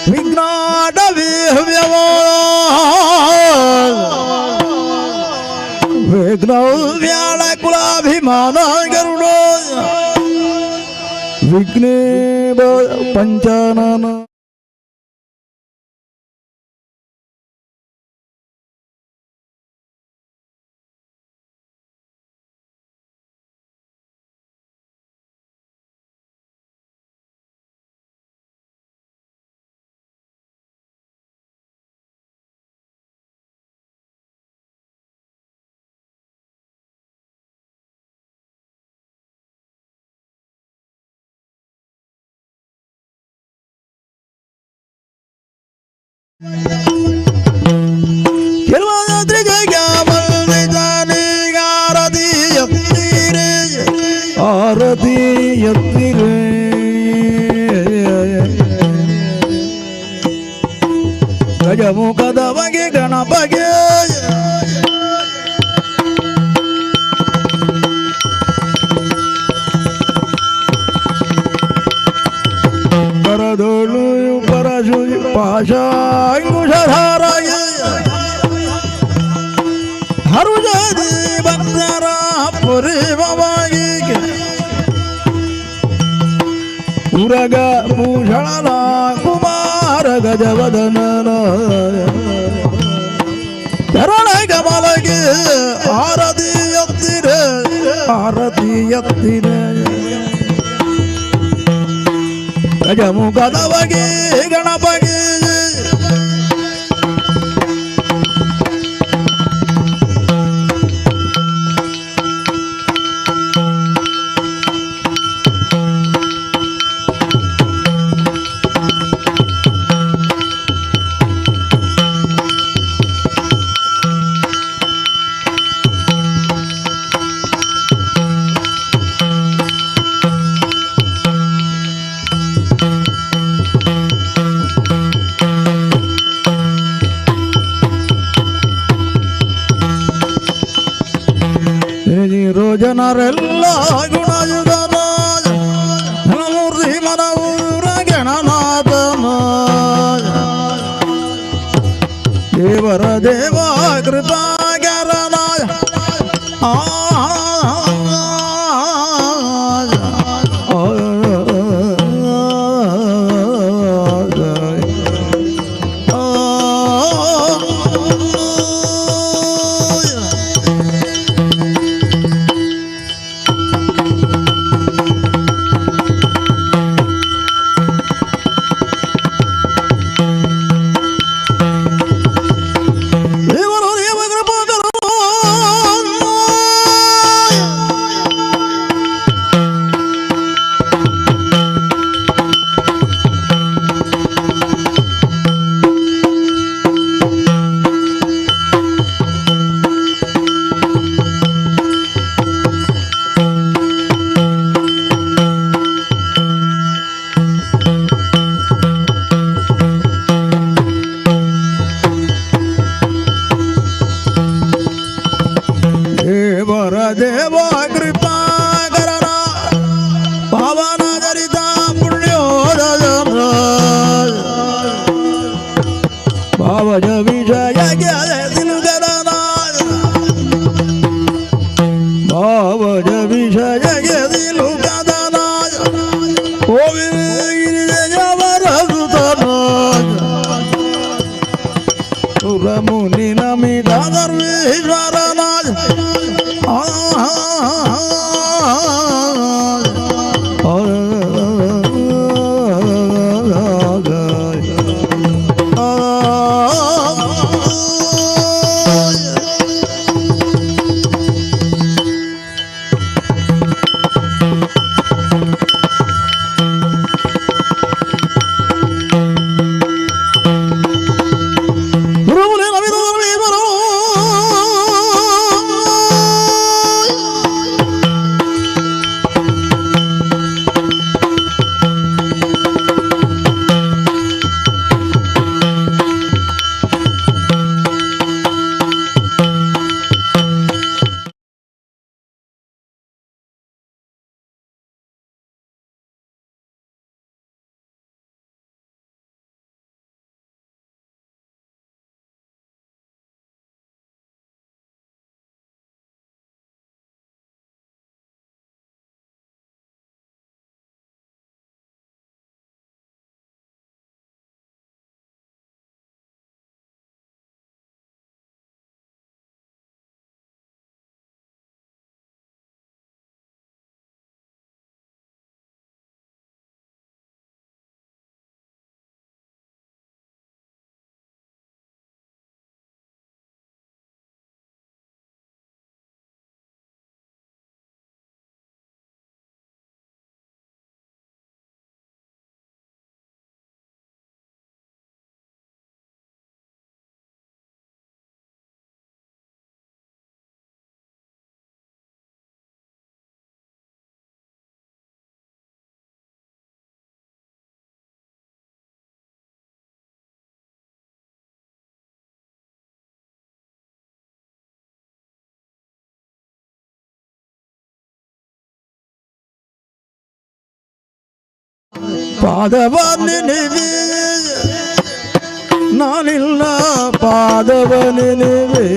ವಿಘ್ನ ವ್ಯಾಳ ಕುಲಾಭಿಮಾನ ಗರುಡ ವಿಘ್ನೇ ಪಂಚಾನನ. ಆರತಿ ಎತ್ತಿರೆ ಗಜಮುಖದ ಬಗೆ ಗಣಪಗೆ ಕರದೋಳು ಪರಶು ಪಾಶಾಂಕುಶಧಾರಗೆ ಹರುಜದಿ ಭಕ್ತರ ಪುರಿಮವಾಗಿ ಉರಗ ಭೂಷಣನ ಕುಮಾರ ಗಜವದನ ಚರಣ ಕಮಲಗೆ ಆರತಿ ಎತ್ತಿರೆ ಆರತಿ ಎತ್ತಿರೆ ಗಜಮುಖದವಗೆ ಗಣಪಗೆ. ಜನರೆಲ್ಲ ಗುಣಯುಗನ ಮೂರ್ತಿ ಮನವೂರ ಗಣನಾಥನ ದೇವರ ದೇವ ಕೃಪಾಗರನಾಯ ಆ ದೇವರು ದೇವ ಕೃಪಾಕರ. ದೇವರ ದೇವ ಕೃಪಾಕರನ ಪಾವನ ಚರಿತ ಪುಣ್ಯೋದಯ ಭಾವಜ ವಿಷಯ ತಿರುಗರನ ಭಾವಜ ವಿಷಯ ತಿರುಗದನ ಸುರಮುನಿ ನಮಿತ ಸರ್ವೇಶ್ವರನಾಯ ಪಾದವ ನೆನೆವೆ, ನಾನಿಲ್ಲ ಪಾದವ ನೆನೆವೆ.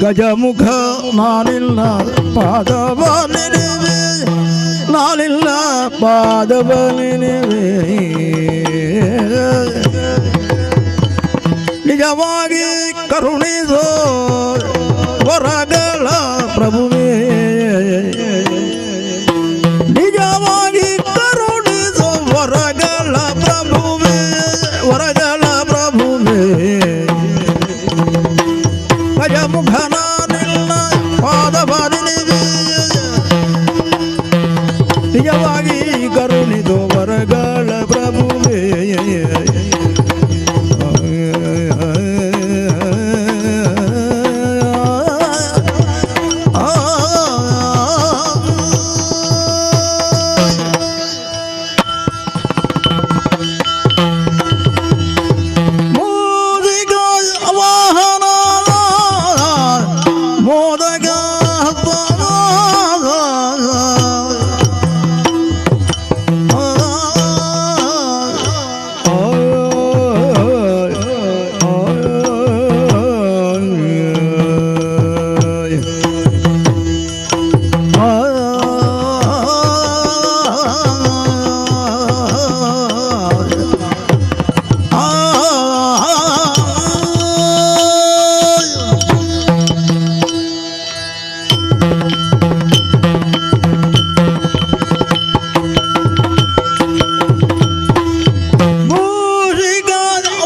ಗಜಮುಖ ನಾನಿಲ್ಲ ಪಾದವ ನೆನೆವೆ, ನಾನಿಲ್ಲ ಪಾದವ ನೆನೆವೆ. ನಿಜವಾಗಿ ಕರುಣಿಸೋ ವರಗಳ ಪ್ರಭುವೇ, ನಿಜವಾಗಿ ಕರುಣಿಸೋ ವರಗಳ ಪ್ರಭುವೇ, ವರಗಳ ಪ್ರಭುವೇ. ಗಜಮುಖ ನಾನಿಲ್ಲ ಪಾದವ ನೆನೆವೆ, ನಿಜವಾಗಿ ಕರುಣಿಸೋ ವರಗಳ ಪ್ರಭುವೇ. ಮೋದಿಗ ವಾಹನ ಮೋದಗ.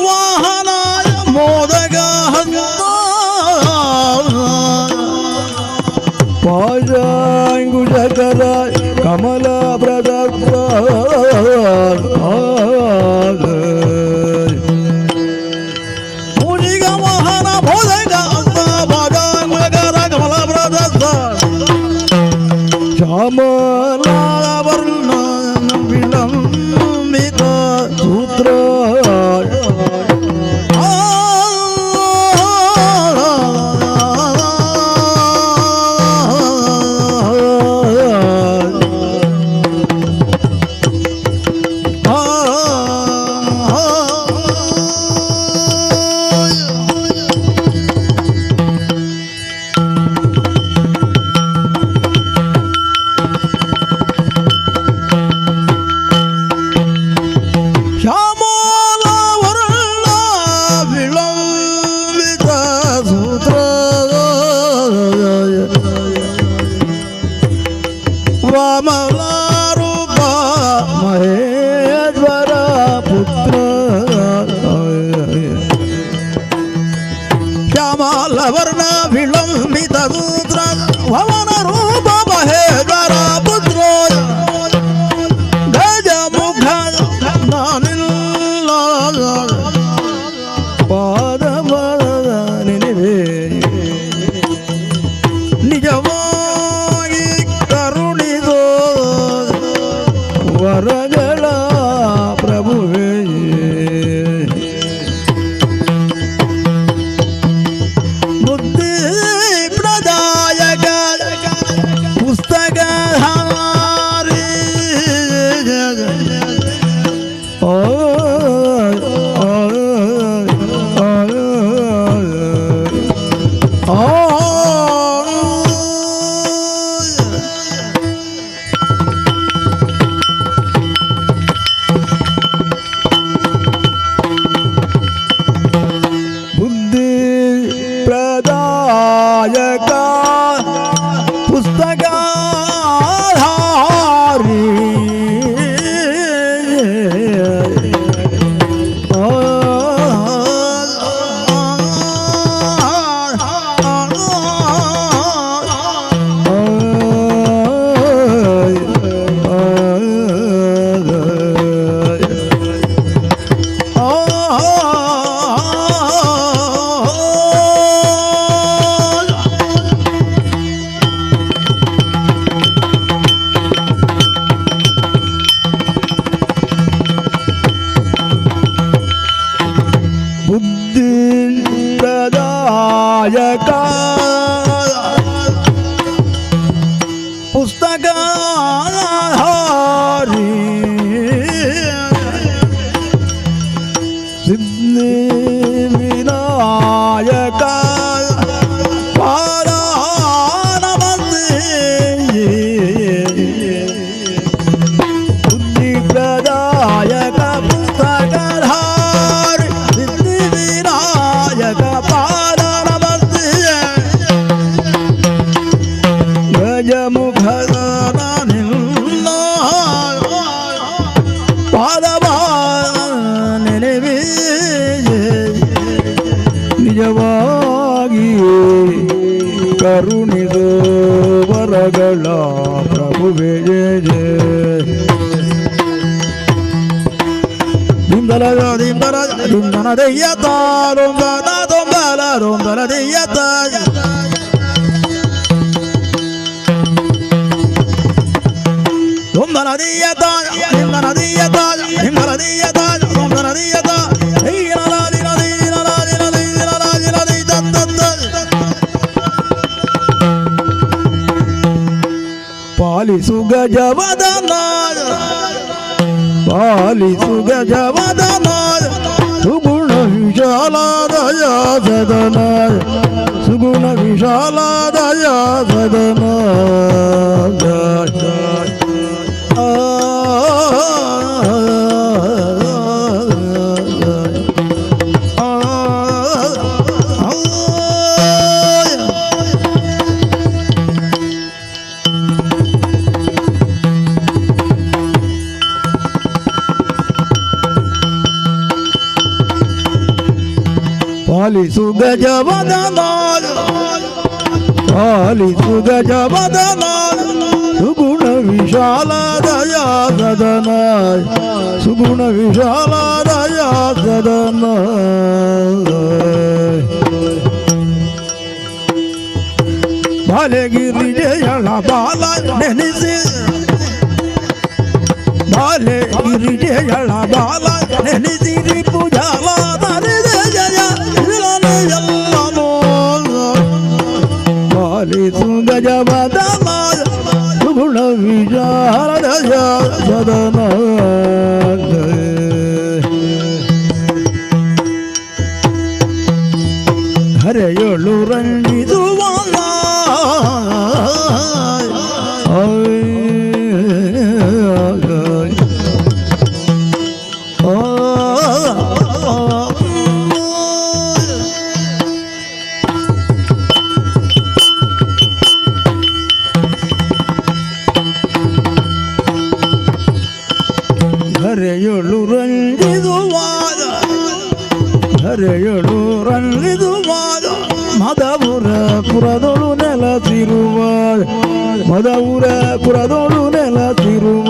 ವಾಹನ ಮೋದಗ ಪಾಶಾಂಕುಶಕರ ಕಮಲ ಪ್ರದತ್ತ, ಮೂಷಿಕ ವಾಹನ ಮೋದಕ ಪಾಶಾಂಕುಶಕರ ಕಮಲ ಪ್ರದತ್ತ, ಶ್ಯಾಮಲಾವರ್ಣ ವಿಳಂಬಿತ ಸೂತ್ರ. ಶ್ಯಾಮಲಾವರ್ಣ ವಿಳಂಬಿತ ಸೂತ್ರ, ವಾಮನಾರೂಪ ಮಹೇಶ್ವರ ಪುತ್ರ. ಶ್ಯಾಮಲವರ್ಣ ವಿಳಂಬಿತ ಸೂತ್ರ, ಭವನ ರೂಪ ಮಹೇಶ್ವರ ಪುತ್ರ. ಗಜಮುಖ ನಾನಿಲ್ಲ ಪಾದವ ನೆನೆವೆ, ನಿಜವಾಗಿ ಕರುಣಿಸೋ ವರಗಳ ಪ್ರಭುವೇ. ಬುದ್ಧಿ ಪ್ರದಾಯಕ ಪುಸ್ತಕ ಹಾರಿ. ಓ ಓ ಓ ಓ. ಬುದ್ಧಿ ಪ್ರದಾಯಕ ಪುಸ್ತಕ ಹಾರಿ. ಪ್ರದಾಯಕ ಪುಸ್ತಕ ಹಾರಿ ಸಿದ್ಧಿ ವಿನಾಯಕ ಪಾದ ನಮಸ್ತೆ. ಬುದ್ಧಿ ಪ್ರದಾಯಕ ಪುಸ್ತಕಧಾರಿ ಸಿದ್ಧಿ ವಿನಾಯಕ ಪಾದ ನಮಸ್ತೆ. ಗಜಮುಖದ ನಿನ್ನ ಪಾದವ ನೆನೆವೆ ನಿಜವಾಗಿ ಕರುಣಿಸೋ ವರಗಳ ಪ್ರಭುವೇ. ದಿಂದಲ ದಿಂದಲ ದಿಂದನ ದೆಯ್ಯತ ದೊಂಬಲ ದೊಂಬಲ ದೊಂಬಲ ದೆಯ್ಯತ ದೊಂಬಲ ದೆಯ್ಯತ ದಿಂದನ ದೆಯ್ಯತ ದಿಂದಲ ದೆಯ್ಯತ ದೊಂಬಲ ದೆಯ್ಯತ. ಪಾಲಿಸು ಗಜವದನ, ಪಾಲಿಸು ಗಜವದನ, ಸುಗುಣ ವಿಶಾಲದಯ ಸದನ, ಸುಗುಣ ವಿಶಾಲದಯ ಸದನ. ಆ ಆ ಪಾಲಿಸು ಗಜವದನ, ಪಾಲಿಸು ಗಜವದನ, ಸುಗುಣ ವಿಶಾಲ ದಯಾ ಸದನ, ಸುಗುಣ ವಿಶಾಲ ದಯಾ ಸದನ. ಬಾಲೆಗಿರಿಜಯಳ ಬಾಲ ನೆನೆಸಿ, ಬಾಲೆ ಗಿರಿಜಯಳ ಬಾಲ ನೆನೆಸಿರಿ ಪೂಜಾಲ ಜಯ ಎಲ್ಲನೋ. ಪಾಲಿಸು ಗಜವದನ ಸುಗುಣ ವಿಶಾಲದಯ ಸದನ. ಹರೆಯೊಳು ರಂಜಿಸುವ ಹರೆಯೊಳು ರಂಜಿಸುವಾಗ, ಹರೆಯೊಳು ರಂಜಿಸುವಾಗ, ಮದಪುರ ಪುರದೊಳು ನೆಲಸಿರುವ, ಮದಪುರ ಪುರದೊಳು ನೆಲಸಿರುವ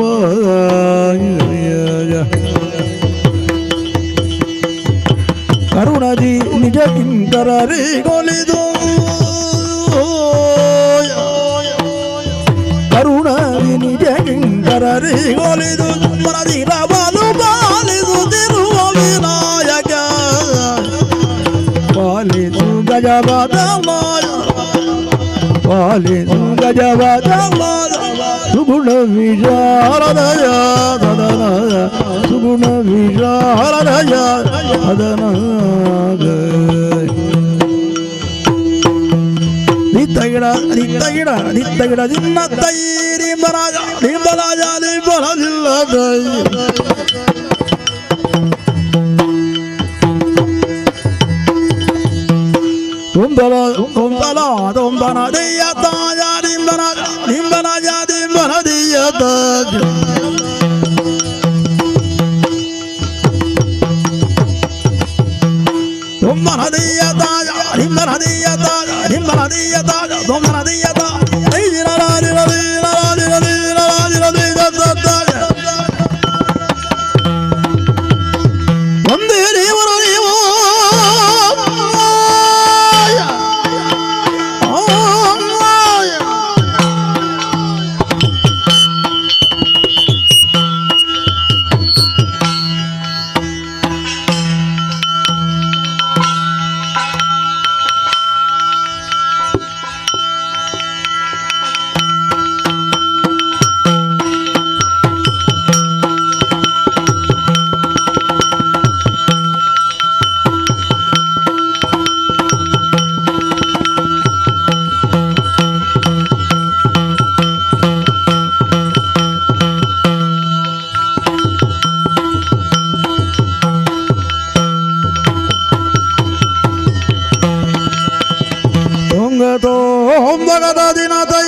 ಕರುಣದಿ ನಿಜ ಕಿಂಕರರಿಗೊಲಿದು, ಕರುಣದಿ ನಿಜ ಕಿಂಕರರಿಗೊಲಿದು ಮನದಿರಬಲು ಪಾಲಿಸುತ್ತಿರುವ ವಿನಾಯಕ. ಪಾಲಿಸು ಗಜವದನ, ಪಾಲಿಸು ಗಜವದನ, ಸುಗುಣ ವಿಶಾಲದಯ ಸದನ, ಸುಗುಣ ವಿಶಾಲದಯ ಸದನ. ನಿತ್ತಗಿಡ ನಿತ್ತಗಿಡ ನಿತ್ತಗಿಡ ನಿನ್ನ ತೈರಿ ಬರಾಜ ನಿಂಬರಾಜ ನಿಂಬರದಿಲ್ಲ. ತೊಂಬಲ ತೊಂಬಲ ತೊಂಬನ ದೆಯ್ಯ ತಾಯ ನಿಂಬನ ನಿಂಬರಾಜ ನಿಂಬನ ದೆಯ್ಯ ತಾಯ. ತೊಂಬನ ದೆಯ್ಯ ತಾಯ ನಿಂಬನ ದೆಯ್ಯ ತಾಯ ನಿಂಬನ ದೆಯ್ಯ ತಾಯ ತೊಂಬನ ದೆಯ್ಯ ತಾಯ. ಒಂದೇ ದೇವರ ದೇವ. ತೋಂ ಜಗದ ದಿನ ತೈ.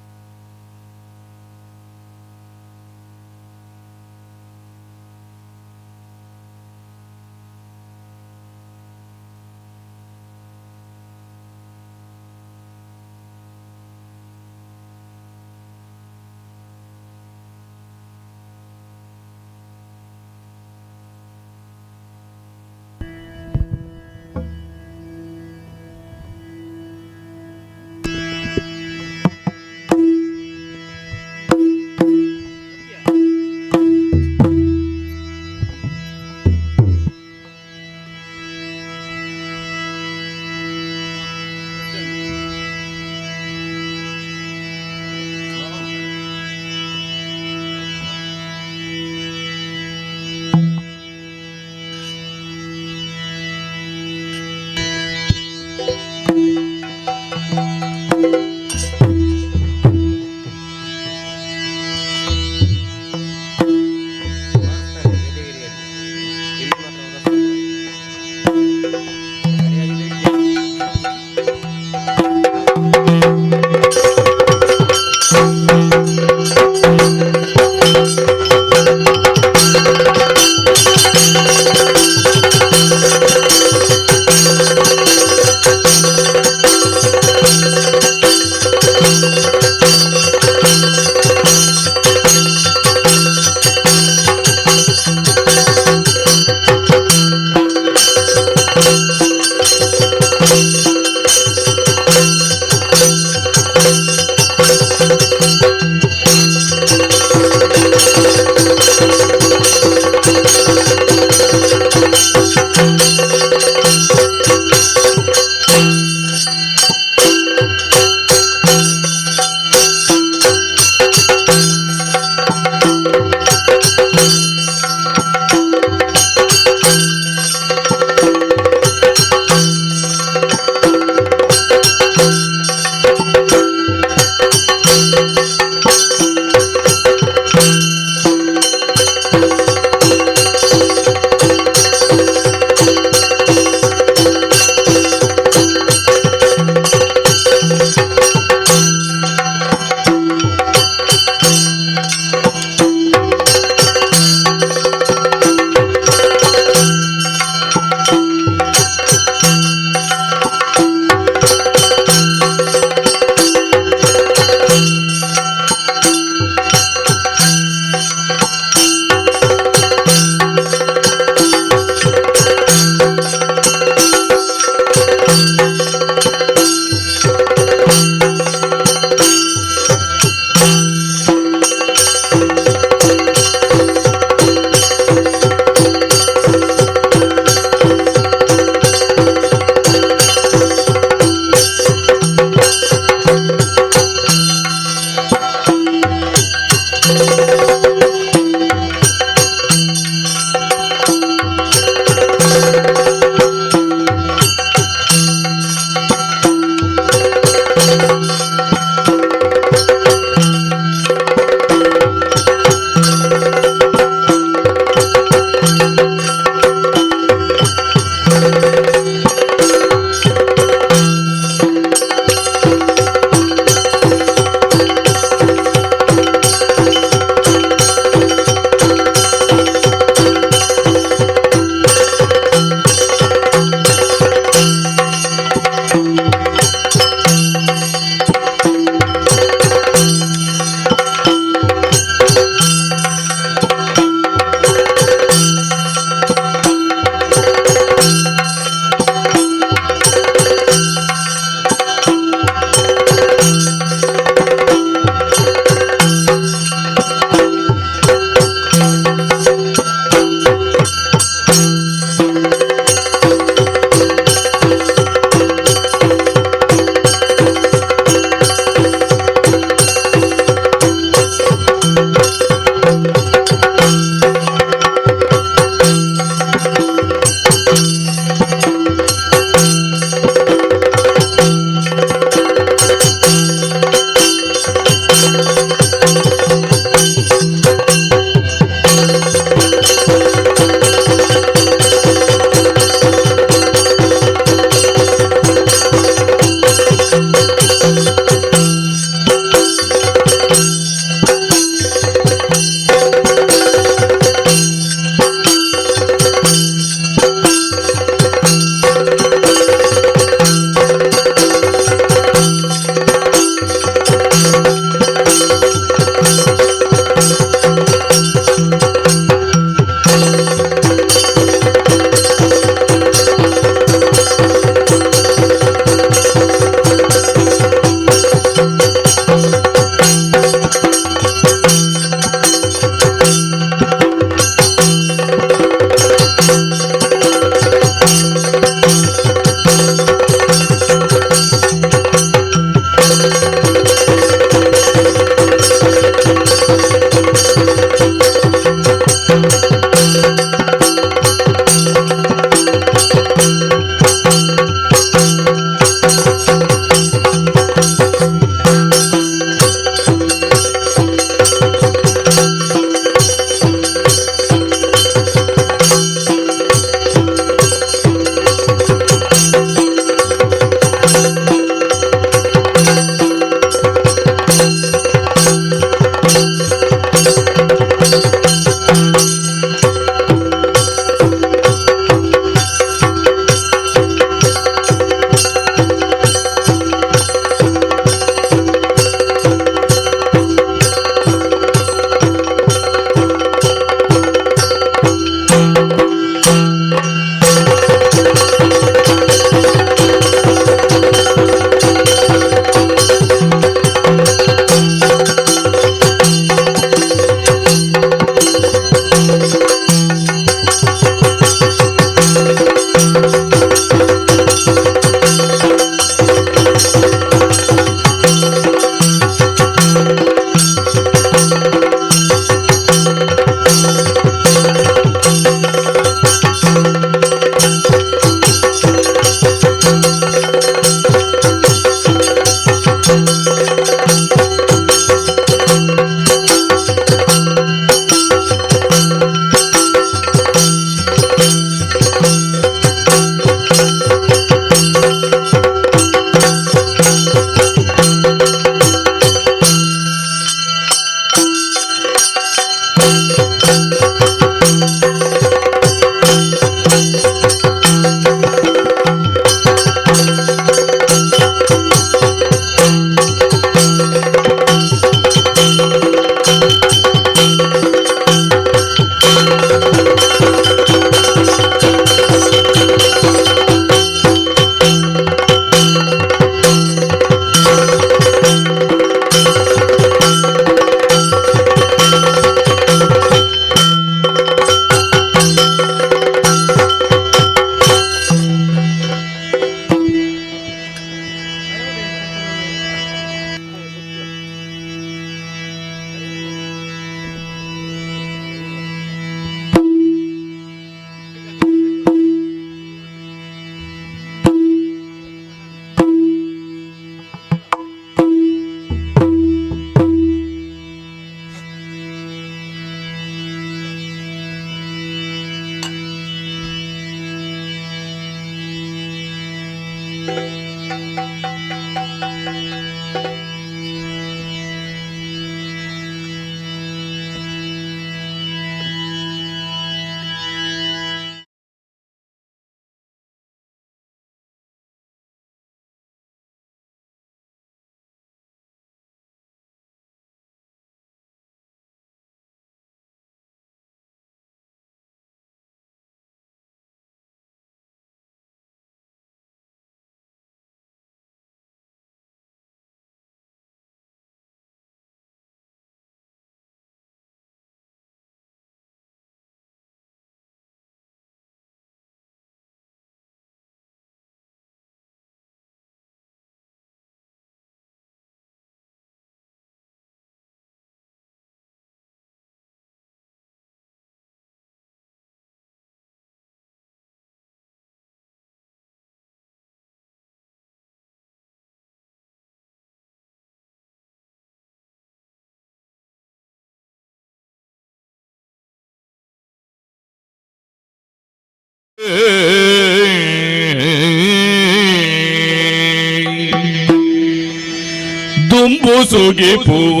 ದುಂಬು ಸುಗಿಪುವ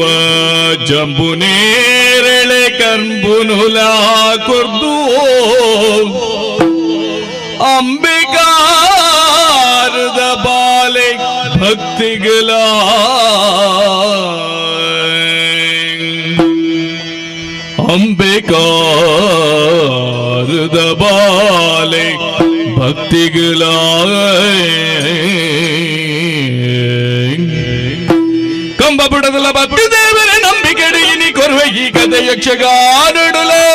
ಜಂಬು ನೇರಳೆ ಕರ್ಬುನುಲ ಕೊರ್ದು ಅಂಬಿಕಾರದ ಬಾಲೆ ಭಕ್ತಿಗಳ ಅಂಬಿಕಾರದ ಬಾಲೆ ಭಕ್ತಿಗಳ. ಕಂಬ ಬುಡದಲ ಭಕ್ತಿ ದೇವರ ನಂಬಿಕೆಡಿಯಿನಿ ಕೊರುವೆ ಈ ಕಥೆ ಯಕ್ಷಗಾನಡುಲೆ.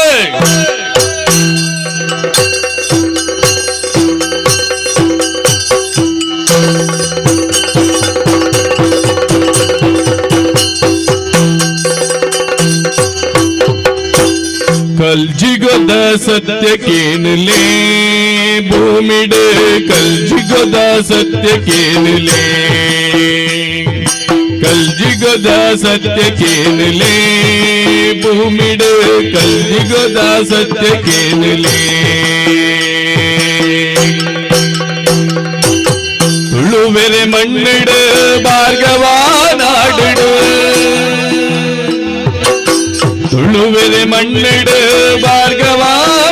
ಕಲ್ಜಿಗೊದ ಸತ್ಯಕ್ಕೇನುಲೇ ಭೂಮಿಡು, ಕಲ್ಜಿಗೊದ ಸತ್ಯಕ್ಕೇನುಲೇ, ಕಲ್ಜಿಗೊದ ಸತ್ಯಕ್ಕೇನುಲೇ ಭೂಮಿಡು, ಕಲ್ಜಿಗೊದ ಸತ್ಯಕ್ಕೇನುಲೇ. ತುಳುವೆರೆ ಮಣ್ಣಿಡು ಭಾರ್ಗವ ನಾಡಿಡು, ತುಳುವೆರೆ ಮಣ್ಣಿಡು ಭಾರ್ಗವ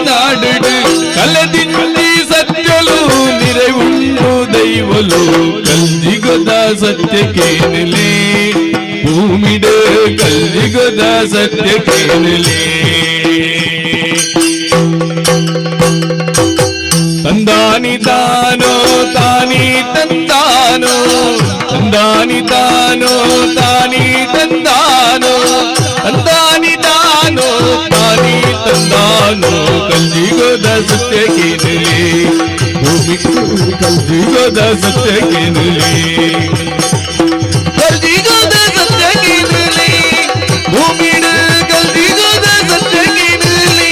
ನಾಡಿಡು, ಕಲದಿಂದಿ ಸತ್ಯಲು ನಿರೆವುಂಡು ದೈವಲು. ಕಲ್ಜಿಗೊದ ಸತ್ಯಕ್ಕೇನುಲೇ ಭೂಮಿಡು, ಕಲ್ಜಿಗೊದ ಸತ್ಯಕ್ಕೇನುಲೇ. ತಂದಾನಿ ತಾನೋ ತಾನಿ ತಂದಾನೋ, ತಂದಾನಿ ತಾನೋ ತಾನಿ ತಂದಾನೋ, ತಂದಾನಿ ತಾನೋ ತಾನಿ ತಂದಾನೋ. ಕಲ್ಜಿಗೋದ ಸತ್ಯಕ್ಕೇನುಲೇ ಭೂಮಿ, ಕಲ್ಜಿಗೋದ ಸತ್ಯಕ್ಕೇನುಲೇ, ಕಲ್ಜಿಗೋದ ಸತ್ಯಕ್ಕೇನುಲೇ ಭೂಮಿಡು, ಕಲ್ಜಿಗೋದ ಸತ್ಯಕ್ಕೇನುಲೇ.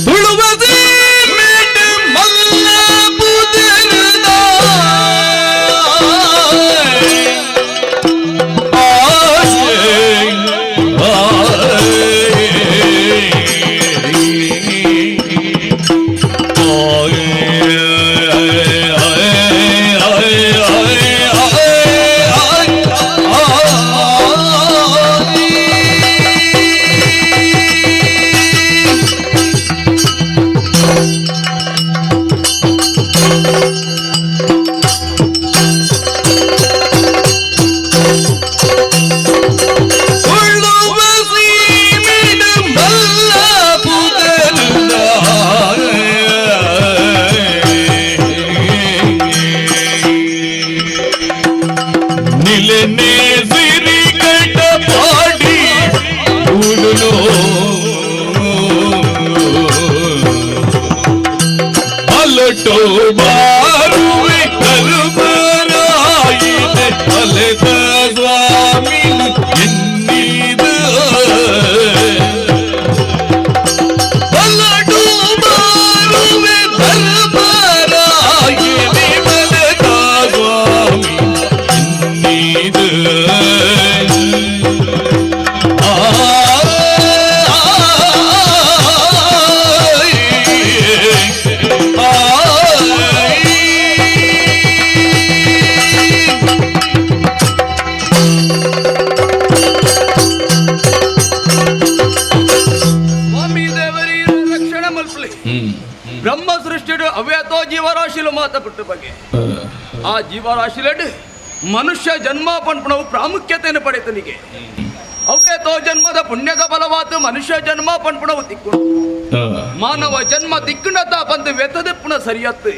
ತುಳುವದೆ ಮೇಟ್ ಮಲ್ಲ ಬುದರದ ಆಶೆ ತುಳುವ ಸೀಮಿಡ ಮಲ್ಲ ಪುದರ್ದ ನಿಲನೆ ಸಿರಿ ಕಟ ಪಾಡಿ ಉಡುನೋ ಅಲಟೋ ಬಾರುವೆ ಕರುಮರಾಯಿದೆ ಅಲೆದ ಸ್ವಾಮಿ ಎನ್ನಿದ. ಅಲಟೋ ಬಾರುವೆ ಧರ್ಮರಾಯಿದೆ ಮಲದ ಸ್ವಾಮಿ ಎನ್ನಿದ. ಸ್ವಾಮಿ ದೇವರಿ ರಕ್ಷಣೆ ಮಲ್ಪಲಿ. ಬ್ರಹ್ಮ ಸೃಷ್ಟಿಡು ಅವ್ಯಾತೋ ಜೀವರಾಶಿಲು ಮಾತಪಟ್ಟು ಬಗ್ಗೆ. ಆ ಜೀವರಾಶಿಲೆಡ್ ಮನುಷ್ಯ ಜನ್ಮ ಪನ್ಪುಣವು ಪ್ರಾಮುಖ್ಯತೆಯನ್ನು ಪಡೆತನಿಗೆ. ಅವ್ಯತೋ ಜನ್ಮದ ಪುಣ್ಯದ ಬಲವಾದ ಮನುಷ್ಯ ಜನ್ಮ ಪನ್ಪುಣವು ತಿಕ್ಕು. ಮಾನವ ಜನ್ಮ ತಿಕ್ಕುಣತ ಬಂದು ವೆತದೆಪ್ಪುಣ ಸರಿಯತ್ತು.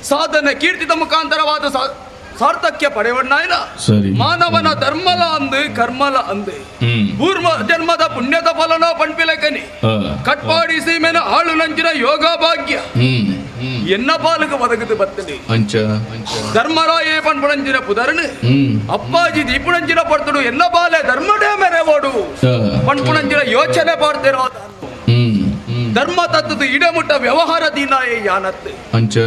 ಸಾಧನೆ ಕೀರ್ತಿದ ಮುಖಾಂತರವಾದ ಸಾರ್ಥಕ್ಯ ಪಡೆವಣ್ಣಾಯನ. ಸರಿ. ಮಾನವನ ಧರ್ಮಲ ಅಂದು ಕರ್ಮಲ ಅಂದು. ಪೂರ್ವ ಜನ್ಮದ ಪುಣ್ಯದ ಫಲನೋ ಪಣ್ಪಿಲಕನಿ. ಕಟ್ಪಾಡಿ ಸೀಮೆನ ಆಳು ನಂಚಿನ ಯೋಗ ಭಾಗ್ಯ ಎನ್ನ ಪಾಲುకు ಒದಗದು ಬತ್ತನೆ. ಅಂಚ. ಧರ್ಮರಾಯೇ ಪಣ್ಪುಣಂಚಿನ ಪುದರ್ನು ಅಪ್ಪಾಜಿ ದೀಪುಣಂಚಿನ ಪಡ್ತುಡು ಎನ್ನ ಬಾಲೆ ಧರ್ಮಡೇ ಮೆರೆವೋಡು ಪಣ್ಪುಣಂಚಿನ ಯೋಚನೆ ಪಾಡ್ತಿರೋ. ಧರ್ಮ ತತ್ತದ ಇಡಮುಟ್ಟ ವ್ಯವಹಾರ ದೀನಾಯೇ ಯಾನತ್ತು. ಅಂಚ.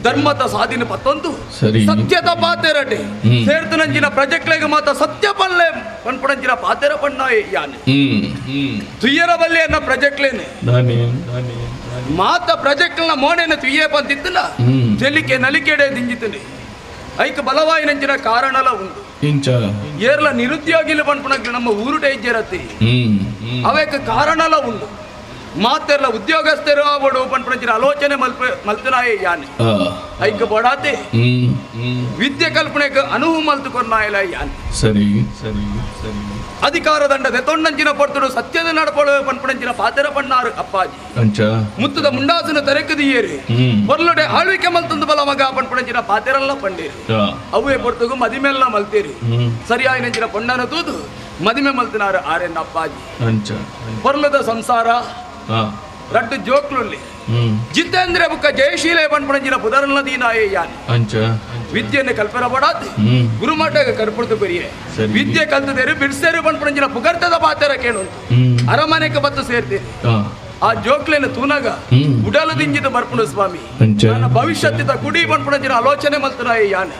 ಧರ್ಮದ ಸಾಧಿನ ಪತ್ತೊಂದು. ಸರಿ. ಸತ್ಯದ ಪಾತೆರಟೆ ಸೇರ್ತುನಂಚಿನ ಪ್ರಜೆಕ್ಲೆಗ್ ಮಾತ ಸತ್ಯ ಪಲ್ಲೆ ಪನ್ಪುಣಂಚಿನ ಪಾತೆರ ಪಣ್ಣಾಯೇ ಯಾನೆ. ಹ್ಮ್ ಹ್ಮ್ ತುಯ್ಯರ ಬಲ್ಲೆ ಅನ್ನ ಪ್ರಜೆಕ್ಲೇನೆ. ದಾನಿ. ಮಾತ ಪ್ರಜೆಕ್ಲನ ಮೋನೆನ ತುಯ್ಯೇ ಪಂತಿತ್ತನ. ತೆಲಿಕೆ ನಲಿಕೆಡೆ ದಿಂಜಿತನೆ. ಐಕ್ ಬಲವಾಯಿನಂಚಿನ ಕಾರಣಲ ಉಂಡು. ಇಂಚ. ಏರ್ಲ ನಿರುದ್ಯೋಗಿಲು ಪನ್ಪುಣಕ್ಲೆ ನಮ್ಮ ಊರುಟ ಇಜ್ಜೆರತಿ. ಹ್ಮ್ ಹ್ಮ್ ಅವೇಕ ಕಾರಣಲ ಉಂಡು. ಮಾತೆರ್ಲ ಉದ್ಯೋಗಸ್ಥರು ಆವಡು ಪನ್ಪುಣಂಚಿನ ಆಲೋಚನೆ ಮಲ್ಪ ಮಲ್ತನಾಯೇ ಯಾನೆ. ಐಕ್ ಬಡಾತೆ ಹ್ಮ್ ಹ್ಮ್ ವಿದ್ಯೆ ಕಲ್ಪನೆಗೆ ಅನುವು ಮಲ್ತುಕೊನ್ನಾಯಲ ಯಾನೆ. ಸರಿ ಸರಿ ಸರಿ. ಅಧಿಕಾರ ದಂಡ ದೆತೊಂಡಂಚಿನ ಪೊರ್ತುಡು ಸತ್ಯದ ನಡಪಳು ಪನ್ಪುಣಂಚಿನ ಪಾತೆರ ಪಣ್ಣಾರು ಅಪ್ಪಾಜಿ. ಅಂಚ. ಮುತ್ತದ ಮುಂಡಾಸನ ತೆರೆಕದಿಯೇರಿ. ಪೊರ್ಲುಡೆ ಆಳ್ವಿಕೆ ಮಲ್ತಂದು ಬಲ ಮಗ ಪನ್ಪುಣಂಚಿನ ಪಾತೆರಲ್ಲ ಪಂಡೇರಿ. ಅವ್ವೇ ಪೊರ್ತುಗು ಮದಿಮೆಲ್ಲ ಮಲ್ತೇರಿ. ಸರಿಯಾಯಿನಂಚಿನ ಪೊಣ್ಣನ ತೂದು ಮದಿಮೆ ಮಲ್ತಿನಾರು ಆರೆನ್ನ ಅಪ್ಪಾಜಿ. ಅಂಚ. ಪೊರ್ಲದ ಸಂಸಾರ. ರಡ್ಡು ಜೋಕ್ಲುಲ್ಲಿ. ಜಿತೇಂದ್ರ ಬುಕ್ಕ ಜಯಶೀಲೆ ಪನ್ಪುಣಂಚಿನ ಪುದರಲ್ಲ ದೀನಾಯೇ ಯಾನೆ. ಅಂಚ. ವಿದ್ಯೆಯನ್ನು ಕಲ್ಪನ ಬಡಾತ್. ಗುರುಮಠ ಕರ್ಪುಡ್ದು ಕೊರಿಯೆ. ವಿದ್ಯೆ ಕಲ್ತದೇರು ಬಿಡ್ಸೇರು ಪನ್ಪುಣಂಚಿನ ಪುಗರ್ತದ ಪಾತೆರ ಕೇಳುಂಟು. ಅರಮನೆಗೆ ಬತ್ತು ಸೇರ್ತೀರಿ. ಆ ಜೋಕ್ಲೆನ ತೂನಗ ಉಡಲು ದಿಂಜಿದ ಬರ್ಪುಣ ಸ್ವಾಮಿ. ಅಂಚ. ನನ್ನ ಭವಿಷ್ಯತ್ತಿದ ಕುಡಿ ಪನ್ಪುಣಂಚಿನ ಆಲೋಚನೆ ಮಲ್ತನಾಯೇ ಯಾನೆ.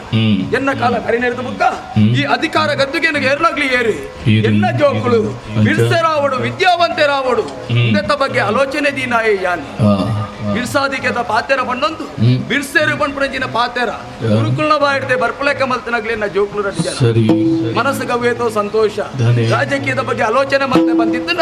ಎನ್ನ ಕಾಲ ಕರಿನೆರೆದು ಬುಕ್ಕ ಈ ಅಧಿಕಾರ ಗದ್ದುಗೆ ಏರ್ಲಾಗ್ಲಿ ಏರಿ. ಏರಿ. ಎನ್ನ ಜೋಕುಳು ಅಂಚ. ಬಿಡ್ಸೆರಾವಡು ವಿದ್ಯಾವಂತೆರಾವಡು ಇದತ್ತ ಬಗ್ಗೆ ಆಲೋಚನೆ ದೀನಾಯೇ ಯಾನೆ. ಬಿರ್ಸಾದಿಕೆದ ಪಾತೆರ ಪಣ್ಣೊಂದು ಬಿರ್ಸೇರು ಪನ್ಪುಣಂಚಿನ ಪಾತೆರ ಗುರುಕುಲ್ನ ಬಾಯಿಡ್ದೆ ಬರ್ಪುಲೆಕ್ಕ ಮಲ್ತನಾಗ್ಲಿ ಎನ್ನ ಜೋಕುಲು ರಡ್ಡು ಜನ. ಸರಿ. ಮನಸ್ಸು ಗವ್ಯತೋ ಸಂತೋಷ. ಧನೆ. ರಾಜಕೀಯದ ಬಗ್ಗೆ ಆಲೋಚನೆ ಮತ್ತೆ ಬಂದಿದ್ದನ್ನ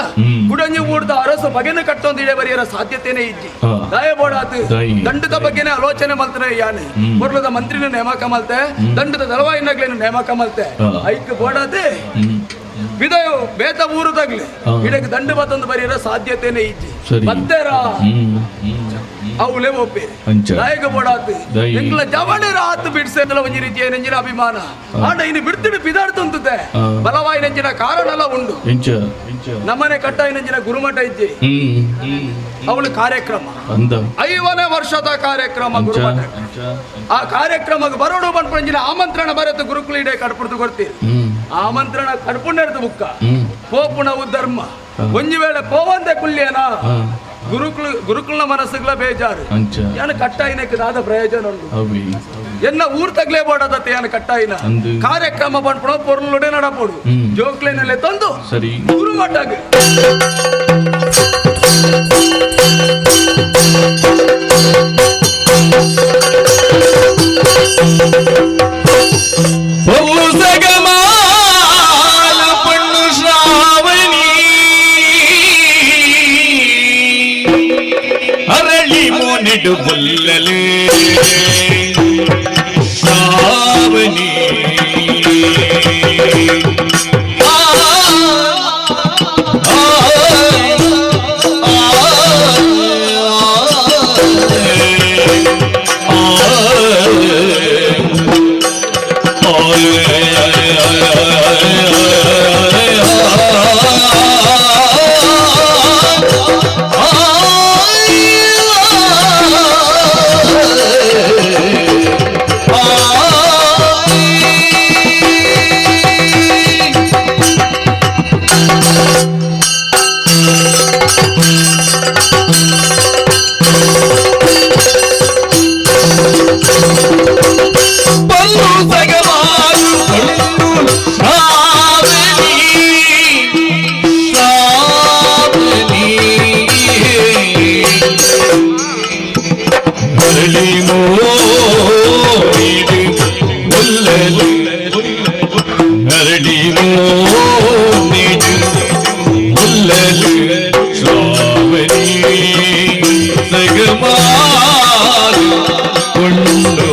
ಕುಡಂಜಿ ಊರ್ದ ಅರಸು ಬಗೆನ ಕಟ್ಟೊಂದು ಇಡೆ ಬರೆಯರ ಸಾಧ್ಯತೆನೇ ಇಜ್ಜಿ. ದಯಬೋಡಾತು. ದಾಯಿ. ದಂಡದ ಬಗ್ಗೆನೇ ಆಲೋಚನೆ ಮಲ್ತನ ಯಾನೆ. ಮೊದಲದ ಮಂತ್ರಿನ ನೇಮಕ ಮಲ್ತೆ, ದಂಡದ ದಳವಾಯಿನಗ್ಲೇನು ನೇಮಕ ಮಲ್ತೆ. ಐಕ್ ಬೋಡಾತೆ. ವಿದಯ ಬೇತ ಊರು ತಗ್ಲಿ. ಇಡಕ್ಕೆ ದಂಡ ಬತ್ತೊಂದು ಬರೆಯರ ಸಾಧ್ಯತೆನೇ ಇಜ್ಜಿ. ಸರಿ. ಬತ್ತೇರಾ ಹ್ಮ್ ಹ್ಮ್ ಅವುಲೇ ಒಪ್ಪೇರಿ. ಅಂಚ. ದಾಯಕ ಬೋಡಾತು. ದಾಯಿ. ಎಂಕ್ಲ ಜವಣರ ಆತು ಬಿಡ್ಸೆಂದಲ ಒಂಜಿ ರೀತಿಯ ನೆಂಜಿನ ಅಭಿಮಾನ. ಆಂಡ ಇನ್ನು ಬಿಡ್ತಿಡು ಪಿದಾಡ್ತುಂತುತ್ತೆ. ಬಲವಾಯಿ ನೆಂಜಿನ ಕಾರಣಲ ಉಂಡು. ಇಂಚ ಇಂಚ. ನಮ್ಮನೆ ಕಟ್ಟಾಯಿ ನೆಂಜಿನ ಗುರುಮಠ ಇಜ್ಜಿ. ಹ್ಮ್ ಹ್ಮ್ ಅವಳು ಕಾರ್ಯಕ್ರಮ ಅಂದ. 50ನೇ ವರ್ಷದ ಕಾರ್ಯಕ್ರಮ ಅಂಚ. ಗುರುಮಠ. ಅಂಚ. ಆ ಕಾರ್ಯಕ್ರಮಕ್ಕೆ ಬರೋಡು ಪನ್ಪುಣಂಜಿನ ಆಮಂತ್ರಣ ಬರೆತು ಗುರುಕುಲ ಇಡೆ ಕಡ್ಪುಡ್ದು ಕೊಡ್ತೀರಿ. ಆಮಂತ್ರಣ ಕಡ್ಪುಂಡೆರ್ದು ಬುಕ್ಕ ಪೋಪುಣವು ಧರ್ಮ. ಒಂಜಿ ವೇಳೆ ಪೋವಂದೆ ಕುಲ್ಯನ ಗುರುಕುಲ ಗುರುಕುಲ್ನ ಮನಸ್ಸುಗಳ ಬೇಜಾರು. ಅಂಚ. ಯಾನ ಕಟ್ಟಾಯಿನಕ್ಕೆ ದಾದ ಪ್ರಯೋಜನ ಉಂಡು? ಅವಿ. ಎನ್ನ ಊರ್ ತಗ್ಲೇ ಬೋಡದತ್ತೆ ಯಾನ ಕಟ್ಟಾಯಿನ. ಅಂದು. ಕಾರ್ಯಕ್ರಮ ಪನ್ಪುಣ ಪೊರ್ಲುಡೆ ನಡಪೋಡು. ಜೋಕ್ಲೆನಲ್ಲೇ ತಂದು ಸರಿ. ಗುರುಮಠಗ್. ಪೊಲ್ಲು ಸಗಮಾಲ ಪಣ್ಣು ಶ್ರಾವಣಿ ಅರಳಿ ಮೋನೆಡು ಬುಲ್ಲಲೆ ಶ್ರಾವಣಿ. ಆ, ಆ, ಆ, ಆ. ಪಲ್ಲು ಸಗಮಾಲು ಪಣ್ಣು ಶ್ರಾವಣಿ ಶ್ರಾವಣಿ ಅರಳಿ ಮೋಡಿದು ಮುಲ್ಲಲು ಅರಳಿ ಮೋಡಿದು ಮುಲ್ಲಲು ಶ್ರಾವಣಿ ಸಗಮಾಲು ಪಣ್ಣು.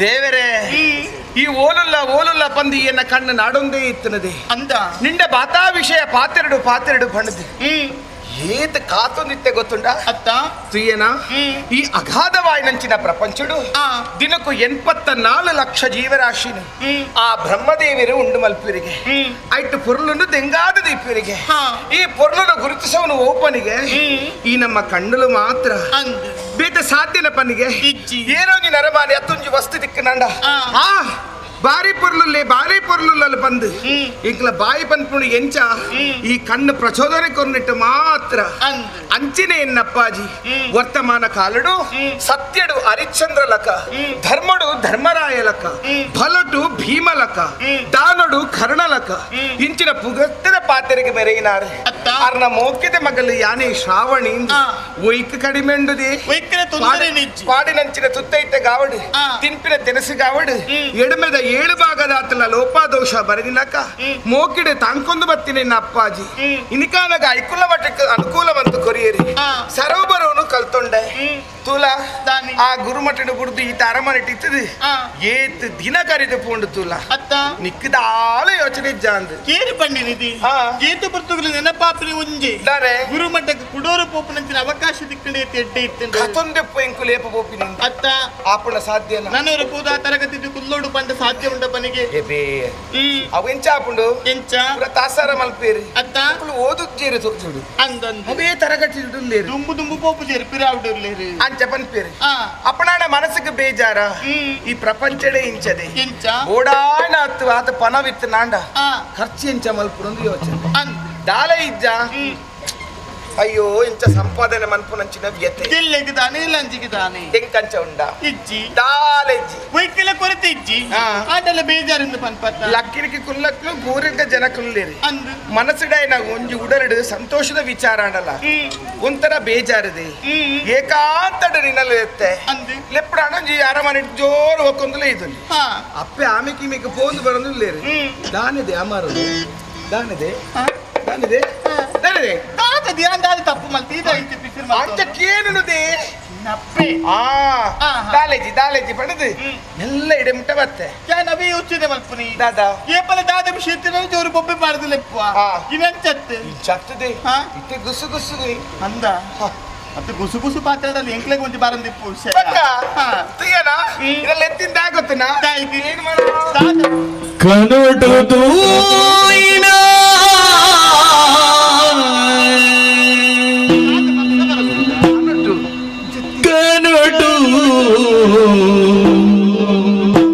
ದೇವರೇ ಈ ಓಲುಲ್ಲ ಓಲುಲ್ಲ ಬಂದು ಎನ್ನ ಕಣ್ಣು ನಾಡೊಂದೇ ಇತ್ತನದೆ ಅಂದ ನಿಂಡ ಬಾತಾ ವಿಷಯ ಪಾತೆರಡು ಪಾತೆರಡು ಬಣ್ಣದೆ ಏತ ಕಾತೊಂದಿತ್ತೆ ಗೊತ್ತುಂಡ ಅತ್ತ ತುಯ್ಯನ ಈ ಅಗಾಧವಾಯಿನಂಚಿನ ಪ್ರಪಂಚಡು ದಿನಕ್ಕೂ 84 ಲಕ್ಷ ಜೀವರಾಶಿನಿ ಆ ಬ್ರಹ್ಮದೇವರು ಉಂಡು ಮಲ್ಪಿರಿಗೆ ಐಟು ಪೊರ್ಲುಂಡು ದೆಂಗಾದ ದೀಪಿರಿಗೆ ಈ ಪೊರ್ಲುನ ಗುರುತಿಸವನು ಓಪನಿಗೆ ಈ ನಮ್ಮ ಕಣ್ಣುಲು ಮಾತ್ರ ಬೇತೆ ಸಾಧ್ಯನ ಪನಿಗೆ ಏನೋ ನೀ ನರಮಾನಿ ಅತ್ತುಂಜಿ ವಸ್ತು ದಿಕ್ಕನಂಡ ಆ ಬಾರಿ ಪೊರ್ಲುಲ್ಲೆ ಬಾರಿ ಪೊರ್ಲುಲ್ಲಲ್ಲಿ ಬಂದು ಇಂಕ್ಲ ಬಾಯಿ ಪನ್ಪುಣಿ ಎಂಚ ಈ ಕಣ್ಣು ಪ್ರಚೋದನೆ ಕೊರ್ನಿಟ್ಟು ಮಾತ್ರ ಅಂಚಿನೆ ಎನ್ನಪ್ಪಾಜಿ ವರ್ತಮಾನ ಕಾಲಡು ಸತ್ಯಡು ಹರಿಶ್ಚಂದ್ರ ಲಕ ಧರ್ಮಡು ಧರ್ಮರಾಯ ಲಕ ಫಲಟು ಭೀಮಲಕ ದಾನಡು ಕರ್ಣಲಕ ಇಂಚಿನ ಪುಗತ್ತದ ಪಾತೆರಿಗೆ ಮೆರೆಯಿನಾರು ಅತ್ತ. ಅರ್ನ ಮೋಕ್ಯದ ಮಗಲು ಯಾನೆ ಶ್ರಾವಣಿ ಒಯ್ಕ್ ಕಡಿಮೆಂಡುದಿ ಒಯ್ಕ್ರೆ ತೊಂದರೆ ನಿಜ್ಜಿ. ಪಾಡಿನಂಚಿನ ತುತ್ತೈತ ಗಾವಡು ತಿನ್ಪಿನ ತೆನಸು ಗಾವಡು ಎಡಮೆದ ಏಳು ಭಾಗದಾತನ ಲೋಪಾದೋಷ ಬರೆದಿನಕ ಮೋಕಿಡೆ ತಾಂಕೊಂದು ಬತ್ತಿನ ನಿನ್ನ ಅಪ್ಪಾಜಿ ಇನಿಕಾನಗ ಐಕುಲ ಮಠಕ್ಕೆ ಅನುಕೂಲವಂತ ಕೊರಿಯರಿ ಸರೋಬರವನ್ನು ಕಲ್ತೊಂಡೆ ತೂಲ ದಾನಿ. ಆ ಗುರುಮಠನ ಬುಡ್ದು ಈತ ಅರಮನೆ ಇತ್ತದು ಏತ್ ದಿನ ಕರಿದು ಪೋಂಡು ತೂಲ ಅತ್ತ ನಿಕ್ಕದಾಲ ಯೋಚನೆ ಜಾಂದು ಕೇರಿ ಪಂಡಿನಿದಿ ಏತು ಪುರ್ತುಗಳು ನೆನಪಾಪರಿ ಒಂಜಿ ದಾರೆ ಗುರುಮಠಕ್ಕೆ ಕುಡೋರು ಪೋಪುನಂಚಿನ ಅವಕಾಶ ದಿಕ್ಕಂಡೆ ಎಡ್ಡೆ ಇತ್ತು ಕತೊಂದೆ ಪೊಂಕು ಲೇಪ ಪೋಪಿನಿ ಅತ್ತ ಆಪುಣ ಸಾಧ್ಯ ಇಲ್ಲ ನನ್ನವರು ಪೂದ ತರಗತಿ ಕುಲ್ಲೋಡು ಪಂಡ ಸಾಧ್ಯ ಉಂಡ ಪನಿಗೆ ಎಬೇ ಅವು ಎಂಚ ಆಪುಂಡು ಎಂಚ ಪೂರ ತಾಸಾರ ಮಲ್ಪೇರಿ ಅತ್ತ ಅಕುಲು ಓದುಜ್ಜೇರು ತೋಚುಡು ಅಂದಂದು ಅವೇ ತರಗತಿ ಇಡುಲ್ಲೇರು ದುಂಬು ದುಂಬು ಪೋಪು ಜೇರು ಪಿರಾವುಡಿರ್ಲೇರು ಅಂಚ ಪನ್ಪೇರಿ ಅಪ್ಪನಾಡ ಮನಸ್ಸಿಗೆ ಬೇಜಾರ ಈ ಪ್ರಪಂಚಡೆ ಇಂಚದೆ ಎಂಚ ಓಡಾಣ ಅತ್ತು ಆತ ಪಣವಿತ್ತು ನಾಂಡ ಖರ್ಚು ಎಂಚ ಮಲ್ಪುಡೊಂದು ಯೋಚನೆ ಅಂದ್ ದಾಲ ಇಜ್ಜ ಅಯ್ಯೋ ಇಂಚ ಸಂಪಾದನೆ ಮನ್ಪುನಂಚಿನ ವ್ಯತೆ ಗೆಲ್ಲೆಗ್ ದಾನೆ ಲಂಜಿಗೆ ದಾನೆ ಎಂಕಂಚ ಉಂಡ ಇಜ್ಜಿ ದಾಲ ಇಜ್ಜಿ ವೈಕಿಲ ಕೊರತೆ ಇಜ್ಜಿ ಆಟಲ ಬೇಜಾರಿಂದ ಪನ್ಪತ್ತ ಲಕ್ಕಿరికి ಕುಲ್ಲಕ್ಲು ಗೂರಿಗ ಜನ ಕುಲ್ಲೇರಿ ಅಂದ್ ಮನಸ್ಸುಡಾಯ್ನ ಒಂಜಿ ಉಡರಡು ಸಂತೋಷದ ವಿಚಾರ ಆಂಡಲ ಒಂಥರ ಬೇಜಾರದೆ ಏಕಾಂತಡು ನಿನ್ನಲು ಎತ್ತೆ ಅಂದ್ ಲೆಪ್ಪಡ ಒಂಜಿ ಅರಮನೆ ಜೋರು ಹೋಗ್ಕೊಂದುಲೇ ಇದ್ದಲ್ಲಿ ಅಪ್ಪೆ ಆಮೆಗೆ ಈಮೆಗೆ ಪೋಂದು ಬರೋದು ಇಲ್ಲೇರಿ ದಾನಿದೆ ಅಮಾರದು ದಾನಿದೆ ದಾನಿದೆ ದಾನಿದೆ ದಾದ ಧ್ಯಾನ ದಾದ ತಪ್ಪು ಮಲ್ತಿ ಇದಾಯ್ತು ಪಿಸಿರ್ ಅಂಚ ಕೇನುನುದೆ ನಪ್ಪೆ ಆ ದಾಲೇಜಿ ದಾಲೇಜಿ ಪಡೆದು ಎಲ್ಲ ಇಡೆ ಮುಟ್ಟ ಬತ್ತೆ ಯಾನ್ ಅವೇ ಯೋಚನೆ ಮಲ್ಪುನಿ ದಾದಾ ಏಪಲ ದಾದ ವಿಷಯತ್ತಿನ ಜೋರು ಬೊಬ್ಬೆ ಪಾಡ್ದು ಲೆಪ್ಪುವ ಇವೆಂಚತ್ತು ಚತ್ತದೆ ಇತ್ತೆ ಗುಸು ಗುಸು ಅಂದ ಅದು ಗುಸು ಗುಸು ಪಾತ್ರದಲ್ಲಿ ಎಂಕ್ಲೆಗ್ ಒಂಜಿ ಬಾರಂದಿಪ್ಪು ವಿಷಯ ತುಯ್ಯನ ಇದೆಲ್ಲ ಎತ್ತಿಂದ ಆಗುತ್ತನಾ ಏನು ಮಾಡೋ ಕನಟು ತೂಯಿನ ಕನಟು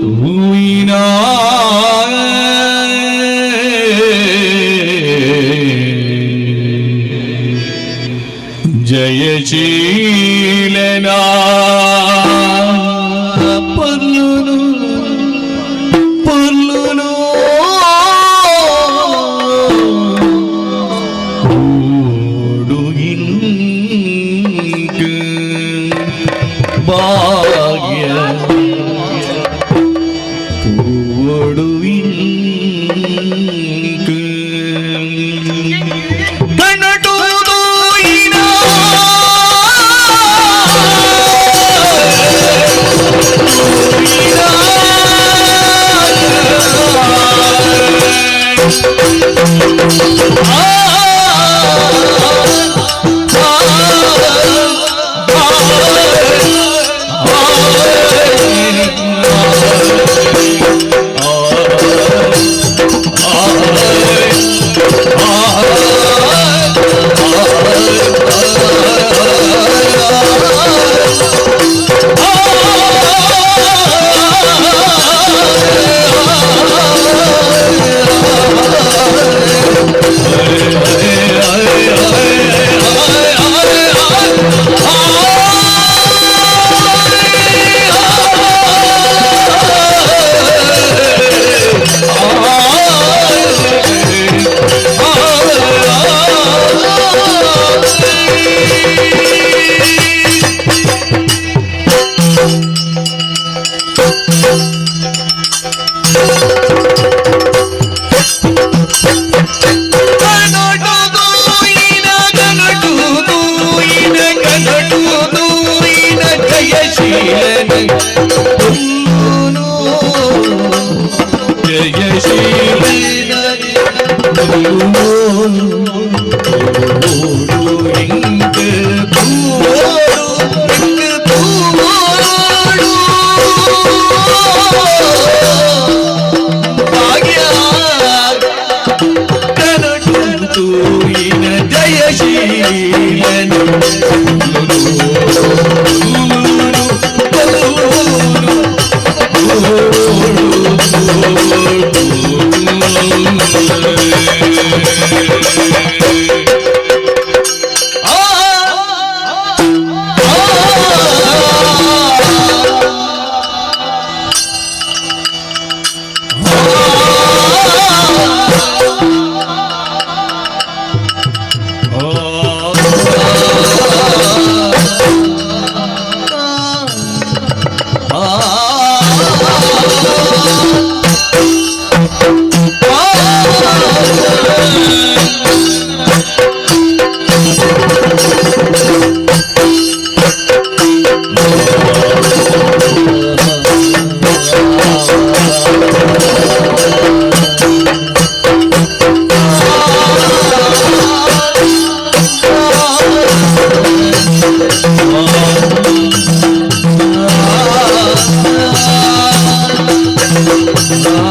ತೂಯಿನ ಜಯಶೀಲನಾ ಪರ್ಲುನು ಪರ್ಲುನು ಕೂಡುಗಿಂಕು ಭಾಗ್ಯ ಕೂಡುವಿಂಕು ಕನಟು ತೂಯಿನ ಜಯಶೀಲನ. ಆ.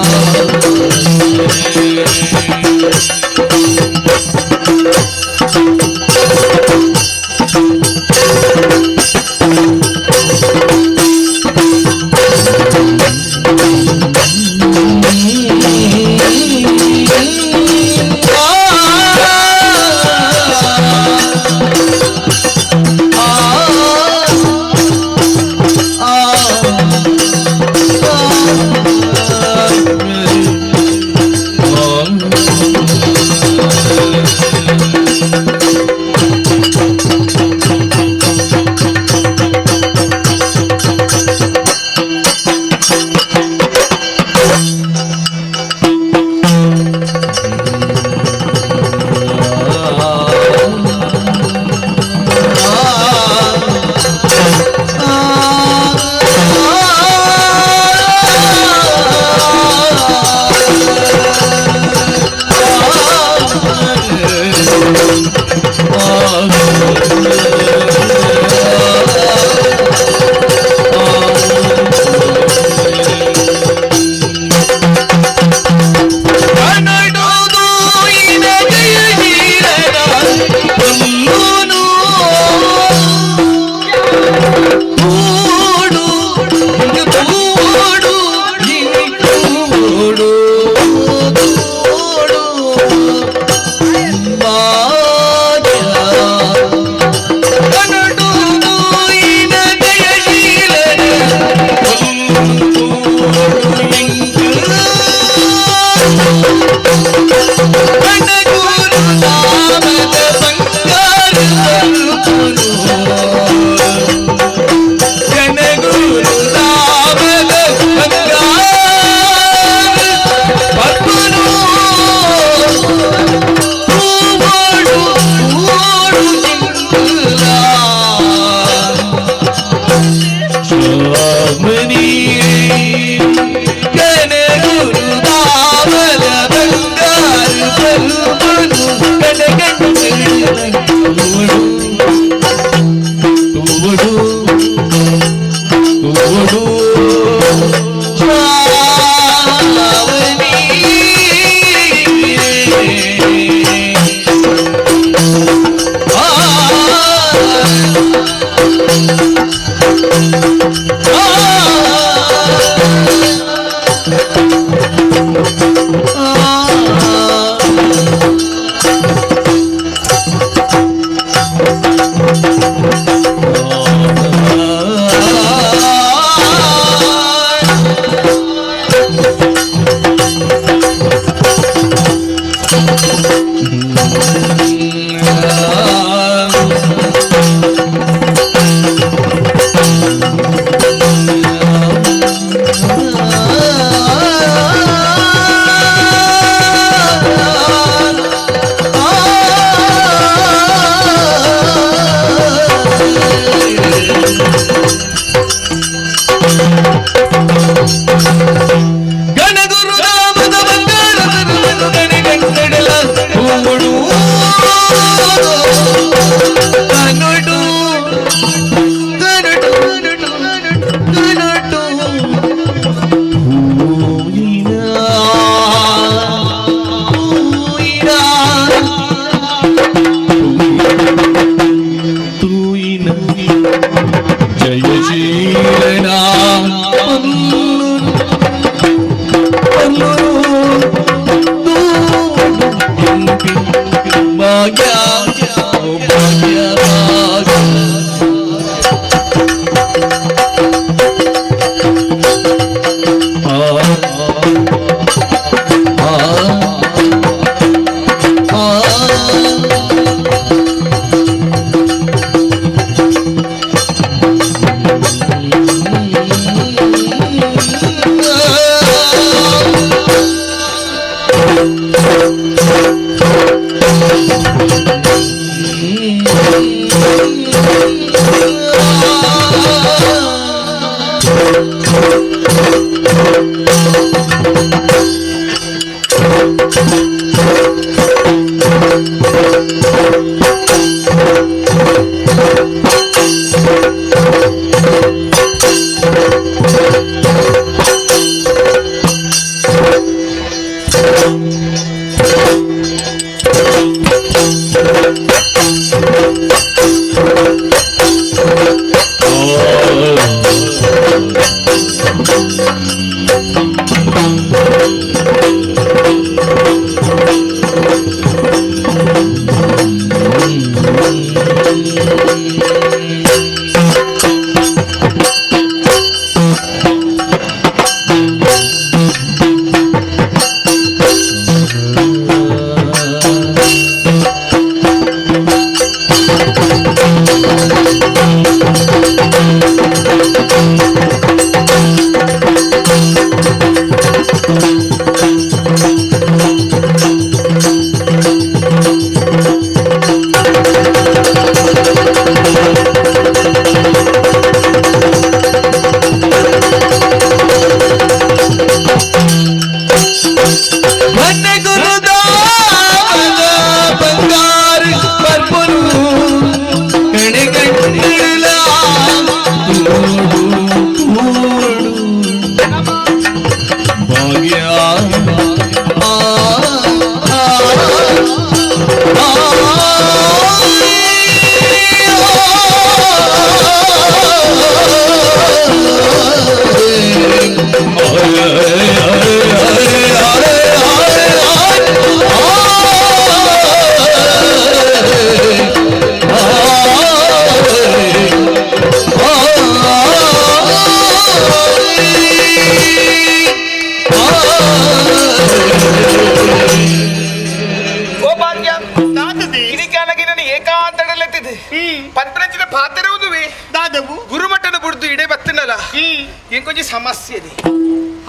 ಇಂಕೊಂಜಿ ಸಮಸ್ಯೆ ಇದೆ.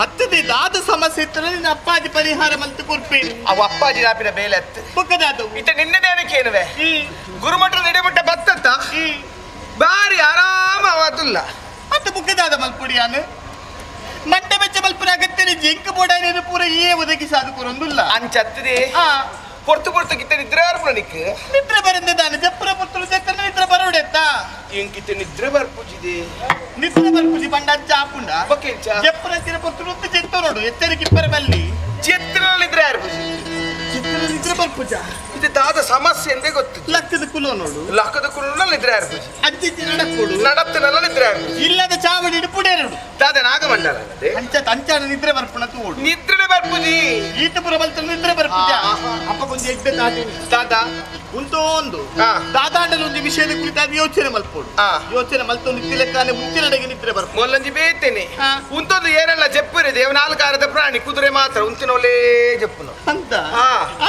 ಹತ್ತದೆ ದಾದ ಸಮಸ್ಯೆ ಇತ್ತು ನಿನ್ನ ಅಪ್ಪಾಜಿ ಪರಿಹಾರ ಮಂತು ಕೊರ್ಪೇನು. ಅವ ಅಪ್ಪಾಜಿ ರಾಪಿನ ಬೇಲೆ ಹತ್ತು ಬೊಕ್ಕದಾದವು ಇತ್ತ ನಿನ್ನೆ ಕೇನುವೆ ಗುರುಮಠದ ಇಡೆಮಟ್ಟ ಬತ್ತತ್ತ ಬಾರಿ ಆರಾಮ ಅವತ್ತುಲ್ಲ. ಅತ್ತ ಬುಕ್ಕದಾದ ಮಲ್ಪುಡಿಯಾನು ಮಂಟೆ ಬೆಚ್ಚ ಮಲ್ಪುನ ಅಗತ್ಯ ಜಿಂಕ್ ಬೋಡಾನೇನು ಪೂರ ಏ ಒದಗಿಸಾದು ಕೊರೊಂದುಲ್ಲ. ಅಂಚತ್ತದೆ ಪೊರ್ತು ಪೊರ್ತು ಕಿತ್ತ ನಿದ್ರೆ ಬರ್ಪುನ ನಿಕ್ ನಿದ್ರೆ ಬರಂದೆ ದಾನೆ ಜಪ್ಪುರ ಪುತ್ತುರು ಜಕ್ಕನ ನಿದ್ರೆ ಬರೋಡೆತ್ತ ಇಂಕಿತ್ತ ನಿದ್ರೆ ಬರ್ಪುಜಿದೆ. ನಿದ್ರೆ ಬರ್ಪುಜಿ ಬಂಡ ಅಜ್ಜ ಆಪುಂಡ ಬೊಕೆಂಚ ಜಪ್ಪುರ ತಿರ ಪೊರ್ತುರು ಜೆತ್ತ ನೋಡು ಎಚ್ಚರಿಕೆ ಇಪ್ಪರ ಬಲ್ಲಿ ಚಿತ್ರ ನಿದ್ರೆ ಬರ್ಪುಜಿ ಚಿತ್ರ ನಿದ್ರೆ ಬರ್ಪುಜ ಇದು ದಾದ ಸಮಸ್ಯೆ ಎಂದೇ ಗೊತ್ತು. ಲಕ್ಕದ ಕುಲೋ ನೋಡು ಲಕ್ಕದ ಕುಲೋ ನಿದ್ರೆ ಬರ್ಪುಜಿ ಅಜ್ಜಿ ನಡಕೊಡು ನಡತ್ತನಲ್ಲ ನಿದ್ರೆ ಬರ್ಪುಜಿ ಇಲ್ಲದ ಚಾವಡಿ ಇಡುಪುಡೇರಡು ದಾದ ನಾಗಮಂಡಲ ಅಂಚ ತಂಚಾನ ನಿದ್ರೆ ಬರ್ಪುಣ ತೋಡು ನಿದ್ರೆ ಬರ್ಪುಜಿ ಈತಪುರ ಬಲ್ತ ನಿದ್ರೆ ಬರ್ಪುಜ ಅಪ್ಪ ಕೊಂಚ ಎಡ್ಡೆ ತಾಟಿ ದಾದ ಉಂಟೋಂದು ದಾದಾಂಡಲ ಒಂದು ವಿಷಯದ ಕುರಿತಾದ ಯೋಚನೆ ಮಲ್ಪೋಡು ಯೋಚನೆ ಮಲ್ತೊಂದು ತಿಲಕ್ಕಾನೆ ಮುಂಚಿನಡೆಗೆ ನಿದ್ರೆ ಬರ್ಪು ಮೊಲ್ಲಂಜಿ ಬೇತೇನೆ ಉಂತೊಂದು ಏನೆಲ್ಲ ಜಪ್ಪುರಿ ದೇವ ನಾಲ್ಕಾರದ ಪ್ರಾಣಿ ಕುದುರೆ ಮಾತ್ರ ಉಂತಿನೊಲೇ ಜಪ್ಪುನು ಅಂತ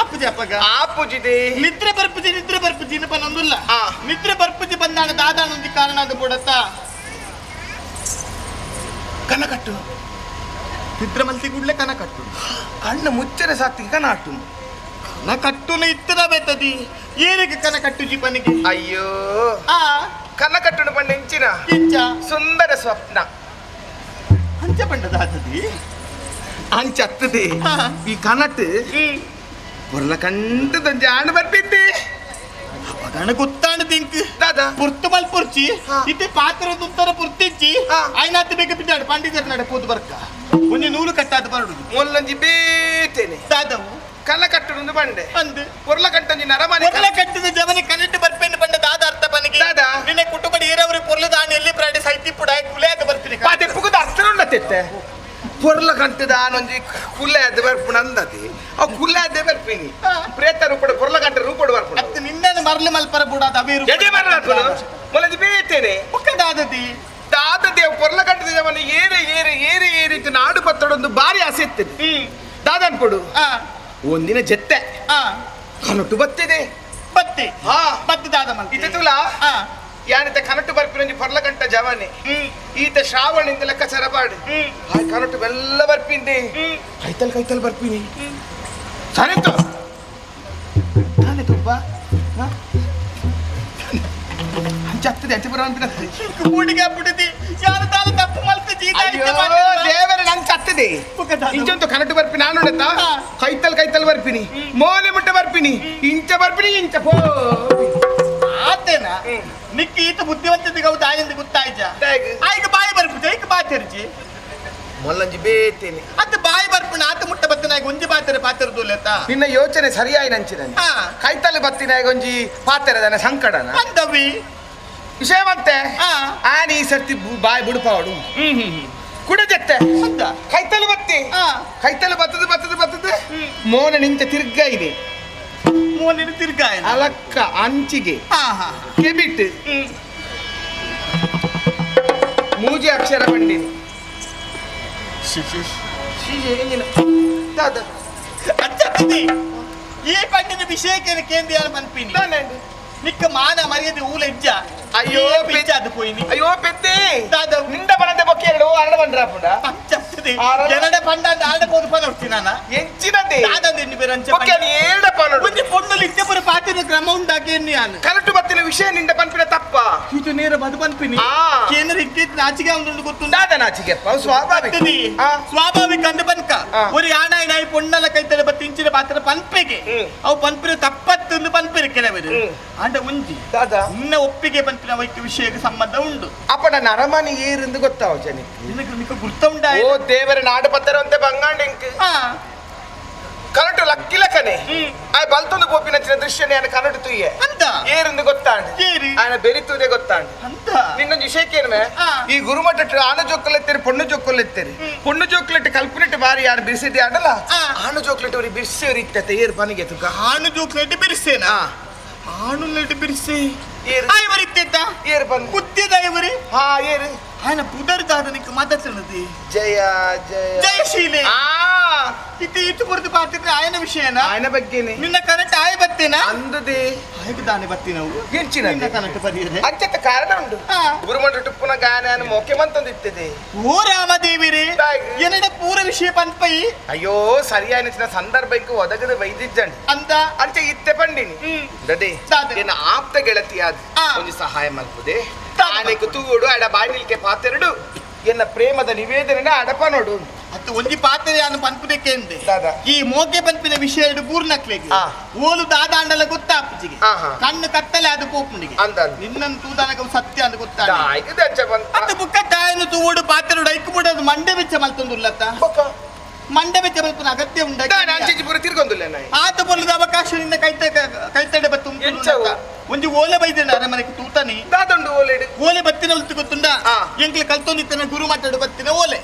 ಆಪುಜಿ ಅಪ್ಪಗ ಆಪುಜಿದೆ ನಿದ್ರೆ ಬರ್ಪುಜಿ ನಿದ್ರೆ ಬರ್ಪುಜಿ ಇನ್ನು ಪನ್ನೊಂದುಲ್ಲ ನಿದ್ರೆ ಬರ್ಪುಜಿ ಬಂದಾಣ ದಾದಾನೊಂದು ಕಾರಣ ಅದು ಬೋಡತ್ತ ಕನ ಕಟ್ಟು ನಿದ್ರೆ ಮಲ್ತಿ ಕೂಡ್ಲೆ ಕನ ಕಟ್ಟು ಕಣ್ಣು ಮುಚ್ಚರೆ ಸಾಕ್ತಿಗೆ ಕನ ಅಟ್ಟು ಕನ ಕಟ್ಟುನ ಇತ್ತದ ಬೇತದಿ ಏನಕ್ಕೆ ಕನ ಕಟ್ಟು ಜೀಪನಿಗೆ ಅಯ್ಯೋ ಕನ ಕಟ್ಟುನು ಪಂಡ ಇಂಚಿನ ಇಂಚ ಸುಂದರ ಸ್ವಪ್ನ ಅಂಚ ಪಂಡದ ಆತದಿ ಅಂಚ ಅತ್ತದೆ ಈ ಕನಟ್ ಬೊರ್ಲ ಕಂಟದಂಜೆ ಆಣ ಬರ್ಪಿದ್ದೆ ಅಪಗಣ ಗೊತ್ತಾಣ ತಿಂಕ್ ದಾದಾ ಪುರ್ತು ಮಲ್ ಪುರ್ಚಿ ಇತ್ತೆ ಪಾತ್ರ ದುಂತರ ಪುರ್ತಿಂಚಿ ಆಯ್ನಾತ್ ಬೇಗ ಬಿದ್ದಾಡು ಪಂಡಿತರ ನಡೆ ಪೋದು ಬರ್ಕ ಒಂಜಿ ನೂಲು ಕಟ್ಟಾದ ಬರಡು ಮೊಲ್ಲಂಜಿ ಬೇತೇನೆ ದಾದವು ಕಲ್ಲ ಕಟ್ಟುನು ಬಂಡೆ ಅಂದು ಪೊರ್ಲ ಕಂಟಂಜಿ ನರಮನೆ ಪೊರ್ಲ ಕಟ್ಟಿದ ಜವನಿ ಕನೆಕ್ಟ್ ಬರ್ಪೇನು ಬಂಡ ದಾದ ಅರ್ಥ ಪನಿಗೆ ದಾದಾ ನಿನ್ನೆ ಕುಟುಂಬ ಏರವರು ಪೊರ್ಲ ದಾಣಿ ಎಲ್ಲಿ ಪ್ರಾಣಿ ಸೈತಿ ಪುಡ ಕುಲೆ ಬರ್ತೀನಿ ಪಾತೆ ಪುಗದ ಅರ್ಥ ಉಂಡತ್ತೆತ್ತೆ ಪೊರ್ಲ ಕಂಟದ ಆನೊಂಜಿ ಕುಲೆ ಅದ ಬರ್ಪುಣ ಅಂದತಿ ಅವು ಕುಲೆ ಅದೇ ಬರ್ಪಿನಿ ಪ್ರೇತ ರೂಪಡ ಪೊರ್ಲ ಕಂಟ ರೂಪಡು ಬರ್ಪುಣ ಅತ್ತ ನಿನ್ನನ್ನು ಮರಳು ಮಲ್ಪರ ಬುಡಾದ ಅವೇರು ಎದೆ ಮರಳು ಬರ್ಪುಣ ಮೊಲಂಜಿ ಬೇತೇನೆ ಪುಕ್ಕದಾದತಿ ದಾದ ದೇವ್ ಪೊರ್ಲ ಕಂಟದ ಜವನ ಏರೆ ಏರೆ ಏರೆ ಏರಿತ್ತು ನಾಡು ಪತ್ತಡೊಂದು ಬಾರಿ ಆಸೆ ಇತ್ತದೆ ದಾದ ಅನ್ಕೊಡು ಒಂದಿನ ಜತ್ತೆ ಕನಟು ಬತ್ತಿದೆ ಬತ್ತಿ ಬತ್ತಿ ದಾದ ಮಲ್ ಇತ್ತೆ ತುಲ ಯಾನಿತ ಕನಟು ಬರ್ಪಿನೊಂಜಿ ಪೊರ್ಲ ಕಂಟ ಜವನೆ ಈತ ಶ್ರಾವಣಿಂದ ಲೆಕ್ಕ ಸರಪಾಡು ಆ ಕನಟು ಬೆಲ್ಲ ಬರ್ಪಿಂದೆ ಕೈತಲ್ ಕೈತಲ್ ಬರ್ಪಿನಿ ಸರಿತು ತಾನೆ ತುಪ್ಪ ಅಂಚ ಆಗ್ತದೆ ಅಂಚೆ ಬರೋ ಅಂತ ಕೂಡಿಗೆ ಆಗ್ಬಿಟ್ಟಿದೆ ಯಾರು ತಾನು ತಪ್ಪು ಮಲ್ತ ಜೀತ ದೇವರೇ ನಂಗೆ ಚತ್ತದೆ ಇಂಚಂತು ಕನಟು ಬರ್ಪಿ ನಾನು ನೋಡತ್ತಾ ಕೈತಲ್ ಕೈತಲ್ ಬರ್ಪಿನಿ ಮೋನೆ ಮುಟ್ಟ ಬರ್ಪಿನಿ ಇಂಚ ಬರ್ಪಿನಿ ಇಂಚ ಪೋ ಆತೇನ ನಿಕ್ಕಿ ಈತ ಬುದ್ಧಿವಂತದಿಗೆ ಅವು ತಾಯಿಂದ ಗೊತ್ತಾಯ್ತ ಆಯ್ಕೆ ಬಾಯಿ ಬರ್ಪುಜ ಐಕೆ ಬಾತೆರ್ಜಿ ಮೊಲ್ಲಂಜಿ ಬೇತೇನೆ ಅದು ಬಾಯಿ ಬರ್ಪುಣ ಆತ ಮುಟ್ಟ ಬತ್ತನಾಗಿ ಒಂಜಿ ಬಾತೆರೆ ಪಾತೆರ ದೂಲೆತ್ತ ನಿನ್ನ ಯೋಚನೆ ಸರಿಯಾയി ನಂಚಿನ ಕೈತಲ್ ಬತ್ತಿನ ಒಂಜಿ ಪಾತೆರದನ ಸಂಕಡನ ಅಂದವಿ ವಿಷಯ ಮತ್ತೆ ಆನಿ ಈ ಸರ್ತಿ ಬಾಯಿ ಬುಡುಪಾವಡು ಕುಡ ಜತ್ತೆ. ಅಂದ. ಕೈತಲು ಬತ್ತಿ. ಕೈತಲು ಬತ್ತದ ಬತ್ತದ ಬತ್ತದ ಮೋನ ನಿಂಚ ತಿರ್ಗ ಇದೆ. ಮೋನಿನ ತಿರ್ಗಾಯನ. ಅಲಕ್ಕ ಅಂಚಿಗೆ. ಹಾ ಹಾ. ಕೆಬಿಟ್ ಮೂಜಿ ಅಕ್ಷರ ಬಂಡಿನಿ. ದಾದ? ಅಚ್ಚಪ್ಪದಿ ಈ ಪಂಡಿನ ವಿಷಯಕ್ಕೆ ಕೇಂದ್ರ ಮನ್ಪಿನಿ. ದಾನಂడి. ನಿಕ್ಕ ಮಾನ ಮರ್ಯಾದೆ ಊಲ ಇಜ್ಜ? ಅಯ್ಯೋ, ಪಿಚ್ಚ ಅದು ಪೋಯಿನಿ. ಅಯ್ಯೋ ಪೆದ್ದೆ. ದಾದ? ನಿಂದ ಬನಂದೆ ಬೊಕ್ಕೆ ಎರಡು ಅರಡ ಬಂದ್ರಾಪುಂಡ. ಅಚ್ಚಪ್ಪದಿ. ಆರಡ. ಜನಡ ಪಂಡ ಅಂತ ಆಡ ಕೋದು ಪನ ಹೊಡ್ತೀನಿ ನಾನ. ಎಂಚಿನದೆ? ದಾದ ಎಣ್ಣಿ ಬೇರೆ ಅಂಚ. ಬೊಕ್ಕೆ ನೀ ಏಡ ಪನೋಡು. ಒಂಜಿ ಪೊಣ್ಣುಲು ಇತ್ತೆ ಪುರ ಪಾತಿನ ಕ್ರಮ ಉಂಡಾಕೆ ಎಣ್ಣಿ ಯಾನು. ಕರಟು ಬತ್ತಿನ ವಿಷಯ ನಿಂದ ಪನ್ಪಿನ ತಪ್ಪ. ಇದು ನೇರ ಬದು ಪನ್ಪಿನಿ. ಕೇಂದ್ರ ಇಕ್ಕಿತ್ ನಾಚಿಗೆ ಒಂದು ಗೊತ್ತುಂಡ. ದಾದ ನಾಚಿಗೆಪ್ಪ? ಅವು ಸ್ವಾಭಾವಿಕ. ಅತ್ತದಿ. ಸ್ವಾಭಾವಿಕ ಅಂದ ಪನ್ಕ. ഒരു ആണായി പൊണ്ണല ಕೈತಲೆ ಬತ್ತಿ ಇಂಚಿನ ಪಾತ್ರ ಪನ್ಪೆಗೆ. ಅವು ಪನ್ಪಿನ ತಪ್ಪತ್ತೊಂದು ಪನ್ಪಿರ ಕೆಲವರು. ಆಂಡ ಒಂಜಿ ದಾದ? ನಿನ್ನ ಒಪ್ಪಿಗೆ ಪನ್ಪಿನ ಅವಕ್ಕೆ ವಿಷಯಕ್ಕೆ ಸಂಬಂಧ ಉಂಡು. ಅಪ್ಪಡ ನರಮನಿ ಏರಿಂದು ಗೊತ್ತಾವ ಜನಿ. ನಿನಗೆ ನಿಕ್ಕ ಗುರ್ತ ಉಂಡ. ಓ ದೇವರ ನಾಡು ಪತ್ತರ ಅಂತೆ ಬಂಗಾಂಡ ಇಂಕ್. ಕರಟು ಲಕ್ಕಿಲಕನೆ ಆಯ್ ಬಲ್ತೊಂದು ಪೋಪಿನಂಚಿನ ದೃಶ್ಯ ನಾನು ಕರಟು ತುಯ್ಯೆ. ಅಂತ. ಏರಿಂದು ಗೊತ್ತಾಂಡ್. ಏರಿ? ఆయన ಬೆರಿತುದೆ ಗೊತ್ತಾಂಡ್. ಅಂತ. ನಿನ್ನೊಂದು ವಿಷಯಕ್ಕೇನುವೆ. ಈ ಗುರುಮಠ ಆನ ಜೋಕುಲೆತ್ತೇರಿ ಪೊಣ್ಣು ಜೋಕುಲೆತ್ತೇರಿ ಪೊಣ್ಣು ಜೋಕುಲೆಟ್ ಕಲ್ಪನೆಟ್ ಬಾರಿ ಯಾರು ಬಿರ್ಸಿದ್ದೆ ಆಡಲ್ಲ. ಆನ ಜೋಕ್ಲೆಟ್ ಅವ್ರಿಗೆ ಬಿರ್ಸಿ ಇತ್ತತೆ ಏರು ಪನಿಗೆ ತುಕ. ಆಣು ಜೋಕ್ಲೆಟ್ ಬಿರ್ಸೇನಾ? ಆಣು ಲೆಟ್ ಬಿರ್ಸೆ. ಏರು? ಐವರ್ ಇತ್ತೆತ್ತ. ಏರು ಪನ್? ಕುತ್ತಿದ ಐವರಿ. ಹಾ, ಏರು? ఆయన ಪುದರ್ದಾದ ನಿಕ್ಕ ಮಾತಾಡ್ತಿರೋದು. ಜಯ ಜಯ. ಜಯಶೀಲೆ. ಇತ್ತು ಇತ್ತು ಪುರ್ದು ಪಾತಿದ್ರೆ ಆಯನ ವಿಷಯನ. ఆయన ಬಗ್ಗೆನೆ. ನಿನ್ನ ಕರೆಕ್ಟ್ ಆಯ ಬತ್ತೇನಾ? ಅಂದದೆ. ಆಯ್ತು ದಾನೆ ಬತ್ತಿ ನಾವು. ಎಂಚಿನ? ನಿನ್ನ ಕರೆಕ್ಟ್ ಬರೀರೆ. ಅಂಚತ್ತ ಕಾರಣ ಉಂಡು. ಗುರುಮಠ ಟುಪ್ಪುನ ಗಾನ ಮೋಕೆ ಮಂತೊಂದು ಇತ್ತದೆ. ಓ ರಾಮದೇವಿರೇ. ತಾಯಿ. ಎನ್ನಡ ಪೂರ ವಿಷಯ ಪನ್ಪೈ. ಅಯ್ಯೋ ಸರಿಯಾದ ಸಂದರ್ಭ ಇಂಕ ಒದಗದ ವೈದಿಜ್ಜಂಡ್. ಅಂತ. ಅಂಚೆ ಇತ್ತೆ ಪಂಡಿನಿ. ದಡೆ. ದಾದೆ? ಎನ್ನ ಆಪ್ತ ಗೆಳತಿ ಆದ್ ಒಂಜಿ ಸಹಾಯ ಮಲ್ಪುದೆ. ದಾದೆ? ಆನೆಕ್ ತೂವೊಡು ಅಡ ಬಾಯಿ ನಿಲ್ಕೆ ಪಾತೆರಡು ಎನ್ನ ಪ್ರೇಮದ ನಿವೇದನೆ ಅಡಪ ನೋಡು. ಅತ್ತು ಒಂಜಿ ಪಾತ್ರೆ ಅನ್ನು ಪನ್ಪುದಕ್ಕೆ ಎಂದೆ. ದಾದ? ಈ ಮೋಕೆ ಪನ್ಪಿನ ವಿಷಯ ಎರಡು ಬೂರ್ನಕ್ಲೆಗೆ ಓಲು ದಾದಾಂಡಲ ಗೊತ್ತಾಪುಜಿಗೆ. ಕಣ್ಣು ಕತ್ತಲೆ ಅದು ಪೋಪುಂಡಿಗೆ. ಅಂದ ಅಂದ. ನಿನ್ನನ್ನು ತೂದಾನಗ ಅವು ಸತ್ಯ ಅಂದ್ ಗೊತ್ತಾಗ. ದಾಯ್ಗದ ಅಂಚ ಬಂತ. ಅತ್ತು ಬುಕ್ಕ ತಾಯನು ತೂವೋಡು ಪಾತ್ರೆಡು ಐಕು ಬಿಡೋದು ಮಂಡೆ ಬೆಚ್ಚ ಮಲ್ತೊಂದುಲ್ಲತ್ತ. ಬೊಕ್ಕ? ಮಂಡೆ ಬೆಚ್ಚ ಮಲ್ಪುನ ಅಗತ್ಯ ಉಂಡ. ದಾನೆ ಅಂಚಿಂಚಿ ಪೂರ ತಿರ್ಗೊಂದುಲ್ಲ ನಾಯಿ. ಆತ ಬೊಲ್ಲದ ಅವಕಾಶ ನಿನ್ನ ಕೈತ ಕೈತಡೆ ಬತ್ತು. ಎಂಚವು? ಒಂಜಿ ಓಲೆ ಬೈದಂಡ ಅರಮನೆಗೆ ತೂತನಿ. ದಾದುಂಡು ಓಲೆಡು? ಓಲೆ ಬತ್ತಿನ ಉಲ್ತು ಗೊತ್ತುಂಡ. ಎಂಕ್ಲೆ ಕಲ್ತೊಂದಿತ್ತನ ಗುರು ಮಾತಾಡು ಬತ್ತಿನ ಓಲೆ.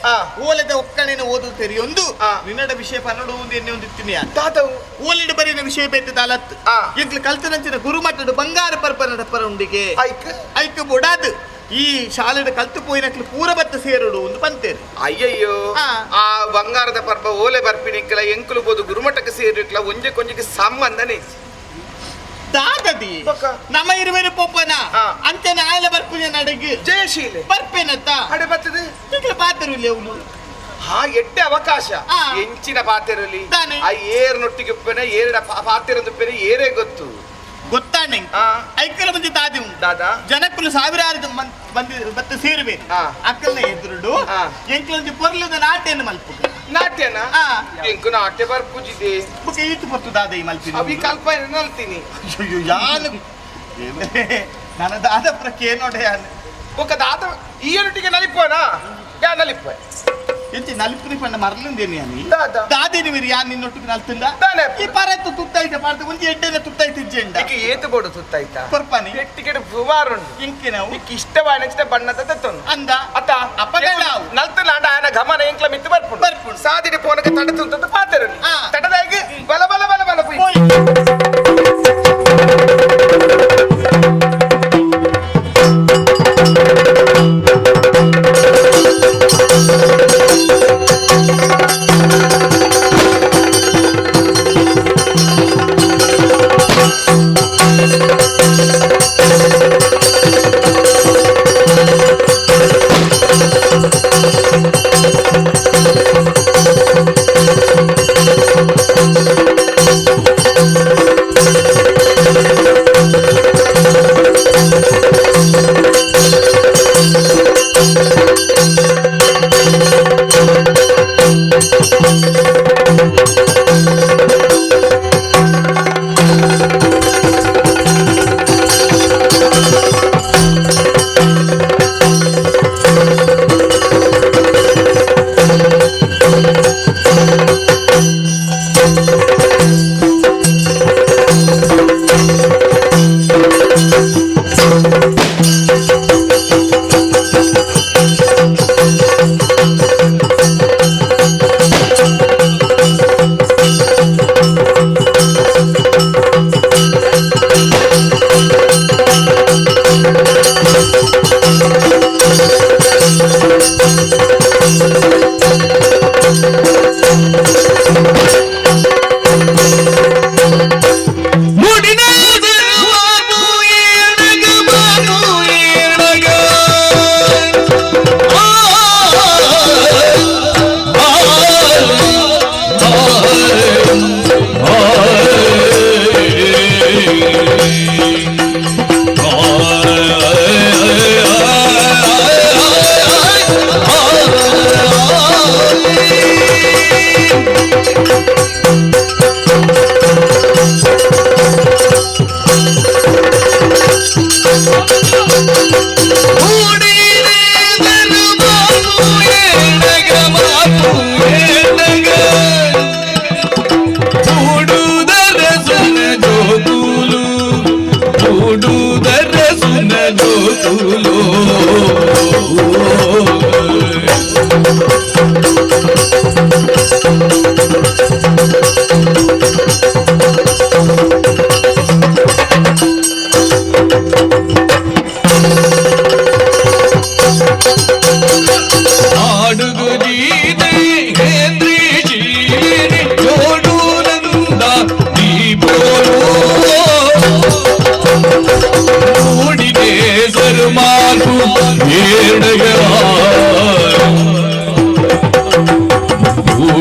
ಓಲೆದ ಒಕ್ಕಣೆನ ಓದು ತೆರಿಯೊಂದು ನಿನ್ನಡ ವಿಷಯ ಪನ್ನಡು ಒಂದು ಎಣ್ಣೆ ಒಂದು ಇತ್ತಿನಿ. ದಾದವು? ಓಲೆಡು ಬರಿನ ವಿಷಯ ಬೇತದ ಅಲತ್. ಎಂಕ್ಲೆ ಕಲ್ತನಂಚಿನ ಗುರು ಮಾತಾಡು ಬಂಗಾರ ಪರ್ಪರ ಪರ ಉಂಡಿಗೆ. ಐಕ್? ಐಕ್ ಬೊಡಾದು ಈ ಶಾಲೆಡ್ ಕಲ್ತು ಪೋಯಿನಕ್ಲು ಪೂರ ಬತ್ತ ಸೇರುಡು ಒಂದು ಪಂತೇರು. ಅಯ್ಯಯ್ಯೋ. ಆ ಬಂಗಾರದ ಪರ್ಬ ಓಲೆ ಬರ್ಪಿನಿಕ್ಕಲ ಎಂಕುಲು ಬೋದು ಗುರುಮಠಕ್ಕೆ ಸೇರಿಕ್ಲ ಒಂಜೆ ಕೊಂಜೆಗೆ ಸಂಬಂಧನೇ ಇಜ್ಜಿ. ದಾದದಿ. ಬೊಕ್ಕ? ನಮ್ಮ ಇರುವೆರು ಪೋಪನ. ಅಂಚನೆ ಆಯಲ ಬರ್ಪುನ ನಡಗ್. ಜಯಶೀಲೆ. ಬರ್ಪೇನತ್ತ. ಅಡೆ ಬರ್ತದೆ. ಎಂಕ್ಲೆ ಪಾತೆರು ಲೇವುಲು. ಹಾ ಎಡ್ಡೆ ಅವಕಾಶ. ಎಂಚಿನ ಪಾತೆರಲಿ? ದಾನೆ? ಆ ಏರ್ ನೊಟ್ಟಿಗೆ ಉಪ್ಪೆನೆ ಏರಡ ಪಾತೆರಂದುಪ್ಪೆನೆ ಏರೇ ಗೊತ್ತು. ಗೊತ್ತಾನೆ. ಐಕಲ ಮಂದಿ ತಾದಿ ಉಂಟು. ದಾದಾ? ಜನಕ್ಕಲು ಸಾವಿರಾರು ಬಂದಿ ಬತ್ತ ಸೇರುವೆ. ಅಕ್ಕಲ್ನ ಎದುರುಡು ಎಂಕ್ಲೊಂಜಿ ಪೊರ್ಲದ ನಾಟ್ಯನ ಮಲ್ಪು. ನಾಟ್ಯನ? ಎಂಕು ನಾಟ್ಯ ಬರ್ಪುಜಿದೆ. ಬೊಕ ಈತು ಪೊರ್ತು ದಾದ ಈ ಮಲ್ಪಿನ? ಅವಿ ಕಲ್ಪ ನಲ್ತೀನಿ. ಅಯ್ಯೋ ಯಾನು ನನ್ನ ದಾದ ಪ್ರಕ್ಕೆ ನೋಡೆ ಯಾನು. ಬೊಕ ದಾದ ಈ ನೊಟ್ಟಿಗೆ ನಲಿಪೋನಾ ಯಾ ನಲಿಪ? ಎಂಚಿ ನಲ್ಪಿನಿ ಪಂಡ ಮರಲುಂದೇನಿ ಯಾನಿ. ದಾದ? ದಾದೇನಿ ಮಿರಿ ಯಾನ್ ನಿನ್ನೊಟ್ಟಿಗೆ ನಲ್ತುಂಡ. ದಾನೆ? ಈ ಪರತ್ತು ತುತ್ತೈತೆ ಪಾಡ್ದು ಒಂಜಿ ಎಡ್ಡೆನ ತುತ್ತೈತೆ ಇಜ್ಜೆಂಡ. ಇಕ್ಕೆ ಏತು ಬೋಡು ತುತ್ತಾಯ್ತಾ? ಕೊರ್ಪಾನಿ. ಎಟ್ಟಿಗೆಡು ಸುಮಾರುಂಡು. ಇಂಕಿನವು. ಇಕ್ಕೆ ಇಷ್ಟವಾದ ಬಣ್ಣದ ತೆತ್ತೊಂದು. ಅಂದ. ಅತ್ತ. ಅಪ್ಪಗಡ ಅವು. ನಲ್ತು ನಾಡ ಆನ ಗಮನ ಎಂಕ್ಲ ಮಿತ್ತು ಬರ್ಪುಂಡು. ಬರ್ಪುಂಡು. ಸಾದಿಡೆ ಪೋನಕ ತಡ ತುಂತದ್ದು ಪಾತೆರು. ತಡದಾಗಿ ಬಲ ಬಲ ಬಲ ಬಲ ಪುಯ್. ಪೋಯ್.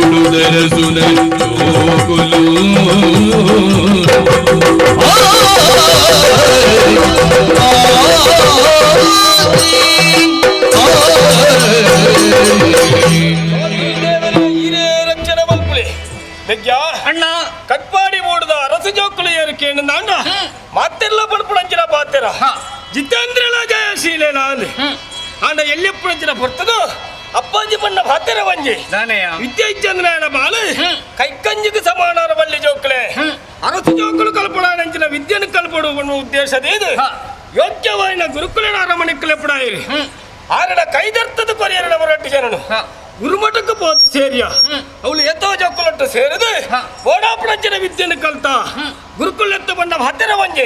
ಮೂಡುದರಸುನ ಜೋಕುಲು ಅಣ್ಣ ಕಟ್ಪಾಡಿ ಮೂಡದ ಅರಸು ಜೋಕುಲು ಏರಿಕೆಯನ್ನು ನಾಂಡ ಮಾತೆಲ್ಲ ಪಡ್ಪುಡಂಚಿನ ಪಾತೆರ ಜಿತೇಂದ್ರಲ ಜಯಶೀಲೆ ನಾನು ಆಂಡ ಎಲ್ಲಿಪ್ಪುಡಂಚಿನ ಪೊರ್ತದು ಅಪ್ಪಾಜಿ ಬಣ್ಣ ಪಾತೆರ ವಂಜಿ ವಿದ್ಯೆ ಇಚ್ಚಂದ್ರನ ಬಾಲು ಕೈಕಂಜಿಗೆ ಸಮಾನರ ಬಲ್ಲಿ ಜೋಕುಲೆ ಅರಸು ಜೋಕುಲು ಕಲ್ಪಡಂಚಿನ ವಿದ್ಯೆನು ಕಲ್ಪಡು ಉದ್ದೇಶದ ಇದು ಯೋಗ್ಯವಾಯಿನ ಗುರುಕುಲಿನ ಅರಮನೆಕ್ಕಲೆಪ್ಪಡಾಯಿರಿ ಆರಡ ಕೈದರ್ತದ ಕೊರಿಯರಡ ಮರಟ್ಟು ಜನನು ಗುರುಮಠಕ್ಕೆ ಹೋದ ಸೇರಿಯ ಅವಳು ಎತ್ತೋ ಜೋಕುಲಟ್ಟು ಸೇರಿದು ಓಡಾಪುಡಂಚಿನ ವಿದ್ಯೆಯನ್ನು ಕಲ್ತ ಗುರುಕುಲೆತ್ತ ಬಂದ ಹತ್ತಿರ ಒಂಜೆ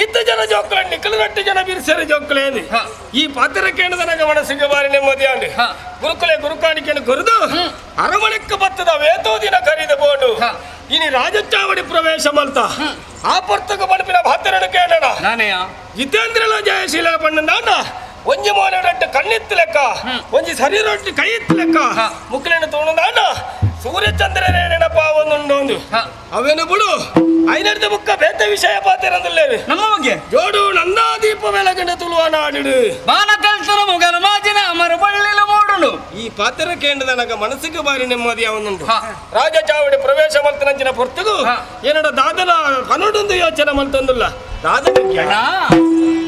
ಈತ ಜನ ಜೋಕುಲ ನಿಕ್ಕಲರಟ್ಟು ಜನ ಬಿರ್ಸೆರ ಜೋಕುಲೇನು ಈ ಪಾತ್ರ ಕೇಳದನಗ ಮನಸ್ಸಿಗೆ ಬಾರಿ ನೆಮ್ಮದಿಯಾಂಡು ಗುರುಕುಲೆ ಗುರುಕಾಣಿಕೆಯನ್ನು ಕೊರೆದು ಅರಮನೆಕ್ಕೆ ಬತ್ತದ ವೇತೋ ದಿನ ಕರೀದ ಬೋಡು ಇನಿ ರಾಜಚಾವಡಿ ಪ್ರವೇಶ ಮಲ್ತ ಆ ಪರ್ತಕ ಬಡಪಿನ ಭಾತರಡು ಕೇಳಣ ಜಿತೇಂದ್ರಲ ಜಯಶೀಲ ಪಣ್ಣಂದಾಂಡ ಒಂಜಿ ಮೋನೆ ರೊಟ್ಟು ಕಣ್ಣಿತ್ತು ಲೆಕ್ಕ ಒಂಜಿ ಸರಿ ರೊಟ್ಟಿ ಕೈ ಇತ್ತು ಲೆಕ್ಕ ಮುಕ್ಲೇನು ತೋಣದಾಂಡ ಸೂರ್ಯಚಂದ್ರನೇ ನೆನಪ ಒಂದುಂಡು ಅವೇನು ಬಿಡು ಐನರ್ದ ಬುಕ್ಕ ಬೇತ ವಿಷಯ ಪಾತಿರಂದಿಲ್ಲೇನು ನಮ್ಮ ಬಗ್ಗೆ ಜೋಡು ನಂದಾದೀಪ ಬೆಳಗಂಡ ತುಳುವ ನಾಡಿಡು ಬಾನ ಕಲ್ಸರ ಮುಗನ ಮಾಜಿನ ಅಮರ ಬಳ್ಳಿಲ ಮೂಡುನು ಈ ಪಾತ್ರ ಕೇಂದ್ರದನಗ ಮನಸ್ಸಿಗೆ ಬಾರಿ ನೆಮ್ಮದಿ ಅವನುಂಟು ರಾಜ ಚಾವಡಿ ಪ್ರವೇಶ ಮಲ್ತನಂಚಿನ ಪೊರ್ತುಗು ಏನಡ ದಾದನ ಕನ್ನಡೊಂದು ಯೋಚನೆ ಮಲ್ತೊಂದುಲ್ಲ ದಾದನ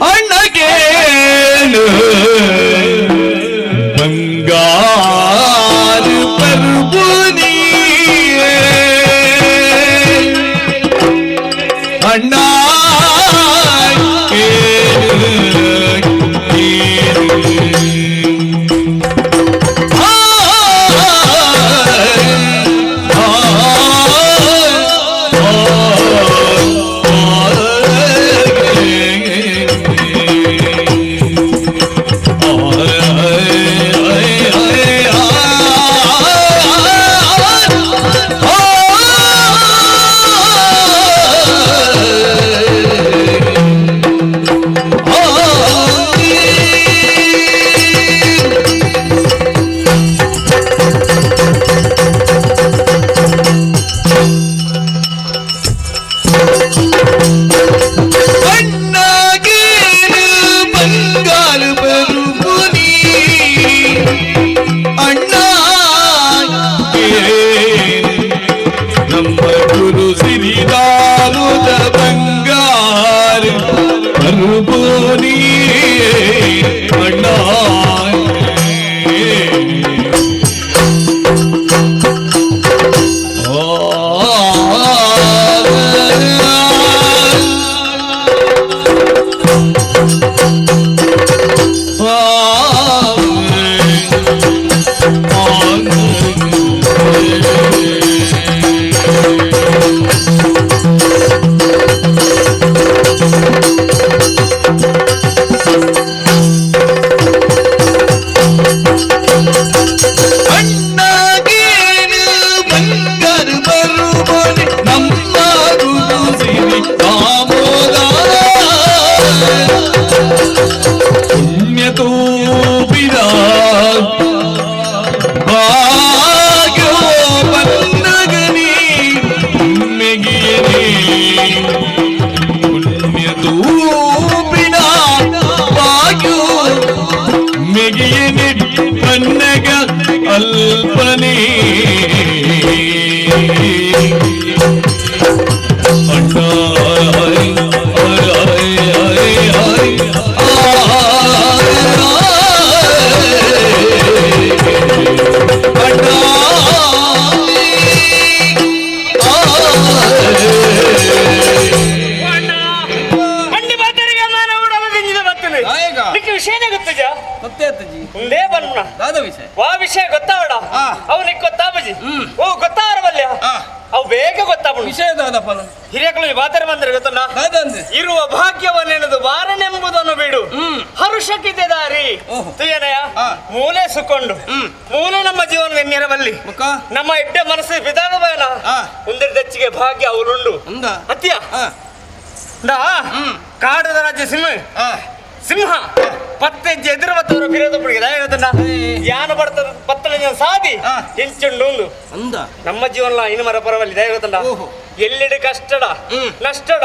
ಅಣ್ಣಗೇನು ಬಂಗಾರು ಪರ್ಬುನಿ ಅಣ್ಣ ಅಣ್ಣಗೇನು ಬಂಗಾರು ಬರುಮುನಿ ಅಣ್ಣ ನಮ್ಮ ಗುರು ಸಿರಿದಾರುದ ಬಂಗಾರು ಬರುಮುನಿ ಅಣ್ಣ ಅಣ್ಣಗೇನು ಬಂಗಾರು ಬರುವನೆ ನಮ್ಮ ಗುರು ಸಿರಿ ದಾಮೋದರ ಪುಣ್ಯತೋಪಿದ ಭಾಗ್ಯೋ ಪನ್ನಗನಿ ಮೆಗಿಯನೇ ಪುಣ್ಯತೋಪಿನ ಭಾಗ್ಯೋ ಮೆಗಿಯನೆ ಪನ್ನಗ ಅಲ್ಪನೇ ಅಣ್ಣ ಬಂಡಿ ಬಾತರಿಗೆ ನಾನು ಉಡಲ ದಿಂಜಿದ ಬರ್ತೇನೆ ನಿಕ್ಕೆ ವಿಷಯನೇ ಗೊತ್ತಜ ಒಂದೇ ಬಣ್ಣ ದಾದ ವಿಷಯ ವಾ ವಿಷಯ ಗೊತ್ತಾವಡ ಅವನಿಗೆ ಗೊತ್ತಾಬಜಿ ಓ ಗೊತ್ತಾವರವಲ್ಯ ಅವು ಬೇಗ ಗೊತ್ತಾಬು ವಿಷಯ ದಾದಪ್ಪ ಹಿರಿಯಕಳು ಬಾತರ ಬಂದರೆ ಗೊತ್ತಲ್ಲ ದಾದಂದ್ರೆ ಇರುವ ಭಾಗ್ಯವನ್ನೆನೆದು ಬಾರನೆಂಬುದನ್ನು ಬಿಡು ಹರುಷಕ್ಕಿದೆ ದಾರಿ ಓಹೋ. ತುಯನಯ ಮೂಲೆ ಸುಕೊಂಡು ಮೂಲೆ ನಮ್ಮ ಜೀವನದ ನೆರವಲ್ಲಿ ಮುಖ ನಮ್ಮ ಎಡ್ಡೆ ಮನಸ್ಸು ಬಿದಾದ ಬಯನ ಉಂದಿರ್ದಚ್ಚಿಗೆ ಭಾಗ್ಯ ಅವಳುಂಡು ಉಂದ ಅತ್ಯ ಕಾಡದ ರಾಜ್ಯ ಸಿಂಹ ಸಿಂಹ ಪತ್ತೆಂಚಿ ಎದುರು ಬತ್ತವರು ಪಿರೋದ ಪುಡಿಗೆ ದಯಗತನ ಯಾನ ಬರ್ತದ ಪತ್ತನ ಸಾದಿ ಎಂಚುಂಡು ಉಂದು ಅಂದ ನಮ್ಮ ಜೀವನ ಇನ್ನು ಮರ ಪರವಲ್ಲಿ ದಯಗತನ ಎಲ್ಲೆಡೆ ಕಷ್ಟಡ ನಷ್ಟಡ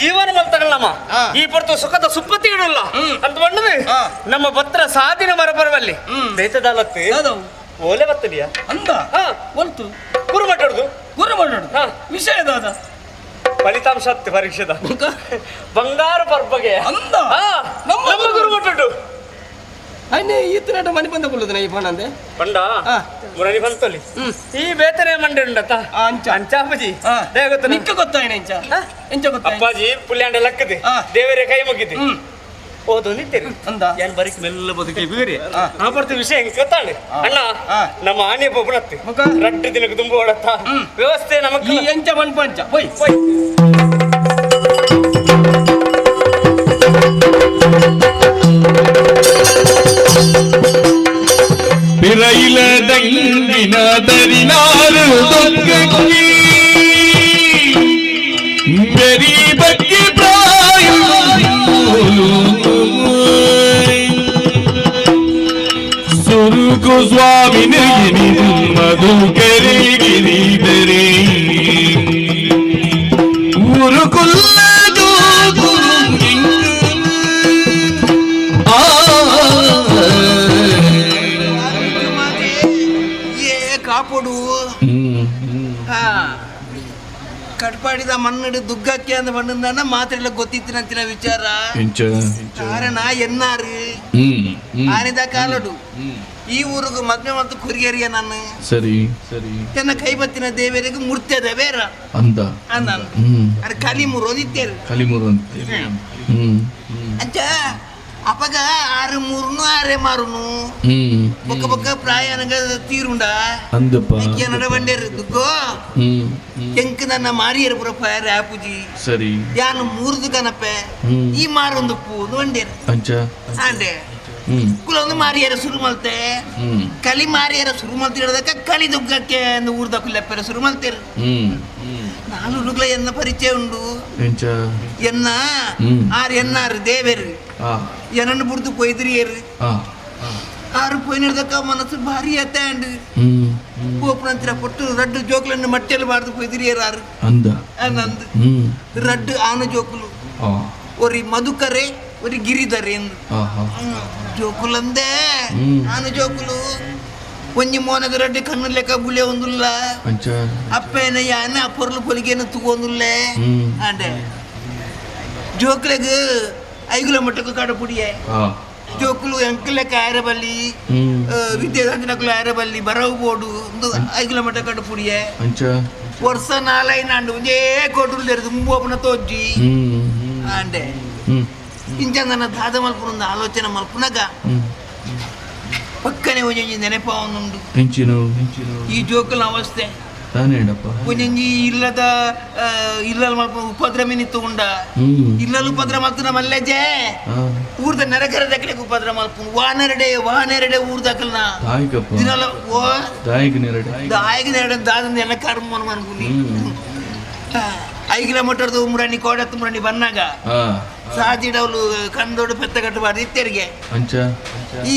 ಜೀವನ ಮಲ್ತಗಲ್ ನಮ್ಮ ಈ ಪೊರ್ತು ಸುಖದ ಸುಪ್ಪತ್ತಿ ಇಡಲ್ಲ ಅಂತ ಬಂದದು ನಮ್ಮ ಪತ್ರ ಸಾದಿನ ಮರ ಪರವಲ್ಲಿ ದೈತದಾಲತ್ತು ಯಾವ್ದವು? ಓಲೆ ಬತ್ತಲಿಯ ಅಂದ ಹಾ. ಒಲ್ತು ಗುರು ಮಾತಾಡುದು ಗುರು ಮಾಡೋದು ಹಾ. ವಿಷಯ ದಾದ ಫಲಿತಾಂಶ ಹತ್ತು ಪರೀಕ್ಷೆದ ಬಂಗಾರ ಪರ್ಬಗೆ ಅಂದ ಹಾ, ನಮ್ಮ ನಮ್ಮ ಗುರು ಮಟ್ಟುಂಟು ಅಯ್ಯೇ ಈತನಾಟ ಮನೆ ಬಂದ ಕುಲ್ಲುದನ ಈ ಫೋನ್ ಅಂದೆ ಬಂಡ ಹಾ. ಮುರಣಿ ಬಂತೊಲಿ ಈ ಬೇತನೆ ಮಂಡೆ ಉಂಡತ್ತ ಆ, ಅಂಚ. ಅಂಚಾಪಜಿ ಹಾ. ದೇವಗತ್ತ ನಿಕ್ಕ ಗೊತ್ತಾಯ್ನ ಎಂಚ ಎಂಚ ಗೊತ್ತಾಯ್ನ ಅಪ್ಪಾಜಿ ಪುಲ್ಯಾಂಡ ಲಕ್ಕದೆ ಹಾ. ದೇವರೇ ಕೈ ಮುಗಿದ್ದೆ ಓದು ನಿಂತೇನೆ ಅಂದ ಏನ್ ಬರೀಕ್ ಮೆಲ್ಲ ಬದುಕಿ ಬೀರಿ ಆ ಬರ್ತಿ ವಿಷಯ ಹೆಂಗ್ ಗೊತ್ತಾಳೆ ಅಣ್ಣ ಹಾ. ನಮ್ಮ ಆನೆ ಬೊಬ್ಬನತ್ತಿ ಮುಖ? ರಡ್ಡು ದಿನಕ್ಕೆ ತುಂಬ ಓಡತ್ತ ವ್ಯವಸ್ಥೆ ನಮಕ್ ಈ ಎಂಚ ಪಂಚ ಪೋಯ್ ಪೋಯ್. பிறையில தங்கின தரினாறு தொங்கி பெரிய பிராயம் ಸುರುಕು ಸ್ವಾಮಿ ಮಧು ಕರಿಗಿರಿದರೆ ಊರುಕುಲ್ಲದು ಆ ಏ ಕಾಪೊಡು ಹಾ ಕಟ್ಪಾಡಿದ ಮಣ್ಣು ದುಗ್ಗಕ್ಕೆ ಅಂದ ಮಣ್ಣನ್ನ ಮಾತ್ರೆಲ್ಲ ಗೊತ್ತಿತ್ತಿನಂತಿನ ವಿಚಾರ ಎಂಚ ಕಾರಣ ಎನ್ನಾರು ಆನಿದ ಕಾಲಡು ಈ ಊರಿಗೂ ಮದ್ವೆ ಮತ್ತು ಕುರಿಯರಿಯ ನಾನು ಸರಿ ಸರಿ ತನ್ನ ಕೈ ಬತ್ತಿನ ದೇವರಿಗೆ ಮೂರ್ತಿ ಬೇರ ಅಂದ ಅಂದ ಅರೆ ಕಲಿ ಮುರೋದಿತ್ತೇರು ಕಲಿಮೂರು ಅಂತ ಹ್ಮ್ ಅಂಚ ಅಪಗ ಆರು ಮೂರುನು ಆರೆ ಮಾರುನು ಹ್ಮ್ ಬೊಕ್ಕ ಬೊಕ್ಕ ಪ್ರಾಯನಗ ತೀರುಂಡ ಅಂದಪ್ಪ ನಡ ಬಂಡೇರು ದುಗ್ಗೋ ಹ್ಮ್ ಎಂಕ್ ನನ್ನ ಮಾರಿಯರು ಪುರಪ್ಪ ಆಪುಜಿ ಸರಿ ಯಾನು ಮೂರ್ದು ಕನಪೆ ಹ್ಮ್. ಈ ಮಾರೊಂದು ಪೂದು ಬಂಡೇರು ಅಂಚ ಆಂಡೆ ಹ್ಮ್ ಕುಲೊಂದು ಮಾರಿಯರ ಶುರು ಮಲ್ತೆ ಹ್ಮ್ ಕಲಿ ಮಾರಿಯರ ಶುರು ಮಲ್ತಿರೋದಕ್ಕ ಕಲಿ ದುಗ್ಗಕ್ಕೆ ಅಂದು ಊರ್ದ ಕುಲೆಪ್ಪರ ಶುರು ಮಲ್ತೇರು ಹ್ಮ್ ನಾಲು ರುಗ್ಲ ಎನ್ನ ಪರಿಚಯ ಉಂಡು ಎಂಚ ಎನ್ನ ಹ್ಮ್. ಆರ್ ಎನ್ನಾರು ದೇವೇರು ಆ ಎನ್ನನ್ನು ಬುಡ್ದು ಪೊಯ್ದ್ರಿಯರು ಆ ಆರು ಪೊಯ್ನಿಡ್ದಕ್ಕ ಮನಸ್ಸು ಭಾರಿ ಅತ್ತಾಂಡು ಹ್ಮ್ ಪೋಪನಂತರ ಪೊಟ್ಟು ರಡ್ಡು ಜೋಕ್ಲನ್ನು ಮಟ್ಟೆಲು ಬಾರ್ದು ಪೊಯ್ದ್ರಿಯರು ಆರು ಅಂದ ನಂದು ಹ್ಮ್ ರಡ್ಡು ಆನ ಜೋಕುಲು ಆ ಒರಿ ಮಧುಕರೆ ಒರಿ ಗಿರಿಧರೆ ಎಂದು ಆಹಾ ಜೋಕುಲಂದೆ ಹ್ಮ್. ಆನು ಜೋಕುಲು ಒಂಜಿ ಮೋನದ ರಡ್ಡು ಕಣ್ಣು ಲೆಕ್ಕ ಬುಲೆ ಒಂದುಲ್ಲ ಅಂಚ ಅಪ್ಪೇನ ಯಾನ ಪೊರ್ಲು ಪೊಲಿಗೆನ ತೂಗೊಂದುಲ್ಲೆ ಹ್ಮ್. ಆಂಡೆ ಜೋಕ್ಲೆಗ್ ಐಗುಲ ಮಟ್ಟಕ್ಕೆ ಕಡಪುಡಿಯೆ ಆ ಜೋಕುಲು ಎಂಕುಲೆಕ್ಕ ಆಯರಬಲ್ಲಿ ಹ್ಮ್ ವಿದ್ಯಾಸಂಜನಕುಲು ಆಯರಬಲ್ಲಿ ಬರವು ಬೋಡು ಒಂದು ಐಗುಲ ಮಟ್ಟ ಕಡಪುಡಿಯೆ ಅಂಚ ವರ್ಷ ನಾಲೈನಾಂಡು ಒಂಜೇ ಕೋಟುಲು ತೆರೆದು ಮುಂಬೋಪನ ತೋಜ್ಜಿ ಹ್ಮ್ ಆಂಡೆ ಹ್ಮ್ ಇಂಚ ನನ್ನ ದಾದ ಮಲ್ಪುನ ಆಲೋಚನೆ ಮಲ್ಪುನಗ ಹ್ಮ್ ಪಕ್ಕನೆ ಒಂಜೊಂಜಿ ನೆನಪಾವನುಂಡು ಎಂಚಿನ ಈ ಜೋಕುಲ ಅವಸ್ಥೆ ತಾನೇಡಪ್ಪ ಒಂಜೊಂಜಿ ಇಲ್ಲದ ಇಲ್ಲಲ್ ಮಲ್ಪ ಉಪದ್ರ ಮಿನಿ ತಗೊಂಡ ಹ್ಮ್ ಇಲ್ಲಲ್ ಉಪದ್ರ ಮಲ್ತನ ಮಲ್ಲೆಜೆ ಆ ಊರ್ದ ನೆರಕರ ದಕ್ಕಲೆಗ್ ಉಪದ್ರ ಮಲ್ಪುನು ವಾನೆರಡೆ ವಾನೆರಡೆ ಊರ್ ದಕ್ಕಲ್ನ ತಾಯಿಗಪ್ಪ ದಿನಲ ಓ ತಾಯಿಗೆ ನೆರಡೆ ದಾಯಗ ನೆರಡೆ ದಾದ ನೆನ ಕರ್ಮ ಅನ್ಕುನಿ ಹ್ಮ್. ಐಗಿಲ ಮಟ್ಟದ ಮುರಾಣಿ ಕೋಡತ್ತು ಮುರಾಣಿ ಬನ್ನಾಗ ಆ ಸಾಜಿಡವಲು ಕಂದೋಡು ಪೆತ್ತ ಕಟ್ಟಬಾರ್ದು ಇತ್ತೆರಿಗೆ ಅಂಚ ಈ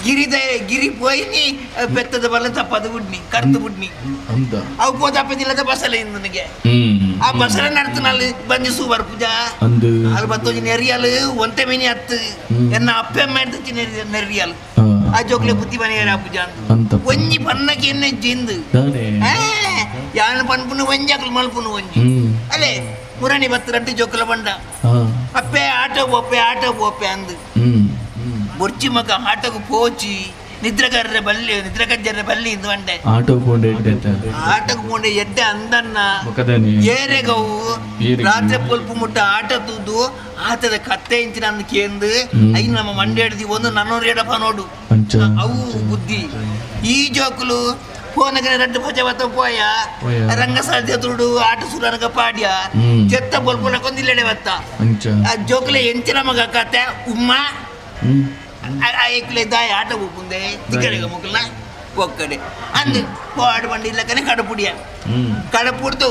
ಗಿರಿದ ಗಿರಿ ಪೋಯಿನಿ ಪೆತ್ತದ ಬಲ ತಪ್ಪದು ಬುಡ್ನಿ ಕರ್ತು ಬುಡ್ನಿ ಅಂದ ಅವು ಪೋತಪ್ಪದಿಲ್ಲದ ಬಸಲೆ ಇಂದು ನನಗೆ ಹ್ಮ್ ಆ ಬಸಲೆ ನಡ್ತನಲ್ಲಿ ಬಂದಿ ಸೂಬರ್ ಪೂಜಾ ಅಂದು ಅದು ಬತ್ತೊಂಜಿ ನೆರಿಯಲು ಒಂತೆ ಮಿನಿ ಅತ್ತು ಹ್ಮ್. ಎನ್ನ ಅಪ್ಪೆ ಅಮ್ಮ ಎಡ್ತಚ್ಚಿ ನೆರಿಯಲು ಆ ಆ ಜೋಕ್ಲೆ ಬುದ್ಧಿ ಬನಿಯರ ಪೂಜಾ ಅಂತ. ಅಂತ ಒಂಜಿ ಪನ್ನಕ್ಕೆ ಎನ್ನ ಜಿಂದು ತಾನೇ ಯಾನು ಪನ್ಪುನು ಒಂಜಿ ಅಕ್ಲು ಮಲ್ಪುನು ಒಂಜಿ ಹ್ಮ್ ಅಲ್ಲೇ ಮುರಣಿ ಬತ್ತು ರಡ್ಡು ಜೋಕುಲ ಬಂಡ ಆ ಅಪ್ಪೆ ಆಟೋ ಬೋಪೆ ಆಟೋ ಬೋಪೆ ಅಂದು ಹ್ಮ್ ಬೊರ್ಚಿ ಮಗ ಆಟೋಗೆ ಪೋಚಿ ನಿದ್ರಗರ್ರೆ ಬಲ್ಲಿ ನಿದ್ರಗಜ್ಜರ್ರೆ ಬಲ್ಲಿ ಇಂದು ಬಂಡೆ ಆಟೋ ಪೋಂಡೆ ಎಡ್ಡೆ ಆಟಕ್ಕೆ ಪೋಂಡೆ ಎಡ್ಡೆ ಅಂದನ್ನ ಮುಖದನಿ ಏರೆಗವು ಏರೆಗವು. ರಾತ್ರಿ ಪೊಲ್ಪ ಮುಟ್ಟ ಆಟ ತೂದು ಆತದ ಕತ್ತೆ ಇಂಚಿನ ಅಂದ್ ಕೇಂದು ಹ್ಮ್. I ನಮ್ಮ ಮಂಡೆ ಹಿಡ್ದಿ ಒಂದು ನನ್ನೋರು ಎಡಪ್ಪ ನೋಡು ಅಂಚ ಅವು ಬುದ್ಧಿ ಈ ಜೋಕುಲು ಫೋನಗನ ರಡ್ಡು ಪಚ ಬತ್ತ ಪೋಯ ಪೋಯ. ರಂಗಸಾಧ್ಯ ತುಡು ಆಟ ಸುರನಗ ಪಾಡ್ಯ ಹ್ಮ್. ಚೆತ್ತ ಪೊಲ್ಪುನ ಕೊಂದಿಲ್ಲೆಡೆ ಬತ್ತ ಅಂಚ ಆ ಜೋಕುಲೆ ಎಂಚಿನ ಮಗ ಕತೆ ಉಮ್ಮ ಹ್ಮ್ ಐಕ್ಲೆ ದಾಯ ಆಟ ಹೋಗುಂದೆ ತಿಕ್ಕಡೆಗ ಮುಕ್ಕಲ್ನ ಒಕ್ಕಡೆ ಅಂದು ಪಾಡು ಬಂಡಿ ಇಲ್ಲಕನೆ ಕಡಪುಡಿಯ ಹ್ಮ್ ಕಡಪುಡ್ದು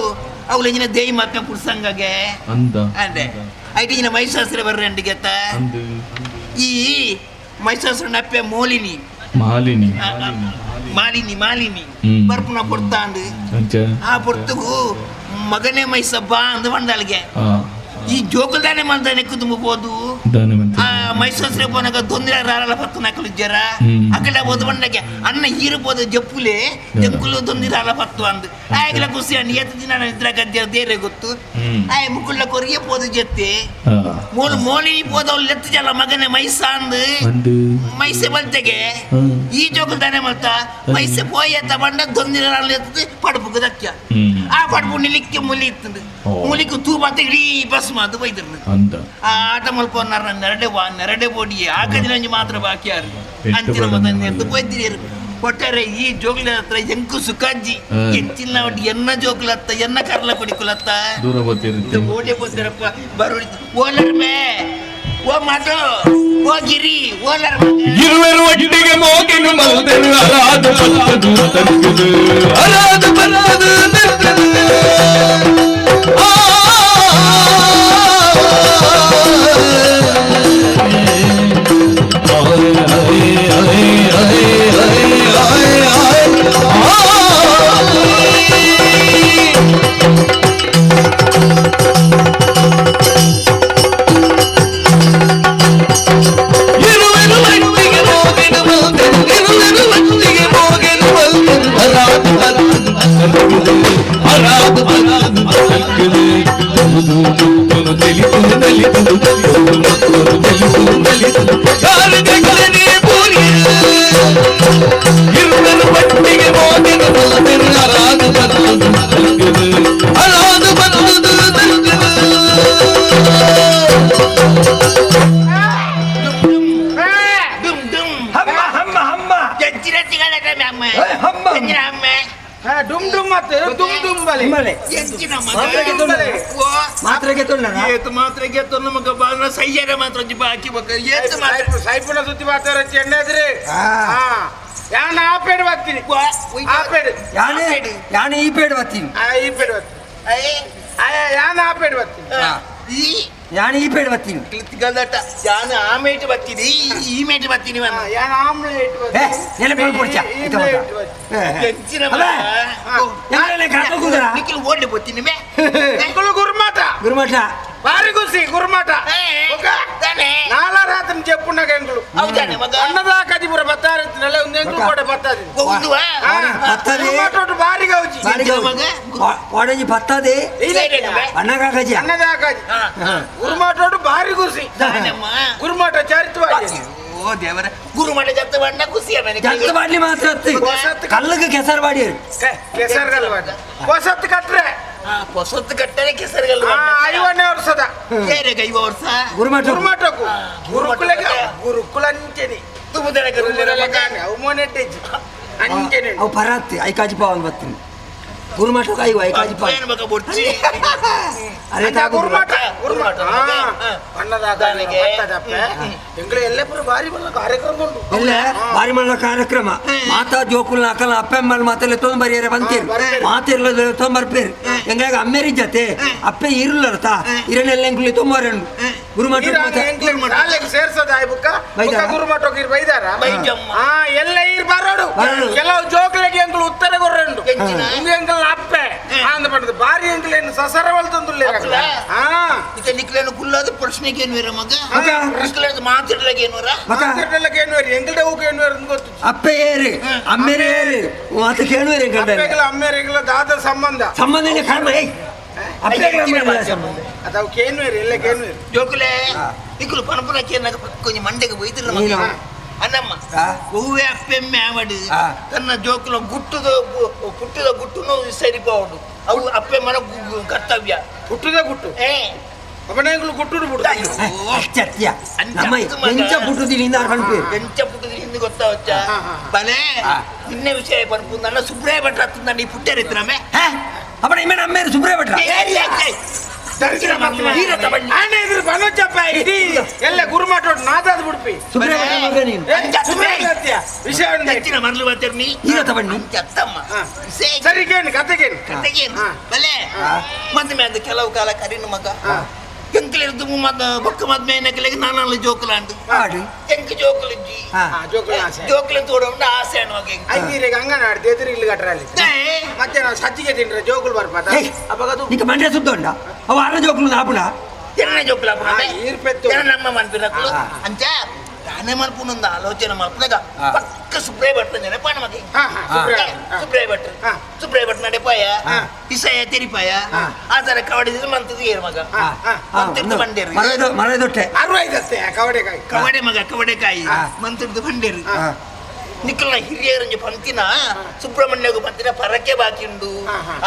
ಅವುಲ ಎಂಜಿನ ದೇಯಿ ಮಾತ್ನ ಪುಡ್ಸಂಗಗೆ ಅಂದ ಅಂದೆ ಐಟಿನ ಮೈಸಾಸ್ತ್ರ ಬರ್ರಂಡಿಗೆತ್ತ ಈ ಮೈಸಾಸ್ತ್ರ ನಪ್ಪೆ ಮೋಲಿನಿ ಮಾಲಿನಿ ಮಾಲಿನಿ ಮಾಲಿನಿ ಬರ್ಪುನ ಕೊಡ್ತಾಂಡು ಆ ಪೊರ್ತುಗು ಮಗನೇ ಮೈಸಬ್ಬ ಅಂದ ಬಂದಲ್ಗೆ ಈ ಜೋಕುಲ್ದಾನೆ ಮಂತಾನೆ ಕುದುಂಬ ಆ ಮೈಸೂರು ಪೋನಾಗ ತೊಂದರೆ ರಾರಲ ಪತ್ತು ನಕಲು ಇಜ್ಜರ ಅಕಡ ಬೋದು ಬಂಡಗೆ ಅನ್ನ ಹೀರು ಜಪ್ಪುಲೆ ಜಂಕುಲು ತೊಂದರೆ ರಾಲ ಪತ್ತು ಅಂದ್ ಆಯಗಲ ಖುಷಿ ಅಣ್ಣ ಏತ್ ದಿನ ನಿದ್ರ ಗದ್ದೆ ದೇರೆ ಗೊತ್ತು ಆಯ ಮುಕುಳ್ಳ ಕೊರಿಗೆ ಪೋದು ಜತ್ತೆ ಮೋಲು ಮೋಲಿನಿ ಪೋದವ್ ಲೆತ್ತು ಜಲ ಮಗನೇ ಮೈಸ ಅಂದ್ ಮೈಸೆ ಬಲ್ತೆಗೆ ಈ ಜೋಕುಲ್ದಾನೆ ಮಲ್ತ ಮೈಸೆ ಪೋಯತ್ತ ಬಂಡ ತೊಂದರೆ ರಾಲ ಎತ್ತದು ಪಡುಪುಗು ದಕ್ಯ ಆ ಪಡುಪು ನಿಲಿಕ್ಕೆ ಮುಲಿ ಇತ್ತಂದು ಮುಲಿக்கு ತೂ ಬಾತ ಇಡೀ ಬಸ್ ಮಾತು ಬೈದಿರ್ನು ಆ ಆಟ ಮಲ್ಪೊನ್ನಾರ ನೆರಡೆ ವಾ ನೆರಡೆ ಬೋಡಿ ಆ ಗದಿನಂಜಿ ಮಾತ್ರ ಬಾಕಿ ಯಾರು ಅಂಚಿನ ಮೊದಲು ಪೋಯ್ತಿರು ಒಟ್ಟಾರೆ ಈ ಜೋಗ್ಲ ಹತ್ರ ಎಂಕು ಸುಖಾಜಿ ಎಂಚಿನ ಒಟ್ಟು ಎನ್ನ ಜೋಗ್ಲತ್ತ ಎನ್ನ ಕರ್ಲ ಕೊಡಿಕುಲತ್ತ ದೂರ ಬರ್ತಿರುತ್ತೆ ಓಡಿ ಹೋಗ್ತಾರಪ್ಪ ಬರೋ ಓಲರ್ ಮೇ ಓ ಮಾತು ಓ ಗಿರಿ ಓಲರ್ ಇರುವರು ಒಟ್ಟಿಗೆ ಮೋಗಿನು ಮಲ್ದೆನು ಅರಾದು ಬತ್ತದು ತಕ್ಕದು ಅರಾದು ಬತ್ತದು ತಕ್ಕದು ಆ ಸೈಪುನ ಸುತ್ತಿ ಮಾತಾಡ ಚೆಂಡಾದ್ರೆ ಯಾನ ಆಪೇಡ್ ಬರ್ತೀನಿ ಆಪೇಡ್ ಯಾನೆ ಯಾನೆ ಈ ಪೇಡ್ ಬರ್ತೀನಿ ಈ ಪೇಡ್ ಬರ್ತೀನಿ ಯಾನ ಆಪೇಡ್ ಬರ್ತೀನಿ ಯಾನೆ ಈ ಪೇಡ್ ಬರ್ತೀನಿ ಯಾನ ಆಮೇಟ್ ಬರ್ತೀನಿ ಈ ಮೇಟ್ ಬರ್ತೀನಿ ಯಾನ ಆಮ್ಲೇಟ್ ಓಡಿ ಬರ್ತೀನಿ ಗುರುಮಾಟ ಗುರುಮಾಟ ಬಾರಿ ಖುಷಿ ಗುರುಮಾಟ ನಾಲ ರಾತ್ರಿ చెప్పున్న ఎంగులు అన్నదా కదిపుర బత్తారెత్తినలే ఉంది ఎంగులు కూడా బత్తాది గురుమాటోటు భారీగా వచ్చి వాడని బత్తాది అన్నగా అన్నదా కాజి గురుమాటోటు భారీ ఖుషి గురుమాట చరిత్ర ಓ ದೇವರ ಗುರುಮಠ ಜತ್ತ ಬಣ್ಣ ಖುಷಿ ಜತ್ತ ಬಾಡ್ಲಿ ಮಾತ್ರ ಕಲ್ಲಗೆ ಕೆಸರು ಬಾಡಿ ಕೆಸರುಗಲ್ಲು ಬಾಡಿ ಹೊಸತ್ತು ಕಟ್ರೆ ಹೊಸತ್ತು ಕಟ್ಟರೆ ಕೆಸರುಗಲ್ಲು ಐವನೇ ವರ್ಷದ ಐವ ವರ್ಷ ಗುರುಮಠ ಗುರುಮಠಕ್ಕೂ ಗುರುಕುಲಗೆ ಗುರುಕುಲ ಅಂಚೆನಿ ಅವಮಾನೆಟ್ಟೆಜ್ಜಿ ಅಂಚೆನೆ ಅವು ಪರಾತ್ತಿ I ಕಾಜಿ ಪಾವನ್ ಬರ್ತೀನಿ ಗುರುಮಠಕ್ಕೆ ಐವ I ಕಾಜಿ ಪಾವ ಅರೆ ಗುರುಮಠ ಗುರುಮಠ ಅಣ್ಣದಾದನಿಗೆ ಎಂಗ್ಳು ಎಲ್ಲೆಪುರ ಭಾರಿ ಮಲ್ಲ ಕಾರ್ಯಕ್ರಮ ಉಂಟು ಎಲ್ಲ ಭಾರಿ ಮಲ್ಲ ಕಾರ್ಯಕ್ರಮ ಮಾತಾ ಜೋಕುಲ್ ನಾಕಲ್ಲ ಅಪ್ಪೆಮ್ಮಲ್ ಮಾತೆಲ್ಲ ತೊಂಬರಿಯರೆ ಬಂತೀರು ಮಾತಿರ್ಲ ತೊಂಬರ್ಪೇರು ಎಂಗಾಗ ಅಮ್ಮೇರಿ ಜತೆ ಅಪ್ಪೆ ಇರ್ಲರ್ತ ಇರನೆಲ್ಲ ಎಂಕುಲಿ ತೊಂಬರಣ್ಣು ಗುರುಮಠ ಸೇರ್ಸದ ಬುಕ್ಕ ಗುರುಮಠಕ್ಕೆ ಇರ್ ಬೈದಾರ ಎಲ್ಲ ಇರ್ ಬರೋಡು ಕೆಲವು ಜೋಕ್ಲೆಗೆ ಎಂಕುಲು ಉತ್ತರ ಕೊರ್ರಂಡು ಇಂದು ಎಂಕಲ್ ಅಪ್ಪೆ ಅಂದ ಪಂಡದು ಬಾರಿ ಎಂಕುಲೇನು ಸಸರ ಬಲ್ತಂದುಲ್ಲೆ ನಿಕ್ಲೇನು ಕುಲ್ಲಾದ ಪ್ರಶ್ನೆಗೆ ಏನು ಮಗ ನಿಕ್ಲೇನು ಮಾತಿಡ್ಲಾಗ ಏನುವರ ಮಾತಿಡ್ಲಾಗ ಏನುವರಿ ಎಂಕಲ್ಡ ಹೂಕ ಏನುವರ ಅಂತ ಗೊತ್ತು ಅಪ್ಪೆ ಏರಿ ಅಮ್ಮೇರೆ ಏರಿ ಮಾತು ಕೇಳುವರಿ ಎಂಕಲ್ಡ ಅಪ್ಪೆಗಳ ಅಮ್ಮೇರಿಗಳ ದಾದ ಸಂಬಂಧ ಸಂಬಂಧ ಕರ್ಮ ಏಯ್ ಅದಾವು ಕೇನ್ವೇರಿ ಎಲ್ಲ ಕೇನ್ವೇರಿ ಜೋಕುಲೆ ನಿಕ್ಕುಲು ಪನಪುನ ಕೇನಾಗ ಕೊಂಚ ಮಂಡೆಗೆ ಬೈದಿರ ಮಗ ಅನ್ನಮ್ಮ ಹೂವೆ ಅಪ್ಪೆಮ್ಮೆ ಆವಡು ತನ್ನ ಜೋಕುಲ ಗುಟ್ಟುದ ಪುಟ್ಟದ ಗುಟ್ಟುನು ಸರಿಪೋಡು ಅವು ಅಪ್ಪೆಮ್ಮನ ಕರ್ತವ್ಯ ಹುಟ್ಟುದ ಗುಟ್ಟು ಅಪ್ಪನೆಗಳು ಗುಟ್ಟುಡು ಬಿಡು ಅಷ್ಟತ್ಯ ನಮ್ಮ ಎಂಚ ಪುಟ್ಟುದಿನಿಂದ ಅರ್ಪಣೆ ಎಂಚ ಪುಟ್ಟುದಿನಿಂದ ಗೊತ್ತಾವಚ್ಚ ಬಲೆ ನಿನ್ನೆ ವಿಷಯ ಪನ್ಪುಂದಣ್ಣ ಸುಬ್ರಾಯ ಭಟ್ರ ಹತ್ತಂದ ಈ ಪುಟ್ಟರಿತ್ರಮೆ ಅಪ್ಪಣ ಇಮ್ಮೇನೆ ಅಮ್ಮೇರು ಸುಬ್ರಾಯ ಭಟ್ರ ಎಲ್ಲ ಗುರುಮಾಟೋಡು ನಾದಾದ ಬಿಡ್ಪಿ ವಿಷಯ ಮರಳು ಬರ್ತೀರಿ ಸರಿಗೇನು ಕತೆಗೇನು ಕತೆಗೇನು ಬಲೆ ಮತ್ತೆ ಅದು ಕೆಲವು ಕಾಲ ಕರಿನ ಮಗ ಎಂಕಲೆರ್ದು ಬೊಕ್ಕ ಮದ್ಮೆ ನಕಲೆಗ್ ನಾನಾಲ ಜೋಕುಲಾಂಡು ಎಂಕ್ ಜೋಕುಲಿಜ್ಜಿ ಜೋಕುಲ ತೋಡ ಆಸೆ ಅನ್ನುವಾಗ ಐದೀರೆಗೆ ಅಂಗನಾಡ್ದು ಎದುರು ಇಲ್ಲಿ ಕಟ್ಟರಲ್ಲಿ ಮತ್ತೆ ನಾವು ಸಜ್ಜಿಗೆ ತಿಂಡ್ರೆ ಜೋಕುಲು ಬರ್ಪಾತ ಅವಾಗ ನಿಕ್ಕ ಮಂಡ್ಯ ಸುದ್ದ ಉಂಡ ಅವ ಅರ ಜೋಕುಲು ನಾಪುಣ ಎನ್ನ ಜೋಕುಲ ನಮ್ಮ ಮನ್ಪಿನಕುಲು ಅಂಚ ತಾನೇ ಮಲ್ಪುನೊಂದು ಆಲೋಚನೆ ಮಲ್ಪುನಾಗ ಪಕ್ಕ ಸುಬ್ರಯ ಭಟ್ರ ನೆನಪಾಣ ಮಗ ಸುಬ್ರಯ ಭಟ್ರು ಸುಬ್ರಯ ಭಟ್ ನಡೆಪಾಯ ಇಸಯ ತೆರಿಪಾಯ ಆ ತರ ಕವಡೆ ಮಂತದ ಏರು ಮಗ ಮಂತದ್ದು ಬಂಡೇರು ಮರದೊಟ್ಟೆ ಅರವೈದತ್ತೆ ಕವಡೆಕಾಯಿ ಕವಡೆ ಮಗ ಕವಡೆಕಾಯಿ ಮಂತದ್ದು ಬಂಡೇರು ನಿಕ್ಕಲ್ನ ಹಿರಿಯರಂಜ ಪಂತಿನ ಸುಬ್ರಹ್ಮಣ್ಯಗೂ ಪಂತಿನ ಪರಕೆ ಬಾಕಿ ಉಂಡು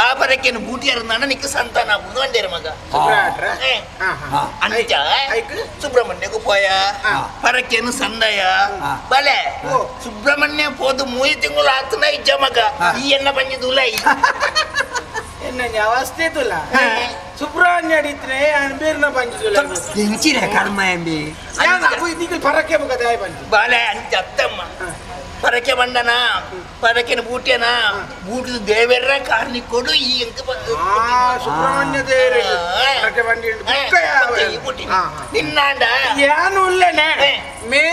ಆ ಪರಕೆಯನ್ನು ಬೂಟಿಯರನ್ನ ನಿಕ್ಕ ಸಂತಾನ ಆಪುಂಡು ಬಂಡೇರು ಮಗ ಅಂಚ ಸುಬ್ರಹ್ಮಣ್ಯಗೂ ಪೋಯ ಪರಕೆಯನ್ನು ಸಂದಯ ಬಲೆ ಸುಬ್ರಹ್ಮಣ್ಯ ಪೋದು ಮೂಯಿ ತಿಂಗಳು ಆತನ ಇಜ್ಜ ಮಗ ಈ ಎನ್ನ ಪಂಜಿ ಉಲೈ ಎನ್ನ ಅವಸ್ಥೆ ತುಲ ಸುಬ್ರಹ್ಮಣ್ಯ ಅಡಿತ್ರೆ ಬೇರ್ನ ಪಂಜಿ ತುಲ ಎಂಚಿನ ಕರ್ಮ ಎಂಬಿ ಪರಕೆ ಮುಗ ದಾಯ ಪಂಜಿ ಬಾಲೆ ಅಂಚ ಅತ್ತಮ್ಮ ಪರಕೆ ಬಂಡನ ಪರಕೆನ ಬೂಟ್ಯನ ಬೂಟದ ದೇವೆರ್ರ ಕಾರ್ನಿಕೊಡು ಈ ಎಂಕ ಸುಬ್ರಹ್ಮಣ್ಯ ದೇವರೇ ಪರಕೆ ಬಂಡಿ ಬೂಟಿ ನಿನ್ನಾಂಡ ಏನು ಉಲ್ಲನೆ ಮೇ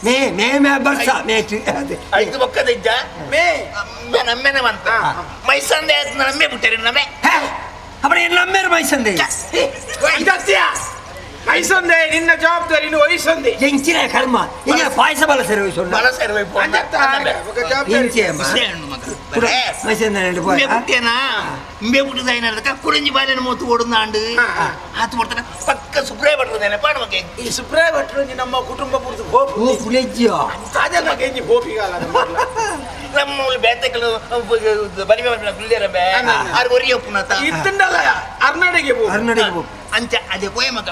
ಮೇ ಮೇ ಮೇ ಬರ್ಸ ಮೇ ಐದು ಬೊಕ್ಕದಿಜ್ಜ ಮೇ ನಮ್ಮೆನ ಮಂತ ಮೈಸಂದೆ ಆಯ್ತು ನಮ್ಮೆ ಬಿಟ್ಟರೆ ನಮ್ಮೆ ಅಪ್ಪಣೆ ನಮ್ಮೇರು ಮೈಸಂದೆ ಇದತ್ಯ ಮೈಸಂದೆ ನಿನ್ನ ಜವಾಬ್ದಾರಿ ನೀನು ವಹಿಸಂದೆ ಎಂಚಿನ ಕರ್ಮ ಈಗ ಪಾಯಸ ಬಲ ಸರಿ ವಹಿಸೋಣ ಬಲ ಸರಿ ಇಂಬೆ ಪುಟ್ಟಿದಾಯಿನ ಕುರಿಂಜಿ ಬಾಲೆನ ಮೂತು ಓಡುಂದಾಂಡು ಆತು ಬರ್ತಾನೆ ಪಕ್ಕ ಸುಬ್ರಾಯ ಭಟ್ರು ನೆನಪಾಣ ಮಗ ಈ ಸುಬ್ರಾಯ ಭಟ್ರು ನಮ್ಮ ಕುಟುಂಬ ಪೂರ್ತಿ ಹೋಪು ಪುಲೆಜ್ಜಿಯೋ ಅದೇ ಮಗ ಇಂಜಿ ಹೋಪಿಗಾಲ ನಮ್ಮ ಬೇತೆಗಳು ಬಲಿಮೆ ಗುಲ್ಲೇರಬೆ ಆರು ಒರಿಯ ಪುನತ ಇತ್ತಂಡಲ್ಲ ಅರ್ನಾಡಿಗೆ ಪೋ ಅರ್ನಾಡಿಗೆ ಪೋ ಅಂಚ ಅದೇ ಪೋಯ ಮಗ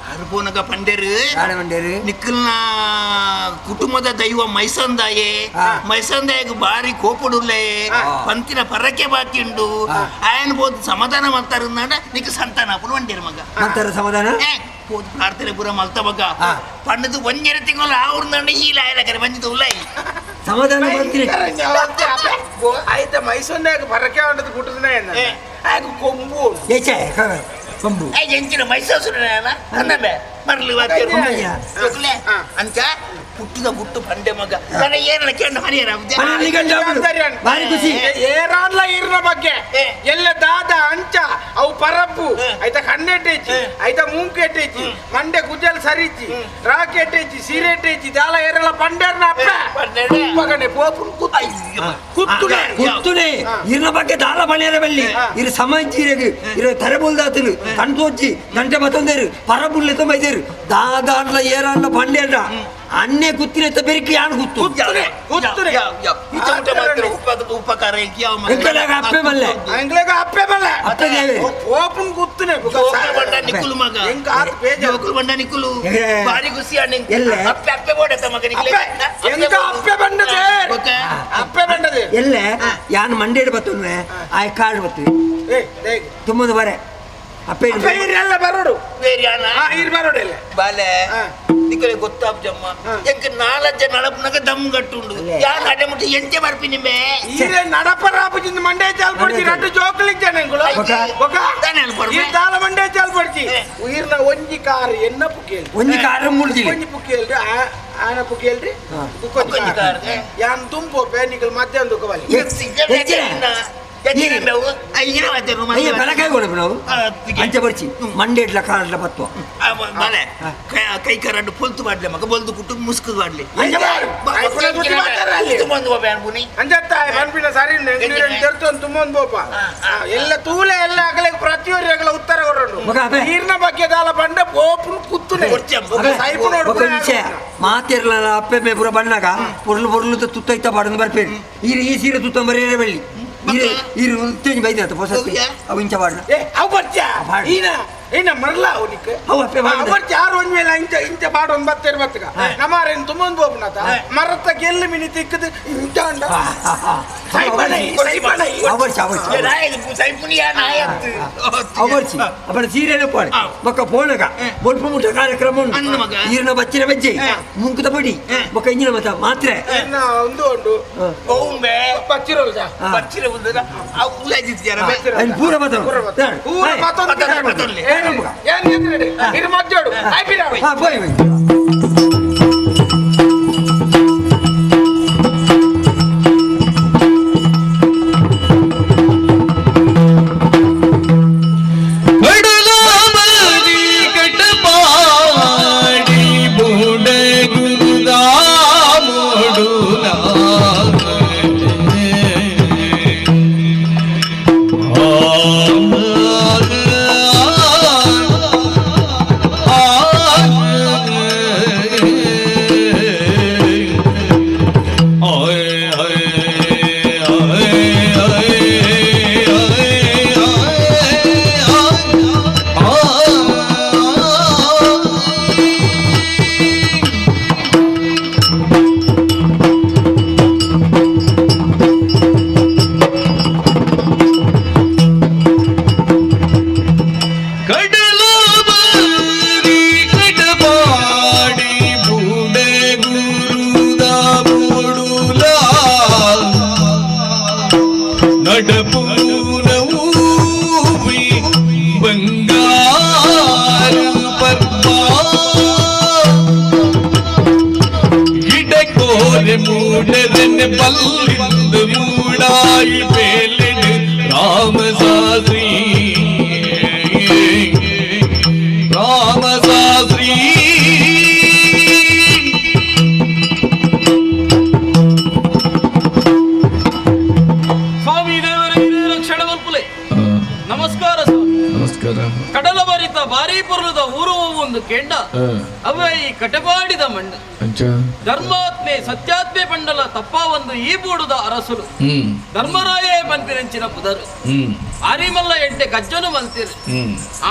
ಅರು ಪೋನಗ ಪಂಡೇರು ಪಂಡೇರು ನಿಕ್ಕಲ್ನ ಕುಟುಂಬದ ದೈವ ಮೈಸಂದಾಯೆ ಮೈಸಂದಾಯಗ್ ಬಾರಿ ಕೋಪಡುಲ್ಲೆ ಪಂತಿನ ಪರಕೆ ಬಾಕಿ ಉಂಡು ಆಯನ ಬೋದು ಸಮಾಧಾನ ಮಾಡ್ತಾರ ನಿಕ್ಕ ಸಂತಾನ ಅಪ್ಪನು వండేరు ಮಗ ಮಾಡ್ತಾರ ಸಮಾಧಾನ పోదు ಪ್ರಾರ್ಥನೆ ಪೂರ ಮಲ್ತ ಮಗ ಪಂಡದು ಒಂಜರ ತಿಂಗಳು ಆ ಊರ್ದಂಡ ಈ ಲಾಯಲಕರೆ ಬಂದಿದ್ದು ಉಲ್ಲೈ ಸಮಾಧಾನ ಬರ್ತೀನಿ ಆಯ್ತ ಮೈಸೂರಿನಾಗ ಪರಕೆ ಉಂಟು ಕುಟುಂಬ ಆಗ ಕೊಂಬು ಏಚೆ ಕೊಂಬು ಎಂಚಿನ ಮೈಸೂರು ಅನ್ನಬೆ ಮರಲಿ ವಾಕ್ಯ ಅಂಚ ಪುಟ್ಟಿದ ಗುಟ್ಟು ಪಂಡೆ ಮಗ ನನ್ನ ಏನ ಕೇಂದ್ರ ಹರಿಯರ ಭಾರಿ ಖುಷಿ ಏರಾನ್ಲ ಇರ್ನ ಬಗ್ಗೆ ಎಲ್ಲ ದಾದ ಅಂಚ ಅವು ಪರಪ್ಪು ಆಯ್ತಾ ಕಣ್ಣೆಟ್ಟೇಚಿ ಆಯ್ತಾ ಮೂಂಕೆಟ್ಟೇಚಿ ಮಂಡೆ ಗುಜಲ್ ಸರಿಚಿ ರಾಕೆಟ್ಟೇಚಿ ಸೀರೆಟ್ಟೇಚಿ ದಾಲ ಏರಲ ಪಂಡೇರ್ನ ಅಪ್ಪ ಮಗನೆ ಪೋಪುನ್ ಕುತ್ತುನೆ ಕುತ್ತುನೆ ಇರ್ನ ಬಗ್ಗೆ ದಾಲ ಪಣಿಯರ ಬಲ್ಲಿ ಇರು ಸಮಾಜೀರೆಗ್ ಇರು ತರಬುಲ್ದಾತಲು ಕಣ್ತೋಚಿ ಗಂಟೆ ಬತ್ತೊಂದೇರು ಪರಬುಲ್ಲೆ ಬೈದೇರು ದಾದಾನ್ಲ ಏರಾನ್ಲ ಪಂಡೇರ್ನ ಅನ್ನೆ ಕುತ್ತಿನ ಬೆರಿಕೆ ಯಾನ್ ಗುತ್ತು ಉಪಕಾರ ಎಂಕಲಾಗ ಅಪ್ಪೆ ಮಲ್ಲೆ ಎಂಕಲಾಗ ಅಪ್ಪೆ ಮಲ್ಲೆ ಅಪ್ಪೆ ದೇವೆ ಓಪನ್ ಗುತ್ತುನೆ ಬಂಡ ನಿಕ್ಕುಲು ಮಗ ಜೋಕುಲು ಬಂಡ ನಿಕ್ಕುಲು ಬಾರಿ ಖುಷಿ ಅಣ್ಣ ಅಪ್ಪೆ ಅಪ್ಪೆ ಬೋಡತ್ತ ಮಗ ಎಂಕ ಅಪ್ಪೆ ಬಂಡದೆ ಅಪ್ಪೆ ಬಂಡದೆ ಎಲ್ಲೆ ಯಾನ್ ಮಂಡೇಡು ಬತ್ತುನೆ ಆಯ್ ಕಾರ್ಡ್ ಬತ್ತು ತುಂಬದ ಬರೆ ಅಪ್ಪೆ ಎಲ್ಲ ಬರೋಡು ಇರ್ ಬರೋಡು ಎಲ್ಲ ಬಾಲೆ ನಿಕ್ಕಲೆ ಗೊತ್ತಾಪ್ಜಮ್ಮ ಎಂಕ ನಾಲಜ್ಜ ನಡಪನಗ ದಮ್ ಗಟ್ಟುಂಡು ಯಾರು ಅಡ್ಡೆ ಮುಟ್ಟಿ ಎಂಚೆ ಬರ್ಪಿ ನಿಂಬೆ ಈರೆ ನಡಪರಾಪಜಿಂದ ಮಂಡೆ ಚಾಲ್ ಪಡ್ಚಿ ರಟ್ಟು ಜೋಕ್ಲಿಕ್ ಜನ ಬೊಕ ಈ ದಾಲ ಮಂಡೆ ಚಾಲ್ ಪಡ್ಚಿ ಉಯಿರ್ನ ಒಂಜಿ ಕಾರ್ ಎನ್ನ ಪುಕೇಲ್ ಒಂಜಿ ಕಾರ್ ಮುಳ್ದಿ ಒಂಜಿ ಪುಕೇಲ್ರಿ ಆನ ಪುಕೇಲ್ರಿ ಬುಕ್ಕೊಂಜಿ ಕಾರ್ ಯಾನ್ ತುಂಬೋಪೆ ನಿಕಲ್ ಮಧ್ಯಾಹ್ನ ದುಃಖವಲ್ಲಿ ಅಂಚೆ ಬರ್ಚಿ ಮಂಡೇಡ್ಲ ಕಾರ್ಡ್ಲ ಬತ್ವ ಕೈ ಕರಡು ಪೊಲ್ತು ಮಾಡ್ಲೆ ಮಗ ಬೊಲ್ದು ಕುಟ್ಟು ಮುಸ್ಕುದು ಮಾಡ್ಲಿ ಅಂಜತ್ತ ಸರಿ ತುಂಬೊಂದು ಬೋಪ ಎಲ್ಲ ತೂಲೆ ಎಲ್ಲ ಅಗಲೆ ಪ್ರತಿಯೊರಿ ಅಗಲ ಉತ್ತರ ಕೊರಡು ನೀರಿನ ಬಗ್ಗೆ ದಾಲ ಬಂಡ ಪೋಪುನ್ ಕುತ್ತುನೆ ಮಾತಿರ್ಲ ಅಪ್ಪೆ ಮೇ ಪೂರ ಬಣ್ಣಾಗ ಪೊರ್ಲು ಪೊರ್ಲು ತುತ್ತೈತ ಬಾಡಂದು ಬರ್ಪೇರು ಈ ಸೀರೆ ತುತ್ತ ಬರೀ ಬಳ್ಳಿ ಅವು ಇಂಚ ಬಾಡ್ನ ಏ ಅವು ಬರ್ಚ ಈನ ಏನ ಮರಲ ಅವನಿಗೆ ಅವು ಅಪ್ಪೆ ಬಾಡ್ನ ಬರ್ಚ ಯಾರು ಒಂದ್ ಮೇಲೆ ಇಂಚ ಇಂಚ ಬಾಡ ಒಂದ್ ಬತ್ತೇರು ಬತ್ತಗ ನಮಾರೇನು ತುಂಬೊಂದು ಬೋಪನಾತ ಮರತ್ತ ಗೆಲ್ಲು ಮಿನಿ ತಿಕ್ಕದು ಇಂಚ ಅಂಡ ಅವರ್ಚಿ ಅಪ್ಪಣ ಸೀರೆನ ಪಾಡು ಬೊಕ್ಕ ಪೋಣಗ ಬೊಲ್ಪ ಮುಟ್ಟ ಕಾರ್ಯಕ್ರಮ ಉಂಟು ಈರಿನ ಬಚ್ಚಿನ ಬಜ್ಜೆ ಮುಂಕುದ ಪಡಿ ಬೊಕ್ಕ ಇಂಜಿನ ಮತ್ತ ಮಾತ್ರೆ ಒಂದು ಉಂಟು ಪೂರ ಪೂರ ಪೂರ ಇರು ಮಜ್ಜೋಡು ಆಯ್ಪಿರಾವೆ. ಹಾ, ಪೋಯಿ ಪೋಯಿ. ಕಡಲಾಮರಿ ಕಟಪಾಡಿ ಬುಡ ಗುರುದಾ ಮೋಡುಲ. ಕಡಲಬರಿ ಕಟಪಾಡಿ ಬುಡ ಗುರುದ ಮೂಡುಲ ನಡಪೂನವೂವಿ ಬಂಗಾರು ಪರ್ಪ ಇಡಕೋರೆ ಮೂಡರನೆ ಪಲ್ಲಿಂದು ಮೂಡಾಯಿ ಬೇಲಿಡು ರಾಮ ಶಾಸ್ತ್ರಿ, ರಾಮ ಶಾಸ್ತ್ರಿ. ಸ್ವಾಮಿ ದೇವರ ರಕ್ಷಣೆ ಮಲ್ಪುಲೆ. ನಮಸ್ಕಾರ ಸ್ವಾಮಿ. ನಮಸ್ಕಾರ. ಕಡಲ ಬರಿತ ಭಾರೀ ಪುರ್ಲದ ಊರು ಒಂದು ಕೆಂಡ ಅವೇ ಈ ಕಟಪಾಡಿದ ಮಣ್ಣು. ಅಂಚ. ಧರ್ಮಾತ್ಮೆ ಸತ್ಯಾತ್ಮೆ ಪಂಡಲ ತಪ್ಪ ಒಂದು ಈ ಬೂಡುದ ಅರಸುಲು. ಧರ್ಮರಾಯೇ ಪನ್ಪಿನಂಚಿನ ಪುದರು. ಆರಿಮಲ್ಲ ಎಡ್ಡೆ ಕಜ್ಜನು ಮಲ್ತಿರು.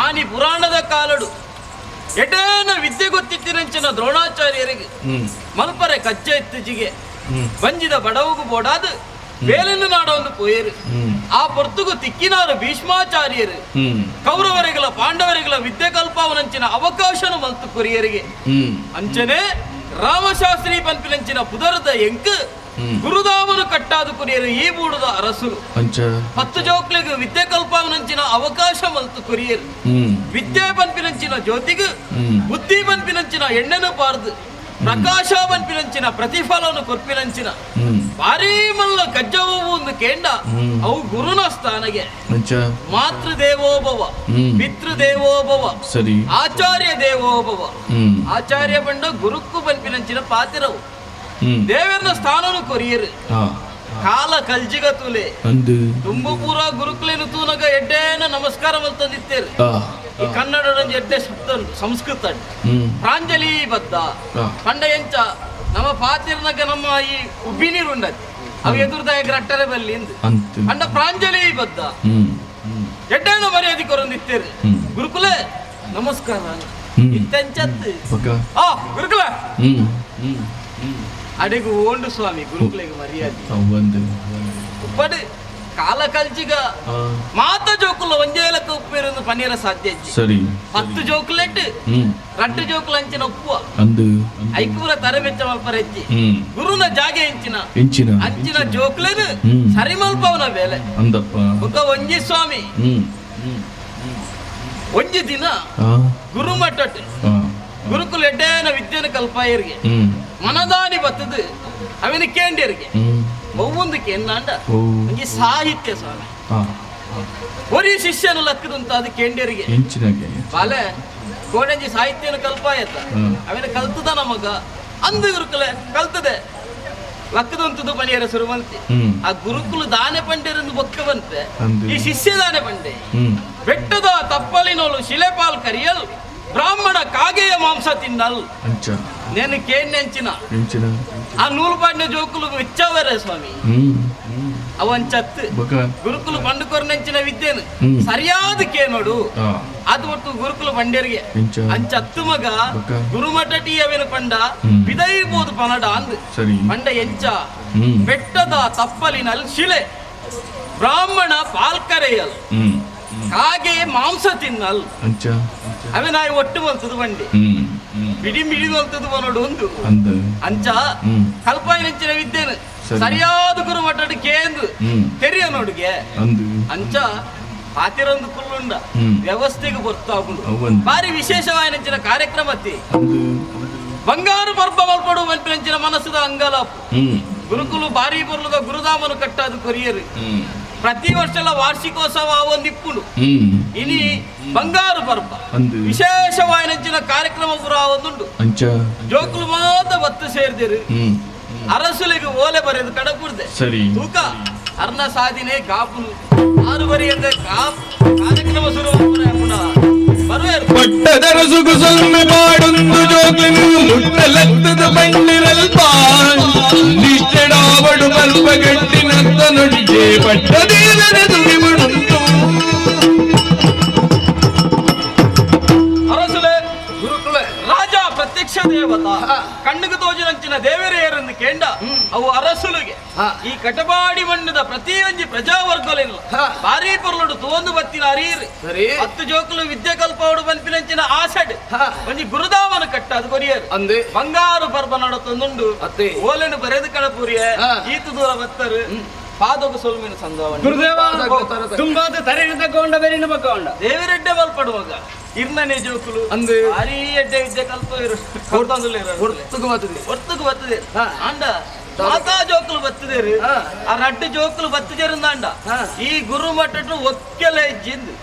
ಆನಿ ಪುರಾಣದ ಕಾಲಡು ಎಡೇನ ವಿದ್ಯೆ ಗೊತ್ತಿತ್ತಿನಂಚಿನ ದ್ರೋಣಾಚಾರ್ಯರಿಗೆ ಮಲ್ಪರೆ ಕಜ್ಜ ಎತ್ತಿಜಿಗೆ ಬಂಜಿದ ಬಡವುಗು ಬೋಡಾದು ಬೇಲೆನ್ನು ನಾಡೊಂದು ಪೋಯರು. ಆ ಪೊರ್ತುಗು ತಿಕ್ಕಿನಾರು ಭೀಷ್ಮಾಚಾರ್ಯರು ಕೌರವರಿಗಳ ಪಾಂಡವರಿಗಳ ವಿದ್ಯೆ ಕಲ್ಪಾವನಂಚಿನ ಅವಕಾಶನು ಮಲ್ತು ಕೊರಿಯರಿಗೆ. ಅಂಚನೆ ರಾಮಶಾಸ್ತ್ರಿ ಪನ್ಪಿನಂಚಿನ ಪುದರದ ಎಂಕ್ ಗುರುದಾಮನು ಕಟ್ಟಾದು ಕುರಿಯರು ಈ ಬೂಡುದ ಅರಸುಲು. ಅಂಚ. 10 ಜೋಕ್ಲಿಗೆ ವಿದ್ಯೆ ಕಲ್ಪಾವನಂಚಿನ ಅವಕಾಶ ಮಲ್ತು ಕೊರಿಯರು. ವಿದ್ಯೆ ಪನ್ಪಿನಂಚಿನ ಜ್ಯೋತಿಗ್ ಬುದ್ಧಿ ಪನ್ಪಿನಂಚಿನ ಎಣ್ಣೆನು ಪಾರ್ದು ಪ್ರಕಾಶ ಪನ್ಪಿನಂಚಿನ ಪ್ರತಿಫಲನು ಕೊರ್ಪಿನಂಚಿನ ಭಾರೀ ಮಲ್ಲ ಕಜ್ಜವು ಒಂದು ಕೇಂಡ ಅವು ಗುರುನ ಸ್ಥಾನಗೆ. ಅಂಚ. ಮಾತೃದೇವೋಭವ, ಪಿತೃದೇವೋಭವ, ಸರಿ. ಆಚಾರ್ಯ ದೇವೋಭವ. ಆಚಾರ್ಯ ಬಂಡ ಗುರುಕ್ಕು ಪನ್ಪಿನಂಚಿನ ಪಾತಿರವು ದೇವರನ ಸ್ಥಾನನು ಕೊರಿಯರು. ಕಾಲ ಕಲ್ಜಿಗ ತುಲೆ ಅಂದು. ತುಂಬು ಪೂರ ಗುರುಕುಲೇನು ತೂನಗ ಎಡ್ಡೇನ ನಮಸ್ಕಾರ ಮಲ್ತಂದಿತ್ತೇರು. ಈ ಕನ್ನಡ ಎಡ್ಡೆ ಶಬ್ದ ಉಂಟು, ಸಂಸ್ಕೃತ ಉಂಟು. ಪ್ರಾಂಜಲಿ ಬದ್ಧ ಪಂಡ ಎಂಚ ನಮ್ಮ ಪಾತಿರ್ನಗ ನಮ್ಮ ಈ ಉಬ್ಬಿ ನೀರು ಉಂಡದು ಅವು ಎದುರ್ದಾಯ ರಟ್ಟರೆ ಬಲ್ಲಿ ಇಂದು. ಅಂತು. ಪಂಡ ಪ್ರಾಂಜಲಿ ಬದ್ಧ ಎಡ್ಡೇನ ಮರ್ಯಾದೆ ಕೊರೊಂದಿತ್ತೇರು. ಗುರುಕುಲೆ ನಮಸ್ಕಾರ. ಇತ್ತೆಂಚತ್ತು ಪಕ್ಕ. ಆ ಗುರುಕುಲ ಅಡೆಗು ಓಂಡು ಸ್ವಾಮಿ ಗುರುಕುಲೆಗೆ ಮರ್ಯಾದೆ. ಒಂದು. ಉಪ್ಪಡು ಕಾಲ ಕಲ್ಚಿಗ ಮಾತ ಜೋಕುಲ ಒಂಜೇಲಕ್ಕ ಉಪ್ಪೇರೊಂದು ಪನ್ನೀರ ಸಾಧ್ಯ ಇಜ್ಜಿ. ಸರಿ. 10 ಜೋಕುಲೆಟ್ ರಡ್ಡು ಜೋಕುಲ ಅಂಚಿನ ಉಪ್ಪುವ ಅಂದು. ಐಕೂರ ತರಬೆಚ್ಚ ಮಲ್ಪರ ಹೆಜ್ಜಿ. ಗುರುನ ಜಾಗೆ ಎಂಚಿನ ಎಂಚಿನ ಅಂಚಿನ ಜೋಕುಲೆನು ಸರಿಮಲ್ಪವನ ಬೇಲೆ. ಅಂದಪ್ಪ. ಬೊಕ್ಕ ಒಂಜಿ ಸ್ವಾಮಿ ಒಂಜಿ ದಿನ ಗುರುಮಠಟ್ ಗುರುಕುಲ ಎಡ್ಡೇನ ವಿದ್ಯೆನ ಕಲ್ಪಾಯರಿಗೆ ಮನದಾನಿ ಬತ್ತದು ಅವಿನ ಕೇಂದ್ಯರಿಗೆ ಒವ್ವೊಂದು ಕೇಂದಾಂಡ ಓ. ಒಂಜಿ ಸಾಹಿತ್ಯ ಸ್ವಾಮಿ. ಒರಿ ಶಿಷ್ಯನು ಲಕ್ಕದಂತ ಅದು ಕೇಂದ್ಯರಿಗೆ. ಎಂಚಿನಗೆ. ಬಾಲೆ ಕೋಡಂಜಿ ಸಾಹಿತ್ಯನ ಕಲ್ಪಾಯತ ಅವಿನ ಕಲ್ತದ ನಮಗ ಅಂದು ಗುರುಕುಲೆ ಕಲ್ತದೆ ಲಕ್ಕದಂತದ್ದು ಪಣಿಯರ ಸುರುವಂತೆ. ಆ ಗುರುಕುಲ ದಾನೆ ಪಂಡೆರನ್ನು ಬೊಕ್ಕವಂತೆ. ಅಂದು. ಈ ಶಿಷ್ಯ ದಾನೆ ಪಂಡೆ ಬೆಟ್ಟದ ತಪ್ಪಲಿನೋಳು ಶಿಲೆಪಾಲ್ ಕರಿಯಲ್ ಬ್ರಾಹ್ಮಣ ಕಾಗೆಯ ಮಾಂಸ ತಿನ್ನಲ್. ಅಂಚ. నేను ಕೇಂದ್ಯಂಚಿನ ಎಂಚಿನ ಆ ನೂಲು ಪಾಡಿನ ಜೋಕುಲು ಇಚ್ಚಾವರೆ ಸ್ವಾಮಿ ಅವನ್ ಚತ್ತು ಬೊಕ ಗುರುಕುಲು ಪಂಡುಕೊರ್ನೆಂಚಿನ ವಿದ್ಯೆನು ಸರಿಯಾದ ಕೇನೋಡು ಅದು ಒಟ್ಟು ಗುರುಕುಲು ಪಂಡ್ಯರಿಗೆ. ಎಂಚ? ಅಂಚತ್ತು ಮಗ. ಬೊಕ? ಗುರುಮಠ ಟೀಯವೇನು ಪಂಡ ಬಿದೈಬೋದು ಪನಡ ಅಂದ್. ಸರಿ. ಪಂಡ ಎಂಚ ಬೆಟ್ಟದ ತಪ್ಪಲಿನಲ್ಲಿ ಶಿಲೆ ಬ್ರಾಹ್ಮಣ ಪಾಲ್ಕರೆಯಲ್ ಕಾಗೆ ಮಾಂಸ ತಿನ್ನಲ್. ಅಂಚ. ಅವೆ ನಾಯಿ ಒಟ್ಟು ಮಲ್ತದು ಬಂಡಿ ಬಿಡಿ ಮಿಡಿ ಮಲ್ತದು ಬನೋಡು ಒಂದು ಅಂದ. ಅಂಚ ಕಲ್ಪಾಯಿನಂಚಿನ ವಿದ್ಯೆನು ಸರಿ. ಸರಿಯಾದ ಗುರುಮಠ ಕೇಂದು ತೆರಿಯ ನೋಡುಗೆ. ಅಂದು. ಅಂಚ ಪಾತಿರೊಂದು ಕುಲ್ಲುಂಡ ವ್ಯವಸ್ಥೆಗೆ ಗೊತ್ತಾಗುಂಡು. ಬಾರಿ ವಿಶೇಷವಾಯಿನಂಚಿನ ಕಾರ್ಯಕ್ರಮ ಅತ್ತಿ ಬಂಗಾರು ಪರ್ಬ ಮಲ್ಪಡು ಮನ್ಪಿನಂಚಿನ ಮನಸ್ಸುದ ಅಂಗಲಾಪು ಗುರುಕುಲು ಬಾರಿ ಪೊರ್ಲುದ ಗುರುಧಾಮನು ಕಟ್ಟಾದು ಕೊರಿಯರು ಪ್ರತಿ ವರ್ಷಲ ವಾರ್ಷಿಕೋತ್ಸವ ಒಂದಿಪ್ಪುಂಡು. ಇನಿ ಬಂಗಾರು ಪರ್ಬ ವಿಶೇಷವಾಯಿನಂಚಿನ ಕಾರ್ಯಕ್ರಮ ಪೂರ ಒಂದುಂಡು. ಜೋಕುಲು ಮಾತ ಬತ್ತು ಸೇರ್ದಿರು ಅರಸುಲಿಗೆ ಓಲೆ ಬರೆದು ಕಡಪುರ್ದೆ ಸರಿ ತೂಕ ಅರ್ಣ ಸಾಧಿನೆ ಕಾಪುನು ಆರು ಬರಿಯಂದೆ ಕಾಪ್ ಕಾರ್ಯಕ್ರಮ ಶುರು ಬರುವೇರು ಪಟ್ಟದರಸುಗು ಸೊಲ್ಮೆ ಮಾಡೊಂದು ಜೋಗ್ಲಿನು ಮುಟ್ಟಲತ್ತದ ಬಂಡಿರಲ್ಪ ನಿಷ್ಠೆಡಾವಡು ಬಲ್ಪ ಗಟ್ಟಿನತ್ತ ನುಡಿಗೆ ಪಟ್ಟದೇವರ ದುಡಿಬುಡುಂಟು. ಅರಸುಲೆ ಗುರುಕುಲೆ ರಾಜ ಪ್ರತ್ಯಕ್ಷ ದೇವತಾ ಕಣ್ಣಿಗೆ ತೋಜಿನಂಚಿನ ದೇವರೇರೆಂದು ಕೇಂಡ ಅವು ಅರಸುಲಿಗೆ ಈ ಕಟಬಾಡಿ ಮಣ್ಣದ ಪ್ರತಿಯೊಂಜಿ ಪ್ರಜಾವರ್ಗಲಿಲ್ಲ ಭಾರಿ ಪೊರ್ಲುಡು ತೋಂದು ಬತ್ತಿನ ಅರೀರು ಸರಿ. ಹತ್ತು ಜೋಕುಲು ವಿದ್ಯೆ ಕಲ್ಪವಡು ಬನ್ಪಿನಂಚಿನ ಆಸೆಡ್ ಒಂಜಿ ಗುರುದಾಮನ ಕಟ್ಟ ಅದು ಕೊರಿಯರು ಅಂದೆ ಬಂಗಾರು ಪರ್ಬ ನಡತೊಂದುಂಡು ಅತ್ತೆ. ಓಲೆನು ಬರೆದು ಕಡಪುರಿಯ ಈತು ದೂರ ಬತ್ತರು ಪಾದೊಗು ಸೊಲ್ಮಿನ ಸಂದವಣ್ಣ ಗುರುದೇವ ತುಂಬಾದ ತರೆನ ತಗೊಂಡ ಬೆರಿನ ಬಕ್ಕೊಂಡ ದೇವಿರೆಡ್ಡೆ ಬಲ್ಪಡುವಾಗ ಇರ್ನನೆ ಜೋಕುಲು ಅಂದೆ. ಭಾರಿ ಎಡ್ಡೆ ವಿದ್ಯೆ ಕಲ್ಪ ಹೊರ್ತುಗು ಬರ್ತದೆ ಒರ್ತುಗು ಬರ್ತದೆ ಅಂಡ ಮಾತಾ ಜೋಕುಲು ಬತ್ತದೇರು ಆ ರಡ್ಡು ಜೋಕುಲು ಬತ್ತದೇರುಂದಾಂಡ ಈ ಗುರು ಮಟ್ಟಟ್ಟು ಒಕ್ಕೆಲೆ ಜಿಂದು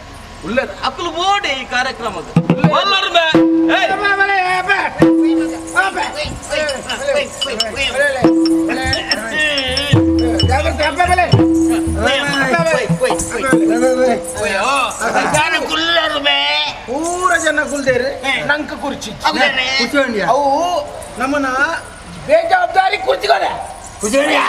ಉಲ್ಲೇರ ಅಕ್ಕಲು ಬೋಡೆ ಈ ಕಾರ್ಯಕ್ರಮದ ಒಲ್ಲರು ಬೇ ಏಯ್! ಪೂರ ಜನ ಕುಲ್ದೇರು ನಂಕ ಕುರ್ಚಿ ಕೂತ್ಕೊಂಡಿಯಾ? ಅವು ನಮ್ಮನ್ನ ಬೇಜವಾಬ್ದಾರಿ ಕುರ್ಚಿಕೊಡೆ ಕೂತ್ಕೊಂಡಿಯಾ?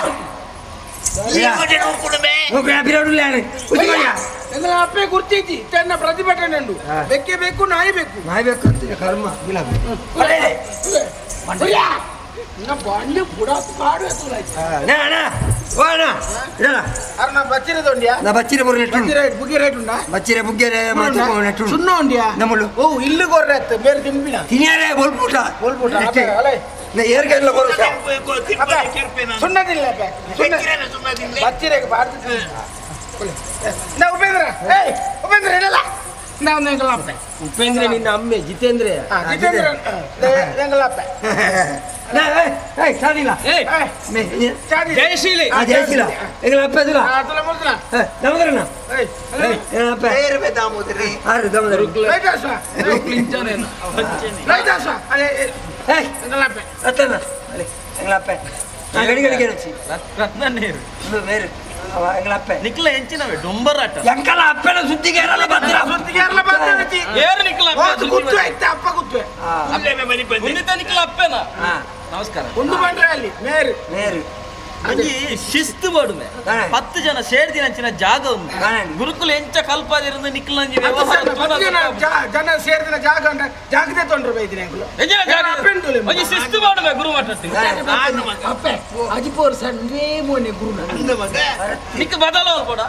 ಕೂತ್ಕೊಂಡಿಯಾ? ಎಂದ್ರೆ ಅಪ್ಪೆ ಕುರ್ಚಿ ತನ್ನ ಪ್ರತಿಭಟನೆ ಉಂಟು ಬೆಕ್ಕೆ ಬೇಕು ನಾಯಿ ಬೇಕು ನಾಯಿ ಬೇಕು ಅಂತ ಕರ್ಮ ಇಲ್ಲ. ಬಂಡಿ ಬುಡ ಕಾಡು ಅಣ್ಣ, ಅಣ್ಣ, ಓ ಅಣ್ಣ, ಇಡಣ್ಣ. ಅರ್ನ ಬಚ್ಚಿರದೊಂಡ್ಯಾ ನಾ ಬಚ್ಚಿರೆ ಬುರ್ರೆ ನೆಟ್ಟು ಬಚ್ಚಿರ ಬುಗ್ಗೆ ರೇಟ್ ಉಂಡಾ ಬಚ್ಚಿರೆ ಬುಗ್ಗೆರೆ ಮಾತು ನೆಟ್ಟು ಸುಣ್ಣ ಉಂಡ್ಯಾ ನಮ್ಮಳು ಓ ಇಲ್ಲು ಕೊರ್ರೆ ಬೇರೆ ತಿಂಪಿನ ತಿನ್ಯಾರೆ ಬೊಲ್ಪುಟ ಬೊಲ್ಪುಟ, ಅಪ್ಪೆ, ಅಲೆ. ನಾ ಏರ್ಗೆಲ್ಲ ಬರುತ್ತ ಸುಣ್ಣದಿಲ್ಲ ಅಪ್ಪೆ ಸುಣ್ಣ ಬಚ್ಚಿರೆಗೆ ಬಾರ್ದು ನಾ ಉಪೇಂದ್ರ ಏಯ್ ಉಪೇಂದ್ರ ಇಡಲ್ಲ ನಾವು ಎಂಕಲ ಅಪ್ಪೆ ಉಪೇಂದ್ರ ನಿನ್ನ ಅಮ್ಮೆ ಜಿತೇಂದ್ರ ಜಿತೇಂದ್ರ ಎಂಕಲ ಅಪ್ಪೆ ಏಯ್ ಸಾದಿಲ್ಲ ಏಯ್ ಜಯಶೀಲಿ ಆ ಜಯಶೀಲ ಎಂಕಲ ಅಪ್ಪೆ ಅದಿಲ್ಲ ಆತಲ ಮುಲ್ತನ ನಮಗರಣ್ಣ ಏಯ್ ಏ ಅಪ್ಪೆ ಆರು ದಾಮೋದರ ಲೈದಾಸ ಲೈದಾಸ ಅಲೆ ಏಯ್ ಎಂಕಲ ಅಪ್ಪೆ ಅತ್ತಣ್ಣ ಅಲೆ ಎಂಕಲ ಅಪ್ಪೆ ನಾ ಗಡಿ ಗಡಿಗೆ ನಚ್ಚಿ ರತ್ನನೇರು ಬೇರೆ ಅವ ಎಂಕಲ ಅಪ್ಪೆ ನಿಕ್ಲ ಎಂಚಿನವೇ ಡೊಂಬರಾಟ ಎಂಕಲ ಅಪ್ಪೆನ ಸುದ್ದಿಗೆ ಏರಲ್ಲ ಬರ್ತೀರಾ ಸುದ್ದಿಗೆ ಬರ್ತಾರೆ ಏರು ನಿಕ್ಲ ಅಪ್ಪೆ ಅದು ಗುತ್ತು ಆಯ್ತು ಅಪ್ಪ ಗುತ್ತು ಉನ್ನಿತ ನಿಕ್ಲ ಅಪ್ಪೆನಾ ನಮಸ್ಕಾರ ಒಂದು ಬಂದ್ರೆ ಅಲ್ಲಿ ಮೇರು ಬೇರೆ ಒಂಜಿ ಶಿಸ್ತು ಬಡುಮೆ 10 ಜನ ಸೇರ್ದಿನಂಚಿನ ಜಾಗ ಉಂಟು ಗುರುಕುಲ ಎಂಚ ಕಲ್ಪಾದಿರಿಂದ ನಿಕ್ಲಂಜಿ ವ್ಯವಹಾರ ಜನ ಜನ ಸೇರಿದಿನ ಜಾಗ ಉಂಟ ಜಾಗದೆ ತೊಂದ್ರೆ ಬೈದಿನ ಎಂಕುಲು ಎಂಚಿನ ಜಾಗ ಒಂಜಿ ಶಿಸ್ತು ಬಡುಮೆ ಗುರು ಮಠಟ್ಟು ಅಪ್ಪೆ ಅಜಿಪೋರ್ ಸಂಜೆ ಮೋನೆ ಗುರು ನಿಕ್ ಬದಲ ಕೂಡ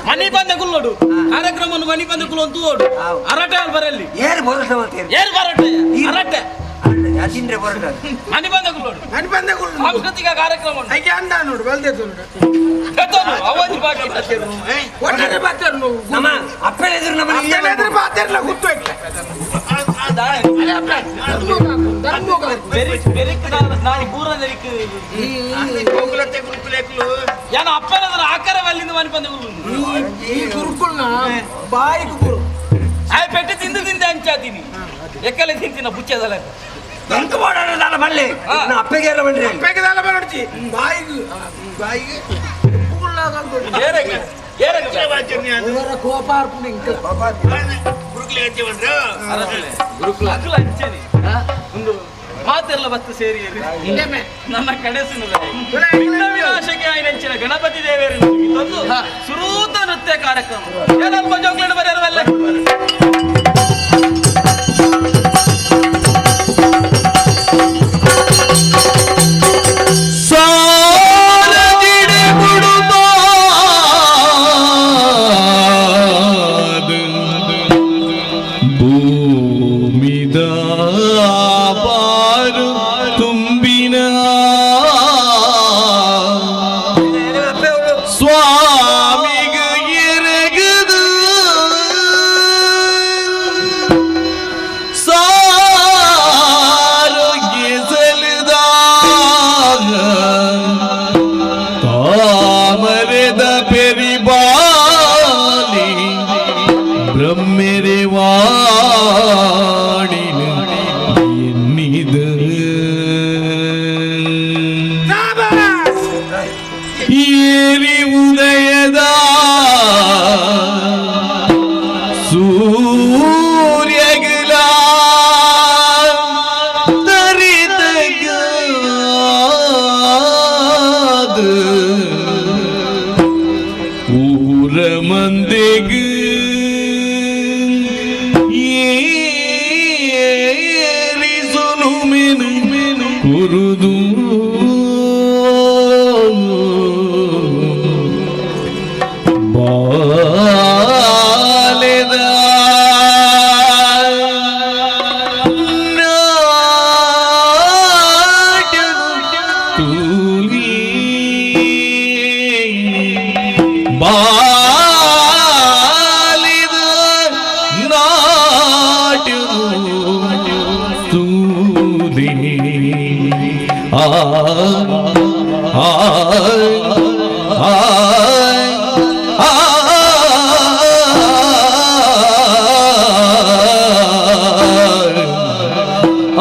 ಮನಿ ಬಂದ ಕುಲ್ಲೋಡು ಕಾರ್ಯಕ್ರಮವನ್ನು ಮನಿ ಬಂದ ಕುಲ್ಲ ಅಂತ ಓಡು ಅರಟೆ ಅಲ್ಲಿ ಬರಲಿ ಏರು ಹೋರಾಟ ಮಾಡ್ತೀರಿ ಏರು ಬರಟೆ ಅರಟೆ ತಿಂದ್ರೆ ಹೋರಾಟ ಮನಿ ಬಂದ ಕುಲ್ಲೋಡು ಮನಿ ಬಂದ ಕುಲ್ಲೋಡು ಸಾಂಸ್ಕೃತಿಕ ಕಾರ್ಯಕ್ರಮ ಉಂಟು ಐಕೆ ಅಂದ ನೋಡು ಬಲ್ದೆ ನೋಡು ಕತ್ತೋನು ಅವಂಜಿ ಬಾಕಿ ಒಟ್ಟಾರೆ ಬಾತೇರು ನೋವು ನಮ್ಮ ಅಪ್ಪನ ಎದುರು ನಮ್ಮ ಅಪ್ಪನ ಎದುರು ಬಾತೇರ್ಲ ಗುತ್ತು ಐತೆ ನಾನು ಬೂರದರಿಕ್ ಯಾನ ಅಪ್ಪನ ಎದುರು ಆಕಾರ ಅಲ್ಲಿಂದ ಮನಿ ಬಂದ ಕುಲ್ಲುಂಡು ಈ ಗುರುಕುಲ್ನ ಬಾಯಿಗೆ ಗುರು ಆಯ್ ಪೆಟ್ಟು ತಿಂದು ತಿಂದು ಹಂಚಾತೀನಿ ಎಕ್ಕಲೆ ತಿಂತಿನ ಬುಚ್ಚದಲ್ಲ ಎಂತ ಮಾಡೋಣ ನಾನು ಬಲ್ಲೆ ನಾ ಅಪ್ಪಗೆ ಎಲ್ಲ ಬಂದ್ರೆ ಅಪ್ಪಗೆ ದಾಲ ಬರಡ್ಚಿ ಬಾಯಿಗೆ ಬಾಯಿಗೆ ಏರಗ ಏರಗ ಕೋಪ ಅರ್ಪಣೆ ಇಂಕಲ ಗುರುಕುಲ ಹಂಚೇನಿ ಒಂದು ಮಾತೆಲ್ಲ ಬತ್ತು ಸೇರಿ ನನ್ನ ಕಡೆಸುನ ವಿನಾಶಕ್ಕೆ ಆಯ್ನಂಚಿನ ಗಣಪತಿ ದೇವರು ಇದೊಂದು ಸುರೂತ ನೃತ್ಯ ಕಾರ್ಯಕ್ರಮ ಏನಲ್ಪ ಜೋಗ್ಲಂಡು ಬರೆಯರವಲ್ಲ ಸಾಲದಿಡೆ ಬುಡುಬಾದು ಭೂಮಿದ ಬಾರು ತುಂಬಿನ ಸ್ವಾಮಿಗ ಎರಗದು ಊರ ಮಂದೆಗ್ ಏರಿಸೊಲು ಮೆನು ಕುರುದು ಬಾಲೆದ ನಾಟ್ಯನು ತೂಲಿ ಬಾಲಿದ ನಾಟ್ಯನು ತೂಲಿ ಆ ಆ ಆ ಆ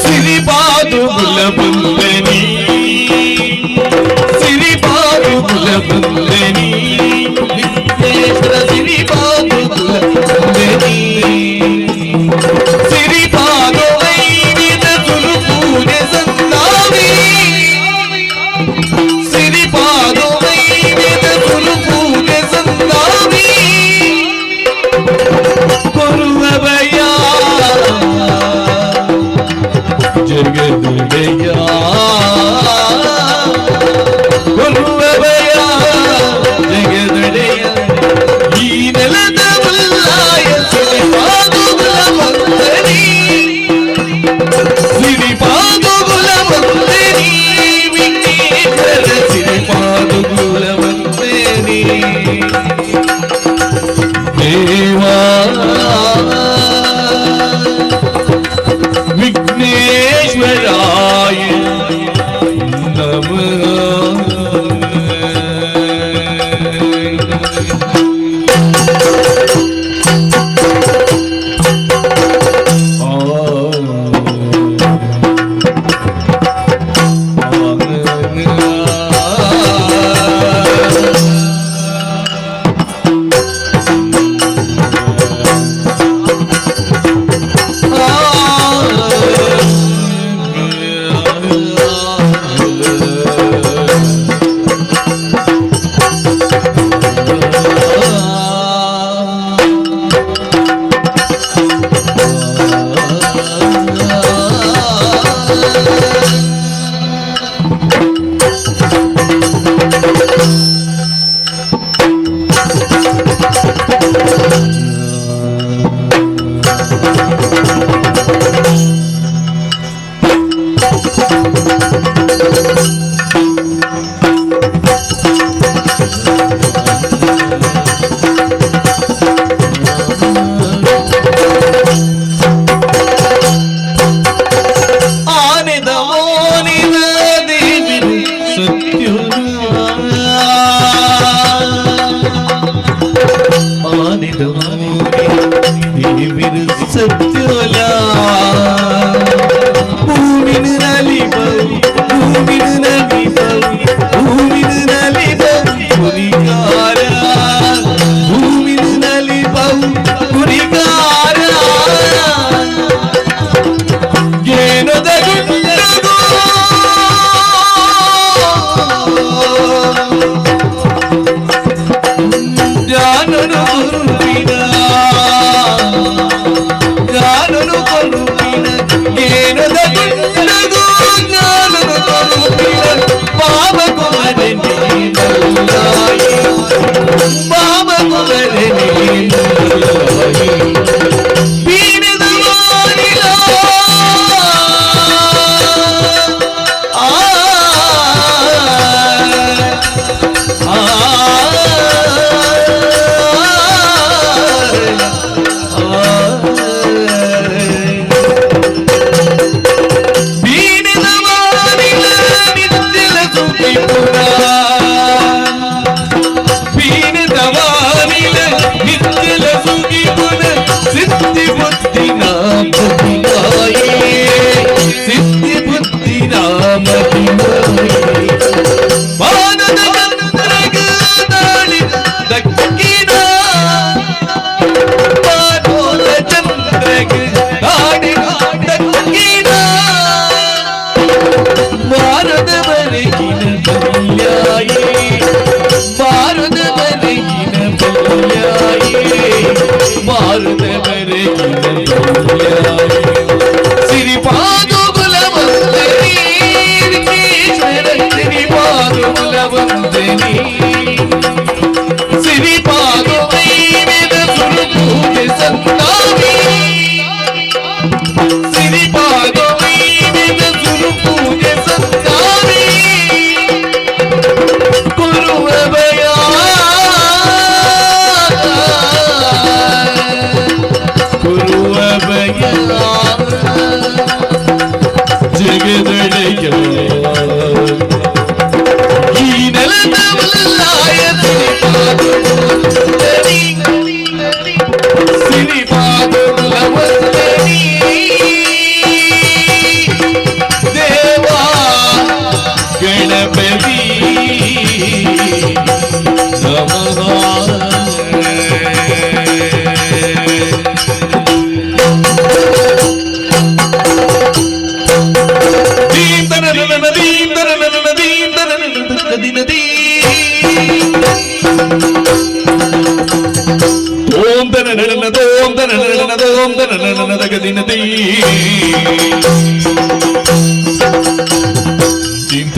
ಸಿರಿಪಾದುಗುಲ ಬಂದನಿ, ಸಿರಿಪಾದುಗುಲ ಬಂದನಿ, ವಿಘ್ನೇಶ್ವರ ಸಿರಿಪಾದುಗುಲ ಬಂದನಿ. ಸಿರಿಪಾದು ವೈವಿಧ ತುಲು ಪೂಜೆ ಸಂದಾವಿ, ಸಿರಿಪಾದು ವೈವಿಧ ತುಲು ಪೂಜೆ ಸಂದಾವಿ. ಕೊರುವವಯ ಜಗದುಡೆಯ, ಕೊರುವವಯ ಜಗದುಡೆಯ, ಈ ನೆಲದ ಬಲ್ಲಾಯ ಸಿರಿಪಾದುಗುಲ ವಂದನಿ, ಸಿರಿಪಾದುಗುಲ ವಂದನಿ, ವಿಘ್ನೇಶ್ವರ ಸಿರಿಪಾದುಗುಲ ವಂದನಿ. ದೇವಾ ವಿಘ್ನೇಶ್ವರಾಯ.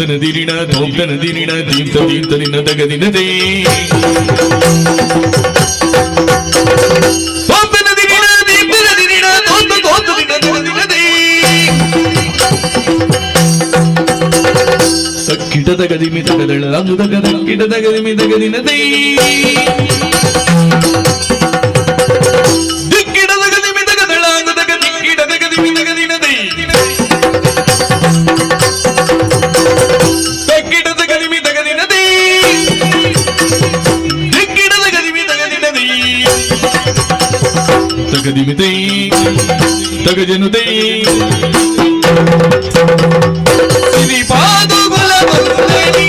ತೋಪ್ತನ ದಿರಿಣ ತೋಪ್ತನ ದಿರಿಣ ದೀಪ್ತ ದೀಪ್ತ ದಿನ ತಗದಿನದೇ ತೋಪ್ತನ ದಿರಿಣ ದೀಪ್ತನ ದಿರಿಣ ತೋಪ್ತ ತೋಪ್ತ ದಿನ ತಗದಿನದೇ ತಕ್ಕಿಟದ ಗದಿಮಿ ತಗದಳ ಅಂದುದಗ ತಕ್ಕಿಟದ ಗದಿಮಿ ತಗದಿನದೇ ದಿಕ್ಕಿಡದ ಗದಿಮಿ ತಗದಳ ಅಂದುದಗ ದಿಕ್ಕಿಡದ ಗದಿಮಿ ತಗದಿನದೇ ತಕ್ಕಿಡದ ಗದಿಮಿ ತಗದಿನದೇ ದಿಕ್ಕಿಡದ ಗದಿಮಿ ತಗದಿನದೇ ತಗದಿಮಿತೈ ತಗಜನುತೈ ಸಿರಿಪಾದುಗುಲ ವಂದನಿ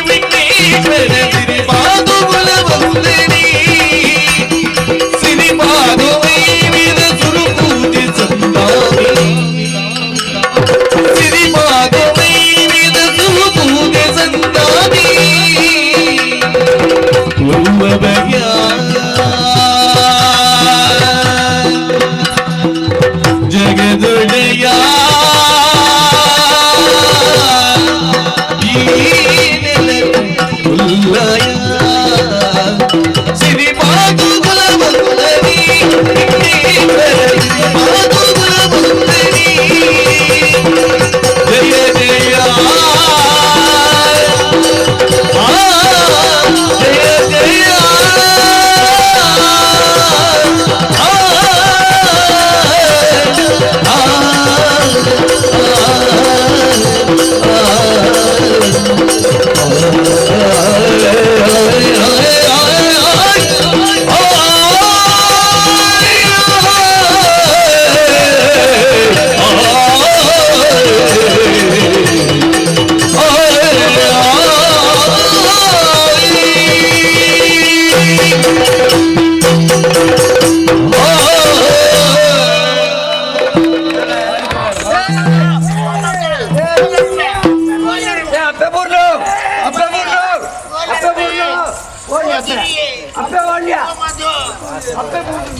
ವಿಘ್ನೇಶ್ವರ ಸಿರಿಪಾದುಗುಲ ವಂದನಿ ಸಿರಿಪಾದುವೈವಿರ ಸುರುಪೂಜೆ ಸಂದಾನಿ ಸಿರಿಪಾದುವೈವಿರ ಸುರುಪೂಜೆ ಸಂದಾನಿ ಪೂರ್ವಭಯ ಜಗದೊಡೆಯ ಈ ನೆಲಕುಲ್ಲಯ ಸಿರಿಪಾದುಗುಲ ವಂದನಿ ಪಾದುಗುಲ ವಂದನಿ ಜಯ ಜಯ ಆ ಜಯ ಜಯ ಆ ಅಪ್ಪೆ ಬೂರ್ಲು ಅಪ್ಪೆ ಬೂರ್ಲು ಅಪ್ಪೆ ಬೂರ್ಲು ಓಡಿ ಅಪ್ಪೆ ಅಪ್ಪೆ ಓಡ್ಯ ಅಪ್ಪೆ ಬೂರ್ಲು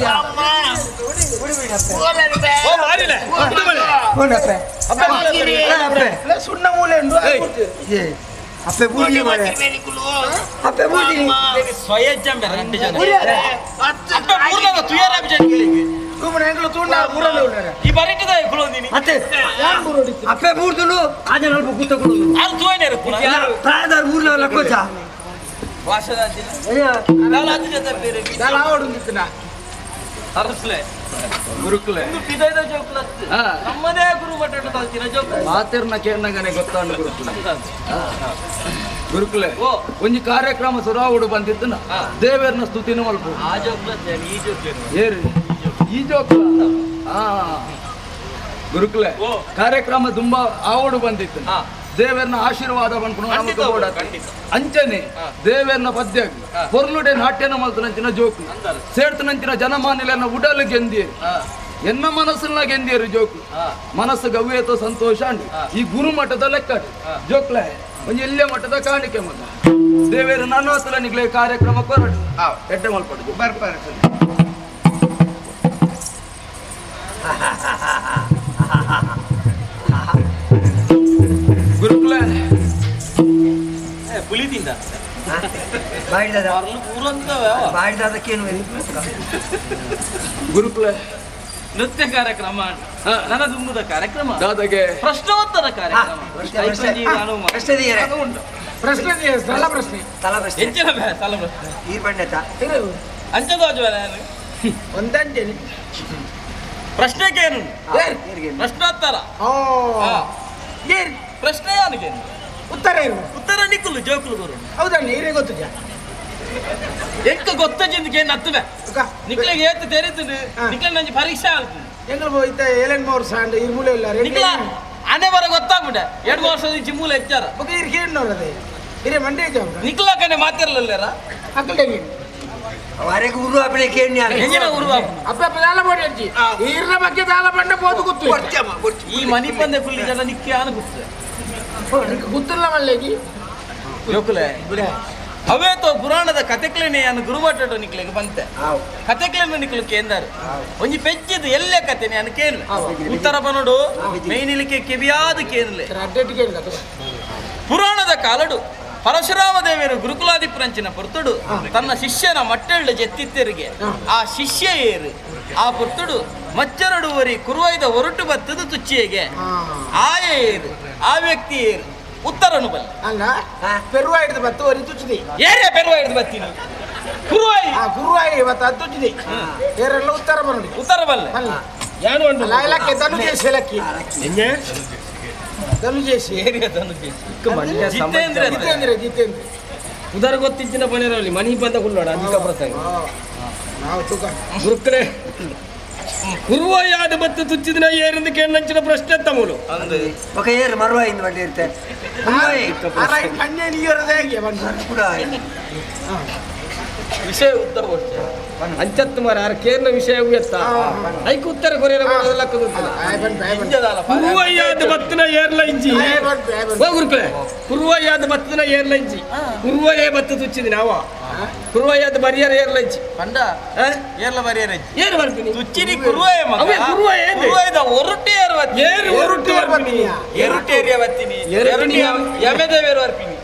ಓ ಮಾರಿಲೆ ಓಡಿ ಅಪ್ಪೆ ಅಪ್ಪೆ ಅಪ್ಪೆ ಸುಣ್ಣ ಮೂಲೆ ಉಂಡು ಏ ಅಪ್ಪೆ ಬೂರ್ಲಿ ಮಾರೆ ಅಪ್ಪೆ ಬೂರ್ಲಿ ಈ ಬರಿಟಿದ ಕುಲೊಂದಿನಿ ಅತ್ತೆ ಅಪ್ಪೆ ಬೂರ್ದುಲು ಆಜೆ ನಲ್ಪ ಕೂತ ಕೊಡುದು ಅದು ತೂಯನೇರು ಕುಲ ಪ್ರಾಯದಾರ ಊರ್ಲ ಲಕ್ಕೋಚ ಅರಸ್ಲೆ ಗುರುಕುಲೆ ಪಿದೈದ ಜೋಕುಲತ್ತು ನಮ್ಮದೇ ಗುರು ಮಠ ಕಲ್ತಿನ ಜೋಕು ಮಾತಿರ್ನ ಕೇರ್ನಗನೆ ಗೊತ್ತಾಂಡು ಗುರುಕುಲೆ ಗುರುಕುಲೆ ಒಂಜಿ ಕಾರ್ಯಕ್ರಮ ಸುರಾವುಡು ಬಂದಿದ್ದನ ದೇವೇರ್ನ ಸ್ತುತಿನ ಮಲ್ಪ ಆ ಜೋಕುಲತ್ತೆ ಈ ಜೋಕ್ಲೇನು ಏರು ಈ ಜೋಕುಲ ಆ ಗುರುಕುಲೆ ಕಾರ್ಯಕ್ರಮ ತುಂಬಾ ಆವಡು ಬಂದಿತ್ತು ದೇವೇರ್ನ ಆಶೀರ್ವಾದ ಬಂದ್ಕೊಂಡು ನಮಕ್ ಬೋಡಾತ. ಅಂಚನೆ ದೇವೇರ್ನ ಪದ್ಯ ಪೊರ್ಲುಡೆ ನಾಟ್ಯನ ಮಲ್ತನಂಚಿನ ಜೋಕು ಸೇರ್ತನಂಚಿನ ಜನಮಾನ್ಯಲನ್ನ ಉಡಲು ಗೆಂದಿಯರು ಎನ್ನ ಮನಸ್ಸನ್ನ ಗೆಂದಿಯರು ಜೋಕು ಮನಸ್ಸು ಗವ್ಯೇತೋ ಸಂತೋಷ ಅಂಡು ಈ ಗುರುಮಠದ ಲೆಕ್ಕ ಜೋಕ್ಲೆ ಒಂಜಿ ಎಲ್ಲೆ ಮಠದ ಕಾಣಿಕೆ ಮಗ ದೇವೇರು ನಾನು ನಿಗ್ಲೆ ಕಾರ್ಯಕ್ರಮ ಕೊರಡು ಎಡ್ಡೆ ಮಲ್ಪಡು ಬರ್ಪಾರ ಗುರುಕುಲೆ ಪುಲಿ ತಿಂದ ಬಾಯಿದಾದ ಪೂರಂತವ ಬಾಯಿದಾದಕ್ಕೇನು ಗುರುಕುಲೆ ನೃತ್ಯ ಕಾರ್ಯಕ್ರಮ ನನ್ನ ದುಂಬುದ ಕಾರ್ಯಕ್ರಮ ದಾದಾಗೆ ಪ್ರಶ್ನೋತ್ತರ ಕಾರ್ಯಕ್ರಮ ಪ್ರಶ್ನೆ ದಿಯರೆ ಪ್ರಶ್ನೆ ಸ್ಥಳ ಪ್ರಶ್ನೆ ತಲಾ ಪ್ರಶ್ನೆ ಹೆಚ್ಚಿನ ಸಲ ಪ್ರಶ್ನೆ ಈ ಬಣ್ಣತ ಅಂಚದೋಜ ನಾನು ಒಂದಂಜನಿ ಪ್ರಶ್ನೆಗೇನು ಪ್ರಶ್ನೋತ್ತರ ಏನ್ ಪ್ರಶ್ನೆ ಯಾನಿಗೇನು ಉತ್ತರ ಏನು ಉತ್ತರ ನಿಕ್ಕುಲು ಜೋಕುಲು ಗುರು ಹೌದಾ ನೀರೇ ಗೊತ್ತು ಎಂಕ ಗೊತ್ತ ಜಿಂದಕ್ಕೆ ನತ್ತುವೆ ನಿಕ್ಲೆಗೆ ಏತು ತೆರಿತುಂಡು ನಿಕ್ಲೆ ನಂಜಿ ಪರೀಕ್ಷೆ ಆಗ್ತದೆ ಎಂಗ್ಲ ಇತ್ತ ಏಳೆಂಟು ಮೂರು ಸಾಂಡ್ ಇರ್ಮೂಲೆ ಇಲ್ಲ ನಿಕ್ಲ ಅನೆ ಬರ ಗೊತ್ತಾಗ್ಬಿಟ್ಟೆ 2 ವರ್ಷದ ಇಂಚಿ ಮೂಲೆ ಹೆಚ್ಚಾರ ಬೊಕ ಇರ್ ಕೇಳಿನವ್ರದೆ ಇರೇ ಮಂಡ್ಯ ಜಾಗ ನಿಕ್ಲ ಕನೆ ಮಾತಿರ್ಲಿಲ್ಲ ಅಕ್ಕಲ್ಡೆಗೆ ವರೆಗೆ ಉರು ಅಪ್ಪಣೆ ಕೇಳಿ ಎಂಜಿನ ಉರು ಅಪ್ಪ ಅಪ್ಪ ದಾಲ ಬೋಡಿ ಅಜ್ಜಿ ಈರ್ನ ಬಗ್ಗೆ ದಾಲ ಬಂಡ ಬೋದು ಗೊತ್ತು ಈ ಮನಿ ಪಂದೆ ಫುಲ್ ಜನ ನಿಕ್ಕೆ ಆನ ಗೊತ್ತು ಗೊತ್ತಿಲ್ಲ ಮಲ್ಲೇಗಿ ಜೋಕುಲೆ ಅವೇತೋ ಪುರಾಣದ ಕತೆಕ್ಲೇನೆ ಅನ್ನು ಗುರುಮಠ ನಿಕ್ಲೆಗೆ ಬಂತೆ ಕತೆಕ್ಲೇನು ನಿಕ್ಲು ಕೇಂದಾರು ಒಂಜಿ ಪೆಜ್ಜಿದ್ದು ಎಲ್ಲೇ ಕತೆ ಅನ್ನು ಕೇನು ಉತ್ತರ ಬನೋಡು ಮೇನಿಲಿಕ್ಕೆ ಕಿವಿಯಾದ ಕೇನ್ಲೆ ಅಡ್ಡೆಟ್ ಕೇಳಿದ ಪುರಾಣದ ಕಾಲಡು ಪರಶುರಾಮ ದೇವರು ಗುರುಕುಲಾದಿಪ್ರಂಚಿನ ಪೊರ್ತುಡು ತನ್ನ ಶಿಷ್ಯನ ಮಟ್ಟೆಳ್ಳು ಜೆತ್ತಿತ್ತೆರಿಗೆ ಆ ಶಿಷ್ಯ ಏರು ಆ ಪೊರ್ತುಡು ಮಚ್ಚರಡುವರಿ ಕುರುವೈದ ಒರಟು ಬತ್ತದು ತುಚ್ಚಿಯಗೆ ಆಯ ಏರು ಆ ವ್ಯಕ್ತಿ ಏರು ಉತ್ತರನು ಬಲ್ಲ ಅಲ್ಲ ಪೆರುವ ಹಿಡಿದು ಬತ್ತು ಒರಿ ತುಚ್ಚಿದೆ ಏರೇ ಪೆರುವ ಹಿಡಿದು ಬತ್ತೀನಿ ಕುರುವಾಯಿ ಆ ಕುರುವಾಯಿ ಇವತ್ತು ಅದು ತುಚ್ಚಿದೆ ಏರೆಲ್ಲ ಉತ್ತರ ಬರಲಿ ಉತ್ತರ ಬಲ್ಲೆ ಅಲ್ಲ ಏನು ಉಂಟು ಇಲಾಖೆ ಧನು ಜೇಸಿ ಇಲಾಖೆ ಧನು ಜೇಸಿ ಏರಿಯಾ ಧನು ಜಿತೇಂದ್ರ ಜಿತೇಂದ್ರ ಜಿತೇಂದ್ರ ಉದರ ಗೊತ್ತಿಜ್ಜಿನ ಪಣಿರಲ್ಲಿ ಮನಿ ಬಂದ ಕುಲ್ಲೋಡ ಅಧಿಕ ಪ್ರಸಂಗ ನಾವು ತೂಕ ಗುರುಕ್ರೆ ಕುರುವಾಯಾದ ಮತ್ತು ತುಚ್ಚಿದಿನ ಏರಿಂದ ಕೇಳಂಚಿನ ಪ್ರಶ್ನೆ ತಮೂಲು ఒక ಏರು ಮರುವ ಇಂದು ಬಂಡಿ ಇರುತ್ತೆ ಕಣ್ಣೆ ನೀರದೇ ಹೇಗೆ ಬಂದು ಕೂಡ ವಿಷಯ ಉತ್ತರ ಕೊಡ್ತೇವೆ ಅಂಚತ್ತು ಮಾರ ಯಾರು ಕೇರ್ನ ವಿಷಯ ಎತ್ತ ಐಕ್ ಉತ್ತರ ಕೊರಿಯರ ಕುರುವಯ್ಯಾದ ಬತ್ತಿನ ಏರ್ಲ ಇಂಜಿ ಓ ಗುರುಕುಲೆ ಕುರುವಯ್ಯಾದ ಬತ್ತಿನ ಏರ್ಲ ಇಂಜಿ ಕುರುವಯ್ಯ ಬತ್ತು ತುಚ್ಚಿದಿನ ಅವ ಕುರುವಯ್ಯಾದ ಬರಿಯರ ಏರ್ಲ ಇಂಜಿ ಪಂಡ ಏರ್ಲ ಬರಿಯರ ಏರು ಬರ್ತೀನಿ ತುಚ್ಚಿನಿ ಕುರುವಯ್ಯ ಮಗ ಅವೇ ಕುರುವಯ್ಯ ಏನ್ರಿ? ಕುರುವಯ್ಯದ ಒರಟು ಏರು ಬತ್ತೀನಿ ಏರು ಒರಟು ಬರ್ತೀನಿ ಎರುಟು ಏರಿಯ ಬತ್ತೀನಿ ಎರುಟು ಯಮೆದೇವೇರು ಬರ್ತೀನಿ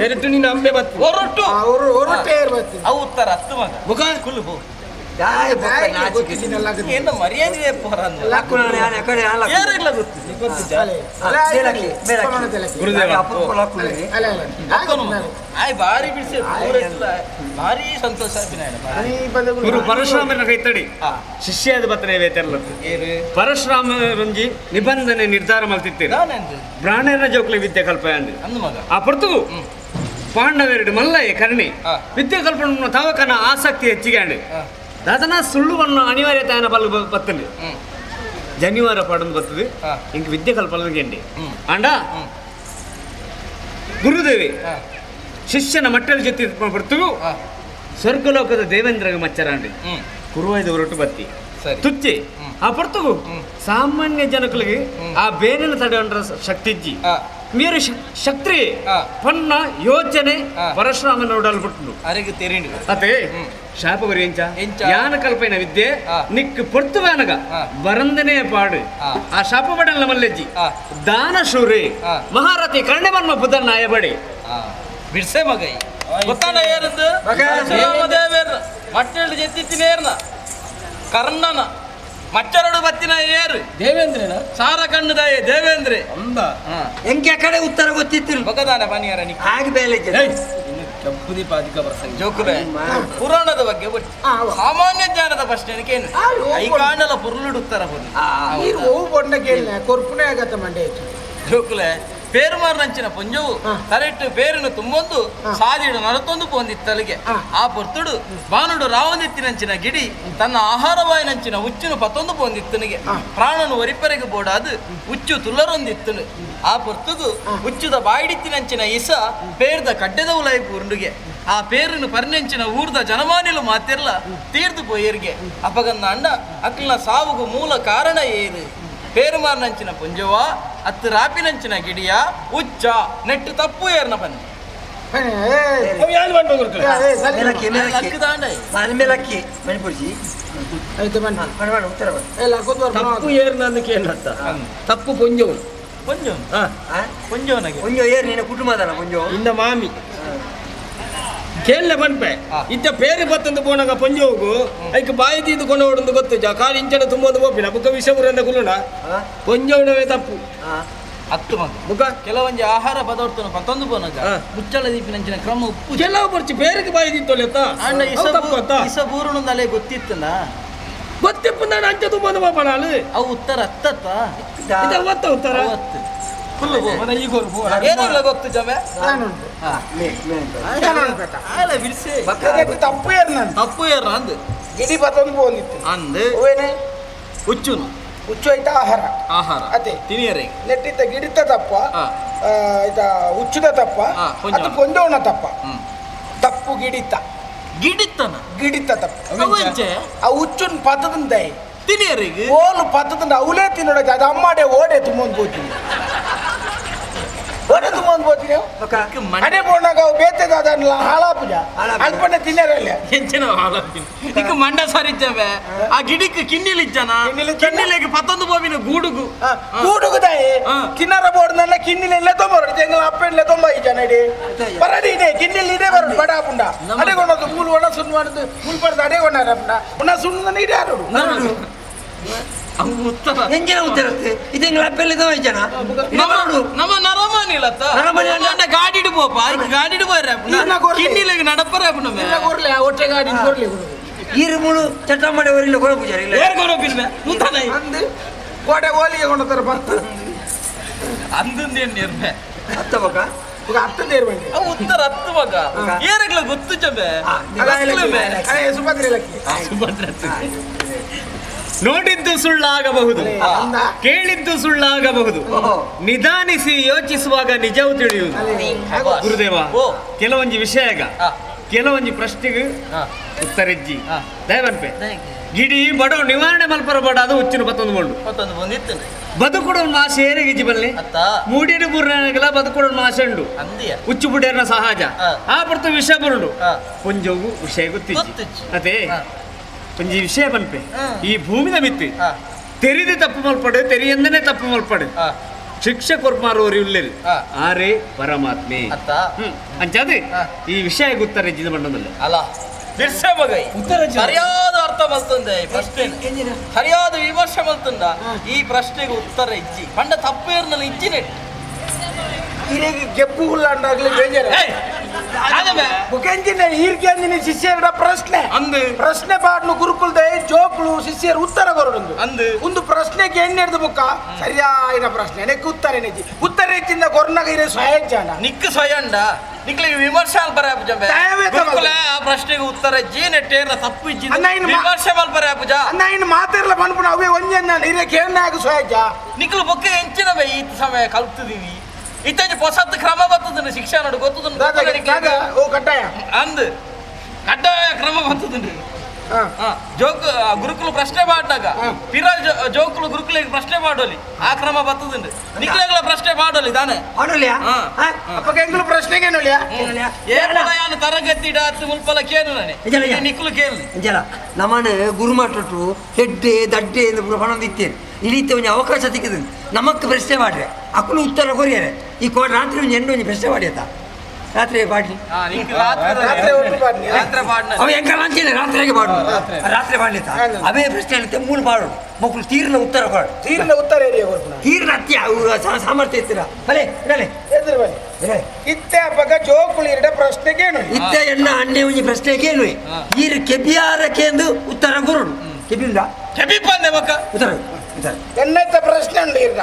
ಎರಟು ನೀನು ಅಂಬೆ ಬತ್ತು ಒರಟು ಅವು ಉತ್ತರ ಹತ್ತು ಮಗ ಮುಖ ಕುಲ್ಲು ಹೋ ದಾಯ ಬೊಕ್ಕ ನಾಚಿಕೆ ಏನು ಮರ್ಯಾದೆ ಪೋರ ಏರಿಲ್ಲ ಗೊತ್ತು ಮೇಲಕ್ಕೆ ಮೇಲಕ್ಕೆ ಗುರುದೇವ. ಅಪರೂಪ ಲಕ್ಕುನೆ. ಆಯ್ ಭಾರಿ ಬಿಡಿಸಿ ಭಾರಿ ಸಂತೋಷ ಗುರು ಪರಶುರಾಮನ ಕೈತಡಿ ಶಿಷ್ಯಾದ ಬತ್ತನೆ ವೇತೆಲ್ಲ ಪರಶುರಾಮರಂಜಿ ನಿಬಂಧನೆ ನಿರ್ಧಾರ ಮಲ್ತಿತ್ತೀರ ಬ್ರಾಹ್ಮಣರ ಜೋಕ್ಲೆ ವಿದ್ಯೆ ಕಲ್ಪ ಅಂದು ಅಂದು ಮಗ ಆ ಪೊರ್ತುಗು ಪಾಂಡವೆರಡು ಮಲ್ಲಯ್ಯ ಕರ್ಣಿ ವಿದ್ಯೆ ಕಲ್ಪನ ತಾವಕನ ಆಸಕ್ತಿ ಹೆಚ್ಚಿಗೆ ಅಂಡು ದಾದನ ಸುಳ್ಳುವನ್ನು ಅನಿವಾರ್ಯತೆ ಬಲ್ಲ ಬತ್ತಂಡು ಜನಿವಾರ ಪಾಡೊಂದು ಬರ್ತದೆ ಇಂಕ ವಿದ್ಯೆ ಕಲ್ಪನ ಗೆಂಡಿ ಅಂಡ ಗುರುದೇವಿ ಶಿಷ್ಯನ ಮಟ್ಟಲ್ ಜೊತೆ ಬರ್ತುಗು ಸ್ವರ್ಗಲೋಕದ ದೇವೇಂದ್ರಗ ಮಚ್ಚರಾಂಡಿ ಕುರುವಾಯ್ದ ಹೊರಟು ಬತ್ತಿ ತುಚ್ಚಿ ಆ ಪೊರ್ತುಗು ಸಾಮಾನ್ಯ ಜನಗಳಿಗೆ ಆ ಬೇನಿನ ತಡೆಯೊಂಡ್ರ ಶಕ್ತಿ ಇಜ್ಜಿ మీరు ಶಕ್ತಿ ಪನ್ನ ಯೋಚನೆ ಪರಶುರಾಮನ ಉಡಲ್ಬಿಟ್ಟು ಅರೆಗೆ ತೆರಿಂಡು ಅತೆ ಶಾಪ ಎಂಚ ಎಂಚ? ಯಾನ ಕಲ್ಪೈನ ವಿದ್ಯೆ ನಿಕ್ ಪೊರ್ತುವಾನಗ ಬರಂದನೇ ಪಾಡು ಆ ಶಾಪ ಬಡಲ್ಲ ಮಲ್ಲೆಜ್ಜಿ ದಾನಶೂರಿ ಮಹಾರಥಿ ಕರ್ಣವರ್ಮ ಬುದ್ಧನ ನಾಯಬಡಿ ಬಿಡ್ಸೆ ಮಗ ಗೊತ್ತಾನ ಏರದ್ದು ಪರಶುರಾಮ ದೇವೇರ್ನ ಮಟ್ಟೆಳ್ಳು ಜೆತ್ತಿತ್ತಿನೇರ್ನ ಕರ್ಣನ ಮಚ್ಚರಡು ಬತ್ತಿನ ಏರು ದೇವೇಂದ್ರನ ಸಾರ ಕಣ್ಣುದಾಯ ದೇವೇಂದ್ರೆ ಅಂದ ಎಂಕೆ ಆ ಕಡೆ ಉತ್ತರ ಗೊತ್ತಿತ್ತು ಬೊಕದಾನ ಪನಿಯರ ನಿಕ್ ಆಗ ಬೇಲೆ ಕೆಂಪುದೀಪ ಅಧಿಕ ಪ್ರಸಂಗ ಜೋಕುಲೆ ಪುರಾಣದ ಬಗ್ಗೆ ಗೊತ್ತು ಸಾಮಾನ್ಯ ಜ್ಞಾನದ ಪ್ರಶ್ನೆ ಏನು ಐಕಾಂಡಲ ಪುರುಳುಡು ಉತ್ತರ ಬರು ನೀರು ಹೂವು ಬೊಂಡ ಕೇಳಿನ ಕೊರ್ಪುನೇ ಆಗತ್ತ ಮಂಡೆ ಜೋಕುಲೆ ಪೇರುಮಾರ್ ನಂಚಿನ ಪೊಂಜವು ತಲೆಟ್ಟು ಪೇರುನು ತುಂಬೊಂದು ಸಾದಿಡು ನರತೊಂದು ಪೊಂದಿತ್ತಲಿಗೆ ಆ ಪೊರ್ತುಡು ಬಾನುಡು ರಾವಂದಿತ್ತಿನಂಚಿನ ಗಿಡಿ ತನ್ನ ಆಹಾರವಾಯಿನಂಚಿನ ಉಚ್ಚುನು ಪತ್ತೊಂದು ಪೊಂದಿತ್ತನಿಗೆ ಪ್ರಾಣನು ಒರಿಪರೆಗೆ ಬೋಡಾದು ಉಚ್ಚು ತುಲ್ಲರೊಂದಿತ್ತನು ಆ ಪೊರ್ತುಗು ಉಚ್ಚುದ ಬಾಯಿಡಿತ್ತಿನಂಚಿನ ಇಸ ಪೇರ್ದ ಕಡ್ಡೆದ ಉಲಾಯಿ ಪೂರ್ಂಡುಗೆ ಆ ಪೇರುನು ಪರ್ನೆಂಚಿನ ಊರ್ದ ಜನಮಾನಿಲು ಮಾತಿರ್ಲ ತೀರ್ದು ಪೋಯರ್ಗೆ ಅಪಗನ್ನ ಅಂಡ ಅಕ್ಲಿನ ಸಾವುಗು ಮೂಲ ಕಾರಣ ಏರು ಪೇರುಮಾರ್ನಂಚಿನ ಪುಂಜವ ಅತ್ತು ರಾಪಿನಂಚಿನ ಗಿಡಿಯ ಉಚ್ಚ ನೆಟ್ಟು ತಪ್ಪು ಏರ್ನ ಬನ್ನಿ ಮೇಲಕ್ಕೆ ಮೇಲಕ್ಕೆ ಮೇಲಕ್ಕೆ ಮಣಿಪುರ್ಜಿ ಉತ್ತರ ತಪ್ಪು ಏರ್ನ ಕೇಳತ್ತ ತಪ್ಪು ಪೊಂಜವು ಪೊಂಜೋನ್ ಪೊಂಜೋನಗೆ ಪೊಂಜೋ ಏರ್ ನಿನ್ನ ಕುಟುಂಬದಲ್ಲ ಪೊಂಜೋ ಇನ್ನ ಮಾಮಿ ಕೇಳಲೆ ಪನ್ಪೆ ಇತ್ತ ಪೇರು ಬತ್ತಂದು ಪೋನಾಗ ಪೊಂಜೋಗು ಐಕ್ ಬಾಯಿ ತೀದು ಕೊಂಡೋಡೊಂದು ಗೊತ್ತು ಜಾ ಕಾಲು ಇಂಚನ ತುಂಬೊಂದು ಪೋಪಿನ ಬುಕ್ಕ ವಿಷ ಊರಂದ ಕುಲ್ಲುಣ ಪೊಂಜೋನವೇ ತಪ್ಪು ಹತ್ತು ಮಗ ಬುಕ್ಕ ಕೆಲವೊಂಜಿ ಆಹಾರ ಪದಾರ್ಥನ ಪತ್ತೊಂದು ಪೋನಾಗ ಮುಚ್ಚಳ ದೀಪಿನಂಚಿನ ಕ್ರಮ ಉಪ್ಪು ಕೆಲವು ಬರ್ಚಿ ಪೇರಿಗೆ ಬಾಯಿ ತೀತ್ತೊಲೆತ್ತ ಅಣ್ಣ ತಪ್ಪು ಅತ್ತ ಇಸ ಬೂರುಣದಲ್ಲೇ ಗೊತ್ತಿತ್ತನ ಗೊತ್ತಿಪ್ಪು ನಾನು ಅಂಚೆ ತುಂಬೊಂದು ಪೋಪಣ ಅಲ್ಲಿ ಅವು ಉತ್ತರ ಅತ್ತತ್ತ ಇದು ಒತ್ತ ಉತ್ತರ ಅವತ್ತು ಏನಿಲ್ಲ ಗೊತ್ತು ಜಮೆ ಬಿಡಿಸಿ ತಪ್ಪು ಏರ್ ನಾನು ತಪ್ಪು ಏರ್ ಅಂದು ಗಿಡಿ ಬತ್ತೊಂದು ಪೋಂದಿತ್ತು ಅಂದು ಹೂವೇನೆ ಉಚ್ಚುನು ಉಚ್ಚು ಆಯ್ತಾ ಆಹಾರ ಆಹಾರ ಅದೇ ತಿನಿಯರೆ ನೆಟ್ಟಿದ್ದ ಗಿಡಿತ ತಪ್ಪ ಆಯ್ತಾ ಉಚ್ಚುದ ತಪ್ಪ ಅದು ಕೊಂದೋಣ ತಪ್ಪ ತಪ್ಪು ಗಿಡಿತ ಗಿಡಿತನ ಗಿಡಿತ ತಪ್ಪು ಅವಂಚೆ ಆ ಉಚ್ಚುನ್ ಪತ್ತದಂದೆ ತಿನಿಯರಿಗೆ ಓಲು ಪತ್ತದಂಡ ಅವಲೇ ತಿನ್ನೋಡ ಅದು ಅಮ್ಮಾಡೆ ಓಡೆ ತುಂಬೊಂದು ಹೋಗ್ತೀನಿ ಓಡೆ ತುಂಬೊಂದು ಪೋತಿನ ಅಡೆ ಪೋನಾಗ ಬೇತೆ ದಾದನ್ಲ ಹಾಳಾಪುಜ ಅಲ್ಪನೆ ತಿನ್ನರಲ್ಲ ಎಂಚಿನ ಹಾಳಾಪಿನ ಇಕ್ಕ ಮಂಡ ಸರಿಜ್ಜವೆ ಆ ಗಿಡಿಕ್ ಕಿನ್ನಿಲ್ ಇಜ್ಜನ ಕಿನ್ನಿಲೆಗ್ ಪತ್ತೊಂದು ಬೋವಿನ ಗೂಡುಗು ಗೂಡುಗು ತಾಯಿ ಕಿನ್ನರ ಬೋರ್ಡ್ ನಲ್ಲ ಕಿನ್ನಿಲೆಲ್ಲ ತೊಂಬರು ಎಂಗಲ ಅಪ್ಪೆನ್ಲೆ ತೊಂಬ ಇಜ್ಜನ ಇಡಿ ಬರಡಿ ಇದೆ ಕಿನ್ನಿಲ್ ಇದೆ ಬರಡು ಬಡ ಪುಂಡ ಅಡೆ ಕೊನದು ಮೂಲು ಒಣ ಸುಣ್ಣು ಮಾಡುದು ಮುಲ್ ಪಡ್ದು ಅಡೆ ಕೊನಾರ ಪುಂಡ ಉಣ ಸುಣ್ಣು ಇಡೆ ಆರೋಡು ಎಂಜಿನ ಉತ್ತರ ಇದು ಎಂಗ್ಲ ಅಪ್ಪೆಲ್ಲ ಜನ ನಮ್ಮ ನರಮಾನಿ ಲತ್ತ ನರಮಾನಿ ಗಾಡಿಡು ಪೋಪ ಗಾಡಿಡು ಬೋರ ಕಿನ್ನಿಲೆಗ್ ನಡಪರ ಇಲ್ಲ ಕೊರ್ಲೆ ಒಟ್ಟೆ ಗಾಡಿ ಕೊರ್ಲೆ ಈರು ಮೂಳು ಚಟ್ಟ ಮಾಡಿ ಅವರಿಲ್ಲ ಕೊರ ಪೂಜಾರಿ ಇಲ್ಲ ಏರ್ ಕೊರಪಿಲ್ಲ ಮುಂತಾನ ಅಂದು ಕೋಟೆ ಹೋಲಿಗೆ ಕೊಂಡತರ ಬಂತು ಅಂದಂದೇನು ನಿರ್ಮೆ ಅತ್ತ ಬಕ ಅತ್ತ ನೇರ್ವಂಡಿ ಅವು ಉತ್ತರ ಹತ್ತು ಮಗ ಏರಗ್ಲ ಗೊತ್ತು ಚಬೆ ಸುಭದ್ರ ಸುಭದ್ರ ನೋಡಿದ್ದು ಸುಳ್ಳಾಗಬಹುದು, ಕೇಳಿದ್ದು ಸುಳ್ಳಾಗಬಹುದು, ನಿಧಾನಿಸಿ ಯೋಚಿಸುವಾಗ ನಿಜವು ತಿಳಿಯುವುದು. ಗುರುದೇವ, ಕೆಲವೊಂಜಿ ವಿಷಯಗ ಕೆಲವೊಂಜಿ ಪ್ರಶ್ನೆಗೆ ಉತ್ತರಿಜ್ಜಿ ದಯವನ್ಪೆ ಗಿಡಿ ಬಡವ ನಿವಾರಣೆ ಮಲ್ಪರ ಬಡ ಅದು ಉಚ್ಚಿನ ಪತ್ತೊಂದು ಬೋಂಡು ಬದುಕುಡ ಮಾಸೆ ಏರಿಗಿಜ್ಜಿ ಬಲ್ಲೆ ಮೂಡಿನ ಬುರ್ನಗಲ ಬದುಕುಡ ಮಾಸೆ ಉಂಡು ಉಚ್ಚು ಬುಡೇರ್ನ ಸಹಜ ಆ ಪರ್ತು ವಿಷ ಬರುಂಡು ಕೊಂಜೋಗು ವಿಷಯ ಗೊತ್ತಿಜ್ಜಿ ಅದೇ ಒಂಜಿ ವಿಷಯ ಪನ್ಪೆ ಈ ಭೂಮಿದ ಮಿತ್ತಿ ತೆರಿದು ತಪ್ಪು ಮಲ್ಪಡು ತೆರಿಯಂದನೆ ತಪ್ಪು ಮಲ್ಪಡು ಶಿಕ್ಷೆ ಕೊರ್ಮಾರೋರಿ ಉಲ್ಲೇರಿ ಆರೇ ಪರಮಾತ್ಮೆ ಅಂಚಾದೆ ಈ ವಿಷಯ ಗೊತ್ತಾರೆ ಜಿದ ಮಂಡದಲ್ಲಿ ಅಲ್ಲ ಬಿರ್ಸೆ ಮಗ ಸರಿಯಾದ ಅರ್ಥ ಮಲ್ತಂದೆ ಈ ಪ್ರಶ್ನೆ ಸರಿಯಾದ ವಿಮರ್ಶೆ ಮಲ್ತಂದ ಈ ಪ್ರಶ್ನೆಗೆ ಉತ್ತರ ಇಜ್ಜಿ ಪಂಡ ತಪ್ಪೇರ್ನಲ್ಲಿ ಇಜ್ಜಿ ನೆಟ್ ಇರೇಗಿ ಗೆಪ್ಪು ಹುಲ್ಲಾಂಡಾಗ್ಲಿ ಬೇಜಾರ ಮುಖಂಜಿನ ಈರ್ಕೆಂದಿನ ಶಿಷ್ಯರ ಪ್ರಶ್ನೆ ಅಂದು ಪ್ರಶ್ನೆ ಪಾಡ್ನು ಗುರುಕುಲ್ದೆ ಜೋಕ್ಲು ಶಿಷ್ಯರು ಉತ್ತರ ಕೊರಡುಂದು ಅಂದು ಒಂದು ಪ್ರಶ್ನೆಗೆ ಎಣ್ಣೆ ಹಿಡ್ದು ಬುಕ್ಕ ಸರಿಯಾದ ಪ್ರಶ್ನೆ ನೆಕ್ ಉತ್ತರ ನೆಜ್ಜಿ ಉತ್ತರ ಹೆಚ್ಚಿಂದ ಕೊರ್ನಾಗ ಇರೋ ಸ್ವಯಂಜಾನ ನಿಕ್ ಸ್ವಯಂಡ ನಿಕ್ಲಿಗೆ ವಿಮರ್ಶೆ ಅಲ್ಪರ ಗುರುಕುಲ ಆ ಪ್ರಶ್ನೆಗೆ ಉತ್ತರ ಜಿ ನೆಟ್ಟೇರ್ನ ತಪ್ಪು ಇಜ್ಜಿ ವಿಮರ್ಶೆ ಮಲ್ಪರ ಪೂಜಾ ಅನ್ನ ಇನ್ನು ಮಾತಿರ್ಲ ಪನ್ಪುನ ಅವೇ ಒಂಜೆ ಹಿರಿಯ ಕೇರ್ನಾಗ ಸ್ವಯಂಜ ನಿಕ್ಲು ಬೊಕ್ಕ ಎಂಚಿನವೇ ಈ ಸಮಯ ಕಲ್ತದೀವಿ ಇತ್ತಂಜಿ ಹೊಸತ್ತು ಕ್ರಮ ಬರ್ತದ ಶಿಕ್ಷಣ ಗೊತ್ತದ ಓ ಕಡ್ಡಾಯ ಅಂದ್ ಕಡ್ಡಾಯ ಕ್ರಮ ಬರ್ತದ ಜೋಕ್ ಗುರುಕುಲು ಪ್ರಶ್ನೆ ಮಾಡಿದಾಗ ಪಿರ ಜೋಕುಲು ಗುರುಕುಲಿಗೆ ಪ್ರಶ್ನೆ ಮಾಡೋಲಿ ಆ ಕ್ರಮ ಬರ್ತದ ನಿಕ್ಲೆಗಳ ಪ್ರಶ್ನೆ ಮಾಡೋಲಿ ತಾನೆ ಮಾಡೋಲಿಯಾ ಅಪ್ಪಗೆ ಎಂಗ್ಲು ಪ್ರಶ್ನೆಗೆ ನೋಲಿಯಾ ಏನ ತರಗತಿ ಡಾತ್ ಮುಲ್ಪಲ ಕೇನು ನಾನೆ ನಿಕ್ಲು ಕೇಳು ಅಂಜಲ ನಮ್ಮನೆ ಗುರುಮಾಟು ಹೆಡ್ಡೆ ದಡ್ಡೆ ಎಂದು ಪೂರ ಪಣೊಂದಿತ್ತೇನೆ ಇಡೀತ ಒಂಜಿ ಅವಕಾಶ ಸಿಕ್ಕಿದ ನಮಕ್ ಪ್ರಶ್ನೆ ಮಾಡ್ರೆ ಅಕ್ಕಲು ಉತ್ತರ ಕೊರಿಯರೆ ಈ ಕೋ ರಾತ್ರಿ ಒಂಜಿ ಎಂಟು ಒಂಜಿ ಪ್ರಶ್ನೆ ಮಾಡಿ ಆತ ರಾತ್ರಿ ಪಾಡ್ಲಿ ಅವ ಎಂಕಲ್ಲ ಅಂಚೇನೆ ರಾತ್ರಿಗೆ ಪಾಡು ರಾತ್ರಿ ಪಾಡ್ಲಿ ಅವೇ ಪ್ರಶ್ನೆ ಹೇಳುತ್ತೆ ಮೂಲ ಪಾಡು ಮಕ್ಕಳು ತೀರ್ನ ಉತ್ತರ ಕೊಡು ತೀರ್ನ ಉತ್ತರ ತೀರ್ನ ಅತ್ಯ ಸಾಮರ್ಥ್ಯ ಇತ್ತೀರ ಬಲೆ ಇಡಲೆ ಎದುರು ಇತ್ತೆ ಅಪ್ಪಗ ಜೋಕುಳು ಇರಡ ಪ್ರಶ್ನೆಗೆ ಏನು ಇತ್ತೆ ಎಣ್ಣ ಅಣ್ಣೆ ಒಂಜಿ ಪ್ರಶ್ನೆಗೆ ಏನು ಈರು ಕೆಬಿಯಾರಕ್ಕೆ ಎಂದು ಉತ್ತರ ಗುರುಡು ಕೆಬಿಂದ ಕೆಬಿಪ್ಪ ಅಂದೆ ಮಕ್ಕ ಉತ್ತರ ಎನ್ನೈತ ಪ್ರಶ್ನೆ ಉಂಡು ಇರ್ನ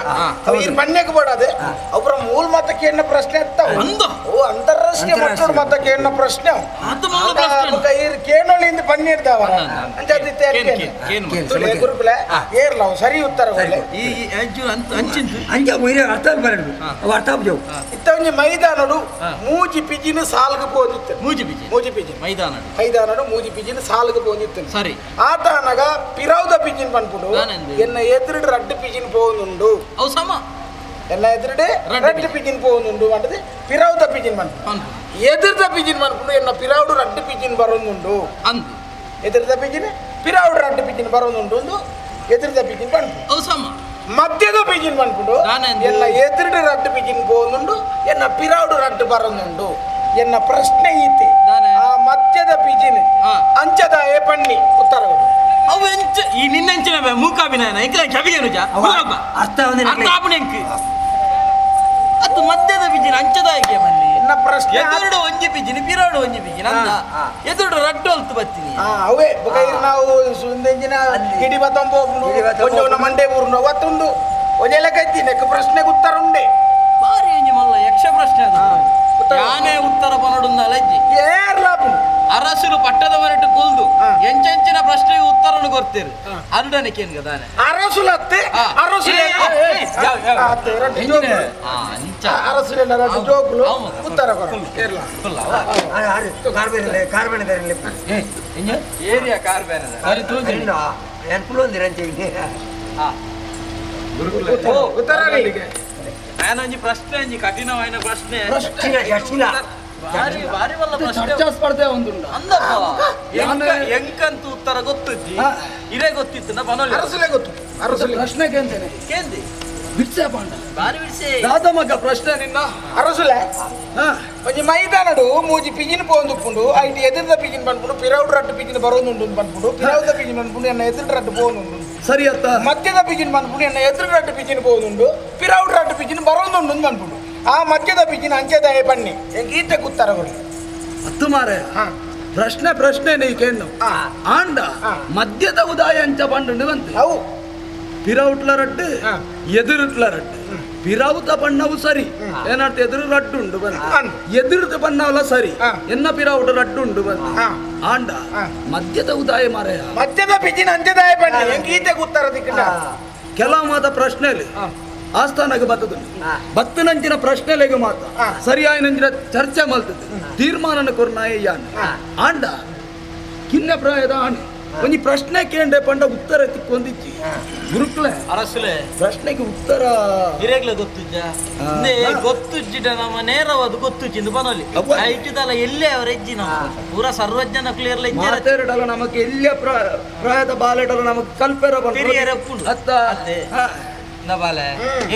ಇರ್ ಪನ್ಯಕ್ಕೆ ಬೋಡದು ಅವರ ಮೂಲ ಮತಕ್ಕೆ ಎನ್ನ ಪ್ರಶ್ನೆ ಅಂದು ಓ ಅಂತಾರಾಷ್ಟ್ರೀಯ ಮಟ್ಟದ ಮತಕ್ಕೆ ಎನ್ನ ಪ್ರಶ್ನೆ ಇರ್ ಕೇನೊಳ್ಳಿಂದ ಪನ್ನಿ ಇರ್ತಾವ ಗುರುಕುಲ ಏರ್ಲ ಸರಿ ಉತ್ತರ ಅಂಚ ಅರ್ಥ ಬರಡು ಅರ್ಥ ಇತ್ತ ಒಂಜಿ ಮೈದಾನಡು ಮೂಜಿ ಪಿಜಿನ ಸಾಲ್ಗೆ ಪೋದಿತ್ತು ಮೂಜಿ ಪಿಜಿ ಮೂಜಿ ಪಿಜಿನ ಮೈದಾನ ಮೈದಾನಡು ಮೂಜಿ ಪಿಜಿನ ಸಾಲ್ಗೆ ಪೋದಿತ್ತು ಸರಿ ಆತನಗ ಪಿರೌದ ಪಿಜಿನ್ ಪನ್ಪುಡು ಎನ್ನ ಎದುರುಡು ರಡ್ಡು ಪಿಜಿನ್ ಪೋನುಂಡು ಅವು ಸಮ ಎನ್ನ ಎದುರುಡೆ ರಡ್ಡು ಪಿಜಿನ್ ಪೋನುಂಡು ಅಂಟದು ಪಿರೌದ ಪಿಜಿನ್ ಪನ್ಪುಡು ಎದುರ್ದ ಪಿಜಿನ್ ಪನ್ಪುಡು ಎನ್ನ ಪಿರೌಡು ರಡ್ಡು ಪಿಜಿನ್ ಬರೋನುಂಡು ಅಂದು ಎದುರ್ದ ಪಿಜಿನ್ ಪಿರೌಡು ರಡ್ಡು ಪಿಜಿನ್ ಬರೋನುಂಡು ಒಂದು ಎದುರ್ದ ಪಿಜಿನ್ ಪನ್ಪುಡು ಅವು ಸಮ ಮಧ್ಯದ ಪಿಜಿನ್ ಪನ್ಪುಡು ಎನ್ನ ಎದುರುಡು ರಡ್ಡು ಪಿಜಿನ್ ಪೋನುಂಡು ಎನ್ನ ಪಿರೌಡು ರಡ್ಡು ಬರೋನುಂಡು ಎನ್ನ ಪ್ರಶ್ನೆ ಈತೆ ಆ ಮಧ್ಯದ ಪಿಜಿನ್ ಅಂಚದ ಏ ಪಣ್ಣಿ ಉತ್ತರ ಅವು ಎಂಚ ಈ ನಿನ್ನೆಂಚಿನ ಮೂಕಾಭಿನಯನ ಎಂಕಲ ಕೆಬಿಗೇನು ಜಾ ಅರ್ಥ ಅರ್ಥ ಆಪುಣ ಎಂಕ್ ಅದು ಮಧ್ಯದ ಪಿಜಿನ್ ಅಂಚದಾಯಿಗೆ ಬನ್ನಿ ಎನ್ನ ಪ್ರಶ್ನೆ ಎದುರುಡು ಒಂಜಿ ಪಿಜಿನ್ ಪಿರಡು ಒಂಜಿ ಪಿಜಿನ್ ಅಂದ ಎದುರುಡು ರಡ್ಡು ಅಲ್ತು ಬತ್ತೀನಿ ಅವೇ ಬೊಕ ನಾವು ಸುಂದೆಂಜಿನ ಗಿಡಿ ಬತ್ತೊಂಬ ಒಂಜಿ ಮಂಡೆ ಊರ್ನ ಒತ್ತುಂಡು ಒಂಜೆಲ್ಲ ಕೈತಿ ನೆಕ್ ಪ್ರಶ್ನೆಗೆ ಉತ್ತರ ಉಂಡೆ ಬಾರಿ ಒಂಜಿ ಮಲ್ಲ ಯಕ್ಷ ಪ್ರಶ್ನೆ ಅದು ಯಾನೇ ಉತ್ತರ ಪನಡುಂದ ಅಲಜ್ಜಿ ಏರ್ಲಾಪು ಅರಸುಲು ಪಟ್ಟದ ಮನೆಟ್ಟು ಕುಲ್ದು ಎಂಚೆಂಚಿನ ಪ್ರಶ್ನೆಗೆ ಉತ್ತರನು ಕೊಡ್ತೀರಿ ಅರುಡನಕ್ಕೆ ದಾನೆ ಅರಸುಲತ್ತೆ ಅರಸುಲೆ ಅರಸುಲೆ ಜೋಕುಲು ಉತ್ತರ ಕೊರ ಕೇರಳ ಏರಿಯಾ ಕಾರ್ಬೇನ ಸರಿ ತೂಜಿ ಏನು ಕುಲೊಂದಿರ ಉತ್ತರ ನಾನೊಂಜಿ ಪ್ರಶ್ನೆ ಒಂಜಿ ಕಠಿಣವಾದ ಪ್ರಶ್ನೆ. ಜಟಿಲ. ಭಾರಿ ಭಾರಿ ಬಲ್ಲ ಪ್ರಶ್ನೆ. ಚರ್ಚಾ ಸ್ಪರ್ಧೆ ಒಂದುಂಡು. ಅಂದಪ್ಪ ಎಂಕಂತೂ ಉತ್ತರ ಗೊತ್ತಿಜ್ಜಿ, ಇರೇ ಗೊತ್ತಿತ್ತು ನಾ ಬನೋಲಿ. ಅರಸುಲೆ ಗೊತ್ತು, ಅರಸುಲೆ. ಪ್ರಶ್ನೆ ಕೇಂತೇನೆ. ಕೇಂದಿ. ಬಿಡ್ಸೆ ಪಾಂಡ. ಭಾರಿ ಬಿಡ್ಸೆ. ದಾದ ಮಗ ಪ್ರಶ್ನೆ ನಿನ್ನ. ಅರಸುಲೆ, ಒಂಜಿ ಮೈದಾನಡು ಮೂಜಿ ಪಿಜಿನ್ ಪೋಂದುಪ್ಪುಂಡು. ಐಟ್ ಎದುರ್ದ ಪಿಜಿನ್ ಪನ್ಪುಂಡು ಪಿರೌಡ್ ರಟ್ಟು ಪಿಜಿನ್ ಬರೋದುಂಡು ಪನ್ಪುಂಡು. ಪಿರೌದ ಪಿಜಿನ್ ಪನ್ಪುಂಡು ಎನ್ನ ಎದುರು ರಟ್ಟು ಪೋನುಂಡು. ಸರಿ ಅತ್ತ. ಮಧ್ಯದ ಪಿಜಿನ್ ಪನ್ಪುಂಡು ಎನ್ನ ಎದುರು ರಟ್ಟು ಪಿಜಿನ್ ಪೋನುಂಡು, ಪಿರೌಡ್ ರಟ್ಟು ಪಿಜಿನ್ ಬರೋದುಂಡು ಪನ್ಪುಂಡು. ಆ ಮಧ್ಯದ ಪಿಜಿನ್ ಅಂಚೆದಾಯ ಬನ್ನಿ ಎಂಕ್ ಈತೆ ಕುತ್ತರಗಳು. ಅತ್ತು ಮಾರೆ, ಪ್ರಶ್ನೆ ಪ್ರಶ್ನೆ ನೀ ಕೇಂದು ಆಂಡ ಮಧ್ಯದ ಉದಾಯ ಅಂಚ ಪಂಡು ಬಂತು. ಅವು ಪಿರೌಟ್ಲ ರಡ್ಡು ಎದುರುಟ್ಲ ರಡ್ಡು, ಪಿರೌತ ಬಣ್ಣವು ಸರಿ ಏನಾರ್ಥ ಎದುರು ರಡ್ಡು ಉಂಡು ಬಂತು, ಎದುರುದ ಬಣ್ಣವಲ್ಲ ಸರಿ ಎನ್ನ ಪಿರೌಟ ರಡ್ಡು ಉಂಡು ಬಂತು. ಆಂಡ ಮಧ್ಯದ ಉದಾಯ ಮಾರಾಯ. ಮಧ್ಯದ ಪಿಜಿನ್ ಅಂಚೆದಾಯ ಬನ್ನಿ ಎಂಕ್ ಈತೆ ಕುತ್ತರ ದಿಕ್ಕಂಡ. ಕೆಲವು ಮಾತ ಪ್ರಶ್ನೆಯಲ್ಲಿ ಆಸ್ಥಾನಕ್ಕೆ ಬತ್ತದ ಬತ್ತನಂಚಿನ ಪ್ರಶ್ನೆಲೆಗೆ ಮಾತ ಸರಿಯಾಯಿನಂಚಿನ ಚರ್ಚೆ ಮಲ್ತದೆ ತೀರ್ಮಾನನ ಕೊರ್ನಾಯ ಯಾನ್. ಆಂಡ ಕಿನ್ನ ಪ್ರಾಯದ ಆಣೆ ಒಂಜಿ ಪ್ರಶ್ನೆ ಕೇಂಡೆ ಪಂಡ ಉತ್ತರ ತಿಕ್ಕೊಂದಿಚ್ಚಿ ಗುರುಕ್ಲೆ. ಅರಸುಲೆ, ಪ್ರಶ್ನೆಗೆ ಉತ್ತರ ಹಿರೇಗ್ಲ ಗೊತ್ತುಜ್ಜ ಗೊತ್ತುಜ್ಜಿಡ ನಮ್ಮ ನೇರವಾದ ಗೊತ್ತುಜ್ಜಿಂದು ಬನೋಲಿ. ಇಟ್ಟಿದಲ್ಲ ಎಲ್ಲೇ ಅವರ ಹೆಜ್ಜಿ ನಮ್ಮ ಪೂರ ಸರ್ವಜ್ಞನ ಕ್ಲಿಯರ್ಲ. ಮಾತೇರಡಲ ನಮಕ್ ಎಲ್ಲಿಯ ಪ್ರಾಯದ ಬಾಲೆಡಲ ನಮಕ್ ಕಲ್ಪೆರ ತಿರಿಯರೆ ಉಪ್ಪುಂಡು. ಅತ್ತ. ಅತ್ತೆ. ನಬಾಲೆ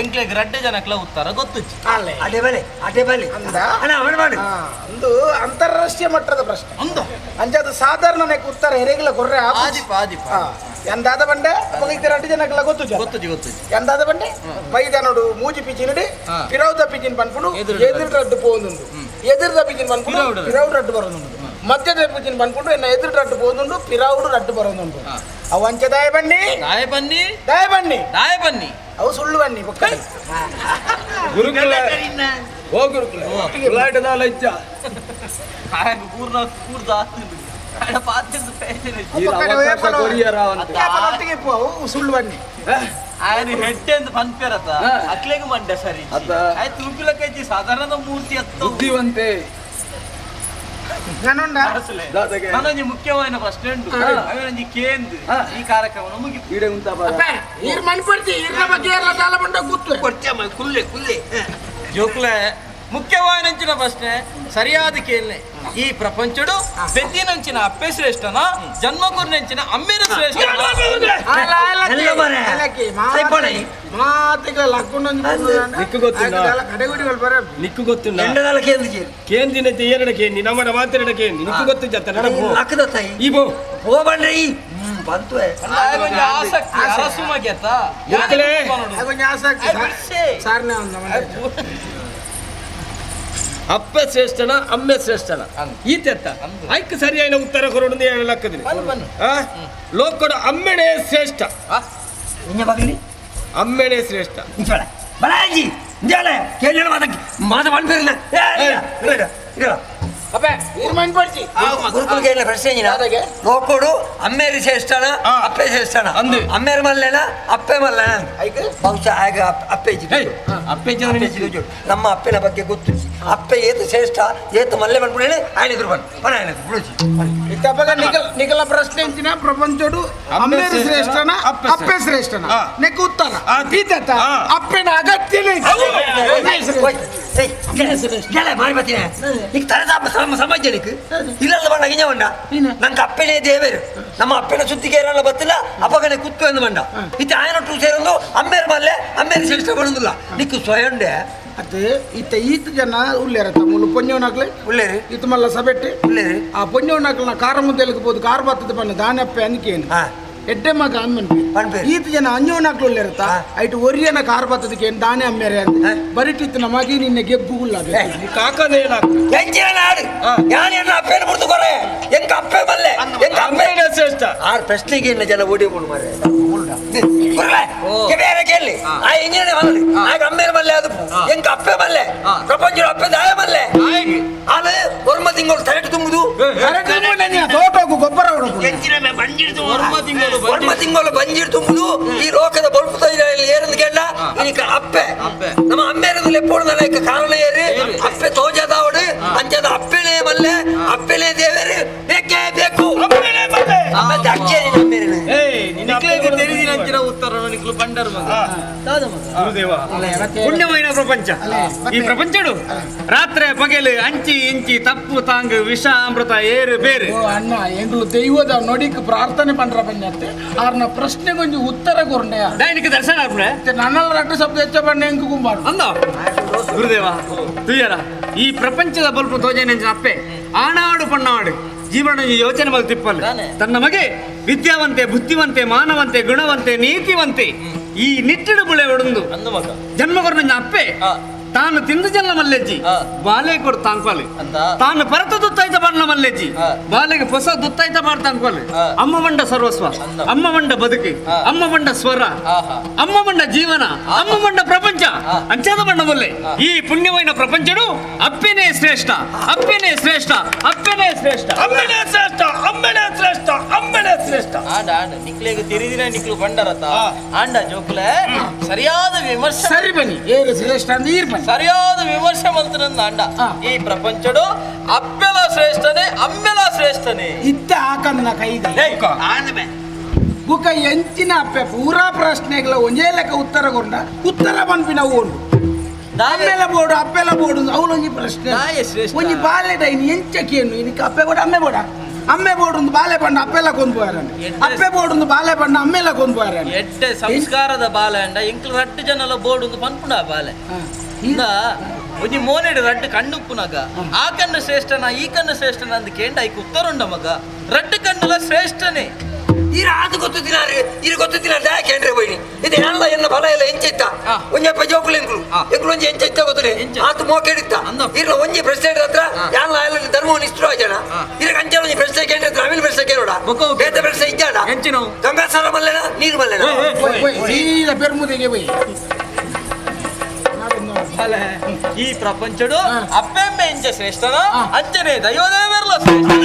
ಎಂಕ್ಲೆಗ್ ರಡ್ಡೆ ಜನಕ್ಲ ಉತ್ತರ ಗೊತ್ತುಜ್ಜಿ. ಅದೇ ಬಲೆ, ಅದೇ ಬಲೆ. ಅಂದ? ಅಣ್ಣ ಅವನು ಮಾಡು. ಒಂದು ಅಂತಾರಾಷ್ಟ್ರೀಯ ಮಟ್ಟದ ಪ್ರಶ್ನೆ. ಅಂದ. ಅಂಚಾದ ಸಾಧಾರಣ ಉತ್ತರ ಹೆರೆಗಿಲ ಕೊರ್ರೆ. ಆದಿಪ ಆದಿಪ. ಎಂದಾದ ಬಂಡೆ ಅವಾಗ ರಡ್ಡು ಜನಕ್ಲ ಗೊತ್ತು. ಗೊತ್ತುಜ್ಜಿ ಗೊತ್ತುಜ್ಜಿ. ಎಂದಾದ ಬಂಡೆ ಮೈದಾನಡು ಮೂಜಿ ಪಿಜಿನಡು ಪಿರೌದ ಪಿಜಿನ್ ಪನ್ಪುಂಡು ಎದುರು ರಡ್ಡು ಪೋಂದುಂಡು, ಎದುರುದ ಪಿಜಿನ್ ಪನ್ಪುಂಡು ಪಿರೌಡ್ ರಡ್ಡು ಬರೋದುಂಡು, ಮಧ್ಯದ ಪಿಜಿನ್ ಪನ್ಪುಂಡು ಎನ್ನ ಎದುರು ರಡ್ಡು ಪೋಂದುಂಡು ಪಿರೌಡು ರಡ್ಡು ಬರೋದುಂಡು. ಅವು ಅಂಚೆ ದಾಯ ಬನ್ನಿ. ದಾಯ ಬನ್ನಿ. ದಾಯ ಬನ್ನಿ. ದಾಯ ಬನ್ನಿ. ಅವು ಸುಳ್ಳು ಬನ್ನಿ ಬೊಕ್ಕ. ಗುರುಕುಲ ಓ ಗುರುಕುಲ ಉಲಾಟದ ಇಜ್ಜ. ಆಯಗ್ ಪೂರ್ಣ ಪೂರ್ದ ಆತುಂಡು ಆಡ ಪಾತ್ರದ ಪೇಜನೆ. ಈ ಅವಕಾಶ ಕೊರಿಯರ ಅಂತ. ಒಟ್ಟಿಗೆ ಇಪ್ಪು, ಅವು ಸುಳ್ಳು ಬನ್ನಿ. ఆయన హెడ్ ಎಂದು ಪನ್ಪೆರತ ಅಕ್ಲೆಗ್ ಮಂಡೆ ಸರಿ. ಅತ್ತ. ಆಯ್ ತೂಪಿಲಕೈತಿ ಸಾಧಾರಣ ಮೂರ್ತಿ ಅತ್ತ. ಬುದ್ಧಿವಂತೆ. ನಾನುಂಡ. ಅರಸುಲೆ, ದಾದಗೆ. ನಾನೊಂಜಿ ಮುಖ್ಯವಾದ ಪ್ರಶ್ನೆ ಉಂಟು, ಅವೇನೊಂಜಿ ಕೇಂದ್ ಈ ಕಾರ್ಯಕ್ರಮ ಮುಗಿತು. ಈಡೆ ಉಂತ ಬಾರ. ಈರ್ ಮನ್ಪಡ್ತಿ ಈರ್ನ ಬಗ್ಗೆ ಎಲ್ಲ ದಾಲ ಬಂಡ ಕೂತು. ಕೊಡ್ತೇಮ್ಮ ಕುಲ್ಲೆ ಕುಲ್ಲೆ. ಜೋಕ್ಲೆ, ಮುಖ್ಯವಾದ ಪ್ರಶ್ನೆ ಸರಿಯಾದ ಕೇಳನೆ. ಈ ಪ್ರಪಂಚಡು ಪೆದ್ದಿನಂಚಿನ ಅಪ್ಪೆ ಶ್ರೇಷ್ಠನ, ಜನ್ಮಗುರ್ನಂಚಿನ ಅಮ್ಮೇನ ಶ್ರೇಷ್ಠ? ಎಲ್ಲ ಮಾರ್ರೆ. ಸೈಪೋಣ. ಮಾತಿಗಳ ನಿಕ್ಕು ಗೊತ್ತಿಲ್ಲ. ಕಡೆಗುಡಿ ಬರ. ನಿಕ್ಕು ಗೊತ್ತಿಲ್ಲ. ಎಂಡದಾಲ ಕೇಂದ್ರ. ಕೇಂದಿನ ಏರಡ ಕೇಂದಿ ನಮ್ಮನ ಮಾತೆರಡ ಕೇಂದಿ ನಿಕ್ಕು ಗೊತ್ತು ಜತ್ತ ನಡಪು. ಲಕ್ಕದ ತಾಯಿ. ಈ ಬೋ. ಹೋಗ್ಬಂಡ್ರಿ ಬಂತು. ಆಸಕ್ತಿ ಅರಸು ಮಗೆತ. ಮಕ್ಕಳೇ. కొంచెం ಆಸಕ್ತಿ ಸಾರ್ನೆ ಒಂದು. ಅಪ್ಪ ಶ್ರೇಷ್ಠನ ಅಮ್ಮೆ ಶ್ರೇಷ್ಠನ ಈತೆತ್ತ ಐಕ್ ಸರಿಯಾದ ಉತ್ತರ ಕೊರಡು ಲಕ್ಕದಿನಿ. ಲೋಕಡ ಅಮ್ಮೆಣೆ ಶ್ರೇಷ್ಠ. ಇಂಜ ಬಗಲಿ. ಅಮ್ಮೆಣೆ ಶ್ರೇಷ್ಠ. ಇಂಚೋಳ ಬಲಾಜಿ ಇಂಜಾಲೆ ಕೇಳಿನ ಮಾತ ಮಾತ ಪನ್ಪೇರಿನ ಅಪ್ಪೆ ಈರ್ ಮನ್ಪಡ್ತಿ. ಗುರುಕುಲಗೆ ಏನ ಪ್ರಶ್ನೆ ಇಂಜಿನ ಲೋಕೋಡು ಅಮ್ಮೇರಿ ಶ್ರೇಷ್ಠನ ಅಪ್ಪೆ ಶ್ರೇಷ್ಠನ? ಅಂದು. ಅಮ್ಮೇರು ಮಲ್ಲೇನ ಅಪ್ಪೆ ಮಲ್ಲೇನ? ಐಕ್ ಬಹುಶಃ ಆಗ ಅಪ್ಪೆ ಇಜ್ಜಿ. ಅಪ್ಪೆ. ಅಪ್ಪೆ ಇಜ್ಜಿ. ನಮ್ಮ ಅಪ್ಪನ ಬಗ್ಗೆ ಗೊತ್ತು. ಅಪ್ಪೆ ಏತು ಶ್ರೇಷ್ಠ ಏತು ಮಲ್ಲೆ ಬಂದ್ಬಿಡೇನೆ ఆయన ಎದುರು ಬನ್ ಬನ ఆయన ಎದುರು ಬಿಡುಜಿ. ಇತ್ತಪ್ಪಗ ನಿಖಲ್ ನಿಖಲ ಪ್ರಶ್ನೆ ಇಂಚಿನ ಪ್ರಪಂಚಡು ಅಮ್ಮೇರು ಶ್ರೇಷ್ಠನ ಅಪ್ಪೆ ಶ್ರೇಷ್ಠನ ನೆಕ್ ಉತ್ತರ ಈತತ್ತ ಅಪ್ಪೆನ ಅಗತ್ಯನೇ ಇತ್ತು. ಓಯ್, ಏಯ್, ಗೆಳೆ, ಮಾರಿ ಬತ್ತೀನಿ. ನಿಕ್ ತರದ ಸಮಾಜ ನಿಕ್ ಇಲ್ಲಲ್ಲ ಬಂಡ ಗಿಂಜ ಬಂಡ ನಂಗೆ ಅಪ್ಪನೇ ದೇವರು, ನಮ್ಮ ಅಪ್ಪನ ಸುದ್ದಿಗೆ ಏರಲ್ಲ ಬತ್ತಿಲ್ಲ ಅಪ್ಪಗನೆ ಕುತ್ತು ಎಂದು ಬಂಡ ಇತ್ತೆ ಆಯನೊಟ್ಟು ಸೇರೊಂದು ಅಮ್ಮೇರು ಮಲ್ಲೆ ಅಮ್ಮೇರು ಶ್ರೇಷ್ಠ ಬರುದಿಲ್ಲ ನಿಕ್ಕು ಸ್ವಯಂಡೆ. ಅದು ಇತ್ತ ಈತ ಜನ ಉಳ್ಳೇರತ್ತ ಮುಲು ಪೊಂಜವನಾಗ್ಲೆ. ಉಳ್ಳೇರಿ. ಇತ್ತ ಮಲ್ಲ ಸಬೆಟ್ಟೆ. ಉಳ್ಳೇರಿ. ಆ ಪೊಂಜವನಾಗ್ಲ ಕಾರ ಮುದ್ದೆಲಕ್ಕೆ ಬೋದು ಕಾರ್ ಬತ್ತದ ಬಣ್ಣ ದಾನಪ್ಪೆ ಅನ್ಕೇನು ಎಡ್ಡೆ ಮಗ ಅಮ್ಮನ್ ಪನ್ಪೇರು. ಈತ ಜನ ಅಂಜವನಾಗ್ಲು ಉಳ್ಳೇರತ್ತ ಐಟ್ ಒರಿಯನ ಕಾರ್ ಬತ್ತದಕ್ಕೆ ಏನು ದಾನೆ ಅಮ್ಮೇರೆ ಅಂತ ಬರಿಟಿತ್ತು ನಮಗೆ ನಿನ್ನೆ ಗೆಬ್ಬುಗುಲ್ಲ. ಕಾಕನೇ. ಎಂಚಿನ ನಾಡು ಯಾನ್ ಎನ್ನ ಅಪ್ಪೇನ ಬಿಡ್ತು ಕೊರೆ ಎಂಕ ಅಪ್ಪೆ ಮಲ್ಲೆ ಎಂಕ ಅಪ್ಪೆ ಅಮ್ಮೇನೆ ಶ್ರೇಷ್ಠ. ಆರ್ ಪ್ರಶ್ನೆಗೆ ಇನ್ನ ಜನ ಓಡಿ ಬೋಡು ಮಾರೆ ಬೇರೆ ಕೇಳಿ ಆ ಇಂಜಿನ ಮಲ್ಲೆ ಆಗ ಅಮ್ಮೇರ ಮಲ್ಲೆ ಅದು ಎಂಕ ಅಪ್ಪೆ ಮಲ್ಲೆ ಪ್ರಪಂಚ ಅಪ್ಪೆ ದಾಯ ಮಲ್ಲೆ ಆಲೆ ಒರ್ಮ ತಿಂಗಳು ತಲೆಟು ತುಂಬುದು. ತೋಟಕ್ಕೂ ಗೊಬ್ಬರ ಹೊಡಕು. ಎಂಚಿನ ಬಂಜಿಡ್ದು. ಒರ್ಮ ತಿಂಗಳು ಬಂಜಿರ್ ತುಂಬುದು ಈ ಲೋಕದ ಬಲ್ಪು ಏರಂದು ಕೇಳ ಇನಿಕ ಅಪ್ಪೆ ನಮ್ಮ ಅಮ್ಮೇರದು ಲೆಪ್ಪೋಡು ನನ್ನ ಕಾರಣ ಏರಿ ಅಪ್ಪೆ ತೋಜದಾವಡು ಅಂಚದ ಅಪ್ಪೆನೇ ಮಲ್ಲೆ ಅಪ್ಪೆನೇ ದೇವರು ಬೇಕೇ ಬೇಕು. ಅಮ್ಮೇನೆ ಮಲ್ಲೆ. ಅಮ್ಮೆ ದಕ್ಕೆ ನಿನ್ನ ಅಮ್ಮೇರನು. ಏಯ್ ನಿನ್ನ ನಿಕ್ಲೆಗ್ ತೆರಿದಿನಂಚಿನ ಉತ್ತರ ನಿಕ್ಲು ಪಂಡರ್ ಮಗ. ಗುರುದೇವ, ಪುಣ್ಯమైన ಪ್ರಪಂಚ ಈ ಪ್ರಪಂಚಡು. ರಾತ್ರಿ ಪಗೆಲು ಅಂಚಿ ಇಂಚಿ ತಪ್ಪು ತಾಂಗು ವಿಷ ಅಮೃತ ಏರು ಬೇರು. ಅಣ್ಣ, ಎಂಗ್ಳು ದೈವದ ನೊಡಿಕ್ ಪ್ರಾರ್ಥನೆ ಪಂಡ್ರ ಪಂಜತ್ತೆ ಆರ್ನ ಪ್ರಶ್ನೆಗೊಂಜಿ ಉತ್ತರ ಕೊರ್ಂಡೆಯ. ದೈನಿಕ ದರ್ಶನ ಆಪುಣೆ. ನನ್ನೆಲ್ಲ ರಟ್ಟು ಶಬ್ದ ಹೆಚ್ಚ ಬಣ್ಣ ಎಂಕು ಕುಂಬಾರು. ಅಂದ ಗುರುದೇವ, ತುಯ್ಯರ ಈ ಪ್ರಪಂಚದ ಬಲ್ಪು ತೋಜನೆ ಅಪ್ಪೆ ಆಣಾಡು ಪಣ್ಣಾಡು ಜೀವನ ಯೋಚನೆ ಬಲ್ ತಿಪ್ಪಲ್ಲ. ತನ್ನ ಮಗೆ ವಿದ್ಯಾವಂತೆ, ಬುದ್ಧಿವಂತೆ, ಮಾನವಂತೆ, ಗುಣವಂತೆ, ನೀತಿವಂತೆ ಈ ನಿಟ್ಟಿಡು ಬುಳೆ ಒಡಂದು ಜನ್ಮ ಕೊರ್ನ ಅಪ್ಪೆ ತಾನು ತಿಂದು ಜಲ್ಲ ಮಲ್ಲೆಜ್ಜಿ, ಬಾಲೆ ಕೊಡು ತಾಂಕ್ವಾಲೆ. ತಾನು ಪರತ ದುತ್ತಾಯ್ತ ಬಣ್ಣ ಮಲ್ಲೆಜ್ಜಿ, ಬಾಲೆಗೆ ಹೊಸ ದುತ್ತಾಯ್ತ ಬಾರ್ ತಾಂಕ್ವಾಲೆ. ಅಮ್ಮ ಮಂಡ ಸರ್ವಸ್ವ, ಅಮ್ಮ ಮಂಡ ಬದುಕು, ಅಮ್ಮ ಮಂಡ ಸ್ವರ, ಅಮ್ಮ ಮಂಡ ಜೀವನ, ಅಮ್ಮ ಮಂಡ ಪ್ರಪಂಚ ಅಂಚಾದ ಬಣ್ಣ ಮೊಲ್ಲೆ. ಈ ಪುಣ್ಯమైన ಪ್ರಪಂಚಡು ಅಪ್ಪೆನೇ ಶ್ರೇಷ್ಠ, ಅಪ್ಪೆನೇ ಶ್ರೇಷ್ಠ, ಅಪ್ಪೆನೇ ಶ್ರೇಷ್ಠ. ಅಮ್ಮನೇ ಶ್ರೇಷ್ಠ, ಅಮ್ಮನೇ ಶ್ರೇಷ್ಠ, ಅಮ್ಮನೇ ಶ್ರೇಷ್ಠ. ಆಂಡ ಆಂಡ ನಿಕ್ಲೆಗ್ ತೆರಿದಿನ ನಿಕ್ಲು ಬಂಡರತ ಆಂಡ ಜೋಕುಲೆ ಸರಿಯಾದ ವಿಮರ್ಶೆ. ಸರಿ ಬನ್ನಿ, ಏರು ಶ್ರೇಷ್ಠ ಅಂದ್ರೆ ಈರ್ ಬನ್ನಿ. ಸರಿಯಾದ ವಿಮರ್ಶೆ ಮಲ್ತನಂದ ಅಂಡ ಈ ಪ್ರಪಂಚಡು ಅಪ್ಪೆಲ ಶ್ರೇಷ್ಠನೇ, ಅಮ್ಮೆಲ ಶ್ರೇಷ್ಠನೇ. ಇತ್ತ ಹಾಕಂದ ಕೈದೆ ಬುಕ ಎಂಚಿನ ಅಪ್ಪೆ ಪೂರಾ ಪ್ರಶ್ನೆಗಳ ಒಂದೇ ಲೆಕ್ಕ ಉತ್ತರ ಕೊಂಡ ಉತ್ತರ ಪನ್ಪಿನ ಉಂಡು. ಅಮ್ಮೆಲ ಬೋಡು ಅಪ್ಪೆಲ ಬೋಡು ಅವಳೊಂಜಿ ಪ್ರಶ್ನೆ. ಒಂಜಿ ಬಾಲೆ ಡೈನ್ ಎಂಚಕೇನು ಇದಕ್ಕೆ ಅಪ್ಪೆ ಬೋಡ ಅಮ್ಮೆ ಬೋಡ, ಅಮ್ಮೆ ಬೋಡು ಬಾಲೆ ಬಣ್ಣ ಅಪ್ಪೆಲ್ಲ ಕೊಂದು ಹೋಯಾರನ್, ಅಪ್ಪೆ ಬೋಡು ಬಾಲೆ ಬಣ್ಣ ಅಮ್ಮೆಲ್ಲ ಕೊಂದು ಹೋಯಾರನ್. ಎಡ್ಡೆ ಸಂಸ್ಕಾರದ ಬಾಲೆ ಅಂಡ ಎಂಕ್ಲು ರಡ್ಡು ಜನಲ ಬೋಡು ಪನ್ಪುಂಡ ಬಾಲೆ. ಇಂದ ಒಂಜಿ ಮೋನೆಡು ರಡ್ಡು ಕಣ್ಣುಪ್ಪುನಾಗ ಆ ಕಣ್ಣು ಶ್ರೇಷ್ಠನ ಈ ಕಣ್ಣು ಶ್ರೇಷ್ಠನ ಅಂದ್ ಕೇಂಡ ಐಕ್ ಉತ್ತರ ಉಂಡ ಮಗ, ರಡ್ಡು ಕಣ್ಣುಲ ಶ್ರೇಷ್ಠನೇ. ಈರ ಆತು ಗೊತ್ತಿನಾರು ಈರು ಗೊತ್ತಿನ ದಾಯಕೇಂದ್ರೆ ಹೋಯ್ನಿ ಇದು ಎಲ್ಲ ಎನ್ನ ಫಲ ಎಲ್ಲ ಎಂಚಿತ್ತ ಒಂಜಿ ಅಪ್ಪ ಜೋಕುಲು ಎಂಕುಲು ಎಂಕುಲು ಒಂಜಿ ಎಂಚಿತ್ತ ಗೊತ್ತನೆ ಆತು ಮೋಕೆಡಿತ್ತ ಇರ್ಲ ಒಂಜಿ ಪ್ರೆಸಿಡೆಂಟ್ ಹತ್ರ ಯಾಲ ಎಲ್ಲ ಧರ್ಮ ನಿಷ್ಠುರ ಜನ ಇರ ಕಂಚಲ ಒಂಜಿ ಪ್ರಶ್ನೆ ಕೇಂದ್ರ ಹತ್ರ ಆಮೇಲೆ ಪ್ರಶ್ನೆ ಕೇಳೋಡ ಬೇತ ಪ್ರಶ್ನೆ ಇಜ್ಜಾಡ ಗಂಗಾಸಾರ ಮಲ್ಲೆನ ನೀರು ಮಲ್ಲೆನ ಸೀದಾ ಪೆರ್ಮುದಿಗೆ ಹೋಯ್. ಈ ಪ್ರಪಂಚಡು ಅಪ್ಪೆಮ್ಮೆ ಎಂಚ ಶ್ರೇಷ್ಠನ ಅಂಚನೆ ದೈವದೇವರ್ಲ ಶ್ರೇಷ್ಠ.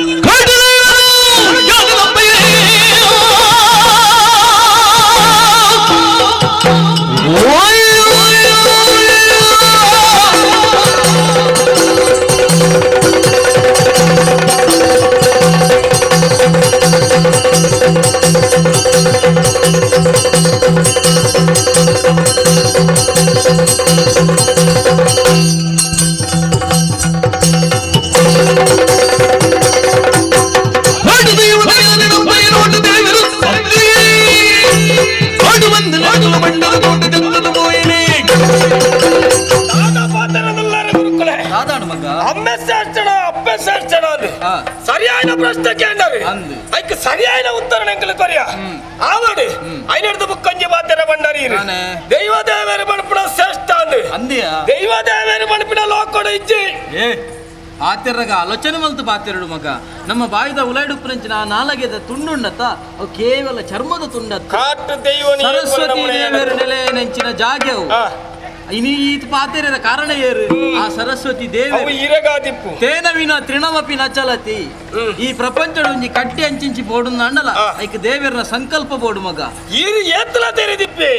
ಅಮ್ಮೆ ಶ್ರೇಷ್ಠನ ಅಪ್ಪೆ ಶ್ರೇಷ್ಠನ ಅಂದು ಸರಿಯಾದ ಪ್ರಶ್ನೆ ಕೇಂದ್ರ ಐಕ್ ಸರಿಯಾದ ಉತ್ತರ ಎಂಕಲು ಕೊರಿಯ ಆವಡು ಐನಡ್ದು ಬುಕ್ಕಂಜಿ ಬಾತೆರ ಬಂಡಾರಿ ದೈವ ದೇವರು ಬಣಪಿನ ಶ್ರೇಷ್ಠ ಅಂದು ದೈವ ದೇವರು ಬಣಪಿನ ಲೋಕಡು ಇಜ್ಜಿ. ಏ ಆತೆರ್ರಗ ಆಲೋಚನೆ ಮಲ್ತು ಬಾತೆರಡು ಮಗ, ನಮ್ಮ ಬಾಯಿದ ಉಲೈಡುಪ್ಪುನಂಚಿನ ನಾಲಗೆದ ತುಂಡುಂಡತ ಅವು ಕೇವಲ ಚರ್ಮದ ತುಂಡತ್ತ. ಕಾಟು ದೈವ ಸರಸ್ವತಿ ದೇವರು ನೆಲೆ ನೆಂಚಿನ ಜಾಗೆವು ಇನಿ ಈತ ಪಾತೆರದ ಕಾರಣ ಏರು ಆ ಸರಸ್ವತಿ ದೇವಿ ತೇನ ವಿನ ತೃಣಮಪಿ ನ ಚಲತಿ. ಈ ಪ್ರಪಂಚದ ಒಂಜಿ ಕಟ್ಟಿ ಅಂಚಿಂಚಿ ಬೋಡು ಅಂಡಲ ಐಕ್ ದೇವರ ಸಂಕಲ್ಪ ಬೋಡು ಮಗ. ಈರು ಏತ್ಲ ತೆರೆದಿಪ್ಪಿ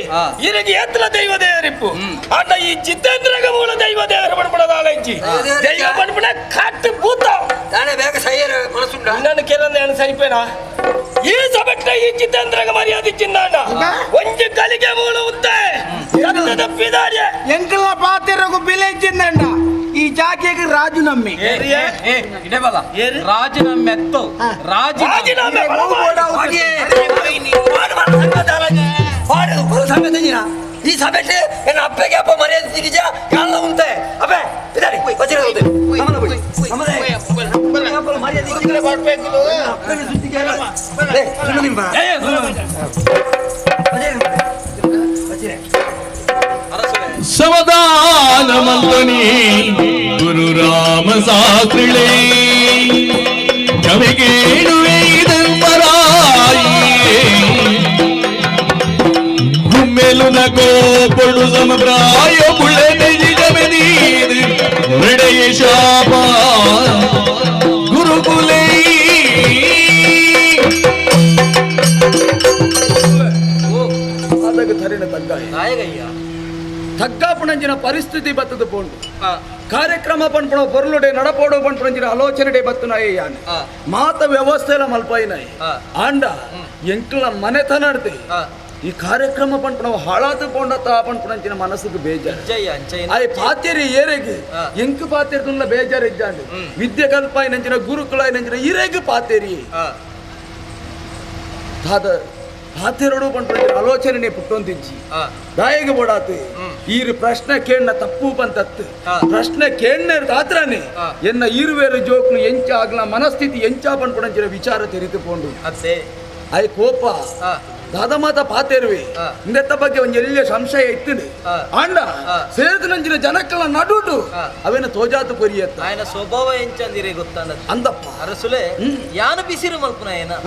ಈರಿಗೆ ಏತ್ಲ ದೈವ ದೇವರಿಪ್ಪು ಆಂಡ ಈ ಜಿತೇಂದ್ರಗ ಮೂಲ ದೈವ ದೇವರ ಪಡ್ಪಡದ ಆಲಂಚಿ ದೈವ ಪಡ್ಪಡ ಕಾಟು ಭೂತ ನಾನೇ ಬೇಗ ಸೈಯರ ಮನಸ್ಸುಂಡ ನಾನು ಕೆಲವೊಂದು ಏನು ಸರಿಪೇನಾ ಈ ಸಬೆಟ್ಟ ಈ ಜಿತೇಂದ್ರಗ ಮರ್ಯಾದೆ ಚಿನ್ನಾಂಡ ಒಂಜಿ ಕಲಿಗೆ ಮೂಲ ಉತ್ತೆ ಪಿದಾರ್ಯ ಎಂಕಲ್ನ ಪಾತಿರಗು ಬಿಲೆ ಚಿನ್ನಂಡ ಈ ಜಾಗೆಗೆ ರಾಜು ನಮ್ಮೆ ರಾಜೀನಾಮೆ ಎತ್ತು ರಾಜೀನಾಮೆ ಈ ಸಭೆಟ್ ಎನ್ನ ಅಪ್ಪಗೆ ಅಪ್ಪ ಮರ್ಯಾದೆ ಸಿಗಿಜ ಯಾಲ್ಲ ಉಂತೆ ಅಪ್ಪೆ ಇದಾರಿ ವಜ್ರ ಹೋದೆ ಅಮಲ ಬುಡಿ ಅಮಲೆ ಅಪ್ಪ ಮರ್ಯಾದೆ ಸಿಗಿಜ ಅಪ್ಪನ ಸುದ್ದಿಗೆ ಏ ಸುಮ್ಮನೆ ನಿಮ್ಮ ಏ ವಜ್ರ ಸಮಾಧಾನ ಮಲ್ತನಿ ಗುರು ರಾಮ ಶಾಸ್ತ್ರಿಳೇ ಕ್ಷಮೆಗೇಳುವೆ ಧರ್ಮರಾಯಿ ಗುಮ್ಮೆಲುನ ಕೋಪೊಡು ಸಮಪ್ರಾಯ ಪುಳೆದೆಜಿಜಮೆದೀದು ಹೃದಯ ಶಾಪ ಗುರುಕುಲೇ. ಆದಾಗ ತರಿನ ತಂಗಾಯ ನಾಯಕಯ್ಯ ತಗ್ಗಾಪುಣಂಜಿನ ಪರಿಸ್ಥಿತಿ ಬತ್ತದ ಪೋಂಡು ಕಾರ್ಯಕ್ರಮ ಪನ್ಪುಣ ಪೊರ್ಲುಡೆ ನಡಪೋಡು ಪನ್ಪುಣಂಜಿನ ಆಲೋಚನೆ ಬತ್ತುನಾಯೆ ಯಾನ್ ಮಾತ ವ್ಯವಸ್ಥೆ ಮಲ್ಪಾಯಿನಾಯೆ ಆಂಡ ಎಂಕ್ಲ ಮನೆತನಡ್ತೆ ಈ ಕಾರ್ಯಕ್ರಮ ಪನ್ಪುಣ ಹಾಳಾತು ಪೋಂಡತ್ತ ಪನ್ಪುಣಂಚಿನ ಮನಸ್ಸುಗೆ ಬೇಜಾರು ಆಯ್ ಪಾತ್ಯರಿ ಏರೆಗ್ ಎಂಕ್ ಪಾತ್ಯರ್ದುಲ್ಲ ಬೇಜಾರು ಇಜ್ಜಾಂಡು ವಿದ್ಯೆ ಕಲ್ಪಾಯಿನಂಚಿನ ಗುರುಕುಲಾಯಿನಂಚಿನ ಇರೆಗ್ ಪಾತ್ಯರಿ ದಾದ ಪಾತ್ಯರೋಡು ಪನ್ಪುಣಂಚಿನ ಆಲೋಚನೆ ಪುಟ್ಟೊಂದಿಜ್ಜಿ ದಾಯಗ ಬೋಡಾತು ಈರು ಪ್ರಶ್ನೆ ಕೇಣ್ಣ ತಪ್ಪು ಪಂತತ್ತು ಪ್ರಶ್ನೆ ಕೇಣ್ಣ ತಾತ್ರನೇ ಎನ್ನ ಈರುವೇರು ಜೋಕ್ನು ಎಂಚ ಆಗ್ಲ ಮನಸ್ಥಿತಿ ಎಂಚ ಪನ್ಪುಣಂಚಿನ ವಿಚಾರ ತೆರಿದು ಪೋಂಡು ಆಯ್ ಕೋಪ ದಾದ ಮಾತ ಪಾತೇರುವೆ ಇಂದೆತ್ತ ಬಗ್ಗೆ ಒಂಜಿ ಎಲ್ಲಿಯ ಸಂಶಯ ಇತ್ತು ಆಂಡ ಸೇರಿದ ನಂಜಿನ ಜನಕ್ಕಲ ನಡುಟು ಅವೇನ ತೋಜಾತು ಕೊರಿಯತ್ತ ఆయన ಸ್ವಭಾವ ಎಂಚಂದಿರೆ ಗೊತ್ತಾನ ಅಂದಪ್ಪ ಅರಸುಲೆ ಯಾನ ಬಿಸಿರು ಮಲ್ಪುನ ಏನ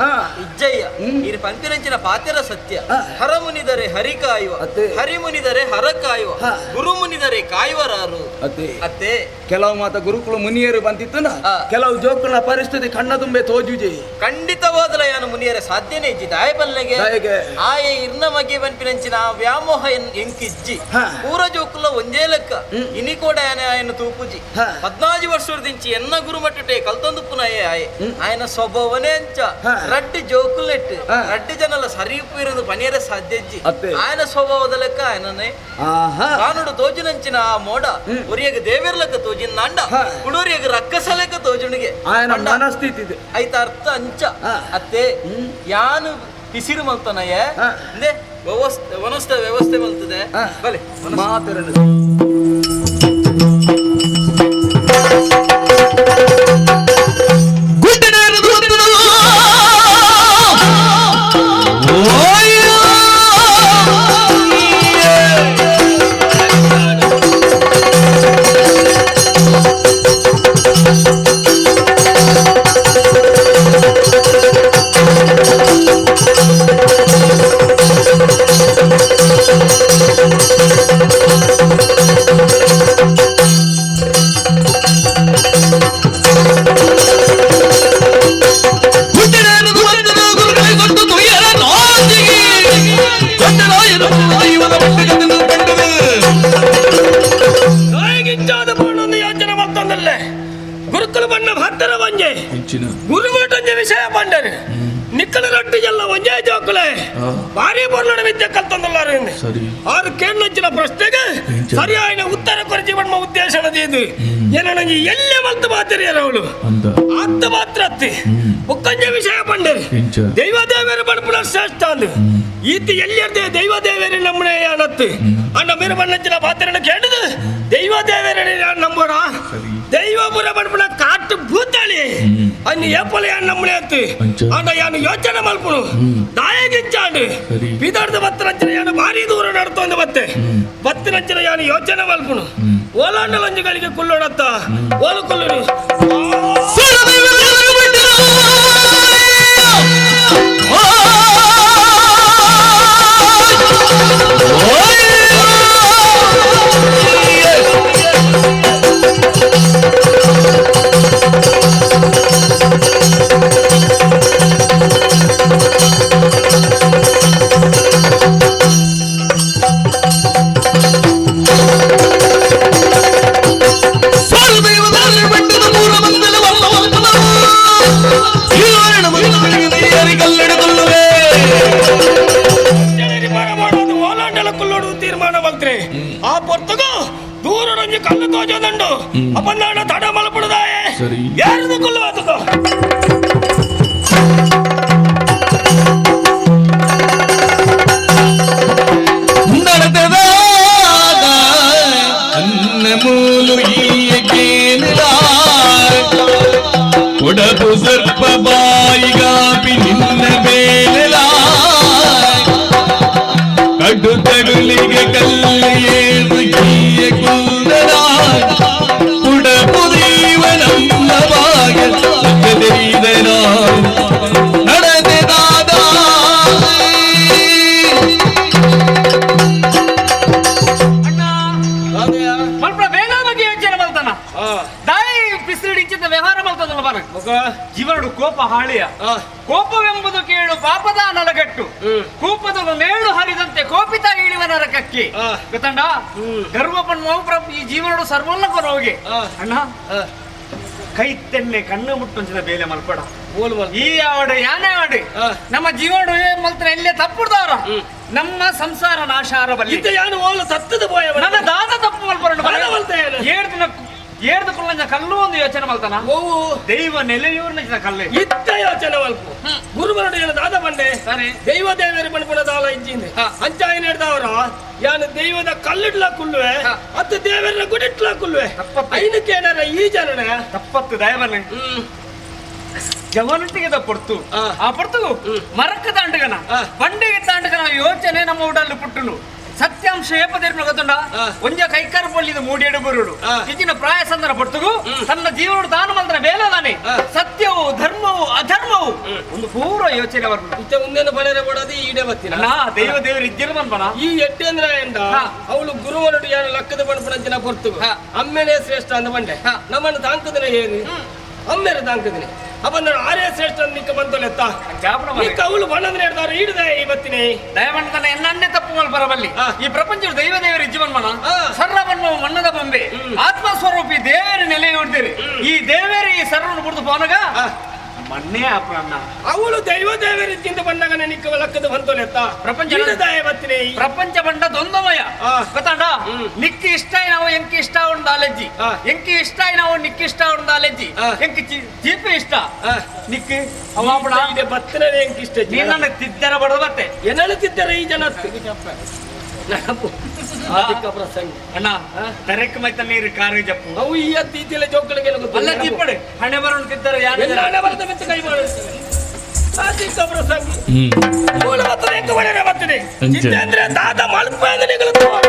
ಇಜ್ಜಯ್ಯ ಇರು ಪಂಪಿನಂಚಿನ ಪಾತೆರ ಸತ್ಯ ಹರ ಮುನಿದರೆ ಹರಿ ಕಾಯುವ ಹರಿ ಮುನಿದರೆ ಹರ ಕಾಯುವ ಗುರು ಮುನಿದರೆ ಕಾಯುವರಾರು ಅತ್ತೆ ಅತ್ತೆ ಕೆಲವು ಮಾತ ಗುರುಕುಲ ಮುನಿಯರು ಬಂತಿತ್ತು ಕೆಲವು ಜೋಕುಲ ಪರಿಸ್ಥಿತಿ ಕಣ್ಣ ತುಂಬೆ ತೋಜುಜೆ ಖಂಡಿತವಾದಲ ಯಾನು ಮುನಿಯರ ಸಾಧ್ಯನೇ ಇಜ್ಜಿ ದಾಯ ಬಲ್ಲೆಗೆ ಆಯೆ ಇರ್ನ ಮಗೆ ಪನ್ಪಿನಂಚಿನ ವ್ಯಾಮೋಹ ಎಂಕಿಜ್ಜಿ ಪೂರ ಜೋಕುಲ ಒಂಜೇ ಲೆಕ್ಕ ಇನಿ ಕೂಡ ಆಯನ ఆయన ತೂಪುಜಿ 14 ವರ್ಷದಿಂಚಿ ಎನ್ನ ಗುರುಮಟ್ಟೆ ಕಲ್ತೊಂದು ಪುನಯೇ ಆಯೆ ఆయన ಸ್ವಭಾವನೇ ಅಂಚ ರಡ್ಡು ಜೋಕುಲೆಟ್ಟು ರಡ್ಡು ಜನಲ ಸರಿಪು ಇರೋದು ಪನಿಯರ ಸಾಧ್ಯಜ್ಜಿ ఆయన ಸ್ವಭಾವದ ಲೆಕ್ಕ ఆయననే ಕಾನುಡು ತೋಜುನಂಚಿನ ಆ ಮೋಡ ಒರಿಯಗ ದೇವೇರ್ ಲೆಕ್ಕ ತೋಜಿನ ಅಂಡ ಕುಡೋರಿಯಗ ರಕ್ಕಸ ಲೆಕ್ಕ ತೋಜುಣಿಗೆ ఆయన ಮನಸ್ಥಿತಿ ಇದೆ ಐತ ಅರ್ಥ ಅಂಚ ಅತ್ತೆ ಯಾನು ಪಿಸಿರು ಮಲ್ತನಯ್ಯ ಅಂದೆ ವ್ಯವಸ್ಥೆ ವನಸ್ಥ ವ್ಯವಸ್ಥೆ ಮಲ್ತದೆ ಬಲೆ ಮಾತರನ್ನು ಗುರುಕುಲ ಬಣ್ಣ ಭಕ್ತರ ಒಂಜೆ ಗುರುಮಠಂಜೆ ವಿಷಯ ಪಂಡರು ನಿಕ್ಕಲ ರೊಟ್ಟಿ ಎಲ್ಲ ಒಂಜೇ ಜೋಕುಲೆ ಭಾರಿ ಬೊರ್ಲಡ ವಿದ್ಯೆ ಕಲ್ತಂದಲ್ಲಾರು ಆರು ಕೇಳಂಚಿನ ಪ್ರಶ್ನೆಗೆ ಸರಿಯಾದ ಉತ್ತರ ಕೊರಜಿ ಬಣ್ಣ ಉದ್ದೇಶ ಇದು ಏನಂಜಿ ಎಲ್ಲೇ ಮಲ್ತು ಮಾತಿರಿಯರ ಅವಳು ಆತ್ತ ಮಾತ್ರ ಅತ್ತಿ ಮುಕ್ಕಂಜೆ ವಿಷಯ ಪಂಡರು ದೈವ ದೇವರು ಬಣ್ಪುನ ಶ್ರೇಷ್ಠ ಅಂದು ಈತ ಎಲ್ಲಿರ್ದೆ ದೈವ ದೇವೇರಿ ನಮ್ಮನೆ ಅನತ್ತು ಅಣ್ಣ ಮೀರು ಬಣ್ಣಂಚಿನ ಪಾತ್ರನ ಕೇಳಿದು ದೈವ ದೇವೇರಿ ನಂಬೋಣ ದೈವಪುರ ಬಣ್ಪುನ ಕಾಟು ಭೂತಾಳಿ ಅನ್ನು ಏಪಲ ಯಾನ್ ನಮ್ಮನೆ ಅತ್ತು ಅಣ್ಣ ಯಾನು ಯೋಚನೆ ಮಲ್ಪುನು ದಾಯಗಿಂಚಾಂಡು ಬಿದರ್ದ ಬತ್ತನಂಚಿನ ಯಾನು ಭಾರಿ ದೂರ ನಡ್ತೊಂದು ಬತ್ತೆ ಬತ್ತಿನಂಚಿನ ಯಾನು ಯೋಚನೆ ಮಲ್ಪುನು ಓಲಾಂಡಲಂಜುಗಳಿಗೆ ಕುಲ್ಲೋಡತ್ತ ಓಲು ಕುಲ್ಲುಡು ಆ ಪೊರ್ತಗು ದೂರ ಕಲ್ಲು ತೋಜೋದಂಡು ಅಪ್ಪನಾಡ ತಡ ಮಲಪುಡದಾಯೆ ಯಾರದು ಕುಲ್ಲು ಅದಕ್ಕೋ ಕೊಡಪು ಸರ್ಪ ಬಾಯಿಗಾಪಿ ನಿನ್ನ ಬೇಲೆಲ ಕಡು ತಗುಲಿಗೆ ಕಲ್ಲಿಯೇದು ಗೀಯ ಕುಂದರ ಕುಡಪು ದೈವ ನಮ್ಮ ಬಾಗ ಸತ್ಯದೈದನ ನಡೆದೆ ದಾದಾ. ಮಲ್ಪ ಬೇಗ ಬಗ್ಗೆ ಯೋಚನೆ ಮಲ್ತಾನ ದಾಯಿ ಪಿಸಿರು ಇಂಚಿನ ವ್ಯವಹಾರ ಮಲ್ತದಲ್ಲ. ಮಲ್ಪನ ಜೀವನಡು ಕೋಪ ಹಾಳಿಯ ಕೋಪವೆಂಬುದು ಕೇಳು ಪಾಪದ ನಲಗಟ್ಟು ಕೋಪದ ಮೇಳು ಹರಿದಂತೆ ಕೋಪಿತ ಇಳಿವ ನರಕಕ್ಕೆ ಗೊತ್ತಂಡ ಗರ್ವ ಪಣ್ಣ ಈ ಜೀವನಡು ಸರ್ವಲ್ಲ ಕೊರೋಗೆ ಅಣ್ಣ ಕೈ ತೆನ್ನೆ ಕಣ್ಣು ಮುಟ್ಟುಂಚಿನ ಬೇಲೆ ಮಲ್ಪಡ ಈ ಯಾವಡು ಯಾನೇ ಆಡು ನಮ್ಮ ಜೀವನ ಮಲ್ತನ ಎಲ್ಲೇ ತಪ್ಪುಡ್ದವ್ರ ನಮ್ಮ ಸಂಸಾರ ನಾಶ ಬಲ್ಲಿ ಯಾನು ಓಲ ಸತ್ತದ ಪೋಯ ನನ್ನ ದಾದ ತಪ್ಪು ಮಲ್ಪರಂಡು ಏಳು ದಿನ ಏರ್ದು ಕುಲ್ಲಂಜ ಕಲ್ಲು ಒಂದು ಯೋಚನೆ ಮಲ್ತಾನ ದೈವ ನೆಲೆಯೂರ್ನ ಕಲ್ಲು ಇತ್ತ ಯೋಚನೆ ಮಲ್ಪು ಗುರುಬರಡು ಏನು ದಾದ ಬಂಡೆ ಸರಿ ದೈವ ದೇವರು ಪಣಪುಣ ದಾಲ ಇಜ್ಜಿಂದೆ ಅಂಚಾಯಿನ ಹಿಡ್ದವರ ಯಾನು ದೈವದ ಕಲ್ಲಿಡ್ಲ ಕುಲ್ಲುವೆ ಅತ್ತು ದೇವರ ಗುಡಿಟ್ಲ ಕುಲ್ಲುವೆ ಐನಕ್ಕೆ ಏನಾರ ಈ ಜನನೆ ತಪ್ಪತ್ತು ದಯವನೇ ಜವನಟ್ಟಿಗೆ ಪೊರ್ತು ಆ ಪೊರ್ತು ಮರಕ್ಕೆ ತಾಂಡಗನ ಬಂಡೆಗೆ ತಾಂಡಗನ ಯೋಚನೆ ನಮ್ಮ ಉಡಲ್ಲು ಪುಟ್ಟುನು ಸತ್ಯಾಂಶ ಏಪದೇರ್ನ ಗೊತ್ತುಂಡ ಒಂಜ ಕೈಕಾರ ಪೊಳ್ಳಿದ ಮೂಡಿಯಡು ಬರುಡು ಇಜಿನ ಪ್ರಾಯ ಸಂದನ ಪೊರ್ತುಗು ತನ್ನ ಜೀವನ ತಾನು ಮಂತ್ರ ಬೇಲದಾನೆ ಸತ್ಯವು ಧರ್ಮವು ಅಧರ್ಮವು ಒಂದು ಪೂರ್ವ ಯೋಚನೆ ಬರ್ನು ಇತ್ತೆ ಒಂದೇನು ಬಳೆರೆ ಕೊಡೋದು ಈಡೆ ಬತ್ತಿನ ದೈವ ದೇವರು ಇದ್ದಿಲ್ಲ ಮನ್ಬನ ಈ ಎಟ್ಟೆ ಅಂದ್ರೆ ಎಂದ ಅವಳು ಗುರುವನಡು ಯಾರು ಲಕ್ಕದ ಬಣ್ಪಣಂಚಿನ ಪೊರ್ತು ಅಮ್ಮೇನೆ ಶ್ರೇಷ್ಠ ಅಂದ ಬಂಡೆ ನಮ್ಮನ್ನು ತಾಂಕದನೆ ಏನು ಅಮ್ಮೇರೆ ತಾಂಕದನೆ ಅಪ್ಪ ನಾನು ಆರ್ಯ ಶ್ರೇಷ್ಠ ನಿಕ್ಕ ಬಂತಲೆತ್ತ ನಿಕ್ಕ ಅವಳು ಬಣ್ಣದ ಹೇಳ್ದಾರೆ ಈಡದೆ ಇವತ್ತಿನೇ ದಯವಣ್ಣನ ಎನ್ನನ್ನೇ ತಪ್ಪು ಮಲ್ಪರಬಲ್ಲಿ ಈ ಪ್ರಪಂಚದ ದೈವ ದೇವರ ಜೀವನ್ಮನ ಸರ್ರವನ್ನು ಮಣ್ಣದ ಬೊಂಬೆ ಆತ್ಮಸ್ವರೂಪಿ ದೇವರ ನೆಲೆ ಹೊಡ್ದಿರಿ ಈ ದೇವರು ಈ ಸರ್ರನ್ನು ಬಿಡ್ದು ಪೋನಗ ಮಣ್ಣೇ ಅಪ್ರನ್ನ ಅವಳು ದೈವ ದೇವರಿದ್ದಿಂದ ಬಂದಾಗ ನಿಕ್ಕ ಲಕ್ಕದ ಬಂತಲೆತ್ತ ಪ್ರಪಂಚ ದಯವತ್ತಿನೇ ಪ್ರಪಂಚ ಬಂಡ ದ್ವಂದ್ವಮಯ ಗೊತ್ತಾಂಡ ನಿಕ್ಕಿ ಇಷ್ಟ ನಾವು ಎಂಕಿ ಇಷ್ಟ ಉಂಡು ಅಲೆಜ್ಜಿ ಎಂಕಿ ಇಷ್ಟ ನಾವು ನಿಕ್ಕಿ ಇಷ್ಟ ಉಂಡು ಅಲೆಜ್ಜಿ ಎಂಕಿ ಜೀಪಿ ಇಷ್ಟ ನಿಕ್ಕಿ ಅವಾಪಣ ಇದೆ ಬತ್ತನೇ ಎಂಕಿ ಇಷ್ಟ ನೀನನ್ನ ತಿದ್ದರ ಬಡದು ಬತ್ತೆ ಎನ್ನಳು ತಿದ್ದರ ಈ ಜನ ಪ್ರಸಂಗ ಅಣ್ಣ ತರಕ್ ಮೈತ ನೀರು ಕಾರು ಜಪ್ಪು ಅವು ಈ ಅತ್ತೀತಿಲ್ಲ ಜೋಕಳಿಗೆ ಅಲ್ಲ ತಿಪ್ಪಡೆ ಹಣೆ ಬರೋಣ ತಿದ್ದರೆ ಯಾರು ಎಲ್ಲ ಹಣೆ ಬರದ ಮೆತ್ತ ಕೈ ಆದಿಕ್ಕ ಪ್ರಸಂಗ ಮೂಲ ಬರ್ತದೆ ಎಂಕ ಒಳ್ಳೆ ಬರ್ತದೆ ಜಿತೇಂದ್ರ ದಾದ ಮಲ್ಪ ಆ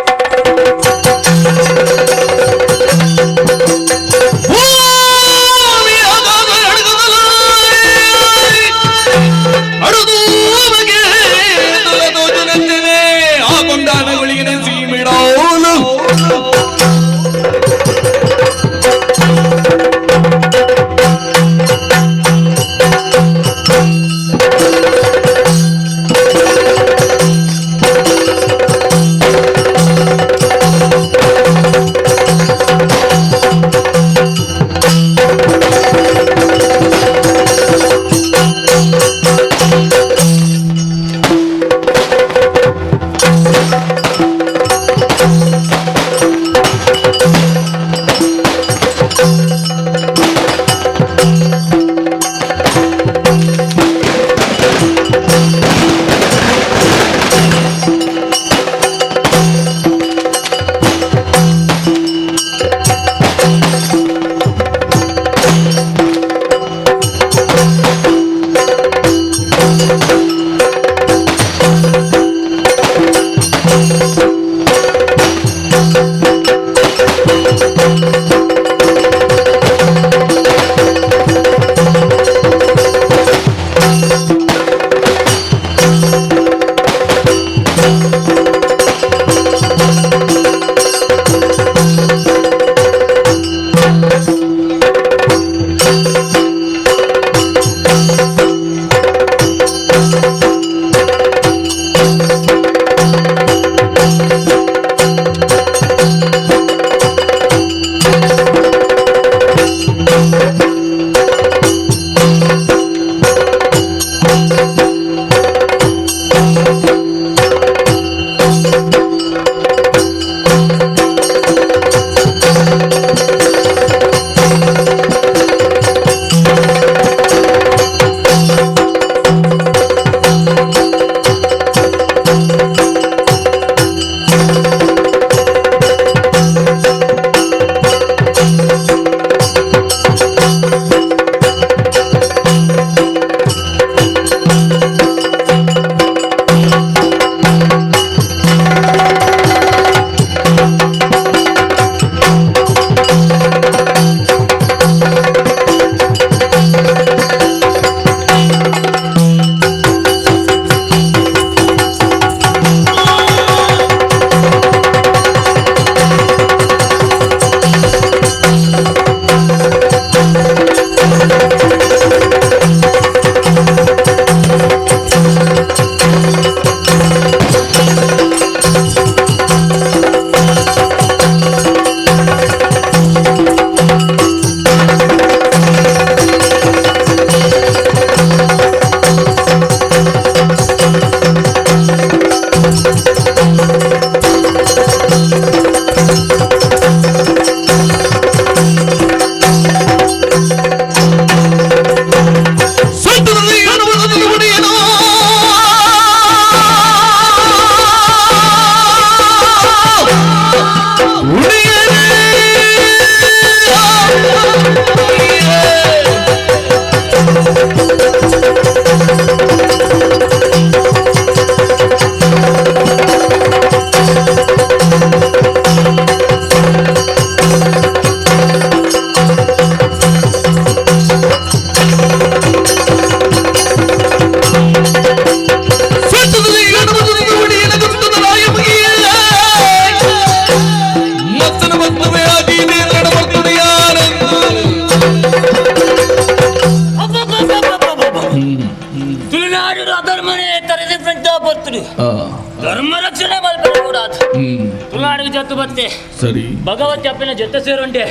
ಕಡತ್ತು ಬತ್ತೆ. ಸರಿ. ಭಗವತಿ ಅಪ್ಪನ ಜೊತೆ ಸೇರುಂಡೆ,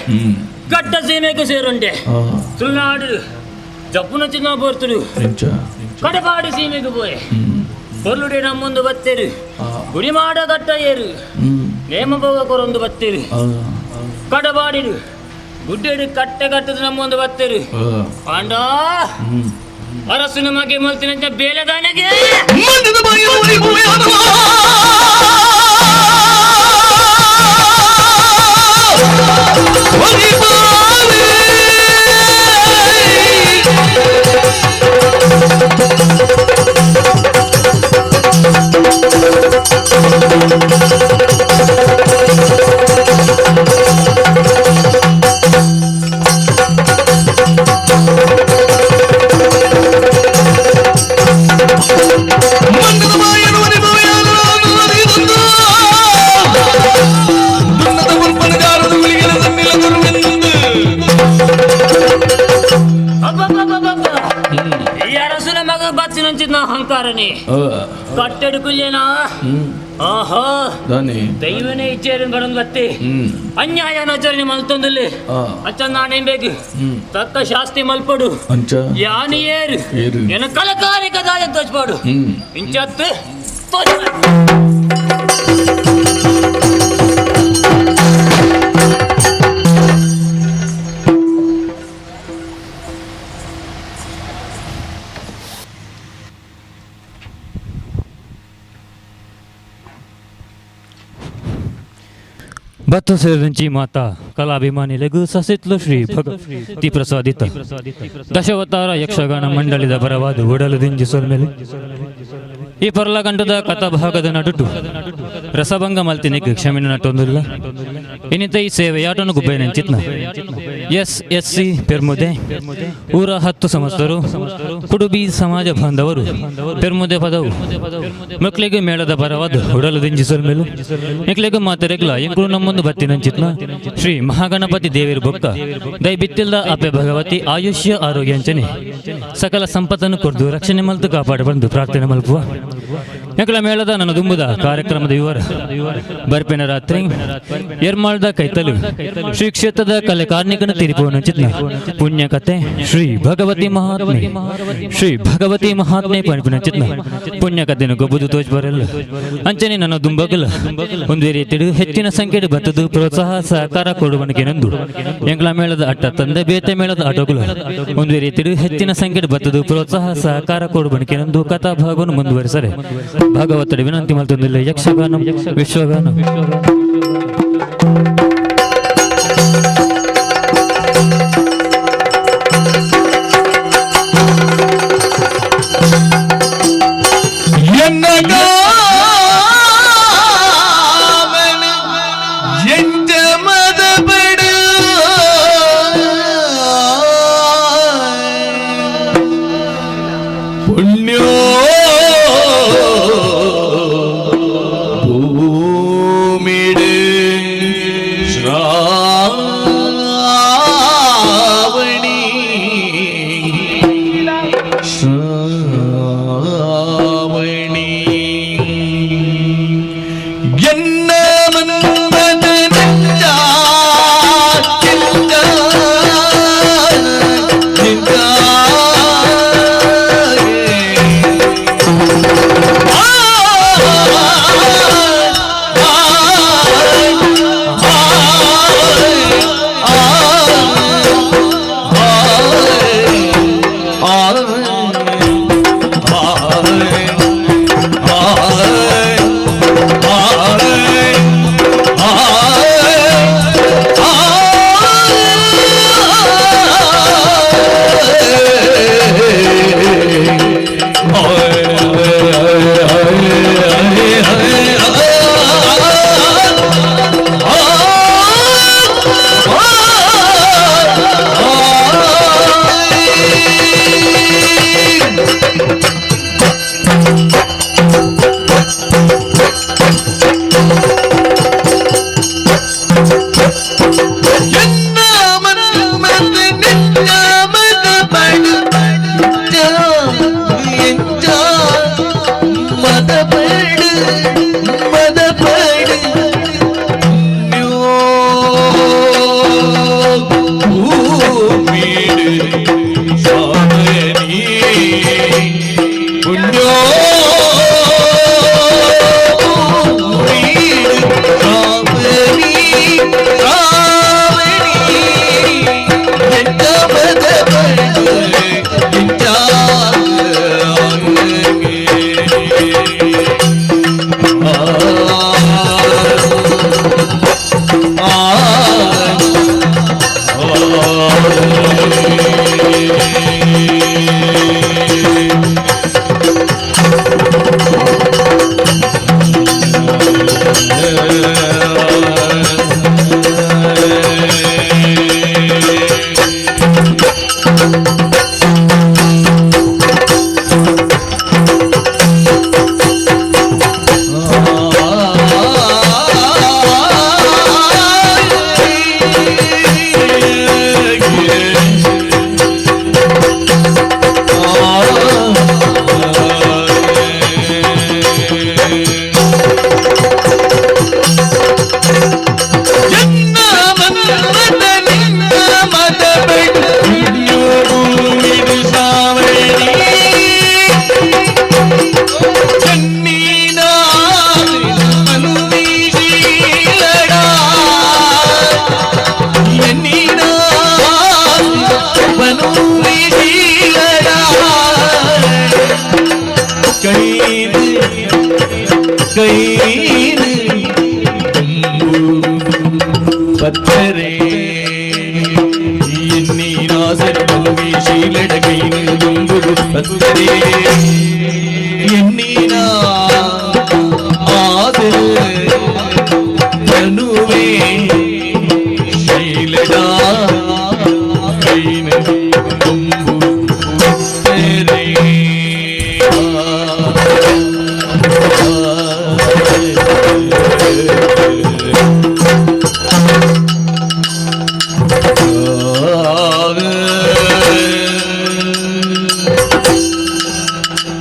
ಗಡ್ಡ ಸೀಮೆಗೂ ಸೇರುಂಡೆ. ತುಳುನಾಡು ಜಪ್ಪುನ ಚಿನ್ನ ಬೋರ್ತುಡು ಕಡಪಾಡು ಸೀಮೆಗೂ ಪೋಯೆ. ಬೊರ್ಲುಡೆ ನಮ್ಮೊಂದು ಬತ್ತೇರು, ಗುಡಿಮಾಡ ಗಟ್ಟ ಏರು, ನೇಮ ಭೋಗ ಕೊರೊಂದು ಬತ್ತೇರು. ಕಡಬಾಡಿಡು ಗುಡ್ಡೆಡು ಕಟ್ಟೆ ಕಟ್ಟದ ನಮ್ಮೊಂದು ಬತ್ತೇರು. ಪಾಂಡ ಅರಸು ನಮಗೆ ಮಲ್ತಿನ ಬೇಲೆದಾನೆಗೆ ಅಹಂಕಾರನೇ ಕಟ್ಟೆಡು ಕುಲ್ಲೇನಾ? ಆಹಾ, ದೈವನೇ ಇಚ್ಛೆ ಬರೋದು ಬತ್ತಿ ಅನ್ಯಾಯ ಆಚರಣೆ ಮಲ್ತೊಂದುಲ್ಲಿ ಅಚ್ಚ ನಾನೇನ್ ಬೇಕು ತಕ್ಕ ಶಾಸ್ತಿ ಮಲ್ಪಡು ಯಾನು ಏರು ಎನ ಕಲಕಾರಿಕ ದಾಯ ತೋಚ್ಪಾಡು ಇಂಚತ್ತು ತೋಚ್. ಭತ್ತ ಸೇರಿದಂಚಿ ಮಾತಾ ಕಲಾಭಿಮಾನಿ ಲಘು ಸಸಿತ್ಲು ಶ್ರೀ ಭಗವತಿ ಪ್ರಸಾದಿತ ದಶವತಾರ ಯಕ್ಷಗಾನ ಮಂಡಳಿದ ಪರವಾದ ಒಡಲು ದಿಂಜಿ ಸೊಲ್ಮೆಲೆ ಈ ಪರ್ಲಗಂಟದ ಕಥಾಭಾಗದ ನಡುಟು ರಸಭಂಗ ಮಲ್ತಿನಿಕ್ ಕ್ಷಮಿನ ನಟೊಂದುಲ್ಲ ಇನ್ನಿತ ಈ ಸೇವೆಯಾಟನು ಗುಬ್ಬೇನೆಂಚಿತ್ನ ಎಸ್ ಎಸ್ ಸಿ ಪೆರ್ಮುದೆ ಊರ 10 ಸಮಸ್ತರು ಕುಡುಬಿ ಸಮಾಜ ಬಾಂಧವರು ಪೆರ್ಮುದೆ ಪದವು ಮಕ್ಕಳಿಗೆ ಮೇಳದ ಪರವಾದ ಉಡಲು ದಿಂಜಿ ಸೊಲ್ಮೆಲು ನಿಕ್ಲೆಗು ಮಾತೆರೆಗ್ಲ ಎಂಕುಲು ನಮ್ಮೊಂದು ಬತ್ತಿನಂಚಿತ್ನ ಶ್ರೀ ಮಹಾಗಣಪತಿ ದೇವಿರು ಬೊಕ್ಕ ದೈ ಬಿತ್ತಿಲ್ದ ಅಪ್ಪೆ ಭಗವತಿ ಆಯುಷ್ಯ ಆರೋಗ್ಯಂಚನೆ ಸಕಲ ಸಂಪತ್ತನ್ನು ಕೊರ್ದು ರಕ್ಷಣೆ ಮಲ್ತು ಕಾಪಾಡಿ ಬಂದು ಪ್ರಾರ್ಥನೆ ಮಲ್ಪುವ. ಎಂಕಲ ಮೇಳದ ನನ್ನ ದುಂಬುದ ಕಾರ್ಯಕ್ರಮದ ವಿವರ ಬರ್ಪಿನ ರಾತ್ರಿ ಎರ್ಮಾಳ್ದ ಕೈತಲು ಶ್ರೀ ಕ್ಷೇತ್ರದ ಕಲೆ ಕಾರ್ಣಿಕನ ತೀರ್ಪುವನ ಚಿತ್ನ ಪುಣ್ಯಕಥೆ ಶ್ರೀ ಭಗವತಿ ಮಹಾತ್ಮೆ ಶ್ರೀ ಭಗವತಿ ಮಹಾತ್ಮೆ ಪಣಿಪಿನ ಚಿತ್ನ ಪುಣ್ಯಕಥೆನ ಗೊಬ್ಬುದು ತೋಜ್ ಬರಲ್ಲ. ಅಂಚನೆ ನನ್ನ ದುಂಬಗಲ ಒಂದು ರೀತಿಯು ಹೆಚ್ಚಿನ ಸಂಖ್ಯೆಡು ಬತ್ತದು ಪ್ರೋತ್ಸಾಹ ಸಹಕಾರ ಕೊಡುವನಿಗೆ ನಂದು ಎಂಕಲ ಮೇಳದ ಅಟ್ಟ ತಂದೆ ಬೇತೆ ಮೇಳದ ಆಟೋಗಳು ಒಂದು ರೀತಿಯು ಹೆಚ್ಚಿನ ಸಂಖ್ಯೆಡು ಬತ್ತದು ಪ್ರೋತ್ಸಾಹ ಸಹಕಾರ ಕೊಡುವನಿಗೆ ನಂದು ಕಥಾಭಾಗವನ್ನು ಮುಂದುವರಿಸರೆ ಭಾಗವತರು ವಿನಂತಿ ಮಲ್ತೊಂದಿಲ್ಲ. ಯಕ್ಷಗಾನ ವಿಶ್ವಗಾನ ಪುಣ್ಯೋ ಭೂಮಿಡು.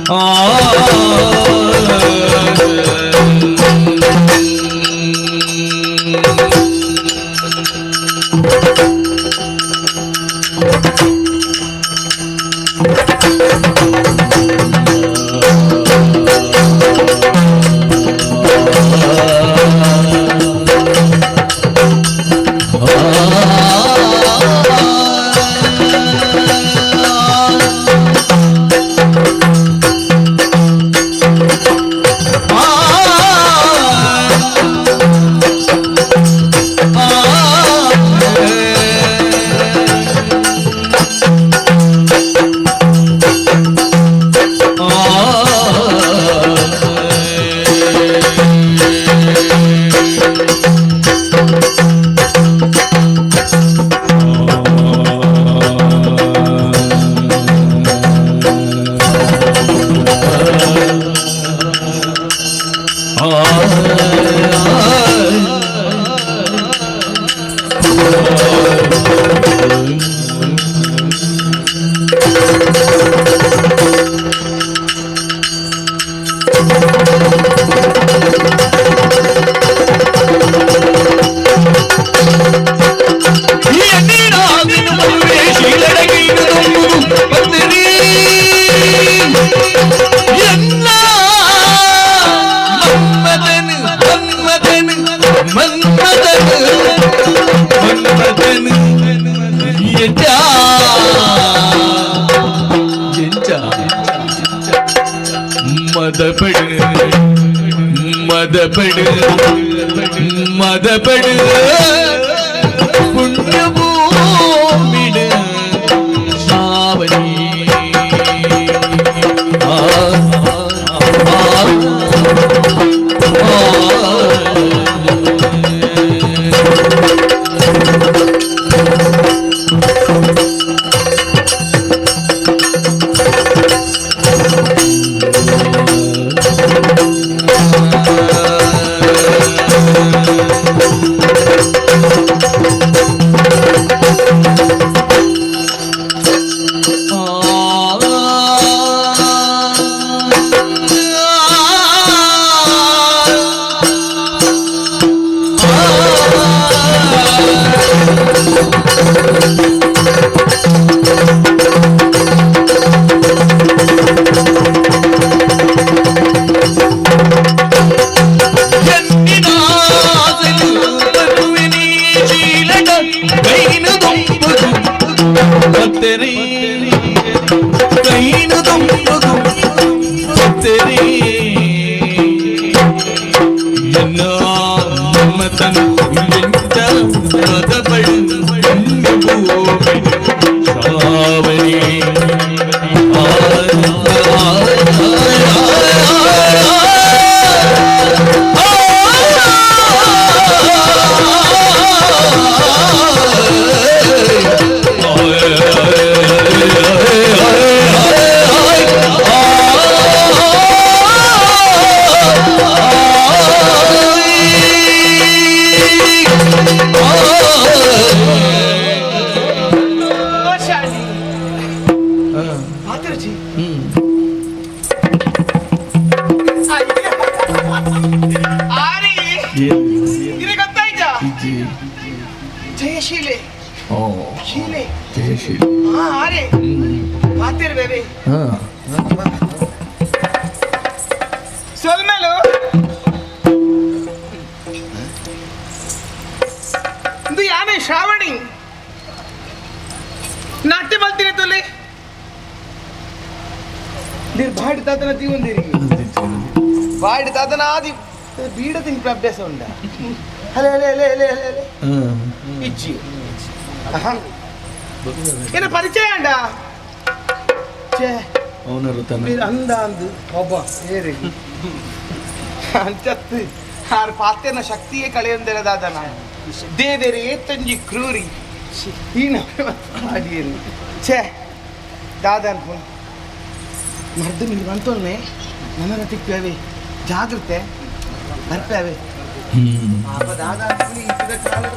ಆ ಜಯಶೀಲೆ. ಓ ಶೀಲೆ. ಜಯಶೀಲೆ. ಹಾ ಆರೆ ಪಾತಿರ್ ಬೇಬಿ. ಹಾ ಸೊಲ್ಮೆಲು ಇದು ಯಾನೆ ಶ್ರಾವಣಿ ನಾಟ್ಯ ಮಲ್ತಿನ ತುಲಿ ನೀರು ಬಾಡಿ ತಾತನ ತೀವಂದಿರಿ ಬಾಡಿ ತಾತನ ಆದಿ ಬೀಡ ತಿಂಪ ಅಭ್ಯಾಸ ಉಂಡ ಅಲೆ ಅಲೆ ಅಲೆ ಅಲೆ ಅಲೆ ಅಲೆ ಇಜ್ಜಿ ಏನ ಪರಿಚಯ ಅಂಡ ಛೇ ಅಂದ ಅಂದು ಒಬ್ಬ ಏರಿಗೆ ಅಂಚತ್ತು ಆರ್ ಪಾತೆನ ಶಕ್ತಿಯೇ ಕಳೆಯೊಂದೆರದಾದನ ದೇವೆರೆ ಏತಂಜಿ ಕ್ರೂರಿ ಈನ ಮಾಡಿಯರು ಛೇ ದಾದ ಅನ್ಪು ಮರ್ದು ಮಿಲ್ಲಿ ಬಂತೊಮ್ಮೆ ನನ್ನ ತಿಕ್ಕವೆ ಜಾಗೃತೆ ಬರ್ಪೇವೆ ಪಾಪ ದಾದ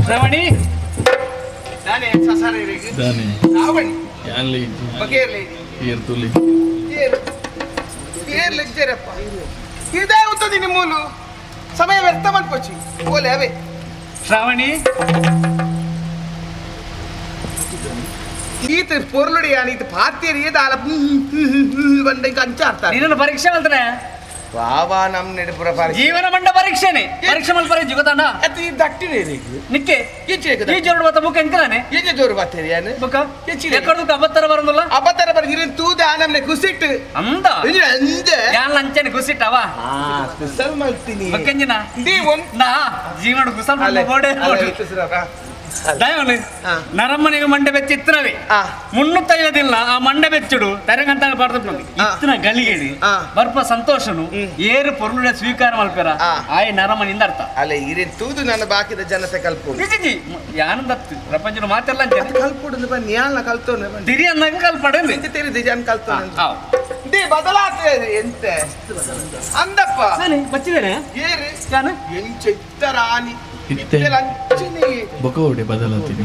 ಶ್ರವಣಿ ದಾನೆ ಸಸಾರ ಶ್ರಾವಣಿ ಬಗೆಯರ್ಲಿ ಏರ್ತುಲಿ ಏರ್ ಲೆಕ್ಚರಪ್ಪ ಇದೇ ಉತ್ತದಿ ನಿಮ್ಮೂಲು ಸಮಯ ವ್ಯರ್ಥ ಮನ್ಪೊಚ್ಚಿ ಓಲೆ ಅವೇ ಶ್ರಾವಣಿ ಈತ ಪೊರ್ಲುಡಿ ಈತ ಪಾತ್ಯರಿ ದಾಲ ಬಂದ ಅಂಚ ಅರ್ಥ ನಿನ್ನ ಪರೀಕ್ಷೆ ಮಲ್ತನೆ ವಾವಾ ನಮ್ ನೆಡುಪುರ ಪರೀಕ್ಷೆ ಜೀವನ ಮಂಡ ಪರೀಕ್ಷೆನೆ ಪರೀಕ್ಷೆ ಮಲ್ ಪರೀಕ್ಷೆ ಗೊತ್ತಾಂಡ ಅತಿ ದಟ್ಟಿನೇ ನಿಕ್ಕೆ ಈ ಜೋರು ಬತ್ತ ಬುಕ್ ಎಂಕಲಾನೆ ಎಂಚ ಜೋರು ಬತ್ತೇರಿ ಯಾನು ಬುಕ್ಕ ಎಕ್ಕಡ್ದು ಅಬತ್ತರ ಬರಂದುಲ್ಲ ಅಬತ್ತರ ಬರ ಇರಿನ್ ತೂದ ನಮ್ನೆ ಕುಸಿಟ್ಟು ಅಂದ ಅಂದ ಯಾನ್ ಲಂಚನೆ ಕುಸಿಟ್ಟವ ಕುಸಲ್ ಮಲ್ತೀನಿ ಬೊಕ್ಕೆಂಜಿನ the one ನಾ ಜೀವನ ಕುಸಲ್ ಬೋಡೆ ದಯವನು ನರಮ್ಮನಿಗೆ ಮಂಡೆ ಬೆಚ್ಚ ಇತ್ತನವೇ ಮುನ್ನೂತ್ತೈವದಿಲ್ಲ ಆ ಮಂಡೆ ಬೆಚ್ಚುಡು ತರಂಗಂತ ಪಡ್ದು ಇತ್ತನ ಗಲಿಗೆಡಿ ಬರ್ಪ ಸಂತೋಷನು ಏರು ಪೊರುಳುಡೆ ಸ್ವೀಕಾರ ಮಲ್ಪೆರ ಆಯ್ ನರಮನಿಂದ ಅರ್ಥ ಅಲ್ಲ ಇರೇನ್ ತೂದು ನನ್ನ ಬಾಕಿದ ಜನತೆ ಕಲ್ಪು ನಿಜಿ ಯಾನಂದತ್ತು ಪ್ರಪಂಚದ ಮಾತೆಲ್ಲ ಕಲ್ಪುಡು ಬನ್ನಿ ಯಾನ ಕಲ್ತೋನೆ ತಿರಿ ಅಂದಾಗ ಕಲ್ಪಡೆ ತಿರಿ ಜನ ಕಲ್ತೋನೆ they ಬದಲಾತ ಎಂತ ಅಂದಪ್ಪ ಬಚ್ಚಿದೇನೆ ಏರು ಯಾನು ಎಂಚ ಇತ್ತರಾನಿ ಇತ್ತೆ ಬೊಕೋಡೆ ಬದಲಾತಿನಿ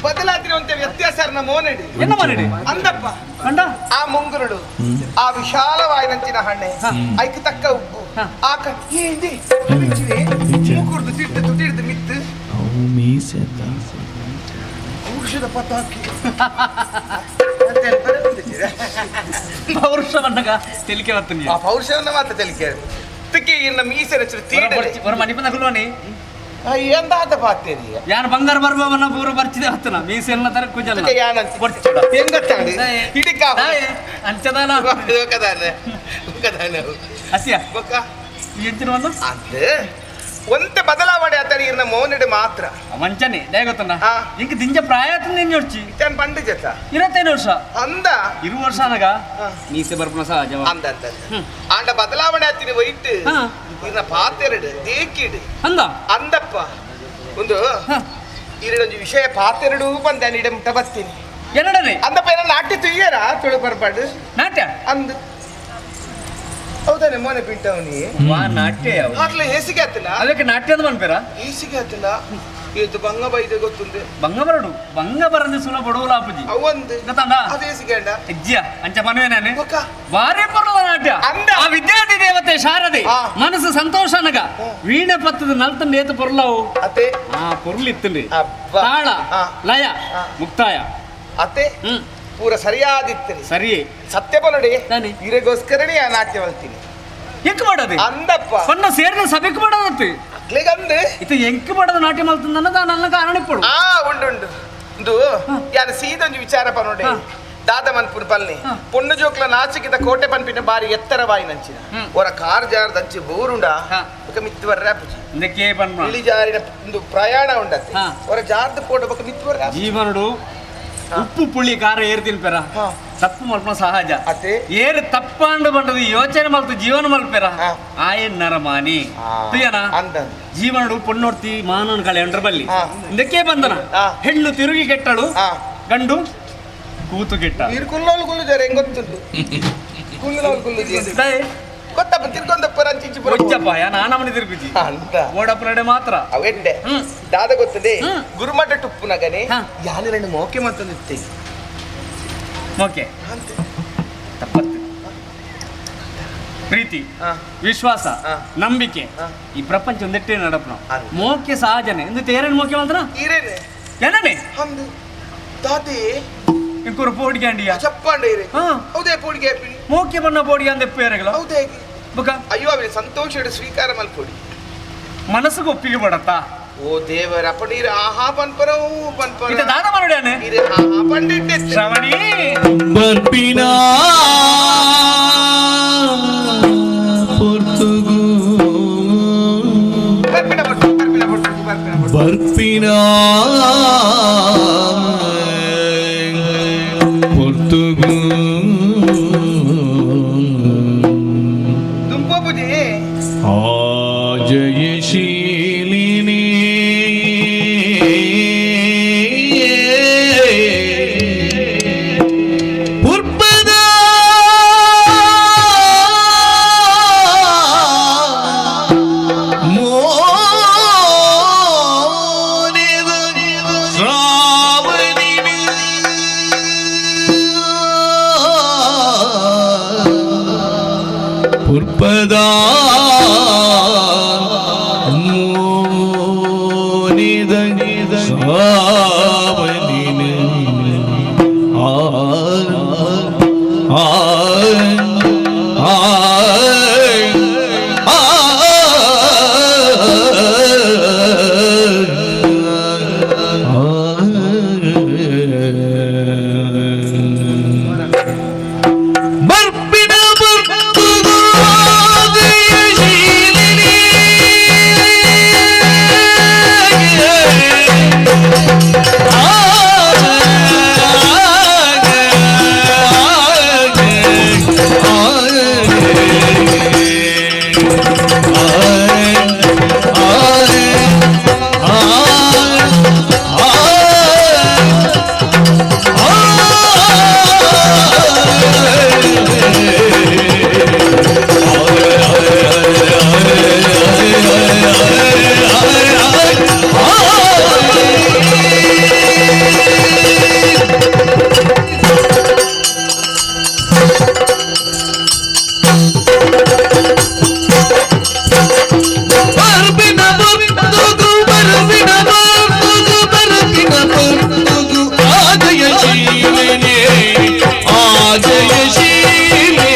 ಬದಲಾತಿನಿ ಅಂತ ವ್ಯತ್ಯಾಸ ಮೋನಡಿ ಎನ್ನ ಮೋನಡಿ ಅಂದಪ್ಪ ಅಂಡ ಆ ಮುಂಗುರುಡು ಆ ವಿಶಾಲವಾಯಿನಂಚಿನ ಹಣ್ಣೆ ಐಕ್ ತಕ್ಕ ಉಪ್ಪು ಆ ఏంది ಮೂಕುರ್ದು ತಿಟ್ಟು ತುಟಿಡ್ದು ಮಿತ್ತು ಅವು ಮೀಸೆ ಔಷಧ ಪತಾಕಿ ಪೌರುಷ ಬಂದಾಗ ತೆಲಿಕೆ ಬರ್ತೀನಿ ಆ ಪೌರುಷವನ್ನ ಮಾತ್ರ ತೆಲಿಕೆ ತಿಕ್ಕಿ ಇನ್ನ ಮೀಸೆ ರಚನೆ ತೀಡಲೆ ಬರ ಮನಿಪಂದ ಕುಲ್ವನಿ ಎಂದಾತ ಪಾತೇರಿ ಯಾನ್ ಬಂಗಾರ ಬರ್ಬವನ್ನ ಪೂರ ಬರ್ಚಿದೆ ಹತ್ತನ ಮೀಸೆಲ್ಲ ತರ ಕುಜಲ್ಲ ಯಾನಂತ ಹೆಂಗತ್ತಾಂಡಿ ಹಿಡಿಕ ಅಂಚದಾನ ఒకదాನೆ ఒకದಾನೆ ಅಸಿಯ ಬೊಕ್ಕ ಎಂಚಿನ ಒಂದು ಅದು ಒಂತೆ ಬದಲಾವಣೆ ಆತರಿ ಇರ್ನ ಮೋನಡೆ ಮಾತ್ರ ವಂಚನೆ ದಯಗೊತ್ತನ ಇಂಕ ದಿಂಜ ಪ್ರಾಯ ನಿಂಜ ಒಡ್ಚಿ ಇತ್ತನ್ ಪಂಡು ಜತ 25 ವರ್ಷ ಅಂದ 20 ವರ್ಷ ಅನಗ ಮೀಸೆ ಬರ್ಪುನ ಸಹಜ ಅಂದ ಅಂದ ಆಂಡ ಬದಲಾವಣೆ ಆತಿನಿ ವೈಟ್ ಇರ್ನ ಪಾತೆರಡು ದೇಕಿಡು ಅಂದ ಅಂದಪ್ಪ ಒಂದು ಇರಡೊಂಜಿ ವಿಷಯ ಪಾತೆರಡು ಬಂದ ಇಡ ಮುಟ್ಟ ಬರ್ತೀನಿ ಎರಡನೇ ಅಂದಪ್ಪ ಏನ ನಾಟ್ಯ ತುಯ್ಯರ ತುಳು ಬರ್ಪಾಡು ನಾಟ್ಯ ಅಂದ ಹೌದಾನೆ ಮೋನೆ ಪಿಂಟವನಿ ವಾ ನಾಟ್ಯ ಯಾವ ಅಟ್ಲ ಹೇಸಿಗೆ ಆತಲ್ಲ ಅದಕ್ಕೆ ನಾಟ್ಯ ಅಂದ್ ಮನ್ಪೇರ ಹೇಸಿಗೆ ಆತಲ್ಲ ಇದು ಬಂಗ ಬೈದೆ ಗೊತ್ತುಂದೆ ಬಂಗ ಬರಡು ಬಂಗ ಬರಂದು ಸುಲ ಬಡವಲ ಅಪ್ಪುಜಿ ಅವೊಂದು ಗೊತ್ತಂಡ ಅದು ಹೇಸಿಗೆ ಅಂಡ ಹೆಜ್ಜಿಯ ಅಂಚ ಮನುವೆ ನಾನೆ ವಾರಿ ಪರ್ಲದ ನಾಟ್ಯ ಅಂದ ಆ ವಿದ್ಯಾರ್ಥಿ ದೇವತೆ ಶಾರದೆ ಮನಸ್ಸು ಸಂತೋಷ ಅನಗ ವೀಣೆ ಪತ್ತದ ನಲ್ತಂಡ ಏತು ಪೊರ್ಲವು ಅತೆ ಆ ಪೊರ್ಲಿತ್ತುಂಡಿ ತಾಳ ಲಯ ಮುಕ್ತಾಯ ಅತೆ ಪೂರ ಸರಿಯಾದಿತ್ತು ಸರಿ ಸತ್ಯ ಬನ್ನಡಿ ಇರೆಗೋಸ್ಕರನೇ ಆ ನಾಟ್ಯ ಮಲ್ತೀನಿ ಎಂಕ್ ಮಾಡೋದು ಅಂದಪ್ಪ ಪನ್ನ ಸೇರಿದ ಸಭೆಕ್ ಮಾಡೋದತ್ತು ಅಕ್ಲೆಗಂದು ಇದು ಎಂಕ್ ಮಾಡೋದು ನಾಟ್ಯ ಮಲ್ತಂದನ್ನ ನನ್ನ ಕಾರಣ ಇಪ್ಪಡು ಆ ಉಂಡು ಉಂಡು ಉಂದು ಯಾರು ಸೀದೊಂದು ವಿಚಾರ ಪನೋಡೆ ದಾದ ಮನ್ಪುರ್ ಪಲ್ನಿ ಪೊಣ್ಣು ಜೋಕ್ಲ ನಾಚಿಕಿದ ಕೋಟೆ ಪನ್ಪಿನ ಬಾರಿ ಎತ್ತರ ಬಾಯಿ ನಂಚಿನ ಒರ ಕಾರ್ ಜಾರದಂಚಿ ಬೋರುಂಡ ಬೊಕ ಮಿತ್ತು ಬರ್ರ ಪುಜಿ ಇಂದಕ್ಕೆ ಪನ್ಮ ಇಳಿಜಾರಿನ ಒಂದು ಪ್ರಯಾಣ ಉಂಡತ್ತೆ ಒರ ಜಾರ್ದ ಪೋಟ ಬೊಕ ಮಿತ್ತು ಬರ್ರ ಜೀವನಡು ಉಪ್ಪು ಪುಳಿ ಖಾರ ಏರ್ ತಿನ್ಪೆರ ತಪ್ಪು ಮಲ್ಪನ ಸಹಜ ಏರು ತಪ್ಪಾಂಡು ಬಂಡದು ಯೋಚನೆ ಮಲ್ತು ಜೀವನ ಮಲ್ಪೆರ ಆಯನ್ ನರಮಾನಿ ತುಯ್ಯನ ಜೀವನಡು ಪೊಣ್ಣೊಡ್ತಿ ಮಾನವನ ಕಳೆ ಅಂಡ್ರ ಬಲ್ಲಿ ಇದಕ್ಕೆ ಬಂದನ ಹೆಣ್ಣು ತಿರುಗಿ ಕೆಟ್ಟಳು ಗಂಡು ಕೂತು ಕೆಟ್ಟ ಕುಲ್ಲೋಳು ಕುಲ್ಲು ಜರ ಹೆಂಗ್ ಗೊತ್ತುಂಟು ಕುಲ್ಲೋಳು ಕುಲ್ಲು ಗೊತ್ತಪ್ಪ ತಿರ್ಕೊಂಡಪ್ಪ ರಂಚಿಂಚಿ ಬೊಚ್ಚಪ್ಪ ಯಾ ನಾನಮನಿ ತಿರುಗುಜಿ ಅಂತ ಓಡಪ್ಪನಡೆ ಮಾತ್ರ ಅವೆಡ್ಡೆ ದಾದ ಗೊತ್ತದೆ ಗುರುಮಠ ಟುಪ್ಪು ನಗನೆ ಯಾನು రెండు ಮೋಕೆ ಮತ್ತೊಂದು ಮೋಕೆ ತಪ್ಪತ್ತು ಪ್ರೀತಿ ವಿಶ್ವಾಸ ನಂಬಿಕೆ ಈ ಪ್ರಪಂಚ ಒಂದೆಟ್ಟೆ ನಡಪನ ಮೋಕೆ ಸಹಜನೆ ಎಂದು ತೇರೇನು ಮೋಕೆ ಮಾತ್ರ ಈರೇನೆ ಏನನೆ ಅಂದು ದಾದೆ ಇಂಕುರು ಪೋಡಿಗೆ ಅಂಡಿಯಾ ಚಪ್ಪಂಡ ಇರೆ ಹೌದೇ ಪೋಡಿಗೆ ಆಪಿನಿ ಮೋಕೆ ಬಣ್ಣ ಪೋಡಿಗೆ ಅಂದೆ ಪೇರೆಗಳ ಹೌದೇ ಬುಕ ಅಯ್ಯೋ ಅವನ ಸಂತೋಷ ಸ್ವೀಕಾರ ಮಲ್ಪೊಡಿ ಮನಸ್ಸಿಗೆ ಒಪ್ಪಿಗೆ ಬಡತ್ತಾ ಓ ದೇವರ ಅಪ್ಪ ನೀರು ಆಹಾ ಪನ್ಪರ ಊ ಪನ್ಪರ ಇದು ದಾದ ಮರಡ್ಯಾನೆ ನೀರು ಆಹಾ ಪಂಡಿಟ್ಟೆ ಶ್ರವಣಿ ಬರ್ಪಿನಾ ಪೊರ್ತುಗು ಬರ್ಪಿನ ಬೊಟ್ಟು ಬರ್ಪಿನ ಬೊಟ್ಟು ಬರ್ಪಿನ ಬೊಟ್ಟು ಬರ್ಪಿನಾ ಪೊರ್ತುಗು ದುಂಪೋಪುಜಿ ಆ ಜಯಶೀಲಿನಿ ಪುರ್ಪದ ಮೋನಿದ ಶ್ರಾವಣಿನಿ ಪುರ್ಪದ ಮೋನಿದ ಶ್ರಾವಣಿನಿ ಆ ಆ ಆ ಬರ್ಪಿನ ಬರ್ತುಗು ಜಯಶೀಲಿನಿ. ಬರ್ಬಿನ ಬರ್ತುಗು ಬರ್ಬಿನ ಬರ್ತುಗು ಬರ್ಬಿನ ಬರ್ತುಗು ಆ ಜಯಶೀಲನೆ ಆ ಜಯಶೀಲನೆ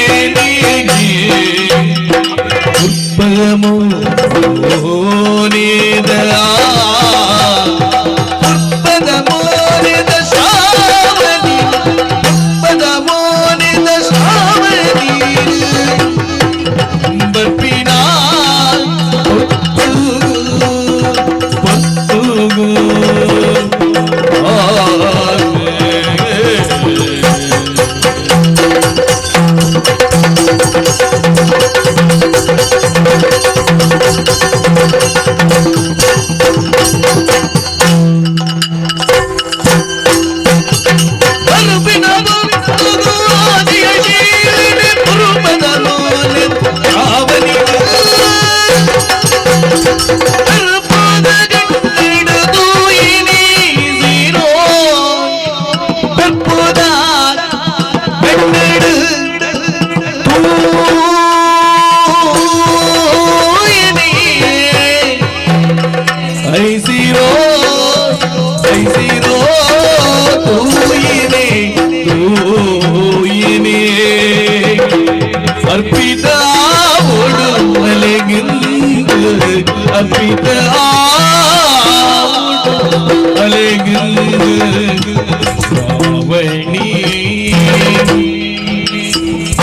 ಪುಷ್ಪಮೋನಿದ ಪುಷ್ಪದ ಮೋನಿದ ಶ್ರಾವಣಿ ಪುಷ್ಪದ ಮೋನಿದ ಶ್ರಾವಣಿ ಬರ್ಪಿನ ಪೊತ್ತುಗು ಬರ್ಪಿನ ಪೊತ್ತುಗು ಆದಿಯಶೀಲಿನಿ ಪುರುಪದ ಮೋನೆ ಶ್ರಾವಣಿ ಐಸಿರೋ ಐಸಿರೋ ತೂಯಿನೇ ತೂಯಿನೇ ಅರ್ಪಿತ ಒಡುವಲೆಗಿಂದು ಅರ್ಪಿತ ಅಲೆಗಿಂದು ಶ್ರಾವಣಿ ಆ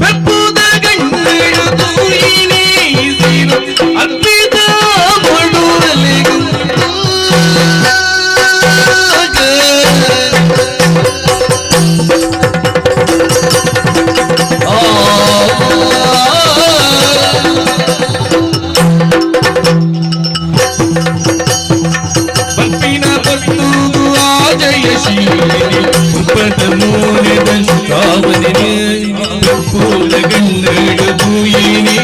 ಬೆಪ್ಪುದ ಗಂಡು ತೂಯಿನೇ ಅರ್ಪಿತ ಒಡುವಲೆಗಿಂದು ಬರ್ಪಿನ ಪಟ್ಟುಗು ಆ ಜಯಶೀಲಿನಿ ಉಪದ ಮೋನೆದ ಶ್ರಾವಣಿನಿ ಪೂಲ ಗಂಡು ತೂಯಿನಿ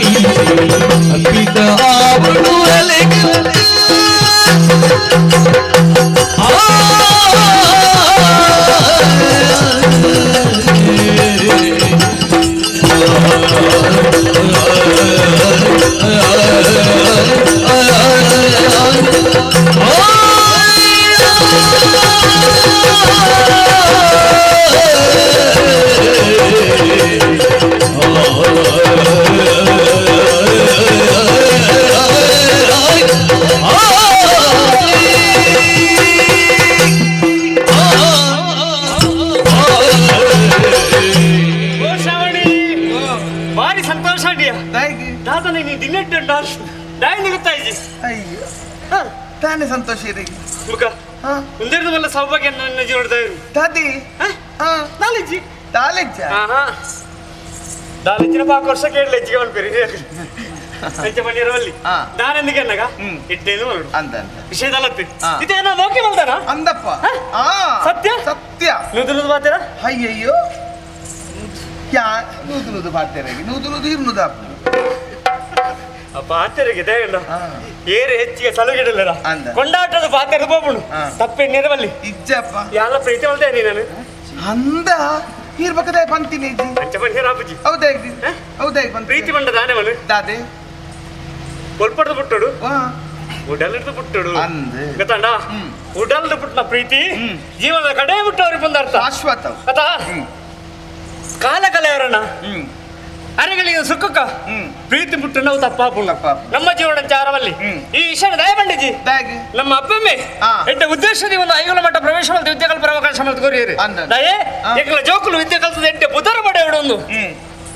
ಅರ್ಪಿತ ಆವಡು ಗೊತ್ತಾಯ್ಜಿ. ಅಯ್ಯೋ ತಾನೇ ಸಂತೋಷ ಇರಗಿ ಮುಖ ಉಂದಿರ್ದು ಮಲ್ಲ ಸೌಭಾಗ್ಯ ನನ್ನ ಜೀವನದ ದಾದಿ ದಾಲೆಜ್ಜಿ ದಾಲೆಜ್ಜ ದಾಲೆಜ್ಜಿನ ಪಾಕ ವರ್ಷ ಕೇಳಲೆ ಹೆಚ್ಚಿಗೆ ಮಲ್ಪೇರಿ ಅಂಚೆ ಮನಿರವಲ್ಲಿ ನಾನೆಂದಿಗೆ ಅನ್ನಗ ಇಟ್ಟೇನು ಮರಡು ಅಂದ ಅಂದ ವಿಷಯದಲ್ಲತ್ತೆ ಇದೇನೋ ಮೋಕೆ ಮಲ್ತಾನ ಅಂದಪ್ಪ ಸತ್ಯ ಸತ್ಯ ನೂದು ನೂದು ಬಾತೀರಾ ಅಯ್ಯಯ್ಯೋ ಯಾ ನೂದು ನೂದು ಬಾತೇರಾಗಿ ನೂದು ನೂದು ಇರ್ನೂದು ಅಪ್ಪ ಪಾತೆರಿಗೆ ದೇಗಂಡ ಏರು ಹೆಚ್ಚಿಗೆ ಸಲುಗಿಡಲ್ಲ ಕೊಂಡಾಟದ ಪಾತೆರ ಹೋಗ್ಬಿಡು ತಪ್ಪೆಣ್ಣಿರವಲ್ಲಿ ಇಜ್ಜಪ್ಪ ಯಾಲ ಪ್ರೀತಿ ಮಲ್ತೇ ನೀನು ಅಂದ ಇರ್ಬೇಕಾದ ಪಂತಿನಿ ಇಜ್ಜಿ ಅಂಚೆ ಪಂಡಿ ರಾಪುಜಿ ಹೌದಾ ಹೌದಾ ಪ್ರೀತಿ ಬಂಡ ದಾನೆ ಮನು ದಾದೆ ಒಲ್ಪಡ್ದು ಬಿಟ್ಟಡು ಉಡಲ್ದು ಬಿಟ್ಟಡು ಗೊತ್ತಾಂಡ ಉಡಲ್ದು ಪುಟ್ಟನ ಪ್ರೀತಿ ಜೀವನದ ಕಡೆ ಬಿಟ್ಟು ಅವ್ರಿಗೆ ಬಂದ ಅರ್ಥ ಶಾಶ್ವತ ಅತಾ ಕಾಲ ಕಲೆಯವರಣ್ಣ ಅರೆಗಳಿಗೆ ಸುಖಕ್ಕ ಪ್ರೀತಿ ಬಿಟ್ಟು ನಾವು ತಪ್ಪಾಪುಲ್ಲ ನಮ್ಮ ಜೀವನ ಚಾರವಲ್ಲಿ ಈ ಈಶಾನ ದಯ ಬಂಡಿಜಿ ನಮ್ಮ ಅಪ್ಪಮ್ಮೆ ಎಡ್ಡ ಉದ್ದೇಶದ ಒಂದು ಐಗುಲ ಮಟ್ಟ ಪ್ರವೇಶ ಮಲ್ತು ವಿದ್ಯೆ ಕಲ್ಪರ ಅವಕಾಶ ಮಲ್ತು ಕೊರಿಯರು ದಯೆ ಎಂಕಲ ಜೋಕುಲು ವಿದ್ಯೆ ಕಲ್ತದ ಎಡ್ಡೆ ಬುಧರ ಪಡೆಯವಡೊಂದು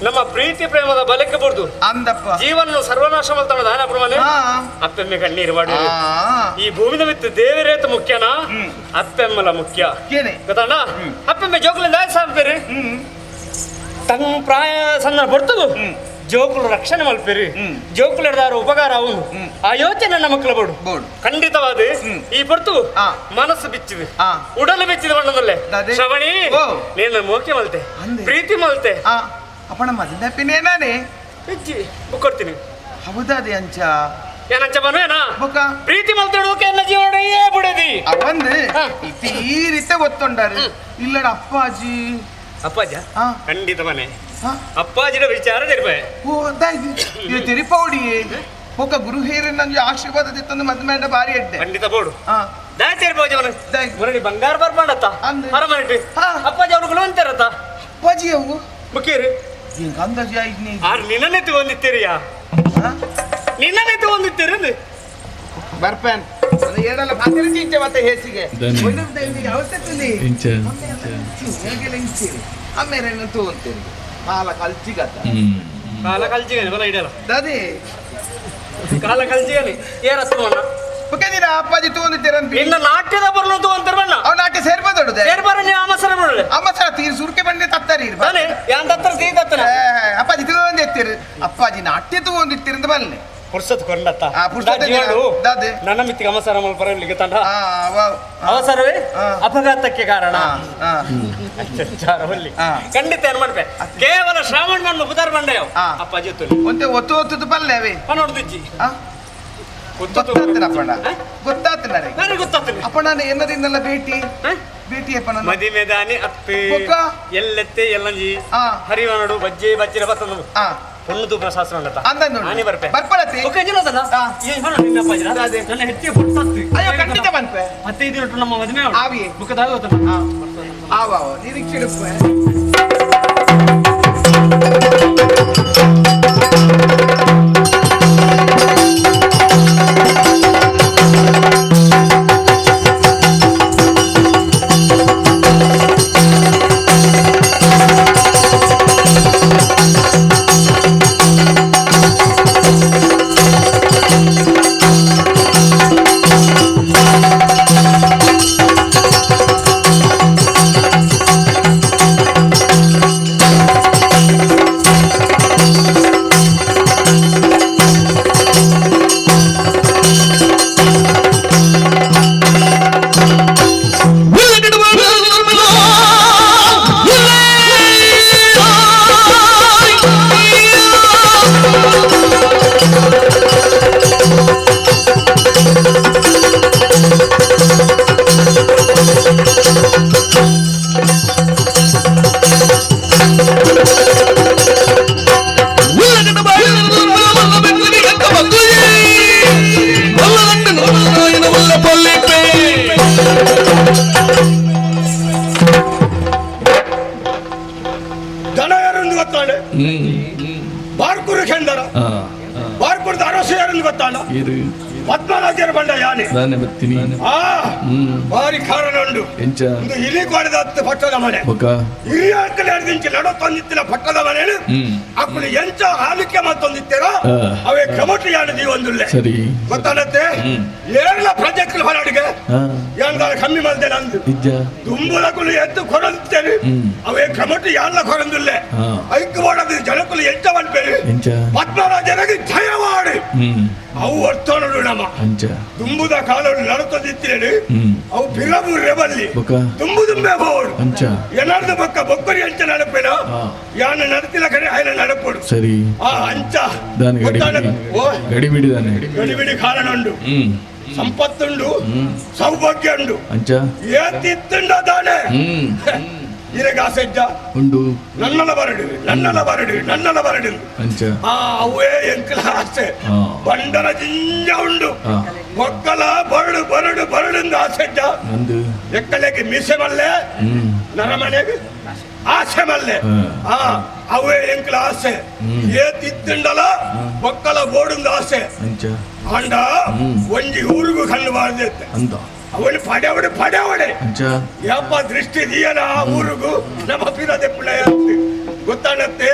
ನಮ್ಮ ಪ್ರೀತಿ ಪ್ರೇಮದ ಬಲಕ್ಕೆ ಬುರ್ದು ಅಂದಪ್ಪ ಜೀವನ ಸರ್ವನಾಶ ಮಲ್ತಣ ದಾನ ಪ್ರಮಾಣ ಅಪ್ಪೆಮ್ಮೆ ಕಣ್ಣೀರು ಮಾಡಿ ಈ ಭೂಮಿದ ಮಿತ್ತು ದೇವರೇತ ಮುಖ್ಯನಾ ಅಪ್ಪೆಮ್ಮಲ ಮುಖ್ಯ ಗೊತ್ತಾಣ ಅಪ್ಪೆಮ್ಮೆ ಜೋಕುಲಿಂದ ಸಾಂಪೇರಿ ತಮ್ಮ ಪ್ರಾಯ ಸಣ್ಣ ಬರ್ತದು ಜೋಕುಲು ರಕ್ಷಣೆ ಮಲ್ಪೇರಿ ಜೋಕುಲು ಹಿಡ್ದಾರ ಉಪಕಾರ ಅವನು ಆ ಯೋಚನೆ ನನ್ನ ಮಕ್ಕಳ ಬೋಡು ಖಂಡಿತವಾದ ಈ ಪರ್ತು ಮನಸ್ಸು ಬಿಚ್ಚಿದೆ ಉಡಲು ಬಿಚ್ಚಿದ ಬಣ್ಣದಲ್ಲೇ ಶ್ರವಣಿ ನೀನು ಮೋಕೆ ಮಲ್ತೆ ಪ್ರೀತಿ ಮಲ್ತೆ ಅಪ್ಪಣ ಮದಿನ ಪಿನೇನಾನೆ ಇಜ್ಜಿ ಬುಕ್ ಕೊಡ್ತೀನಿ ಹೌದಾದೆ ಅಂಚ ಏನಂಚ ಬನ್ವೇನಾ ಬುಕ್ಕ ಪ್ರೀತಿ ಮಲ್ತೆ ಎನ್ನ ಜೀವನ ಏ ಬಿಡದಿ ಅವಂದು ಈ ರೀತಿ ಗೊತ್ತುಂಡಾರು ಇಲ್ಲಡ ಅಪ್ಪಾಜಿ ಅಪ್ಪಾಜ ಖಂಡಿತ ಮನೆ ಅಪ್ಪಾಜಿನ ವಿಚಾರ ತೆರಿಪಾಯ ಓ ಇದು ತೆರಿಪೌಡಿ ಒಕ್ಕ ಗುರು ಹೇರಿ ನಂಗೆ ಆಶೀರ್ವಾದ ದಿತ್ತಂದು ಮದ್ವೆ ಮೇಡ ಬಾರಿ ಎಡ್ಡೆ ಖಂಡಿತ ಬೋಡು ದಾಯ ತೆರಿಪಾಜಿ ಮನೆ ಮುರಳಿ ಬಂಗಾರ ಬರ್ಮಾಡತ್ತ ಅರಮನೆಟಿ ಅಪ್ಪಾಜಿ ಅವ್ರು ಗುಣವಂತಾರತ್ತ ಅಪ್ಪಾಜಿ ಅವು ಮುಖೇರಿ ಹಿಂಗ ಅಂದಾಜು ಆಯ್ತು ಆರ್ ನಿನ್ನನ್ನೇ ತಗೊಂಡಿತ್ತೀರಿಯಾ ನಿನ್ನನ್ನೇ ತಗೊಂಡಿತ್ತೀರಿ ಬರ್ಪೇನ್ ಏಡಲ್ಲ ಪಾತ್ರೆ ಚೀಂಚೆ ಮತ್ತೆ ಹೇಸಿಗೆ ಅವಶ್ಯಕತೆ ಅಮ್ಮೇರೇನು ತಗೊಂತೇನೆ ಕಾಲ ಕಲ್ಚಿಗತ್ತ ಕಾಲ ಕಲ್ಚಿಗನೆ ಬಲ ಇಡಲ್ಲ ದಾದಿ ಕಾಲ ಕಲ್ಚಿಗನೆ ಏರತ್ತು ಮಣ್ಣ ಬುಕ್ಕದಿರ ಅಪ್ಪಾಜಿ ತಗೊಂಡಿದ್ದೀರ ನಿನ್ನ ನಾಟ್ಯದ ಬರಲು ತಗೊಂತಾರ ಬಣ್ಣ ಅವ್ ನಾಟ್ಯ ಸೇರ್ಬದೊಡು ಸೇರ್ಬಾರ ನೀವು ಅಮಸರ ಬಿಡಲೆ ಅಮಸರ ತೀರ್ ಸುರ್ಕೆ ಬಂಡೆ ತತ್ತರಿ ತಾನೆ ಯಾನ್ ತತ್ತರ ತೀ ತತ್ತನ ಅಪ್ಪಾಜಿ ತಗೊಂಡಿತ್ತೀರಿ ಅಪ್ಪಾಜಿ ನಾಟ್ಯ ತಗೊಂಡಿತ್ತೀರಿ ಅಂತ ಬಲ್ಲೆ ಪುರ್ಸತ್ ಕೊಂಡತ್ತ ಪುರ್ಸತ್ ದಾದೆ ನನ್ನ ಮಿತ್ತಿಗೆ ಅವಸರ ಮಲ್ಪರಲಿಕ್ಕೆ ತಂಡ ಅವಸರವೇ ಅಪಘಾತಕ್ಕೆ ಕಾರಣ ಚಾರವಲ್ಲಿ ಖಂಡಿತ ಏನ್ ಮಾಡ್ಪೆ ಕೇವಲ ಶ್ರಾವಣ ಮಣ್ಣು ಬುಧಾರ ಬಂಡೆಯವ್ ಅಪ್ಪಾಜಿ ಒತ್ತು ಒಂತೆ ಒತ್ತು ಒತ್ತುದು ಪಲ್ಲೆ ಅವೇ ನೋಡ್ದಿಜ್ಜಿ ಗೊತ್ತಾಗ್ತದೆ ಅಪ್ಪಣ್ಣ ಗೊತ್ತಾಗ್ತದೆ ನನಗೆ ಗೊತ್ತಾಗ್ತದೆ ಅಪ್ಪಣ್ಣ ಏನದಿಂದಲ್ಲ ಭೇಟಿ ಭೇಟಿ ಅಪ್ಪಣ್ಣ ಮದಿಮೆದಾನಿ ಅತ್ತೆ ಎಲ್ಲೆತ್ತೆ ಎಲ್ಲಂಜಿ ಹರಿವನಡು ಬಜ್ಜೆ ಬಜ್ಜಿರ ಬತ್ತಂದು ಪೊಣ್ಣು ತೂಪನ ಶಾಸ್ತ್ರ ಉಂಡತ್ತ ನಾನೇ ಬರ್ಪೆ ಬರ್ಪಳತ್ತೆ ನನ್ನ ಹೆಚ್ಚಿಗೆ ಪುಟ್ಟತ್ತು ಅಯ್ಯೋ ಖಂಡಿತ ಬಂದ್ಪೆ ಮತ್ತೆ ಇದು ನಮ್ಮ ಮದುವೆ ಆವಿ ಬುಕ್ಕದಾಗ ಆವ ನಿರೀಕ್ಷೆ ಿ. ಪದ್ಮರಾಜರ ಬಂಡ ಯಾನೆ ದಾನೆ ಬತ್ತೀನಿ ಆ ಬಾರಿ ಕಾರಣ ಉಂಡು ಎಂಚ ಒಂದು ಇಲಿ ಕೋಡದ ಹತ್ತು ಪಟ್ಟದ ಮನೆ ಬೊಕ ಹಿರಿಯ ಅಕ್ಕಲೆ ನಡತೊಂದಿತ್ತಿನ ಪಟ್ಟದ ಮನೆ ಅಕ್ಕಳು ಎಂಚ ಆಲಿಕೆ ಮತ್ತೊಂದಿತ್ತೀರ ಅವೇ ಕ್ರಮಟು ಯಾನು ಜೀವೊಂದುಲ್ಲೆ ಸರಿ ಗೊತ್ತಾನತ್ತೆ ಏರ್ಲ ಪ್ರಜೆಕ್ಲು ಹೊರಡಿಗೆ ಯಾನ್ ಕಮ್ಮಿ ಮಲ್ದೆ ನಂದು ಇಜ್ಜ ದುಂಬುಲಕುಲು ಎತ್ತು ಕೊರಂತೇನೆ ಅವೇ ಕ್ರಮಟು ಯಾನ್ಲ ಕೊರಂದುಲ್ಲೆ ಐಕ್ ಓಡದು ಜನಕುಲು ಎಂಚ ಮನ್ಪೇರು ಎಂಚ ಪದ್ಮರಾಜನಿಗೆ ಜಯವಾಡಿ ಅವು ಅರ್ಥನಡು ನಮ ಅಂಚ ದುಂಬುದ ಕಾಲಡು ನಡತದಿತ್ತೇಳಿ ಅವು ಬಿರಬು ರೆಬಲ್ಲಿ ದುಂಬು ದುಂಬೆ ಬೋಡು ಅಂಚ ಏನಾರ್ದ ಬೊಕ್ಕ ಬೊಕ್ಕರಿ ಅಂಚ ನಡಪೇನ ಯಾನ ನಡತಿಲ್ಲ ಕಡೆ ಆಯ್ನ ನಡಪೋಡು ಸರಿ ಆ ಅಂಚ ದಾನೆ ಗಡಿ ಗಡಿ ಬಿಡಿದಾನೆ ಗಡಿ ಬಿಡಿ ಕಾರಣ ಉಂಡು ಸಂಪತ್ತುಂಡು ಸೌಭಾಗ್ಯ ಉಂಡು ಅಂಚ ಏತಿತ್ತುಂಡ ದಾನೆ ಇರಗಾಸೆಜ್ಜ ಉಂಡು ನನ್ನಲ ಬರಡು ನನ್ನಲ ಬರಡು ನನ್ನಲ ಬರಡು ಅಂಚ ಆ ಅವೇ ಎಂಕಲ ಆಸೆ ಬಂಡರ ಜಿಂಜ ಉಂಡು ಒಕ್ಕಲ ಬರಡು ಬರಡು ಬರಡು ಆಸೆಜ್ಜ ಅಂದು ಎಕ್ಕಲೆಗೆ ಮೀಸೆ ಮಲ್ಲೆ ನರಮನೆಗೆ ಆಸೆ ಮಲ್ಲೆ ಆ ಅವೇ ಎಂಕಲ ಆಸೆ ಏತಿತ್ತುಂಡಲ ಒಕ್ಕಲ ಬೋಡುಂದು ಆಸೆ ಅಂಚ ಆಂಡ ಒಂಜಿ ಊರಿಗೂ ಕಣ್ಣು ಬಾರ್ದೈತೆ ಅಂತ ಅವಳು ಪಡೆವಡೆ ಪಡೆವಡೆ ಅಂಚ ಯಪ್ಪ ದೃಷ್ಟಿ ದೀಯನ ಆ ಊರಿಗೂ ನಮ್ಮ ಪಿರದೆ ಪಿಳ್ಳೆಯ ಗೊತ್ತಾನತ್ತೆ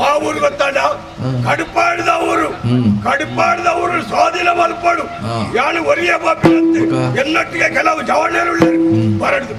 ಆ ಊರು ಗೊತ್ತಾಡ ಕಡುಪಾಡಿದ ಊರು ಕಡುಪಾಡಿದ ಊರು ಸ್ವಾಧೀನ ಮಲ್ಪಾಡು ಯಾನು ಒರಿಯ ಬಾಪಿನತ್ತೆ ಎನ್ನೊಟ್ಟಿಗೆ ಕೆಲವು ಜವಣರು ಬರಡು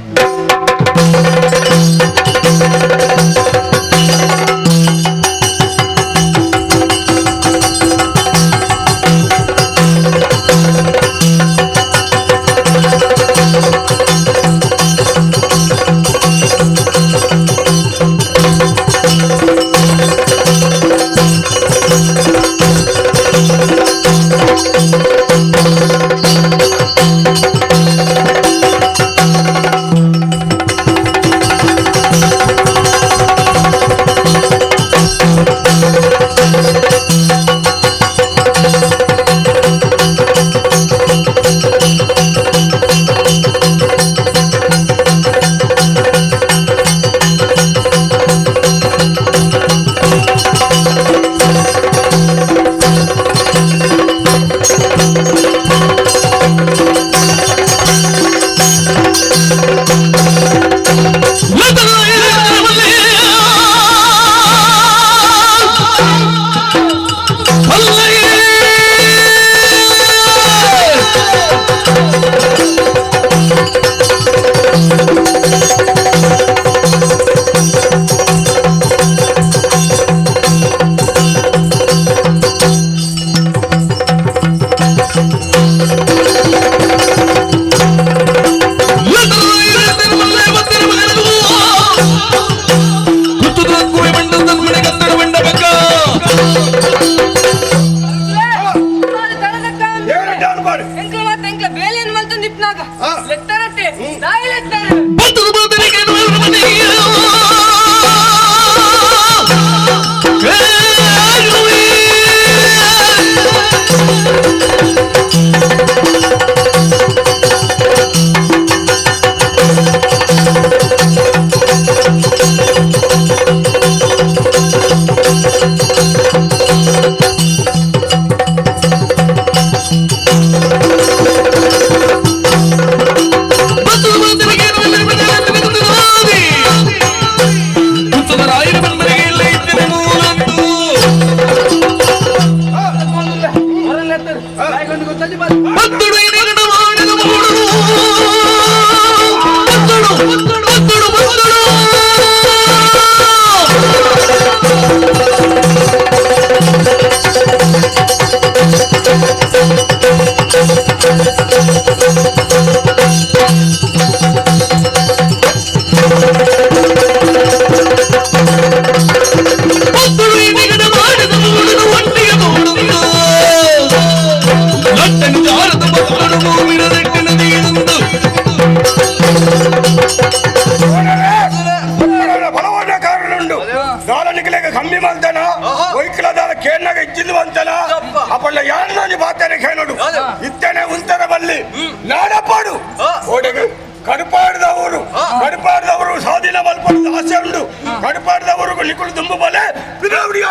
ಕಡುಪಾಡದವರು ಕಡುಪಾಡದವರು ಸ್ವಾಧೀನ ಮಲ್ಪಡದ ಆಸೆ ಉಂಟು. ಕಡುಪಾಡದವರು ನಿಕುಲು ದುಂಬು ಬಲೆ ಪಿರಾವಡಿ.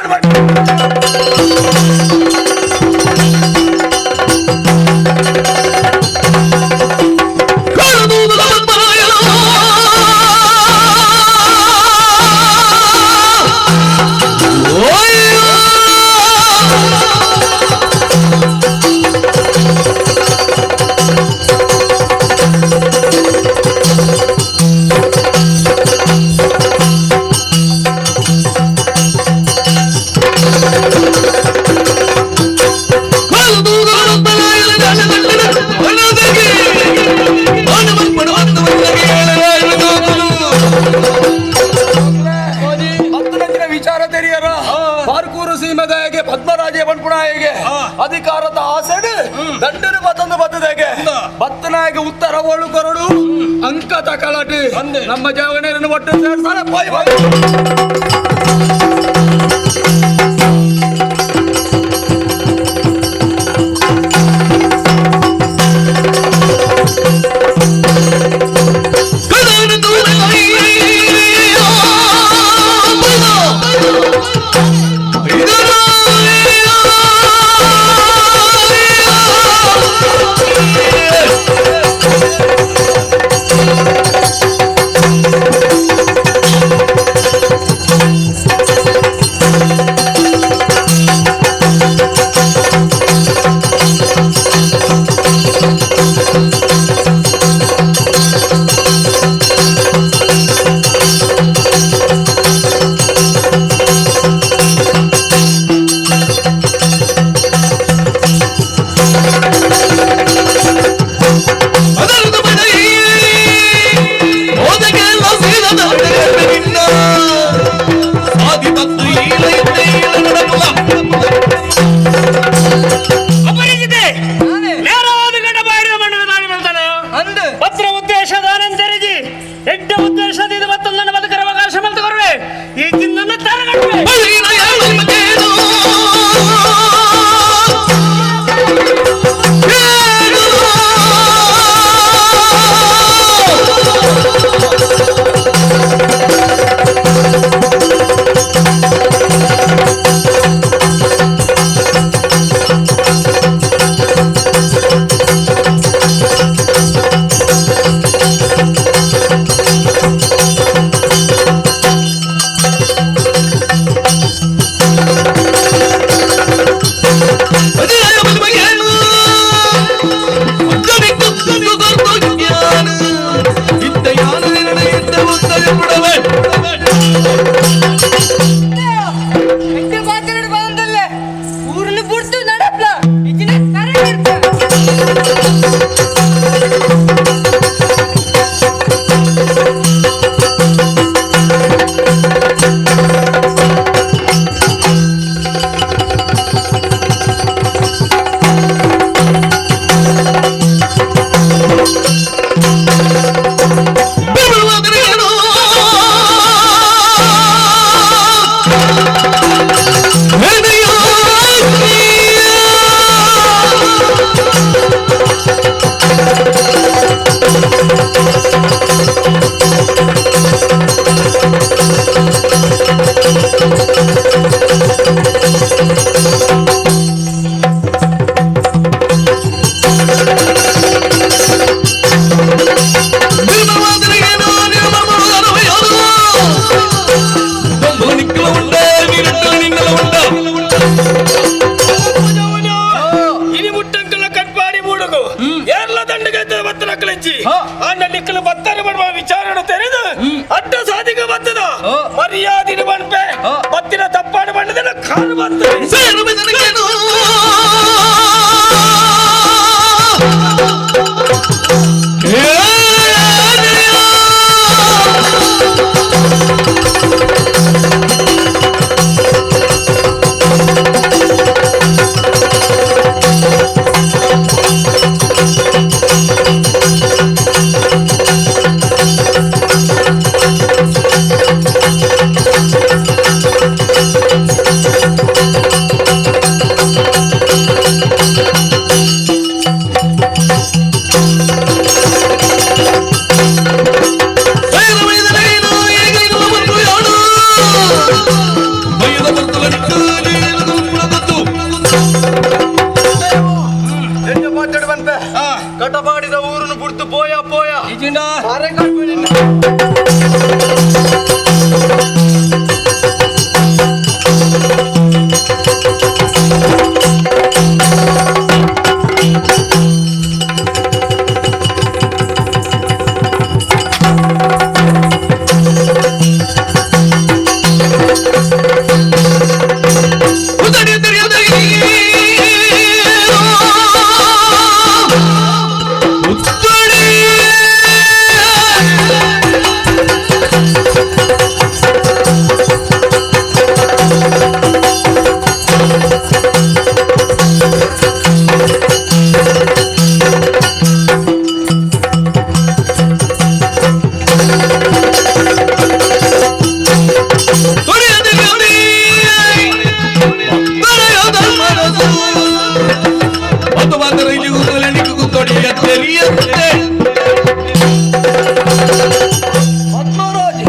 ದಂಡನು ಬತ್ತಂದು ಬತ್ತದಾಗೆ ಬತ್ತನಾಗೆ ಉತ್ತರ ಓಳು ಕೊರಡು ಅಂಕ ತಕಲಾಟಿ ನಮ್ಮ ಜವನೇರನ್ನು ಒಟ್ಟು ಸೇರ್ಸಾನೆ ಪೋಯ್ ಬಾಯ್. ಅಪರಿಚಿತೆ ನೇರವಾದ ಗಂಡ ಬಾಡಿದ ಮಣ್ಣು ದಾರಿ ಮಾಡ್ತಾನೆ ಪತ್ರ ಉದ್ದೇಶ ದಾನಂತರಿಜಿ ಎಡ್ಡ ಉದ್ದೇಶದಿಂದ ಮತ್ತೊಂದನ್ನು ಬದುಕರ ಅವಕಾಶ ಮಲ್ತುಕೊರುವೆ ಈ ಚಿನ್ನನ್ನು ತರಗಟ್ಟುವೆ. ಊರನ್ನು ಬಿಡ್ತು ನಡಪ್ಲ ಇಜ್ಜಿನ ಕರೆ. ಇನಿ ಮುಟ್ಟಂಕಲ ಕಟ್ಪಾಡಿ ಮೂಡುಗು ಏರ್ಲ ದಂಡಗೈತೆ ಬತ್ತನಕ್ಕಲಂಚಿ ಆಂಡ ನಿಕ್ಕಲು ಬತ್ತಾರೆ ಮಾಡುವ ವಿಚಾರಣೆ ತೆರೆದು ಅಡ್ಡ ಸಾಧಿಗೆ ಬತ್ತದ ಮರ್ಯಾದಿನ ಬಣ್ಪೆ ಬತ್ತಿನ ತಪ್ಪಾಡು ಬಣ್ಣದಲ್ಲ ಕಾಲು ಬರ್ತದೆ. ಕಟಪಾಡಿದ ಊರನ್ನು ಬಿಡ್ತು ಪೋಯ ಪೋಯ. ಉತ್ತಡಿ. ತಿಳಿಯುತ್ತೆ. ಪದ್ಮರಾಜ್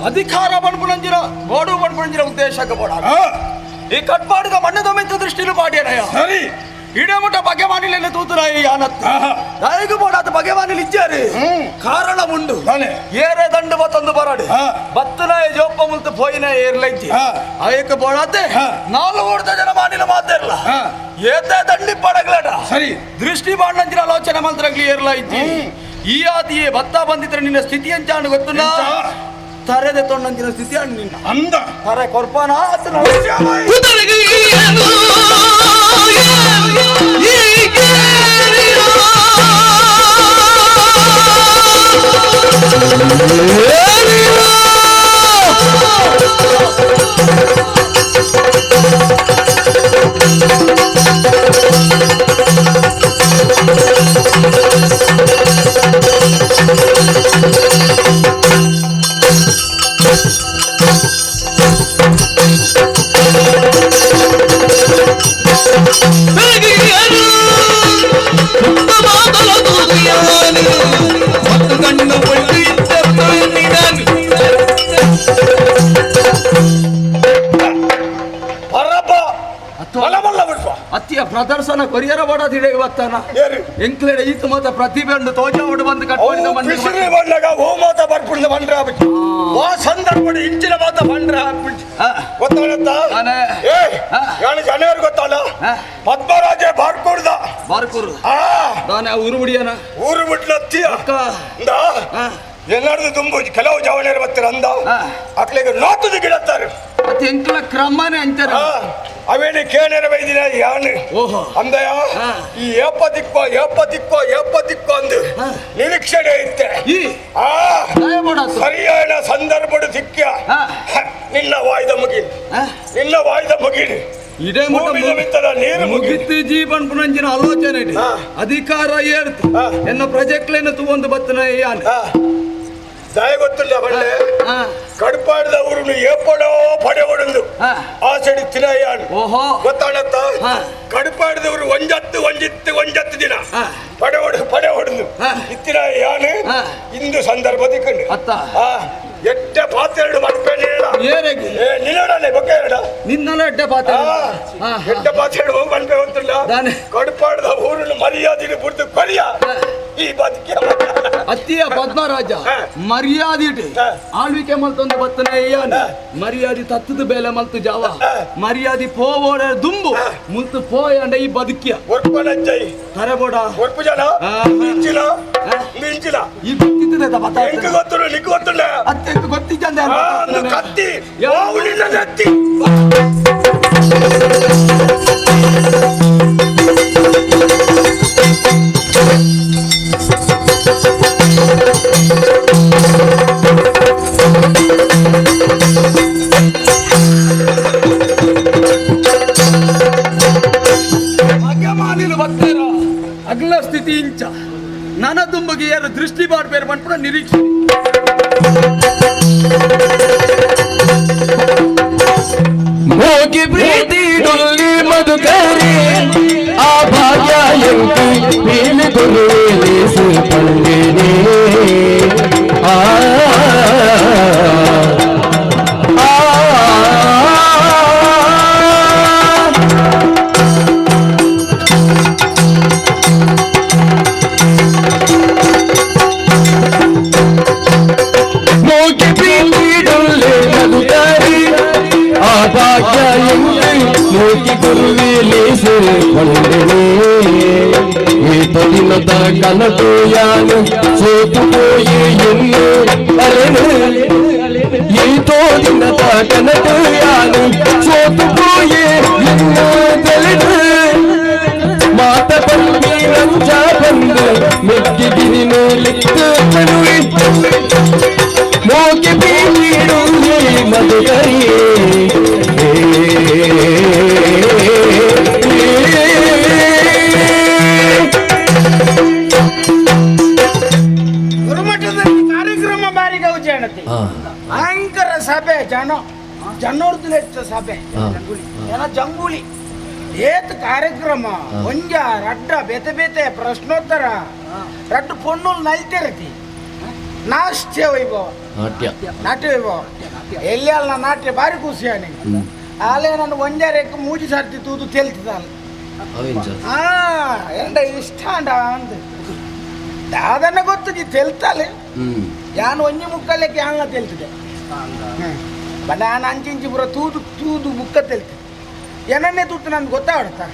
ಅಧಿಕಾರ ಪಣ್ಪುಣಂಜಿರ ಗೋಡು ಪಣ್ಪುಣಂಜಿರ ಉದ್ದೇಶಕ್ಕೆ ಬೋಡ ಈ ಕಟ್ಪಾಡುಗ ಮಣ್ಣದ ಮೆತ್ತ ದೃಷ್ಟಿಲು ಪಾಡ್ಯನಯ ಸರಿ ಇಡಮುಟ ಬಗೆ ಮಾನಿಲೆಲ್ಲ ತೂತುರಾಯಿ ಯಾನತ್ ದಾಯಿಗು ಬೋಡಾದ ಬಗೆ ಮಾನಿಲ್ ಇಜ್ಜಾರು ಕಾರಣ ಉಂಡು ಏರೆ ದಂಡು ಬತ್ತೊಂದು ಬರಡು ಬತ್ತನಾಯ ಜೋಪ ಮುಲ್ತು ಪೋಯಿನ ಏರ್ಲೈಜಿ ಆಯಕ ಬೋಡಾತೆ ನಾಲ್ಕು ಓಡ್ದ ಜನ ಮಾನಿಲ ಮಾತಿರ್ಲ ಏತೆ ದಂಡಿ ಪಡಗ್ಲಡ ಸರಿ ದೃಷ್ಟಿ ಬಾಂಡಂಜಿನ ಆಲೋಚನೆ ಮಂತ್ರಗ್ಲಿ ಏರ್ಲೈಜಿ ಈ ಆದಿಯೇ ಬತ್ತ ಬಂದಿದ್ರೆ ನಿನ್ನ ಸ್ಥಿತಿ ಅಂಚಾನು ಗೊತ್ತುಲ್ಲ ತರೆದೆ ತೊಂಡಂಚಿನ ಸ್ಥಿತಿ ಅಣ್ಣ ನಿನ್ನ ಅಂದ ತರೆ ಕೊರ್ಪಾನ ಆತನ ಅತ್ತಿಯ ಪ್ರದರ್ಶನ ಕೊರಿಯರ ಬಡ ಇವತ್ತಾನ ಎಂಕ್ಲೆಡೆ ಈತ ಮಾತ ಪ್ರತಿಭೆ ಉಂಡು ತೋಜಾವಡು ಬಂದು ಕಟ್ಕೊಂಡಿದ್ದ ಪಿಸಿರಿ ಬಂದಾಗ ಓ ಮಾತ ಬರ್ಪುಂಡ ಬಂದ್ರ ವಾ ಸಂದರ್ಭ ಇಂಚಿನ ಮಾತ ಬಂದ್ರ ಗೊತ್ತಾಗತ್ತ ಏ ಯಾನು ಜನರು ಗೊತ್ತಲ್ಲ ಪದ್ಮರಾಜ ಬಾರ್ಕೂರ್ದ ಬಾರ್ಕೂರ್ ದಾನೆ ಊರು ಬಿಡಿಯನ ಊರು ಬಿಡ್ಲತ್ತಿಯ ಎಲ್ಲರದು ತುಂಬು ಕೆಲವು ಜವಳಿಯರು ಬರ್ತಾರೆ ಅಂದ ಅಕ್ಲಿಗೆ ನೋತದ ಗಿಡತ್ತಾರೆ ಅತಿ ಎಂಕ್ಲ ಕ್ರಮನೇ ಅಂತಾರೆ ಅವೇನು ಕೇಳರ ಬೈದಿನ ಯಾನು ಓಹೋ ಅಂದಯ ಈ ಏಪ ದಿಕ್ಕೋ ಏಪ ದಿಕ್ಕೋ ಏಪ ದಿಕ್ಕೋ ಅಂದು ನಿರೀಕ್ಷಣೆ ಇತ್ತೆ ಆ ಸರಿಯಾದ ಸಂದರ್ಭಡು ಸಿಕ್ಕ ನಿನ್ನ ವಾಯ್ದ ಮುಗಿಲು ನಿನ್ನ ವಾಯ್ದ ಮುಗಿಲು ಇದೇ ನೀರು ಮುಗಿತು ಜೀವನ್ ಪುನಂಜಿನ ಆಲೋಚನೆ ಅಧಿಕಾರ ಏರ್ತು ಎನ್ನ ಪ್ರಜೆಕ್ಲೇನ ತೂವೊಂದು ಬತ್ತನ ಯಾನ್ ದಯ ಗೊತ್ತಿಲ್ಲ ಬಳ್ಳೆ ಕಡ್ಪಾಡ್ದ ಊರುನು ಏಪಡೋ ಪಡೆವಡಂದು ಆ ಸಡಿ ತಿನಯ್ಯಾನು ಓಹೋ ಗೊತ್ತಾಣತ್ತ ಕಡ್ಪಾಡ್ದವರು ಒಂಜತ್ತು ಒಂಜಿತ್ತು ಒಂಜತ್ತು ದಿನ ಪಡೆವಡು ಪಡೆವಡಂದು ಇತ್ತಿನ ಯಾನು ಇಂದು ಸಂದರ್ಭ ದಿಕ್ಕಂಡು ಅತ್ತ ಎಟ್ಟೆ ಪಾತ್ರೆರಡು ಮನ್ಪೇನಿಲ್ಲ ನಿನ್ನಡನೆ ಬೊಕ್ಕ ಎರಡ ನಿನ್ನಲ್ಲ ಎಡ್ಡೆ ಪಾತ್ರೆ ಎಟ್ಟೆ ಪಾತ್ರೆರಡು ಹೋಗಿ ಮನ್ಪೆ ಗೊತ್ತಿಲ್ಲ ಕಡ್ಪಾಡ್ದ ಊರನ್ನು ಮರ್ಯಾದೆ ಬಿಡ್ದು ಕೊರಿಯ ಈ ಬದುಕಿಯ ಅತ್ತಿಯ ಪದ್ಮರಾಜ ಮರ್ಯಾದೆ ಆಳ್ವಿಕೆ ಮಲ್ತೊಂದು ಬತ್ತನೆ ಮರ್ಯಾದೆ ತತ್ತದ ಬೇಲೆ ಮಲ್ತು ಜಾವ ಮರ್ಯಾದೆ ಪೋವೋಡ ದುಂಬು ಮುಲ್ತು ಪೋಯಂಡ ಈ ಬದುಕಿಯ ತರೆಬೋಡ ಒರ್ಪು ಜನ ಇಂಚಿನ ಇಂಚಿನ ಈ ಗೊತ್ತಿದ್ದದ ಬತ್ತ ಎಂಕ್ ಗೊತ್ತುಂಡು ನಿಕ್ಕು ಗೊತ್ತುಂಡ ಅತ್ತೆಂಕ್ ಗೊತ್ತಿದ್ದಂದೆ ಕತ್ತಿ ಕತ್ತಿ ಅಗ್ಲ ಸ್ಥಿತಿ ಇಂಚ ನನ ದುಂಬಗೆ ಯಾರು ದೃಷ್ಟಿ ಬಾಡ್ಬೇರು ಪನ್ಪುನ ನಿರೀಕ್ಷೆ ಮೋಗಿ ಪ್ರೀತಿ ಡೊಲ್ಲಿ ಮಧುಕರಿ ಆ ಭಾಗ್ಯ ಎಂಕು ನೀಲಿ ಗುರುವೇಲಿಸು ಪಂಡಿನಿ ಆ ಮೋಗಿ ಪ್ರೀತಿ ಡೊಲ್ಲಿ ಮಧುಕರಿ ಆ ಭಾಗ್ಯ ಎಂಕು ಮೋಗಿ ಗುರುವೇಲಿಸು ಪಂಡಿನಿ ಈತ ದಿನದ ಕನಟು ಯಾನು ಸೋತು ಪೋಯಿ ಎನ್ನು ಅಲೆನು ಈತೋ ದಿನದ ಕನಟು ಯಾನು ಸೋತು ಪೋಯಿ ಎನ್ನು ತೆಲೆನು ಮಾತ ಬಂದಿ ನಂಜ ಬಂದು ಮೆಕ್ಕಿಗಿರಿ ಮೇಲಿತ್ತು ಚನುವೆ ಮೋಗಿ ಬೀಡು ಮಧುಕರಿ ಗುರುಮಠದಲ್ಲಿ ಕಾರ್ಯಕ್ರಮ ಬಾರಿ ಗೌಜಾಣತಿ ಭಯಂಕರ ಸಭೆ ಜನ ಜನೋರ್ದು ಹೆಚ್ಚು ಸಭೆ ಜನ ಜಂಗುಲಿ ಏತ್ ಕಾರ್ಯಕ್ರಮ ಒಂಜ ರಡ್ಡ ಬೇತೆ ಬೇತೆ ಪ್ರಶ್ನೋತ್ತರ ರಡ್ಡು ಪೊಣ್ಣುಲ್ ನಲ್ತಿರತಿ ನಾಟ್ಯ ವೈಭವ ನಾಟ್ಯ ನಾಟ್ಯ ವೈಭವ ಎಲ್ಲಿ ಅಲ್ಲ ನಾಟ್ಯ ಭಾರಿ ಖುಷಿ ನಿಂಗೆ ಆಲೆ ನಾನು ಒಂಜಾರೇಕ್ ಮೂಜಿ ಸರ್ತಿ ತೂದು ತೆಲ್ತಿದ್ದಾನೆ ಅವೆಂಚ ಆ ಎಂಡ ಇಷ್ಟ ಅಂಡ ಅಂದ ದಾದನ ಗೊತ್ತು ತೆಲ್ತಾಲೆ ಯಾನ್ ಒಂಜಿ ಮುಕ್ಕಲೆಕ್ಕೆ ಯಾನ್ಲ ತೆಲ್ತಿದೆ ಬಟ್ ನಾನು ಅಂಚಿಂಚಿ ಪೂರ ತೂದು ತೂದು ಬುಕ್ಕ ತೆಲ್ತೆ ಏನನ್ನೇ ತೂತು ನನ್ಗೆ ಗೊತ್ತಾಗ್ತಾ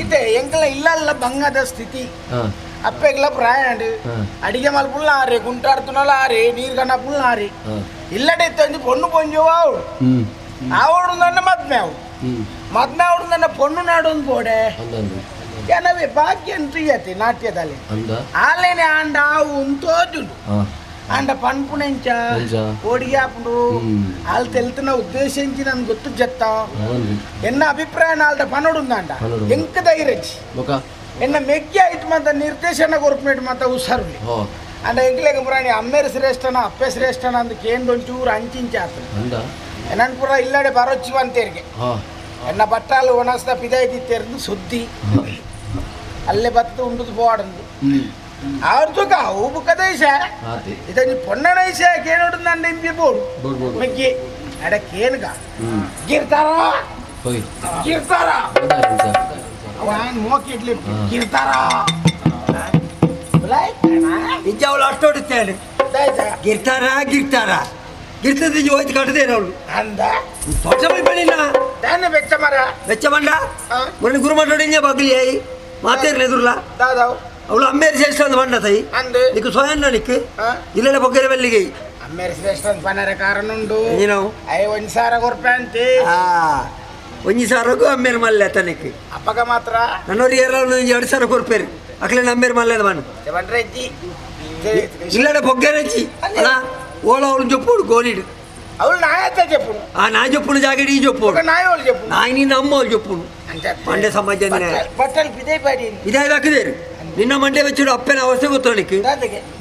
ಇತ್ತೆ ಎಂಕಲ ಇಲ್ಲಲ್ಲ ಬಂಗದ ಸ್ಥಿತಿ ಅಪ್ಪೆಗ್ಲ ಪ್ರಾಯ ಅಡಿಗೆ ಮಲ್ಪುಲ್ಲ ಆರೆ ಗುಂಟಾಡ್తున్నಲ್ಲ ಆರೆ ನೀರು ಕಣ್ಣಪ್ಪುಲ್ಲ ಆರೆ ಇಲ್ಲಡೆ ಇತ್ತು ಪೊಣ್ಣು ಪೊಂಜುವ ಅವಳು ಆವಡು ನನ್ನ ಮದ್ಮೆ ಅವಳು ಮದ್ಮೆ ಅವಳು ನನ್ನ ಪೊಣ್ಣು ನಾಡೊಂದು ಬೋಡೆ ಏನವೇ ಬಾಕಿ ಅಂತ ಇಯತಿ ನಾಟ್ಯದಲ್ಲಿ ಆಲೇನೆ ಆಂಡ ಆವು ಉಂತೋಜುಂಡು ಅಂಡ ಪನ್ಪುನೆಂಚ ಓಡಿಗೆ ಆಪುಂಡು ಆಲ್ ತೆಲ್ತನ ಉದ್ದೇಶಿಂಚಿ ನನ್ಗೆ ಗೊತ್ತು ಜತ್ತ ಎನ್ನ ಅಭಿಪ್ರಾಯ ನಾಲ್ದ ಪನೋಡುಂದಾಂಡ ಎಂಕ ಧೈರ್ಯಜಿ ಎನ್ನ ಮೆಗ್ಗೆ ಆಯ್ತು ಮಾತ ನಿರ್ದೇಶನ ಕೊರ್ಪುನೇಟ್ ಮಾತ ಹುಷಾರ್ಲಿ ಅಂಡ ಎಂಕ್ಲೆಗ ಪುರಾಣಿ ಅಮ್ಮೇರು ಶ್ರೇಷ್ಠನ ಅಪ್ಪೆ ಶ್ರೇಷ್ಠನ ಅಂದ್ ಕೇಂದೊಂಚೂರು ಅಂಚಿಂಚ ಆತನ ಎನ್ನನ್ ಪುರ ಇಲ್ಲಡೆ ಬರೋಚ್ಚು ಅಂತೇರಿಗೆ ಎನ್ನ ಬಟ್ಟಾಲು ಒಣಸ್ದ ಪಿದಾಯ್ತಿತ್ತೇರ್ದು ಸುದ್ದಿ ಅಲ್ಲೇ ಬತ್ತು ಉಂಡುದು ಪೋಡಂದು ಅವ್ರದ್ದು ಅವು ಬುಕ್ಕದ ವಿಷಯ ಇದೊಂದು ಪೊನ್ನಣ ವಿಷಯ ಕೇಳೋಡು ನನ್ನ ಇಂಪಿ ಬೋಡು ಮೆಗ್ಗಿ ಅಡ ಕೇನ್ಗ ಗಿರ್ತಾರ ಗಿರ್ತಾರ ಮೋಕಿ ಇಡ್ಲಿ ಗಿರ್ತಾರ ಇಜ್ಜ ಅವಳು ಅಷ್ಟೋಡುತ್ತೇನೆ ಗಿರ್ತಾರ ಗಿರ್ತಾರ ಗಿರ್ತದ ಹೋಯ್ತು ಕಟ್ಟದೇನು ಅವಳು ಅಂದ ದೊಡ್ಡ ಬಳಿಲ್ಲ ತಾನೆ ಬೆಚ್ಚ ಮರ ಬೆಚ್ಚ ಮಂಡ ಮೊನ್ನೆ ಗುರುಮಠ ಬಗ್ಲಿ ಆಯಿ ಮಾತೇರ್ಲ ಎದುರ್ಲ ದಾದಾವ್ ಅವಳು ಅಮ್ಮೇರು ಶ್ರೇಷ್ಠ ಅಂದ್ ಬಂಡ ತಾಯಿ ಅಂದು ನಿಕ್ಕು ಸ್ವಯಂ ನಿಕ್ಕು ಇಲ್ಲೆಲ್ಲ ಬೊಗ್ಗೆರೆ ಬಲ್ಲಿಗೆ ಅಮ್ಮೇರು ಶ್ರೇಷ್ಠ ಅಂತ ಪನರ ಕಾರಣ ಉಂಡು ಏನು ಅಯ್ಯ ಒಂದ್ ಸಾರ ಕೊರ್ಪೆ ಅಂತಿ ಒಂಜಿ ಸಾವಿರಕ್ಕೂ ಅಮ್ಮೇರು ಮಲ್ಲೆ ತನಕ್ಕೆ ಅಪ್ಪಗ ಮಾತ್ರ ನನ್ನೋರು ಏರಲ್ಲ 2 ಸಾವಿರ ಕೊರ್ಪೇರು ಅಕ್ಲೆ ನಮ್ಮೇರು ಮಲ್ಲೆ ಮಣ್ಣು ಬಂಡ್ರೆ ಅಜ್ಜಿ ಇಲ್ಲಡೆ ಬೊಗ್ಗೆರೆ ಅಜ್ಜಿ ಅಲ್ಲ ಓಳ ಅವಳು ಜೊಪ್ಪುಡು ಗೋಲಿಡು ಅವಳು ನಾಯತ್ತ చెప్పుಡು ಆ ನಾ ಜೊಪ್ಪುಡು ಜಾಗಡಿ ಈ ಜೊಪ್ಪುಡು ನಾಯಿ ಅವಳು చెప్పು ನಾಯಿ ನಿನ್ನ ಅಮ್ಮ ಅವಳು ಜೊಪ್ಪುಡು ಮಂಡ್ಯ ಸಮಾಜ ಬಟ್ಟಲ್ ಬಿದೆ ಬಾಡಿ ಇದೇ ಹಾಕಿದೇರು ನಿನ್ನ ಮಂಡ್ಯ ಬೆಚ್ಚಡು ಅಪ್ಪನ ಅವಸ್ಥೆ ಗೊತ್ತು ನಿಕ್ಕು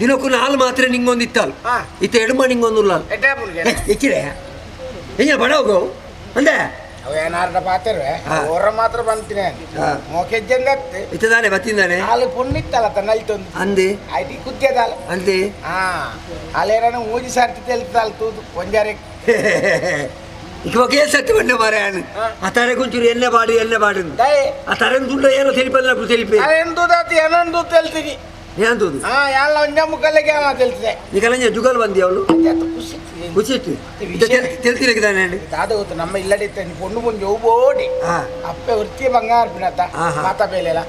ದಿನಕ್ಕೂ ನಾಲ್ ಮಾತ್ರ ನಿಂಗೊಂದು ಇತ್ತಲ್ಲ ಇತ್ತ ಎಡುಮ ನಿಂಗೊಂದು ಹೆಚ್ಚಿರೆ ಹೆಂಗ ಬಡ ಹೋಗು ಅಂದೆ ಅವ ಏನಾರ ಪಾತಿರ್ವೆ ಓರ ಮಾತ್ರ ಬಂತೀನಿ ಮೋಕೆಜ್ಜಂದ ಇತ್ತದಾನೆ ಬತ್ತಿಂದಾನೆ ಹಾಲು ಪುಣ್ಣಿತ್ತಲ್ಲ ತನ್ನಲ್ತೊಂದು ಅಂದೆ ಆಯ್ತು ಕುತ್ತಿಯದಾಲ ಅಂದೆ ಹಾ ಅಲ್ಲೇನ ಮೂಜಿ ಸರ್ತಿ ತೆಲ್ತಾಲ್ ತೂದು ಒಂಜಾರೆ ಇವಾಗ ಸತ್ಯ ಬಂಡೆ ಮಾರೆ ಆ ತಾರೆ ಕೊಂಚೂರು ಎಣ್ಣೆ ಬಾಡಿ ಎಣ್ಣೆ ಬಾಡಿ ಆ ತಾರೆ ದುಡ್ಡು ಏನೋ తెలిపಲ್ಲ తెలిపి ಎಂದುದಾತಿ ಏನೊಂದು ತೆಲ್ತೀನಿ ಏನಂತದು ಹಾ ಎಲ್ಲ ಒಂಜ ಮುಕ್ಕಲ್ಲಿಗೆ ಏನೋ ತೆಲ್ತಿದೆ నీకಲ್ಲ ಜುಗಲ್ ಬಂದಿ ಅವಳು ಖುಷಿ ಖುಷಿ ತೆಲ್ತಿರಕಿದಾನೆ ದಾದ ಗೊತ್ತು ನಮ್ಮ ಇಲ್ಲಡೆ ಪೊಣ್ಣು ಪೊಂಜು ಬೋಡಿ ಅಪ್ಪೆ ವೃತ್ತಿ ಬಂಗಾರ ಪಿಣತ್ತ ಮಾತಾ ಬೇಲೆಲ್ಲ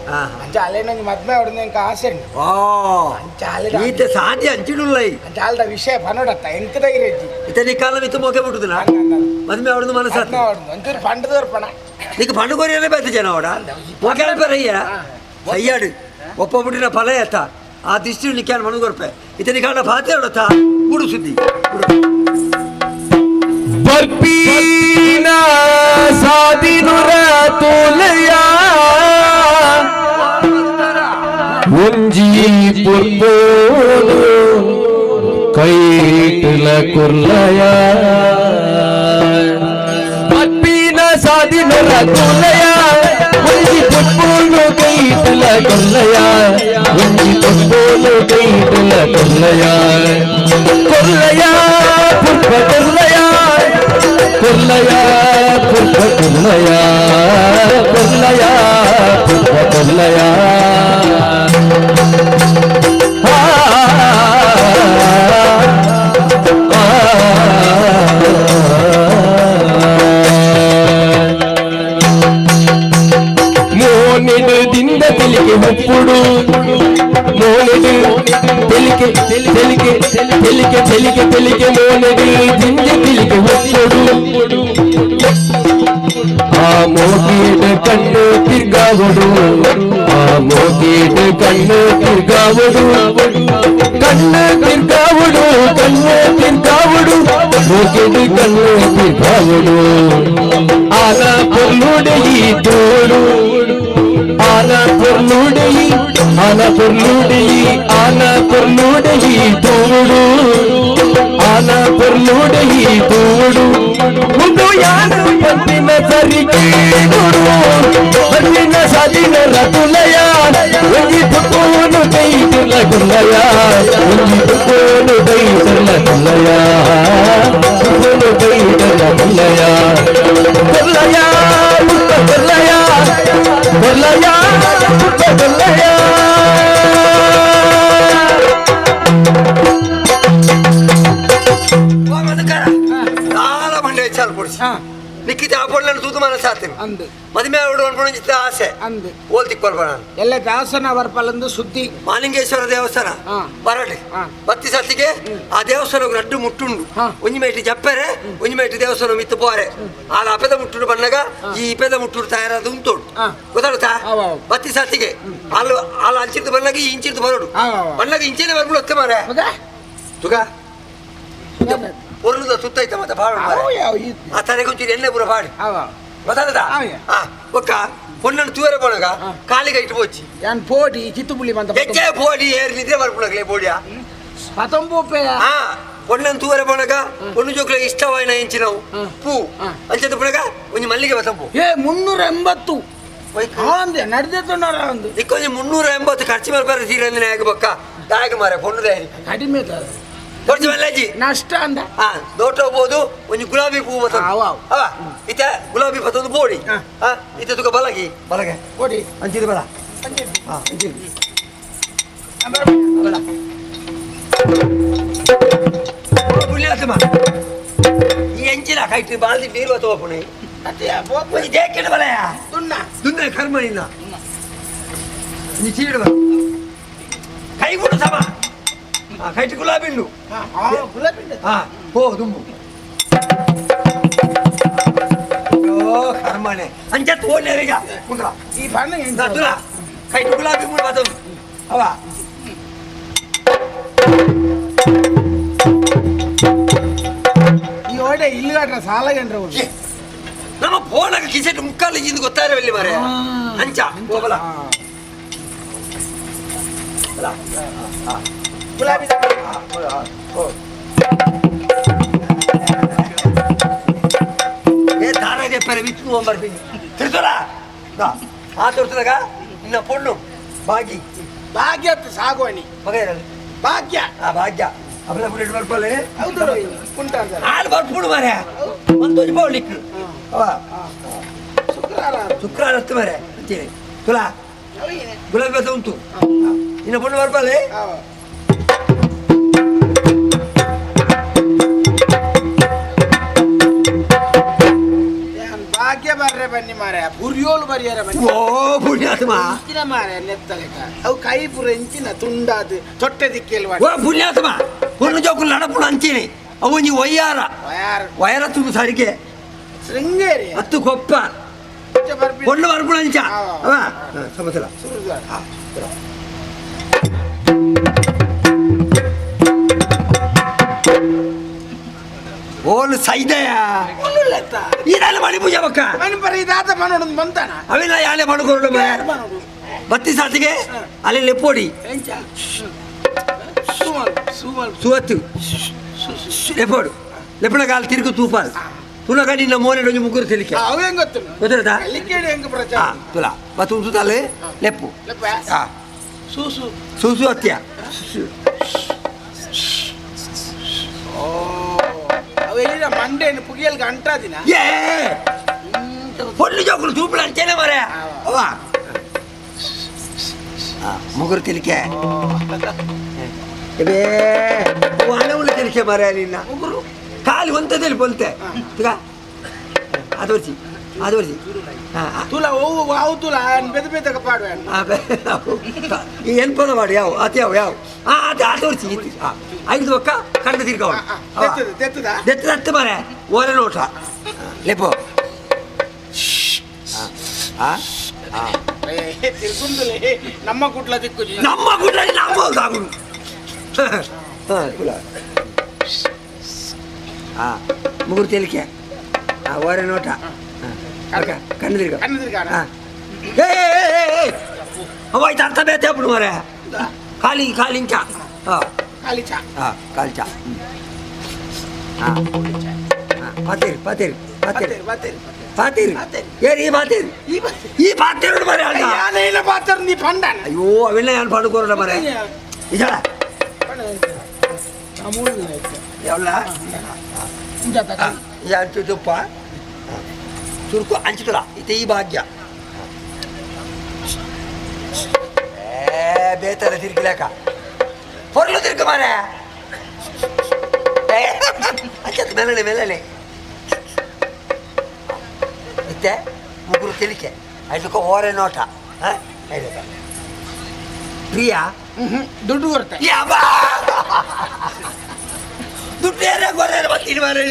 ಅಂಚ ಅಲ್ಲೇ ನಂಗೆ ಮದ್ಮೆ ಹೊಡೆದ ಇಂಕ ಆಸೆ ಉಂಟು ಅಂಚ ಅಲೆ ಈತ ಸಾಧ್ಯ ಅಂಚಿಡುಲ್ಲ ಅಂಚ ಅಲ್ದ ವಿಷಯ ಪನೋಡತ್ತ ಎಂಕ ಧೈರ್ಯ ಇತ ನೀ ಕಾಲ ಮಿತ್ತು ಮೋಕೆ ಬಿಟ್ಟುದಿಲ್ಲ ಮದ್ಮೆ ಹೊಡೆದು ಮನಸ್ಸು ಒಂಚೂರು ಪಂಡದವ್ರ ಪಣ నీకు పండుగ పెద్ద జనం అవడ మొకేళ్ళ పేరయ్యా అయ్యాడు ఒప్ప పుట్టిన ఫలయత్త ఆ దృష్టి నీకేను మనుగొరపే ఇతని కాడ పాతేడత గుడు శుద్ధి ಬರ್ಪೀನ ಸಾದಿನುರ ತೋಲೆಯ ಒಂಜಿ ಪೊರ್ಪೋಲು ಕೈಟುಲ ಕುರ್ಲಯ ಬರ್ಪೀನ ಸಾದಿನುರ ತೋಲೆಯ ಒಂಜಿ ಪೊರ್ಪೋಲು ಕೈಟುಲ ಕೊಲ್ಲಯ ಒಂಜಿ ಪೊರ್ಪೋಲು ಕೈಟುಲ ಕೊಲ್ಲಯ ಕೊಲ್ಲಯ ಪುರ್ಪ ಕೊಲ್ಲಯ ಕೊಲ್ಲಯ ಪುರ್ಪ ಕೊಲ್ಲಯ ಕೊಲ್ಲಯ ಪುರ್ಪ ಕೊಲ್ಲಯ ಮೋನಿಡು ದಿಂದ ತಿಳಿಕೆ ಉಪ್ಪುಡು ಮೋನಿಡು తెలికే తెలికే తెలికే తెలికే తెలికే మోనిడు ದಿಂద ತಿಳಿಕೆ ಉಪ್ಪುಡು ಆ ಮೋಗೀಡು ಕಣ್ಣು ತಿರ್ಗಾವುಡು ಆ ಮೋಗೀಡು ಕಣ್ಣು ತಿರ್ಗಾವುಡು ಕಣ್ಣು ತಿರ್ಗಾವುಡು ಕಣ್ಣು ತಿರ್ಗಾವುಡು ಮೋಗೀಡು ಕಣ್ಣು ತಿರ್ಗಾವುಡು ಆನ పొర్లుడయి తోడు ఆన పొర్లుడయి ఆన పొర్లుడయి ఆన పొర్లుడయి తోడు ఆన ದಾನ ಪೊರ್ಲುಡೆ ಈ ತೂಡು ಮುಂದು ಯಾನು ಪಂದಿನ ಸರಿಕೆ ನೋಡು ಬಂದಿನ ಸಾಲಿನ ರತುಲಯ ಒಂಜಿ ತುಕೋನು ಕೈ ತಿರ್ಲ ಗುಲ್ಲಯ ಒಂಜಿ ತುಕೋನು ಕೈ ತಿರ್ಲ ಗುಲ್ಲಯ ತುಕೋನು ಕೈ ತಿರ್ಲ ಗುಲ್ಲಯ ಗುಲ್ಲಯ ಮುತ್ತ ಗುಲ್ಲಯ ಗುಲ್ಲಯ ಮುತ್ತ ಗುಲ್ಲಯ. చాలా ಮಂಡೆ ಚಾಲು ಪೊಡಿಸಿ ನಿಕ್ಕಿತ ಆ ತೂತು ಮನಸ್ಸು ಆತೀನಿ ಅಂದು ಮದುವೆ ಆವಡು ಅನ್ಕೊಂಡು ಆಸೆ ಅಂದು ಓಲ್ ತಿಕ್ಕೊಳ್ಬೇಡ. ಎಲ್ಲ ದಾಸನ ಬರ್ಪಲಂದು ಸುದ್ದಿ. ಮಾಲಿಂಗೇಶ್ವರ ದೇವಸ್ಥಾನ ಬರಲಿ ಬತ್ತಿ ಸತ್ತಿಗೆ ಆ ದೇವಸ್ಥಾನ ರಡ್ಡು ಮುಟ್ಟುಂಡು ಒಂಜಿ ಮೇಟಿ ಜಪ್ಪರೆ ಒಂಜಿ ಮೇಟಿ ದೇವಸ್ಥಾನ ಮಿತ್ತು ಪೋರೆ ಆ ಅಪೆದ ಮುಟ್ಟುಡು ಬಣ್ಣಗ ಈ ಇಪೆದ ಮುಟ್ಟುಡು ತಯಾರಾದ ಉಂಟು ಗೊತ್ತಾಗುತ್ತಾ? ಬತ್ತಿ ಸತ್ತಿಗೆ ಅಲ್ಲ ಅಲ್ಲ ಅಂಚಿರ್ದು ಬಣ್ಣಗ ಈ ಇಂಚಿರ್ದು ಬರೋಡು ಬಣ್ಣಗ ಇಂಚೆನೆ ಬರ್ಬಿಡು ಒತ್ತೆ ಮಾರೆ ತುಗ ಪೊರ್ಲುದ ಸುತ್ತೈತ ಮತ್ತೆ ಪಾಡು ಆ ತಲೆಗೆ ಒಂಚೂರು ಎಣ್ಣೆ ಪೂರ ಪಾಡು ಗೊತ್ತಾಗದ? ಒಕ್ಕ ಪೊನ್ನನ್ನು ತೂವರೆ ಪೋಣಗ ಕಾಲಿಗೆ ಇಟ್ಟು ಪೋಚಿ ಯಾನ್ ಪೋಡಿ ಚಿತ್ತುಪುಳಿ ಬಂತ ಹೆಚ್ಚೆ ಪೋಡಿ ಏರ್ ನಿದ್ರೆ ಬರ್ಪುಣಗಲೇ ಪೋಡಿಯಾ ಪತಂಪೋಪೆಯ. ಹಾ ಪೊನ್ನನ್ನು ತೂವರೆ ಪೋಣಗ ಪೊಣ್ಣು ಜೋಕ್ಲೆ ಇಷ್ಟವಾಯಿನ ಎಂಚಿನವು ಪೂ ಅಂಚದ ಪುಣಗ ಒಂಜಿ ಮಲ್ಲಿಗೆ ಬತಂಪು. ಏ 380 ಅಂದೆ ನಡೆದೇ ಒಂದು ಇಕ್ಕೊಂಜಿ 380 ಖರ್ಚು ಮಾಡ್ಬಾರ ಸೀರೆ ಅಂದ್ರೆ ಹೇಗೆ ಬಕ್ಕ ದಾಯಕ ಮಾರೆ ಪೊಣ್ಣು ದಾಯ ಕಡಿಮೆ ಖರ್ಚು ಮಲ್ಲಾಜಿ ನಷ್ಟ ಅಂದ. ಹಾ ದೋಟ ಹೋಗ್ಬೋದು ಒಂಜಿ ಗುಲಾಬಿ ಹೂ ಬತ್ತಂದು ಅವ ಇತ್ತ ಗುಲಾಬಿ ಬತ್ತೊಂದು ಬೋಡಿ ಹಾ ಇತ್ತ ತುಕ ಬಲಗಿ ಬಲಗೆ ಬೋಡಿ ಅಂಚಿದ ಬಲ ಹಾ ಅಂಚಿದ ಬಲ ಪುಣ್ಯಾತ್ಮ ಈ ಎಂಚಿನ ಕೈಟ್ ಬಾಲ್ದಿ ನೀರು ಬತ್ತವ ಪುಣೆ ಒಂಜಿ ದೇಕಿಡ ಬಲಯ ದುನ್ನ ದುನ್ನ ಕರ್ಮ ನಿನ್ನ ನೀ ಚೀಡು ಬಲ ಕೈ ಕೊಡು ಸಮ ಕೈಟ್ ಗುಲಾಬಿ ಉಂಡು ಗುಲಾಬಿ ಹಾ ಹೋ ದುಂಬು ಓ ಕರ್ಮನೆ ಅಂಚ ತೋನೆ ಈಗ ಕುಂದ್ರ ಈ ಬಣ್ಣ ತುಲ ಕೈಟ್ ಗುಲಾಬಿ ಮೂರು ಬತ್ತೊಂದು ಅವ ಈ ಒಡೆ ಇಲ್ಲಗಾಟ್ರ ಸಾಲ ಏನ್ರ ನಮ್ಮ ಫೋನಾಗ ಕಿಸೆಟ್ ಮುಕ್ಕಾಲು ಇಂದು ಗೊತ್ತಾರವಲ್ಲಿ ಮಾರೆ ಅಂಚ ಹೋಗಲ ಗುಲಾಬಿ ఏ దారా చెప్పారు విత్తు మరి తిరుతురా ఆ తొడుతులగా నిన్న పొన్ను బాగి ಭಾಗ್ಯ ಸಾಗುವಣಿ ಭಾಗ್ಯ ಆ ಭಾಗ್ಯ ಅಬಲ ಪುಡಿ ಬರ್ಪಲೆ ಹೌದು ಕುಂಟಾರ ಆಳು ಬರ್ಪುಡು ಮಾರೆ ಒಂದು ಪೌಲಿಕ್ ಅವ ಶುಕ್ರವಾರ ಶುಕ್ರವಾರ ಹತ್ತು ಮಾರೆ ಅಂತೀನಿ ತುಲಾ ಗುಲಾಬಿ ಬತ್ತ ಉಂಟು ಇನ್ನು ಪೊಣ್ಣು ಬರ್ಪಲೆ ಭಾಗ್ಯ ಬರ್ರೆ ಬನ್ನಿ ಮಾರೆ ಪುರಿಯೋಲು ಬರಿಯರ ಬನ್ನಿ. ಓ ಪುಣ್ಯಾತ್ಮ ಇಂಚಿನ ಮಾರೆ ನೆತ್ತಲೆಕ ಅವು ಕೈ ಪುರ ಇಂಚಿನ ತುಂಡಾದು ತೊಟ್ಟೆ ದಿಕ್ಕೆಲ್ವ. ಓ ಪುಣ್ಯಾತ್ಮ ಪೊಣ್ಣು ಜೋಕುಲು ನಡಪುಣ ಅಂತೀನಿ ಅವು ಒಂಜಿ ವಯ್ಯಾರ ವಯರ ತುಂಡು ಸಾರಿಗೆ ಶೃಂಗೇರಿ ಹತ್ತು ಕೊಪ್ಪ ಪೊಣ್ಣು ಬರ್ಪುಣ ಅಂಚ ಅವ ಸಮತಲ ಓಲು ಸೈದಯ ಇದೆಲ್ಲ ಮಣಿ ಪೂಜೆ ಬಕ್ಕ ಮಣಿ ಇದಾದ ಮನೋಡು ಬಂತಾನ ಅವೆಲ್ಲ ಯಾಳೆ ಮಣಕೊರಡು ಬತ್ತಿ ಸಾತಿಗೆ ಅಲ್ಲಿ ಲೆಪ್ಪೋಡಿ ಸುವತ್ತು ಲೆಪ್ಪೋಡು ಲೆಪ್ಪಣ ಕಾಲು ತಿರುಗು ತೂಪಾಲ್ ತುಲಗ ನಿನ್ನ ಮೋನೆ ಒಂಜಿ ಮುಗ್ಗುರು ತಿಳಿಕೆ ಅವು ಹೆಂಗ್ ಗೊತ್ತು ಗೊತ್ತಿರತಾ ಕೇಳಿ ಹೆಂಗ್ ಪ್ರಚಾರ ತುಲಾ ಬತ್ತು ಉಂಟು ಲೆಪ್ಪು ಹಾ ಸೂಸು ಸೂಸು ಅತ್ಯ ಅವೆಲ್ಲ ಮಂಡೇನು ಪುಗಿಯಲ್ಗೆ ಅಂಟಾದಿನ ಏ ಪೊಣ್ಣು ಜೋಕುಲು ತೂಪುಳ ಅಂಚೇನೆ ಮಾರೆ ಅವ ಮುಗುರು ತಿಳಿಕೆ ಇವೇ ಹಣವುలు ತಿಳಿಕೆ ಮಾರೆ ನಿನ್ನ ಮುಗುರು ಕಾಲು ಒಂತದಲ್ಲಿ ಬೊಲ್ತೆ ತುಗ ಅದು ಬರ್ಸಿ ಅದು ಬರ್ಸಿ ತುಲ ಓ ಅವು ತುಲ ಬೆದ ಬೆದಕ ಪಾಡುವೆ ಈ ಎನ್ಪದ ಮಾಡಿ ಯಾವ ಆತ ಯಾವ ಯಾವ ಆತ ಆತ ಬರ್ಸಿ ಐದು ಒಕ್ಕ ಕಂಡು ತಿರ್ಗವ ದೆತ್ತದ ಹತ್ತು ಮಾರೆ ಓರೆ ನೋಟ ಲೆಪ್ಪು ತಿರ್ಗುಂದಲೇ ನಮ್ಮ ಗುಡ್ಲ ದಿಕ್ಕು ನಮ್ಮ ಗುಡ್ಲ ನಮ್ಮ ಸಾಗುಡು ಕುಲ ಮುಗುರು ತೇಲಿಕೆ ಓರೆ ನೋಟ ಕಣ್ಣು ತಿರ್ಗ ಕಣ್ಣು ತಿರ್ಗ ಅವ ಆಯ್ತು ಅರ್ಥ ಬೇತೆ ಅಪ್ಪನು ಮಾರೆ ಖಾಲಿ ಖಾಲಿ ಇಂಚ ಹಾಂ ಖಾಲಿ ಚಾ ಹಾಂ ಖಾಲಿ ಚಾ ಪಾತೇರಿ ಪಾತೇರಿ ಪಾತೇರಿ ಪಾತೇರಿ ಏರಿ ಈ ಪಾತೇರಿ ಈ ಪಾತೇರು ಮರೆ ಯಾನೇನ ಪಾತೇರು ನೀ ಪಂಡನ ಅಯ್ಯೋ ಅವೆಲ್ಲ ಯಾನ್ ಪಾಡುಕೋರಲ್ಲ ಮರೆ ಇಜಳ ಯಾವಲ್ಲ ಅಂಚು ತುಪ್ಪ ಚುರುಕು ಅಂಚುತುಲ ಇತ್ತೆ ಈ ಭಾಗ್ಯ ಏ ಬೇತರ ತಿರ್ಗಿಲಾಕ ಹೊರಲು ತಿರ್ಗ ಮಾರೆ ಅಂಚತ್ ಮೆಲ್ಲನೆ ಮೆಲ್ಲನೆ ಇತ್ತೆ ಮುಗುರು ತಿಳಿಕೆ ಐದಕ್ಕ ಓರೆ ನೋಟ ಹಾಂ ಐದಕ್ಕ ಪ್ರಿಯಾ ದುಡ್ಡು ಕೊಡ್ತೆ ದುಡ್ಡು ಯಾರ ಗೊರ್ರೆ ಬರ್ತೀನಿ ಮಾರೆ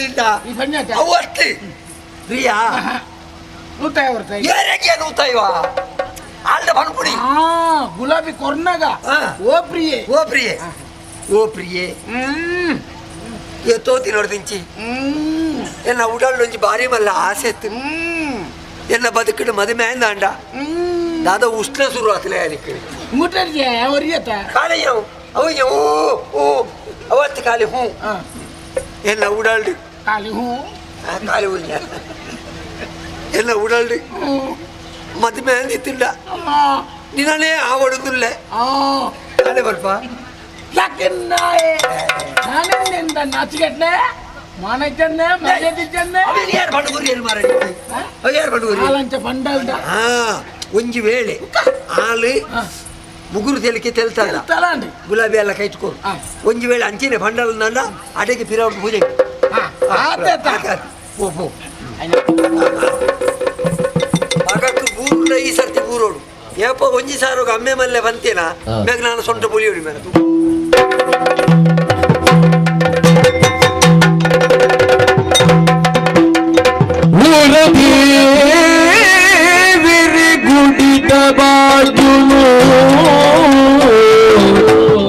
ಅವು ಅಷ್ಟೇ ಪ್ರಿಯಾ ನೂತಾಯ ಬರ್ತಾ ಏರಕ್ಕೆ ನೂತಾಯ್ವಾ ಆಲ್ದ ಪನ್ಪುಡಿ ಗುಲಾಬಿ ಕೊರ್ನಾಗ ಓ ಪ್ರಿಯೆ ಓ ಪ್ರಿಯೆ ಓ ಪ್ರಿಯೆ ಎತ್ತೋತಿ ನೋಡ್ದಿಂಚಿ ಎನ್ನ ಉಡಲ್ಲೊಂಜಿ ಭಾರಿ ಮಲ್ಲ ಆಸೆ ಇತ್ತು ಎನ್ನ ಬದುಕಿಡು ಮದುವೆ ಅಂದಾಂಡ ದಾದ ಉಷ್ಣ ಶುರು ಆತಲೇ ಅದಕ್ಕೆ ಅವರಿಯತ ಖಾಲಿ ಅವು ಅವು ಓ ಓ ಅವತ್ತು ಖಾಲಿ ಹ್ಞೂ ಎಲ್ಲ ಉಡಲ್ಡು ಖಾಲಿ ಹ್ಞೂ ಖಾಲಿ ಹೂಂಜ ಎಲ್ಲ ಉಡಲ್ಡು ಮದುವೆ ಅಂದಿತ್ತಿಲ್ಲ ನಿನ್ನನೇ ಆವಡುದಿಲ್ಲ ಖಾಲಿ ಬರ್ಪ ಯಾಕೆನ್ನಾಯೆ ನಾನೆನ್ನಿಂದ ನಾಚಿಗೆಟ್ನೆ ಮಾನಚನ್ನೆ ಮರ್ಯಾದಿಚನ್ನೆ ಯಾರು ಪಂಡುಗುರಿ ಏನು ಮಾರ ಯಾರು ಪಂಡುಗುರಿ ಹಾಲಂಚ ಪಂಡಲ್ದ ಹಾ ಒಂಜಿ ವೇಳೆ ಹಾಲು ಮುಗುರು ತೆಲಿಕೆ ತೆಲ್ತಾರ ಗುಲಾಬಿ ಎಲ್ಲ ಕೈಟ್ಕೋರು ಒಂಜಿ ವೇಳೆ ಅಂಚಿನ ಬಂಡಲ್ ಅಡೆಗೆ ಪಿರವಟ್ಟು ಪೂಜೆ ಪೋ ಪೋ ಮಗಕ್ಕೆ ಬೂರುಡ ಈ ಸರ್ತಿ ಬೂರೋಡು ಏಪ ಒಂಜಿ ಸಾರೋಗ ಅಮ್ಮೆ ಮಲ್ಲೆ ಬಂತೇನಾ ಬೇಗ ನಾನು ಸೊಂಟ ಪುಲಿಯೋಡಿ ಮೇಲೆ ಗುಡಿತ ಬಾಜುನು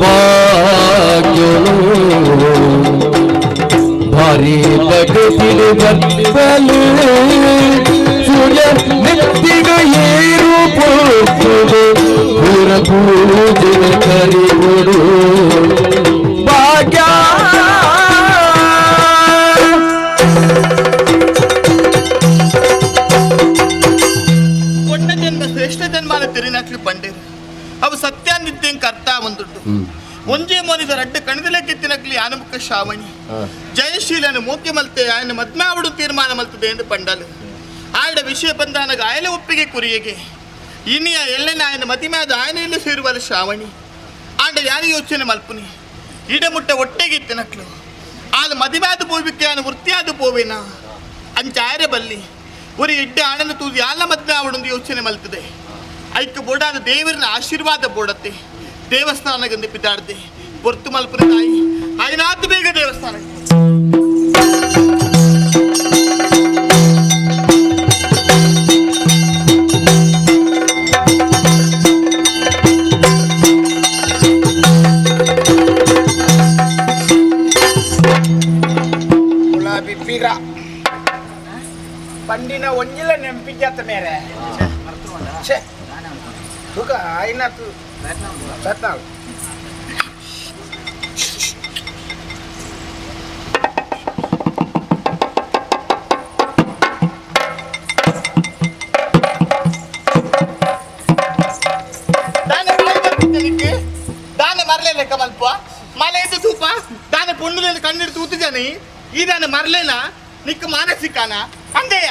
ಭಾಗ್ಯನು ಭಾರಿ ಬಗತಿರು ಬತ್ತಲು ಸೂರ್ಯ ನೆತ್ತಿಗ ಏರು ಪೋತುದು ಪುರ ಪೂಜೆ ಕರಿಗುಡು ಭಾಗ್ಯ ಪೊಣ್ಣ ಜನ್ಮ ಶ್ರೇಷ್ಠ ಜನ್ಮಾನ ತಿರಿನಕ್ಲು ಪಂಡೇರು ಅವು ಸತ್ಯಾನಿತ್ಯಂ ಕರ್ತಾ ಒಂದುಂಟು ಒಂಜೇ ಮೋನಿದ ರಡ್ಡು ಕಣದಲೆಕ್ಕೆತ್ತಿನಕ್ಲಿ ಆನಮುಖ ಶ್ರಾವಣಿ ಜಯಶೀಲನು ಮೋಕೆ ಮಲ್ತೆ ಆಯನ ಮದ್ಮಾವಡು ತೀರ್ಮಾನ ಮಲ್ತದೆ ಎಂದು ಪಂಡಲು ಆಯಡ ವಿಷಯ ಬಂದಾನಗ ಆಯಲ ಒಪ್ಪಿಗೆ ಕುರಿಯಗೆ ಇನಿಯ ಎಲ್ಲನ ಆಯನ ಮತಿಮಾದ ಆಯನ ಇಲ್ಲಿ ಸೇರುವಲ್ಲ ಶ್ರಾವಣಿ ಆಂಡ ಯಾರು ಯೋಚನೆ ಮಲ್ಪುನಿ ಇಡಮುಟ್ಟ ಒಟ್ಟೆಗಿತ್ತಿನಕ್ಲು ಆಲ ಮದಿಮಾದ ಪೋವಿಕ್ಕೆ ಆನ ವೃತ್ತಿಯಾದ ಪೋವೇನ ಅಂಚಾಯರೆ ಬಲ್ಲಿ ಉರಿ ಇಡ್ಡ ಆಣನ ತೂದು ಯಾಲ ಮದ್ವೆ ಅವಳೊಂದು ಯೋಚನೆ ಮಲ್ತದೆ ಐಕ್ ಬೋಡಾದ ದೇವರನ ಆಶೀರ್ವಾದ ಬೋಡತ್ತೆ ದೇವಸ್ಥಾನಗಂದು ಪಿದಾಡ್ದೆ ಪೊರ್ತು ಮಲ್ಪುರ ತಾಯಿ ಆಯ್ನಾತು ಬೇಗ ದೇವಸ್ಥಾನ ಗುಲಾಬಿ ಪೀರ ಪಂಡಿನ ಒಂಜಿಲ ನೆಂಪಿಜಾತ ಮೇರೆ ಛೇ ತುಕ ಆಯ್ನಾತು ಸತ್ನಾಳು ದಾನೆ ಬರ್ತಿದ್ದನಿಕ್ಕೆ ದಾನೆ ಮರಲೇ ಲೆಕ್ಕ ಮಲ್ಪ ಮಲೆ ಇದ್ದು ತೂಪ ದಾನೆ ಪೊಣ್ಣುಲೇನು ಕಣ್ಣಿಡು ತೂತು ಜನಿ ಈ ದಾನೆ ಮರಲೇನ ನಿಕ್ಕ ಮಾನಸಿಕಾನ ಅಂದೆಯ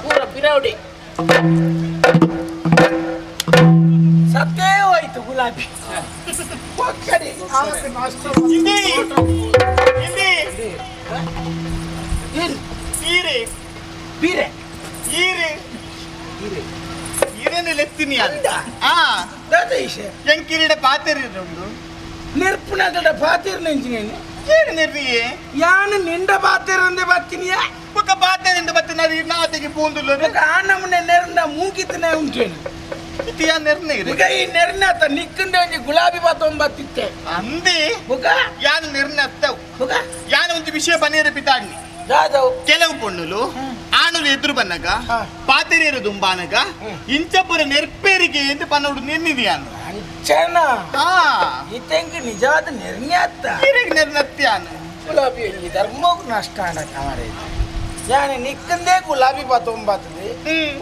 ಪೂರ ಪಿರೌಡಿ ಸತ್ತೇ ಹೋಯ್ತು ಗುಲಾಬಿ ಒಕ್ಕಡಿ ಆವತ್ತು ನಾಷ್ಟ ಹಿಂದಿ ಹಿಂದಿ ಈರೆ ಬೀರೆ ಈರೆ ಈರೇನು ಲೆತ್ತಿನಿ ಅಂದ ಆ ದಾದೈಶೆ ಎಂಕಿರಿಡ ಪಾತೆರಿರುಂಡು ನೆರ್ಪುನಗಡ ಪಾತಿರ್ ನೆಂಚಿನೇನು ಏನು ನೆರ್ರಿಯೇ ಯಾನು ನಿಂಡ ಪಾತಿರಂದೆ ಬತ್ತಿನಿಯ ಬೊಕ್ಕ ಪಾತೆರಿಂದ ಬತ್ತಿನ ನಾತೆಗೆ ಪೂಂದುಲ್ಲ ಬೊಕ್ಕ ಆ ನಮೂನೆ ನೆರ್ನ ಮೂಗಿತ್ತನೆ ಉಂಟೇನು ಇತಿಯ ನೆರ್ನೆ ಇರು ಬೊಕ್ಕ ಈ ನೆರ್ನ ಅತ್ತ ನಿಕ್ಕಂಡೆ ಒಂಜಿ ಗುಲಾಬಿ ಬಾತೊಂಬತ್ತಿತ್ತೆ ಅಂದೆ ಬೊಕ್ಕ ಯಾನು ನೆರ್ನ ಅತ್ತವು ಬೊಕ್ಕ ಯಾನು ಒಂದು ವಿಷಯ ಬನ್ನೇರ ಪಿತಾಡ್ನಿ ದಾದವು ಕೆಲವು ಪೊಣ್ಣುಲು ಆಣುಲು ಎದುರು ಬನ್ನಗ ಪಾತೆರೇರು ದುಂಬಾನಗ ಇಂಚಪುರ ನೆರ್ಪೇರಿಗೆ ಎಂದು ಪನ್ನೋಡು ನೆನ್ನಿದೆಯಾನು ಅಂಚ ಅಂಚನ ಈತೆಂಕ್ ನಿಜವಾದ ನಿರ್ಣಯ ಅತ್ತ ನಿರ್ಣತ್ಯಾನ ಗುಲಾಬಿ ಒಂಜಿ ಧರ್ಮಗ್ ನಷ್ಟ ಆಂಡ ಕಾಮರೆ ಯಾನೆ ನಿಕ್ಕಂದೇ ಗುಲಾಬಿ ಬಾತೊಂಬಾತದೆ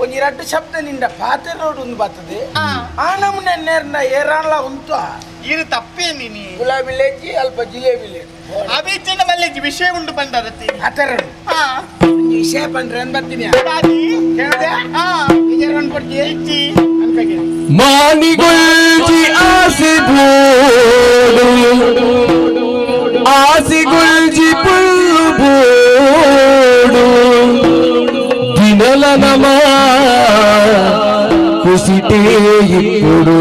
ಒಂಜಿ ರಡ್ಡು ಶಬ್ದ ನಿಂಡ ಪಾತೆ ರೋಡ್ ಒಂದು ಬಾತದೆ ಆ ನಮೂನೆ ನೇರ್ನ ಏರಾನ್ಲ ಉಂಟು ಇದು ತಪ್ಪೇ ನೀನಿ ಗುಲಾಬಿ ಲೇಜಿ ಅಲ್ಪ ಜಿಲೇಬಿ ಲೇಜಿ ಅವಿಚಿನ ಮಲ್ಲೇಜಿ ವಿಷಯ ಉಂಟು ಬಂದರತಿ ಆತರಡು ವಿಷಯ ಪಂಡ್ರೆ ಅನ್ ಬರ್ತೀನಿ ಕೇಳದೆ ವಿಚಾರ ಕೊಡ್ತೀಯ ಅನ್ಬೇಕೆ ಮಾನಿಗುಲ್ಜಿ ಆಸೆ ಬೋಡು ಆಸೆಗುಲ್ಜಿ ಪುಲ್ಲು ಬೋಡು ದಿನಲ ನಮ ಕುಸಿಟೇ ఇప్పుడు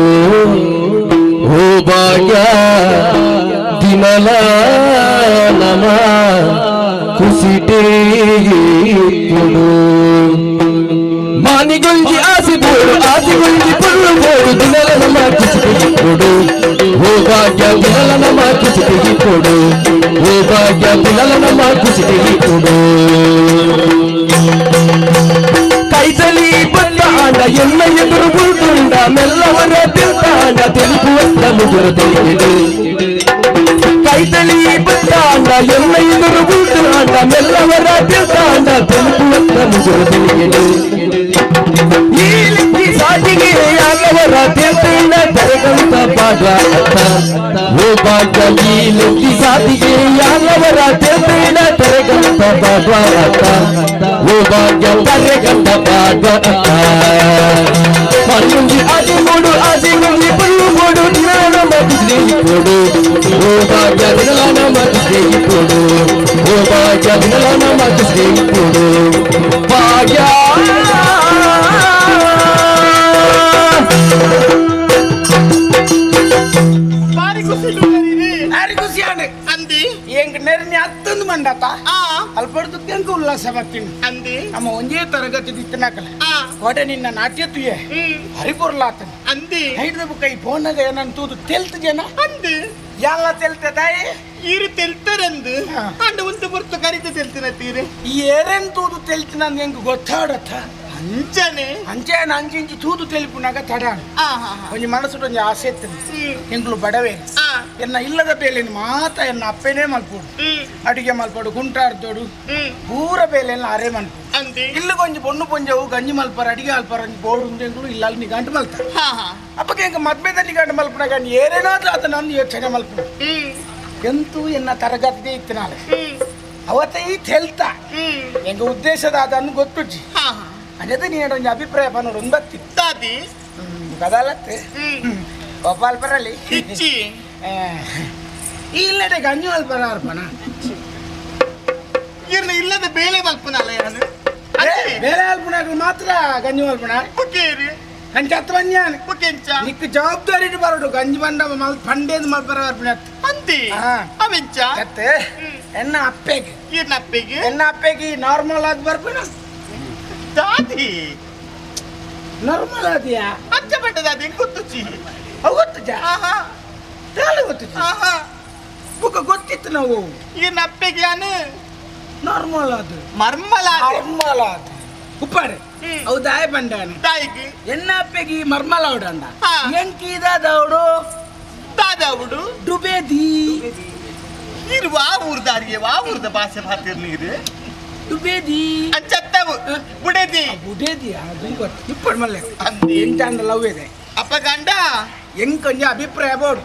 ఓ భాగ్య దినల నమ కుసిటే ఇప్పుడు మానిగుల్జి ఆసి బోడు ఆసిగుల్జి పుల్లు బోడు దినల నమ కుసిటే ఇప్పుడు ఓ భాగ్య దినల నమ కుసిటే ఇప్పుడు ఓ భాగ్య దినల నమ కుసిటే ఇప్పుడు ಕೈತಲಿ ಬಲ್ಲಾಂಡ ಎನ್ನ ಎದುರು ಬುಲ್ದುಂಡ ಮೆಲ್ಲವರ ತಿರ್ತಾಂಡ తెలుపు వస్త ముగురు తెలియడు ಕೈತಲಿ ಬಲ್ಲಾಂಡ ಎನ್ನ ಎದುರು ಬುಲ್ದುಂಡ ಮೆಲ್ಲವರ ತಿರ್ತಾಂಡ తెలుపు వస్త ಮುಗುರು తెలియడు ಈ ಲಿಕ್ಕಿ ಸಾಟಿಗೆ ಯಾಗವರ ತಿರ್ತಂಡ ತೆರಗಂತ ಭಾಗ್ಯ ಓ ಭಾಗ್ಯ ಈ ಲಿಕ್ಕಿ ಸಾಟಿಗೆ ಯಾಗವರ ತಿರ್ತಂಡ ತೆರಗಂತ ಭಾಗ್ಯ ಓ ಭಾಗ್ಯ ತೆರಗಂತ ಭಾಗ್ಯ ಮನುಂಜಿ ಆದಿ ಮೂಡು ಆದಿ ಮುಂಜಿ ಪುಲ್ಲು ಮೂಡು ದಿನಾನ ಮತಿಸ್ರಿ ಕೊಡು ಓ ಭಾಗ್ಯ ದಿನಲಾನ ಮತಿಸ್ರಿ ಕೊಡು ಓ ಭಾಗ್ಯ ದಿನಲಾನ ಮತಿಸ್ರಿ ಕೊಡು ಭಾಗ್ಯ ಭಾರಿ ಖುಷಿ ಆಂಡ್ ಅಂದಿ ಎಂಕ್ ನೆರ್ನಿ ಅತ್ತೊಂದು ಮಂಡತ ಅಲ್ಪಡ್ದು ತೆಂಕು ಉಲ್ಲಾಸ ಬರ್ತೀನಿ ಅಂದಿ ನಮ್ಮ ಒಂದೇ ತರಗತಿ ದಿತ್ತನಾಕಲ ಕೋಟೆ ನಿನ್ನ ನಾಟ್ಯ ತುಯೆ ಹರಿಪುರ್ಲಾತನ ಅಂದಿ ಹೈಡ್ದ ಬುಕ್ಕ ಈ ಫೋನಾಗ ಏನನ್ ತೂದು ತೆಲ್ತ ಜನ ಅಂದಿ ಎಲ್ಲ ತೆಲ್ತೆ ತಾಯಿ ಈರು ತೆಲ್ತರಂದು ಅಂಡ ಒಂದು ಬುರ್ತು ಕರಿತ ತೆಲ್ತಿನ ತೀರೆ ಈ ಏರೇನ್ ತೂದು ತೆಲ್ತಿನ ಎಂಕ್ ಗೊತ್ತಾಡತ್ತ ಅಂಚನೆ ಅಂಚೆ ಅಂಚಿಂಚಿ ತೂದು ತೆಲಿಪುನಾಗ ತಡ ಒಂಜಿ ಮನಸ್ಸು ಒಂಜಿ ಆಸೆ ಇತ್ತು ಎಂಕ್ಲು ಬಡವೇ ಎನ್ನ ಇಲ್ಲದ ಬೇಲೆನ್ ಮಾತ ಎನ್ನ ಅಪ್ಪೇನೆ ಮಲ್ಪೋಡು ಅಡಿಗೆ ಮಲ್ಪೋಡು ಗುಂಟಾಡ್ದೋಡು ಪೂರ ಬೇಲೆಲ್ಲ ಅರೆ ಮಲ್ಪೋಡು ಇಲ್ಲಗೊಂಜಿ ಪೊಣ್ಣು ಪೊಂಜವು ಗಂಜಿ ಮಲ್ಪರ ಅಡಿಗೆ ಮಲ್ಪರ ಒಂಜಿ ಬೋಡು ಉಂದೆಂಗ್ಳು ಇಲ್ಲ ಅಲ್ಲಿ ಗಂಟು ಮಲ್ತ ಅಪ್ಪಕ್ಕೆ ಎಂಕ ಮದ್ಮೆದಲ್ಲಿ ಗಂಟು ಮಲ್ಪನಾಗ ಏರೇನಾದ್ರೂ ಆತ ನಾನು ಯೋಚನೆ ಮಲ್ಪಡು ಎಂತೂ ಎನ್ನ ತರಗತಿ ಇತ್ತು ನಾಳೆ ಅವತ್ತ ಈ ತೆಲ್ತ ಎಂಗ ಉದ್ದೇಶದ ಅದನ್ನು ಗೊತ್ತುಜ್ಜಿ ಅದೇ ನೀನು ಒಂಜಿ ಅಭಿಪ್ರಾಯ ಪನ್ನೋಡು ಒಂದು ಬತ್ತಿ ದಾದಿ ಕದಾಲತ್ತೆ ಗೋಪಾಲ್ ಪರಲಿ ಇಚ್ಚಿ ಇಲ್ಲಡೆ ಗಂಜಿ ಮಲ್ಪರ ಅರ್ಪಣ ಇರ್ನ ಇಲ್ಲದ ಬೇಳೆ ಮಲ್ಪನಲ್ಲ ಯಾನು ಬೇಳೆ ಅಲ್ಪನಾಗ ಮಾತ್ರ ಗಂಜಿ ಮಲ್ಪಣ ಪುಕೇರಿ ಅಂಚತ್ವನ್ಯಾನ ಪುಕೆಂಚ ನಿಕ್ ಜವಾಬ್ದಾರಿ ಬರೋಡು ಗಂಜಿ ಬಂಡ ಮಲ್ ಪಂಡೇದ್ ಮಲ್ಪರ ಅರ್ಪಣ ಅಂದಿ ಅವೆಂಚ ಕತ್ತೆ ಎನ್ನ ಅಪ್ಪೆಗೆ ಇರ್ನ ಅಪ್ಪೆಗೆ ಎನ್ನ ಅಪ್ಪೆಗೆ ನಾರ್ಮಲ್ ಆದ್ ಬರ್ಪಣ ದಾದಿ ನಾರ್ಮಲ್ ಆದಿಯಾ ಅಚ್ಚ ಬಂಡ ದಾದಿ ಗೊತ್ತುಚಿ ಅವು ಗೊತ್ತುಜ ತಾಳೆ ಗೊತ್ತುಜಿ ಬುಕ್ಕ ಗೊತ್ತಿತ್ತು ನಾವು ಇರ್ನ ಅಪ್ಪೆಗೆ ಯಾನು ನಾರ್ಮಲ್ ಅದು ಮರ್ಮಲ ಮರ್ಮಲ ಅದು ಉಪ್ಪಾರೆ ಅವು ದಾಯ ಬಂಡಾನ ದಾಯಿಗೆ ಎನ್ನ ಅಪ್ಪೆಗೆ ಮರ್ಮಲ ಅವಡಂಡ ಎಂಕೀದಾದವಡು ದಾದಾವುಡು ಡುಬೇದಿ ಇರು ವಾ ಊರ್ದಾರಿಗೆ ವಾ ಊರ್ದ ಭಾಷೆ ಮಾತಿರ್ ನೀರು ಡುಬೇದಿ ಅಂಚತ್ತವು ಬುಡೇದಿ ಬುಡೇದಿ ಅದು ಗೊತ್ತು ಇಪ್ಪಡು ಮಲ್ಲೆ ಎಂಟಾಂಡ ಲವ್ ಇದೆ ಅಪ್ಪ ಗಂಡ ಎಂಕೊಂಜ ಅಭಿಪ್ರಾಯ ಬೋಡು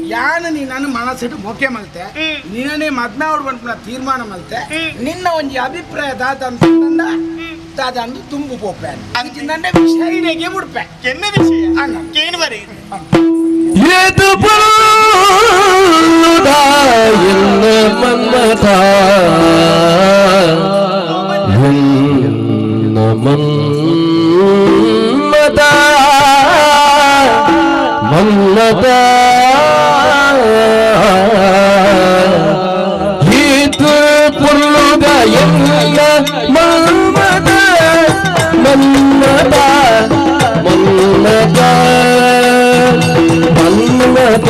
ಯಾನ ನೀನು ಮನಸ್ಸಿಟ್ಟು ಮೊಕೆ ಮಲ್ತೆ ನಿನ್ನನೇ ಮದ್ಮೆ ಅವಡು ಬಂದ್ಪುನ ತೀರ್ಮಾನ ಮಲ್ತೆ ನಿನ್ನ ಒಂಜಿ ಅಭಿಪ್ರಾಯ ದಾದ ಅಂತ ದಾದ ಅಂದು ತುಂಬು ಪೋಪೆ ಅಂಚಿಂದಂಡೆ ವಿಷಯ ಬಿಡ್ಪೆ ಕೆನ್ನ ವಿಷಯ ಕೇನು ಬರೀ ಏದು ಎನ್ನ ಮನ್ಮಥ ಎನ್ನ ಮನ್ಮಥ ಮನ್ಮಥ ಏತು ಪುಲ್ಲುದ ಎನ್ನ ಮನ್ಮಥ ಮನ್ಮಥ ಮನ್ಮಥ ಮನ್ಮಥ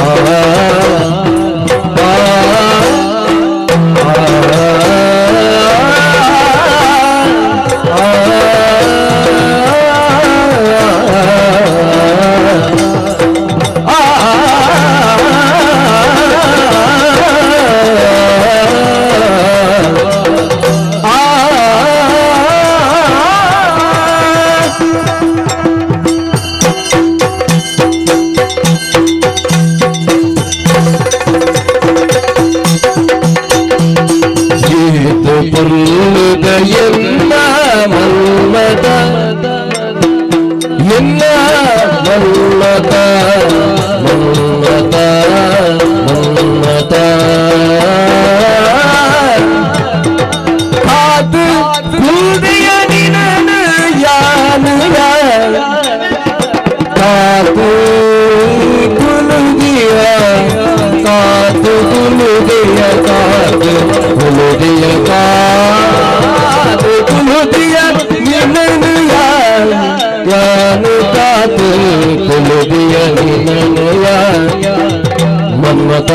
ಆ ಆ ಕುಲುದಿಯ ಕಾದು ಕುಲುದಿಯ ನಿನ್ನನು ಯಾನು ಕಾತು ಕುಲುದಿಯ ನಿನ್ನನು ಮನ್ಮತ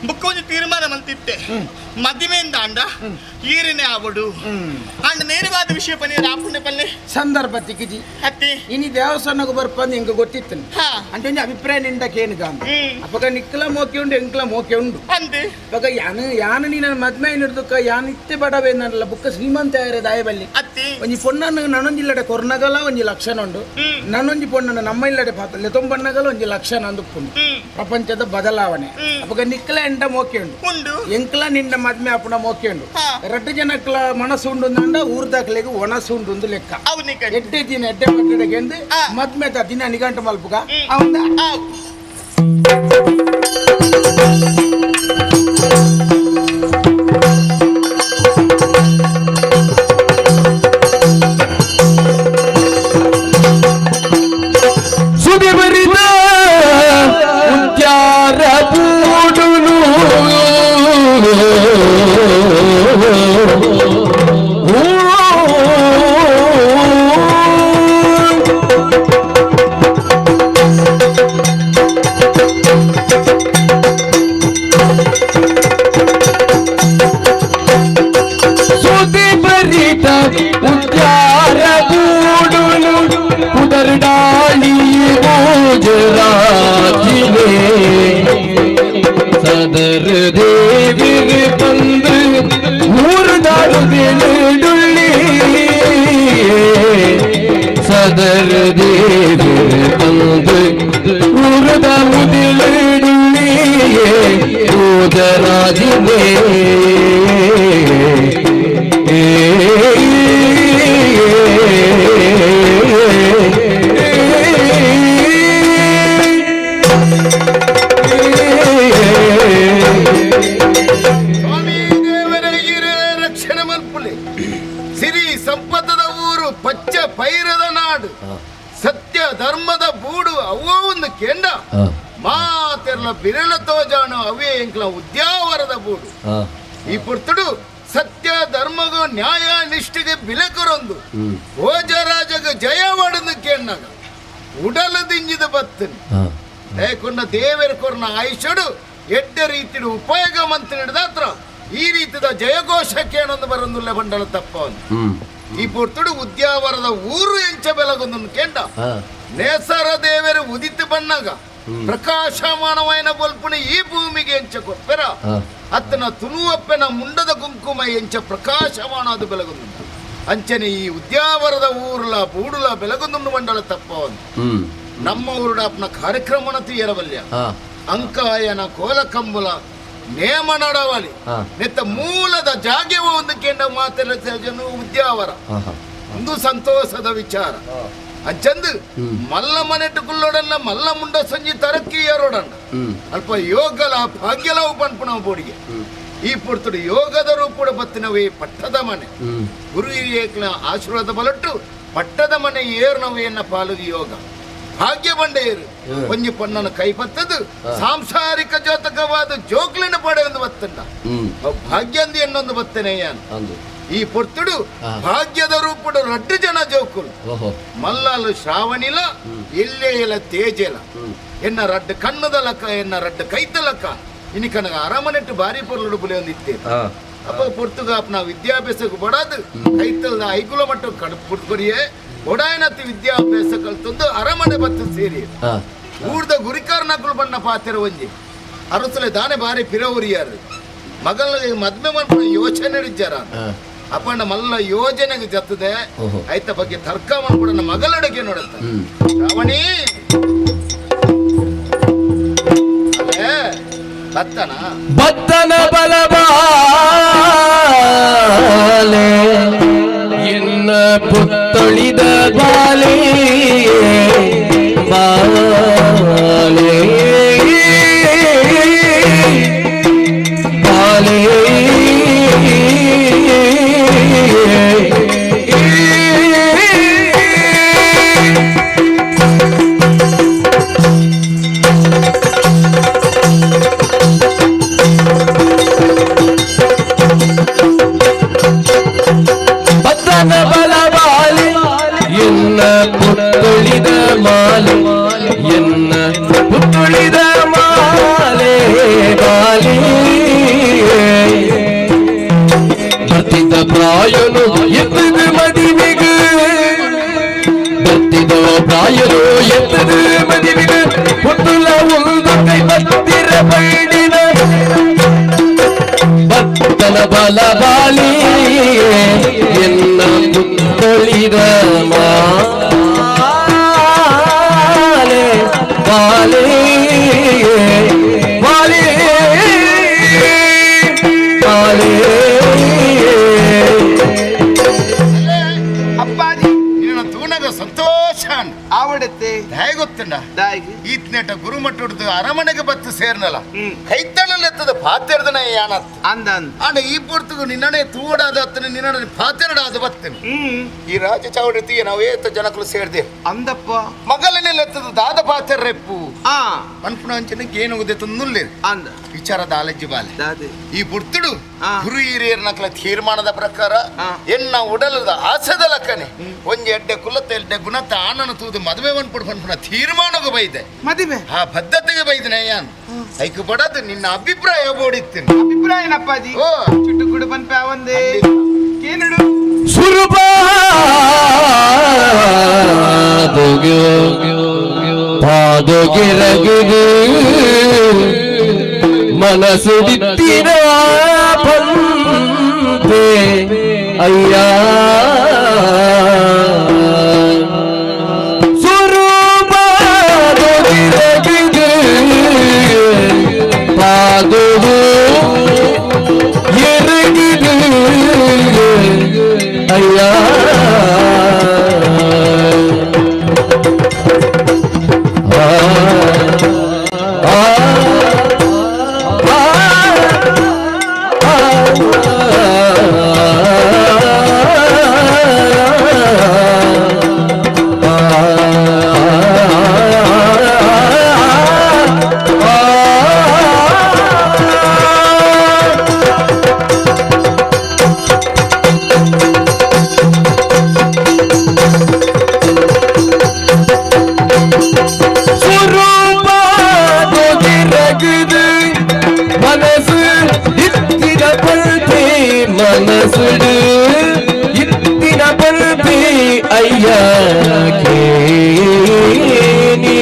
ಬುಕ್ಕ ಒಂಜಿ ತೀರ್ಮಾನ ಮಂತಿತ್ತೆ ಮದಿಮೆಯಿಂದ ಅಂಡ ಈರಿನೇ ಆವಡು ಅಂಡ ನೇರವಾದ ವಿಷಯ ಪನ್ನೀರ್ ಆಪುಂಡೆ ಪಲ್ಲೆ ಸಂದರ್ಭ ತಿಕ್ಕಿಜಿ ಅತ್ತಿ ಇನಿ ದೇವಸ್ಥಾನಕ್ಕೆ ಬರ್ಪಂದು ಎಂಕ ಗೊತ್ತಿತ್ತು అంటే ಒಂಜಿ ಅಭಿಪ್ರಾಯ ನಿಂಡ ಕೇನುಗ ಅಪಗ ನಿಕ್ಕಲ ಮೋಕೆ ಉಂಡು ಎಂಕ್ಲ ಮೋಕೆ ಉಂಡು ಅಂದೆ ಅಪಗ ಯಾನು ಯಾನು ನೀನ ಮದ್ಮೆ ನಿಡ್ದುಕ್ಕ ಯಾನು ಇತ್ತೆ ಬಡವೆ ನನ್ನಲ್ಲ ಬುಕ್ಕ ಶ್ರೀಮಂತ ಆಯರೆ ದಾಯಬಲ್ಲಿ ಅತ್ತಿ ಒಂಜಿ ಪೊಣ್ಣನ್ನು ನನೊಂಜಿ ಇಲ್ಲಡೆ ಕೊರ್ನಗಲ ಒಂಜಿ ಲಕ್ಷಣ ಉಂಡು ನನೊಂಜಿ ಪೊಣ್ಣನ್ನು ನಮ್ಮ ಇಲ್ಲಡೆ ಪಾತ ಲೆತೊಂಬಣ್ಣಗಲ ಒಂಜಿ ಲಕ್ಷಣ ಅಂದುಪ್ಪುಂಡು ಪ್ರಪಂಚದ ಬದಲಾವಣೆ ಅಪಗ ನಿಕ್ಕಲ ಎಂಡ ಮೋಕೆ ಉಂಡು ಉಂಡು ಎಂಕ್ಲ ನಿಂಡ ಮದ್ಮೆ ಅಪ್ಪಣ ಮೋಕೆ ಉಂಡು ರಡ್ಡು ಜನಕ್ಲ ಮನಸ್ಸು ಉಂಡು ಅಂದ ಊರ್ದಾಕ್ಲೆಗ್ ಒಣಸು ಉಂಡು ಒಂದು ಲೆಕ್ಕ ಎಡ್ಡೆ ದಿನ ಎಡ್ಡೆ ಮಟ್ಟಡೆಗೆ ಎಂದು ಮದ್ಮೆ ದಿನ ನಿಘಂಟು ಮಲ್ಪುಗ ಅವಂದ ಸುದಿಬರಿದ ಉದ್ಯಾರ ಬೂಡುನು ಸುದಿಬರಿದ ಉದ್ಯಾರ ಬೂಡುನು ಉದರ್ಡಾಳಿ ಗುಜರಾತಿಲೆ ಸದರ್ ದೇವಿರ್ ಬಂದು ಊರ್ದಾಡುದಿಡುಳ್ಳಿ ಸದರ್ ದೇವಿರ್ ಬಂದು ಊರ್ದಾಡುದಿಡುಳ್ಳಿ ಗುಜರಾಜಿಲೆ ಸ್ವಾಮಿ ದೇವರ ಹಿರೇ ರಕ್ಷಣೆ ಮಲ್ಪುಲೆ ಸಿರಿ ಸಂಪತ್ತದ ಊರು ಪಚ್ಚ ಪೈರದ ನಾಡು ಸತ್ಯ ಧರ್ಮದ ಬೂಡು ಅವೋ ಒಂದು ಕೆಂಡ ಮಾತೆರ್ಲ ಬಿರಳ ತೋಜಾನು ಅವೇ ಎಂಕ್ಲ ಉದ್ಯಾವರದ ಬೂಡು ಈ ಪುರ್ತುಡು ಸತ್ಯ ಧರ್ಮಗೂ ನ್ಯಾಯ ನಿಷ್ಠೆಗೆ ಬಿಲಕರೊಂದು ಭೋಜರಾಜಗ ಜಯವಾಡನ್ನು ಕೇಣ್ಣಾಗ ಉಡಲ ದಿಂಜಿದ ಬತ್ತನ್ ಏಕೊಂಡ ದೇವರ ಕೊರ್ನ ಆಯುಷಡು ಎಡ್ಡ ರೀತಿಡು ಉಪಯೋಗ ಮಂತ್ ಹಿಡ್ದಾತ್ರ ಈ ರೀತಿದ ಜಯಘೋಷಕ್ಕೆ ಏನೊಂದು ಬರೊಂದುಲ್ಲ ಬಂಡಲ ತಪ್ಪವನು ಈ ಪುರ್ತುಡು ಉದ್ಯಾವರದ ಊರು ಎಂಚ ಬೆಲಗೊಂದು ಕೆಂಡ ನೇಸರ ದೇವರು ಉದಿತ ಬಣ್ಣಗ ಪ್ರಕಾಶಮಾನವಾಯಿನ ಬೊಲ್ಪುನ ಈ ಭೂಮಿಗೆ ಎಂಚ ಕೊಪ್ಪೆರ ಅತ್ತನ ತುನುವಪ್ಪೆನ ಮುಂಡದ ಕುಂಕುಮ ಎಂಚ ಪ್ರಕಾಶಮಾನ ಅದು ಬೆಲಗೊಂದು ಅಂಚನೆ ಈ ಉದ್ಯಾವರದ ಊರುಲ ಬೂಡುಲ ಬೆಲಗೊಂದು ಮಂಡಲ ತಪ್ಪವನು ನಮ್ಮ ಊರುಡಾಪ್ನ ಕಾರ್ಯಕ್ರಮನ ತೀರವಲ್ಯ ಅಂಕಾಯನ ಕೋಲಕಂಬುಲ ನೇಮ ನಡವಲಿ ನೆತ್ತ ಮೂಲದ ಜಾಗೆ ಒಂದು ಕೇಂದ್ರ ಮಾತೆಲ್ಲ ಜನ ಉದ್ಯಾವರ ಒಂದು ಸಂತೋಷದ ವಿಚಾರ ಅಂಚಂದು ಮಲ್ಲ ಮನೆಟ್ಟು ಕುಲ್ಲೋಡನ್ನ ಮಲ್ಲ ಮುಂಡ ಸಂಜಿ ತರಕ್ಕಿ ಏರೋಡನ್ನ ಅಲ್ಪ ಯೋಗಲ ಭಾಗ್ಯಲ ಪನ್ಪುಣ ಬೋಡಿಗೆ ಈ ಪುರ್ತುಡು ಯೋಗದ ರೂಪುಡ ಬತ್ತಿನವೇ ಪಟ್ಟದ ಮನೆ ಗುರು ಹಿರಿಯೇಕ್ಲ ಆಶೀರ್ವಾದ ಬಲಟ್ಟು ಪಟ್ಟದ ಮನೆ ಏರ್ನವೇನ ಪಾಲುಗೆ ಯೋಗ ಭಾಗ್ಯ ಬಂಡೆಯರು ಒಂಜಿ ಪೊನ್ನನ ಕೈಪತ್ತದು ಸಾಂಸಾರಿಕ ಜೋತಕವಾದ ಜೋಕ್ಲಿನ ಪಡೆ ಒಂದು ಬತ್ತಂಡ ಭಾಗ್ಯಂದಿ ಎನ್ನೊಂದು ಬತ್ತನೆಯ ಈ ಪೊರ್ತುಡು ಭಾಗ್ಯದ ರೂಪುಡು ರಡ್ಡು ಜನ ಜೋಕುಲು ಮಲ್ಲಾಲು ಶ್ರಾವಣಿಲ ಎಲ್ಲೆಯಲ ತೇಜಲ ಎನ್ನ ರಡ್ಡು ಕಣ್ಣದ ಲಕ್ಕ ಎನ್ನ ರಡ್ಡು ಕೈತ ಲಕ್ಕ ಇನಿ ಕನಗ ಅರಮನೆಟ್ಟು ಬಾರಿ ಪೊರ್ಲುಡು ಬುಲೆ ಒಂದಿತ್ತೇ ಅಪ್ಪ ಪೊರ್ತುಗಾಪ್ನ ವಿದ್ಯಾಭ್ಯಾಸಕ್ಕೆ ಬಡಾದು ಕೈತಲ್ದ ಐಕುಲ ಮಟ್ಟ ಕಡು ಒಡಾಯನತಿ ವಿದ್ಯಾಭ್ಯಾಸ ಕಲ್ತಂದು ಅರಮನೆ ಬತ್ತು ಸೇರಿ ಊರ್ದ ಗುರಿಕಾರನಕುಲು ಬಣ್ಣ ಪಾತೆರ ಒಂಜಿ ಅರಸುಲೆ ದಾನೆ ಬಾರಿ ಪಿರವುರಿಯಾರು ಮಗಲ ಮದ್ಮೆ ಮನ್ಪುನ ಯೋಚನೆ ಇಜ್ಜಾರ ಅಪ್ಪಣ್ಣ ಮಲ್ಲ ಯೋಜನೆಗೆ ಜತ್ತದೆ ಐತ ಬಗ್ಗೆ ತರ್ಕ ಮಾಡ್ಬಿಡೋಣ ಮಗಳಡೆಗೆ ನೋಡುತ್ತ ರಾವಣಿ ಅಲ್ಲೇ ಬತ್ತನ ಬತ್ತನ ಬಲಬಾಲೆ ಎನ್ನ ಪುತ್ತೊಳಿದ ಬಾಲೆ ಬಾಲೆ ಬಾಲೆ ಬತ್ತನ ಬಲಬಾಲೆ ಎನ್ನ ಪುತ್ತೊಳಿದ ಮಾಲೆ ಎನ್ನ ಪೈಡಿನ ಭಕ್ತನ ಬಲಬಾಲಿ ಎನ್ನ ಪುತ್ತಳಿದ ಮಾಲೆ ಬಾಲೆ ಬಾಲೆ ಬಾಲೆ. ಅಪ್ಪಾಜಿ ನಿನ್ನ ತೂನಗ ಸಂತೋಷ ಆವಡತ್ತೆ ದಾಯ ಗೊತ್ತುಂಡ ದಾಯಿಗೆ ಈತ್ನೇಟ ಗುರುಮಟ್ಟುಡ್ದು ಅರಮನೆಗೆ ಬತ್ತು ಸೇರ್ನಲ್ಲ ಕೈತಳಲೆತ್ತದ ಪಾತೆರ್ದನ ಯಾನತ್ ಅಂದ ಅಂದ ಆಂಡ ಈ ಪೊರ್ತುಗು ನಿನ್ನನೆ ತೂಡಾದ ಅತ್ತನೆ ನಿನ್ನನೆ ಪಾತೆರಡಾದ ಬತ್ತನೆ. ಈ ರಾಜ ಚಾವಡಿ ತೀಯ ನಾವು ಏತ ಜನಕಲು ಸೇರ್ದೆ ಅಂದಪ್ಪ ಮಗಲನೆಲೆತ್ತದ ದಾದ ಪಾತೆರ್ರೆಪ್ಪು ಆ ಪನ್ಪುನ ಅಂಚನೆ ಗೇನುಗುದೆ ತುನ್ನುಲ್ಲೆ ಅಂದ ವಿಚಾರದ ಆಲಜ್ಜಿ ಬಾಲೆ ದಾದೆ ಈ ಪುರ್ತುಡು ಗುರು ಹಿರಿಯರ್ನಕಲ ತೀರ್ಮಾನದ ಪ್ರಕಾರ ಎನ್ನ ಉಡಲದ ಆಸೆದ ಲಕ್ಕನೆ ಒಂಜಿ ಎಡ್ಡೆ ಕುಲತ್ತ ಎಡ್ಡೆ ಗುಣತ್ತ ಆನನ ತೂದು ಮದುವೆ ಪನ್ಪುಡು ಪನ್ಪುನ ತೀರ್ಮಾನಗೂ ಬೈದೆ ಮದುವೆ ಆ ಬದ್ಧತೆಗೆ ಬೈದನೆ ಯಾನ್ ಐಕು ಬಡದು ನಿನ್ನ ಅಭಿಪ್ರಾಯ ಬೋಡಿತ್ತು ಅಭಿಪ್ರಾಯ ಏನಪ್ಪಾಜಿ ಚುಟುಕುಡು ಪನ್ಪೆ ಒಂದೇ ಕೇನುಡು ಸುರುಪಾದೊಗೆ ಪಾದೊಗೆರಗಿದು ಮನಸ್ಸುಡಿತ್ತಿನ ಪಂಪೆ ಅಯ್ಯ ಸುರುಪಾದೊಗೆರಗಿದು ಪಾದೊಗು ಎರಗಿದು ಅಯ್ಯ. ಸುರೂಪಾದೊಗೆರಗಿದು ಮನಸ್ಸು ಇತ್ತಿನ ಪಲ್ಪೆ ಮನಸ್ಸುಡು ಇತ್ತಿನ ಪಲ್ಪೆ ಅಯ್ಯ ಕೇನಿ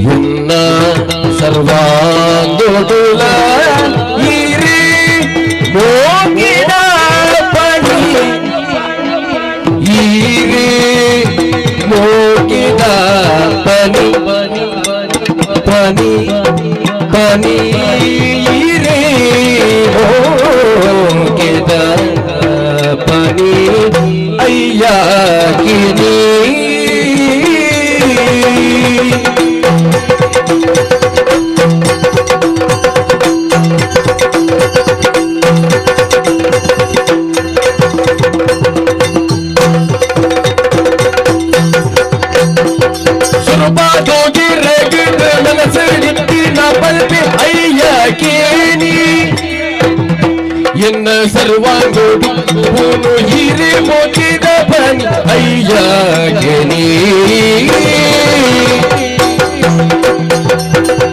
ಎನ್ನ ಸರ್ವಾಂಗೋಡುಲ ಇರಿ ಮೋಗಿನ ಪಣಿ ಈರಿ ಮೋಗಿನ ಪನಿ ಪನಿ ಪನಿ ಈರಿ ಮೋಗಿದ ಪನಿ ಅಯ್ಯ ಕಿನಿ. ಸುರಪಾದೋಗಿರಗಿದು ಮನಸ್ಸಿಡಿತ್ತಿನ ಪಲ್ಪೆ ಅಯ್ಯ ಕೇನಿ ಎನ್ನ ಸರ್ವಾಂಗೋಡು ಪೂನು ಹಿರಿ ಮೋಚಿದ ಬನಿ ಅಯ್ಯ ಕೇನಿ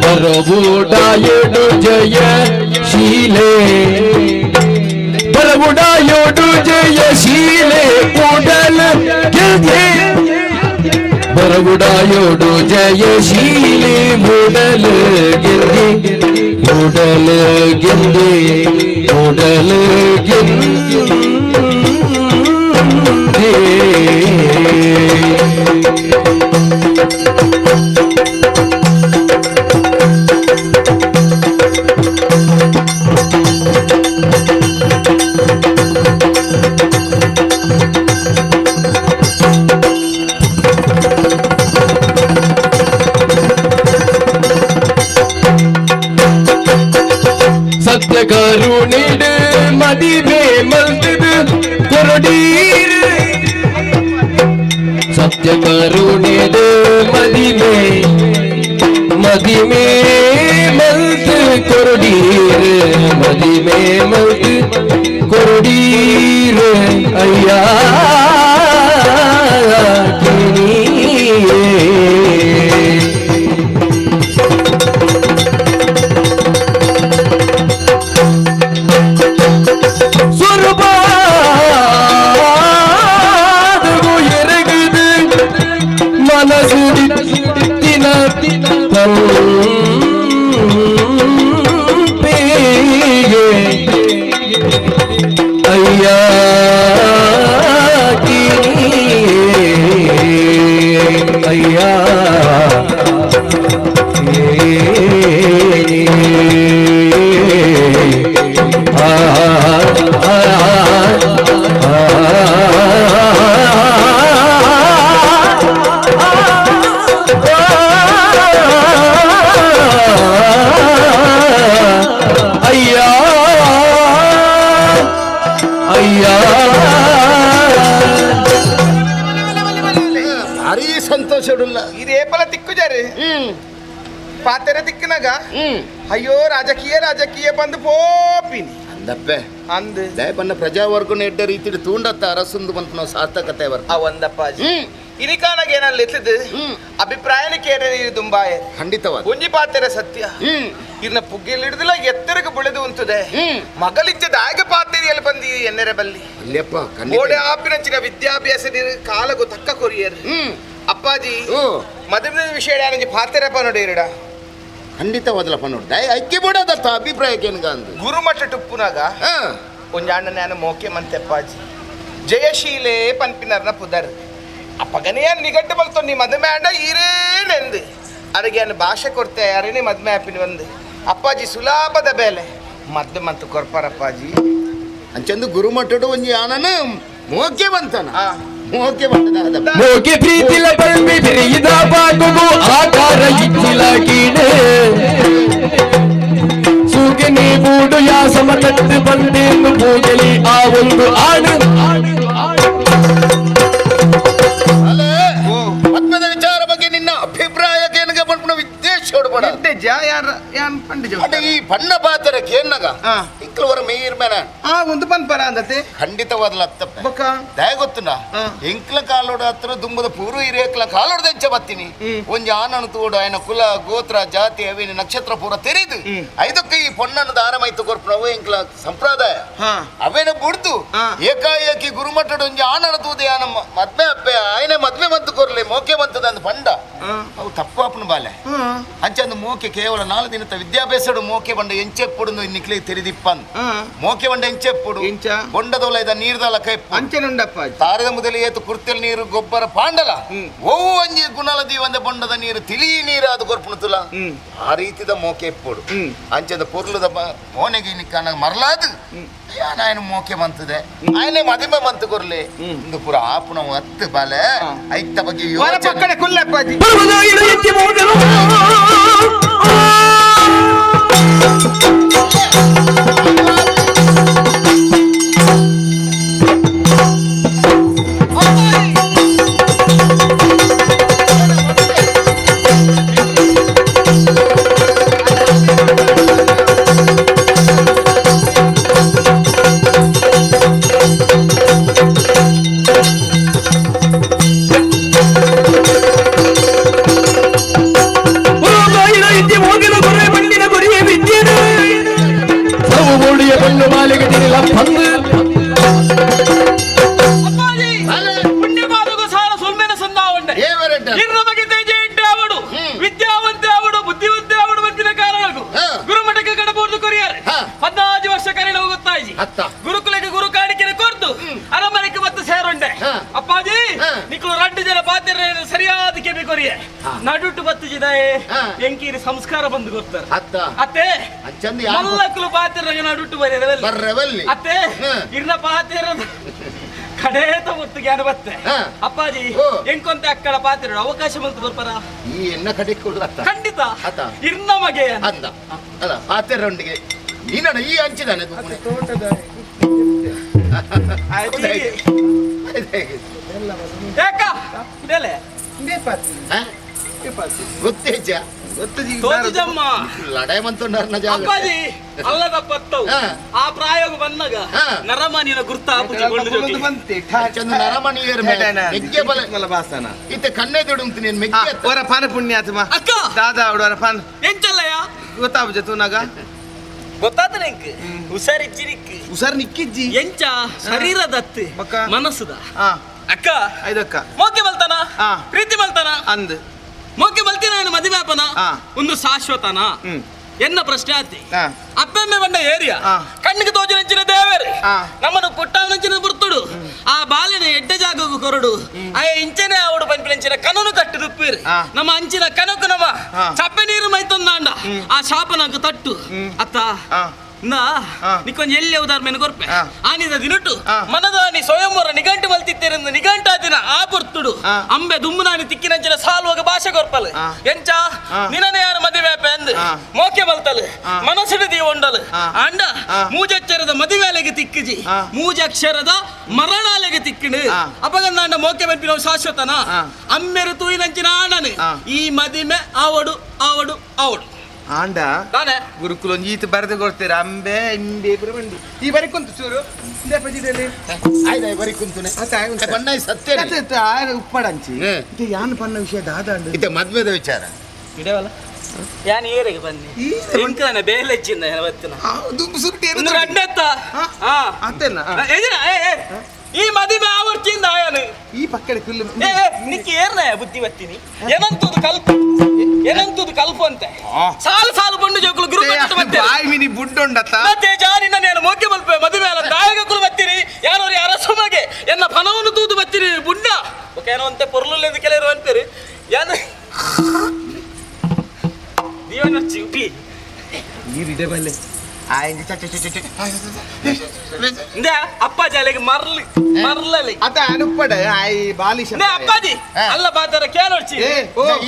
ಬರವುಡಾಯಡು ಜಯ ಶೀಲೆ ಬರವುಡಾಯೋಡು ಜಯ ಶೀಲೆ ಉಡಲ ಗೆದ್ದೆ ಬರವುಡಾಯೋಡು ಜಯ ಶೀಲೆ ಉಡಲ ಗೆದ್ದೆ ಉಡಲ ಗೆದ್ದೆ ಉಡಲ ಗೆದ್ದೆ. ಸತ್ಯ ಕರುಣಿಡು ಮದಿವೆ ಮಲ್ತಿದು ಕೊರಡೀರು ಸತ್ಯ ಕರುಣಿಡು ಮದಿವೆ ಮದಿಮೆ ಮಲ್ತು ಕೊರಡೀರು ಮದಿಮೆ ಮಲ್ತು ಕೊರಡೀರು ಅಯ್ಯ ಕಿಣಿಯೇ. ಸುರಪಾದಗು ಎರಗಿದು ಮನಸ್ಸು ದಿನ ಅಯ್ಯೋ ರಾಜಕೀಯ ರಾಜಕೀಯ ಬಂದು ಪೋಪಿನಿ ಅಂದಪ್ಪೆ ಅಂದ್ ದಯಪನ್ನ ಪ್ರಜಾವರ್ಗನ ಎಡ್ಡ ರೀತಿಡ್ ತೂಂಡತ್ತ ಅರಸುಂದು ಬಂತು ನಾವು ಸಾರ್ಥಕತೆ ಆ ಒಂದಪ್ಪ ಇನಿಕಾನಾಗ ಏನಲ್ಲಿ ಎತ್ತಿದ್ದು ಅಭಿಪ್ರಾಯನ ಕೇಳಿ ದುಂಬಾಯ ಖಂಡಿತವಾದ ಒಂಜಿ ಪಾತೆರ ಸತ್ಯ ಇರ್ನ ಪುಗ್ಗಿಲ್ ಹಿಡಿದಿಲ್ಲ ಎತ್ತರಕ್ಕೆ ಬೆಳೆದು ಉಂತದೆ ಮಗಲಿಚ್ಚದ ಆಗ ಪಾತೆರಿಯಲ್ಲಿ ಬಂದು ಎನ್ನೆರೆ ಬಲ್ಲಿ ಅಲ್ಲಪ್ಪ ಓಡೆ ಆಪಿನಂಚಿನ ವಿದ್ಯಾಭ್ಯಾಸ ಕಾಲಗು ತಕ್ಕ ಕೊರಿಯರ್ ಅಪ್ಪಾಜಿ ಮದುವೆ ವಿಷಯ ಯಾರಂಜಿ ಪಾತೆರಪ್ಪ ನೋಡಿ ಇರಡ ಖಂಡಿತವಾದಲಪ್ಪ ನೋಡ್ದ ಐಕ್ಯ ಬಿಡೋದತ್ತ ಅಭಿಪ್ರಾಯಕ್ಕೆ ಏನ್ಗ ಅಂದು ಗುರುಮಠ ಟುಪ್ಪುನಾಗ ಒಂಜಾಂಡ ನಾನು ಮೋಕೆ ಮಂತೆಪ್ಪಾಜಿ ಜಯಶೀಲೆ ಪನ್ಪಿನರ್ನ ಪುದರ್ ಅಪ್ಪಗನೆಯ ನಿಗಟ್ಟು ಬಲ್ತೊ ನೀ ಮದುವೆ ಆಂಡ ಈರೇನೆಂದು ಅರಿಗೆ ಅನ್ನ ಭಾಷೆ ಕೊಡ್ತೆ ಅರೇನೆ ಮದುವೆ ಆಪಿನ ಒಂದು ಅಪ್ಪಾಜಿ ಸುಲಾಭದ ಬೇಲೆ ಮದ್ದು ಮಂತು ಕೊರ್ಪಾರಪ್ಪಾಜಿ ಅಂಚಂದು ಗುರುಮಠಡು ಒಂಜಿ ಆನನ ಮೋಕೆ ಬಂತನ ಮೋಕೆ ಬಂತದ ಮೋಕೆ ಪ್ರೀತಿಲ ಬಲ್ಬಿ ಬಿರಿಯಿದ ಬಾಗುವು ಆಕಾರ ಇಚ್ಚಿಲ ಕೀಡೆ ಸೂಗೆ ಬೂಡು ಯಾ ಸಮತಟ್ಟು ಬಂದೇನು ಪೂಜಲಿ ಆ ಒಂದು ಆಣು. ಪದ್ಮದ ವಿಚಾರ ಬಗ್ಗೆ ನಿನ್ನ ಅಭಿಪ್ರಾಯಕ್ಕೆ ಏನಗ ಪಂಪುನ ವಿದ್ವೇಷ ಹೊಡ್ಬೇಡ. ಈ ಬಣ್ಣ ಪಾತ್ರಕ್ಕೆ ಏನಾಗ ಇಂಕ್ಲವರ ಮೇಯರ್ ಮೇನ ಆ ಒಂದು ಪನ್ಪರ ಅಂದತೆ ಖಂಡಿತವಾದಲ ಅತ್ತಪ್ಪ ದಯ ಗೊತ್ತುನ ಎಂಕ್ಲ ಕಾಲೋಡ ಹತ್ರ ದುಂಬದ ಪೂರ್ವ ಹಿರಿಯಕ್ಲ ಕಾಲೋಡ ದೆಂಚ ಬತ್ತೀನಿ ಒಂಜಿ ಆನನು ತೋಡು ಆಯನ ಕುಲ ಗೋತ್ರ ಜಾತಿ ಅವಿನ ನಕ್ಷತ್ರ ಪೂರ ತೆರೆದು ಐದಕ್ಕೆ ಈ ಪೊಣ್ಣನ್ನು ದಾರ ಮೈತು ಕೊರ್ಪುನವು ಎಂಕ್ಲ ಸಂಪ್ರದಾಯ ಅವೇನ ಬುಡ್ದು ಏಕಾಏಕಿ ಗುರುಮಠದ ಒಂಜಿ ಆನನ ತೂದೆ ಆನ ಮದ್ವೆ ಅಪ್ಪೆ ಆಯನೆ ಮದ್ವೆ ಮಂತು ಕೊರ್ಲೆ ಮೋಕೆ ಮಂತದ ಅಂದ್ ಪಂಡ ಅವು ತಪ್ಪಾಪನ ಬಾಲೆ ಅಂಚಂದು ಮೋಕೆ ಕೇವಲ 4 ದಿನದ ವಿದ್ಯಾಭ್ಯಾಸಡು ಮೋಕೆ ಬಂಡ ಎಂಚೆಪ್ಪುಡು ನಿಕ್ಲೆ ತೆರಿದಿಪ್ಪನ್ ಮೋಕೆ ಬಂಡ ಎಂಚೆಪ್ಪುಡು ಬೊಂಡದೊಲ ಇದ ನೀರ್ದಲ ಕೈಪ್ಪು ಅಂಚೆನುಂಡಪ್ಪ ತಾರದ ಮೊದಲು ಏತು ಕುರ್ತೆಲ್ ನೀರು ಗೊಬ್ಬರ ಪಾಂಡಲ ಒವು ಒಂಜಿ ಗುಣಲ ದೀವಂದ ಬೊಂಡದ ನೀರು ತಿಳಿ ನೀರು ಅದು ಕೊರ್ಪುಣ ತುಲ ಆ ರೀತಿದ ಮೋಕೆ ಎಪ್ಪುಡು ಅಂಚದ ಪೊರ್ಲುದ ಮೋನೆಗೆ ನಿಕ್ಕನ ಮರಲಾದು ఆయన ಮೋಕೆ ಮಂತದೆ ఆయనే ಮದಿಮೆ ಮಂತು ಕೊರ್ಲೆ ಇಂದು ಪೂರ ಆಪುನ ಹತ್ತು ಬಾಲೆ ಐತ ಬಗ್ಗೆ ಪಕ್ಕಡೆ ಕುಲ್ಲಪ್ಪಾಜಿ ವಿದ್ಯಾವಂತೆ ಅವಡು ಬುದ್ಧಿವಂತೆ ಅವಡು ಬಂದಿನ ಕಾರಣಕ್ಕೂ ಗುರುಮಠಕ್ಕೆ ಕಡಬಹುದು ಕೊರಿಯರ್ 15 ವರ್ಷ ಕರೀಣ ಗೊತ್ತಾಯಿ ಗುರುಕುಲಕ್ಕೆ ಗುರು ಕಾಣಿಕೆ ಕೊರ್ದು ಅರಮನೆಗೆ ಮತ್ತೆ ಸೇರುಂಡೆ ಅಪ್ಪಾಜಿ ನಿಕ್ಕಳು 2 ಜನ ಪಾತ್ರ ಸರಿಯಾದ ಕೆಬಿ ಕೊರಿಯೆ ನಡುಟು ಬತ್ತಿಜಿದಾಯೆ ಎಂಕೀರಿ ಸಂಸ್ಕಾರ ಬಂದು ಕೊಡ್ತಾರೆ ಅತ್ತೆ ಮಲ್ಲಕ್ಕಲು ಪಾತ್ರ ನಡುಟು ಬರೆಯರವಲ್ಲಿ ಅತ್ತೆ ಇರ್ನ ಪಾತ್ರ ಕಡೇತ ಒತ್ತು ಜ್ಞಾನ ಬತ್ತೆ ಅಪ್ಪಾಜಿ ಎಂಕೊಂತೆ ಅಕ್ಕಳ ಪಾತ್ರ ಅವಕಾಶ ಬಂತು ಬರ್ಪರ ಈ ಎನ್ನ ಕಡೆ ಖಂಡಿತ ಇರ್ನ ಮಗೆ ಅಂದ ಅಲ್ಲ ಪಾತ್ರರೊಂದಿಗೆ ನೀನಣ ಈ ಹಂಚಿದಾನೆ ಗೊತ್ತೇಜ ಆ ಪ್ರಾಯೋಗ ಬಂದಾಗ ನರಮಾನಿನ ಗುರ್ತ ಕಣ್ಣೇ ಅವರ ಪಾನ ಪುಣ್ಯಾತ್ಮ ಅಕ್ಕ ದಾದಾ ಅವರ ಪಾನ್ ಎಂಚಲ್ಲಯ್ಯ ಗೊತ್ತಾಬಜ ತೂನಾಗ ಗೊತ್ತಾತ ನಿಂಕ್ ಹುಷಾರಿಜ್ಜಿ ಹುಷಾರ್ ನಿಕ್ಕಿಜ್ಜಿ ಎಂಚ ಶರೀರದತ್ತು ಮನಸ್ಸುದ ಅಕ್ಕ ಐದಕ್ಕ ಮೋಕೆ ಬಲ್ತಾನ ಪ್ರೀತಿ ಬಲ್ತಾನ ಅಂದ್ ಮೋಕೆ ಬಲ್ತಿನ ಮದುವೆ ಒಂದು ಶಾಶ್ವತನ ಎನ್ನ ಪ್ರಶ್ನೆ ಆತಿ ಅಪ್ಪೆಮ್ಮೆ ಬಂಡ ಏರಿಯಾ ಕಣ್ಣಿಗೆ ತೋಜು ನೆಂಚಿನ ದೇವರು ನಮ್ಮನ್ನು ಪುಟ್ಟ ನೆಂಚಿನ ಬುರ್ತುಡು ಆ ಬಾಲಿನ ಎಡ್ಡೆ ಜಾಗಕ್ಕೂ ಕೊರಡು ಆ ಇಂಚನೆ ಅವಡು ಪಂಪಿನಂಚಿನ ಕನನು ಕಟ್ಟಿದುಪ್ಪೀರು ನಮ್ಮ ಅಂಚಿನ ಕನಕು ನಮ್ಮ ಚಪ್ಪೆ ನೀರು ಮೈತೊಂದಾಂಡ ಆ ಶಾಪನಂಕ ತಟ್ಟು ಅತ್ತ ನಾ ನಿಕ್ಕೊಂಜಿ ಎಲ್ಲಿ ಉದಾಹರಣೆ ಮೇನು ಕೊರ್ಪೆ ಆನಿದ ದಿನಟು ಮನದಾನಿ ಸ್ವಯಂವರ ನಿಘಂಟು ಮಲ್ತಿತ್ತೇರೆಂದು ನಿಘಂಟಾದಿನ ಆ ಪೊರ್ತುಡು ಅಂಬೆ ದುಮ್ಮುನಾನಿ ತಿಕ್ಕಿನಂಚಿನ ಸಾಲುವಾಗ ಭಾಷೆ ಕೊರ್ಪಲ್ ಎಂಚ ನಿನನೆ ಯಾರು ಮದುವೆ ಅಂದ್ ಮೋಕೆ ಬಲ್ತಲ್ ಮನಸ್ಸಿಡು ದೀವೊಂಡಲ್ ಅಂಡ ಮೂಜಕ್ಷರದ ಮದುವೆಲೆಗೆ ತಿಕ್ಕಿಜಿ ಮೂಜಕ್ಷರದ ಮರಣಾಲೆಗೆ ತಿಕ್ಕಿಡು ಅಪಗಂದಾಂಡ ಮೋಕೆ ಬಲ್ಪಿನ ಶಾಶ್ವತನ ಅಮ್ಮೆರು ತೂಯಿನಂಚಿನ ಆಣನು ಈ ಮದಿಮೆ ಆವಡು ಆವಡು ಆವಡು. ಆಂಡ ದಾನೆ ಗುರುಕುಲ ಒಂಜಿ ಈತ ಬರೆದು ಕೊಡ್ತೀರ ಅಂಬೆ ಇಂಬೆ ಪೂರ ಬಂಡಿ ಈ ಬರಿ ಕುಂತು ಚೂರು ಇಂದೆ ಪಜಿದಲ್ಲಿ ಆಯ್ತು ಬರಿ ಕುಂತುನೆ ಬಣ್ಣ ಸತ್ಯ ಉಪ್ಪಡಂಚಿ ಇದು ಯಾನ್ ಪನ್ನ ವಿಷಯ ದಾದಾಂಡು ಇತ್ತೆ ಮದ್ವೆದ ವಿಚಾರ ಇಡವಲ್ಲ ಯಾನ್ ಏರಿಗೆ ಬನ್ನಿ ಇಂಕನ ಬೇಲೆಜ್ಜಿಂದ ಬತ್ತಿನ ರಡ್ಡೆತ್ತ ಈ ಮದುವೆ ಆವರ್ಚಿಂದ ಆಯನು ಈ ಪಕ್ಕಡೆ ಕುಲ್ಲು ನಿಕ್ಕಿ ಏರ್ನ ಬುದ್ಧಿ ಬತ್ತೀನಿ ಏನಂತದು ಕಲ್ಪ ಏನಂತದು ಕಲ್ಪ ಅಂತೆ ಸಾಲು ಸಾಲು ಬಂಡು ಜೋಕುಲು ಗುರು ಮತ್ತೆ ಬಾಯಿ ಮಿನಿ ಬುಡ್ಡೊಂಡತ್ತ ಮತ್ತೆ ಜಾನಿನ ನೇನು ಮೋಕೆ ಮಲ್ಪೆ ಮದುವೆ ಅಲ್ಲ ದಾಯಕುಲು ಬತ್ತೀರಿ ಯಾನೋರಿ ಅರಸುಮಗೆ ಎನ್ನ ಫನವನ್ನು ತೂದು ಬತ್ತೀರಿ ಬುಂಡ ಓಕೆ ಏನೋ ಅಂತೆ ಪೊರ್ಲುಲ್ಲೆಂದು ಕೆಲವರು ಅನ್ಪೇರಿ ಯಾನು ನೀವನ್ನ ಚಿಂಪಿ ನೀರಿಡೆ ಬಲ್ಲೆ ಆಯಂಗೆ ಚ ಚ ಚ ಚ ಇಂದ ಅಪ್ಪಾಜಿ ಅಲ್ಲಿಗೆ ಮರ್ಲಿ ಮರ್ಲಲಿ ಅತ ಅನುಪ್ಪಡ ಆಯ್ ಬಾಲಿಶ ನೇ ಅಪ್ಪಾಜಿ ಅಲ್ಲ ಬಾತರ ಕೇಳೋಡ್ಚಿ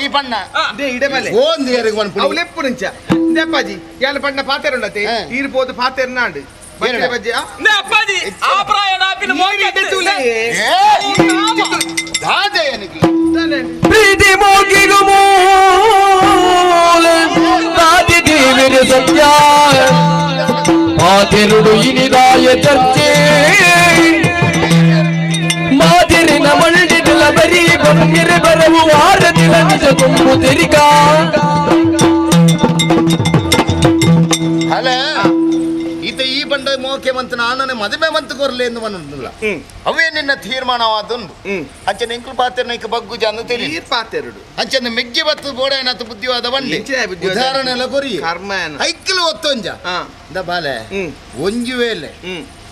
ಈ ಬಣ್ಣ they ಇಡೆ ಬಲ್ಲೆ ಓಂದು ಯಾರಿಗೆ ಪನ್ಪುನಿ ಅವು ಲೆಪ್ಪು ನಿಂಚ ಇಂದೆ ಅಪ್ಪಾಜಿ ಯಾಲ ಪಣ್ಣ ಪಾತೆರುಂಡತೆ ಈರು ಪೋದು ಪಾತೆರ್ನಾಂಡು ಬಜ್ಜೆ ಬಜ್ಜೆ ನೇ ಅಪ್ಪಾಜಿ ಆ ಪ್ರಾಯ ನಾಪಿನ ಮೋಕೆ ತುಲೆ ದಾದೆಯನಿಗೆ ಪ್ರೀತಿ ಮೋಗಿಗು ಮೂಲ ದಾದಿ ದೇವಿರ ಸತ್ಯ ಮಾತೆರುಡು ಇನಿದಾಯ ಚರ್ಚೆ ಮಾತೆರಿನ ಮಂಡಿದಿಲ ಬರೀ ಬಂದಿರೆ ಬರವು ವಾರದಿಲ ನಿಜ ತುಂಬು ತೆರಿಕ ಅಲ್ಲ ಈತ ಈ ಬಂಡ ಮೋಕೆ ಮಂತ ನಾನನೆ ಮದುವೆ ಮಂತ ಕೊರ್ಲೆ ಎಂದು ಮನಲ್ಲ ಅವೇ ನಿನ್ನ ತೀರ್ಮಾನವಾದೊಂದು ಅಂಚನೆ ಎಂಕುಲು ಪಾತೆರ್ನ ಇಕ್ಕ ಬಗ್ಗು ಜಾನು ತೆರಿ ಪಾತೆರುಡು ಅಂಚನೆ ಮೆಗ್ಗಿ ಬತ್ತು ಬೋಡಾಯನತ ಬುದ್ಧಿವಾದ ಬಂಡೆ ಉದಾಹರಣೆ ಎಲ್ಲ ಕೊರಿ ಐಕ್ಕಲು ಒತ್ತೊಂಜ ಇಂದ ಬಾಲೆ ಒಂಜು ವೇಳೆ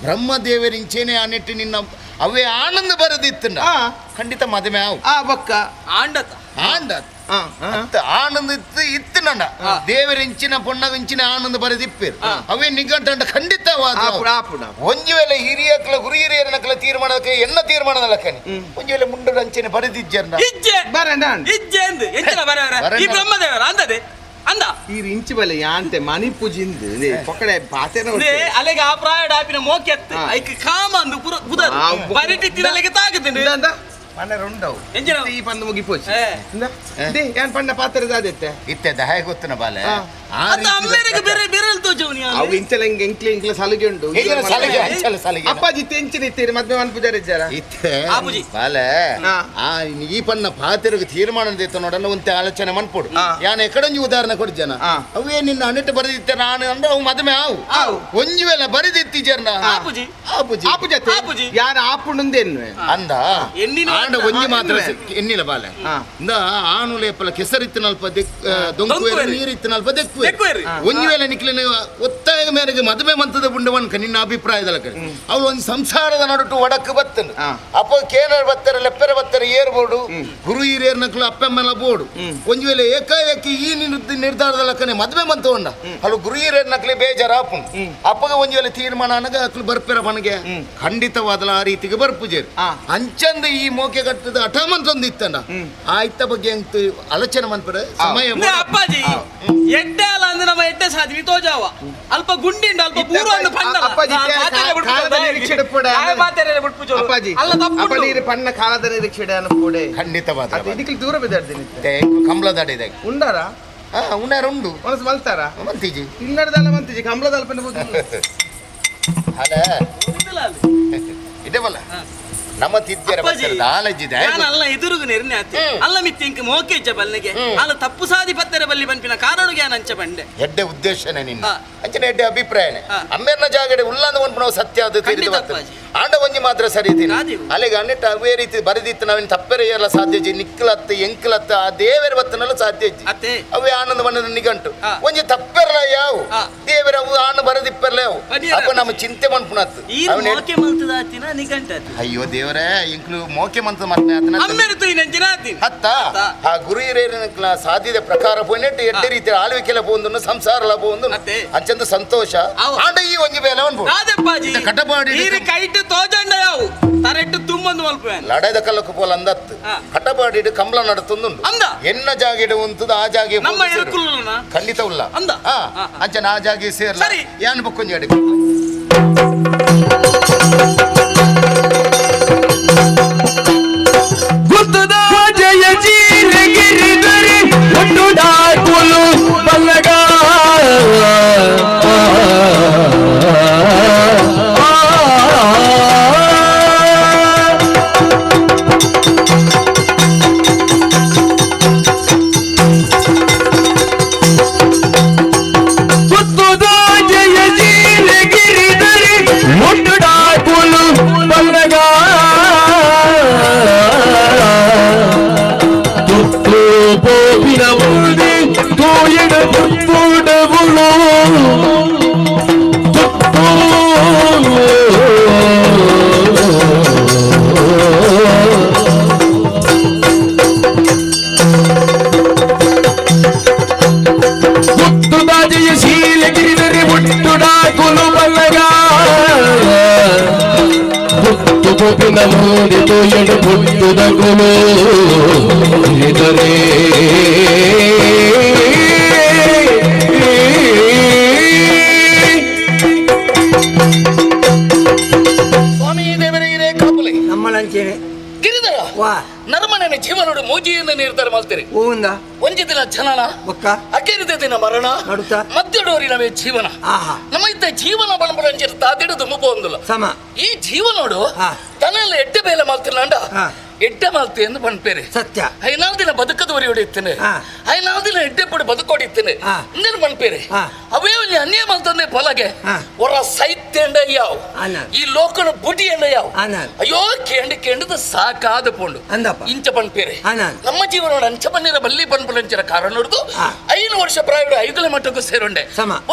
ಬ್ರಹ್ಮದೇವರಿಂಚೇನೆ ಆ ನೆಟ್ಟು ನಿನ್ನ ಅವೇ ಆನಂದ ಬರದಿತ್ತಂಡ ಖಂಡಿತ ಮದುವೆ ಆವು ಆ ಬೊಕ್ಕ ಆಂಡತ ಆಂಡ ಆನಂದ ಇತ್ತು ಇತ್ತು ನನ್ನ ದೇವರಿಂಚಿನ ಪೊಣ್ಣಗಿಂಚಿನ ಆನಂದ ಬರೆದಿಪ್ಪೇರು ಅವೇ ನಿಘಂಟಂಡ ಖಂಡಿತವಾದ ಒಂಜು ವೇಳೆ ಹಿರಿಯಕ್ಲ ಗುರು ಹಿರಿಯರನಕ್ಲ ತೀರ್ಮಾನಕ್ಕೆ ಎನ್ನ ತೀರ್ಮಾನದ ಕಣಿ ಒಂಜು ವೇಳೆ ಮುಂಡ ಅಂಚನೆ ಬರೆದಿಜ್ಜರ್ನ ಇಜ್ಜೆ ಇಜ್ಜೆ ಎಂದು ಎಂಚಿನ ಬರವರ ಈ ಬ್ರಹ್ಮದೇವರ ಅಂದದೆ ಅಂದ ಈ ರಿಂಚಿ ಬಲೆ ಯಾಂತೆ ಮಣಿ ಪೂಜಿಂದು ಪೊಕಡೆ ಪಾತೆನ ಅಲೆಗೆ ಆ ಪ್ರಾಯ ಡಾಪಿನ ಮೋಕೆತ್ತು ಐಕ್ ಕಾಮ ಅಂದು ಪುರ ಬುದರ್ ಬರಿಟಿತ್ತಿನ ಅಲೆಗೆ ತಾಗುತ್ತೇನೆ ಮನೆ ರುಂಡವು ಈ ಪಂದು ಮುಗಿಪೋಚಿ they ಯಾನ್ ಪಣ್ಣ ಪಾತ್ರದ ಆದಿತ್ತೆ ಇತ್ತೆ ದಹಾಯ ಗೊತ್ತನ ಬಾಲೆ ಅಮ್ಮೇರಿಗೆ ಬೇರೆ ಬೇರೆ ತೋಜವನಿ ಅವು ಇಂಚಲ ಹಿಂಗೆ ಎಂಕ್ಲೆ ಎಂಕ್ಲೆ ಸಲಿಗೆ ಉಂಟು ಸಲಿಗೆ ಅಂಚಲ ಸಲಿಗೆ ಅಪ್ಪಾಜಿ ಇತ್ತೆ ಇತ್ತೀರಿ ಮದ್ವೆ ಮನ್ ಪೂಜಾರಿ ಇದ್ದಾರ ಇತ್ತೆ ಬಾಲೆ ಆ ಈ ಪಣ್ಣ ಪಾತೆರಿಗೆ ತೀರ್ಮಾನ ದೇತ ನೋಡಲ್ಲ ಒಂತೆ ಆಲೋಚನೆ ಮನ್ಪೊಡು ಯಾನ್ ಎಕಡೊಂಜಿ ಉದಾಹರಣೆ ಕೊಡು ಜನ ಅವೇ ನಿನ್ನ ಅನಿಟ್ಟು ಬರೆದಿತ್ತೆ ನಾನು ಅಂದ್ರೆ ಅವು ಮದುವೆ ಆವು ಒಂಜು ವೇಳೆ ಬರೆದಿತ್ತಿ ಜರ್ನ ಆಪುಜಿ ಆಪುಜಿ ಆಪುಜಿ ಯಾರ ಆಪುಣಂದೇನು ಅಂದ ಆಂಡ ಒಂಜಿ ಮಾತ್ರ ಎನ್ನಿಲ ಬಾಲೆ ಇಂದ ಆನು ಲೇಪಲ ಕೆಸರಿತ್ತಿನಲ್ಪ ದೊಂಕುವೇರು ನೀರಿತ್ತಿನಲ್ಪ ದೆಕ್ಕುವೇರು ಒಂಜಿ ವೇಳೆ ನಿಕ್ಲಿನ ಒತ್ತಾಯ ಮೇರೆಗೆ ಮದುವೆ ಮಂತದ ಬುಂಡವನ್ಕ ನಿನ್ನ ಅಭಿಪ್ರಾಯದ ಕಡೆ ಅವಳು ಒಂದು ಸಂಸಾರದ ನಡುಟು ಒಡಕು ಬತ್ತನು ಅಪ್ಪ ಕೇನರ್ ಬತ್ತಾರೆ ಲೆಪ್ಪೆರ ಬತ್ತಾರೆ ಏರ್ಬೋಡು ಗುರು ಹಿರಿಯರ್ನಕ್ಲು ಅಪ್ಪಮ್ಮನ ಬೋಡು ಒಂಜಿ ವೇಳೆ ಏಕಾಏಕಿ ಈ ನಿರ್ಧಾರದ ಲಕ್ಕನೆ ಮದುವೆ ಮಂತ ಉಂಡ ಅಲ್ಲ ಗುರು ಹಿರಿಯರ್ನಕ್ಲೆ ಬೇಜಾರ ಆಪುಂಡು ಅಪ್ಪಗ ಒಂಜಿ ವೇಳೆ ತೀರ್ಮಾನ ಅನಗ ಅಕ್ಲು ಬರ್ಪೆರ ಮನಗೆ ಖಂಡಿತವಾದಲ ಆ ರೀತಿಗೆ ಬರ್ಪುಜೇರು ಅಂಚಂದ ಈ ಮೋಕೆ ಕಟ್ಟದ ಅಠಮಂತೊಂದು ಇತ್ತಂಡ ಆ ಇತ್ತ ಬಗ್ಗೆ ಎಂತ ಆಲೋಚನೆ ಮನ್ಪರ ಸಮಯ ಅಪ್ಪಾಜಿ ಎಡ್ಡೆ ಅಲ್ಲ ಅಂದ್ರೆ ನಮ್ಮ ಎಡ್ಡೆ ಸಾಧನೆ ತೋಜಾವ ಅಲ್ಪ ಗುಂಡಿಂಡ ಅಲ್ಪ ಪೂರ್ವ ಪಣ್ಣ ಅಪ್ಪಾಜಿ ಅಲ್ಲ ತಪ್ಪು ಪಣ್ಣ ಕಾಲದ ನಿರೀಕ್ಷೆ ಅನುಕೂಡೆ ಖಂಡಿತವಾದ ಇದಕ್ಕೆ ದೂರ ಬಿದ್ದಾಡ್ತೀನಿ ಕಂಬಳದಾಡ ಇದೆ ಉಂಡಾರ ಉಂಡಾರ ಉಂಡು ಮನಸ್ಸು ಮಲ್ತಾರ ಮಂತಿಜಿ ಇಲ್ಲಡದಲ್ಲ ಮಂತಿಜಿ ಕಂಬಳದ ಅಲ್ಪ ಅಲ್ಲ ಇದೇ ಬಲ್ಲ ನಮ್ಮ ತಿದ್ಯರ ಆಲಜಿದೆ ಅಲ್ಲ ಎದುರುಗು ನಿರ್ಣಯ ಅಲ್ಲ ಮಿತ್ತಿ ಇಂಕ ಮೋಕೆ ಇಜ್ಜ ಬಲ್ಲಿಗೆ ಅಲ್ಲ ತಪ್ಪು ಸಾಧಿ ಪತ್ತೆರ ಬಲ್ಲಿ ಬನ್ಪಿನ ಕಾರಣಗೆ ಅಂಚ ಬಂಡೆ ಎಡ್ಡೆ ಉದ್ದೇಶನೇ ನಿನ್ನ ಅಂಚನೆ ಎಡ್ಡೆ ಅಭಿಪ್ರಾಯನೇ ಅಮ್ಮೆರ್ನ ಜಾಗಡೆ ಉಳ್ಳಂದ ಒಂದು ನಾವು ಸತ್ಯ ಅದು ತಿಳಿದು ಬರ್ತದೆ ಆಂಡ ಒಂಜಿ ಮಾತ್ರ ಸರಿ ಇದ್ದೀನಿ ಅಲ್ಲಿಗೆ ಅನ್ನಿಟ್ಟು ಅವೇ ರೀತಿ ಬರೆದಿತ್ತು ನಾವೇನು ತಪ್ಪೆರೆ ಎಲ್ಲ ಸಾಧ್ಯ ಇಜ್ಜಿ ನಿಕ್ಕಲತ್ತು ಎಂಕಲತ್ತು ಆ ದೇವರ ಬತ್ತನೆಲ್ಲ ಸಾಧ್ಯ ಇಜ್ಜಿ ಅವೇ ಆನಂದ ಬಣ್ಣದ ನಿಘಂಟು ಒಂಜಿ ತಪ್ಪೆರಲ ಯಾವು ದೇವರ ಅವು ಆನ ಬರೆದಿಪ್ಪೆರಲ ಯಾವು ಅಪ್ಪ ನಮ್ಮ ಚಿಂತೆ ಮನ್ಪುಣತ್ತು ಅಯ್ಯೋ ದೇವರೇ ಇಂಕ್ಲು ಮೋಕೆ ಮಂತ ಮತ್ತೆ ಹತ್ತ ಆ ಗುರು ಹಿರಿಯರ ಸಾಧ್ಯತೆ ಪ್ರಕಾರ ಪೋಯಿನೆಟ್ಟು ಎಡ್ಡೆ ರೀತಿಯ ಆಳ್ವಿಕೆಲ ಪೋಂದು ಸಂಸಾರ ಪೋಂದು ಅಂಚಂದ ಸಂತೋಷ ಆಂಡ ಈ ಒಂಜಿ ಬೇಲೆ ಕಟಪಾಡಿ ಕೈಟ್ ತೋಜಂಡ ಯಾವು ತರೆಟ್ಟು ತುಂಬಂದು ಮಲ್ಪುವೆ ಲಡಾಯ್ದ ಕಲ್ಲಕ್ಕು ಪೋಲ ಅಂದತ್ತು ಕಟಪಾಡಿಡು ಕಂಬಳ ನಡತೊಂದುಂಡು ಎನ್ನ ಜಾಗೆಡು ಉಂತುದು ಆ ಜಾಗೆ ನಮ್ಮ ಎರುಕುಲ್ಲನ ಖಂಡಿತ ಉಲ್ಲ ಅಂದ ಅಂಚನ ಆ ಜಾಗೆ ಸೇರ್ಲ ಯಾನ್ ಬೊಕ್ಕೊಂಜಿ ಅಡಿ ಗುತ್ತದ ಜಯ ಜೀರ ಗಿರಿಧರಿ ಒಟ್ಟು ಡಾಕುಲು ಬಲ್ಲಗ. ಪುಟ್ಟಿನ ಮೋದಿ ತೋಯಡು ಪುಟ್ಟುದ ಗುರು ಗಿರಿಧರೇ. ಸ್ವಾಮಿ ದೇವರೇ ಇರೇ ಕಾಪುಲೆ ನಮ್ಮಲಂಚೇನೆ ಗಿರಿಧರ ವಾ ನರಮನೆಯ ಜೀವನೋಡು ಮೋಜಿಯನ್ನು ನಿರ್ಧಾರ ಮಾಡ್ತೀರಿ. ಓಂದ ಒಂಜಿ ದಿನ ಜನನ ಬೊಕ್ಕ ಅಕೇರಿದ ದಿನ ಮರಣ ನಡುತ ಮಧ್ಯಡೋರಿನವೇ ಜೀವನ. ಆಹಾ ನಮ್ಮ ಇದ್ದ ಜೀವನ ಬಣಬಣಂಚಿರ ತಾದಿಡದು ಮುಪೊಂದುಲ್ಲ ಸಮ ಈ ಜೀವನೋಡು ತನ್ನೆಲ್ಲ ಎಡ್ಡೆ ಬೇಲೆ ಮಾಲ್ತಿಲ್ಲ ಎಡ್ಡೆ ಮಾಲ್ತಿ ಎಂದು ಪನ್ಪೇರೆ ಸತ್ಯ. ಐನಾಲ್ ದಿನ ಬದುಕದವರಿ ಹೊಡಿಯುತ್ತೇನೆ, ಐನಾಲ್ ದಿನ ಎಡ್ಡೆ ಪಡು ಬದುಕೊಡಿತ್ತೇನೆ ಇಂದೇನು ಪನ್ಪೇರೆ. ಅವೇ ಒಂಜಿ ಅನ್ಯ ಮಾಲ್ತಂದೆ ಪೊಲಗೆ ಹೊರ ಸೈತ್ಯಂಡ ಯಾವ್ ಈ ಲೋಕನ ಬುಡಿ ಎಂಡ ಯಾವ್ ಅಯ್ಯೋ ಕೇಂಡು ಕೇಂಡದ ಸಾಕಾದ ಪೋಂಡು ಇಂಚ ಪನ್ಪೇರೆ. ನಮ್ಮ ಜೀವನ ಅಂಚ ಬನ್ನಿರ ಬಲ್ಲಿ ಪನ್ಪುಲಂಚಿನ ಕಾರಣ ನೋಡುದು 5 ವರ್ಷ ಪ್ರಾಯಡು ಐಗುಲ ಮಟ್ಟಕ್ಕೂ ಸೇರುಂಡೆ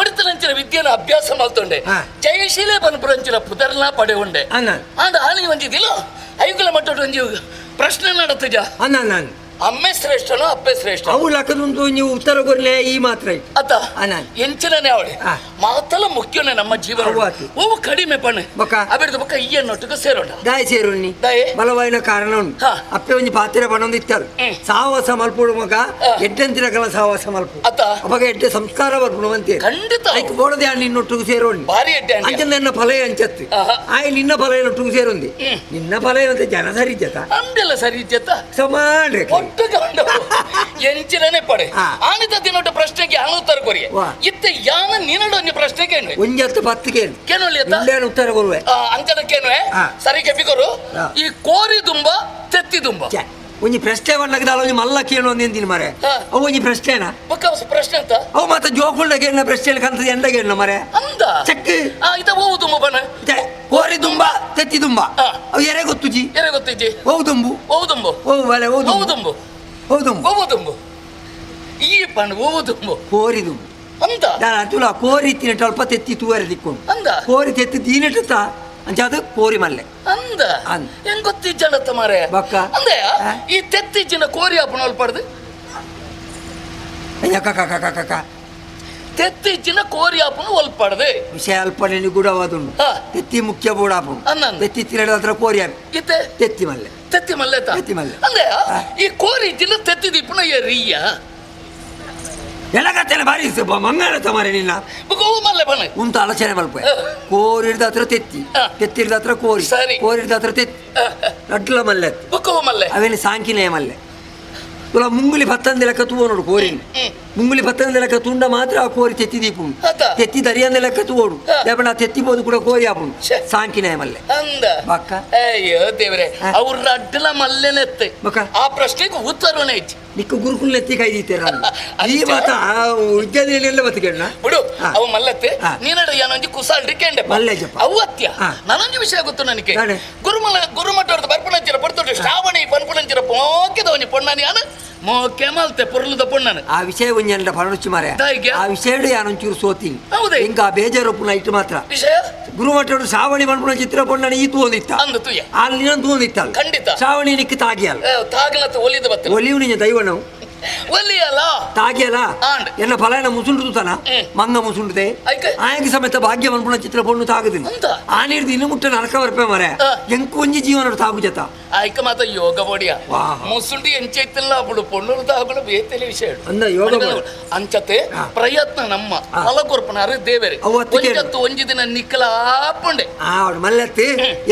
ಒಡಿತಲಂಚಿನ ವಿದ್ಯೆನ ಅಭ್ಯಾಸ ಮಾಲ್ತೊಂಡೆ ಜಯಶೀಲೆ ಪನ್ಪುಲಂಚಿನ ಪುದರ್ನ ಪಡೆಯುಂಡೆ. ಆಂಡ ಆನಿ ಒಂಜಿದಿಲ್ಲ ಐಗುಲ ಮಟ್ಟದ ಒಂಜಿ ಪ್ರಶ್ನೆ ನಡತಜ ಅಮ್ಮೆ ಶ್ರೇಷ್ಠನೋ ಅಪ್ಪೆ ಶ್ರೇಷ್ಠ ಅವು ಲಕ್ಕದುಂಟು ನೀವು ಉತ್ತರ ಕೊರ್ಲೆ ಈ ಮಾತ್ರ ಅತ್ತ ಎಂಚಿನೇ ಅವಳೆ ಮಾತಲ್ಲ ಮುಖ್ಯನೇ ನಮ್ಮ ಜೀವನ ಓ ಕಡಿಮೆ ಪಣ್ಣೆ ಅಬಿಡ್ದು ಬೊಕ್ಕ ಈ ಅನ್ನೊಟ್ಟಿಗೆ ಸೇರೋಣ ದಾಯ ಸೇರುಣಿ ಬಲವಾಯಿನ ಕಾರಣ ಉಂಟು. ಅಪ್ಪೆ ಒಂಜಿ ಪಾತ್ರೆ ಪಣೊಂದು ಇತ್ತಾರೆ ಸಾವಾಸ ಮಲ್ಪುಡು ಮಗ ಎಡ್ಡೆಂತಿರಕಲ ಸಾವಾಸ ಮಲ್ಪು ಅವಾಗ ಎಡ್ಡೆ ಸಂಸ್ಕಾರ ಬರ್ಪುಡು ಅಂತೆ ಖಂಡಿತ ಐಕ್ ಬೋಡದೆ ನಿನ್ನೊಟ್ಟಿಗೆ ಸೇರೋಣಿ ಭಾರಿ ಎಡ್ಡೆ ಅಂಚ ನನ್ನ ಫಲ ಅಂಚತ್ತು ಆಯ್ ನಿನ್ನ ಫಲ ಒಟ್ಟಿಗೆ ಸೇರುಂದಿ ನಿನ್ನ ಫಲ ಏನಂತ ಜನ ಸರಿ ಇಜ್ಜತ ಅಂದೆಲ್ಲ ಸರಿ ಇಜ್ಜತ ಸಮಾನ ಎಂಚಿನೇ ಪಡೆ ಆನಿತ ದಿನೊಟ್ಟು ಪ್ರಶ್ನೆಗೆ ಯಾನ ಉತ್ತರ ಕೊರಿಯೆ ಇತ್ತ ಯಾನ ನಿನ್ನಡು ಒಂಜಿ ಪ್ರಶ್ನೆ ಕೇಳುವೆ ಒಂಜತ್ತು ಪತ್ತು ಕೇಳು ಕೇಳೊಳ್ಳಿ ಉತ್ತರ ಕೊರುವೆ ಅಂಚನ ಕೇಳುವೆ ಸರಿ ಕೆಪಿಕೊರು ಈ ಕೋರಿ ದುಂಬ ತೆತ್ತಿ ದುಂಬ ಒಂಜಿ ಪ್ರಶ್ನೆ ಬಂದಾಗ ಒಂಜಿ ಮಲ್ಲ ಕೇಳು ಅಂದಿನಿ ಮರೆ ಅವು ಒಂಜಿ ಪ್ರಶ್ನೆನಾ ಪ್ರಶ್ನೆ ಅಂತ ಅವು ಮತ್ತೆ ಜೋಕುಳ್ಳ ಕೇಳಿನ ಪ್ರಶ್ನೆ ಕಂತದ ಎಂಡ ಕೇಳಿನ ಮರೆ ಅಂದ ಚೆಕ್ ಇದ ಓವು ದುಂಬ ಬಣ್ಣ ಕೋರಿ ದುಂಬ ತೆತ್ತಿ ದುಂಬ ಅವು ಎರೆ ಗೊತ್ತುಜಿ ಎರೆ ಗೊತ್ತಿಜ್ಜಿ ಓವು ದುಂಬು ಓವು ದುಂಬು ಓವು ಬಲೆ ಓವು ಓವು ದುಂಬು ಓವು ದುಂಬು ಓವು ದುಂಬು ಈ ಪಣ್ಣ ಓವು ದುಂಬು ಕೋರಿ ದುಂಬು ಅಂದ ನಾನು ತುಲ ಕೋರಿ ತಿನ್ನಟ ಅಲ್ಪ ತೆತ್ತಿ ತೂವರೆ ದಿಕ್ಕೊಂಡು ಅಂದ ಕೋರಿ ತೆತ್ತಿ ದೀನಿಟ್ಟ ಅಂಚ ಅದು ಕೋರಿ ಮಲ್ಲೆ ಅಂದ ಹೆಂಗ್ ಗೊತ್ತಿಜ್ಜಂಡತ್ತ ಮಾರೆ ಬಕ್ಕ ಅಂದೆಯ ಈ ತೆತ್ತಿಜ್ಜಿನ ಕೋರಿ ಅಪ್ಪನ ಅಲ್ಪಡ್ದು ಕಕ್ಕ ತೆತ್ತಿಜ್ಜಿನ ಕೋರಿ ಅಪ್ಪನ ಒಲ್ಪಡ್ದೆ ವಿಷಯ ಅಲ್ಪನೆ ನಿಗೂಢವಾದುಂಡು ತೆತ್ತಿ ಮುಖ್ಯ ಬೋಡಾಪು ತೆತ್ತಿ ತಿನ್ನಡ ಹತ್ರ ಕೋರಿ ಇತ್ತೆ ತೆತ್ತಿ ಮಲ್ಲೆ ತೆತ್ತಿ ಮಲ್ಲೆ ತೆತ್ತಿ ಮಲ್ಲೆ ಅಂದೆಯ ಈ ಕೋರಿ ಇಜ್ಜಿನ ತೆತ್ತಿ ದಿಪ್ಪನ ಎರಿಯ ಎಲ್ಲ ಕತ್ತಲೆ ಬಾರಿ ಮಂಗಾಣ ಮಾರೆ ನಿನ್ನ ಮಲ್ಲೆ ಬಣ್ಣ ಉಂತ ಆಲೋಚನೆ ಮಲ್ಪ ಕೋರಿ ಹಿಡ್ದ ಹತ್ರ ತೆತ್ತಿ ತೆತ್ತಿ ಹಿಡ್ದ ಹತ್ರ ಕೋರಿ ಕೋರಿ ಹಿಡ್ದ ಹತ್ರ ತೆತ್ತಿ ರಡ್ಲ ಮಲ್ಲೆ ಮಲ್ಲೆ ಅವೇನು ಸಾಂಕಿನೇ ಮಲ್ಲೆ ತುಲ ಮುಂಗುಲಿ ಪತ್ತಂದ ಲೆಕ್ಕ ತೂವ ನೋಡು ಕೋರಿ ಮುಂಗುಲಿ ಪತ್ತಂದ ಲೆಕ್ಕ ತುಂಡ ಮಾತ್ರ ಆ ಕೋರಿ ತೆತ್ತಿ ದೀಪು ತೆತ್ತಿ ದರಿಯಂದ ಲೆಕ್ಕ ತೂವೋಡು ದೇಪಣ ತೆತ್ತಿಬೋದು ಕೂಡ ಕೋರಿ ಆಪುಂಡು ಸಾಂಕಿನೇ ಮಲ್ಲೆ ಅಂದ ಬಕ್ಕ ಅಯ್ಯೋ ದೇವರೇ ಅವ್ರ ರಡ್ಲ ಮಲ್ಲೆನೆತ್ತೆ ಆ ಪ್ರಶ್ನೆಗೆ ಉತ್ತರವೇ ಇತ್ತು ನಿಕ್ಕ ಗುರುಕುಲ ಎತ್ತಿ ಕೈ ದೀತೇರ ಈ ಮಾತ ವಿದ್ಯಾಲಯ ಬತ್ತು ಕೇಳ ಬಿಡು ಅವ ಮಲ್ಲತ್ತೆ ನೀನಡ ಏನೊಂಜಿ ಕುಸಾಲ್ರಿ ಕೇಂಡೆ ಮಲ್ಲೆಜಪ್ಪ ಅವು ಅತ್ಯ ನಾನೊಂಜಿ ವಿಷಯ ಗೊತ್ತು ನನಗೆ ಗುರುಮಲ ಗುರುಮಠ ಬರ್ಪುಣಂಚಿರ ಪಡ್ತೊಟ್ಟು ಶ್ರಾವಣಿ ಪನ್ಪುಣಂಚಿರ ಪೋಕೆದ ಒಂಜಿ ಪೊಣ್ಣನಿ ಅನ ಮೋಕೆ ಮಲ್ತೆ ಪೊರ್ಲುದ ಪೊಣ್ಣನ ಆ ವಿಷಯ ಒಂಜಿ ಪರಣುಚ್ಚು ಮಾರೆ ಆ ವಿಷಯ ಯಾನೊಂಚೂರು ಸೋತೀನಿ ಹಿಂಗ ಆ ಬೇಜಾರೊಪ್ಪುನ ಇಟ್ಟು ಮಾತ್ರ ವಿಷಯ ಗುರುಮಠ ಶ್ರಾವಣಿ ಪನ್ಪುಣ ಚಿತ್ರ ಪೊಣ್ಣನ ಈ ತೂವೊಂದಿತ್ತ ಅಲ್ಲಿ ತೂವೊಂದಿತ್ತ ಖಂಡಿತ ಶ್ರಾವಣಿ ನಿಕ್ಕ ತಾಗಿಯಲ್ಲ ತಾಗಲತ್ತ ಒಲಿದ ಬತ್ತ ಒಲಿಯು ನಿಜ ದೈವ ನಾವು ಒಲಿಯಲ್ಲ ತಾಗಿಯಲ್ಲ ಎನ್ನ ಫಲಾನ ಮುಸುಂಡು ತೂತನ ಮಂಗ ಮುಸುಂಡುದೆ ಆಯಕ ಸಮೇತ ಭಾಗ್ಯ ಮನ್ಪುಣ ಚಿತ್ರ ಪೊಣ್ಣು ತಾಗುದಿಲ್ಲ ಆ ನೀರ್ದು ಇನ್ನು ಮುಟ್ಟ ನರಕ ಬರ್ಪೆ ಮರೆ ಎಂಕು ಒಂಜಿ ಜೀವನ ತಾಗು ಜತ ಆಯ್ಕ ಮಾತ ಯೋಗ ಬೋಡಿಯ ಮುಸುಂಡಿ ಎಂಚೈತಿಲ್ಲ ಅప్పుడు ಪೊಣ್ಣು ತಾಗುಳು ಬೇತೆಲೆ ವಿಷಯ ಅಂದ ಯೋಗ ಅಂಚತೆ ಪ್ರಯತ್ನ ನಮ್ಮ ಫಲ ಕೊರ್ಪನಾರು ದೇವರೇ ಒಂಜತ್ತು ಒಂಜಿ ದಿನ ನಿಕ್ಕಲ ಆಪುಂಡೆ ಮಲ್ಲತ್ತಿ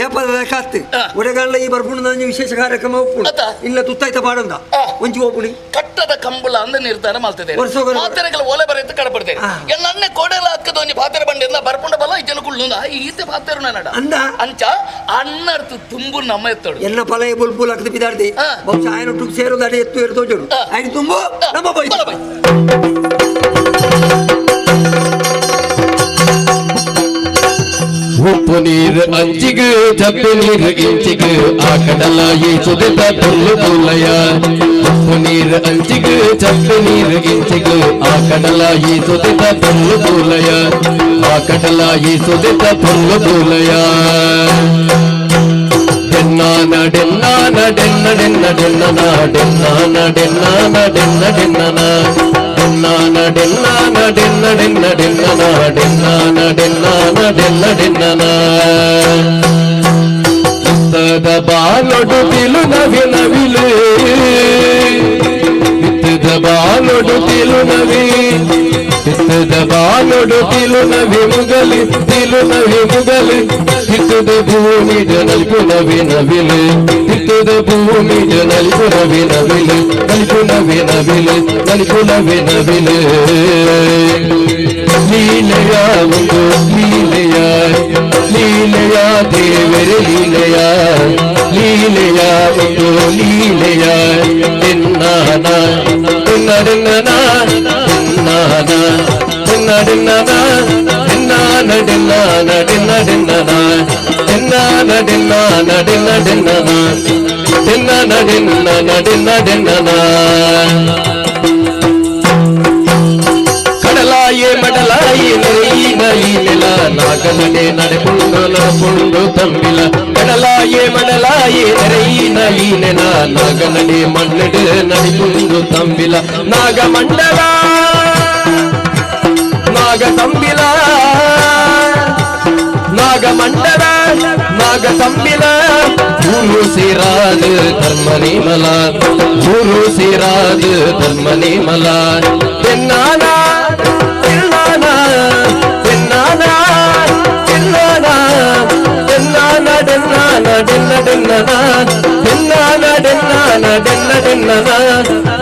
ಏಪದ ಕಾತ್ತು ಒಡಗಲ್ಲ ಈ ಬರ್ಪುಣ ವಿಶೇಷ ಕಾರ್ಯಕ್ರಮ ಒಪ್ಪುಂಡು ಇಲ್ಲ ತುತ್ತಾಯ್ತ ಪಾಡಂದ ಒಂಜಿ ಒಪ್ಪುಣಿ ಕಟ್ಟದ ಕಂಬಳ ಅಂದ ನಿರ್ಧಾರ ಮಾಡ್ತಿದೆ ಪಾತ್ರೆಗಳ ಓಲೆ ಬರೆದು ಕಡಪಡ್ತೇನೆ ನನ್ನೆ ಕೋಡೆಲ ಹಾಕದ ಒಂಜಿ ಪಾತ್ರೆ ಬಂಡಿಂದ ಬರ್ಪುಂಡ ಬಲ ಈ ಜನಕುಳ್ಳು ಈತೆ ಪಾತ್ರೆ ನಡ ಅಂದ ಅಂಚ ಅಣ್ಣರ್ತು ತುಂಬು ನಮ್ಮ ಎತ್ತಡು ಎನ್ನ ಫಲ ಬುಲ್ಬುಲ್ ಹಾಕದ ಬಿದಾಡ್ದಿ ಬಹುಶಃ ಆಯನ ಒಟ್ಟು ಸೇರೋದು ಅಡಿ ಎತ್ತು ಎರು ತೋಜೋಡು ಆಯ್ತು ತುಂಬು ನಮ್ಮ ಬೈ ಉಪ್ಪು ನೀರು ಅಂಚಿಗೆ ಚಪ್ಪು ನೀರು ಇಂಚಿಗೆ ಆ ಕಡಲ ಈ ಸುದಿತ ಪುಲ್ಲು ಪುಲ್ಲಯ ಉಪ್ಪು ನೀರು ಅಂಚಿಗೆ ಚಪ್ಪು ನೀರು ಇಂಚಿಗೆ ಆ ಕಡಲ ಈ ಸುದಿತ ಪುಲ್ಲು ಪುಲ್ಲಯ ಆ ಕಡಲ ಈ ಸುದಿತ ಪುಲ್ಲು ಪುಲ್ಲಯ ಡೆನ್ನಾನ ಡೆನ್ನಾನ ಡೆನ್ನ ಡೆನ್ನ ಡೆನ್ನನ ಡೆನ್ನಾನ ಡೆನ್ನಾನ ಡೆನ್ನ ಡೆನ್ನನ ಡೆನ್ನಾನ ಡೆನ್ನಾನ ಡೆನ್ನ ಡೆನ್ನ ಡೆನ್ನನ ಡೆನ್ನಾನ ಡೆನ್ನಾನ ಡೆನ್ನ ಡೆನ್ನನ ಬಿತ್ತದ ಬಾಲೊಡು ತಿಲು ನವಿ ನವಿಲು ಬಿತ್ತದ ಬಾಲೊಡು ತಿಲು ನವಿ ಬಿತ್ತದ ಬಾಲೊಡು ತಿಲು ನವಿ ಮುಗಲಿ ತಿಲು ನವಿ ಮುಗಲಿ ಬಿತ್ತದ ಭೂಮಿ ನಲ್ಪು ನವಿ ನವಿಲು ಬಿತ್ತದ ಭೂಮಿ ನಲ್ಪು ನವಿ ನವಿಲು ನಲ್ಪು ನವಿ ನವಿಲು ನಲ್ಪು ನವಿ ನವಿಲು ಲೀಲೆಯ ಒಂದು ಲೀಲೆಯ ಲೀಲೆಯ ದೇವರ ಲೀಲೆಯ ಲೀಲೆಯ ಒಂದು ಲೀಲೆಯ ತಿನ್ನಾನ ತಿನ್ನಡಿನ್ನನ ತಿನ್ನಾನ ತಿನ್ನಡಿನ್ನನ ತಿನ್ನಾನ ಡಿನ್ನಾನ ಡಿನ್ನ ಡಿನ್ನನ ತಿನ್ನಾನ ಡಿನ್ನಾನ ಡಿನ್ನ ಡಿನ್ನನ ತಿನ್ನನ ಡಿನ್ನನ ಡಿನ್ನ ಡಿನ್ನನ ಕಡಲಾಯೇ ಮಡಲಾಯೇ ನೆರೆಯಿನ ಈ ನೆಲ ನಾಗನಡೆ ನಡೆಪುಂಡು ನಡಪುಂಡು ತಂಬಿಲ ಕಡಲಾಯೇ ಮಡಲಾಯೇ ನೆರೆಯಿನ ಈ ನೆಲ ನಾಗನಡೆ ಮಣ್ಣೆಡು ನಡಿಪುಂಡು ತಂಬಿಲ ನಾಗಮಂಡಲ ನಾಗ ತಂಬಿಲ ನಾಗಮಂಡಲ ನಾಗ ತಂಬಿಲ ಗುರು ಸಿರಾದು ಧರ್ಮ ನೇಮಲ ಗುರು ಸಿರಾದು ಧರ್ಮ ನೇಮಲ தென்னானா தென்னானா தென்னானா தென்னானா தென்னானா டென்னானா டென்ன டென்னனா தென்னானா டென்னானா டென்ன டென்னனா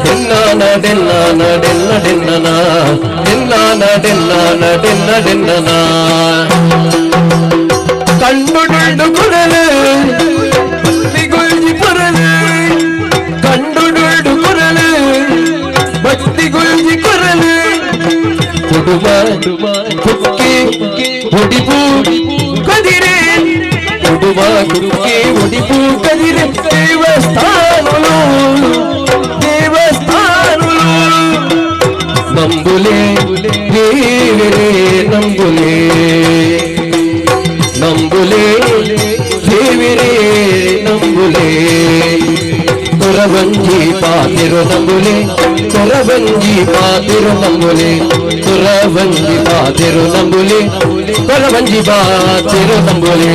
தென்னானா டென்னானா டென்ன டென்னனா தென்னானா டென்னானா டென்ன டென்னனா கண்டுடுண்டு குரலு திகுழ்ஜி குரலு கண்டுடுண்டு குரலு பக்தி குல்ஜி குரலு குடும குக்கி ஒடிபு கதிரே குடும குக்கி ஒடிபு கதிரே தேவஸ்தானுலு தேவஸ்தானுலு ನಂಬುಲೆ ದೇವರೇ ನಂಬುಲೆ ನಂಬುಲೆ ದೇವರೇ ನಂಬುಲೆ ಕೊರವಂಜಿ ಪಾತಿರು ನಂಬುಲೆ ಕೊರವಂಜಿ ಪಾತಿರು ನಂಬುಲೆ ಕೊರವಂಜಿ ಪಾತಿರು ನಂಬುಲೆ ಕೊರವಂಜಿ ಪಾತಿರು ನಂಬುಲೆ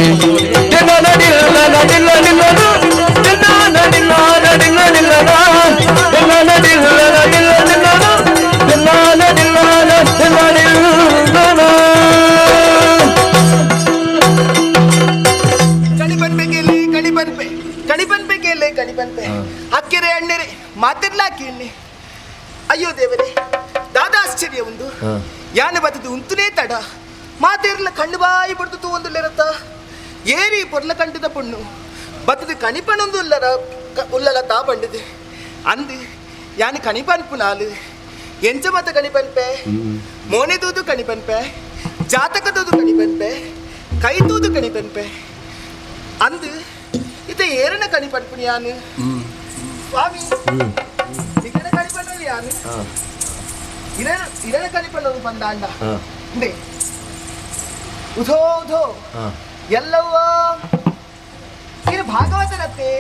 ಅಕ್ಕೆರೆ ಅಣ್ಣೆರೆ ಮಾತಿರ್ಲಾಕಿ ಎಣ್ಣೆ ಅಯ್ಯೋ ದೇವರೇ ದಾದಾಶ್ಚರ್ಯ ಒಂದು ಯಾನೆ ಬತ್ತದು ಉಂತುನೇ ತಡ ಮಾತಿರ್ಲ ಕಣ್ಣು ಬಾಯಿ ಬಡ್ದು ತೂ ಒಂದು ಲೆರತ ಏರಿ ಪೊರ್ಲ ಕಂಡಿದ ಪೊಣ್ಣು ಬತ್ತದು ಕಣಿಪನೊಂದು ಉಲ್ಲರ ಉಲ್ಲಲ ತಾ ಬಂಡಿದೆ ಅಂದು ಯಾನೆ ಕಣಿಪನ್ಪು ನಾಲು ಎಂಚ ಮತ ಕಣಿಪನ್ಪೆ ಮೋನೆ ತೂದು ಕಣಿಪನ್ಪೆ ಜಾತಕ ತೂದು ಕಣಿಪನ್ಪೆ ಕೈ ತೂದು ಕಣಿಪನ್ಪೆ ಅಂದು ಇತ ಏರನ ಕಣಿಪನ್ಪು ಯಾನು ಸ್ವಾಮಿ ನಿಗನ ಕಣಿಪಣ್ಣು ಯಾನು ಇರನ ಇರನ ಕಣಿಪಣ್ಣು ಬಂದಾಂಡ ಇಂದೆ ಉಧೋ ಉಧೋ ಎಲ್ಲವ್ವ ಇದು ಭಾಗವತನತ್ತೆ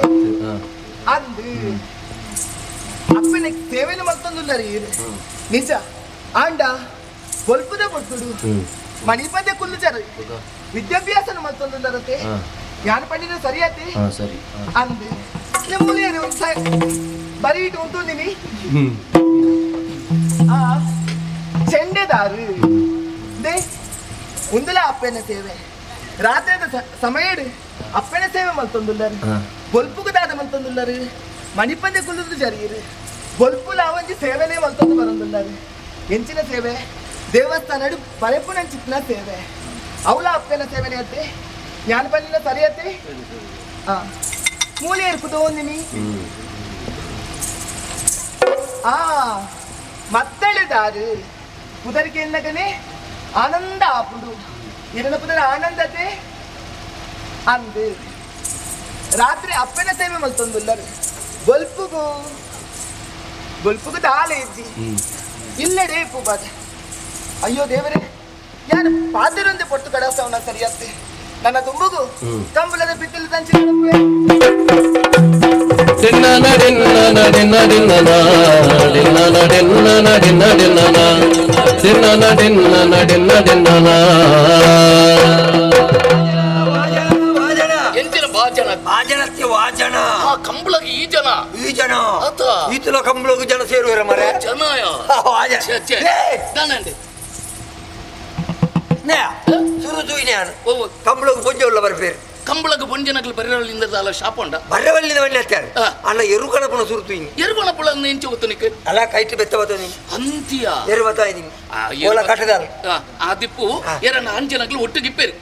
ಅಂದು ಅಪ್ಪನ ಸೇವೆನ ಮತ್ತೊಂದುಲ್ಲರಿ ನಿಜ ಆಂಡ ಕೊಲ್ಪದ ಕೊಟ್ಟುಡು ಮಣಿಪದ ಕುಲ್ಲುಜರು ವಿದ್ಯಾಭ್ಯಾಸನ ಮತ್ತೊಂದುಲ್ಲರತೆ ಯಾನ್ ಪಂಡಿನ ಸರಿಯಾತಿ ಸರಿ ಅಂದು ನಿಮ್ಮೂಲಿಯರು ಬರೀ ಇಟ್ಟು ಉಂಟು ಆ ಚೆಂಡೆದಾರು they ಉಂದಲ ಅಪ್ಪನ ಸೇವೆ ರಾತ್ರಿದ ಸಮಯಡು ಅಪ್ಪನ ಸೇವೆ ಮಲ್ತೊಂದುಲ್ಲರು ಬೊಲ್ಪುಗದಾದ ಮಲ್ತೊಂದುಲ್ಲರು ಮಣಿಪಂದೆ ಕುಲ್ಲುದು ಜರಿಯರು ಬೊಲ್ಪು ಲಾವಂಜಿ ಸೇವೆನೇ ಮಲ್ತೊಂದು ಬರೊಂದುಲ್ಲರು ಎಂಚಿನ ಸೇವೆ ದೇವಸ್ಥಾನಡು ಬರೆಪುನಂಚಿತ್ನ ಸೇವೆ ಅವಳ ಅಪ್ಪನ ಸೇವೆನೇ ಅತ್ತೆ ಯಾನ್ ಪನ್ನಿನ ಸರಿಯತ್ತೆ ಆ ಮೂಲೆ ಇರ್ಪುದೋಂದಿನಿ ಆ ಮತ್ತಳೆದಾರು ಪುದರಿಕೆ ಎನ್ನಗನೆ ಆನಂದ ಆಪುಡು ಇರನ ಪುದರ ಆನಂದತೆ ಅಂದು ರಾತ್ರಿ ಅಪ್ಪನ ಸೇವೆ ಮಲ್ತೊಂದುಲ್ಲರು ಬೊಲ್ಪುಗು ಬೊಲ್ಪುಗು ದಾಲೆ ಇಜ್ಜಿ ಇಲ್ಲಡೆ ಪೂಬಾದ ಅಯ್ಯೋ ದೇವರೇ ಯಾನು ಪಾತಿರೊಂದೆ ಪೊಟ್ಟು ಕಡಸವನ ಸರಿಯತ್ತೆ ನನ್ನ ತುಂಬುಗು ಕಂಬಳದ ಬಿತ್ತಿಲು ತಂಚಿ ಎಂಚಿನ ಬಾಜನ ಬಾಜನ ಕಂಬಳಗೆ ಈ ಜನ ಈ ಜನ ಈತಲ ಕಂಬಳಗ ಜನ ಸೇರುವರ ಮರೆ ಜನ ಸುರು ತೂಯಿನ ಕಂಬಳಗ ಪೊಂಜೆ ಉಳ್ಳ ಬರ್ಪೇರು ಕಂಬಳಗ ಪೊಂಜನಗಳು ಬರೆರವಲ್ಲಿಂದ ಶಾಪ ಉಂಡ ಬರೆರವಲ್ಲಿಂದ ಬನ್ನಿ ಹತ್ತಾರೆ ಅಲ್ಲ ಎರುಕಣಪುಣ ಸುರು ತೂಯಿನಿ ಎರುಕಣಪುಣ ಎಂಚ ಗೊತ್ತನಿಕ್ಕೆ ಅಲ್ಲ ಕೈಟ್ ಬೆತ್ತ ಬತ್ತನಿ ಅಂತಿಯ ಎರು ಬತ್ತಾ ಇದೀನಿ ಓಲ ಕಟ್ಟದಾಲ ಆ ದಿಪ್ಪು ಎರನ ಅಂಜನಗಳು ಒಟ್ಟಿಗೆ ಇಪ್ಪೇರು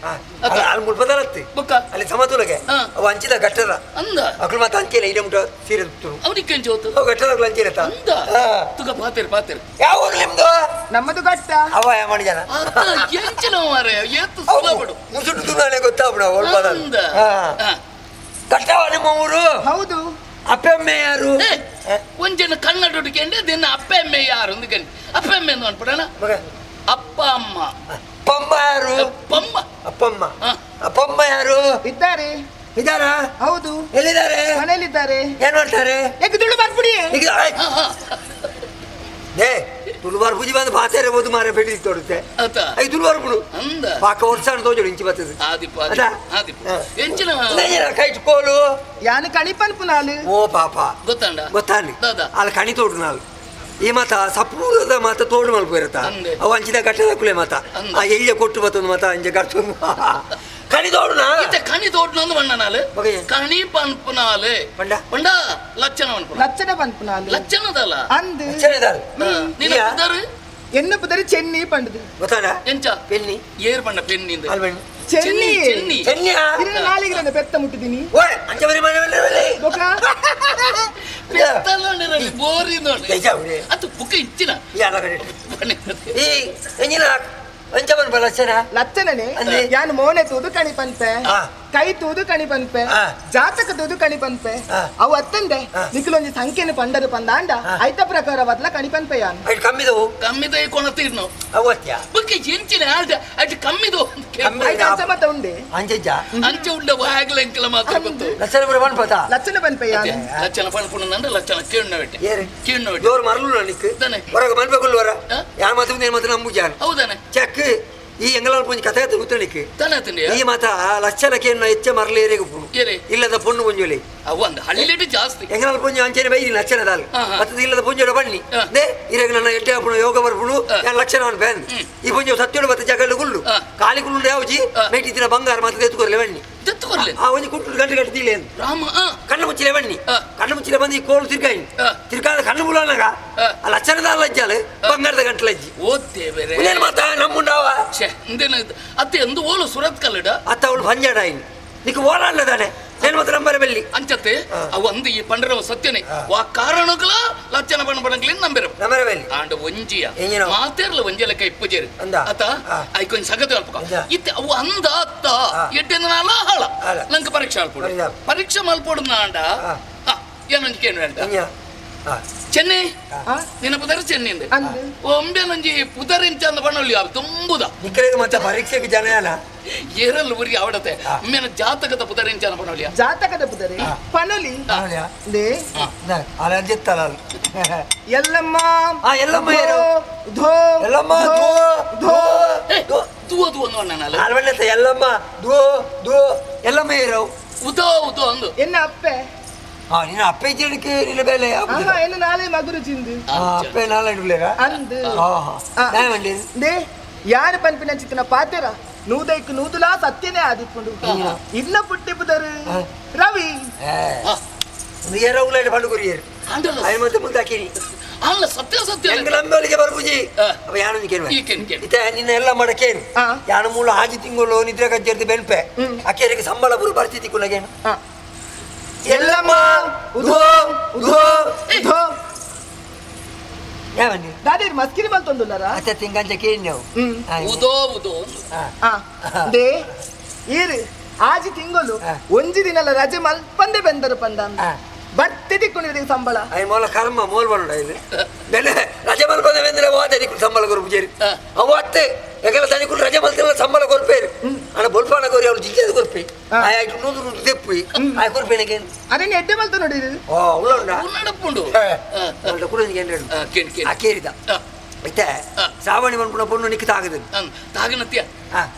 ಅಲ್ಲಿ ಮುಲ್ಪದಲತ್ತಿ ಬೊಕ್ಕ ಅಲ್ಲಿ ಸಮತುಲಗೆ ಅವು ಅಂಚಿದ ಗಟ್ಟದ ಅಂದ ಅಕ್ಲು ಮಾತ ಅಂಚೆನೆ ಇಡ ಮುಟ ಸೀರೆ ತುರು ಅವನಿಗೆ ಎಂಚ ಗೊತ್ತು ಅವು ಗಟ್ಟದಗಳು ಅಂಚೆನೆ ತಾ ಅಂದ ತುಗ ಪಾತೇರು ಪಾತೇರು ಯಾವ ಊರು ನಿಮ್ದು ನಮ್ಮದು ಗಟ್ಟ ಅವ ಯಾ ಮಾಡಿ ಜನ ಎಂಚಿನ ಮಾರೆ ಏತು ಸುಲಭಡು ಮುಸುಟು ತುನಾನೆ ಗೊತ್ತಾಪುಣ ಒಳ್ಪದ ಅಂದ ಕಟ್ಟವ ನಿಮ್ಮ ಊರು ಹೌದು ಅಪ್ಪೆಮ್ಮೆ ಯಾರು ಒಂಜನ ಕನ್ನಡ ಹುಡುಕೆಂಡೆ ದಿನ ಅಪ್ಪೆಮ್ಮೆ ಯಾರು ಅಂದ್ಕಂಡು ಅಪ್ಪೆಮ್ಮೆ ಅಂತ ಅನ್ಪಡಣ ಅಪ್ಪ ಅಮ್ಮ ಅಪ್ಪಮ್ಮ ಯಾರು ಅಪ್ಪಮ್ಮ ಅಪ್ಪಮ್ಮ ಅಪ್ಪಮ್ಮ ಯಾರು ಇದ್ದಾರೆ ಇದ್ದಾರಾ ಹೌದು ಎಲ್ಲಿದ್ದಾರೆ ಮನೇಲಿದ್ದಾರೆ ಏನ್ ಮಾಡ್ತಾರೆ ಯಾಕೆ ತುಳು ಬರ್ಬಿಡಿ ಏ ತುಳುವಾರ ಪೂಜೆ ಬಂದು ಪಾತೆ ಇರ್ಬೋದು ಮಾರ ಪೆಡಿ ತೊಡುತ್ತೆ I ತುಳುವಾರ ಬಿಡು ಅಂದ ಪಾಕ ವರ್ಷ ತೋಜೋಡು ಇಂಚಿ ಬರ್ತದೆ ಆದಿಪ್ಪ ಆದಿಪ್ಪ ಎಂಚಿನ ಕೈಟ್ ಕೋಲು ಯಾನು ಕಣಿಪನ್ ಪುನಾಲು ಓ ಪಾಪ ಗೊತ್ತಾಂಡ ಗೊತ್ತಾಂಡಿ ಅಲ್ಲಿ ಕಣಿ ತೋಡು ನಾಲ್ ಈ ಮಾತ ಸಪೂರದ ಮಾತ ತೋಡು ಮಲ್ಪ ಇರುತ್ತ ಅವು ಅಂಚಿದ ಗಟ್ಟದ ಕುಲೆ ಮಾತ ಆ ಎಳ್ಳೆ ಕೊಟ್ಟು ಬತ್ತೊಂದು ಮಾತ ಅಂಚೆ ಗಟ್ಟು ಕಣಿ ತೋಡುನ ಕಣಿ ತೋಡುನ ಅಂದು ಬಣ್ಣನಾಲು ಕಣಿ ಪನ್ಪುನಾಲು ಪಂಡ ಪಂಡ ಲಕ್ಷಣ ಪನ್ಪುನ ಲಕ್ಷಣ ಪನ್ಪುನಾಲು ಲಕ್ಷಣದಲ್ಲ ಅಂದು ಲಕ್ಷಣದಲ್ಲ ನಿನ್ನ ಪುದರು ಎನ್ನ ಪುದರು ಚೆನ್ನಿ ಪಂಡದು ಗೊತ್ತಾಡ ಎಂಚ ಪೆನ್ನಿ ಏರ್ ಬಣ್ಣ ಪೆನ್ನಿಂದ ಚೆನ್ನಿ ಚೆನ್ನಿ ಚೆನ್ನಿ ನಾಲಿಗೆ ನನ್ನ ಪೆತ್ತ ಮುಟ್ಟಿದ್ದೀನಿ ಓಯ್ ಅಂಚೆ ಬರಿ ಮನೆ ಮೇಲೆ ಬೊಕ ಪೆತ್ತಲ್ಲ ಬೋರಿ ನೋಡಿ ಅದು ಬುಕ್ಕ ಇಚ್ಚಿನ ಯಾಲ ಕಡೆ ಈ ಎಂಜಿನ ಅಂಚೆ ಬನ್ಪ ಲಕ್ಷಣ ಲಕ್ಷಣನೆ ಯಾನು ಮೋನೆ ತೂದು ಕಣಿ ಪನ್ಪೆ ಕೈ ತೂದು ಕಣಿ ಪನ್ಪೆ ಜಾತಕ ತೂದು ಕಣಿ ಪನ್ಪೆ ಅವು ಅತ್ತಂದೆ ನಿಖಲೊಂಜಿ ಸಂಖ್ಯೆನು ಪಂಡರು ಪಂದಾಂಡ ಐತ ಪ್ರಕಾರ ಬದ್ಲ ಕಣಿ ಪನ್ಪೆ ಯಾನು ಕಮ್ಮಿದವು ಕಮ್ಮಿದ ಕೊಣತೀರ್ನು ಅವತ್ಯ ಬುಕ್ಕ ಎಂಚಿನ ಆಲ್ಟ ಅಟ್ ಕಮ್ಮಿದು ಐತ ಅಂಚ ಮತ ಉಂಡೆ ಅಂಚೆಜ್ಜ ಅಂಚೆ ಉಂಡೆ ವಾಗ್ಲ ಎಂಕಲ ಮಾತ್ರ ಗೊತ್ತು ಲಕ್ಷಣ ಬರ ಪನ್ಪತ ಲಕ್ಷಣ ಪನ್ಪೆ ಯಾನು ಲಕ್ಷಣ ಪನ್ಪುಣ ಲಕ್ಷಣ ಕೇಣ್ಣವೆಟ್ಟೆ ಕೇಣ್ಣವೆಟ್ಟೆ ಜೋರು ಮರಳು ನಿಕ್ ಹೊರಗೆ ಮನ್ಪೆಗುಳ್ಳು ವರ ಯಾನ್ ಮಾತ್ರ ನೇನು ಮಾತ್ರ ನಂಬುಜಾನ್ ಹೌದಾನೆ ಚೆಕ್ ಈ ಎಂಗಲಾಲ್ ಪುಂಜಿ ಕಥೆ ಗೊತ್ತಣಿಕೆ ಈ ಮಾತ ಲಕ್ಷಣಕ್ಕೆ ಹೆಚ್ಚ ಮರಳು ಏರಿಗೆ ಪುಣು ಇಲ್ಲದ ಪೊಣ್ಣು ಪುಂಜೊಲಿ ಅವು ಅಂದ ಹಳ್ಳಿಡು ಜಾಸ್ತಿ ಎಂಗಲಾಲ್ ಪುಂಜ ಅಂಚೆನೆ ಬೈರಿ ಲಕ್ಷಣದಾಲ್ ಮತ್ತೆ ಇಲ್ಲದ ಪುಂಜೋಡ ಬನ್ನಿ they ಇರಗ ನನ್ನ ಎಟ್ಟೆ ಆಪುಣ ಯೋಗ ಬರ್ಪುಣು ಯಾನ್ ಲಕ್ಷಣ ಬ್ಯಾನ್ ಈ ಪುಂಜ ಸತ್ಯೋಡು ಮತ್ತೆ ಜಗಲು ಗುಲ್ಲು ಕಾಲಿ ಗುಲ್ಲು ಯಾವ್ಜಿ ಮೇಟಿತ್ತಿನ ಬಂಗಾರ ಮತ್ತೆ ಎತ್ತುಕೊರ್ಲೆ ಬನ್ನಿ ಆ ಒಂಜಿ ಕುಟ್ಟು ಗಂಟೆ ಗಂಟೆ ತೀಲೆ ರಾಮ ಕಣ್ಣು ಮುಚ್ಚಿಲೆ ಬನ್ನಿ ಕಣ್ಣು ಮುಚ್ಚಿಲೆ ಬಂದು ಈ ಕೋಲು ತಿರ್ಕಾಯಿ ತಿರ್ಕಾದ ಕಣ್ಣು ಮುಲಾನಗ ಆ ಲಕ್ಷಣದ ಲಜ್ಜಾಲು ಬಂಗಾರದ ಗಂಟೆ ಲಜ್ಜಿ ಓದ್ತೇ ಬೇರೆ ಇನ್ನೇನು ಮಾತಾ ನಮ್ಮುಂಡಾವ ಅತ್ತೆ ಎಂದು ಓಲು ಸುರತ್ ಕಲ್ಲಡ ಅತ್ತ ಅವಳು ಪಂಜಾಡ ಇನ್ನು ನಿಕ್ ಓಲಾಡ್ಲದಾನೆ నేను ಮಾತ್ರ ನಂಬರ ಬೆಲ್ಲಿ ಅಂಚತೆ ಅವು ಅಂದು ಈ ಪಂಡರವ ಸತ್ಯನೇ ವಾ ಕಾರಣಗಳ ಲಕ್ಷಣ ಬಣ್ಣ ಬಣ್ಣಗಳಿಂದ ನಂಬೆರ ನಂಬರ ಬೆಲ್ಲಿ ಆಂಡ ಒಂಜಿಯ ಮಾತೇರ್ಲ ಒಂಜಿಯ ಲೆಕ್ಕ ಇಪ್ಪುಜೇರು ಅತ್ತ ಐಕೊಂಜಿ ಸಗತಿ ಅಲ್ಪ ಇತ್ತೆ ಅವು ಅಂದ ಅತ್ತ ಎಡ್ಡೆಂದ ಹಾಳ ನಂಗೆ ಪರೀಕ್ಷೆ ಅಲ್ಪೋಡು ಪರೀಕ್ಷೆ ಮಲ್ಪೋಡು ನಾಂಡ ಏನೊಂಜಿ ಕೇನು ಹೇಳ್ತ ಚೆನ್ನಿ ನಿನ್ನ ಪುದರ್ ಚೆನ್ನಿಂದ ಒಂಬೆನೊಂಜಿ ಪುದರಿಂಚ ಅಂದ ಬಣ್ಣೊಳ್ಳಿ ತುಂಬುದ ನಿಕ್ಕಳಿಗೆ ಮತ್ತೆ ಪರೀಕ್ಷೆಗೆ ಜನ ಅಲ್ಲ ಏರಲ್ ಊರಿ ಅವಡತೆ ಮೇನ ಜಾತಕದ ಪುದರಿಂಚ ಅಂದ ಬಣ್ಣೊಳ್ಳಿಯ ಜಾತಕದ ಪುದರಿ ಪನೊಲಿ ಎಲ್ಲಮ್ಮ ಎಲ್ಲಮ್ಮ ಧೋ ಎಲ್ಲಮ್ಮ ಧೋ ಧೋ ಧೋ ಅನ್ನೋ ಎಲ್ಲಮ್ಮ ಧೋ ಧೋ ಎಲ್ಲಮ್ಮ ಏರವು ಉದೋ ಉದೋ ಅಂದು ಎನ್ನ ಅಪ್ಪೆ ನಿನ್ನ ಅಪ್ಪೆ ಜನಕ್ಕೆ ನಿನ್ನ ಬೇಲೆ ಎನ್ನ ನಾಳೆ ಮಗುರು ಚಿಂದು ಅಪ್ಪೆ ನಾಳೆ ಇಡ್ಲೇರಾ ಅಂದು they ಯಾರು ಪನ್ಪಿನ ಚಿತ್ತನ ಪಾತೆರ ನೂದೈಕ್ ನೂದುಲಾ ಸತ್ಯನೇ ಆದಿಪ್ಪುಂಡು ಇನ್ನ ಪುಟ್ಟಿ ಪುದರು ರವಿ ಏರವುಲಾಡಿ ಪಂಡು ಕೊರಿಯರು ಅಯ್ಯ ಮತ್ತೆ ಮುಂದಾಕಿನಿ ಅಲ್ಲ ಸತ್ಯ ಸತ್ಯ ಎಂಗಲಂಬಳಿಗೆ ಬರ್ಪುಜಿ ಅವ ಯಾನು ಕೇನು ಇತ ನಿನ್ನ ಎಲ್ಲ ಮಾಡಕೇನು ಯಾನು ಮೂಲ ಆಜಿ ತಿಂಗಳು ನಿದ್ರೆ ಕಜ್ಜರ್ದು ಬೆನ್ಪೆ ಅಕ್ಕೇರಿಗೆ ಸಂಬಳ ಪೂರ ಬರ್ತಿದ್ದಿ ಕುಲಗೇನು ಎಲ್ಲಮ್ಮ ಉಧೋ ಉಧೋ ಉಧೋ ಯಾವನ್ನಿ ದಾದಿ ಮಸ್ಕಿರಿ ಬಂತೊಂದುಲ್ಲರ ಅತ್ತ ತಿಂಗಂಚ ಕೇಳಿ ನಾವು ಉದೋ ಉದೋ they ಈರು ಆಜಿ ತಿಂಗಳು ಒಂಜಿ ದಿನಲ ರಜೆ ಮಲ್ಪಂದೆ ಬೆಂದರು ಪಂದ ಬರ್ತಿ ತಿಕ್ಕೊಂಡಿರಿ ಸಂಬಳ I ಮೂಲ ಕರ್ಮ ಮೋಲ್ ಬಣ್ಣ ಇದು ಬೆಲೆ ರಜೆ ಮಲ್ಪಂದೆ ಬೆಂದ್ರೆ ವಾದ ದಿಕ್ಕು ಸಂಬಳ ಕೊರು ಪೂಜಾರಿ ಅವತ್ತೆ ಎಗಲ ತನಿಕುಲು ರಜೆ ಮಲ್ತಿಲ್ಲ ಸಂಬಳ ಕೊರ್ಪೇರು ಅಣ್ಣ ಬೊಲ್ಪಾಣ ಕೊರಿ ಅವಳು ಜಿಜ್ಜದ ಕೊರ್ಪೆ ಆಯ್ತು ನೂರು ನೂರು ತೆಪ್ಪಿ ಆಯ್ ಕೊರ್ಪೇನಗೆ ಅದೇ ಎಡ್ಡೆ ಮಲ್ತ ನೋಡಿ ಓ ಉಳ್ಳ ನಡಪುಂಡು ಕುಡಿಗೆ ಅಕ್ಕೇರಿದ ಇತ್ತೆ ಶ್ರಾವಣಿ ಮನ್ಪುಣ ಪೊಣ್ಣು ನಿಕ್ಕ ತಾಗದು ತಾಗನತ್ಯ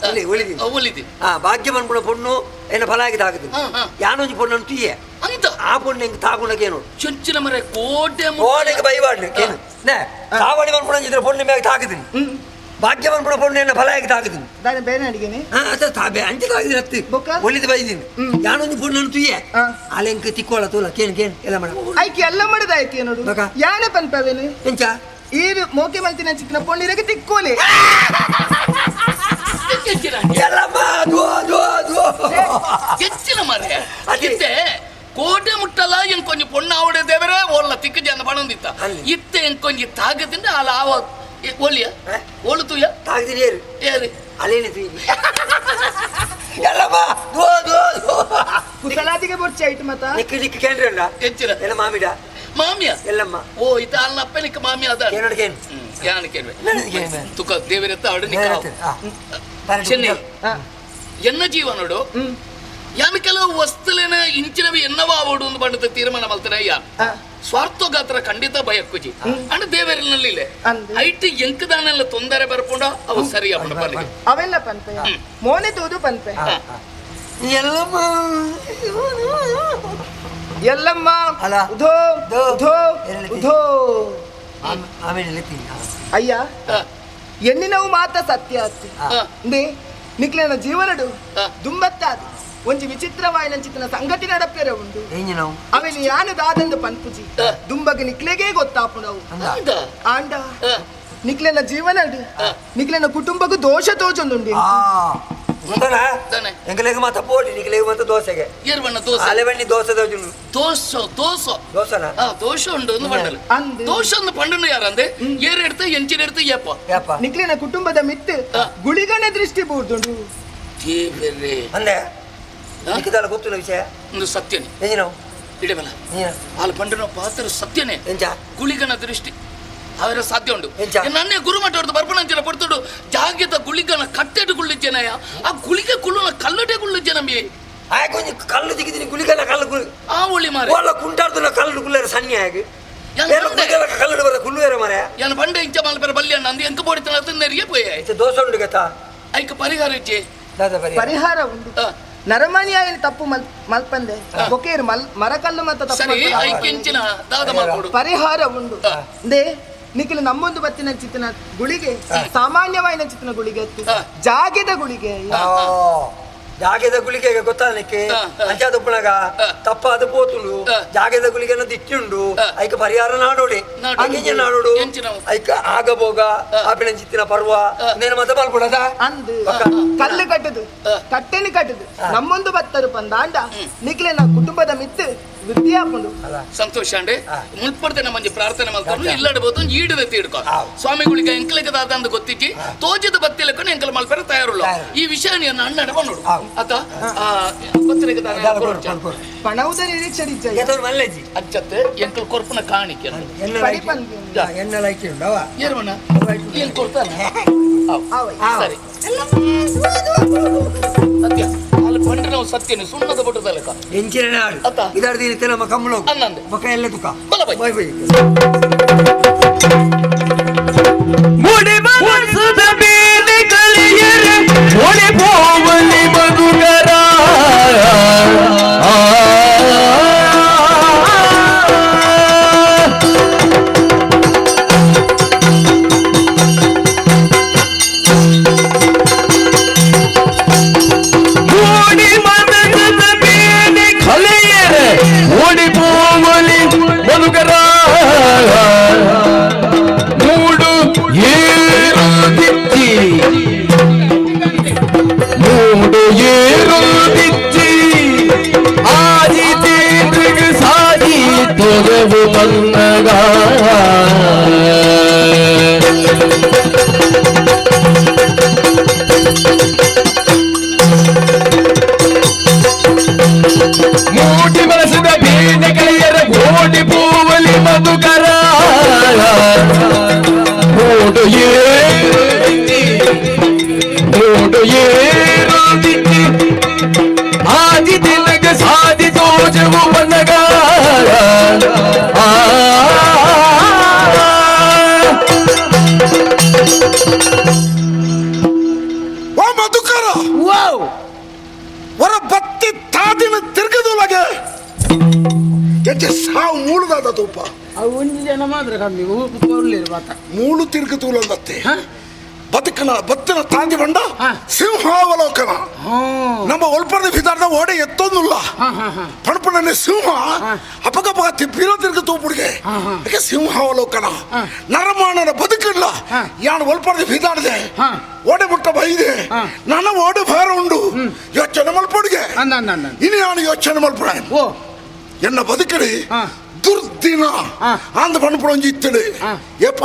ಒಲಿ ಒಲಿದಿ ಒಲಿದಿ ಭಾಗ್ಯ ಮನ್ಪುಣ ಪೊಣ್ಣು ಏನ ಫಲಾಗಿ ತಾಗದು ಯಾನೊಂಜಿ ಪೊಣ್ಣು ತುಯ್ಯೆ ಅಂತ ಆ ಪೊಣ್ಣು ಹೆಂಗ್ ತಾಗುಣಕೇನು ಚೊಂಚಿನ ಮರೆ ಕೋಟೆ ಕೋಟೆಗೆ ಬೈವಾಡ್ಲು ಕೇನು ನೇ ಶ್ರಾವಣಿ ಮನ್ಪುಣ ಇದ್ರ ಪೊಣ್ಣು ಮ್ಯಾಗ ತಾಗದಿನಿ ಭಾಗ್ಯ ಮನ್ಪುಣ ಪೊಣ್ಣು ಏನ ಫಲಾಗಿ ತಾಗದಿನಿ ದಾನೆ ಬೇರೆ ಅಡಿಗೆನೆ ತಾಬೆ ಅಂಚೆ ತಾಗಿದ್ರೆ ಅತ್ತಿ ಒಲಿದು ಬೈದಿನಿ ಯಾನೊಂಜಿ ಪೊಣ್ಣು ತುಯ್ಯೆ ಆಲೆಂಕ್ ತಿಕ್ಕೋಳ ತೂಲ ಕೇನು ಕೇನು ಎಲ್ಲ ಮಾಡ ಐಕೆ ಎಲ್ಲ ಮಾಡದ ಐಕೆ ನೋಡು ಯಾನೆ ಪನ್ಪವೇನು ಎಂಚ ಈರು ಮೋಕೆ ಮಲ್ತಿನ ಚಿಕ್ಕನ ಪೊಣ್ಣಿರಗೆ ತಿಕ್ಕೋಲೆ ಹೆಚ್ಚಿನ ಮರೆ ಇತ್ತೆ ಕೋಟೆ ಮುಟ್ಟಲ್ಲ ಎಂಕೊಂಜಿ ಪೊಣ್ಣ ಆವಡೆ ದೇವರೇ ಓಲ್ಲ ತಿಕ್ಕ ಜನ ಬಣಂದಿತ್ತ ಇತ್ತೆ ಎಂಕೊಂಜಿ ತಾಗದಿಂದ ಅಲ್ಲ ಆವ ಒಲಿಯ ಓಳು ತುಯ್ಯ ತಾಗದಿನಿ ಏರು ಏರು ಅಲೇನೆ ತುಯ್ಯಿ ಎಲ್ಲಮ್ಮ ದೋ ದೋ ದೋ ಕುಸಲಾದಿಗೆ ಬೊರ್ಚಿ ಆಯ್ತು ಮತ್ತ ನಿಕ್ಕ ನಿಕ್ಕ ಕೇಂದ್ರಲ್ಲ ಹೆಚ್ಚಿನ ಎಲ್ಲ ಮಾಮಿಡ ಮಾಮಿಯ ಎಲ್ಲಮ್ಮ ಓ ಇತ್ತ ಅಲ್ಲ ಅಪ್ಪನಿಕ್ಕ ಮಾಮಿ ಅದ ಏನೋಡು ಕೇನು ಯಾನ ಕೇಳ್ವೆ ತುಕ ದೇವರೆತ್ತ ಆಡು ನಿಕ್ಕ ಚೆನ್ನಿ ಎನ್ನ ಜೀವನೋಡು ಯಾನ ಕೆಲವು ವಸ್ತುಲೇನ ಇಂಚಿನವಿ ಎನ್ನವ ಆವಡು ಒಂದು ಬಣ್ಣದ ತೀರ್ಮಾನ ಮಲ್ತನೆ ಅಯ್ಯ ಸ್ವಾರ್ಥಗಾತ್ರ ಖಂಡಿತ ಭಯಕ್ಕುಜಿ ಅಂಡ್ ದೇವರಿನಲ್ಲಿ ಐಟ್ ಎಂಕದಾನೆಲ್ಲ ತೊಂದರೆ ಬರ್ಕೊಂಡ ಅವು ಸರಿ ಅವನ ಬಲ್ಲಿಗೆ ಅವೆಲ್ಲ ಪನ್ಪೆ ಮೋನೆ ತೂದು ಪನ್ಪೆ ಎಲ್ಲಮ್ಮ ಎಲ್ಲಮ್ಮ ಉಧೋ ಉಧೋ ಉಧೋ ಆಮೇಲೆ ಅಯ್ಯ ಎಣ್ಣಿನವು ಮಾತ ಸತ್ಯ ಅತ್ತಿ ನೇ ನಿಕ್ಲೆನ ಜೀವನಡು ದುಂಬತ್ತಾದು ಒಂಜಿ ವಿಚಿತ್ರವಾಯಿನ ಚಿತ್ತನ ಸಂಗತಿ ನಡಪೆರೆ ಉಂಡು ಅವೆನ್ ಯಾನು ದಾದಂದು ಪನ್ಪುಜಿ ದುಂಬಗ ನಿಕ್ಲೆಗೆ ಗೊತ್ತಾಪುಣವು ಆಂಡ ನಿಕ್ಲೆನ ಜೀವನಡು ನಿಕ್ಲೆನ ಕುಟುಂಬಕ್ಕೂ ದೋಷ ತೋಜೊಂದುಂಡು ಎಂಕಲೆಗ್ ಮಾತ ಪೋಡಿ ನಿಕ್ಲೆಗ್ ಮಾತ ದೋಸೆಗೆ ಅಲೆಬಣ್ಣಿ ದೋಸೆ ದೋಜುಂಡು ದೋಸೆ ದೋಸೆ ದೋಸನ ದೋಷ ಉಂಡು ಒಂದು ಬಂಡಲು ದೋಷ ಒಂದು ಪಂಡನು ಯಾರಂದೆ ಏರ್ எடுத்து ಎಂಚಿನ எடுத்து ಏಪ ಏಪ ನಿಕ್ಲೆನ ಕುಟುಂಬದ ಮಿತ್ತು ಗುಳಿಗನ ದೃಷ್ಟಿ ಬೂರ್ದುಂಡು ದೇವರೇ ಅಂದೆ ನಿಕ್ಕಿದಲ್ಲ ಗೊತ್ತಿಲ್ಲ ವಿಷಯ ಒಂದು ಸತ್ಯನೇ ಏನು ಇಡಬಲ್ಲ ಅಲ್ಲಿ ಪಂಡನ ಪಾತ್ರ ಸತ್ಯನೇ ಗುಳಿಗನ ದೃಷ್ಟಿ ಅವರ ಸಾಧ್ಯ ಉಂಟು ನನ್ನೇ ಗುರುಮಠ ಬರ್ಪಣಂಚಿನ ಪಡ್ತುಡು ಜಾಗ್ಯದ ಗುಳಿಗನ ಕಟ್ಟೆಡು ಗುಳ್ಳಿಜ್ಜನಯ ಆ ಗುಳಿಗೆ ಕುಳ್ಳುನ ಕಲ್ಲಡೆ ಗುಳ್ಳಿಜ್ಜನ ಮೇ ಆ ಕೊಂಚ ಕಲ್ಲು ದಿಗಿದಿನಿ ಗುಳಿಗನ ಕಲ್ಲು ಗುಳಿ ಆ ಒಳ್ಳಿ ಮಾರೆ ಒಲ್ಲ ಕುಂಟಾಡ್ದುನ ಕಲ್ಲು ಗುಳ್ಳರ ಸನ್ನಿ ಆಗಿ ಕಲ್ಲು ಬರ ಕುಳ್ಳುವೇರ ಮಾರೆ ಯಾನ ಬಂಡೆ ಇಂಚ ಮಲ್ಪೆರ ಬಲ್ಯ ಅಂದು ಎಂಕ ಬೋಡಿತನ ನೆರಿಗೆ ಪೋಯೆ ದೋಷ ಉಂಡು ಗೊತ್ತಾ ಐಕ ಪರಿಹಾರ ಇಚ್ಚೆ ಪರಿಹಾರ ಉಂಡು ನರಮನಿಯಾಯಿನ ತಪ್ಪು ಮಲ್ಪಂದೆ ಬೊಕೇರು ಮರಕಲ್ಲು ಮತ್ತ ತಪ್ಪು ಪರಿಹಾರ ಉಂಡು ಅಂದೇ ನಿಖಿಲ ನಮ್ಮೊಂದು ಬತ್ತಿನ ಚಿತ್ತನ ಗುಳಿಗೆ ಸಾಮಾನ್ಯವಾಯಿನ ಚಿತ್ತನ ಗುಳಿಗೆ ಜಾಗೆದ ಗುಳಿಗೆ ಜಾಗೆದ ಗುಳಿಗೆ ಗೊತ್ತಾ ನಿಕ್ಕೆ ಅಂಚಾದ ಉಪ್ಪುನಗ ತಪ್ಪ ಅದು ಪೋತುಂಡು ಜಾಗೆದ ಗುಳಿಗೆ ದಿಕ್ಕುಂಡು ಐಕ ಪರಿಹಾರ ನಾಡೋಡಿ ಹಾಗೆ ನಾಡೋಡು ಐಕ ಆಗಬೋಗ ಆಪಿನ ಚಿತ್ತಿನ ಪರ್ವ ನೇನು ಮತ ಮಲ್ಪಡದ ಅಂದು ಕಲ್ಲು ಕಟ್ಟುದು ಕಟ್ಟೆನಿ ಕಟ್ಟುದು ನಮ್ಮೊಂದು ಬತ್ತರು ಪಂದಾಂಡ ನಿಖಿಲ ಕುಟುಂಬದ ಮಿತ್ತು ವೃದ್ಧಿಯಾಪುಂಡು ಸಂತೋಷ ಅಂಡೆ ಮುಲ್ಪಡ್ದೆ ನಮ್ಮಂಜಿ ಪ್ರಾರ್ಥನೆ ಮಲ್ತಾನು ಇಲ್ಲಾಡಬಹುದು ಈಡದ ತೀಡ್ಕೊ ಸ್ವಾಮಿಗಳಿಗೆ ಎಂಕಲೆಗದಾದ ಅಂದು ಗೊತ್ತಿಜ್ಜಿ ತೋಜದ ಬತ್ತಿಲಕ್ಕ ಎಂಕಲ್ ಮಲ್ಪೆರ ತಯಾರುಲ್ಲ ಈ ವಿಷಯ ನೀನು ಅಣ್ಣ ನೋಡು ಅತ್ತ ಪಣವುದ ನಿರೀಕ್ಷೆ ಅಚ್ಚತ್ತೆ ಎಂಕಲ್ ಕೊರ್ಪುನ ಕಾಣಿಕೆ ಏನ್ ಕೊಡ್ತಾನೆ ಸರಿ ಸತ್ಯ ಅಲ್ಲಿ ಪಂಡ್ರೆ ನಾವು ಸತ್ಯನೇ ಸುಣ್ಣದ ಬಟ್ಟದಲ್ಲಕ ಎಂಚಿನ ಇದರ ನಮ್ಮ ಕಮ್ಮಲು ಬೊಕ ಎಲ್ಲ ತುಕ ಬೈ ಬೈ ಮುಡಿ ಮನಸದ ಮೇಲೆ ಕಲಿಯರೆ ಒಡಿ ಪೋವಲಿ ಮಧುಕರ ಮೂಡಿ ಮನಸದ ಮೇಲೆ ಕಲಿಯರೆ ಒಡಿ ಪೋವಲಿ ಮಧುಕರ ಮೂಡು ಏರುದಿಚ್ಚಿ ಮೂಡು ಏರುದಿಚ್ಚಿ ಆದಿ ತೀರ್ಗ ಸಾದಿ ತೊಗವು ಮನ್ನಗ ಮೂಡಿ ಮನಸ್ಸಿದ ಬೀನೆ ಕಲಿಯರ ಗೋಡಿ ಪೂವಲಿ ಮಧುಕರ ಮೂಡು ಏರುದಿಚ್ಚಿ ಮೂಡು ಏರುದಿಚ್ಚಿ ಆದಿ ತಿಲಕ ಸಾದಿ ತೋಜವು ಬನ್ನಗ ಆ ಆ ಮೂಳುದಾದ ತೂಪ ಅವು ಒಂಜಿ ಜನ ಮಾತ್ರ ಕಮ್ಮಿ ಕೊರ್ಲಿರು ಬಾತ ಮೂಳು ತಿರುಗು ತೂಲಂದತ್ತೆ ಬದುಕನ ಬತ್ತಿನ ತಾಂದಿ ಬಂಡ ಸಿಂಹಾವಲೋಕನ ನಮ್ಮ ಒಲ್ಪರದ ಬಿದಾರ್ದ ಓಡೆ ಎತ್ತೊಂದುಲ್ಲ ಪಣಪಣನೆ ಸಿಂಹ ಅಪಗಪಗ ತಿಪ್ಪಿರೋ ತಿರುಗು ತೂಪುಡಿಗೆ ಯಾಕೆ ಸಿಂಹಾವಲೋಕನ ನರಮಾನನ ಬದುಕಿಲ್ಲ ಯಾನು ಒಲ್ಪರದ ಬಿದಾರ್ದೆ ಓಡೆ ಮುಟ್ಟ ಬೈದೆ ನನ್ನ ಓಡೆ ಭಾರ ಉಂಡು ಯೋಚನೆ ಮಲ್ಪುಡಿಗೆ ಇನ್ನು ಯಾನು ಯೋಚನೆ ಮಲ್ಪುಡ ಎನ್ನ ಬದುಕಡಿ ದುರ್ದಿನ ಅಂದ ಪಣಪುಡೊಂಜಿ ಇತ್ತಡು ಏಪ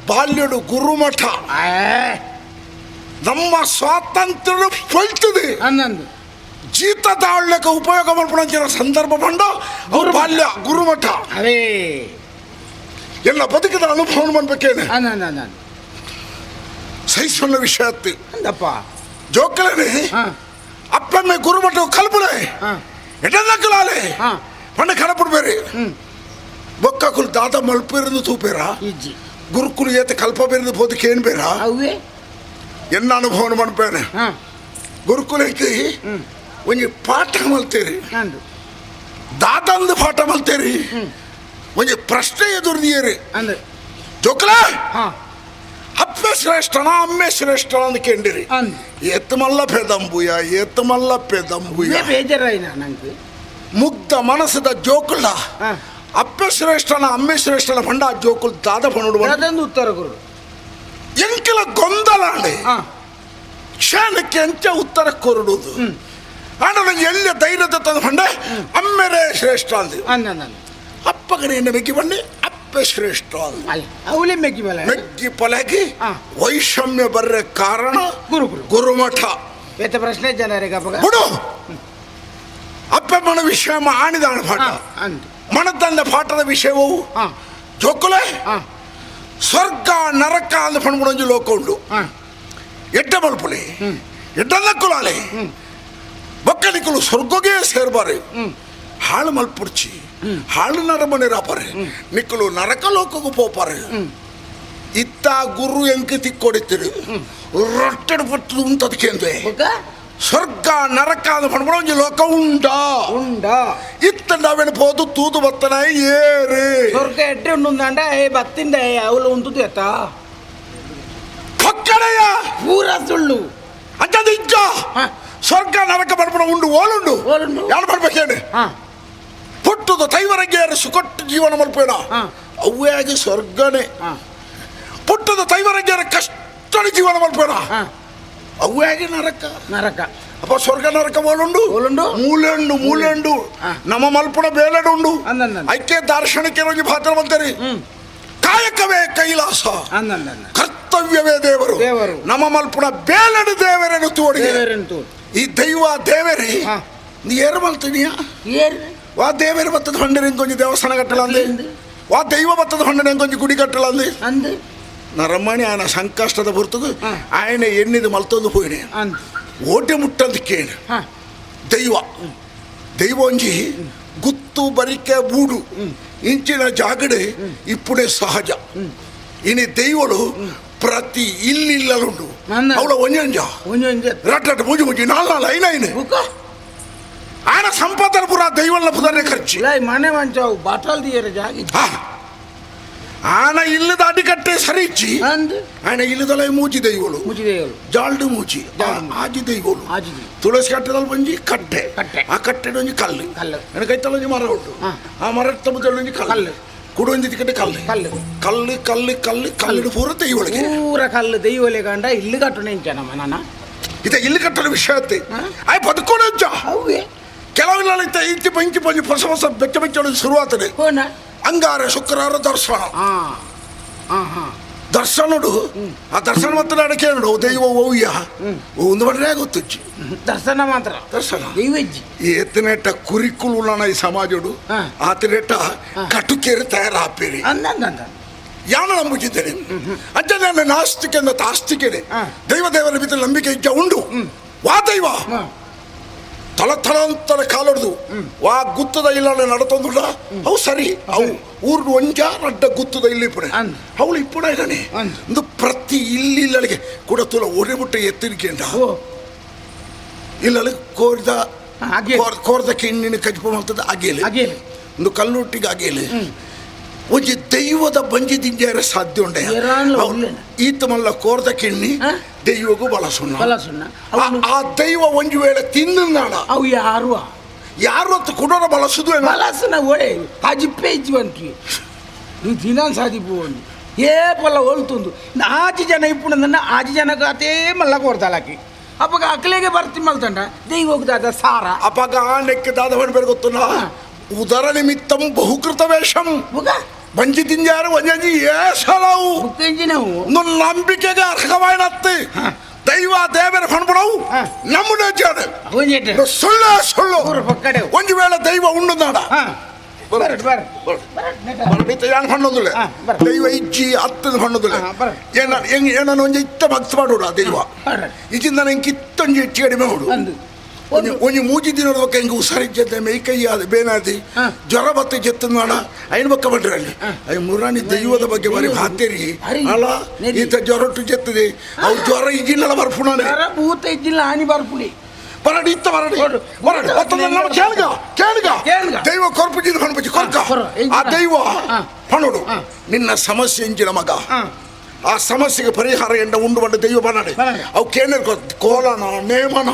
ಬಾಲ್ಯಡು ಗುರುಮಠ ನಮ್ಮ ಸ್ವಾತಂತ್ರ್ಯ ಪೊಯ್ತದೆ ಜೀತ ತಾಳ್ಲಕ್ಕೆ ಉಪಯೋಗ ಮಲ್ಪುಣಂಚಿನ ಸಂದರ್ಭ ಬಂಡ ಅವ್ರು ಬಾಲ್ಯ ಗುರುಮಠ ಅರೇ ಎಲ್ಲ ಬದುಕಿದ ಅನುಭವ ಮಾಡ್ಬೇಕೇನೆ ಸಹಿಸೋಣ ವಿಷಯ ಅತ್ತಿ ಅಂದಪ್ಪ ಜೋಕಲನೆ ಅಪ್ಪಮ್ಮೆ ಗುರುಮಠ ಕಲ್ಪನೆ ಎಡದಕ್ಕಲಾಲೆ ಪಂಡ ಕಡಪಡ್ಬೇರಿ ಬೊಕ್ಕಕುಲು ದಾದ ಮಲ್ಪೇರಂದು ತೂಪೇರ ಗುರುಕುಲು ಏತ ಕಲ್ಪ ಬೇರಂದು ಬೋದಕ್ಕೆ ಏನು ಬೇರ ಎನ್ನ ಅನುಭವನ ಮನ್ಪೇನೆ ಗುರುಕುಲಕ್ಕೆ ಒಂಜಿ ಪಾಠ ಮಲ್ತೇರಿ ದಾದಂದು ಪಾಠ ಮಲ್ತೇರಿ ಒಂಜಿ ಪ್ರಶ್ನೆ ಎದುರ್ದಿಯೇರಿ ಜೋಕಲ ಅಪ್ಪೆ ಶ್ರೇಷ್ಠನ ಅಮ್ಮೆ ಶ್ರೇಷ್ಠನ ಅಂತ ಕೇಂಡಿರಿ ಏತ್ ಮಲ್ಲ ಪೆದಂಬುಯ ಏತ್ ಮಲ್ಲ ಪೆದಂಬುಯ ಬೇಜಾರಾಯಿನ ನಂಗೆ ಮುಗ್ಧ ಮನಸ್ಸದ ಜೋಕುಲ ಅಪ್ಪೆ ಶ್ರೇಷ್ಠನ ಅಮ್ಮೆ ಶ್ರೇಷ್ಠನ ಪಂಡ ಆ ಜೋಕುಲ್ ದಾದ ಪಣುಡು ಅದೊಂದು ಉತ್ತರ ಗುರು ಎಂಕಿಲ ಗೊಂದಲಾಂಡೆ ಕ್ಷಣಕ್ಕೆ ಎಂಚ ಉತ್ತರ ಕೊರಡುದು ಆಂಡ ನಂಗೆ ಎಲ್ಲ ಧೈರ್ಯದ ತಂದು ಪಂಡೆ ಅಮ್ಮೆರೇ ಶ್ರೇಷ್ಠ ಅಂದ ಅಪ್ಪಗಡೆ ಎಣ್ಣೆ ಮೆಕ್ಕಿ ಬಂಡೆ ಅಪ್ಪೆ ಶ್ರೇಷ್ಠ ಅಂದ ಅವಳೇ ಮೆಕ್ಕಿ ಬಲ ಮೆಕ್ಕಿ ಪಲಗಿ ವೈಷಮ್ಯ ಬರ್ರೆ ಕಾರಣ ಗುರು ಗುರುಮಠ ಏತ ಪ್ರಶ್ನೆ ಜನರಿಗೆ ಅಪ್ಪಗ ಬಿಡು ಅಪ್ಪಮ್ಮನ ವಿಷಯ ಆಣಿದಾಣ ಪಾಠ ಮಣತಂದ ಪಾಠದ ವಿಷಯವು ಜೋಕುಲೆ ಸ್ವರ್ಗ ನರಕ ಅಂದ ಪಣ್ಗುಣಂಜಿ ಲೋಕ ಉಂಡು ಎಡ್ಡ ಮಲ್ಪುಲೆ ಎಡ್ಡನ್ನ ಕುಲಾಲೆ ಬೊಕ್ಕನಿಕುಲು ಸ್ವರ್ಗೋಗೆ ಸೇರ್ಬಾರೆ ಹಾಳು ಮಲ್ಪುಡ್ಚಿ ಹಾಳು ನರಮನೆ ರಾಪರೆ ನಿಕ್ಕಲು ನರಕ ಲೋಕಕ್ಕೂ ಪೋಪಾರೆ ಇತ್ತ ಗುರು ಎಂಕ ತಿಕ್ಕೊಡಿತಿರು ರೊಟ್ಟೆಡು ಪಟ್ಟು ಉಂಟದಕ್ಕೆ ಸ್ವರ್ಗ ನರಕ ಅಂದ ಪಣ್ಪುಣ ಲೋಕ ಉಂಡ ಉಂಡ ಇತ್ತ ನಾವೇನು ಪೋದು ತೂದು ಬತ್ತನ ಏರು ಸ್ವರ್ಗ ಎಟ್ಟೆ ಉಂಡು ಏ ಬತ್ತಿಂದ ಅವಳು ಉಂಟು ಎತ್ತ ಪಕ್ಕಡೆಯ ಪೂರ ಸುಳ್ಳು ಅಂಚದ ಇಜ್ಜ ಸ್ವರ್ಗ ನರಕ ಪಡ್ಪಣ ಉಂಡು ಓಲುಂಡು ಯಾರು ಪಡ್ಬೇಕೇನು ಪುಟ್ಟುದು ತೈವರಂಗೆ ಸುಕೊಟ್ಟು ಜೀವನ ಮಲ್ಪೇಣ ಅವೇ ಆಗಿ ಸ್ವರ್ಗನೇ ಪುಟ್ಟದ ತೈವರಂಗೆ ಕಷ್ಟ ಜೀವನ ಮಲ್ಪೇಣ ಅವೇ ಆಗಿ ನರಕ ನರಕ ಅಪ್ಪ ಸ್ವರ್ಗ ನರಕ ಓಲುಂಡು ಮೂಲೆಂಡು ಮೂಲೆಂಡು ನಮ್ಮ ಮಲ್ಪುಣ ಬೇಲೆಡುಂಡು ಐಕ್ಯ ದಾರ್ಶನಿಕ ಪಾತ್ರ ಬಂತಾರೆ ಕಾಯಕವೇ ಕೈಲಾಸ ಕರ್ತವ್ಯವೇ ದೇವರು ನಮ್ಮ ಮಲ್ಪುಣ ಬೇಲೆಡು ದೇವರನ್ನು ತೋಡಿ ಈ ದೈವ ದೇವರಿ ನೀ ಏರು ಮಲ್ತೀನಿಯ ವಾ ದೇವರು ಬತ್ತದ ಹೊಂಡನೆ ಇಂಕೊಂಜಿ ದೇವಸ್ಥಾನ ಕಟ್ಟಲ ಅಂದೆ ವಾ ದೈವ ಬತ್ತದ ಹೊಂಡನೆ ಇಂಕೊಂಜಿ ಗುಡಿ ಕಟ್ಟಲ ಅಂದೆ ಅಂದೆ ನರಮಣಿ ఆయన ಸಂಕಷ್ಟದ ಹೊರತುಗು ఆయన ಎಣ್ಣಿದ ಮಲ್ತೊಂದು ಪೋಯಿನೆ ಓಟೆ ಮುಟ್ಟಂದು ಕೇಳು ದೈವ ದೈವ ಒಂಜಿ ಗುತ್ತು ಬರಿಕೆ ಬೂಡು ಇಂಚಿನ ಜಾಗಡೆ ಇಪ್ಪುಡೆ ಸಹಜ ಇನಿ ದೈವಳು ಪ್ರತಿ ಇಲ್ಲಿಲ್ಲಲುಂಡು ಅವಳ ಒಂಜಂಜ ರಟ್ ಮುಂಜಿ ಮುಂಜಿ ನಾಲ್ ನಾಲ್ ಐನ ಐನು ఆయన ಸಂಪದನ ಪುರ ದೈವಲ್ಲ ಪುದನೆ ಖರ್ಚು ಮನೆ ಮಂಚವು ಬಾಟಲ್ ದಿಯರ ಜಾಗಿ ಆನ ಇಲ್ಲದ ಅಡಿಕಟ್ಟೆ ಸರಿಚಿ ఆయన ಇಲ್ಲದಲೇ ಮೂಜಿ ದೈವಳು ಮೂಜಿ ದೈವಳು ಜಾಲ್ಡು ಮೂಜಿ ಆಜಿ ದೈವಳು ತುಳಸಿ ಕಟ್ಟೆದಲ್ಲಿ ಒಂಜಿ ಕಟ್ಟೆ ಆ ಕಟ್ಟೆಡ್ ಒಂಜಿ ಕಲ್ಲು ಕಲ್ಲು ಕೈತಲ ಒಂಜಿ ಮರ ಉಂಟು ಆ ಮರತ್ತ ಮುದ್ದಲು ಕಲ್ಲು ಕುಡೊಂಜಿ ತಿಕ್ಕಟ್ಟೆ ಕಲ್ಲು ಕಲ್ಲು ಕಲ್ಲು ಕಲ್ಲು ಕಲ್ಲು ಕಲ್ಲು ಪೂರ ದೈವಳಿಗೆ ಪೂರ ಕಲ್ಲು ದೈವಲೆ ಕಂಡ ಇಲ್ಲು ಕಟ್ಟುನೆ ನಮ್ಮ ನಾನ ಇದ ಇಲ್ಲು ಕಟ್ಟಡ ವಿಷಯ ಅತ್ತೆ ಆಯ್ ಬದುಕೋಣ ಅವೇ ಕೆಲವೆಲ್ಲ ಇಂಚಿ ಪಂಚಿ ಪಂಚಿ ಹೊಸ ಹೊಸ ಬೆಚ್ಚ ಬೆಚ್ಚ ಶುರುವಾತದೆ ಅಂಗಾರ ಶುಕ್ರವಾರ ದರ್ಶನ ದರ್ಶನಡು ಆ ದರ್ಶನ ಮತ್ತೆ ನಡಕೆ ದೈವ ಓಯ್ಯ ಒಂದು ಬಂದ್ರೆ ಗೊತ್ತುಚ್ಚಿ ದರ್ಶನ ಮಾತ್ರ ದರ್ಶನ ದೈವಜ್ಜಿ ಏತನೇಟ ಕುರಿಕುಲು ಈ ಸಮಾಜಡು ಆತನೇಟ ಕಟುಕೇರಿ ತಯಾರಾಪೇರಿ ಯಾನ ನಂಬುತ್ತಿದ್ದೇನೆ ಅಂಚೆ ನನ್ನ ನಾಸ್ತಿಕೆ ಅಂದ ತಾಸ್ತಿಕೆನೆ ದೈವ ದೇವರ ಬಿದ್ದ ನಂಬಿಕೆ ಇಜ್ಜ ಉಂಡು ವಾ ದೈವ ತಳ ತಳಂತರ ಕಾಲೊಡ್ದು ವಾ ಗುತ್ತದ ಇಲ್ಲ ನಡತೊಂದುಡ ಅವು ಸರಿ ಅವು ಊರು ಒಂಜ ರಡ್ಡ ಗುತ್ತದ ಇಲ್ಲಿ ಇಪ್ಪಣೆ ಅವಳು ಇಪ್ಪಣ ಇದ್ದಾನೆ ಒಂದು ಪ್ರತಿ ಇಲ್ಲಿ ಇಲ್ಲಳಿಗೆ ಕೂಡ ತುಲ ಒಡೆ ಮುಟ್ಟ ಎತ್ತಿರಿಕೆಂಡ ಇಲ್ಲಳಿಗೆ ಕೋರ್ದ ಕೋರ್ದ ಕಿಣ್ಣಿನ ಕಜ್ಪ ಮಾಡ್ತದ ಅಗೇಲಿ ಒಂದು ಕಲ್ಲುಟ್ಟಿಗಾಗೇಲಿ ಒಂಜಿ ದೈವದ ಬಂಜಿ ದಿಂಜಾರ ಸಾಧ್ಯ ಉಂಡೆ ಈತ ಮಲ್ಲ ಕೋರ್ದ ಕಿಣ್ಣಿ ದೈವಗೂ ಬಳಸುಣ್ಣ ಬಳಸುಣ್ಣ ಆ ದೈವ ಒಂಜಿ ವೇಳೆ ತಿಂದಾಣ ಅವು ಯಾರು ಯಾರು ಅಂತ ಕುಡೋರ ಬಳಸುದು ಬಳಸುನ ಒಡೆ ಆ ಜಿಪ್ಪೆ ಇಜ್ಜಿ ಬಂತು ನೀವು ದಿನ ಸಾಧಿಪು ಒಂದು ಏ ಪಲ್ಲ ಒಲ್ತುಂದು ಆಚಿ ಜನ ಇಪ್ಪುಣದನ್ನ ಆಚಿ ಜನಕ್ಕೆ ಅತೇ ಮಲ್ಲ ಕೋರ್ತಾಳಾಕಿ ಅಪ್ಪಗ ಅಕ್ಲೆಗೆ ಬರ್ತಿ ಮಲ್ತಂಡ ದೈವಕ್ಕೆ ದಾದ ಸಾರ ಅಪಗ ಆ ನೆಕ್ಕೆ ದಾದ ಬೇರೆ ಗೊತ್ತುಲ್ಲ ಉದರ ನಿಮಿತ್ತಂ ಬಹುಕೃತ ವೇಷಂ ಬಂಜಿ ತಿಂಜಾರು ಒಂಜಿ ಏಸಲವು ನಂಬಿಕೆಗೆ ಅರ್ಹವಾಯ್ನತ್ತಿ ದೈವ ದೇವರ ಹೊಣ್ಬಿಡವು ನಮ್ಮನೆ ಸುಳ್ಳು ಸುಳ್ಳು ಒಂಜಿ ವೇಳೆ ದೈವ ಉಂಡು ನಾಡ ಹೊಣ್ಣೊಂದುಲೆ ದೈವ ಇಜ್ಜಿ ಅತ್ತದ ಹೊಣ್ಣೊಂದುಲೆ ಏನ ಏನನ್ನ ಒಂಜಿ ಇತ್ತ ಭಕ್ತ ಮಾಡೋಡು ಆ ದೈವ ಇಜ್ಜಿಂದ ನಂಗೆ ಇತ್ತೊಂಜಿ ಹೆಚ್ಚು ಕಡಿಮೆ ಮಾಡು ಒಂಜಿ ಮೂಜಿ ದಿನದ ಬಕ್ಕ ಹಿಂಗೆ ಹುಷಾರಿಜ್ಜತೆ ಮೈ ಕೈ ಅದು ಬೇನಾದಿ ಜ್ವರ ಬತ್ತ ಜೆತ್ತ ಮಾಡ ಐನ್ ಬಕ್ಕ ಬಂಡ್ರಿ ಅಲ್ಲಿ I ಮುರಾಣಿ ದೈವದ ಬಗ್ಗೆ ಬಾರಿ ಭಾತೇರಿ ಅಲ್ಲ ಈತ ಜ್ವರೊಟ್ಟು ಜೆತ್ತದೆ ಅವು ಜ್ವರ ಇಜ್ಜಿಲ್ಲ ಬರ್ಪುಣಾನೆ ಭೂತ ಇಜ್ಜಿಲ್ಲ ಆನಿ ಬರ್ಪುಣಿ ಬರಡಿ ಇತ್ತ ಬರಡಿ ಬರಡಿ ನಮ್ಮ ಕೇಳ್ಗ ಕೇಳ್ಗ ದೈವ ಕೊರ್ಪುಜಿದ ಹೊಣ್ಪುಜಿ ಕೊರ್ಕ ಆ ದೈವ ಹೊಣೋಡು ನಿನ್ನ ಸಮಸ್ಯೆ ಇಂಜಿನ ಮಗ ಆ ಸಮಸ್ಯೆಗೆ ಪರಿಹಾರ ಎಂಡ ಉಂಡು ಬಂಡ ದೈವ ಬನ್ನಡೆ ಅವು ಕೇಳಿರ್ ಕೋಲನ ನೇಮನ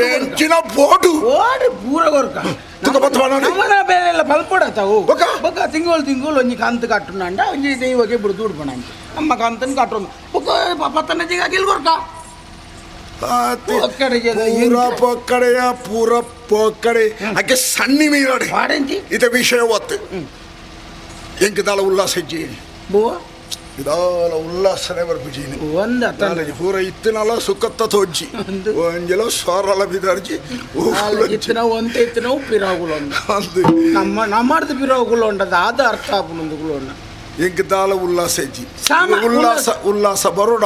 ಎಂಚಿನ ಬೋಡು ಓಡು ಪೂರ ಕೊರ್ಕ ನಮ್ಮನ ಬೇಲೆಲ್ಲ ಬಲ್ಪಡತಾವು ಬೊಕ್ಕ ತಿಂಗಳು ತಿಂಗಳು ಒಂಜಿ ಕಂತು ಕಟ್ಟುನಂಡ ಒಂಜಿ ದೈವಕ್ಕೆ ಬಿಡು ದುಡ್ಡು ಬಣ ನಮ್ಮ ಕಂತನ ಕಟ್ಟೊಂದು ಬೊಕ್ಕ ಪತ್ತನ ಜಿಗ ಗಿಲ್ ಕೊರ್ಕ ಪೂರ ಪೊಕ್ಕಡೆಯ ಪೂರ ಪೊಕ್ಕಡೆ ಆಕೆ ಸಣ್ಣ ಮೀರಾಡೆ ಇತ ವಿಷಯ ಒತ್ತು ಎಂಕದಾಳ ಉಲ್ಲಾಸ ಇಜ್ಜಿ ಬುವ ಇದಾಲ ಉಲ್ಲಾಸನೆ ಬರ್ಪುಜೀನಿ ಒಂದ ಪೂರ ಇತ್ತಿನಲ ಸುಖತ್ತ ತೋಜ್ಜಿ ಒಂಜಲ ಸೊರಲ ಬಿದರ್ಜಿ ಇತ್ತಿನ ಒಂತ ಇತ್ತಿನ ಪಿರಾಗುಲು ನಮ್ಮ ನಮ್ಮರ್ದು ಪಿರಾಗುಲು ಉಂಡದ ಅದು ಅರ್ಥ ಆಪುನೊಂದು ಎಂಕದಾಲ ಉಲ್ಲಾಸ ಇಜ್ಜಿ ಉಲ್ಲಾಸ ಉಲ್ಲಾಸ ಬರೋಡ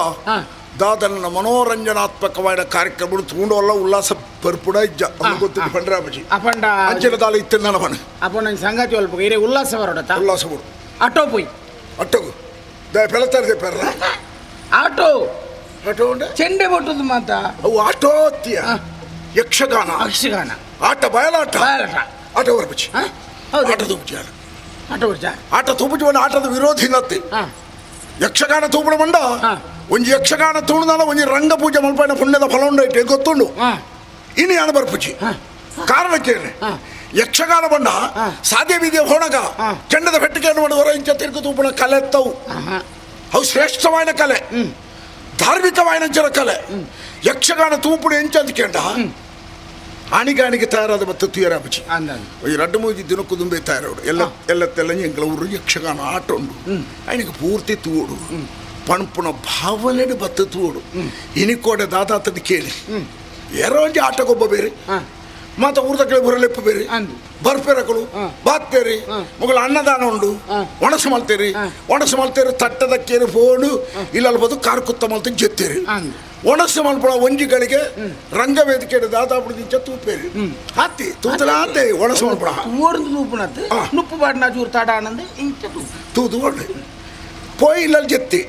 ದಾದನ ಮನೋರಂಜನಾತ್ಮಕವಾದ ಕಾರ್ಯಕ್ರಮ ತೂಂಡೋಲ್ಲ ಉಲ್ಲಾಸ ಪರ್ಪುಡ ಇಜ್ಜ ಗೊತ್ತಿದ್ದು ಪಂಡ್ರಾಬಜಿ ಅಪಂಡ ಅಂಚಿನ ದಾಲ ಇತ್ತಿನ ಪಣ ಅಪ್ಪ ನಂಗೆ ಸಂಗಾತಿ ಒಲ್ಪ ಇರೇ ಉಲ್ಲಾಸ ಬರೋಡ ಉಲ್ಲಾಸ ಬರು ಆಟೋ ಪೋಯ್ ಆಟೋಗು ದ ಪೆಲತಾರೆ ಪೆರ್ರ ಆಟೋ ಆಟೋ ಉಂಡೆ ಚೆಂಡೆ ಬೊಟ್ಟುದು ಮಾತ ಅವು ಆಟೋ ಅತ್ತಿಯ ಯಕ್ಷಗಾನ ಯಕ್ಷಗಾನ ಆಟ ಬಯಲಾಟ ಬಯಲಾಟ ಆಟ ಬರ್ಪುಜಿ ಆಟ ತೂಪುಜಿ ಆಟ ಬರ್ಜ ಆಟ ತೂಪುಜಿ ಒಂದು ಆಟದ ವಿರೋಧಿ ನತ್ತಿ ಯಕ್ಷಗಾನ ತೂಪುಣ ಮಂಡ ಒಂಜಿ ಯಕ್ಷಗಾನ ತೂಣದಾನ ಒಂಜಿ ರಂಗ ಪೂಜೆ ಮಲ್ಪೈನ ಪುಣ್ಯದ ಫಲ ಉಂಡೈತೆ ಗೊತ್ತುಂಡು ಇನ್ನು ಯಾನ ಬರ್ಪುಜಿ ಕಾರಣ ಕೇಳಿ ಯಕ್ಷಗಾನ ಬಂಡ ಸಾಧ್ಯ ಬೀದಿಯ ಹೋಣಗ ಕೆಂಡದ ಪೆಟ್ಟಿಗೆಯನ್ನು ಮಾಡುವರ ಇಂಚ ತಿರುಗು ತೂಪುಣ ಕಲೆ ತವು ಅವು ಶ್ರೇಷ್ಠವಾದ ಕಲೆ ಧಾರ್ಮಿಕವಾದ ಜನ ಕಲೆ ಯಕ್ಷಗಾನ ತೂಪುಣ ಎಂಚ ಅಂತ ಕೇಂಡ ಆಣಿಗಾಣಿಗೆ ತಯಾರಾದ ಮತ್ತು ತುಯರಾಬುಜಿ ಈ ರಡ್ಡು ಮೂಜಿ ದಿನಕ್ಕೂ ದುಂಬೆ ತಯಾರೋಡು ಎಲ್ಲ ಎಲ್ಲ ತೆಲ್ಲ ಎಂಗಳ ಊರು ಯಕ್ಷಗಾನ ಆಟ ಉಂಡು ಆಯ್ನಿಗೆ ಪೂರ್ತಿ ತೂಡು ಪಣಪುಣ ಭಾವನೆಡು ಬತ್ತ ತೂಡು ಇನಿಕೋಡೆ ದಾದಾತದ ಕೇಳಿ ಏರೋ ಒಂಜಿ ಆಟಗೊಬ್ಬ ಬೇರೆ ಮಾತ ಊರ್ದ ಬರಲೆಪ್ಪ ಬೇರೆ ಬರ್ಪೇರಕಲು ಬಾತ್ತೇರಿ ಮಗಳು ಅನ್ನದಾನ ಉಂಡು ಒಣಸು ಮಲ್ತೇರಿ ಒಣಸು ಮಲ್ತೇರಿ ತಟ್ಟದ ಕೇರಿ ಫೋನು ಇಲ್ಲ ಕಾರ್ ಕುತ್ತ ಮಲ್ತ ಜೆತ್ತೇರಿ ಒಣಸು ಮಲ್ಪಳ ಒಂಜಿಗಳಿಗೆ ರಂಗವೇದಿಕೆ ದಾದಾಪುಡಿ ತೂಪೇರಿ ಹಾತಿ ತೂತಲ ಆತೆ ಒಣಸು ಮಲ್ಪಳ ಊರ್ದು ತೂಪುನತ್ತು ನುಪ್ಪು ಬಾಡಿನ ಚೂರು ತಡ ಆನಂದ ಇಂಚ ತೂಪು ತೂದು ಒಳ್ಳೆ ಪೋಯಿ ಇಲ್ಲ ಜೆತ್ತಿ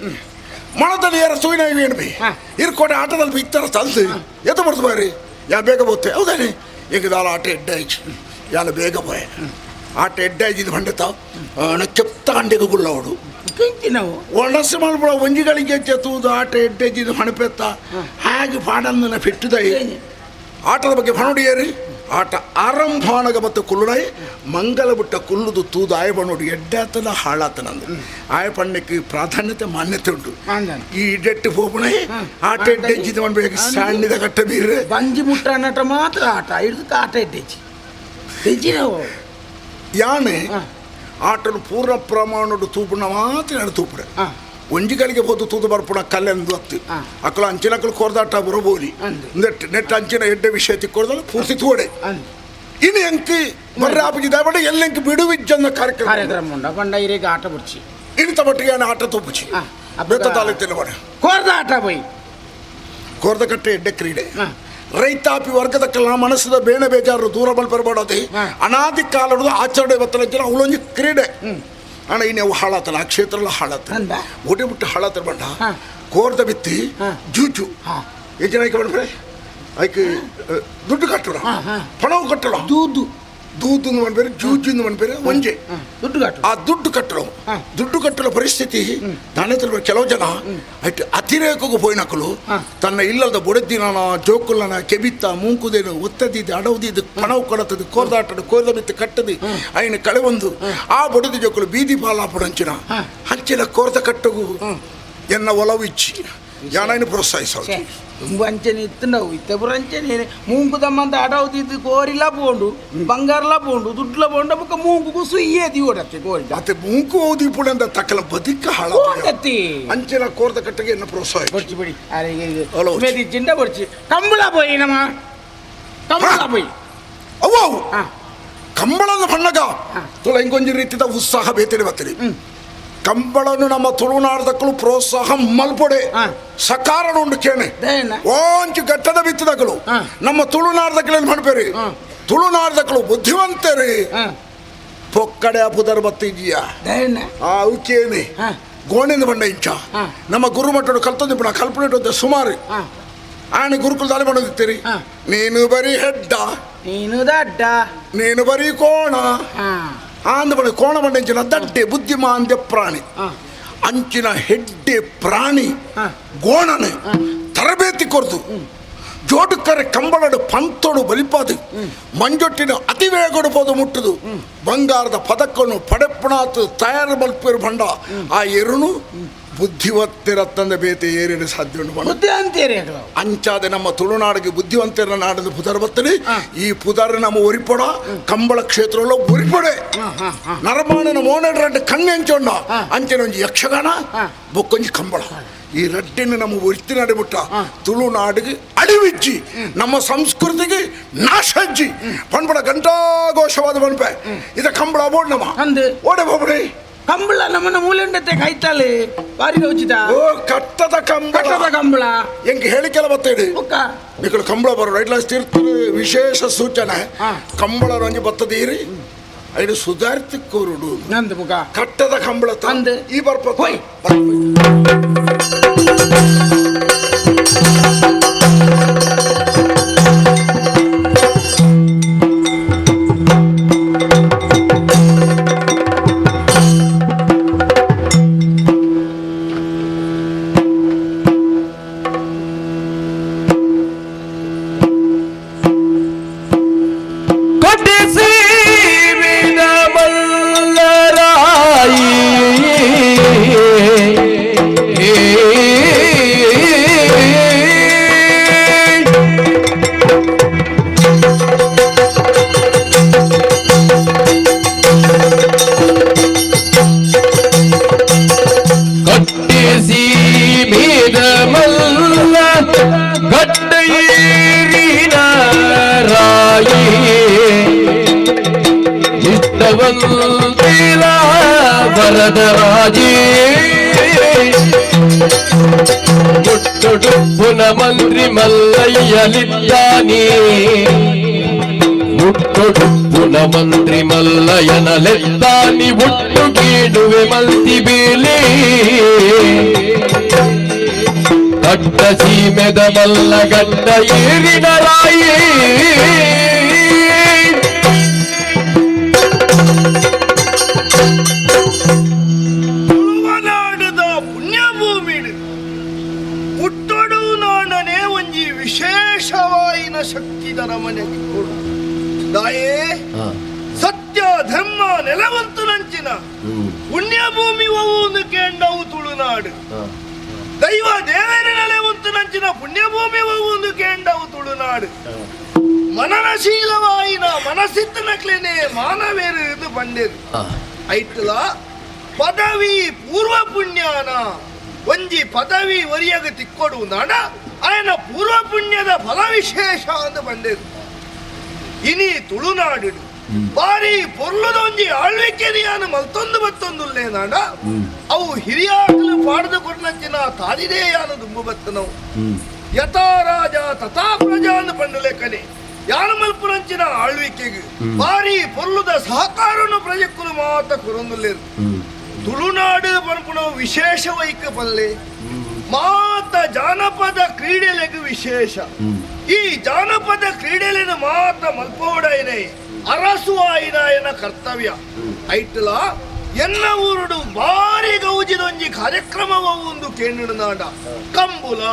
ಮಣದಲ್ಲಿ ಯಾರ ಸೂಯಿನ ಏನು ಬಿ ಇರ್ಕೋಟೆ ಆಟದಲ್ಲಿ ಬಿತ್ತರ ತಲ್ದು ಎತ್ತ ಬರ್ತು ಬಾರಿ ಯಾ ಬೇಗ ಬೋತೆ ಹೌದಾನೆ ಈಗ ದಾಲ ಆಟ ಎಡ್ಡಾಯ್ತು ಯಾಲ ಬೇಗ ಪೋಯೆ ಆಟ ಎಡ್ಡಾಯ್ತು ಬಂಡೆತ ಕೆಪ್ತ ಅಂಡೆಗೆ ಗುಳ್ಳವಡು ಒಣಸು ಮಲ್ಪಳ ಒಂಜಿಗಳಿಗೆ ತೂದು ಆಟ ಎಡ್ಡಾಯ್ತು ಹಣಪೆತ್ತ ಹಾಗೆ ಪಾಡಂದನ ಫಿಟ್ಟುದೈ ಆಟದ ಬಗ್ಗೆ ಫಣುಡಿಯರಿ ಆಟ ಆರಂಭಾನಗ ಮತ್ತು ಕುಲ್ಲುಡಾಯಿ ಮಂಗಲ ಬಿಟ್ಟ ಕುಲ್ಲುದು ತೂದು ಆಯ ಬಣ್ಣೋಡು ಎಡ್ಡಾತನ ಹಾಳಾತನ ಅಂದ್ರೆ ಆಯ ಪಣ್ಣಕ್ಕೆ ಪ್ರಾಧಾನ್ಯತೆ ಮಾನ್ಯತೆ ಉಂಟು ಈ ಇಡ್ಡೆಟ್ಟು ಪೋಪಣೆ ಆಟ ಎಡ್ಡೆಜ್ಜಿದ ಮಾಡ್ಬೇಕು ಸಣ್ಣಿದ ಕಟ್ಟ ಬೀರೆ ಬಂಜಿ ಮುಟ್ಟ ಅನ್ನಟ ಮಾತ್ರ ಆಟ ಹಿಡಿದಕ್ಕೆ ಆಟ ಎಡ್ಡೆಜ್ಜಿ ಯಾನೆ ಆಟನು ಪೂರ್ಣ ಪ್ರಮಾಣದ ತೂಪುಣ ಮಾತ್ರ ಎರಡು ತೂಪುಡೆ ಒಂಜಿಗಳಿಗೆ ಹೋದು ತೂದು ಬರ್ಪುಣ ಕಲ್ಲೆಂದು ಅತ್ತು ಅಕ್ಕಳು ಅಂಚಿನಕ್ಕಳು ಕೋರ್ದಾಟ ಬರಬೋಲಿ ನೆಟ್ ನೆಟ್ ಅಂಚಿನ ಎಡ್ಡೆ ವಿಷಯ ತಿಕ್ಕೋರ್ದಲ್ಲ ಪೂರ್ತಿ ತೂಡೆ ಇನ್ನು ಎಂಕಿ ಬರ್ರಾಪುಜಿ ದಾಬಡ ಎಲ್ಲೆಂಕಿ ಬಿಡುವಿಜ್ಜನ್ನ ಕಾರ್ಯಕ್ರಮ ಕಾರ್ಯಕ್ರಮ ಉಂಡ ಪಂಡ ಇರೇಗ ಆಟ ಬುಡ್ಚಿ ಇಣಿತ ಮಟ್ಟಿಗೆ ಆಟ ತೂಪುಚಿ ಬೆತ್ತ ತಾಲೂಕಿನ ಬಡ ಕೋರ್ದ ಆಟ ಬೈ ಕೋರ್ದಕಟ್ಟೆ ಎಡ್ಡೆ ಕ್ರೀಡೆ ರೈತಾಪಿ ವರ್ಗದ ಕಲ್ಲ ಮನಸ್ಸದ ಬೇಣೆ ಬೇಜಾರು ದೂರ ಬಲ್ಪರಬಾಡದೆ ಅನಾದಿ ಕಾಲದ ಆಚರಣೆ ಬತ್ತಲಂಚಿನ ಅವಳೊಂದು ಕ್ರೀಡೆ ಅಣ್ಣ ಇನ್ನು ಅವು ಹಾಳಾತನ ಆ ಕ್ಷೇತ್ರ ಎಲ್ಲ ಹಾಳಾತನ ಒಡೆ ಬಿಟ್ಟು ಹಾಳಾತನ ಬಂಡ ಕೋರ್ದ ಬಿತ್ತಿ ಜೂಜು ಎಷ್ಟು ಜನ ಆಯ್ಕೆ ಬಂದ್ರೆ ಆಯ್ಕೆ ದುಡ್ಡು ಕಟ್ಟೋಣ ಪಣವು ಕಟ್ಟೋಣ ದೂದು ದೂದು ಮನ್ಪೇರು ಜೂಜು ಮನ್ಪೇರು ಒಂಜೆ ದುಡ್ಡು ಕಟ್ಟು ಆ ದುಡ್ಡು ಕಟ್ಟಲು ದುಡ್ಡು ಕಟ್ಟಲು ಪರಿಸ್ಥಿತಿ ನಾನೇ ಕೆಲವು ಜನ ಅಟ್ ಅತಿರೇಕಕ್ಕೆ ಪೋಯಿನಕಲು ತನ್ನ ಇಲ್ಲದ ಬೊಡೆದಿನ ಜೋಕುಲನ ಕೆಬಿತ್ತ ಮೂಂಕುದೇನು ಒತ್ತದಿದ್ದು ಅಡವದಿದ್ದು ಪಣವು ಕೊಡತದು ಕೋರ್ದಾಟಡು ಕೋರ್ದ ಮಿತ್ತು ಕಟ್ಟದು ಅಯ್ಯನ ಕಳೆ ಒಂದು ಆ ಬೊಡೆದ ಜೋಕುಲು ಬೀದಿ ಪಾಲಾಪುಡಂಚಿನ ಹಂಚಿನ ಕೋರ್ದ ಕಟ್ಟಗು ಎನ್ನ ಒಲವು ಇಚ್ಚಿ ಯಾನೈನು ಪ್ರೋತ್ಸಾಹಿಸೋದು ತುಂಬ ಅಂಚನೆ ಇತ್ತು ನಾವು ಇತ್ತ ಪೂರ ಅಂಚನೆ ಮೂಂಕುದಮ್ಮಂತ ಅಡವದಿದ್ದು ಕೋರಿಲ ಪೋಂಡು ಬಂಗಾರಲ ಪೋಂಡು ದುಡ್ಲ ಪೋಂಡು ಬೊಕ್ಕ ಮೂಂಕುಗು ಸುಯ್ಯೇ ದಿವಡತ್ತೆ ಕೋರಿ ಮತ್ತೆ ಮೂಂಕು ಓದಿ ಪುಣಂದ ತಕಲ ಬದುಕ ಹಾಳ ಓಡತ್ತಿ ಅಂಚಿನ ಕೋರ್ದ ಕಟ್ಟಗೆ ಎನ್ನ ಪ್ರೋತ್ಸಾಹ ಬೊಡ್ಚಿ ಬಿಡಿ ಅರೆ ಚಿಂಡ ಬೊಡ್ಚಿ ಕಂಬಳ ಪೋಯಿ ನಮ್ಮ ಕಂಬಳ ಪೋಯಿ ಅವ್ವ ಕಂಬಳದ ಬಣ್ಣಗ ತುಳ ಇಂಕೊಂಜಿ ರೀತಿದ ಉತ್ಸಾಹ ಬೇತಿರಿ ಬತ್ತಿರಿ ಕಂಬಳನು ನಮ್ಮ ತುಳುನಾಡದಕ್ಕಳು ಪ್ರೋತ್ಸಾಹ ಮಲ್ಪೊಡೆ ಸಕಾರಣ ಉಂಡು ಕೇಣೆ ಓಂಚು ಗಟ್ಟದ ಬಿತ್ತದಕ್ಕಳು ನಮ್ಮ ತುಳುನಾಡದಕ್ಕಳು ಮಾಡ್ಬೇರಿ ತುಳುನಾಡದಕ್ಕಳು ಬುದ್ಧಿವಂತರಿ ಪೊಕ್ಕಡೆ ಅಪುದರ್ ಬತ್ತಿದೀಯ ಆ ಅವಕ್ಕೇನೆ ಗೋಣಿಂದ ಬಂಡ ಇಂಚ ನಮ್ಮ ಗುರುಮಠಡು ಕಲ್ತೊಂದು ಪುಣ ಕಲ್ಪನೆ ಸುಮಾರು ಆನೆ ಗುರುಕುಲದಲ್ಲಿ ಮಾಡೋದಿತ್ತೀರಿ ನೀನು ಬರೀ ಹೆಡ್ಡ ನೀನು ದಡ್ಡ ನೀನು ಬರೀ ಕೋಣ ಆಂದ ಬಳಿ ಕೋಣ ಬಂಡ ದಡ್ಡೆ ಬುದ್ಧಿಮಾಂದ್ಯ ಪ್ರಾಣಿ ಅಂಚಿನ ಹೆಡ್ಡೆ ಪ್ರಾಣಿ ಗೋಣನೆ ತರಬೇತಿ ಕೊರ್ದು ಜೋಡುಕರೆ ಕಂಬಳಡು ಪಂತೋಡು ಬಲಿಪಾದು ಮಂಜೊಟ್ಟಿನ ಅತಿ ವೇಗಡು ಪೋದು ಮುಟ್ಟುದು ಬಂಗಾರದ ಪದಕವನ್ನು ಪಡೆಪ್ಪಣಾತು ತಯಾರು ಮಲ್ಪೇರು ಬಂಡ ಆ ಎರುನು ಬುದ್ಧಿವಂತಿರತ್ತಂದ ಬೇತೆ ಏರಿನ ಸಾಧ್ಯ ಉಂಟು ಬುದ್ಧಿವಂತೇರಿ ಅಂಚಾದ ನಮ್ಮ ತುಳುನಾಡಿಗೆ ಬುದ್ಧಿವಂತರ ನಾಡದ ಪುದರ್ ಬರ್ತದೆ ಈ ಪುದರ್ ನಮ್ಮ ಒರಿಪೊಡ ಕಂಬಳ ಕ್ಷೇತ್ರలో ಒರಿಪೊಡೆ ನರಮಾಣನ ಮೋನೆಡ್ ಕಣ್ಣೆಂಚೊಂಡ ಅಂಚಿನ ಒಂಜಿ ಯಕ್ಷಗಾನ ಬೊಕ್ಕೊಂಜಿ ಕಂಬಳ ಈ ರಡ್ಡಿನ ನಮ್ಮ ಒರಿತಿ ನಡಿಬಿಟ್ಟ ತುಳುನಾಡಿಗೆ ಅಡಿವಿಜ್ಜಿ ನಮ್ಮ ಸಂಸ್ಕೃತಿಗೆ ನಾಶಜ್ಜಿ ಪಣ್ಪಡ ಘಂಟಾಘೋಷವಾದ ಪಣ್ಪೆ ಇದ ಕಂಬಳ ಬೋಡ್ ನಮ್ಮ ಓಡೆ ಹೋಗ್ಬಿಡಿ ಕಂಬಳ ನಮ್ಮನ್ನ ಮೂಲೆಂಡತೆ ಕೈತಾಳೆ ಬಾರಿ ಉಚಿತ ಓ ಕಟ್ಟದ ಕಂಬಳ ಕಟ್ಟದ ಕಂಬಳ ಹೆಂಗೆ ಹೇಳಿಕೆಲ್ಲ ಬರ್ತೇಳಿ ನಿಕಲು ಕಂಬಳ ಬರೋ ರೈಟ್ ಲಾಸ್ಟ್ ತೀರ್ಥ ವಿಶೇಷ ಸೂಚನೆ ಕಂಬಳ ರಂಜಿ ಬತ್ತದೀರಿ ಐದು ಸುಧಾರಿತ ಕೋರುಡು ನಂದು ಮುಖ ಕಟ್ಟದ ಕಂಬಳ ತಂದು ಈ ಬರ್ಪ ಹೋಯ್ ಮುಟ್ಟುಡುಪ್ಪುನ ಮಂತ್ರಿ ಮಲ್ಲಯ್ಯಲಿದ್ದಾನೆ ಮುಟ್ಟುಡುಪ್ಪುನ ಮಂತ್ರಿ ಮಲ್ಲಯ್ಯನಲೆದ್ದಾನಿ ಹುಟ್ಟು ಗೀಡುವೆ ಮಲ್ತಿ ಬೇಲಿ ಕಟ್ಟ ಸೀಮೆದ ಮಲ್ಲ ಗಡ್ಡ ಏರಿನ ರಾಯಿ ತುಳುವನಾಡದ ಪುಣ್ಯಭೂಮಿ ಪುಟ್ಟೊಡು ನಾಡನೆ ಒಂಜಿ ವಿಶೇಷವಾಯಿನ ಶಕ್ತಿ ಮನೆಗೆ ಕೊಡು ದಾಯೇ ಸತ್ಯ ಧರ್ಮ ನೆಲವಂತು ನಂಚಿನ ಪುಣ್ಯಭೂಮಿ ಒವು ಕೇಂಡವು ತುಳುನಾಡು ದೈವ ದೇವರ ನೆಲೆವಂತು ನಂಚಿನ ಪುಣ್ಯಭೂಮಿ ಒವು ಕೇಂಡವು ತುಳುನಾಡು ಮನನಶೀಲವಾಯಿನ ಮನಸ್ಸಿತ್ತನಕ್ಲೇನೆ ಮಾನವೇರು ಇದು ಬಂಡೇರು ಐತಲ ಪದವಿ ಪೂರ್ವ ಪುಣ್ಯಾನ ಒಂಜಿ ಪದವಿ ಒರಿಯಗ ತಿಕ್ಕೊಡು ನಾಡ ಆಯನ ಪೂರ್ವ ಪುಣ್ಯದ ಫಲವಿಶೇಷ ಅಂತ ಬಂದೇರು ಇನಿ ತುಳುನಾಡು ಬಾರಿ ಪೊರ್ಲದ ಒಂಜಿ ಆಳ್ವಿಕೆರಿಯಾನ ಮಲ್ತೊಂದು ಬತ್ತೊಂದುಲ್ಲೆ ನಾಡ ಅವು ಹಿರಿಯಾಕಲು ಪಾಡದ ಕೊಡ್ನಂಚಿನ ತಾದಿದೇಯಾನ ದುಂಬು ಬತ್ತನವು ಯಥಾ ರಾಜ ತಥಾ ಪ್ರಜಾ ಅಂದ್ ಪಂಡಲೆ ಕಲೆ ಯಾನ ಮಲ್ಪುನಂಚಿನ ಆಳ್ವಿಕೆಗೆ ಬಾರಿ ಪೊರ್ಲುದ ಸಹಕಾರನು ಪ್ರಜೆಕ್ಕುಲು ಮಾತ ಕೊರೊಂದುಲ್ಲೇರು ತುಳುನಾಡು ಪನ್ಪುನ ವಿಶೇಷ ವೈಕ ಪಲ್ಲೆ ಮಾತ ಜಾನಪದ ಕ್ರೀಡೆಲೆಗ್ ವಿಶೇಷ. ಈ ಜಾನಪದ ಕ್ರೀಡೆಲೆನ ಮಾತ ಮಲ್ಪೋಡೈನೆ. ಅರಸು ಆಯಿನಾಯನ ಕರ್ತವ್ಯ ಐಟ್ಲ ಎನ್ನ ಊರುಡು ಬಾರಿ ಗೌಜಿದೊಂಜಿ ಕಾರ್ಯಕ್ರಮವ ಒಂದು ಕೇಂದ್ರನಾಡ ಕಂಬುಲ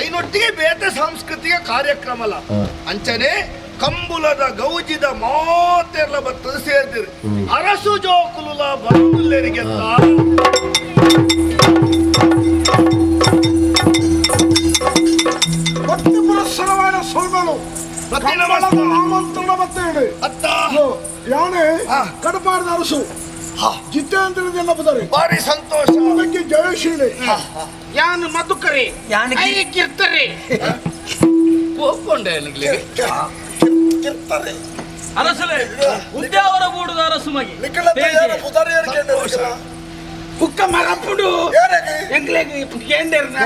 ಐನೊಟ್ಟಿಗೆ ಬೇತೆ ಸಾಂಸ್ಕೃತಿಕ ಕಾರ್ಯಕ್ರಮಲ ಅಂಚನೆ ಕಂಬುಲದ ಗೌಜಿದ ಮಾತೆಲ್ಲ ಬತ್ತದ ಸೇರ್ದಿರು ಅರಸು ಜೋಕುಲುಲ ಬರುಲ್ಲೆರಿಗೆಲ್ಲ ಭಕ್ತಿ ಪುರಸ್ಸರವಾದ ಸೊಲ್ಗಳು ಕಂಬಳದ ಆಮಂತ್ರಣ ಬತ್ತೇಳಿ ಯಾನೆ ಕಡಪಾಡದ ಅರಸು ಜಿತೇಂದ್ರದೆಲ್ಲ ಬದ್ದಾರೆ ಭಾರಿ ಸಂತೋಷ ಬಗ್ಗೆ ಜಯಶೀಲೆ ಯಾನು ಮಧುಕರಿ ಯಾನು ಕಿರ್ತರಿ ಕೋಪಕೊಂಡೆ ಕಿರ್ತರೆ ಅರಸುಲೆ ಉದ್ಯಾವರ ಬೂಡುದ ಅರಸು ಮಗಿ ಕುಕ್ಕ ಮರಂಪುಡು ಎಂಗ್ಲೆಗ್ ಕೇಂಡೇರ್ನ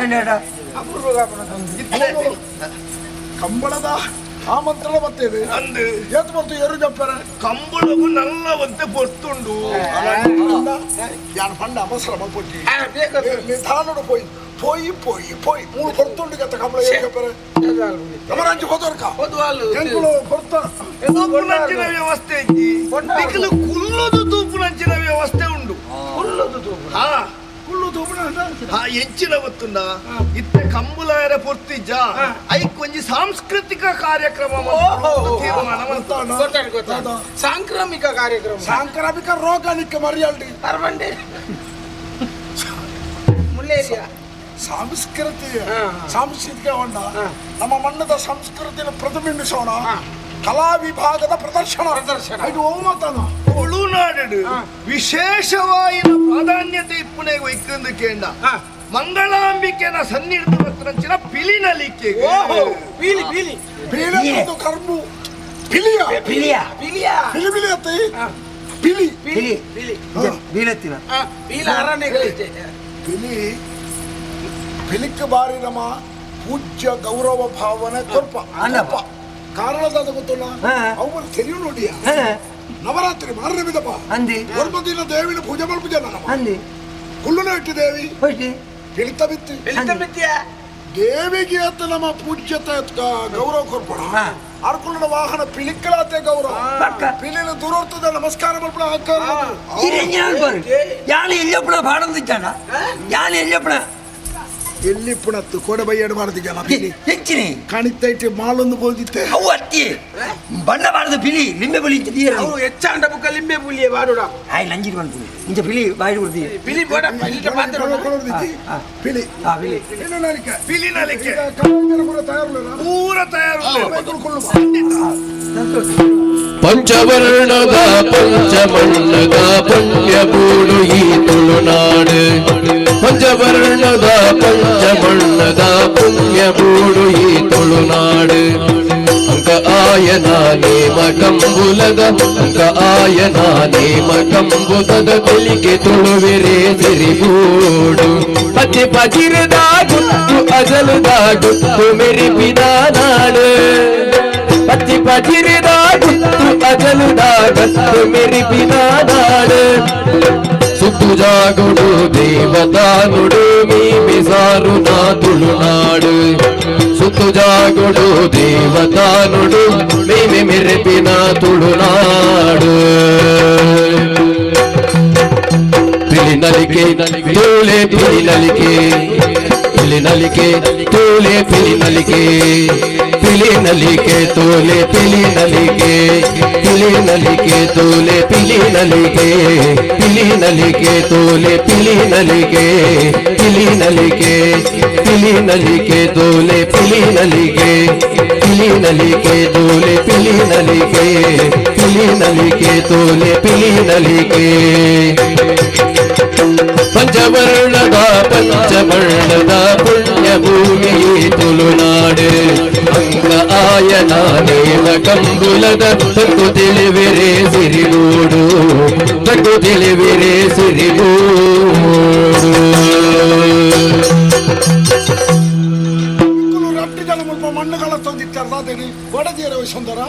ಕಂಬಳದ ಆಮಂತ್ರಣ ಬರ್ತೇವೆ ಅಂದು ಏತ್ ಬರ್ತು ಏರು ಜಪ್ಪರೆ ಕಂಬಳಗು ನಲ್ಲ ಒಂತೆ ಪೊರ್ತುಂಡು ಯಾನ್ ಪಂಡ ಅವಸರ ಮಲ್ಪೊಟ್ಟಿ ನಿಧಾನಡು ಪೋಯಿ ಪೋಯಿ ಪೋಯಿ ಪೋಯಿ ಮೂರು ಪೊರ್ತುಂಡು ಗತ್ತ ಕಂಬಳ ಏರು ಜಪ್ಪರೆ ನಮರಂಜಿ ಹೋದೋರ್ಕ ಎಂಕುಲು ಪೊರ್ತ ತೂಪುನಂಚಿನ ವ್ಯವಸ್ಥೆ ಇಜ್ಜಿ ನಿಕಲು ಕುಲ್ಲುದು ತೂಪುನಂಚಿನ ವ್ಯವಸ್ಥೆ ಉಂಡು ಕುಲ್ಲುದು ತೂಪು ಹಾ ಕುಲ್ಲು ತೂಪುನ ಹಾ ಎಂಚಿನ ಗೊತ್ತುಂಡ ಇತ್ತೆ ಕಂಬುಲಾಯರ ಪೊರ್ತಿಜ್ಜ ಐಕ್ ಒಂಜಿ ಸಾಂಸ್ಕೃತಿಕ ಕಾರ್ಯಕ್ರಮ ತೀರ್ಮಾನ ಗೊತ್ತಾಯ್ತು ಸಾಂಕ್ರಾಮಿಕ ಕಾರ್ಯಕ್ರಮ ಸಾಂಕ್ರಾಮಿಕ ರೋಗ ನಿಕ್ಕ ಮರಿಯಲ್ಡಿ ಅರ್ಬಂಡೆ ಮುಲ್ಲೇರಿಯಾ ಸಂಸ್ಕೃತಿ ಸಾಂಸ್ಕೃತಿಕ ಹೊಂಡ ನಮ್ಮ ಮಣ್ಣದ ಸಂಸ್ಕೃತಿಯನ್ನು ಪ್ರತಿಬಿಂಬಿಸೋಣ ಕಲಾ ವಿಭಾಗದ ಪ್ರದರ್ಶನ ಪ್ರದರ್ಶನ. ಇದು ಓಮತನ ತುಳುನಾಡು ವಿಶೇಷವಾಯಿನ ಪ್ರಾಧಾನ್ಯತೆ ಇಪ್ಪುನೆ ಒಯ್ಕಂದು ಕೇಂಡ ಮಂಗಳಾಂಬಿಕೆನ ಸನ್ನಿಹಿತ ಬತ್ತನಂಚಿನ ಪಿಲಿನಲಿಕೆ ಓಹೋ ಪೀಲಿ ಪೀಲಿ ಪಿಲಿ ಕರ್ಮು ಪಿಲಿಯ ಪಿಲಿಯ ಪಿಲಿಯ ಪಿಲಿ ಪಿಲಿ ಅತ್ತೆ ಪಿಲಿ ಪಿಲಿ ಪಿಲಿ ಬೀಲತ್ತಿನ ಪೀಲ ಅರಣ್ಯಗಳಿದೆ ಪಿಲಿ ಪಿಲಿಕ್ ಬಾರಿ ನಮ್ಮ ಪೂಜ್ಯ ಗೌರವ ಭಾವನೆ ಕೊರ್ಪ ಅಲ್ಲಪ್ಪ. ಕಾರಣದಾದ ಗೊತ್ತಲ್ಲ ಅವು ತೆರಿಯು ನೋಡಿಯ ನವರಾತ್ರಿ ಮಾರನೇ ಬಿದ್ದಪ್ಪ ಅಂದಿ ಒರ್ಮ ದಿನ ದೇವಿನ ಪೂಜೆ ಮಲ್ಪುಜಲ್ಲ ನಮ್ಮ ಅಂದಿ ಕುಳ್ಳುನ ಇಟ್ಟು ದೇವಿ ಹೋಯ್ತಿ ಪಿಲಿತ ಬಿತ್ತಿ ಪಿಲಿತ ಬಿತ್ತಿಯ ದೇವಿಗೆ ಅಂತ ನಮ್ಮ ಪೂಜ್ಯತೆ ಗೌರವ ಕೊರ್ಪಣ ಅರ್ಕುಳನ ವಾಹನ ಪಿಲಿಕ್ಕಲಾತೆ ಗೌರವ ಪಿಲಿನ ದೂರೋರ್ತದ ನಮಸ್ಕಾರ ಮಲ್ಪಣ ಹಾಕಾರ ಯಾನು ಎಲ್ಲಿಯಪ್ಪಣ ಬಾಡಂದಿದ್ದಾನ ಯಾನು ಎಲ್ಲಿಯಪ್ಪಣ ಎಲ್ಲಿ ಪುಣತ್ತು ಕೋಡೆ ಬೈಯಡು ಮಾಡ್ದಿದ್ದಲ್ಲ ಪಿಲಿ ಹೆಚ್ಚಿನಿ ಕಾಣಿತೈಟಿ ಮಾಲೊಂದು ಬೋದಿತ್ತೆ ಅವು ಅತ್ತಿ ಬಣ್ಣ ಬಾರದ ಪಿಲಿ ಲಿಂಬೆ ಪುಲಿ ಇಂಚ ಅವು ಹೆಚ್ಚಾಂಡ ಬುಕ್ಕ ಲಿಂಬೆ ಪುಲಿಯೇ ಬಾಡುಡ ಆಯ್ ನಂಜಿರಿ ಬಂತು ಇಂಚ ಪಿಲಿ ಬಾಯಿ ಕೊಡ್ತೀವಿ ಪಿಲಿ ಬೋಡ ಪಿಲಿ ಪಿಲಿ ಪಿಲಿ ನಲಿಕೆ ಪೂರ ತಯಾರು ಪಂಚವರ್ಣದ ಪಂಚಮಣ್ಣದ ಪುಣ್ಯಬೂಡು ಈ ತುಳುನಾಡು ಪಂಚವರ್ಣದ ಪಂಚಮಣ್ಣದ ಪುಣ್ಯಬೂಡು ಈ ತುಳುನಾಡು ಅಂಕ ಆಯನ ನೇಮ ಕಂಬುಲದ ಅಂಕ ಆಯನ ನೇಮ ಕಂಬುದದ ತೆಲಿಗೆ ತುಳುವೆರೆ ಸಿರಿಬೂಡು ಪಚ್ಚೆ ಪಜಿರದ ಗುತ್ತು ಅಜಲದ ಗುತ್ತು ಮೆರಿಪಿದ ನಾಡು ಪಚ್ಚಿ ಪಜಿರದ ಗುತ್ತು ಅಜಲದ ಗತ್ತು ಮೆರಿಪಿದ ನಾಡು ಸುತ್ತು ಜಾಗುಡು ದೇವತಾನುಡು ಮೀಮಿಸಾರು ನಾ ತುಳುನಾಡು ಸುತ್ತು ಜಾಗುಡು ದೇವತಾನುಡು ಮೀಮಿ ಮೆರೆಪಿನ ತುಳುನಾಡು ಪಿಲಿನಲಿಕೆ ತೋಳೆ ಪಿಲಿನಲಿಕೆ ಪಿಲಿನಲಿಕೆ ತೋಳೆ ಪಿಲಿನಲಿಕೆ ಪಿಲಿನಲಿಕೆ ತೋಲೆ ಪಿಲಿನಲಿಕೆ ಪಿಲಿನಲಿಕೆ ತೋಲೆ ಪಿಲಿನಲಿಕೆ ಪಿಲಿನಲಿಕೆ ತೋಲೆ ಪಿಲಿನಲಿಕೆ ಪಿಲಿನಲಿಕೆ ಪಿಲಿನಲಿಕೆ ತೋಲೆ ಪಿಲಿನಲಿಕೆ ಪಿಲಿನಲಿಕೆ ತೋಲೆ ಪಿಲಿನಲಿಕೆ ಪಿಲಿನಲಿಕೆ ತೋಲೆ ಪಿಲಿನಲಿಕೆ ಪಂಚವರ್ಣದ ಪಂಚವರ್ಣದ ಪುಣ್ಯಭೂಮಿ ತುಳುನಾಡು ಅಂಗ ಆಯನ ನೇಮ ಕಂಬುಲದ ತಕ್ಕು ತಿಳಿವಿರೆ ಸಿರಿಗೂಡು ತಕ್ಕು ತಿಳಿವಿರೆ ಸಿರಿಗೂಡು ರಟ್ಟು ಜನ ಮುಲ್ಪ ಮಣ್ಣುಗಳ ತಂದಿತ್ತಾರ ಒಡದಿಯರ ಸುಂದರ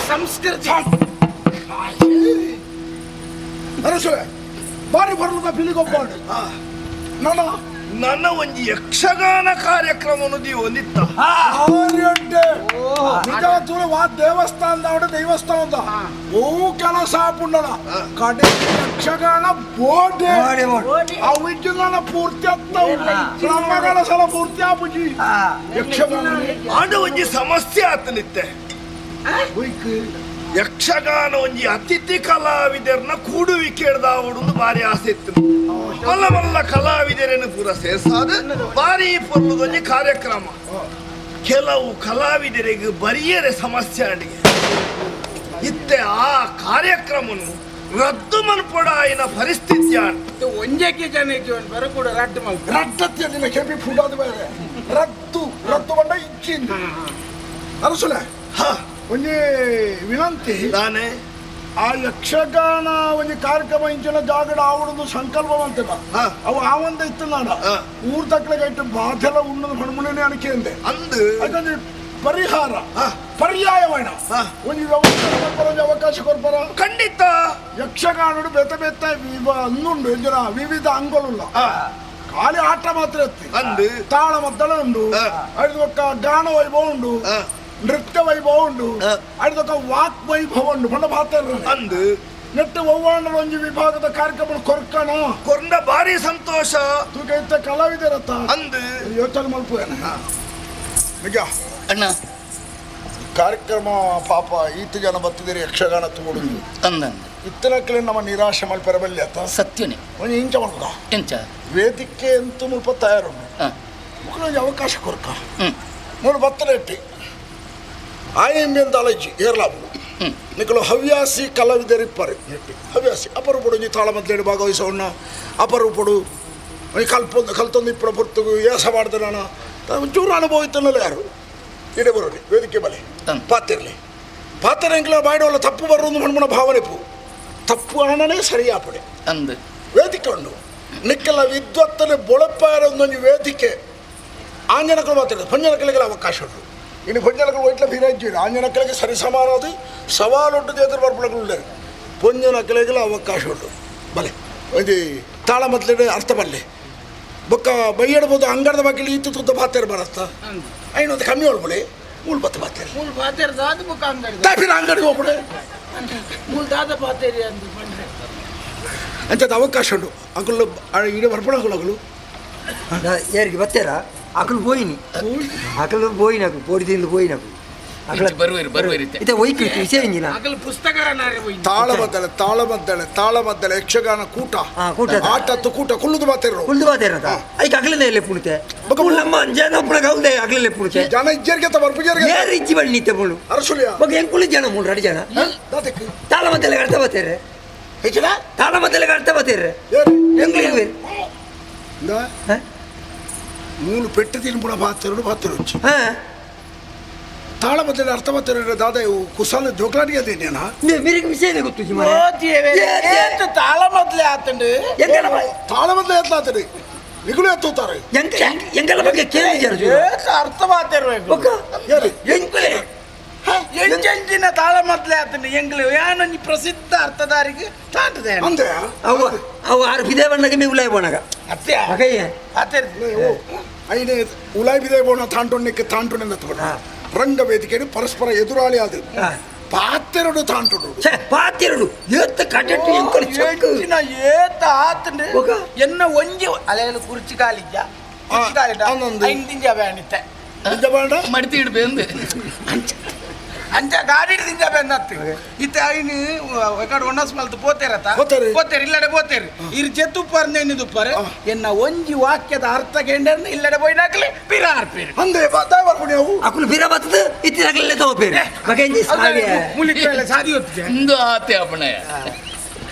ಸಂಸ್ಕೃತಿ ಅರಸುವೆ ಬಾರಿ ಬರಲುದ ಪಿಲಿಗೊಬ್ಬಾಡು ನನ್ನ ನನ್ನ ಒಂಜಿ ಯಕ್ಷಗಾನ ಕಾರ್ಯಕ್ರಮವನ್ನು ಒಂದಿತ್ತ ನಿಜ ವಾ ದೇವಸ್ಥಾನದ ದೈವಸ್ಥಾನದ ಓ ಕೆಲಸ ಆಪುಂಡಲ ಕಡೆ ಯಕ್ಷಗಾನ ಬೋಡೆ ಅವು ಇಜ್ಜಿನ ಪೂರ್ತಿ ಆಗ್ತಾವು ಬ್ರಹ್ಮಗಳ ಸಲ ಪೂರ್ತಿ ಆಪುಜಿ ಯಕ್ಷಗಾನ ಆಂಡ ಒಂಜಿ ಸಮಸ್ಯೆ ಆತನಿತ್ತೆ ಯಕ್ಷಗಾನ ಒಂಜಿ ಅತಿಥಿ ಕಲಾವಿದರ್ನ ಕೂಡುವಿಕೆ ಬಾರಿ ಆಸೆ ಇತ್ತು. ಮಲ್ಲ ಮಲ್ಲ ಕಲಾವಿದರನ್ನು ಪೂರ ಸೇರ್ಸಾದ ಬಾರಿ ಪೊರ್ಲುದೊಂಜಿ ಕಾರ್ಯಕ್ರಮ. ಕೆಲವು ಕಲಾವಿದರಿಗೆ ಬರಿಯರೆ ಸಮಸ್ಯೆ ಅಡಿಗೆ ಇತ್ತೆ ಆ ಕಾರ್ಯಕ್ರಮನು ರದ್ದು ಮನ್ಪೊಡಾಯಿನ ಪರಿಸ್ಥಿತಿ ಒಂಜಕ್ಕೆ ಜನ ಬರಕೂಡ ರದ್ದು ರದ್ದತ್ಯ ನಿನ್ನ ಕೆಪಿ ಫುಡಾದ ಬೇರೆ ರದ್ದು ರದ್ದು ಬಂಡ ಇಚ್ಚಿಂದು ಅರಸುಲೆ ಒಂಜಿ ವಿನಂತಿ ನಾನೇ ಆ ಯಕ್ಷಗಾನ ಒಂಜಿ ಕಾರ್ಯಕ್ರಮ ಇಂಚಿನ ಜಾಗಡ ಆವಡೊಂದು ಸಂಕಲ್ಪ ಅಂತದ ಅವು ಆ ಒಂದ ಇತ್ತು ನಾಡ ಊರ್ ತಕ್ಕಲಿಗೆ ಇಟ್ಟು ಬಾಧೆಲ ಉಣ್ಣದ ಹೊಣಮುಣನೆ ಅಣಿಕೆ ಅಂದೆ ಅಂದು ಅದೊಂದು ಪರಿಹಾರ ಪರ್ಯಾಯವಾಣ ಒಂಜಿ ವ್ಯವಸ್ಥೆ ಒಂಜಿ ಅವಕಾಶ ಕೊರ್ಪರ ಖಂಡಿತ ಯಕ್ಷಗಾನಡು ಬೆತ್ತ ಬೆತ್ತ ಅನ್ನುಂಡು ಇಂಚಿನ ವಿವಿಧ ಅಂಗಳುಲ್ಲ ಖಾಲಿ ಆಟ ಮಾತ್ರ ಇತ್ತು ಅಂದು ತಾಳ ಮದ್ದಳ ಉಂಡು ಅಯ್ದು ಗಾನ ವೈಭವ ಉಂಡು ನೃತ್ಯ ವೈಭವ ಉಂಡು ಅಯ್ದೊಕ್ಕ ವಾಕ್ ವೈಭವ ಉಂಡು ಬಣ್ಣ ಭಾತ ಅಂದು ನೆಟ್ಟು ಒವ್ವಾಂಡ ಒಂಜಿ ವಿಭಾಗದ ಕಾರ್ಯಕ್ರಮ ಕೊರ್ಕಣ ಕೊರ್ನ ಭಾರಿ ಸಂತೋಷ ತೂಕ ಇತ್ತ ಕಲಾವಿದರತ್ತ ಅಂದು ಯೋಚನೆ ಮಲ್ಪುವೇನ ನಿಜ ಅಣ್ಣ ಕಾರ್ಯಕ್ರಮ ಪಾಪ ಈತ ಜನ ಬತ್ತಿದಿರಿ ಯಕ್ಷಗಾನ ತೋಡುದು ಅಂದ ಇತ್ತನಕ್ಕಲೆ ನಮ್ಮ ನಿರಾಶೆ ಮಲ್ಪೆರ ಬಲ್ಲಿ ಅತ್ತ ಸತ್ಯನೇ ಒಂಜಿ ಇಂಚ ಮಲ್ಪುಗ ಎಂಚ ವೇದಿಕೆ ಅಂತೂ ಮುಲ್ಪ ತಯಾರುಂಡು ಮುಕ್ಕಳು ಒಂಜಿ ಅವಕಾಶ ಕೊರ್ಕ ಮೂರು ಬತ್ತಲೆ ಇಟ್ಟಿ ಆಯಂಬಿ ಅಂತ ಅಲಜ್ಜಿ ಏರ್ಲಾಪು ನಿಕಲು ಹವ್ಯಾಸಿ ಕಲಾವಿದರಿಪ್ಪರು ಹವ್ಯಾಸಿ ಅಪರೂಪಡು ಒಂಜಿ ತಾಳಮದ್ದಲೇಡು ಭಾಗವಹಿಸೋಣ ಅಪರೂಪಡು ಒಂಜಿ ಕಲ್ಪೊಂದು ಕಲ್ತೊಂದು ಇಪ್ಪಡ ಪೊರ್ತುಗು ಏಸ ಮಾಡ್ದೆ ನಾನು ಒಂಚೂರು ಅನುಭವ ಇತ್ತನ್ನಲ್ಲ ಯಾರು ಇಡೆ ಬರೋಡಿ ವೇದಿಕೆ ಬಲೆ ಪಾತಿರ್ಲಿ ಪಾತ್ರ ಎಂಕ್ಲ ಬಾಯ್ಡೋಲ್ಲ ತಪ್ಪು ಬರೋದು ಮಣ್ಮುಣ ಭಾವನೆ ಪು ತಪ್ಪು ಹಣನೇ ಸರಿಯಾಪಡೆ ಅಂದು ವೇದಿಕೆ ಉಂಡು ನಿಕ್ಕೆಲ್ಲ ವಿದ್ವತ್ತನೆ ಬೊಳಪಾರ ಒಂದೊಂದು ವೇದಿಕೆ ಆಂಜನಕಲು ಮಾತಾಡೋದು ಪಂಜನಕಲಿಗೆಲ್ಲ ಅವಕಾಶ ಉಂಟು ಇನ್ನು ಪಂಜನಕಲು ಒಯ್ಟ್ಲ ಬಿರಾಜ್ಯ ಆಂಜನಕಲಿಗೆ ಸರಿ ಸಮಾನ ಅದು ಸವಾಲುಂಟು ದೇತರ ಬರ್ಪುಳಗಳು ಉಳ್ಳರು ಪೊಂಜನಕಲಿಗೆಲ್ಲ ಅವಕಾಶ ಉಂಟು ಬಲೆ ಒಂದು ತಾಳ ಮೊದಲೇ ಅರ್ಥ ಬಲ್ಲೆ ಬೊಕ್ಕ ಬೈಯಡ್ಬೋದು ಅಂಗಡದ ಬಗ್ಗೆ ಈತು ತುತ್ತ ಬಾತೇರು ಬರತ್ತ ಐನೊಂದು ಕಮ್ಮಿ ಒಳ್ಬಳೆ ಮೂಲ್ ಬತ್ತ ಬಾತೇರು ಮೂಲ್ ಬಾತೇರು ದಾದ ಬೊಕ್ಕ ಅಂಗಡಿ ತಾಪಿನ ಅಂಗಡಿಗೆ ಹೋಗ್ಬಿಡೆ ಮೂಲ್ ದಾದ ಬಾತೇರಿ ಅಂದು ಪಂಡ್ರೆ ಅಂಚದ ಅವಕಾಶ ಉಂಟು ಅಂಕಲ್ ಇಡೀ ಬರ್ಪಣ ಅಂಕಲ್ ಏರಿಗೆ ಬತ್ತೇರಾ ಅಕಲು ಪೋಯಿನಿ ಅಕಲು ಪೋಯಿನ ಅಕಲು ಪೋಡಿ ತಿಂದು ಪೋಯಿನ ಅಕಲು ಬರುವೇರು ಬರುವೇರು ಇತ್ತೆ ಒಯ್ಕು ವಿಷಯ ಇಂಜಿನ ಅಕಲು ಪುಸ್ತಕರ ತಾಳಮದ್ದಳೆ ತಾಳಮದ್ದಳೆ ತಾಳಮದ್ದಳೆ ಯಕ್ಷಗಾನ ಕೂಟ ಕೂಟ ಆಟತ್ತು ಕೂಟ ಕುಳ್ಳುದು ಬಾತೇರು ಕುಳ್ಳುದು ಬಾತೇರ ಐಕ್ ಅಗಲನೆ ಎಲ್ಲಿ ಪುಣತೆ ನಮ್ಮ ಜನ ಪುಣಗ ಹೌದೇ ಅಗಲನೆ ಪುಣತೆ ಜನ ಇಜ್ಜರಿಗೆ ಬರ್ಪು ಜರಿಗೆ ಏರು ಇಜ್ಜಿ ಬಣ್ಣಿ ಇತ್ತೆ ಮುಳ್ಳು ಅರಸುಲಿಯ ಬೊಕ ಎಂಕುಲು ಜನ ಮುಳ್ಳು ರಡಿ ಜನ ತಾಳಮದ್ದಳೆ ಅರ್ಥ ಬಾತೇರೆ ಹೆಚ್ಚಿನ ತಾಳಮದ್ದಳೆ ಅರ್ಥ ಬಾತೇರೆ ಎಂಗ್ಲು ಮೂಲು ಪೆಟ್ಟು ತಿನ್ಪುಣ ಬಾತೇರು ಬಾತೇರು ತಾಳಮದ್ದಳೆ ಅರ್ಥ ಬಾತೇರು ದಾದ ಇವು ಕುಸಾಲ ಜೋಕ್ಲಾಡಿಗೆ ಅದೇನೇನಾ ಮಿರಿಗೆ ವಿಷಯನೇ ಗೊತ್ತು ತಾಳ ಮೊದಲೇ ಆತಂಡು ತಾಳಮದ್ದಳೆ ಎತ್ತ ಆತಡಿ ನಿಗುಳು ಎತ್ತುತ್ತಾರೆ ಎಂಗೆಲ್ಲ ಬಗ್ಗೆ ಕೇಳಿ ಅರ್ಥ ಮಾತಿರ್ಬೇಕು ಎಂಕುಲೆ ಎಂಚೆಂಚಿನ ತಾಳ ಮೊದಲೇ ಆತಂಡು ಎಂಗ್ಲು ಯಾನೊಂಜಿ ಪ್ರಸಿದ್ಧ ಅರ್ಥಧಾರಿಗೆ ತಾಂಟದೆ ಅಂದೆ ಅವ ಅವ ಆರು ಬಿದೆ ಬಣ್ಣಗೆ ಮಿ ಉಲಾಯ್ ಬೋಣಗ ಅತ್ತೆ ಅಕಯ್ಯ ಐನೇ ಉಲಾಯ್ ಬಿದೆ ಬೋಣ ತಾಂಟೊಣ್ಣಕ್ಕೆ ತಾಂಟೊಣ್ಣೆ ತಗೊಂಡ ರಂಗ ವೇದಿಕೆ ಪರಸ್ಪರ ಎದುರಾಳಿ ಅದು ಪಾತ್ರೆರಡು ತಾಂಟುಡು ಪಾತ್ರೆರಡು ಏತ್ತ ಕಟೆಟ್ಟು ಎಂಕಲು ಚಕ್ಕು ಎಂಚಿನ ಏತ ಆತಂಡು ಎನ್ನ ಒಂಜಿ ಅಲೆಗಳು ಕುರ್ಚಿ ಕಾಲಿಜ್ಜ ಕುರ್ಚಿ ಕಾಲಿಡ ಐನ್ ದಿಂಜ ಬೇಣಿತ್ತೆ ದಿಂಜ ಬೇಡ ಮಡ್ತಿ ಇಡ್ಬೇಂದು ಅಂಚ ಗಾಡಿ ದಿಂಜ ಬೇಂದತ್ತು ಇತ್ತೆ ಐನು ಎಕಡೆ ಒಣ್ಣಸ್ ಮಲ್ತು ಪೋತೇರತ್ತ ಪೋತೇರು ಇಲ್ಲಡೆ ಪೋತೇರು ಇರ್ ಜೆತ್ತುಪ್ಪರ್ ನೆನ್ನಿದುಪ್ಪರ್ ಎನ್ನ ಒಂಜಿ ವಾಕ್ಯದ ಅರ್ಥ ಕೆಂಡರ್ನ ಇಲ್ಲಡೆ ಪೋಯ್ನಾಕ್ಲೆ ಪಿರ ಆರ್ಪೇರು ಅಂದೆ ಅವು ಅಕುಲು ಪಿರ ಬತ್ತದ ಇತ್ತಿನಾಕ್ಲೆ ತಗೋಪೇರು ಮಗೆಂಜಿ ಮುಲಿಕ್ಕೆಲ್ಲ ಸಾದಿ ಹೊತ್ತಿದೆ ಇಂದು ಆತೆ ಅಪ್ಪಣೆ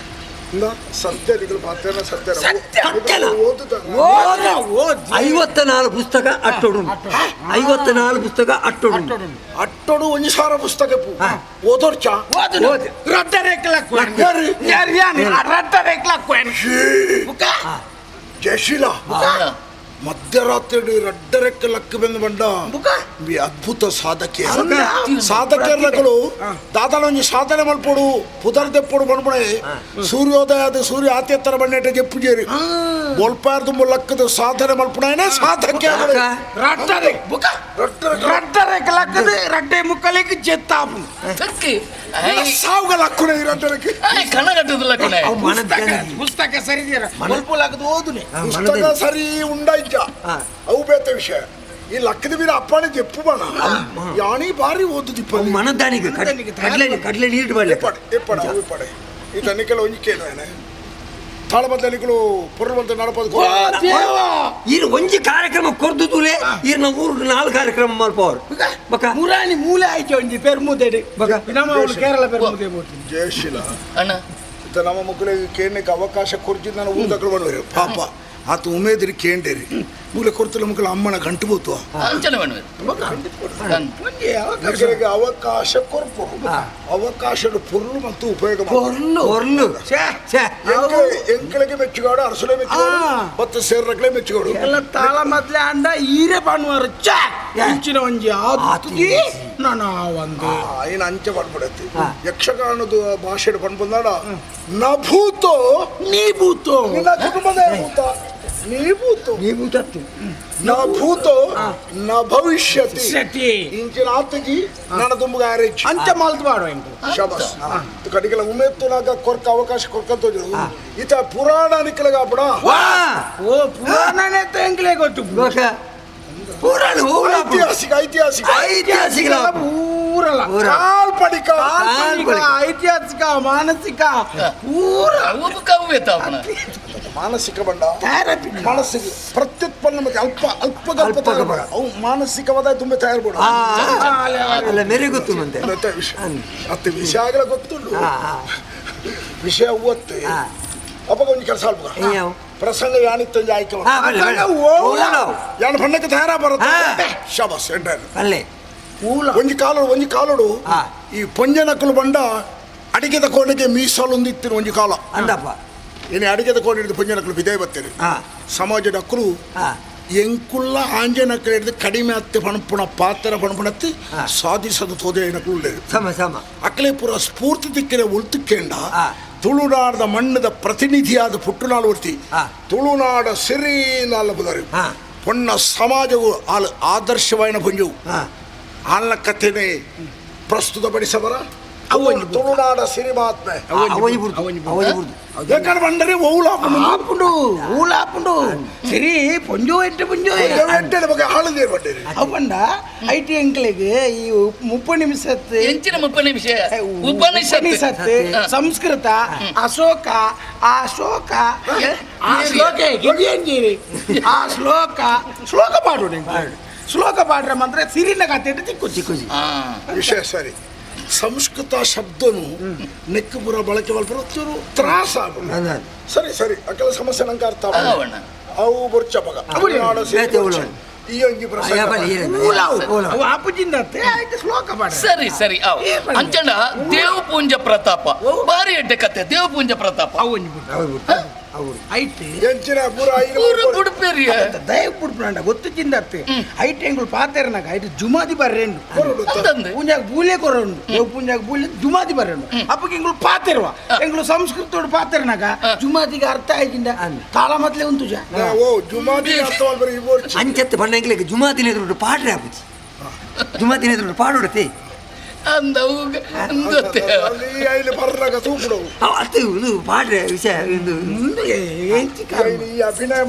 ಸತ್ಯ ಪಾತ್ರ ಸತ್ಯ 54 ಪುಸ್ತಕ ಅಟ್ಟೊಡು 54 ಪುಸ್ತಕ ಅಟ್ಟೊಡು ಅಟ್ಟೊಡು ಒಂದು ಸಾವಿರ ಪುಸ್ತಕ ಓದೋರ್ಚ ಜಯಶೀಲ ಮಧ್ಯರಾತ್ರಿ ರಡ್ಡರೆಕ್ಕ ಲಕ್ಕ ಬಂದು ಬಂಡ ಅದ್ಭುತ ಸಾಧಕಿ ಸಾಧಕರ್ಲಗಳು ದಾದಾನ ಒಂಜಿ ಸಾಧನೆ ಮಲ್ಪೊಡು ಪುದರ್ ದೆಪ್ಪೊಡು ಬಂಡ್ಬಣೆ ಸೂರ್ಯೋದಯ ಅದು ಸೂರ್ಯ ಆತ್ಯತ್ತರ ಬಣ್ಣೆಟ ಜೆಪ್ಪುಜೇರಿ ಬೊಲ್ಪಾರ್ದು ಲಕ್ಕದ ಸಾಧನೆ ಮಲ್ಪುಣೇನೆ ಸಾಧಕೆ ರಡ್ಡೆ ಮುಕ್ಕಲಿಗೆ ಜೆತ್ತಾಪು ಸಾವುಗಳ ಲಕ್ಕುನೆ ಇರಡ್ಡಕ್ಕೆ ಕಣ ಕಟ್ಟದ ಲಕ್ಕುನೆ ಪುಸ್ತಕ ಸರಿ ಕೊಲ್ಪುಲಾಗದು ಓದುನೆ ಪುಸ್ತಕ ಸರಿ ಉಂಡಾಯ್ಚ ಅವು ಬೇತ ವಿಷಯ ಈ ಲಕ್ಕದ ಬೀರ ಅಪ್ಪಣೆ ಜೆಪ್ಪು ಬಣ ಯಾಣಿ ಬಾರಿ ಓದುದಿಪ್ಪ ಮನದಾನಿಗೆ ಕಡಲೆ ಕಡಲೆ ನೀರು ಬರಲಿ ಎಪ್ಪಡ ಅವು ಇಪ್ಪಡೆ ಈ ತನಿಖೆಲ್ಲ ಒಂಜಿ ಕೇಳುವೇನೆ ತಾಳಬದ್ದಲಿಗಳು ಪೊರ್ಲು ಬಂತ ನಡಪದ ಇರು ಒಂಜಿ ಕಾರ್ಯಕ್ರಮ ಕೊರ್ದು ತೂಲೆ ಇರ್ನ ಊರು ನಾಲ್ಕು ಕಾರ್ಯಕ್ರಮ ಮಲ್ಪವರು ಬಕ ಮುರಾಣಿ ಮೂಲೆ ಆಯ್ತು ಒಂಜಿ ಪೆರ್ಮುದೆಡೆ ಬಕ ನಮ್ಮ ಅವ್ಳು ಕೇರಳ ಪೆರ್ಮುದೆ ಬೋಟಿ ಜಯಶೀಲ ಅಣ್ಣ ಇತ್ತ ನಮ್ಮ ಮಕ್ಕಳಿಗೆ ಕೇಳಕ್ಕೆ ಅವಕಾಶ ಕೊರ್ಜಿದ್ ನಾನು ಊರು ಬರುವರು ಪಾಪ ಆತ ಉಮೇದಿರಿ ಕೇಂಡೇರಿ ಮೂಲೆ ಕೊಡ್ತಿಲ್ಲ ಮಕ್ಕಳ ಅಮ್ಮನ ಗಂಟು ಬೋತು ಅಂಚನೆ பண்ணுவேன் ಮಕ್ಕಳಿಗೆ ಅವಕಾಶ ಕೊರ್ಪು ಅವಕಾಶದ ಪೊರ್ಲು ಮತ್ತು ಉಪಯೋಗ ಪೊರ್ಲು ಪೊರ್ಲು ಎಂಕಳಿಗೆ ಮೆಚ್ಚುಗಾಡು ಅರಸುಲೆ ಮೆಚ್ಚುಗಾಡು ಮತ್ತು ಸೇರ್ರಗಳೇ ಮೆಚ್ಚುಗಾಡು ಎಲ್ಲ ತಾಳ ಮೊದ್ಲೆ ಅಂಡ ಈರೆ ಪನ್ನುವರು ಛೇ ಇಂಚಿನ ಒಂಜಿ ಆತುದಿ ನಾನು ಒಂದು ಏನು ಅಂಚೆ ಪಡ್ಬಿಡತ್ತಿ ಯಕ್ಷಗಾನದ ಭಾಷೆ ಪಣ್ಪಂದಾಡ ನಭೂತೋ ನೀ ಭೂತೋ ನಿನ್ನ ಕುಟುಂಬದ ಭೂತ ನೀ ಭೂತೋ ನೀ ಭೂತತ್ತು ನ ಭೂತೋ ನ ಭವಿಷ್ಯತಿ ಇಂಚಿನ ಆತಜಿ ನನ್ನ ತುಂಬುಗ ಆರೇಜ್ ಅಂಚ ಮಾಲ್ತು ಬಾಡು ಎಂಕು ಶಬಾಸ್ ಕಡಿಗೆಲ್ಲ ಉಮೇತ್ತುನಾಗ ಕೊರ್ಕ ಅವಕಾಶ ಕೊರ್ಕಂತ ಈತ ಪುರಾಣ ನಿಕ್ಕಲಗಾಪಡ ಓ ಪುರಾಣನೇ ಎಂಕ್ಲೇ ಗೊತ್ತು ಪುರಾಣ ಐತಿಹಾಸಿಕ ಐತಿಹಾಸಿಕ ಐತಿಹಾಸಿಕ ಪೂರಲ್ಲ ಕಾಲ್ಪನಿಕ ಕಾಲ್ಪನಿಕ ಐತಿಹಾಸಿಕ ಮಾನಸಿಕ ಪೂರ ಮಾನಸಿಕ ಬಂಡ ಮಾನಸಿಕ ಪ್ರತ್ಯುತ್ಪನ್ನ ಮತ್ತೆ ಅಲ್ಪ ಅಲ್ಪ ಅವು ಮಾನಸಿಕವಾದ ತುಂಬ ತಯಾರು ಬೋಡ ಅಲ್ಲ ಮೇರೆ ಗೊತ್ತು ಮಂತೆ ಅತ್ತೆ ವಿಷಯ ಆಗಲ ಗೊತ್ತುಂಟು ವಿಷಯ ಓತ್ತೆ ಅಪ್ಪ ಒಂಜಿ ಕೆಲಸ ಅಲ್ಪ ಪ್ರಸಂಗ ಯಾನಿತ್ತೊಂಜಿ ಆಯ್ಕೆ ಯಾನ್ ಬಣ್ಣಕ್ಕೆ ತಯಾರ ಬರುತ್ತೆ ಶಬಾಸ್ ಎಂಟರ್ ಅಲ್ಲೇ ಒಂಜಿ ಕಾಲೋಡು ಒಂಜಿ ಕಾಲೋಡು ಈ ಪೊಂಜನಕುಲು ಬಂಡ ಅಡಿಗೆದ ಕೋಣೆಗೆ ಮೀಸಲೊಂದಿತ್ತಿನ ಒಂಜಿ ಕಾಲ ಅಂದಪ್ಪ ಇನ್ನು ಅಡಿಗೆದ ಕೋಣೆ ಹಿಡಿದು ಪೊಂಜನಕುಲು ಬಿದೇ ಬತ್ತೀರಿ ಸಮಾಜದ ಅಕ್ಕಲು ಎಂಕುಲ್ಲ ಆಂಜನಕಲು ಹಿಡಿದು ಕಡಿಮೆ ಅತ್ತೆ ಪಣಪುಣ ಪಾತ್ರ ಪಣಪುಣತ್ತಿ ಸಾಧಿಸದು ತೋದೆ ಏನಕ್ಕಲು ಉಳ್ಳೇರು ಸಮ ಸಮ ಅಕ್ಕಲೆ ಪೂರ ಸ್ಫೂರ್ತಿ ತಿಕ್ಕಿನ ಉಳ್ತಿಕ್ಕೇಂಡ ತುಳುನಾಡದ ಮಣ್ಣದ ಪ್ರತಿನಿಧಿಯಾದ ಪುಟ್ಟುನಾಳು ವರ್ತಿ ತುಳುನಾಡ ಸಿರಿ ನಾಲ್ ಬುದಾರು ಪೊಣ್ಣ ಸಮಾಜವು ಆಲ್ ಆದರ್ಶವಾಯಿನ ಪುಂಜು ಆಲ್ನ ಕಥೆನೆ ಪ್ರಸ್ತುತಪಡಿಸಬರ ತುಳುನಾಡ ಸಿರಿ ಮಹಾತ್ಮೆ ಯಾಕಂದ್ರೆ ಬಂದರೆ ಆಪುಂಡು ಊಲಾಪುಂಡು ಸರಿ ಪೊಂಜು ಎಟ್ಟು ಪುಂಜು ಎಟ್ಟೆ ಬಗ್ಗೆ ಆಳುದೇ ಬಂಡೇರಿ ಅವಂಡ I T ಎಂಕ್ಲೆಗ್ ಈ ಮುಪ್ಪ ನಿಮಿಷತ್ ಎಂಚಿನ ಮುಪ್ಪ ನಿಮಿಷ ಉಪನಿಷತ್ ಸಂಸ್ಕೃತ ಅಶೋಕ ಆ ಶ್ಲೋಕ ಆ ಶ್ಲೋಕ ಆ ಶ್ಲೋಕ ಶ್ಲೋಕ ಪಾಡು ಶ್ಲೋಕ ಪಾಡ್ರೆ ಮಾತ್ರ ಸಿರಿನ ಕತೆ ತಿಕ್ಕು ಚಿಕ್ಕು ವಿಷಯ ಸರಿ ಸಂಸ್ಕೃತ ಶಬ್ದನು ನೆಕ್ಕುಪುರ ಬಳಕೆ ಮಲ್ಪುರ ತ್ರಾಸ ಸರಿ ಸರಿ ಅಕೆಲ ಸಮಸ್ಯೆ ನಂಗೆ ಅರ್ಥ ಅವು ಬೊರ್ಚ ಬಗ ಈ ಒಂಜಿ ಶ್ಲೋಕ ಪಾಡ ಸರಿ ಸರಿ ಅವು ಅಂಚಂಡ ದೇವಪೂಂಜ ಪ್ರತಾಪ ಭಾರಿ ಎಡ್ಡೆ ಕತೆ ದೇವಪೂಂಜ ಪ್ರತಾಪ ದಯ ಗೊತ್ತು ಐಟ್ ಎಂಗುಳು ಪಾತೆರ್ನಾಗ ಐಟ್ ಜುಮಾದಿ ಬರ್ರೇಂಡು ಪೂಂಜಾಗ ಬೂಲೆ ಕೊರಂಡು ದೇವ್ ಪೂಂಜಾಗ ಬೂಲೆ ಜುಮಾದಿ ಬರ್ರೇಂಡು ಅಪ್ಪಗೆ ಎಂಗುಳು ಪಾತೆರ್ವ ಎಂಗುಳು ಸಂಸ್ಕೃತೋಡು ಪಾತೆರ್ನಾಗ ಜುಮಾದಿಗೆ ಅರ್ಥ ಆಯ್ತಿಂದ ತಾಳ ಮೊದಲೇ ಉಂಟು ಓ ಜುಮಾದಿ ಅರ್ಥ ಅಂಚತ್ತು ಬಣ್ಣ ಎಂಗ್ಲಿಗೆ ಜುಮಾದಿನ ಎದುರು ಪಾಡ್ರೆ ಆಪುಜಿ ಜುಮಾದಿನ ಎದುರು ಪಾಡೋಡತೆ ಪಾಡ್ರೆ ವಿಷಯ ಈ ಅಭಿನಯ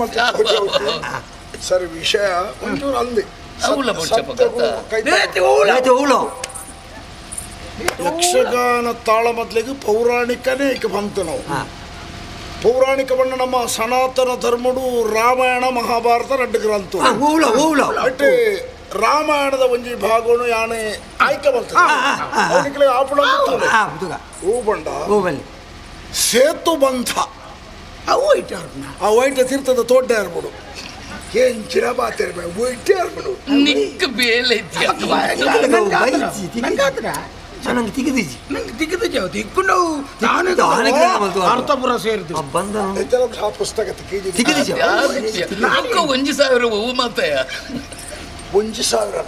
ಸರಿ ವಿಷಯ ಒಂಚೂರು ಅಲ್ಲಿ ಯಕ್ಷಗಾನ ತಾಳ ಮೊದಲಿಗೆ ಪೌರಾಣಿಕನೇ ಈಗ ಬಂತು ನಾವು ಪೌರಾಣಿಕ ಬಣ್ಣ ನಮ್ಮ ಸನಾತನ ಧರ್ಮಡು ರಾಮಾಯಣ ಮಹಾಭಾರತ ರಡ್ಡು ಗ್ರಂಥ ಅಟ್ಟೆ ರಾಮಾಯಣದ ಒಂಜಿ ಭಾಗನು ಯಾನೆ ಆಯ್ಕೆ ಬರ್ತದೆ ಆಪಣ ಹೂ ಬಂಡ ಸೇತು ಬಂಧ ಅವು ಐಟ ಆ ವೈಟ ತೀರ್ಥದ ತೋಟ ಇರ್ಬೋದು ಎಂಚಿನ ಬಾತಿರ್ಬೇಕು ವೈಟೇ ಇರ್ಬೋದು ನಿಕ್ ಬೇಲೆ ನಂಗೆ ತಿಗಿದಿಜಿ ನಂಗೆ ತಿಗಿದಿಜಿ ತಿಕ್ಕೊಂಡು ನಾನು ಅರ್ಥಪುರ ಸೇರಿದ್ದು ಬಂದ ಆ ಪುಸ್ತಕ ತಿಗಿದಿಜಿ ಒಂಜಿ ಸಾವಿರ ಹೂ ಮಾತಯ್ಯ 1000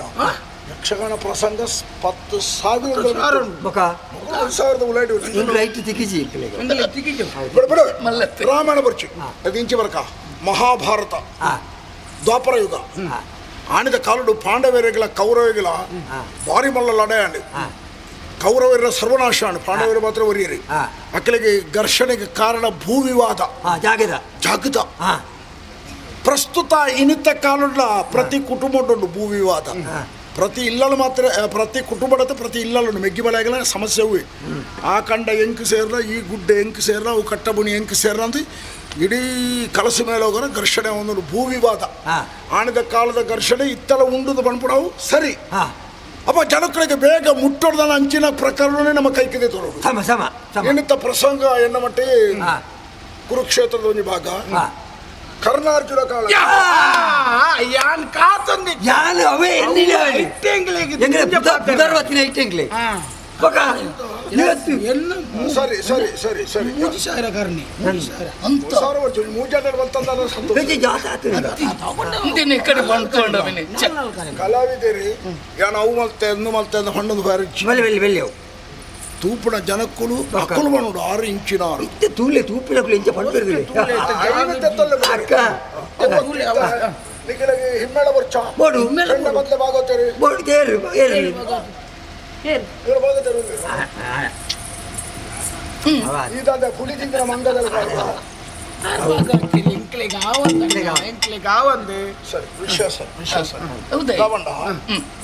ಯಕ್ಷಗಾನ ಪ್ರಸಂಗ 10,000 1,000 ಉಲಾಡಿ ರೈಟ್ ತಿಕ್ಕಿಜಿ ಬಿಡು ಬಿಡು ರಾಮಾಯಣ ಬರ್ಚಿ ಅದು ಇಂಚಿ ಬರ್ಕ ಮಹಾಭಾರತ ದ್ವಾಪರ ಯುಗ ಆನಿದ ಕಾಲುಡು ಪಾಂಡವರಿಗಳ ಕೌರವರಿಗಳ ಭಾರಿ ಮಲ್ಲ ಲಡಾಯಿ ಕೌರವರ ಸರ್ವನಾಶ ಪಾಂಡವರು ಮಾತ್ರ ಒರಿಯರಿ ಅಕ್ಕಲಿಗೆ ಘರ್ಷಣೆಗೆ ಕಾರಣ ಭೂವಿವಾದ ಜಾಗದ ಜಾಗದ ಪ್ರಸ್ತುತ ಇನಿತ ಕಾಲುಡ್ಲ ಪ್ರತಿ ಕುಟುಂಬ ಭೂವಿವಾದ ಪ್ರತಿ ಇಲ್ಲಲು ಮಾತ್ರ ಪ್ರತಿ ಕುಟುಂಬದ ಪ್ರತಿ ಇಲ್ಲಲು ಮೆಗ್ಗಿ ಬಲಾಗಲ ಸಮಸ್ಯೆ ಹೂವೆ ಆ ಕಂಡ ಎಂಕ್ ಸೇರ್ಲ ಈ ಗುಡ್ಡೆ ಎಂಕ್ ಸೇರ್ಲ ಅವು ಕಟ್ಟಬುಣಿ ಎಂಕ್ ಸೇರ್ಲ ಅಂತ ಇಡೀ ಕಲಸು ಮೇಲೆ ಹೋಗೋಣ ಘರ್ಷಣೆ ಒಂದು ಭೂವಿವಾದ ಆಣದ ಕಾಲದ ಘರ್ಷಣೆ ಇತ್ತಲ ಉಂಡುದು ಬಂದ್ಬಿಡವು ಸರಿ ಅಪ್ಪ ಜನಕ್ಕಳಿಗೆ ಬೇಗ ಮುಟ್ಟೋಡ್ದನ ಅಂಚಿನ ಪ್ರಕರಣನೇ ನಮ್ಮ ಕೈಕಿದೆ ತೋರೋದು ಸಮ ಸಮ ಏನಿತ್ತ ಪ್ರಸಂಗ ಎನ್ನ ಮಟ್ಟಿಗೆ ಕುರುಕ್ಷೇತ್ರದ ಒಂದು ಭಾಗ ಕರ್ಣಾರ್ಜುನ ಕಾಲ ಯಾನ್ ಕಾತೊಂದಿ ಯಾನ್ ಅವೇ ಎನ್ನಿಲ್ಲ ಪುನರ್ವತಿನ ಇಟ್ಟೆಂಗ್ಲೆ ಸರಿ ಸರಿ ಸರಿ ಸರಿ 3000 ಕರ್ಣಿ 3000 ಅಂತ ಸಾವಿರ ವರ್ಷ ಮೂಜಾಟ ಬಂತಂದ ಕಲಾವಿದರಿ ಯಾನ್ ಅವು ಮಲ್ತೆ ಎಂದು ಮಲ್ತೆ ಅಂದ ಹಣ್ಣು ಬಾರಿ ಬೆಲೆ ಬೆಲೆ ಬೆಲೆ ತೂಪುಣ ಜನಕ್ಕುಲು ಅಕ್ಕಲು ಬಂಡು 6 ಇಂಚಿನ ಆರು ತೂಲೆ ತೂಪಿನ ಇಂಚ ಪಂಪಿರ್ದಿಲ್ಲ ಅಕ್ಕ ನಿಖಿಲಗೆ ಹಿಮ್ಮೇಳ ವರ್ಷ ಬೋಡು ಮೊದಲೇ ಭಾಗವತರಿ ಬೋಡು ತೇರು ಏರು ಇವರು ಭಾಗವತರು ಇದಾದ ಪುಲಿ ತಿಂದಿನ ಮಂಗದಲ್ಲಿ ಸರಿ ವಿಶ್ವಾಸ ವಿಶ್ವಾಸ ತಗೊಂಡ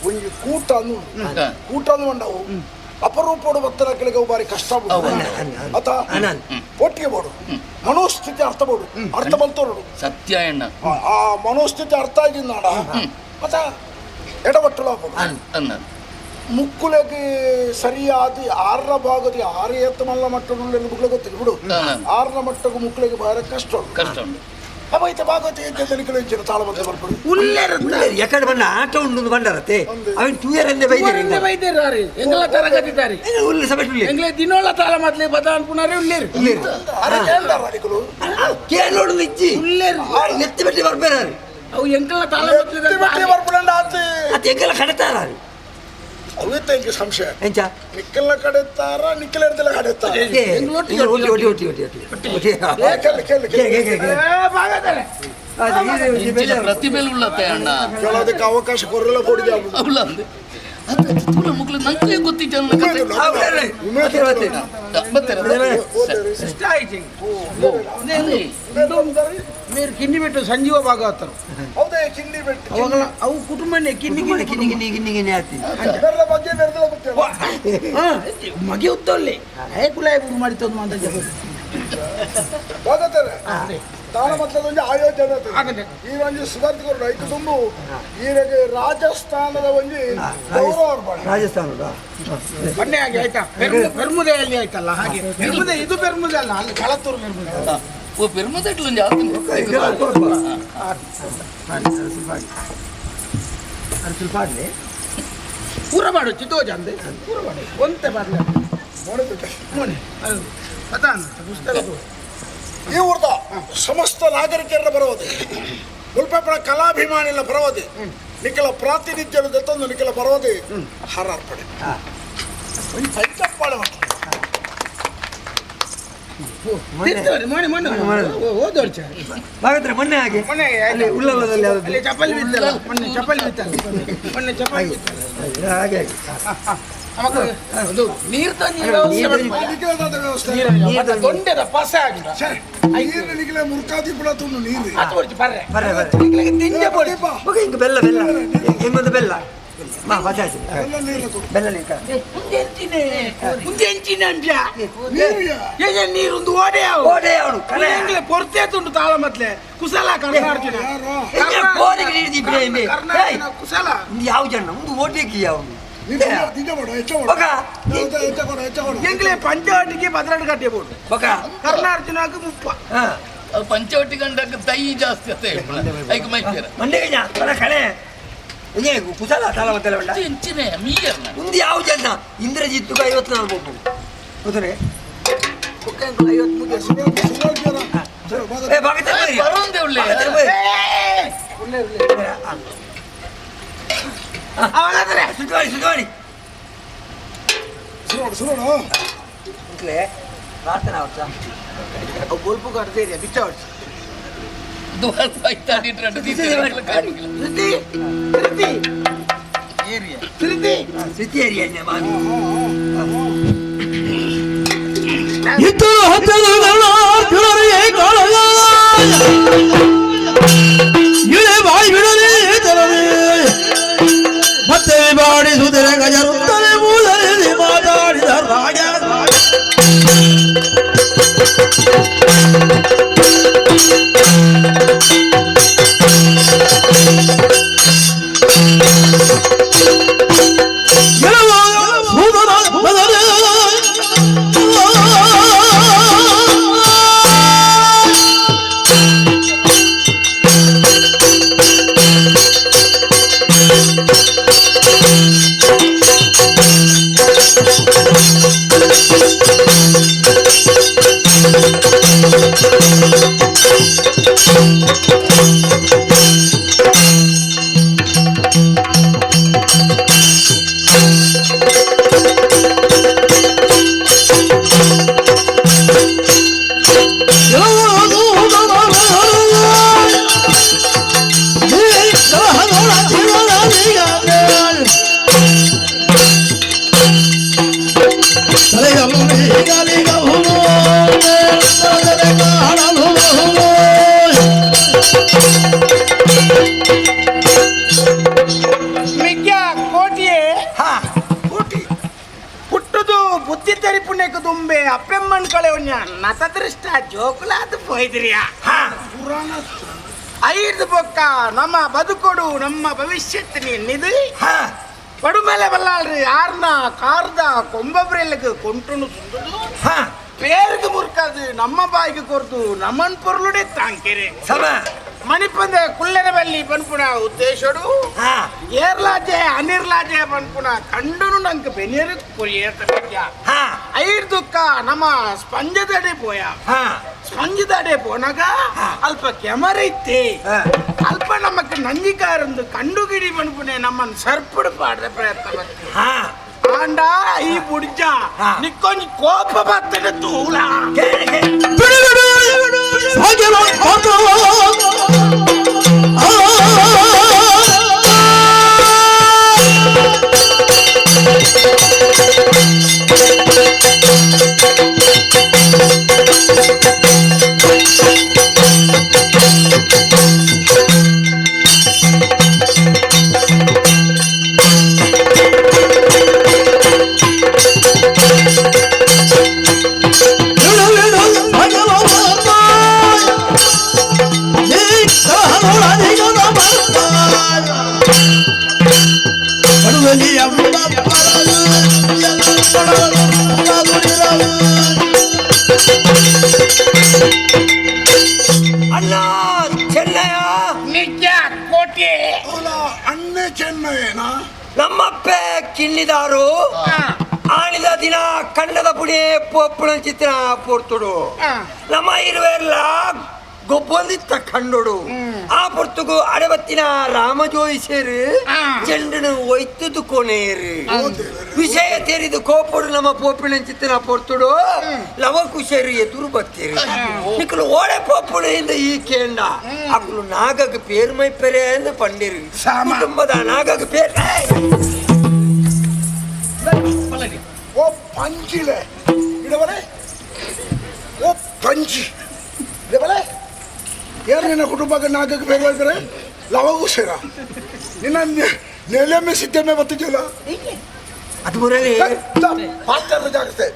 ಒಂಜಿ ಕೂಟ ಕೂಟ ಅಂದು ಅಪರೂಪೋಡು ಭಕ್ತರ ಬಾರಿ ಕಷ್ಟ ಅಥ ಒಟ್ಟಿಗೆ ಬೋಡು ಮನೋಸ್ಥಿತಿ ಅರ್ಥ ಬೋಡು ಅರ್ಥ ಬಂತೋರು ಸತ್ಯ ಎಣ್ಣ ಆ ಮನೋಸ್ಥಿತಿ ಅರ್ಥ ಆಗಿದ್ದಾಡ ಅಥ ಎಡವಟ್ಟುಲ ಮುಕ್ಕುಲಗೆ ಸರಿಯಾದ ಆರರ ಭಾಗದ ಆರು ಎತ್ತ ಮಲ್ಲ ಮಟ್ಟ ಮುಕ್ಕುಲ ಗೊತ್ತಿಲ್ಲ ಬಿಡು ಆರರ ಮಟ್ಟకు ಮುಕ್ಕುಲಗೆ ಭಾರಿ ಕಷ್ಟ ಕಷ್ಟ ಉಂಟು ಅವೈತ ಭಾಗವತ ಏಕೆ ತಾಳ ಬಂದ ಬರ್ಪಡು ಎಕಡೆ ಬಂದ ಆಟ ಉಂಡು ಬಂಡರತೆ ಅವನ್ ತೂಯರಂದೆ ಬೈದೇರಿ ಬೈದೇರಿ ಎಂಗಲ ತರಗತಿ ತಾರಿ ಉಲ್ಲೆ ಸಬೆಟ್ ಉಲ್ಲೆ ಎಂಗ್ಲೆ ದಿನೋಳ ತಾಳ ಮತ್ಲೆ ಬದ ಅನ್ಪುನಾರೆ ಉಲ್ಲೇರಿ ಉಲ್ಲೇರಿ ಅರೆ ಕೇಳ್ದಾರ ಅಡಿಕಲು ಕೇಳೋಡು ಇಜ್ಜಿ ಉಲ್ಲೇರಿ ಎತ್ತಿ ಬಟ್ಟಿ ಬರ್ಬೇರಾರಿ ಅವು ಎಂಕಲ ತಾಳ ಮತ್ಲೆ ಎತ್ತಿ ಬಟ್ಟಿ ಬರ್ಪುಂಡ ಆತಿ ಅತ್ ಎಂಕಲ ಕಡತಾರ ಅವಿತ ಇಂಕ ಸಂಶಯ ಎಂಚ ನಿಕ್ಕಲ್ನ ಕಡೆತ್ತಾರ ನಿಕ್ಕಲ ಎಡ್ದಲ ಕಡೆತ್ತಾರ ಒಟ್ಟಿ ಒಟ್ಟಿ ಒಟ್ಟಿ ಒಟ್ಟಿ ಒಟ್ಟಿ ಕೇಳಿ ಕೇಳಿ ಕೇಳಿ ಪ್ರತಿಭೆ ಉಳ್ಳತ್ತೆ ಅಣ್ಣ ಕೆಲವದಕ್ಕೆ ಅವಕಾಶ ಕೊರಲ್ಲ ಕೊಡಿದೆ ಅವಳ ಅಂದೆ ಅದು ಮುಗ್ಲು ನಂಗೆ ಗೊತ್ತಿದ್ದ మీరు కిండి పెట్టు ಸಂಜೀವ ಭಾಗವತರು ಹೌದೇ ಕಿಂಡಿ ಬೆಟ್ಟು ಅವಾಗಲ ಅವು ಕುಟುಂಬನೇ ಕಿಂಡಿ ಕಿಂಡಿ ಕಿಂಡಿ ಕಿಂಡಿ ಕಿಂಡಿ ಕಿಂಡಿ ಆತಿ ಬೆರ್ಲ ಬಗ್ಗೆ ಬೆರ್ದಲ ಗೊತ್ತಿಲ್ಲ ಮಗೆ ಉತ್ತೊಲ್ಲೆ ಹೇ ಕುಲಾಯ ಬುರು ಮಾಡಿ ತಂದು ಅಂತ ಭಾಗವತರೇ ತಾನ ಮತ್ತೊಂದು ಆಯೋಜನೆ ಈ ಒಂಜಿ ಸುಧಾರ್ಥ ಕೊರಡು ಐಕು ತುಂಬು ಈರೆಗೆ ರಾಜಸ್ಥಾನದ ಒಂಜಿ ಗೌರವ ರಾಜಸ್ಥಾನದ ಮೊನ್ನೆ ಹಾಗೆ ಆಯ್ತಾ ಪೆರ್ಮುದೆಯಲ್ಲಿ ಆಯ್ತಲ್ಲ ಹಾಗೆ ಪೆರ್ಮುದೆ ಇದು ಪೆರ್ಮುದೆ ಅಲ್ಲ ಅಲ್ಲಿ ಕಳತ್ತೂರು ಪೆರ್ಮುದೆ ಓ ಪೆರ್ಮುದೆ ಒಂಜಿ ಸ್ವಲ್ಪ ಪೂರ ಮಾಡು ಚಿತ್ತೋಜ ಅಂದೆ ಪೂರ ಮಾಡು ಒಂತೆ ಮಾಡಲಿ ಮೋನೆ ಅದು ಅದಾನ ಪುಸ್ತಕ ಈ ಊರ್ದ ಸಮಸ್ತ ನಾಗರಿಕರ ಬರೋದು ಮುಲ್ಪೆಪ್ಪಣ ಕಲಾಭಿಮಾನಿಲ ಬರೋದು ನಿಖಲ ಪ್ರಾತಿನಿಧ್ಯದ ತಂದು ನಿಖಲ ಬರೋದು ಹಾರಾರ್ಪಣೆ ಒಂದು ಪಂಚಪ್ಪಾಳೆ ಹಾಗಾದ್ರೆ ಮೊನ್ನೆ ಹಾಗೆ ಅಲ್ಲಿ ಉಳ್ಳಾಲದಲ್ಲಿ ಅಲ್ಲಿ ಚಪ್ಪಲಿ ಬಿತ್ತಲ್ಲ ಮೊನ್ನೆ ಚಪ್ಪಲಿ ಬಿತ್ತಲ್ಲ ಮೊನ್ನೆ ಚಪ್ಪಲಿ ಬಿತ್ತಲ್ಲ ಹಾಗೆ ಅದು ನೀರು ತಂದು ದೊಂಡೆದ ಪಸೆ ಆಗಿಲ್ಲ ನೀರು ಮುರ್ಕಾದಿ ಕೂಡ ತುಂಡು ನೀರು ಬರ್ರೆ ಬರ್ರೆ ಬರ್ರೆ ತಿಂಜೆ ಪೊಡಿ ಓಕೆ ಹಿಂಗೆ ಬೆಲ್ಲ ಬೆಲ್ಲ ಹೆಂಗೊಂದು ಬೆಲ್ಲ ಮಾ ಪಸೆ ಆಯ್ತು ಬೆಲ್ಲ ನೀರು ಮುಂದೆ ಅಂಶ ನೀರೊಂದು ಓಡೆ ಓಡೆ ಅವನು ಕಲೆ ಪೊರ್ತೆ ತುಂಡು ತಾಳ ಮತ್ಲೆ ಕುಸಲ ಕರ್ನಾರ್ಜುನ ಕುಸಲ ಯಾವ ಜನ ಒಂದು ಓಟೇಕಿ ಅವನು ಎಂಗ್ಲೆ ಪಂಚವಟಿಗೆ 12 ಗಂಟೆ ಬೋದು ಕರ್ನಾರ್ಜುನಕ್ಕೆ ಮುಪ್ಪ ಪಂಚವಟಿ ಗಂಟಕ್ಕೆ ದೈ ಜಾಸ್ತಿ ಅತ್ತೆ ಐಕ್ ಮೈಪೇರ ಮಂಡೆಗೆ ಕಳೆ ಕುಸಲ ತಾಳ ಮತ್ತೆಲ್ಲ ಬೇಡ ಎಂಚಿನೆ ಮೀಯರ್ನ ಒಂದು ಯಾವ ಜನ ಇಂದ್ರಜಿತ್ತು 54 ಒಬ್ಬ ಗೊತ್ತನೆ ಸುತ್ತವಾಡಿ ಸುತ್ತವಾಡಿ ಪ್ರಾರ್ಥನಾ ವರ್ಷ ಬೊಲ್ಪು ಕಟ್ತೀರಿ ಬಿಚ್ಚ ವರ್ಷ ಮತ್ತೆ ಬಾಡಿಸುತ್ತಿರೆ ಗಜರುತ್ತಲೆ ಮೂಲಲ್ಲಿ ಮಾತಾಡಿದ ರಾಜ ನತದೃಷ್ಟ ಜೋಕುಲಾದ ಪೋಯ್ದ್ರಿಯಾ ಐದು ಬೊಕ್ಕ ನಮ್ಮ ಬದುಕೊಡು ನಮ್ಮ ಭವಿಷ್ಯತ್ ನಿನ್ನಿದು ಪಡುಮೇಲೆ ಬಲ್ಲಾಳ್ರಿ ಯಾರನ್ನ ಕಾರ್ದ ಕೊಂಬಬ್ರೆಲ್ಗೆ ಕೊಂಟುನು ಸುಂದುದು ಪೇರ್ಗೆ ಮುರ್ಕಾದು ನಮ್ಮ ಬಾಯಿಗೆ ಕೊರ್ದು ನಮ್ಮನ್ ಪೊರ್ಲುಡೆ ತಾಂಕೆರೆ ಸಮ ಮಣಿಪಂದೆ ಕುಲ್ಲೆನ ಬಲ್ಲಿ ಪನ್ಪುಣ ಉದ್ದೇಶಡು ಏರ್ಲಾಜೆ ಅನಿರ್ಲಾಜೆ ಪನ್ಪುಣ ಕಂಡುನು ನಂಗೆ ಬೆನಿಯರು ಕೊರಿಯೇತ ಐರ್ದುಕ್ಕ ನಮ್ಮ ಸ್ಪಂಜದಡೆ ಪೋಯ ಸ್ಪಂಜದಡೆ ಪೋನಾಗ ಅಲ್ಪ ಕೆಮರೆ ಇತ್ತೆ ಅಲ್ಪ ನಮಕ್ ನಂಜಿಕಾರಂದು ಕಂಡುಗಿಡಿ ಪನ್ಪುಣೆ ನಮ್ಮನ್ನು ಸರ್ಪುಡು ಪಾಡ್ದ ಪ್ರಯತ್ನ ಬರ್ತದೆ ಆಂಡ ಈ ಬುಡ್ಜ ನಿಕ್ಕೊಂಜಿ ಕೋಪ ಬರ್ತದೆ ತೂಲ ಅಣ್ಣ ಚೆನ್ನಯ್ಯ ನಿಜ ಕೋಟಿ ಅಣ್ಣ ಚೆನ್ನಯ್ಯನ ನಮ್ಮಪ್ಪೆ ಕಿನ್ನಿದಾರು ಆಣಿದ ದಿನ ಕಂಡದ ಪುಡಿ ಪೋಪುಣ ಚಿತ್ರ ಪೋರ್ತುಡು ನಮ್ಮ ಇರುವೆಲ್ಲ ಗೊಬ್ಬೊಂದಿತ್ತ ಕಂಡೋಡು ಆ ಪೊರ್ತುಗು ಅಡವತ್ತಿನ ರಾಮಜೋಯಿಸೇರು ಚೆಂಡನು ಒಯ್ತುದು ಕೊನೇರು ವಿಷಯ ತೆರಿದು ಕೋಪಡು ನಮ್ಮ ಪೋಪಿಣ ಚಿತ್ತಿನ ಪೊರ್ತುಡು ಲವಕುಶರು ಎದುರು ಬತ್ತೀರು ನಿಕ್ಕಲು ಓಡೆ ಪೋಪುಡು ಇಂದ ಈ ಕೇಂಡ ಅಕ್ಕಲು ನಾಗಗ್ ಪೇರ್ಮೈ ಪೆರೆ ಎಂದು ಪಂಡಿರು ಕುಟುಂಬದ ನಾಗಗ್ ಪೇರ್ ಓ ಪಂಜಿಲೆ ಇಡವರೆ ಓ ಪಂಜಿ ಇಡವರೆ ಯಾರು ನಿನ್ನ ಕುಟುಂಬಕ್ಕೆ ನಾಗಕ್ಕೆ ಬೇಗ ಹೇಳ್ತಾರೆ ಲವಗೂ ಸೇರ ನಿನ್ನ ನೆಲೆಮೆ ಸಿದ್ದೆಮೆ ಬತ್ತಿದ್ಯಲ್ಲ ಅದು ಮುರಳಿ ಪಾತ್ರ ಜಾಗ್ರತೆ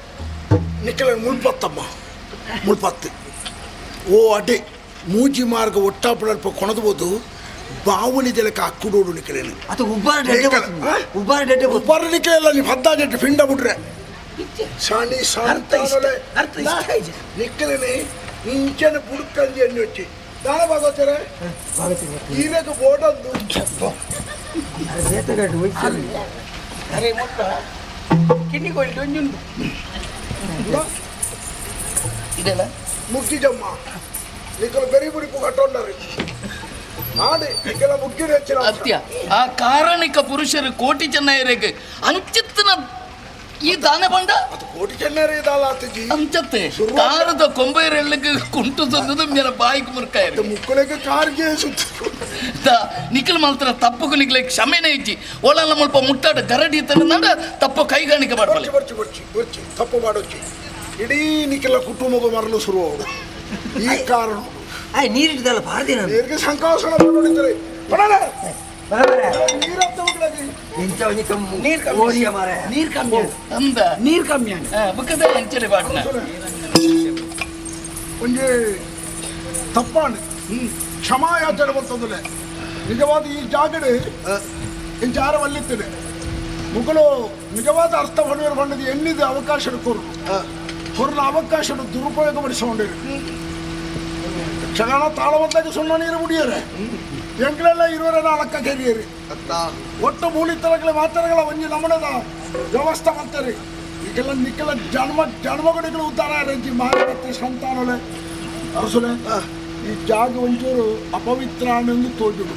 ನಿಕ್ಕಲ ಮುಳ್ಪತ್ತಮ್ಮ ಮುಳ್ಪತ್ತು ಓ ಅಡ್ಡಿ ಮೂಜಿ ಮಾರ್ಗ ಒಟ್ಟಾಪುಳಲ್ಪ ಕೊಣದಬೋದು ಬಾವಲಿ ಜಲಕ್ಕೆ ಅಕ್ಕುಡೋಡು ನಿಕ್ಕಲೇನು ಅದು ಉಬ್ಬಾರ ಡೆಡ್ಡೆ ಉಬ್ಬಾರ ಡೆಡ್ಡೆ ಉಬ್ಬಾರ ನಿಕ್ಕಲೆಲ್ಲ ನೀವು ಹದ್ದ ಜೆಟ್ಟು ಪಿಂಡ ಬಿಟ್ರೆ ಸಾಣಿ ನಿಕ್ಕಲೇನೆ ಇಂಚನ ಬುಡ್ಕಂಜಿ ಎಣ್ಣೆ వచ్చి ದಾನ ಭಾಗವತರೇ ಈರಗ ಬೋಡೊಂದು ಅರೆ ಮೊಟ್ಟ ಕಿನ್ನಿಗೋಲ್ಡ್ ಒಂಜುಂಡು ಇದೆಲ್ಲ ಮುಗ್ಗಿಜಮ್ಮ ನಿಕ್ಕಲು ಬೆರಿ ಬುಡಿಪು ಕಟ್ಟೊಂಡರು ನಾಡಿ ನಿಕ್ಕೆಲ್ಲ ಮುಗ್ಗಿರಿ ಹೆಚ್ಚಿನ ಅತ್ಯ ಆ ಕಾರಣಿಕ ಪುರುಷರು ಕೋಟಿ ಚೆನ್ನಯರಿಗೆ ಅಂಚಿತ್ತಿನ ಈ ದಾನೆ ಬಂಡ ಕೋಟಿ ಚೆನ್ನೇರಿ ಇದಾಲಾತಜಿ ಅಂಚತ್ತೆ ಕಾರದ ಕೊಂಬೈರೆಲ್ಲಕ್ಕೆ ಕುಂಟು ತಂದದ್ದು ಮೇರ ಬಾಯಿಗೆ ಮುರ್ಕಾಯ ಮುಕ್ಕಳಿಗೆ ಕಾರ್ಗೆ ಸುತ್ತ ನಿಖಲ್ ಮಾತ್ರ ತಪ್ಪುకు ನಿಕ್ಲೆ ಕ್ಷಮೆನೇ ಇಜ್ಜಿ ಒಳಲ್ಲ ಮುಲ್ಪ ಮುಟ್ಟಾಟ ಗರಡಿ ಇತ್ತಂಡ ತಪ್ಪು ಕೈಗಾಣಿಕೆ ಮಾಡಬಲ್ಲ ಬರ್ಚಿ ಬರ್ಚಿ ಬರ್ಚಿ ತಪ್ಪು ಮಾಡೋಚಿ ಇಡೀ ನಿಖಲ ಕುಟುಂಬದ ಮರಲು ಶುರು ಅವರು ಈ ಕಾರಣ ಆಯ್ ನೀರಿಡ್ದಲ್ಲ ಭಾರತಿ ನಾನು ನೀರಿಗೆ ಸಂಕಾಸನ ಮಾಡಿದ್ದಾರೆ ಬರಲ್ಲ ನೀರ್ ಕಮ್ಮಿ ಅಂದ ನೀರ್ ಕಮ್ಮಿ ಬುಕ್ಕದ ಅಂಚನೆ ಪಾಟ್ನ ಒಂಜಿ ತಪ್ಪಾಂಡ್ ಕ್ಷಮಾಯಾಚನೆ ಬರ್ತದಲ್ಲ ನಿಜವಾದ ಈ ಜಾಗಡೆ ಇಂಚಾರ ವಲ್ಲಿತ್ತದೆ ಮುಗಲು ನಿಜವಾದ ಅರ್ಥ ಹೊಡೆಯರು ಬಂದದ್ದು ಎನ್ನಿದೆ ಅವಕಾಶ ಕೊರು ಕೊರನ ಅವಕಾಶ ದುರುಪಯೋಗ ಪಡಿಸಿಕೊಂಡಿರು ಕ್ಷಣ ತಾಳವತ್ತಾಗಿ ಸುಣ್ಣ ನೀರು ಮುಡಿಯರೆ ಎಂಕ್ಲೆಲ್ಲ ಇರುವರೆ ನಾಲ್ಕ ಕೆರಿಯರಿ ಒಟ್ಟು ಮೂಲಿತರಗಳ ಮಾತ್ರಗಳ ಒಂಜಿ ನಮನದ ವ್ಯವಸ್ಥೆ ಮಾಡ್ತಾರೆ ಈಗೆಲ್ಲ ನಿಕ್ಕೆಲ್ಲ ಜನ್ಮ ಜನ್ಮಗಡಿಗಳು ಉದ್ಧಾರ ರಂಜಿ ಮಹಾರಾಷ್ಟ್ರ ಸಂತಾನಲೆ ಅರಸುಲೆ ಈ ಜಾಗ ಒಂಚೂರು ಅಪವಿತ್ರ ಅನ್ನೊಂದು ತೋಜುಡು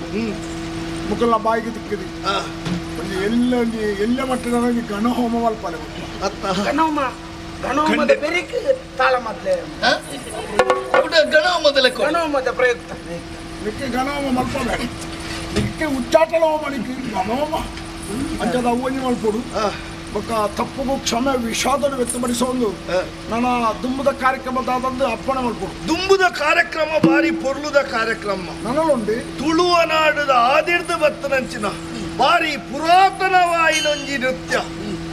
ಮುಖಲ್ಲ ಬಾಯಿಗೆ ತಿಕ್ಕಿದಿ ಒಂದು ಎಲ್ಲ ಎಲ್ಲ ಮಟ್ಟದ ಗಣಹೋಮ ಮಲ್ಪಲೆ ಗಣಹೋಮ ಗಣಹೋಮದ ಬೆರಿಕ್ ತಾಳ ಮೊದಲೇ ಗಣಹೋಮದ ಗಣಹೋಮದ ಪ್ರಯುಕ್ತ ನಿಕ್ಕೆ ಗಣಹೋಮ ಮಲ್ಪಬೇಡ ನಿಕ್ಕೆ ಉಚ್ಚಾಟನ ಹೋಮ ನಿಕ್ಕೆ ಗಣಹೋಮ ಅಂಚದ ಅವ್ವನಿ ಮಲ್ಪೊಡು ಬೊಕ್ಕ ತಪ್ಪುಗು ಕ್ಷಮೆ ವಿಷಾದನ ವ್ಯಕ್ತಪಡಿಸೋ ಒಂದು ನನ್ನ ದುಂಬುದ ಕಾರ್ಯಕ್ರಮದಾದಂದು ಅಪ್ಪಣೆ ಮಲ್ಪೊಡು ದುಂಬುದ ಕಾರ್ಯಕ್ರಮ ಬಾರಿ ಪೊರ್ಲುದ ಕಾರ್ಯಕ್ರಮ ನನಲುಂಡಿ ತುಳುವ ನಾಡುದ ಆದಿರ್ದ ಬತ್ತನಂಚಿನ ಬಾರಿ ಪುರಾತನವಾಯಿನೊಂಜಿ ನೃತ್ಯ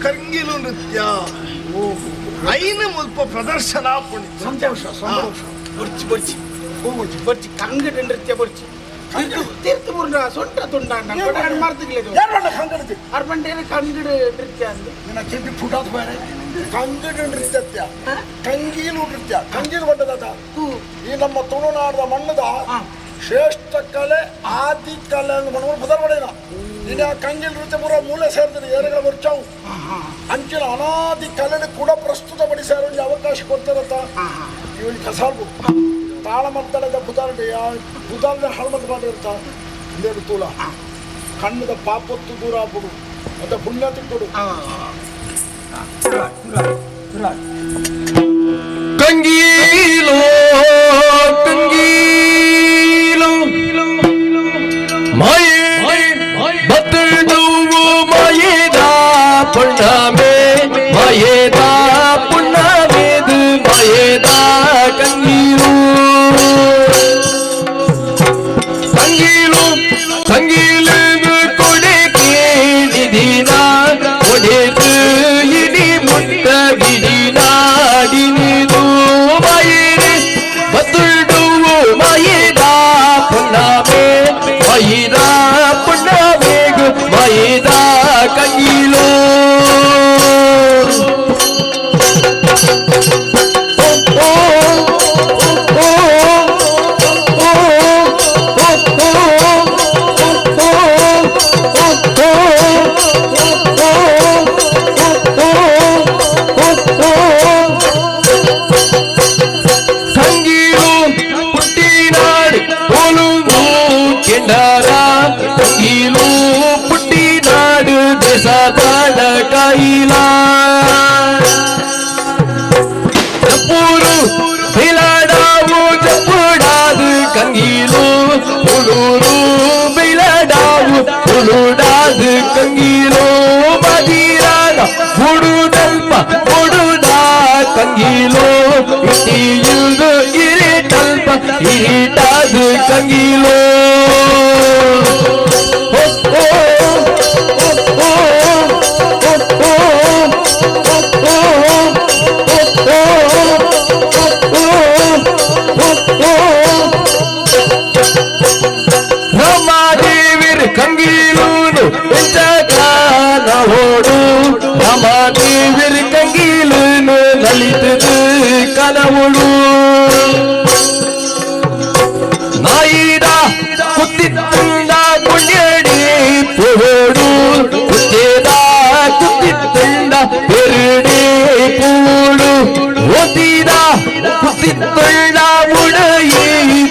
ಕಂಗಿಲು ನೃತ್ಯ ಐನ ಮುಲ್ಪ ಪ್ರದರ್ಶನ ಸಂತೋಷ ಸಂತೋಷ ಬೊರ್ಚಿ ಬೊರ್ಚಿ ಬೊರ್ಚಿ ಕಂಗಡ ನೃತ್ಯ ಬೊರ್ಚಿ ತೀರ್ಥ ಮುರ್ನ ಸೊಂಟ ತುಂಡ ಅರ್ಬಂಡೇನ ಕಂಗಡ ನೃತ್ಯ ಅಂದು ನಿನ್ನ ಚೆಡ್ಡಿ ಫುಟಾತ್ ಬೇರೆ ಕಂಗಡ ನೃತ್ಯ ಕಂಗೀಲು ನೃತ್ಯ ಕಂಗೀಲು ಬಂದದ ಈ ನಮ್ಮ ತುಳುನಾಡದ ಮಣ್ಣದ ಶ್ರೇಷ್ಠ ಕಲೆ ಆದಿ ಕಲೆ ಅಂತ ಮಣ್ಣು ಬದಲು ಪಡೆಯಲ್ಲ ಇನ್ನು ಕಂಗೀಲು ನೃತ್ಯ ಪೂರ ಮೂಲೆ ಸೇರ್ತದೆ ಏರಗಳ ಬರ್ಚಾವು ಅಂಚಿನ ಅನಾದಿ ಕಲೆನ ಕೂಡ ಪ್ರಸ್ತುತಪಡಿಸಾರ ಒಂದು ಅವಕಾಶ ಕೊಡ್ತಾರಂತ ಇವಳಿಗೆ ಕಸಾಲ್ಬು ತಾಳಮದ್ದಳದ ಬುಧಾರಡೆ ಬುಧಾರದ ಹಳಮದ್ದು ಮಾಡಿರ್ತ ಇಂದೇನು ತೂಲ ಕಣ್ಣದ ಪಾಪೊತ್ತು ದೂರ ಆಗ್ಬಿಡು ಮತ್ತೆ ಪುಣ್ಯ ತಿಕ್ಕೊಡು ಕಂಗೀಲೋ ಕಂಗೀಲೋ ಮಾಯೆ ಬತ್ತಡುವು ಮಾಯೇದ ಪುಣ್ಣಮೆ ಮಾಯೇದ ಪುಣ್ಣಮೇದು ಮಾಯೇದ ಕಂಗೀಲು ಕಂಗೀಲು ಕಂಗೀಲು ಕೊಡೆ ಕೇಳಿದಿನ ಕೊಡೆದು ಇಡಿ ಮುಟ್ಟ ಗಿಡಿ ನಾಡಿನಿದು ಮಾಯೇರೆ ಬತ್ತುಡುವು ಮಾಯೇದ ಪುಣ್ಣಮೆ ಮಾಯಿದ ಪುಣ್ಣಮೇಗು ಮಾಯಿದ ಕಂಗೀಲು ಕಂಗೀಲು ಪುಟ್ಟಿನಾಡು ಒಲುಗು ಕೆಂಡಾರ ಕಂಗೀಲು ಪುಟ್ಟಿನಾಡು ದೇಶದಾಡ ಕಾಯಿಲ ಜಪ್ಪೂರು ಬಿಲಡಾವು ಜಪ್ಪುಡಾದು ಕಂಗೀಲು ಉಳೂರು ಬಿಲಡಾವು ಉಳುಡಾದು ಕಂಗೀಲು ಮದಿರಾಗ ಬುಡುದಲ್ಪ ಬುಡುದ ಕಂಗೀಲು ಇಟ್ಟಿಯುದು ಇರಿಟಲ್ಪ ಇರಿಟಾದು ಕಂಗೀಲು ರಮಾದೇವಿರ್ ಕಂಗೀಲೂನು ಓಡು ರಮಾದೇವಿರ್ ಕಂಗೀಲೂನು ಲಲಿತದು ಕನವುಳು ನಾಯಿದ ಕುತ್ತಿತ್ತುಂಡ ಕುಣ್ಯಡಿ ಪೋಡು ಕುತ್ತೇದ ಕುತ್ತಿತ್ತುಂಡ பெருடே பூடு ஓதிதா குத்தித்துள்ள உடையே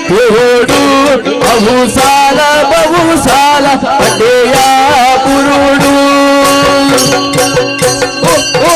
போடு அவுசால பவுசால பட்டேயா புருடு ஓ ஓ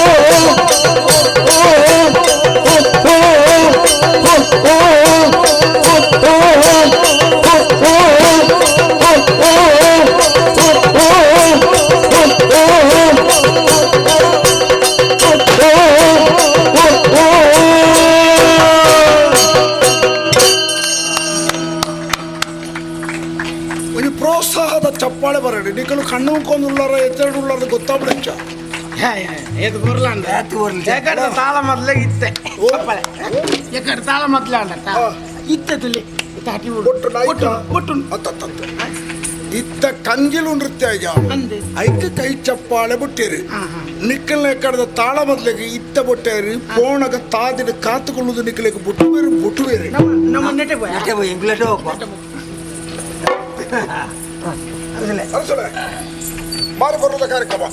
ಚಪ್ಪಾಳೆ ಬರಡಿ ನಿಕಲು ಕಣ್ಣು ಉಳ್ಳಾರ ಎತ್ತೆರಡು ಉಳ್ಳಾರ ಗೊತ್ತಾಗ್ಬಿಡಚ್ಚ ಏದು ಕೊರ್ಲಾಂಡ ಯಾಕಂದ್ರೆ ತಾಳ ಮೊದಲೇ ಇತ್ತೆ ಚಪ್ಪಾಳೆ ಯಾಕಂದ್ರೆ ತಾಳ ಮೊದಲೇ ಅಂಡ ಇತ್ತೆ ತುಲಿ ಒಟ್ಟು ಇತ್ತ ಕಂಗಿಲು ನೃತ್ಯ ಐಕ ಕೈ ಚಪ್ಪಾಳೆ ಬಿಟ್ಟಿರಿ ನಿಕ್ಕಲ್ನ ಕಡದ ತಾಳ ಮೊದಲಿಗೆ ಇತ್ತ ಬೊಟ್ಟೇರಿ ಪೋಣಗ ತಾದಿನ ಕಾತುಕೊಳ್ಳುವುದು ನಿಕ್ಕಲಿಗೆ ಬುಟ್ಟು ಬೇರೆ ಬುಟ್ಟು ಬೇರೆ ನಮ್ಮ ನೆಟೆ ಬೋಯ್ ನೆಟೆ ಬೋಯ್ ಇಂಗ್ಲೆಟ್ ಮಾರು ಬರೋದ ಕಾರ್ಯಕ್ರಮ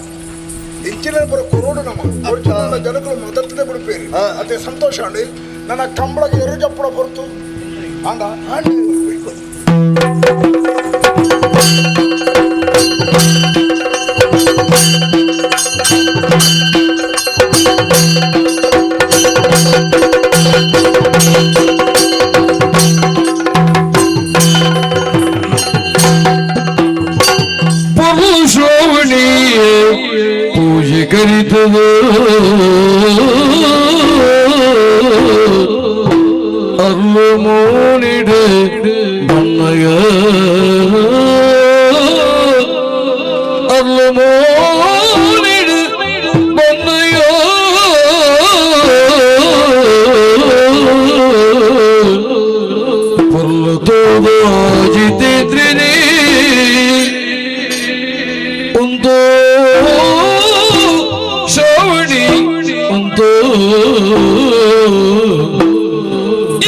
ಇಂಚಿನ ಬರೋ ಕೊರೋಡು ನಮ್ಮ ಒರಿಜಿನಲ್ ಜನಗಳು ಮದತ್ತದೆ ಬಿಡುಪೇರಿ ಅದೇ ಸಂತೋಷ ಅಂಡಿ ನನ್ನ ಕಂಬಳಗೆ ಎರಡು ಜಪ್ಪಳ ಹೊರತು ಆಂಡ ಆಂಡಿ ಪುರುಷೋಣಿ ಪೂಜೆ ಕರಿತದ ಅರ್ಲು ಮೋನಿಡೆ ಬನ್ನಯ ಅರ್ಲು ಮೋನಿಡು ಬನ್ನಯ ಪುರ್ಲು ತೋದ ಜಿತೇಂದ್ರನೇ ಒಂದು ಶ್ರವಣಿ ಒಂದು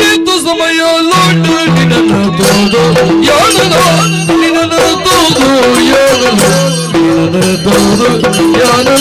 ಏತು ಸಮಯ ಲೋಟ ನಿನ್ನ ತೋದು ಯಾನೋ ನಿನ್ನ ತೋದು ಯಾನೋ ನಿನ್ನ ತೋದು ಯಾನೋ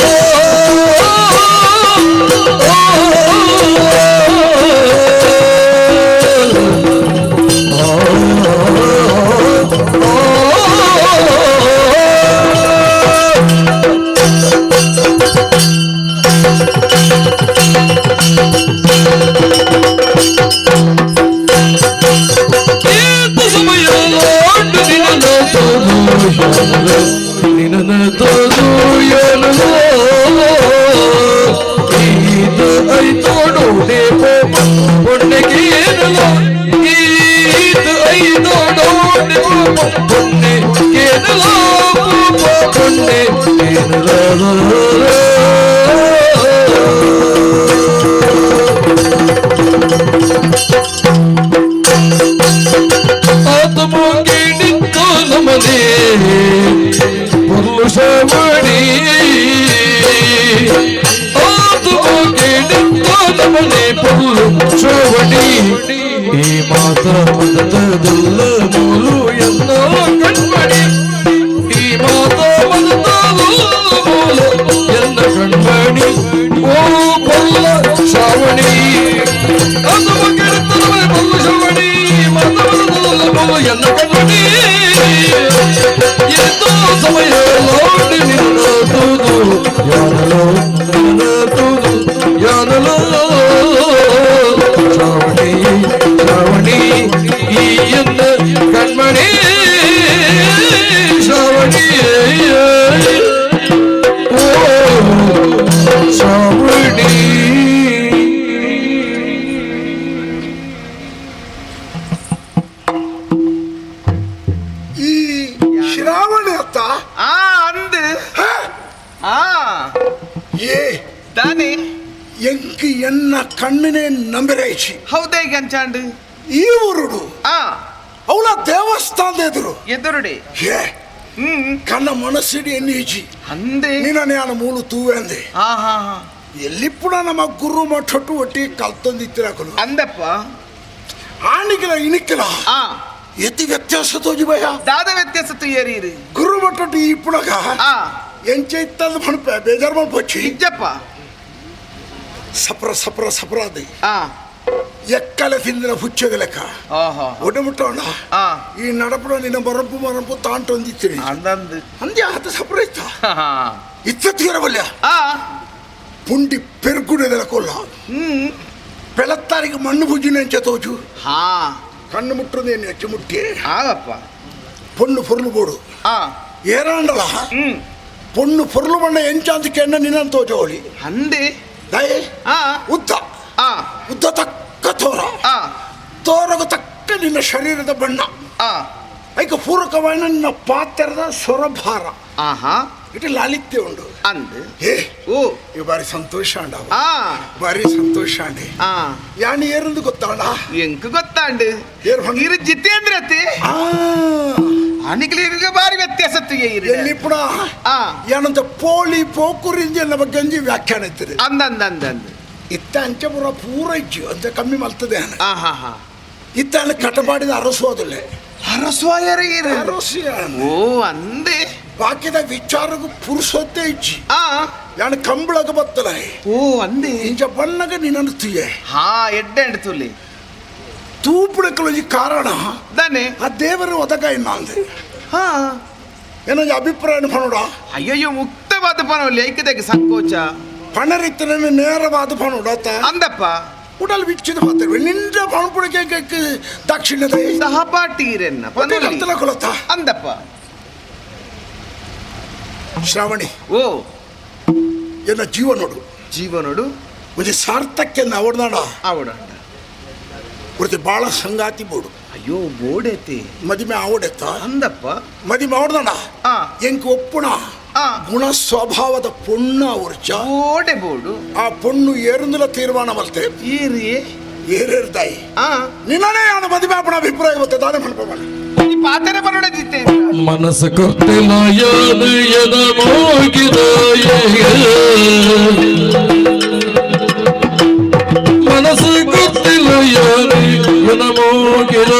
ಈ ಮಾತ ಮದತದಲ್ಲ ಮೂಲು ಎನ್ನೋ ಕಣ್ಮಣಿ ಈ ಮಾತ ಮದತದಲ್ಲ ಮೂಲು ಎನ್ನ ಕಣ್ಮಣಿ ಓ ಬಲ್ಲ ಶ್ರಾವಣಿ ಅದು ಕೆಡುತ್ತದವೇ ಬಲ್ಲ ಶ್ರಾವಣಿ ಮಾತ ಮದತದಲ್ಲ ಮೂಲು ಎನ್ನ ಕಣ್ಮಣಿ ಎಂದೋ ಸಮಯ ಲೋಡಿ ನಿನ್ನ ತೂದು ಯಾನಲೋ ನಿನ್ನ ತೂದು ಯಾನಲೋ ಶ್ರಾವಣಿ ಶ್ರಾವಣಿ ಈ ಎನ್ನ ಕಣ್ಮಣಿ ಶ್ರಾವಣಿ ಓ ಶ್ರಾವಣಿ ಈ ಶ್ರಾವಣಿ ಅತ್ತ ಆ ಅಂದು ಆ ಏ ದಾನೆ ಎಂಕ್ ಎನ್ನ ಕಣ್ಣಿನೇ ನಂಬಿರೈಚಿ ಹೌದೇ ಗಂಚಾಂಡು ಈ ಊರುಡು ಆ ಅವಳ ದೇವಸ್ಥಾನದ ಎದುರು ಎದುರುಡೆ ಏ ಕಣ್ಣ ಮನಸ್ಸಿಡಿ ಎನ್ನೀಚಿ ಅಂದೆ ನೀನ ನಾನು ಮೂಲು ತೂವೆ ಅಂದೆ ಆ ಹಾ ಹಾ ಎಲ್ಲಿಪ್ಪುಣ ನಮ್ಮ ಗುರು ಮಠಟ್ಟು ಒಟ್ಟಿ ಕಲ್ತೊಂದಿತ್ತಿರಕಲು ಅಂದಪ್ಪ ಆಣಿಗಿಲ ಇಣಿಕಿಲ ಆ ಎತ್ತಿ ವ್ಯತ್ಯಾಸ ತೋಜಿ ಭಯ ದಾದ ವ್ಯತ್ಯಾಸ ತುಯ್ಯರೀರು ಗುರು ಮಠಟ್ಟು ಈ ಪುಣಗ ಆ ಎಂಚೆ ಇತ್ತಂದು ಮಣಪೆ ಬೇಜಾರು ಮಣ್ಪೊಚ್ಚಿ ಇಜ್ಜಪ್ಪ ಸಪ್ರ ಸಪ್ರ ಸಪ್ರ ಅದೇ ಆ ಎಕ್ಕಲೆ ತಿಂದಿನ ಹುಚ್ಚದ ಲೆಕ್ಕ ಓಹೋ ಒಡೆ ಮುಟ್ಟೋಣ ಆ ಈ ನಡಪಡ ನಿನ್ನ ಮರಂಪು ಮರಂಪು ತಾಂಟೊಂದಿತ್ತೀನಿ ಅಂದಂದು ಅಂದ್ಯ ಆತ ಸಪ್ರ ಇತ್ತ ಹಾ ಇತ್ತ ತೀರವಲ್ಯ ಆ ಪುಂಡಿ ಪೆರ್ಗುಡೆದಲ ಕೊಲ್ಲ ಹ್ಮ್ ಪೆಳತ್ತಾರಿಗೆ ಮಣ್ಣು ಭುಜಿನ ಎಂಚ ತೋಜು ಹಾ ಕಣ್ಣು ಮುಟ್ಟುದೇನು ಹೆಚ್ಚು ಮುಟ್ಟಿ ಆಗಪ್ಪ ಪೊಣ್ಣು ಪೊರ್ಲು ಬೋಡು ಆ ಏರಾಂಡಲ ಹ್ಮ್ ಪೊಣ್ಣು ಪೊರ್ಲು ಬಣ್ಣ ಎಂಚ ಅಂತ ಕೆಣ್ಣ ನಿನ್ನ ತೋಜೋಳಿ ಅಂದೆ ದಯೆ ಆ ಉದ್ದ ಆ ಉದ್ದ ತಕ್ಕ ತೋರ ಆ ತೋರಗ ತಕ್ಕ ನಿನ್ನ ಶರೀರದ ಬಣ್ಣ ಆ ಐಕ ಪೂರಕವಾಯಿನ ನಿನ್ನ ಪಾತ್ರದ ಸ್ವರಭಾರ ಆಹಾ ಇಟ್ಟು ಲಾಲಿತ್ಯ ಉಂಡು ಅಂದ್ ಏ ಓ ಇವು ಬಾರಿ ಸಂತೋಷ ಅಂಡ ಆ ಬಾರಿ ಸಂತೋಷ ಅಂಡೆ ಆ ಯಾನ್ ಏರಂದು ಗೊತ್ತಾಂಡ ಎಂಕ್ ಗೊತ್ತಾಂಡು ಏರ್ ಇರು ಜಿತೇಂದ್ರತೆ ಅನಿಗ್ಲಿಗೆ ಬಾರಿ ವ್ಯತ್ಯಾಸ ಎಲ್ಲಿ ಪುಡ ಏನಂತ ಪೋಲಿ ಪೋಕುರಿಂಜಿ ಎನ್ನ ಬಗ್ಗೆ ಒಂಜಿ ವ್ಯಾಖ್ಯಾನ ಇತ್ತದೆ ಅಂದ ಅಂದ ಅಂದ ಅಂದ ಇತ್ತ ಅಂಚೆ ಪೂರ ಪೂರ ಇಜ್ಜು ಅಂತ ಕಮ್ಮಿ ಮಲ್ತದೆ ಆ ಹಾ ಹಾ ಇತ್ತ ಅಲ್ಲಿ ಕಟಪಾಡಿದ ಅರಸು ಅದಲ್ಲೇ ಅರಸುವಾಯರ ಅರಸು ಓ ಅಂದೆ ಬಾಕಿದ ವಿಚಾರಕ್ಕೂ ಪುರುಸೊತ್ತೇ ಇಜ್ಜಿ ಆ ಯಾನ್ ಕಂಬಳಗ ಬತ್ತಲ ಓ ಅಂದೆ ಇಂಚ ಬಣ್ಣಗ ನೀನನ್ನು ತುಯ್ಯೆ ಹಾ ಎಡ್ಡೆ ತುಲಿ ತೂಪುಡಕ್ಕಲೊಂಜಿ ಕಾರಣ ದಾನೆ ಆ ದೇವರು ಒದಗ ಇನ್ನ ಅಂದೆ ಹಾ ಏನೊಂಜಿ ಅಭಿಪ್ರಾಯ ಪಣೋಡ ಅಯ್ಯಯ್ಯೋ ಮುಕ್ತವಾದ ಪನವಲ್ಲಿ ಐಕ್ಯದಕ್ಕೆ ಸಂಕೋಚ ಪಣರಿತ್ತನ ನೇರವಾದ ಪಣೋಡ ಅಂದಪ್ಪ ಉಡಲ್ ಬಿಚ್ಚಿದ ಪಾತ್ರ ನಿಂದ ಪಣಪುಡಕ್ಕೆ ದಾಕ್ಷಿಣ್ಯದ ಸಹಪಾಠಿ ಇರೆನ್ನ ಪನೊಲಿ ಕೊಲತ್ತ ಅಂದಪ್ಪ ಶ್ರಾವಣಿ ಓ ಎನ್ನ ಜೀವನೋಡು ಜೀವನೋಡು ಒಂಜಿ ಸಾರ್ಥಕ್ಯ ಅವಡ್ದಾಡ ಅವಡ ಒರ್ತಿ ಬಾಳ ಸಂಗಾತಿ ಬೋಡು ಅಯ್ಯೋ ಬೋಡೈತಿ ಮದಿಮೆ ಆವಡೆತ್ತ ಅಂದಪ್ಪ ಮದಿಮೆ ಅವಡ್ದಾಡ ಎಂಕ್ ಒಪ್ಪುಣ ಗುಣ ಸ್ವಭಾವದ ಪೊಣ್ಣ ಉರ್ಚ ಬೋಡೆ ಬೋಡು ಆ ಪೊಣ್ಣು ಏರುಂದುಲ ತೀರ್ಮಾನ ಮಲ್ತೆ ಏರಿ ಏರೇರ್ದಾಯಿ ಆ ನಿನ್ನನೇ ಅವನ ಮದಿಮೆ ಆಪಣ ಅಭಿಪ್ರಾಯ ಗೊತ್ತೆ ದಾನೆ ಮಲ್ಪ ಈ ಪಾತೆರೆ ಬರೋಡ ಜಿತೆ ಮನಸ್ಸು ಕೊಟ್ಟಿಲ್ಲ ಯಾನು ಎದ ಮನಸ್ಸು ಗೊತ್ತಿಲ್ಲ ಯಾನು ಎನ ಮೋಗಿದ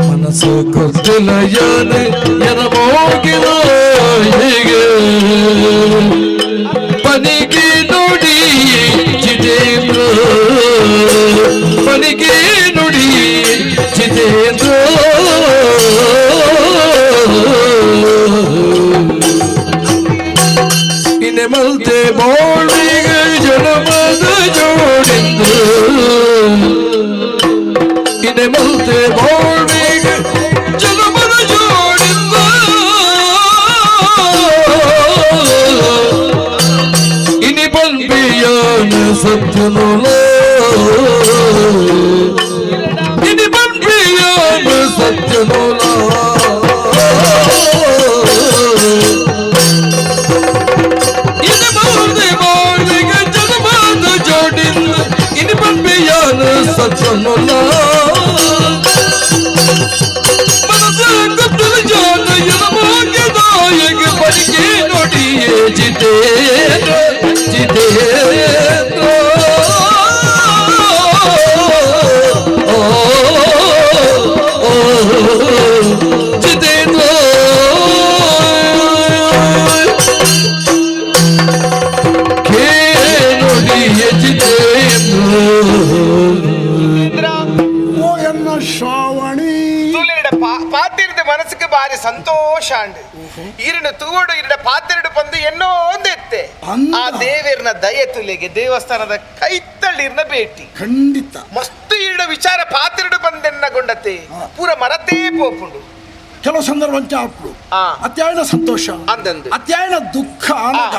ಮನಸ್ಸು ಗೊತ್ತಿಲ್ಲ ಯಾನು ಎನ ಮೋಗಿದ ಪನಿಗೆ ನುಡಿ ಜಿತೇಂದ್ರ ಪನಿಗೆ ನುಡಿ ಜಿತೇಂದ್ರ ಇನೆ ಮಲ್ತೆ ಮೋಳಿಗೆ ಜನಮದ ಜೋಡಿಂದು ಇನೆ ಮಲ್ತೆ ಮೋಳಿಗೆ ಜನಮದ ಜೋಡಿಂದು ಇನಿ ಬಂಬಿಯಾನ ಸತ್ಯನುಲ ಇನಿ ಬಂಬಿಯಾನ ಸತ್ಯನುಲ ಇನಿ ಮಲ್ತೆ ಮೋಳಿಗೆ ಜನಮದ ಜೋಡಿಂದು ಇನಿ ಬಂಬಿಯಾನ ಸತ್ಯನುಲ ಮನಸ್ಸು ಗೊತ್ತಿಲ್ಲ ಜಾನ ಎನ ಪನಿಗೆ ನುಡಿಯೇ ಜಿತೇಂದ್ರ ಜಿತೇಂದ್ರ ಜಿತೇಂದ್ರ ಕೇ ನುಡಿಯೇ ಜಿತೇಂದ್ರ ಓ ಎನ್ನ ಶ್ರಾವಣಿ ತುಲಿಡ ಪಾತಿರದ ಮನಸ್ಸಿಗೆ ಬಾರಿ ಸಂತೋಷ ಅಂಡ್ ಇರನ ತೂವಡು ಇರಡ ಪಾತಿರಡು ಬಂದು ಎನ್ನೋ ಒಂದು ಎತ್ತೆ ಆ ದೇವೇರ್ನ ದಯೆ ತುಲಿಗೆ ದೇವಸ್ಥಾನದ ಕೈತಳ್ಳಿರ್ನ ಭೇಟಿ ಖಂಡಿತ ಮಸ್ತ್ ಇರಡ ವಿಚಾರ ಪಾತಿರಡು ಬಂದೆನ್ನ ಗೊಂಡತೆ ಪೂರ ಮರತೇ ಪೋಪುಂಡು ಕೆಲವು ಸಂದರ್ಭ ಆಪುಡು ಅತ್ಯಾಯನ ಸಂತೋಷ ಅಂದಂದು ಅತ್ಯಾಯನ ದುಃಖ ಆನಗ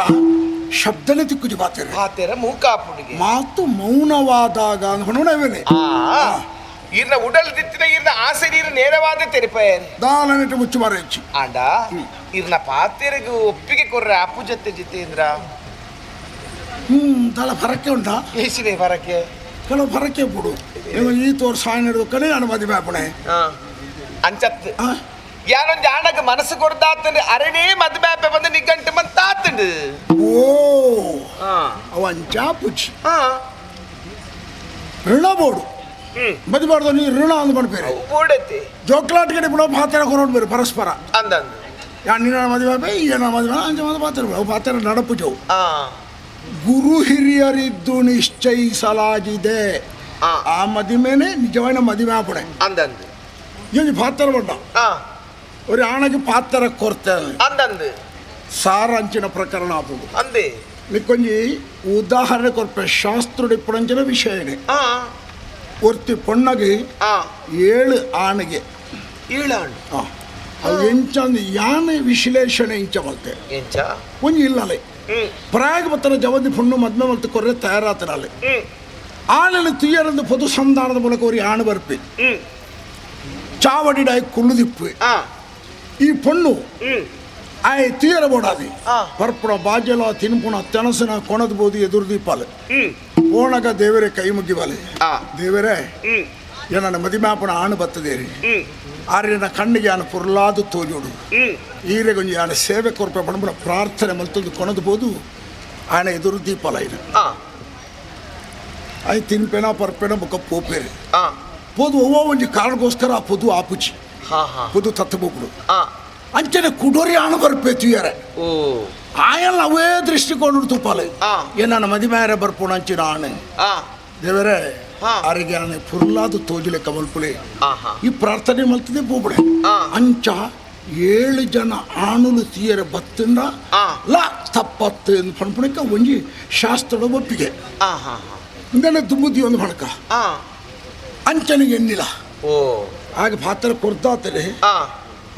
ಶಬ್ದನೆ ತಿಕ್ಕುಜಿ ಪಾತೆರ ಪಾತೆರ ಮೂಕಾಪುಡಿಗೆ ಮಾತು ಮೌನವಾದಾಗ ಅಂದ್ಕೊಂಡು ಆ ಇರ್ನ ಉಡಲ್ ದಿತ್ತಿನ ಇರ್ನ ಆಸೆ ನೀರು ನೇರವಾದ ತೆರಿಪಯರ್ ದಾಲನಿಟ್ಟು ಮುಚ್ಚು ಮಾರೇಚಿ ಆಂಡ ಇರ್ನ ಪಾತೆರೆಗು ಒಪ್ಪಿಗೆ ಕೊರ್ರೆ ಅಪ್ಪು ಜೊತೆ ಜಿತೇಂದ್ರ ದಾಲ ಫರಕ್ಕೆ ಉಂಟಾ ಏಸಿದೆ ಫರಕ್ಕೆ ಕೆಲವು ಫರಕ್ಕೆ ಬಿಡು ನೀವು ಈ ತೋರ್ ಸಾಯ್ ನಡೆದು ಕಡೆ ನಾನು ಮದುವೆ ಆಪಣೆ ಅಂಚತ್ ಯಾನೊಂದು ಆಣಗ ಮನಸ್ಸು ಕೊಡ್ದಾತಂದ್ರೆ ಅರಣೇ ಮದುವೆ ಆಪೆ ಬಂದು ನಿಗಂಟು ಮಂತಾತಂಡು ಓ ಅವ ಅಂಚಾ ಪುಚ್ಚಿ ಋಣ ಬೋಡು ಮದುವೆ ಮಾಡ್ದ ನೀ ಋಣ ಅಂದ್ ಮಾಡ್ಬೇರೆ ಬೋಡತಿ ಜೋಕ್ಲಾಟ್ ಕಡೆ ಬಿಡೋ ಪಾತ್ರ ಕೊರೋಡ್ ಬೇರೆ ಪರಸ್ಪರ ಅಂದಂದು ಯಾ ನಿನ್ನ ಮದುವೆ ಆಪೆ ಈ ನನ್ನ ಮದುವೆ ಅಂಚ ಮದುವೆ ಪಾತ್ರ ಅವು ಪಾತ್ರ ನಡಪು ಜವು ಗುರು ಹಿರಿಯರಿದ್ದು ನಿಶ್ಚಯಿಸಲಾಗಿದೆ ಆ ಮದುವೆನೇ ನಿಜವಾದ ಮದುವೆ ಆಪಣೆ ಅಂದಂದು ಏನು ಪಾತ್ರ ಬಂಡ ஒரு ಆಣಗೆ ಪಾತ್ರ ಕೊರ್ತಾರೆ ಅಂದಂದು ಸಾರಾಂಚಿನ ಪ್ರಕರಣ ಆಪುಂಡು ಅಂದೆ ನಿಕ್ಕೊಂಜಿ ಉದಾಹರಣೆ ಕೊರ್ಪೆ ಶಾಸ್ತ್ರದ ಇಪ್ಪುನಂಚಿನ ವಿಷಯನೇ ಒರ್ತಿ ಪೊಣ್ಣಗೆ 7 ಆಣಗೆ 7 ಆಣ್ ಅವು ಎಂಚಂದು ಯಾನೆ ವಿಶ್ಲೇಷಣೆ ಇಂಚ ಮಲ್ತೆ ಎಂಚ ಒಂಜಿ ಇಲ್ಲಲೆ ಪ್ರಾಯಗ ಬತ್ತನ ಜವಂದಿ ಪೊಣ್ಣು ಮದ್ಮೆ ಮಲ್ತು ಕೊರ್ರೆ ತಯಾರಾತನಾಲೆ ಆಣನ ತುಯ್ಯರಂದು ಪೊದು ಸಂಧಾನದ ಮೂಲಕ ஒரு ಆಣು ಬರ್ಪೆ ಚಾವಡಿಡಾಯ್ ಕುಳ್ಳುದಿಪ್ಪು ಈ ಪೊಣ್ಣು ಆಯ್ ತುಯ್ಯರ ಬೋಡಾದಿ ಪರ್ಪುಣ ಬಾಜಲ ತಿನ್ಪುಣ ತೆನಸನ ಕೊಣದ ಬೋದು ಎದುರು ದೀಪಾಲೆ ಓಣಗ ದೇವರೇ ಕೈ ಮುಗಿಬಾಲೆ ದೇವರೇ ನನ್ನ ಮದಿಮಾಪನ ಆಣು ಬತ್ತದೇರಿ ಆರ್ಯನ ಕಣ್ಣಿಗೆ ಆನ ಪೊರ್ಲಾದು ತೋಜೋಡು ಈರೆ ಗೊಂಜಿ ಆನ ಸೇವೆ ಕೊರ್ಪೆ ಪಣಪುಣ ಪ್ರಾರ್ಥನೆ ಮಲ್ತದ್ದು ಕೊಣದ ಬೋದು ಆಣ ಎದುರು ದೀಪಾಲ ಇದು ಆಯ್ ತಿನ್ಪೇನ ಪರ್ಪೇನ ಬೊಕ್ಕ ಪೋಪೇರಿ ಪೋದು ಒವ್ವ ಒಂಜಿ ಕಾರಣಕ್ಕೋಸ್ಕರ ಆ ಪೊದು ಆಪುಚಿ ಪೊದು ತತ್ತಬೋಕುಡು ಅಂಚನೆ ಕುಡೋರಿ ಆಣ ಬರ್ಪೆ ತುಯ್ಯರೆ ಆಯಲ್ಲ ಅವೇ ದೃಷ್ಟಿಕೋನ ತುಪ್ಪಾಲೆ ಏ ನನ್ನ ಮದಿಮೇರೆ ಬರ್ಪುಣ ಅಂಚಿನ ಆಣೆ ದೇವರೇ ಆರಿಗೆ ಆಣೆ ಪುರ್ಲಾದು ತೋಜುಲೆ ಕಮಲ್ಪುಲೆ ಈ ಪ್ರಾರ್ಥನೆ ಮಲ್ತದೆ ಪೋಬಡೆ ಅಂಚ 7 ಜನ ಆಣುಲು ತೀಯರ ಬತ್ತಿಂಡ ಲಾ ತಪ್ಪತ್ತು ಎಂದು ಪಣಪುಣಕ್ಕೆ ಒಂಜಿ ಶಾಸ್ತ್ರದ ಒಪ್ಪಿಗೆ ಇಂದನೆ ತುಂಬುದಿ ಒಂದು ಬಣಕ ಅಂಚನಿಗೆ ಎನ್ನಿಲ್ಲ ಆಗ ಪಾತ್ರ ಕೊರ್ತಾತರೆ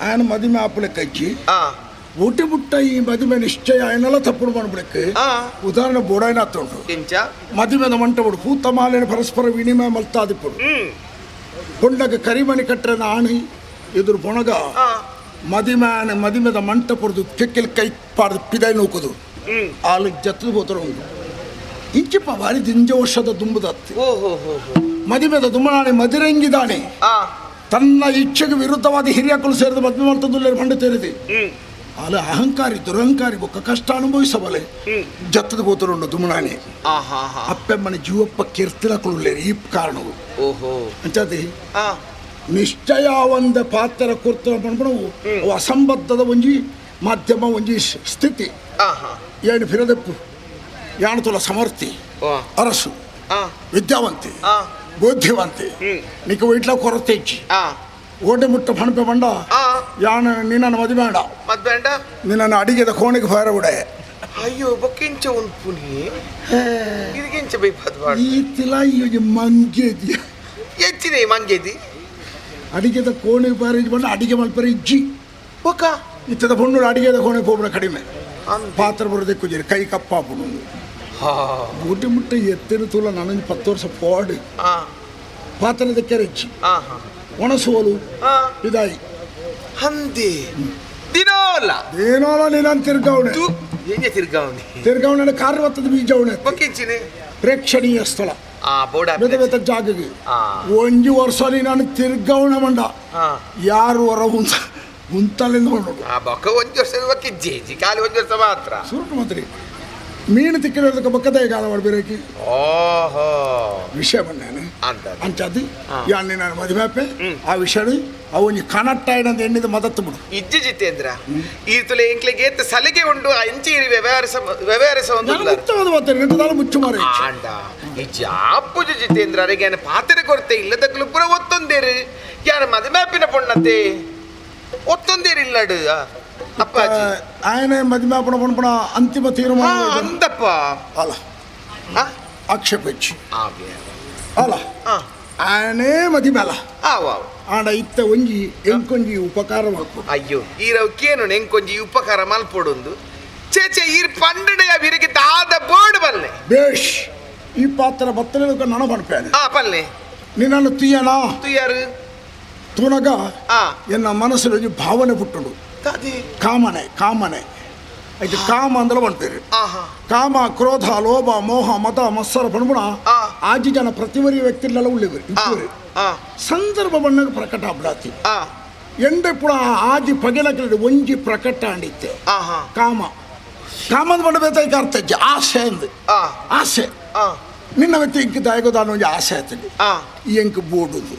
ఆయన ಮದಿಮೆ ಆಪುಲೆಕ್ಕ ಇಜ್ಜಿ ಊಟಿ ಬುಟ್ಟ ಈ ಮದಿಮೆ ನಿಶ್ಚಯ ಆಯನಲ್ಲ ತಪ್ಪು ಮಾಡ್ಬಿಡಕ್ಕೆ ಉದಾಹರಣೆ ಬೋಡಾಯ್ನ ಉಂಟು ಮದಿಮೆದ ಮಂಟಪಡು ಪೂತ ಮಾಲೆನ ಪರಸ್ಪರ ವಿನಿಮಯ ಮಲ್ತಾದಿಪ್ಪಡು ಕೊಂಡಗ ಕರಿಮಣಿ ಕಟ್ಟನ ಆಣಿ ಎದುರು ಪೊಣಗ ಮದಿಮ್ಯಾನ ಮದಿಮೆದ ಮಂಟಪುರದು ಕೆಕ್ಕೆಲ್ ಕೈ ಪಾಡ್ದು ಪಿದಾಯಿ ನೂಕುದು ಆಲು ಜತ್ತದ ಬೋತರ ಉಂಟು ಇಂಚಿಪ್ಪ ಭಾರಿ ದಿಂಜ ವರ್ಷದ ದುಂಬುದತ್ತಿ ಮದಿಮೆದ ದುಂಬನಾಣೆ ಮದಿರಂಗಿದಾಣೆ ತನ್ನ ಇಚ್ಛೆಗೆ ವಿರುದ್ಧವಾದ ಹಿರಿಯಕಲು ಸೇರಿದ ಮದುವೆ ಮಾಡ್ತದ್ದು ಬಂಡು ತೇರಿದೆ ಅಲ್ಲ ಅಹಂಕಾರಿ ದುರಹಂಕಾರಿ ಬೊಕ್ಕ ಕಷ್ಟ ಅನುಭವಿಸಬಲೆ ಜತ್ತದ ಗೋತರುಂಡು ದುಮನಾಣೆ ಅಪ್ಪೆಮ್ಮನ ಜೀವಪ್ಪ ಕೀರ್ತಿನ ಈ ಕಾರಣವು ಅಂಚಾದಿ ನಿಶ್ಚಯ ಒಂದ ಪಾತ್ರ ಕುರ್ತ ಪಣಪಣವು ಅವು ಅಸಂಬದ್ಧದ ಒಂಜಿ ಮಾಧ್ಯಮ ಒಂಜಿ ಸ್ಥಿತಿ ಏನು ಫಿರದಪ್ಪು ಯಾಣತುಲ ಸಮರ್ಥಿ ಅರಸು ವಿದ್ಯಾವಂತಿ ಬುದ್ಧಿವಂತಿ ನಿಕ್ಕ ವೀಟ್ಲ ಕೊರತೆ ಇಚ್ಚಿ ಓಟೆ ಮುಟ್ಟ ಪಣಪೆ ಬಂಡ ಯಾನ ನಿನ್ನನ್ನು ಮದುವೆ ಬೇಡ ಮದ್ಬೇಡ ನಿನ್ನನ್ನು ಅಡಿಗೆದ ಕೋಣೆಗೆ ಫಾರ ಬಿಡೆ ಅಯ್ಯೋ ಬೊಕ್ಕಿಂಚ ಉಂಪುನಿ ಇದಕ್ಕಿಂಚ ಬೈಪದ ಈ ತಿಲ ಈ ಮಂಗೇದಿ ಹೆಚ್ಚಿನ ಮಂಗೇದಿ ಅಡಿಗೆದ ಕೋಣೆಗೆ ಪಾರ ಬಂಡ ಅಡಿಗೆ ಮಲ್ಪರೆ ಇಜ್ಜಿ ಬೊಕ್ಕ ಇತ್ತದ ಪೊಣ್ಣು ಅಡಿಗೆದ ಕೋಣೆಗೆ ಹೋಗ್ಬಿಡ ಕಡಿಮೆ ಪಾತ್ರ ಬರೋದಕ್ಕೆ ಕುಜರಿ ಕೈ ಕಪ್ಪಾಪುಡು ಊಟಿ ಮುಟ್ಟ ಎತ್ತಿನ ತೂಲ ನಾನೊಂದು 10 ವರ್ಷ ಪೋಡು ಪಾತ್ರದ ಕೆರೆಚ್ಚಿ ಒಣಸೋಲು ಇದಾಯಿ ಹಂದಿ ದಿನೋಲ ದಿನೋಲ ನೀನಂತ ತಿರ್ಗಾವಣೆ ಏನೇ ತಿರ್ಗಾವಣೆ ತಿರ್ಗಾವಣೆ ಕಾರ್ಯವತ್ತದ ಬೀಜವಣೆ ಬೊಕ್ಕಿಂಚಿನಿ ಪ್ರೇಕ್ಷಣೀಯ ಸ್ಥಳ ಬೇತ ಬೇತ ಜಾಗಗೆ ಒಂಜಿ ವರ್ಷ ನೀನು ತಿರ್ಗಾವಣೆ ಮಂಡ ಯಾರು ಹೊರ ಉಂತಲಿಂದ ಹೊಂಡು ಬೊಕ್ಕ ಒಂಜಿ ವರ್ಷ ಬೊಕ್ಕಿಜ್ಜಿ ಖಾಲಿ ಒಂಜಿ ವರ್ಷ ಮಾತ್ರ ಸುರುಟು ಮಾತ್ರಿ ಮೀನು ತಿಕ್ಕಿರೋದಕ್ಕೆ ಬಕ್ಕದೇ ಕಾಲ ಮಾಡಬೇಕಿ ಓಹೋ ವಿಷಯ ಬಂದಾನೆ ಅಂಚಾದಿ ಯಾನ್ ನಾನು ಮದುವೆ ಆ ವಿಷಯ ಅವು ಕನಟ್ಟಾಯ್ನಂತ ಎಣ್ಣಿದ ಮದತ್ತು ಬಿಡು ಇಜ್ಜಿ ಜಿತೇಂದ್ರ ಈ ತುಲೆ ಎಂಕ್ಲೆಗೆ ಏತ್ ಸಲಿಗೆ ಉಂಡು ಆ ಇಂಚಿ ವ್ಯವಹಾರಿಸ ವ್ಯವಹಾರಿಸ ಒಂದು ಮುಕ್ತವಾದ ಮಾತಾಡಿ ಮುಚ್ಚು ಮಾರೆ ಆಂಡ ಈ ಜಾಪುಜ ಜಿತೇಂದ್ರ ಅರೆಗೆ ಯಾನ ಪಾತ್ರೆ ಕೊರತೆ ಇಲ್ಲದ ಪೂರ ಒತ್ತೊಂದೇರು ಯಾನ ಮದುವೆ ಆಪಿನ ಪೊಣ್ಣತೆ ಒತ್ತೊಂದೇರು ಇಲ್ಲಡು ಅಪ್ಪಾಜಿ ಆಯನೆ ಮದುವೆ ಆಪಣ ಪಣಪಣ ಅಂತಿಮ ತೀರ್ಮಾನ ಅಂದಪ್ಪ ಅಲ್ಲ ಆಕ್ಷೇಪ ಹೆಚ್ಚು ಅಲ್ಲ ಆಯನೇ ಮದುವೆ ಅಲ್ಲ ಆಡ ಇತ್ತ ಒಂಜಿ ಎಂಕೊಂಜಿ ಉಪಕಾರ ಮಲ್ಪು ಅಯ್ಯೋ ಈರವ್ ಕೇನು ಎಂಕೊಂಜಿ ಉಪಕಾರ ಮಲ್ಪೊಡೊಂದು ಚೇಚೆ ಈರ್ ಪಂಡಡೆಯ ವಿರಿಗೆ ದಾದ ಬೋರ್ಡ್ ಬಲ್ಲೆ ಬೇಷ್ ಈ ಪಾತ್ರ ಬತ್ತಲೆ ನಣ ಪಣಪೇನೆ ಆ ಪಲ್ಲೆ ನಿನ್ನನ್ನು ತುಯ್ಯನಾ ತುಯ್ಯಾರು ತುನಗ ಎನ್ನ ಮನಸ್ಸಿನಲ್ಲಿ ಭಾವನೆ ಪುಟ್ಟುಂಡು ಕಾಮನೆ ಕಾಮನೆ అయితే ಕಾಮ ಅಂದ್ರೆ ಪಣ್ಪೇರು ಕಾಮ ಕ್ರೋಧ ಲೋಭ ಮೋಹ ಮತ ಮತ್ಸರ ಪಣ್ಪುಣ ಆಜಿ ಜನ ಪ್ರತಿವರಿ ವ್ಯಕ್ತಿಗಳೆಲ್ಲ ಉಳ್ಳಿವರು ಇಪ್ಪರು ಸಂದರ್ಭ ಬಣ್ಣಗೆ ಪ್ರಕಟ ಆಬ್ಡಾತಿ ಎಂಡೆ ಪುಣ ಆಜಿ ಪಗೆಲಕಲೆ ಒಂಜಿ ಪ್ರಕಟ ಅಂಡಿತ್ತೆ ಕಾಮ ಕಾಮದ ಬಣ್ಣ ಬೇಕಾಗಿ ಅರ್ಥ ಆಸೆ ಅಂದು ಆಸೆ ನಿನ್ನ ವ್ಯಕ್ತಿ ಇಂಕ್ ದಾಯಗೋದಾನ ಒಂಜಿ ಆಸೆ ಆಯ್ತದೆ ಈ ಎಂಕ್ ಬೋಡುದು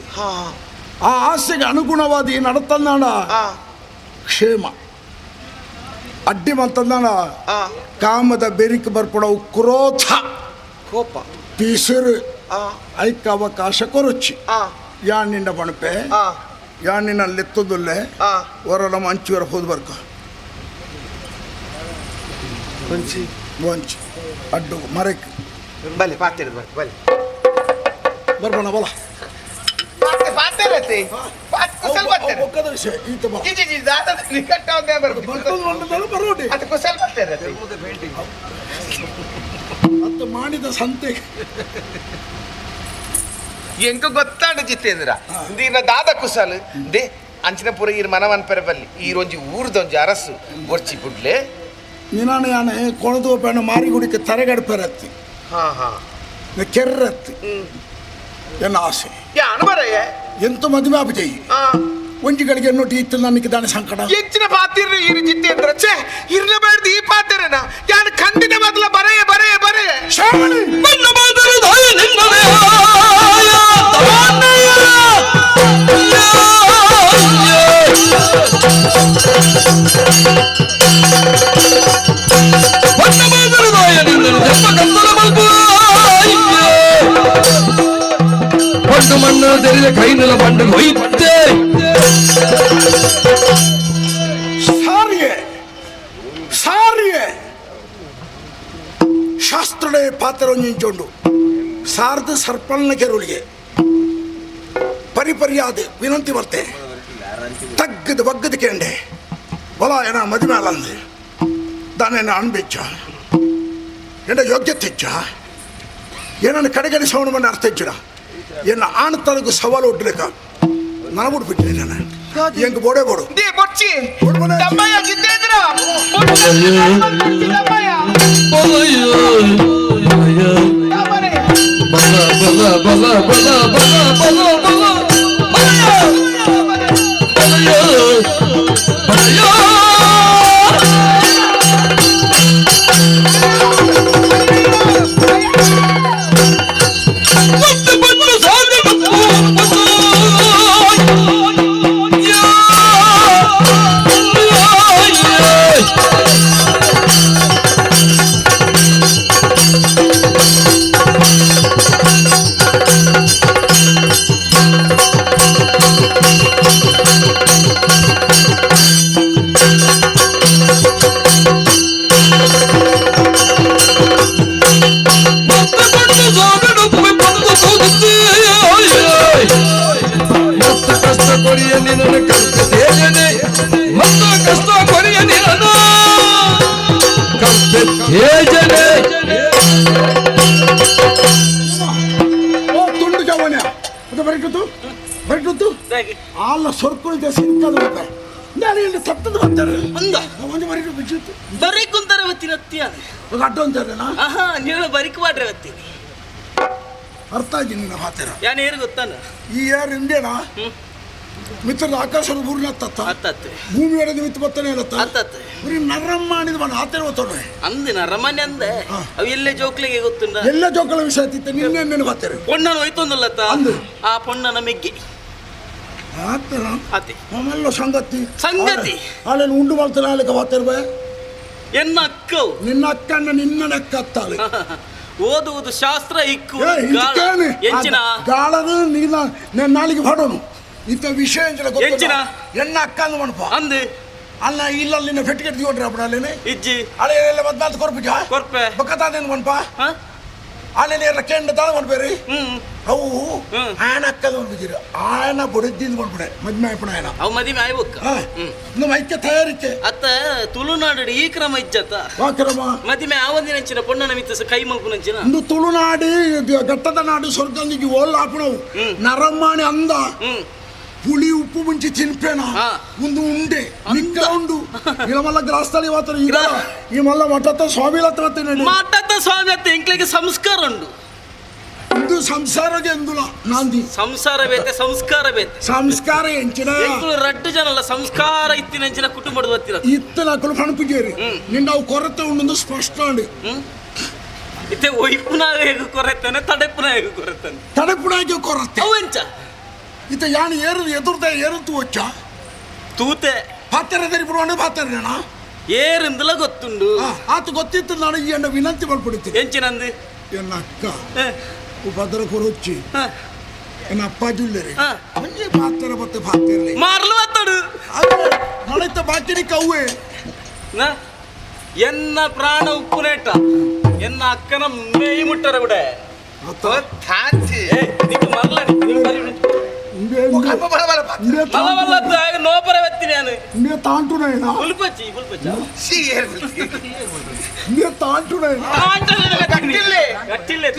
ಆ ಆಸೆಗೆ ಅನುಗುಣವಾದ ಈ ನಡತಂದಾಣ ಕ್ಷೇಮ ಅಡ್ಡಿ ಮಂತಂದಾಣ ಕಾಮದ ಬೆರಿಕ್ ಬರ್ಪಡವು ಕ್ರೋಧ ಕೋಪ ಪಿಸುರು ಐಕ ಅವಕಾಶ ಕೊರಚಿ ಯಾನ್ ನಿಂಡ ಪಣಪೆ ಯಾನಿನ ಲೆತ್ತೊಂದುಲ್ಲೆ ಹೊರ ನಮ್ಮ ಅಂಚುವರ ಹೋದ್ ಬರ್ಕ ಒಂಚಿ ಒಂಚಿ ಅಡ್ಡು ಮರಕ್ ಬಲೆ ಪಾತಿರ ಬಲೆ ಬರ್ಬಣ ಬಲ ಪಾತಿರತೆ ಕುಸಲ್ ಬರ್ತಾರೆ ಒಕ್ಕದ ವಿಷಯ ಈತ ಬಾ G G ದಾದ ನಿಕಟ್ಟ ಒಂದೇ ಬರ್ತದೆ ಬರೋಡಿ ಅದು ಕುಸಲ್ ಬರ್ತಾರೆ ಅತ್ತ ಮಾಡಿದ ಸಂತೆ ಎಂಕ ಗೊತ್ತಾಂಡ ಜಿತೇಂದ್ರ ದೀನ ದಾದ ಕುಸಲ್ they ಅಂಚಿನ ಪುರ ಈರ್ ಮನವನ್ ಪೆರಬಲ್ಲಿ ಈರೊಂಜಿ ಊರ್ದೊಂಜಿ ಅರಸು ಬೊರ್ಚಿ ಬುಡ್ಲೆ ನಿನಾನ ಯಾನೆ ಕೊಣದು ಪೇಣ ಮಾರಿಗುಡಿಗೆ ತರೆಗಡಪೆರತ್ತಿ ಹಾ ಹಾ ಕೆರ್ರತ್ತಿ ಎನ್ನ ಆಸೆ ಯಾನು ಬರಯ್ಯ ಎಂತ ಮದುವೆ ಆಪಜೆಯಿ ಒಂಜಿ ಗಳಿಗೆ ಎನ್ನೊಟ್ಟಿ ಇತ್ತು ನನಗೆ ದಾನ ಸಂಕಟ ಹೆಚ್ಚಿನ ಪಾತಿರ್ರಿ ಇರು ಜಿತೇಂದ್ರ ಛೇ ಇರ್ಲಬೇಡ್ದು ಈ ಪಾತಿರನ ಯಾನು ಖಂಡಿತ ಮೊದಲ ಬರೆಯ ಬರೆಯ ಬರೆಯ పండు మన్ను తెలియ కైనుల పండు ಹೊಯ್ತೆ ಸಾರಿಗೆ ಸಾರಿಗೆ ಶಾಸ್ತ್ರಡೆ ಪಾತ್ರ ನಿಂಚೊಂಡು ಸಾರ್ದು ಸರ್ಪಲ್ನ ಕೆರುಳಿಗೆ ಪರಿಪರ್ಯಾದ ವಿನಂತಿ ಬರ್ತೆ ತಗ್ಗದ ಬಗ್ಗದ ಕೇಂಡೆ ಬಲ ಏನ ಮದುವೆ ಅಲ್ಲಂದೆ ದಾನೇನ ಅನ್ಬಿಚ್ಚ ಎಂಡ ಯೋಗ್ಯತೆ ಇಚ್ಚ ಏನನ್ನು ಕಡೆಗಡೆ ಸವಣ ಮಂಡ ಅರ್ಥ ಇಚ್ಚಡ ಎನ್ನ ಆಣತನకు ಸವಾಲು ಒಡ್ಲಿಕ್ಕ ನನಗುಡ್ ಬಿಟ್ಟಿನಿ ನಾನು ಎಂಕ್ ಬೋಡೆ ಬೋಡು they ಬೊಚ್ಚಿ ತಮ್ಮಯ್ಯ ಜಿತೇಂದ್ರ ಬಲ ಬಲ ಬಲ ಬಲ ಬಲ ಬಲ ಬಲ ತುಂಡು ಜವನ ಅದು ಬರಿಟು ಬರಿಟು ಆಲ್ಲ ಸೊರ್ಕುಳಿದ ಸಿಕ್ಕದು ನಾನು ಇಲ್ಲಿ ತಪ್ಪದು ಬರ್ತಾರೆ ಅಂದ ಒಂದು ಬರಿಟು ಬಿಚ್ಚಿತ್ತು ಬರೀ ಕುಂತಾರೆ ಬತ್ತೀನಿ ಅತ್ತಿಯ ಅಡ್ಡ ಅಂತಾರೇನಾ ಆಹಾ ನೀವು ಬರಿಕ್ ಮಾಡ್ರೆ ಬತ್ತೀನಿ ಅರ್ಥ ಆಗಿ ನಿನ್ನ ಮಾತಿರ ಯಾನ್ ಏರು ಗೊತ್ತಾನ ಈ ಯಾರು ಇಂಡಿಯನಾ ಮಿತ್ರದ ಆಕಾಶದ ಊರಿನ ತತ್ತ ಭೂಮಿ ಒಡೆದ ಮಿತ್ರ ಬತ್ತಾನೆ ಇರತ್ತ ಬರೀ ನರಂ ಮಾಡಿದ ಬಣ್ಣ ಆತರ ಓದ್ತಾನೆ ಅಂದೆ ನರಮನೆ ಅಂದೆ ಅವು ಎಲ್ಲೇ ಜೋಕ್ಲಿಗೆ ಗೊತ್ತುಂಡ ಎಲ್ಲ ಜೋಕಳ ವಿಷಯ ಆತಿತ್ತು ನಿನ್ನೆ ನೆನಪು ಬರ್ತಾರೆ ಪೊಣ್ಣನ ಹೋಯ್ತೊಂದಲ್ಲ ಆ ಪೊಣ್ಣನ ಮೆಗ್ಗಿ ಆತರ ಆತೆ ನಮ್ಮೆಲ್ಲ ಸಂಗತಿ ಸಂಗತಿ ಆಲೇನು ಉಂಡು ಮಾಡ್ತಾನೆ ಆಲಕ್ಕೆ ಬರ್ತಾರೆ ಬೇ ಎನ್ನ ಅಕ್ಕವು ನಿನ್ನ ಅಕ್ಕಣ್ಣ ನಿನ್ನ ಅಕ್ಕ ಅತ್ತಾಳೆ ಓದುವುದು ಶಾಸ್ತ್ರ ಇಕ್ಕು ಎಂಚಿನ ಗಾಳದು ನಿನ್ನ ನಾಲಿಗೆ ಪಾಡೋನು ಇಂಥ ವಿಷಯ ಎಂಚಿನ ಎಣ್ಣ ಅಕ್ಕ ಅಂದ್ ಮಣಪ ಅಂದು ಅಲ್ಲ ಇಲ್ಲ ನಿನ್ನ ಫೆಟ್ಟಿಗೆ ದಿಗೊಂಡ್ರೆ ಅಪ್ಪಡ ಅಲ್ಲೇನೆ ಇಜ್ಜಿ ಅಳೆ ಎಲ್ಲ ಮದ್ನಾತ್ ಕೊರ್ಪಿಜ ಕೊರ್ಪೆ ಬಕ್ಕತಾದೇನು ಮಣಪ ಅಲ್ಲೇನೆ ಎಲ್ಲ ಕೆಂಡ ತಾಳ ಮಣ್ಬೇರಿ ಅವು ಆಯನ ಅಕ್ಕದ ಮಣ್ಬಿದ್ದೀರಿ ಆಯನ ಬಡಿದ್ದಿಂದ ಮಣ್ಬಿಡೆ ಮದ್ಮೆ ಆಯ್ಪಣ ಆಯನ ಅವು ಮದಿಮೆ ಆಯ್ಬೊಕ್ಕ ನಮ್ಮ ಐಕ್ಯ ತಯಾರಿಕೆ ಅತ್ತ ತುಳುನಾಡು ಈ ಕ್ರಮ ಇಜ್ಜತ್ತ ಆ ಕ್ರಮ ಮದಿಮೆ ಆವಂದಿನಂಚಿನ ಪೊಣ್ಣನ ಮಿತ್ತ ಕೈ ಮಲ್ಪುನಂಚಿನ ಇಂದು ತುಳುನಾಡು ಘಟ್ಟದ ನಾಡು ಸ್ವರ್ಗಂದಿಗೆ ಓಲ್ ಆಪಣವು ನರಮಾಣಿ ಅಂದ ಪುಳಿ ಉಪ್ಪು ಮುಂಚೆ ತಿನ್ಪೇನ ಒಂದು ಉಂಡೆ ನಿಕ್ಕ ಉಂಡು ಇಳಮಲ್ಲ ಗ್ರಾಸ್ತಳಿ ಮಾತ್ರ ಈಗ ಈ ಮಲ್ಲ ಮಠತ್ತ ಸ್ವಾಮಿ ಹತ್ರ ಮಠತ್ತ ಸ್ವಾಮಿ ಅತ್ತ ಎಂಕ್ಲಿಗೆ ಸಂಸ್ಕಾರ ಉಂಡು ಇಂದು ಸಂಸಾರಗೆ ಎಂದುಲ ನಾಂದಿ ಸಂಸಾರ ಬೇತೆ ಸಂಸ್ಕಾರ ಬೇತೆ ಸಂಸ್ಕಾರ ಎಂಚಿನ ಎಂಕುಲು ರಡ್ಡು ಜನಲ್ಲ ಸಂಸ್ಕಾರ ಇತ್ತಿನ ಎಂಚಿನ ಕುಟುಂಬದ ಬತ್ತಿರ ಇತ್ತಿನ ಅಕುಲು ಪಣಪುಜೇರಿ ನಿಂಡ ಅವು ಕೊರತೆ ಉಂಡು ಸ್ಪಷ್ಟ ಉಂಡು ಇತ್ತೆ ಒಯ್ಪುನಾಗ ಕೊರತಾನೆ ತಡೆಪುನಾಗ ಕೊರತಾನೆ ತಡೆಪುನಾಗೆ ಕೊರತೆ ಅವು ಎಂಚ ಇತ್ತ ಯಾನು ಏರು ಎದುರ್ದ ಏರುತ್ತು ವಚ್ಚ ತೂತೆ ಪಾತ್ರೆ ಬಿಡುವಣ್ಣ ಪಾತ್ರೆನಾ ಏರಿಂದಲ ಗೊತ್ತುಂಡು ಆತ ಗೊತ್ತಿತ್ತು ನಾನು ಈ ಅಣ್ಣ ವಿನಂತಿ ಮಾಡ್ಬಿಡ್ತೀನಿ ಎಂಚಿನಂದು ಎನ್ನ ಅಕ್ಕ ಉಪದ್ರ ಕೊರೊಚ್ಚಿ ಎನ್ನ ಅಪ್ಪಾಜಿ ಉಳ್ಳೇರಿ ಒಂಜಿ ಪಾತ್ರ ಬತ್ತೆ ಪಾತಿರ್ಲಿ ಮಾರ್ಲು ಬತ್ತಡು ನಡೈತ ಬಾಕಿನಿ ಕವ್ವೆ ಎನ್ನ ಪ್ರಾಣ ಉಪ್ಪುನೇಟ ಎನ್ನ ಅಕ್ಕನ ಮೇಯಿ ಮುಟ್ಟರ ಕೂಡ ನೋಪರ வெತ್ತಿನ ಇಂದೇ ತಾಂಟುನೈನಾ ಉಲ್ಪಚ್ಚಿ ಉಲ್ಪಚ್ಚ ಇಂದೇ ತಾಂಟುನೈನಾ ಕಟ್ಟಿಲ್ಲೆ ಕಟ್ಟಿಲ್ಲೆ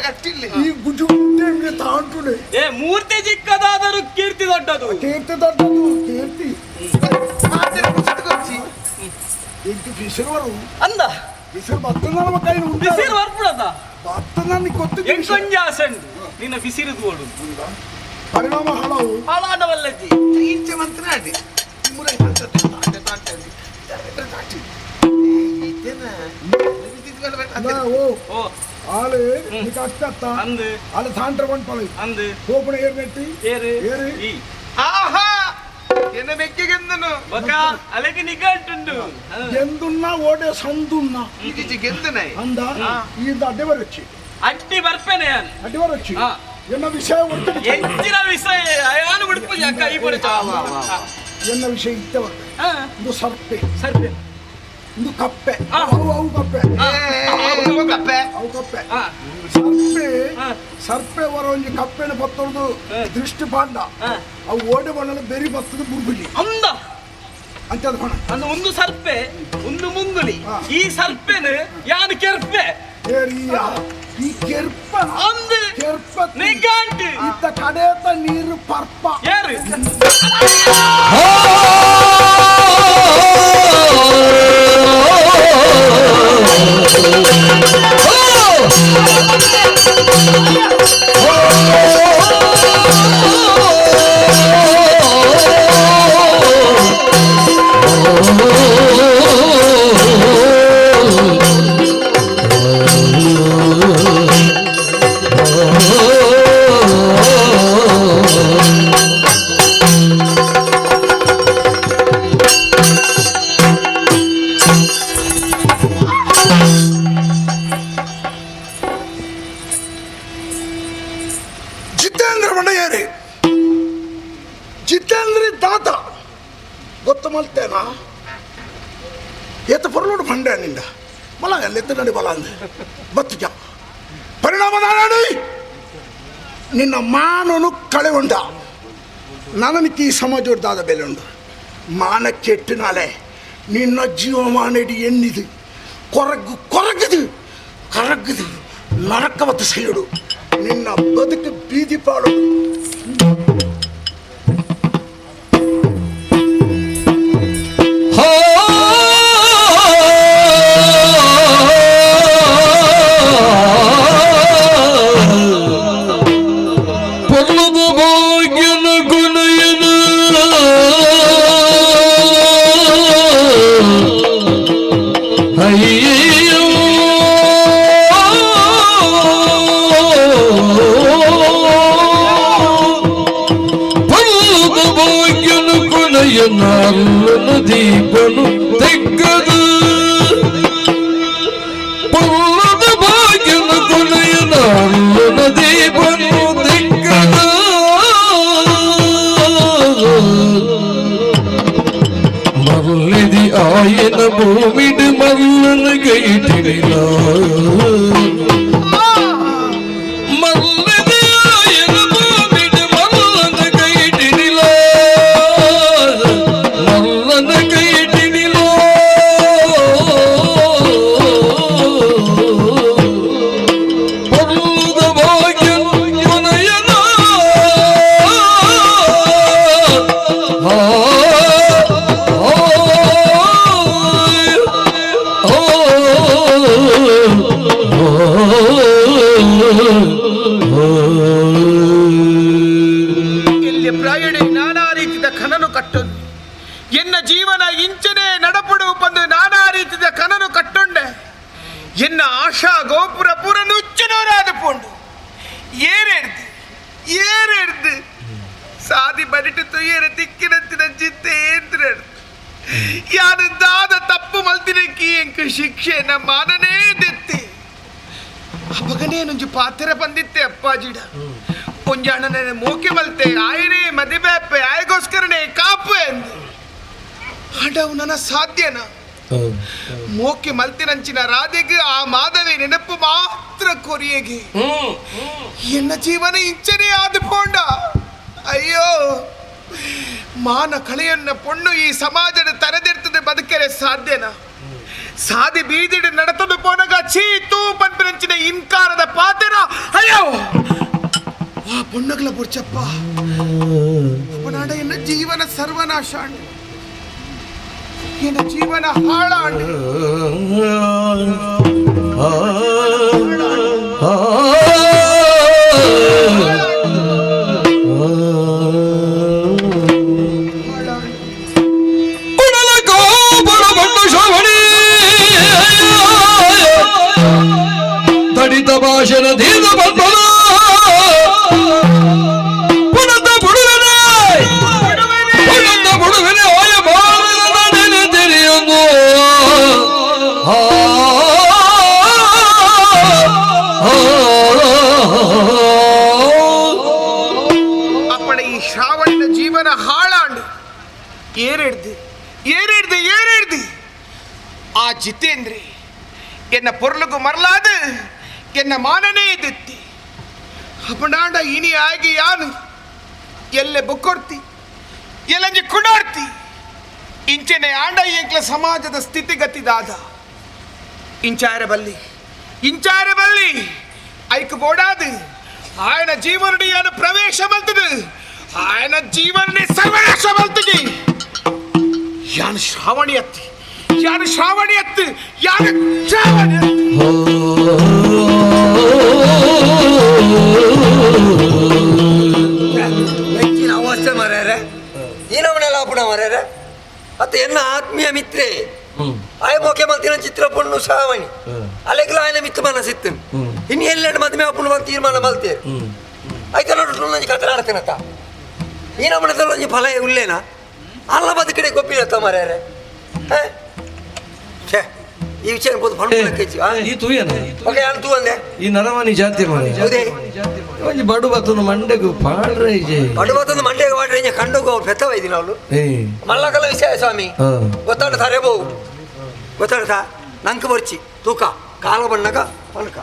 ಕಟ್ಟಿಲ್ಲೆ ಈ ಗುಜುಗುಂಟೆ ಇಂದೇ ತಾಂಟುನೆ ಏ ಮೂರ್ತಿ ಚಿಕ್ಕದಾದರೂ ಕೀರ್ತಿ ದೊಡ್ಡದು ಕೀರ್ತಿ ದೊಡ್ಡದು ಕೀರ್ತಿ ಇಂಕು ಬಿಸಿರುವರು ಅಂದ ಬಿಸಿರು ಬತ್ತನ ಕೈ ಬಿಸಿರು ಬರ್ಪುಡದ ಬತ್ತನ ಗೊತ್ತು ಎಂಕೊಂಜ ಆಸೆಂಡು ನಿನ್ನ ಬಿಸಿರು ತೋಡು ಪರಿಣಾಮ ಹಾಳಾವು ಹಾಳಾಡವಲ್ಲಜ್ಜಿ ಇಂಚೆ ಮಂತ್ರಾಡಿ ಓ ಆಳು ನಿಕ ಅಕ್ಕ ಅಂದು ಆಳು ಸಾಂಟ್ರ ಬಂಡ್ಪಳಿ ಅಂದು ಕೋಪಣ ಏರ್ ನೆಟ್ಟಿ ಏರು ಏರು ಈ ಆಹಾ ಎನ್ನ ಮೆಕ್ಕೆಗೆಂದನು ಬಕ ಅಲೆಗೆ ನಿಗಂಟುಂಡು ಗೆಂದುನ್ನ ಓಡೆ ಸಂದುನ್ನ ಇದಿಜಿ ಗೆಂದನೈ ಅಂದ ಈ ಅಡ್ಡೆ ಬರಚ್ಚಿ ಅಡ್ಡಿ ಬರ್ಪೇನೆ ಅಡ್ಡಿ ಬರಚ್ಚಿ ಎನ್ನ ವಿಷಯ ಎಂಚಿನ ವಿಷಯ ಅಯಾನು ಬಿಡ್ಪುಜಿ ಅಕ್ಕ ಈ ಪಡೆ ಎನ್ನ ವಿಷಯ ಇತ್ತವ ಇದು ಸರ್ಪೆ ಸರ್ಪೆ ಇದು ಕಪ್ಪೆ ಅವು ಅವು ಕಪ್ಪೆ ಅವು ಕಪ್ಪೆ ಅವು ಕಪ್ಪೆ ಸರ್ಪೆ ಸರ್ಪೆ ವರ ಒಂಜಿ ಕಪ್ಪೆನ ಬತ್ತೊಂದು ದೃಷ್ಟಿ ಪಾಂಡ ಅವು ಓಡೆ ಬಣ್ಣದ ಬೆರಿ ಬತ್ತದ ಬುರ್ಬುಜಿ ಅಂದ ಅಂತ ಬಣ್ಣ ಅಂದ ಒಂದು ಸರ್ಪೆ ಒಂದು ಮುಂಗುಲಿ ಈ ಸರ್ಪೆನ ಯಾನು ಕೆರ್ಪೆ ಈ ಕೆರ್ಪ ಅಂದು ಕೆರ್ಪ ನಿಗಾಂಟು ಇತ್ತ ಕಡೇತ ನೀರು ಪರ್ಪ ಯಾರು ಜಿತೇಂದ್ರ ಮಂಡೆಯರಿ ಜಿತೇಂದ್ರ ದಾತ ಗೊತ್ತು ಮಲ್ತೇನಾ ಏತ ಪೊರ್ಲೋಡು ಬಂಡೆ ನಿಂದ ಮಲ ಎತ್ತ ನಡಿ ಬಲ ಅಂದೆ ಬತ್ತಿಜ ಪರಿಣಾಮ ನಾಡಿ ನಿನ್ನ ಮಾನನು ಕಳೆಗೊಂಡ ನನನಿಕ್ಕೆ ಈ ಸಮಾಜದಾದ ಬೆಲೆ ಉಂಡು ಮಾನ ಕೆಟ್ಟಿನಾಲೆ ನಿನ್ನ ಜೀವಮಾನಡಿ ಎನ್ನಿದು ಕೊರಗು ಕೊರಗದು ಕರಗದು ನರಕವತ್ತು ಸೈಡು ನಿನ್ನ ಬದುಕು ಬೀದಿ ಪಾಡು ಪೊರ್ಲುದ ಭಾಗ್ಯನ ಗುಣಯನ ಅಯ್ಯೋ ಪೊರ್ಲುದ ಭಾಗ್ಯನ ಗುಣಯನ ಅಲ್ಲನ ದೀಪನು ತೆಗ್ಗದು ಪೊರ್ಲುದ ಭಾಗ್ಯನ ಗುಣಯನ ಅಲ್ಲನ ದೀಪನು ತೆಗ್ಗದು ಮರಳಿದಿ ಆಯನ ಭೂಮಿಡು ಮಲ್ಲನ ಗೈಟಿಡಿಲ ಮರಳಿದಿ ಆಯನ ಭೂಮಿಡು ಮಲ್ಲನ ಗೈಟಿಡಿಲ ಮಲ್ಲನ ಗೈಟಿಡಿಲ ಪೊರ್ಲುದ ಭಾಗ್ಯ ಕೊನೆಯನ ಎಲ್ಲಿ ಪ್ರಾಯಣೆ ನಾನಾ ರೀತಿಯ ಕನನು ಕಟ್ಟೊಂದು ಎನ್ನ ಜೀವನ ಇಂಚನೆ ನಡಪಡು ಬಂದು ನಾನಾ ರೀತಿಯ ಕನನು ಕಟ್ಟೊಂಡೆ ಎನ್ನ ಆಶಾ ಗೋಪುರ ಪೂರ ನುಚ್ಚುನೂರಾದ ಪೋಂಡು ಏರೆಡ್ದು ಏರೆಡ್ದು ಸಾದಿ ಬರಿಟು ತುಯ್ಯರ ತಿಕ್ಕಿನಂತಿನ ಚಿತ್ತೆ ಏಂದ್ರೆಡ್ದು ಯಾರು ದಾದ ತಪ್ಪು ಮಲ್ತಿನಕ್ಕಿ ಎಂಕು ಶಿಕ್ಷೆ ನಮ್ಮ ಮಾನನೇ ದೆತ್ತಿ ಅಪಗನೇ ನುಂಜು ಪಾತ್ರ ಬಂದಿತ್ತೆ ಅಪ್ಪಾಜಿಡ ಒಂಜಣ್ಣನೇ ಮೋಕೆ ಮಲ್ತೆ ಆಯನೇ ಮದುವೆ ಅಪ್ಪೆ ಆಯಗೋಸ್ಕರನೇ ಕಾಪು ಎಂದು ಆಂಡ ಅವು ನನ್ನ ಸಾಧ್ಯನ ಮೋಕೆ ಮಲ್ತಿನಂಚಿನ ರಾಧೆಗೆ ಆ ಮಾಧವಿ ನೆನಪು ಮಾತ್ರ ಕೊರಿಯೆಗೆ ಎನ್ನ ಜೀವನ ಇಂಚನೇ ಆದ ಪೋಂಡ ಅಯ್ಯೋ ಮಾನ ಕಳೆಯನ್ನ ಪೊಣ್ಣು ಈ ಸಮಾಜದ ತರೆದಿರ್ತದೆ ಬದುಕರೆ ಸಾಧ್ಯನಾ ಸಾದಿ ಬೀದಿಡು ನಡತದು ಪೋನಗ ಚೀ ತೂ ಪನ್ಪಿನಂಚಿನ ಇನ್ಕಾರದ ಪಾತೆರ ಅಯ್ಯೋ ಆ ಪೊಣ್ಣಗಳ ಬುರ್ಚಪ್ಪ ಅಪ್ಪನಾಡ ಎನ್ನ ಜೀವನ ಸರ್ವನಾಶ ಅಂಡು ಎನ್ನ ಜೀವನ ಹಾಳಾಂಡು ತಡಿತ ಭಾಷಣ ದೀರ್ಘ ಬಂಧನ ಪುನತ ಬುಡುವೆನೆ ಪುನತ ಬುಡುವೆನೆ ಆಯ ಬಾರದ ತಿಳಿಯೊಂದು ಅಪ್ಪಣ ಈ ಶ್ರಾವಣನ ಜೀವನ ಹಾಳಾಂಡು ಏರೆಡ್ದು ಏರೆಡ್ದು ಏರೆಡ್ದು ಆ ಜಿತೇಂದ್ರಿ ಎನ್ನ ಪೊರ್ಲುಗು ಮರಲಾದು ಎನ್ನ ಮಾನನೇ ದೆತ್ತಿ ಅಪನಾಂಡ ಇನಿ ಆಗಿ ಯಾನು ಎಲ್ಲೆ ಬೊಕ್ಕೊಡ್ತಿ ಎಲ್ಲಂಜಿ ಕುಡಾಡ್ತಿ ಇಂಚೆನೆ ಆಂಡ ಎಂಕ್ಲ ಸಮಾಜದ ಸ್ಥಿತಿಗತಿ ದಾದ ಇಂಚಾರ ಬಲ್ಲಿ ಇಂಚಾರ ಬಲ್ಲಿ ಐಕ್ ಬೋಡಾದು ఆయన జీవనుడి ఆయన ప్రవేశమల్తుడు ఆయన జీవనుని సర్వనాశమల్తుడి ಯಾನು ಶ್ರಾವಣಿ ಅತ್ತಿ ಯಾನು ಶ್ರಾವಣಿ ಅತ್ತಿ ಯಾನು ಶ್ರಾವಣಿ ಹೆಚ್ಚಿನ ಅವಸ್ಥೆ ಮಾರ್ಯಾರೆ ಏನವನ್ನೆಲ್ಲ ಅಪುಣ ಮಾರ್ಯಾರೆ ಅತ್ತ ಎನ್ನ ಆತ್ಮೀಯ ಮಿತ್ರೆ ಆಯ ಮೋಕೆ ಮಲ್ತಿನ ಚಿತ್ರ ಪೊಣ್ಣು ಶ್ರಾವಣಿ ಅಲೆಗ್ಲ ಆಯನ ಮಿತ್ರ ಮನಸ್ಸಿತ್ತು ಇನ್ನು ಎಲ್ಲೆರಡು ಮದುವೆ ಅಪ್ಪುಣ ತೀರ್ಮಾನ ಮಲ್ತೇರು ಆಯ್ತು ನೋಡು ನಂಜಿ ಕತೆ ಆಡ್ತೇನತ್ತ ಈ ನಮ್ಮನೆ ಒಂಜಿ ಫಲ ಉಲ್ಲೇನಾ ಅಲ್ಲ ಬದುಕಡೆ ಗೊಪ್ಪಿನತ್ತ ಮಾರ್ಯಾರೆ ಛೇ ಈ ವಿಷಯ ಪೋದು ಈ ತೂಯನ ಓಕೆ ನಾನು ತೂ ಅಂದೆ ಈ ನರಮನಿ ಜಾತಿ ಮಾರೆ ಹೌದೇ ಒಂಜಿ ಬಡು ಬತ್ತೊಂದು ಮಂಡೆಗು ಪಾಡ್ರೆ ಇಜೆ ಬಡು ಬತ್ತೊಂದು ಮಂಡೆಗೆ ಪಾಡ್ರೆ ಇಂಜೆ ಕಂಡೋಗು ಅವ್ರು ಪೆತ್ತವ ಇದ್ದೀನಿ ಅವಳು ಮಲ್ಲಕಲ ವಿಷಯ ಸ್ವಾಮಿ ಗೊತ್ತಾಡ ತರೆಬೋವು ಗೊತ್ತಾಡ್ತಾ ನಂಗೆ ಬರ್ಚಿ ತೂಕ ಕಾಲ ಬಣ್ಣಕ ಪಣಕ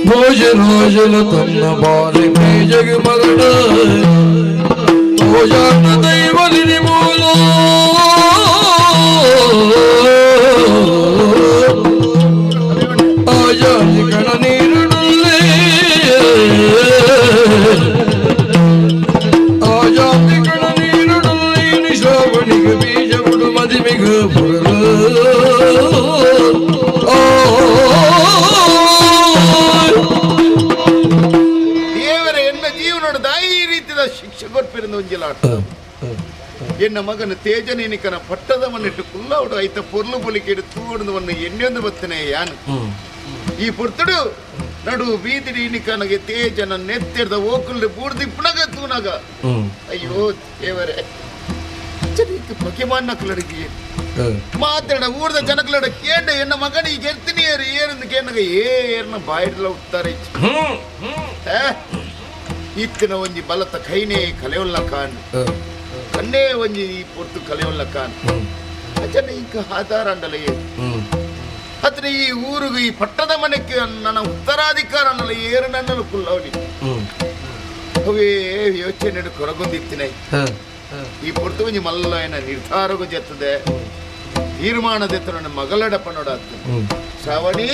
ಭೋಜ రోజులు తನ್ನ బాలి పేజగు మగడు తోజాన దైవలిని మూలో ఆజాజి కణ నీరుడుల్లే ఆజాజి కణ నీరుడుల్లే నిశోభనిగ బీజముడు మదిమిగు పొరలు ಎನ್ನ ಮಗನ ತೇಜನೇನಿಕನ ಪಟ್ಟದವನ್ನಿಟ್ಟು ಕುಲ್ಲವಡು ಐತ ಪೊರ್ಲು ಪೊಲಿಕೆಡು ತೂವಡದವನ್ನು ಎಣ್ಣೆಂದು ಬತ್ತನೆ ಯಾನು ಈ ಪೊರ್ತುಡು ನಡು ಬೀದಿಡಿ ಇನಿಕನಗೆ ತೇಜನ ನೆತ್ತೆರ್ದ ಓಕುಲ್ಲು ಬೂರ್ದಿಪ್ಪುನಗ ತೂನಗ ಅಯ್ಯೋ ದೇವರೇ ಪಕೆಮಾನ್ನ ಕುಲಡಿಗೆ ಮಾತಾಡ ಊರ್ದ ಜನಕಲಡ ಕೇಂಡ ಎನ್ನ ಮಗನ ಈಗ ಎರ್ತೀನಿ ಏರು ಏರಂದು ಕೇಂಡಗ ಏರ್ನ ಬಾಯಿಡ್ಲ ಉತ್ತಾರೆ ಇತ್ತಿನ ಒಂಜಿ ಬಲತ ಕೈನೇ ಕಲೆಯೊಲ್ಲ ಕಾನ್ ಕಣ್ಣೇ ಒಂಜಿ ಈ ಪೊರ್ತು ಕಲೆಯೊಲ್ಲ ಕಾನ್ ಅಚನ ಇಂಕ ಆಧಾರ ಅಂಡಲಯೇ ಅತ್ರ ಈ ಊರುಗು ಈ ಪಟ್ಟದ ಮನೆಗೆ ನನ್ನ ಉತ್ತರಾಧಿಕಾರ ಅನ್ನಲ್ಲ ಏರು ನನ್ನಲು ಕುಲ್ಲವನಿ ಅವೇ ಯೋಚನೆ ಕೊರಗೊಂದಿತ್ತಿನ ಈ ಪೊರ್ತು ಒಂಜಿ ಮಲ್ಲ ಏನ ನಿರ್ಧಾರಗೂ ಜತ್ತದೆ ತೀರ್ಮಾನದೆತ್ತ ನನ್ನ ಮಗಳಡ ಪನ್ನೋಡಾಗ್ತದೆ ಶ್ರಾವಣಿ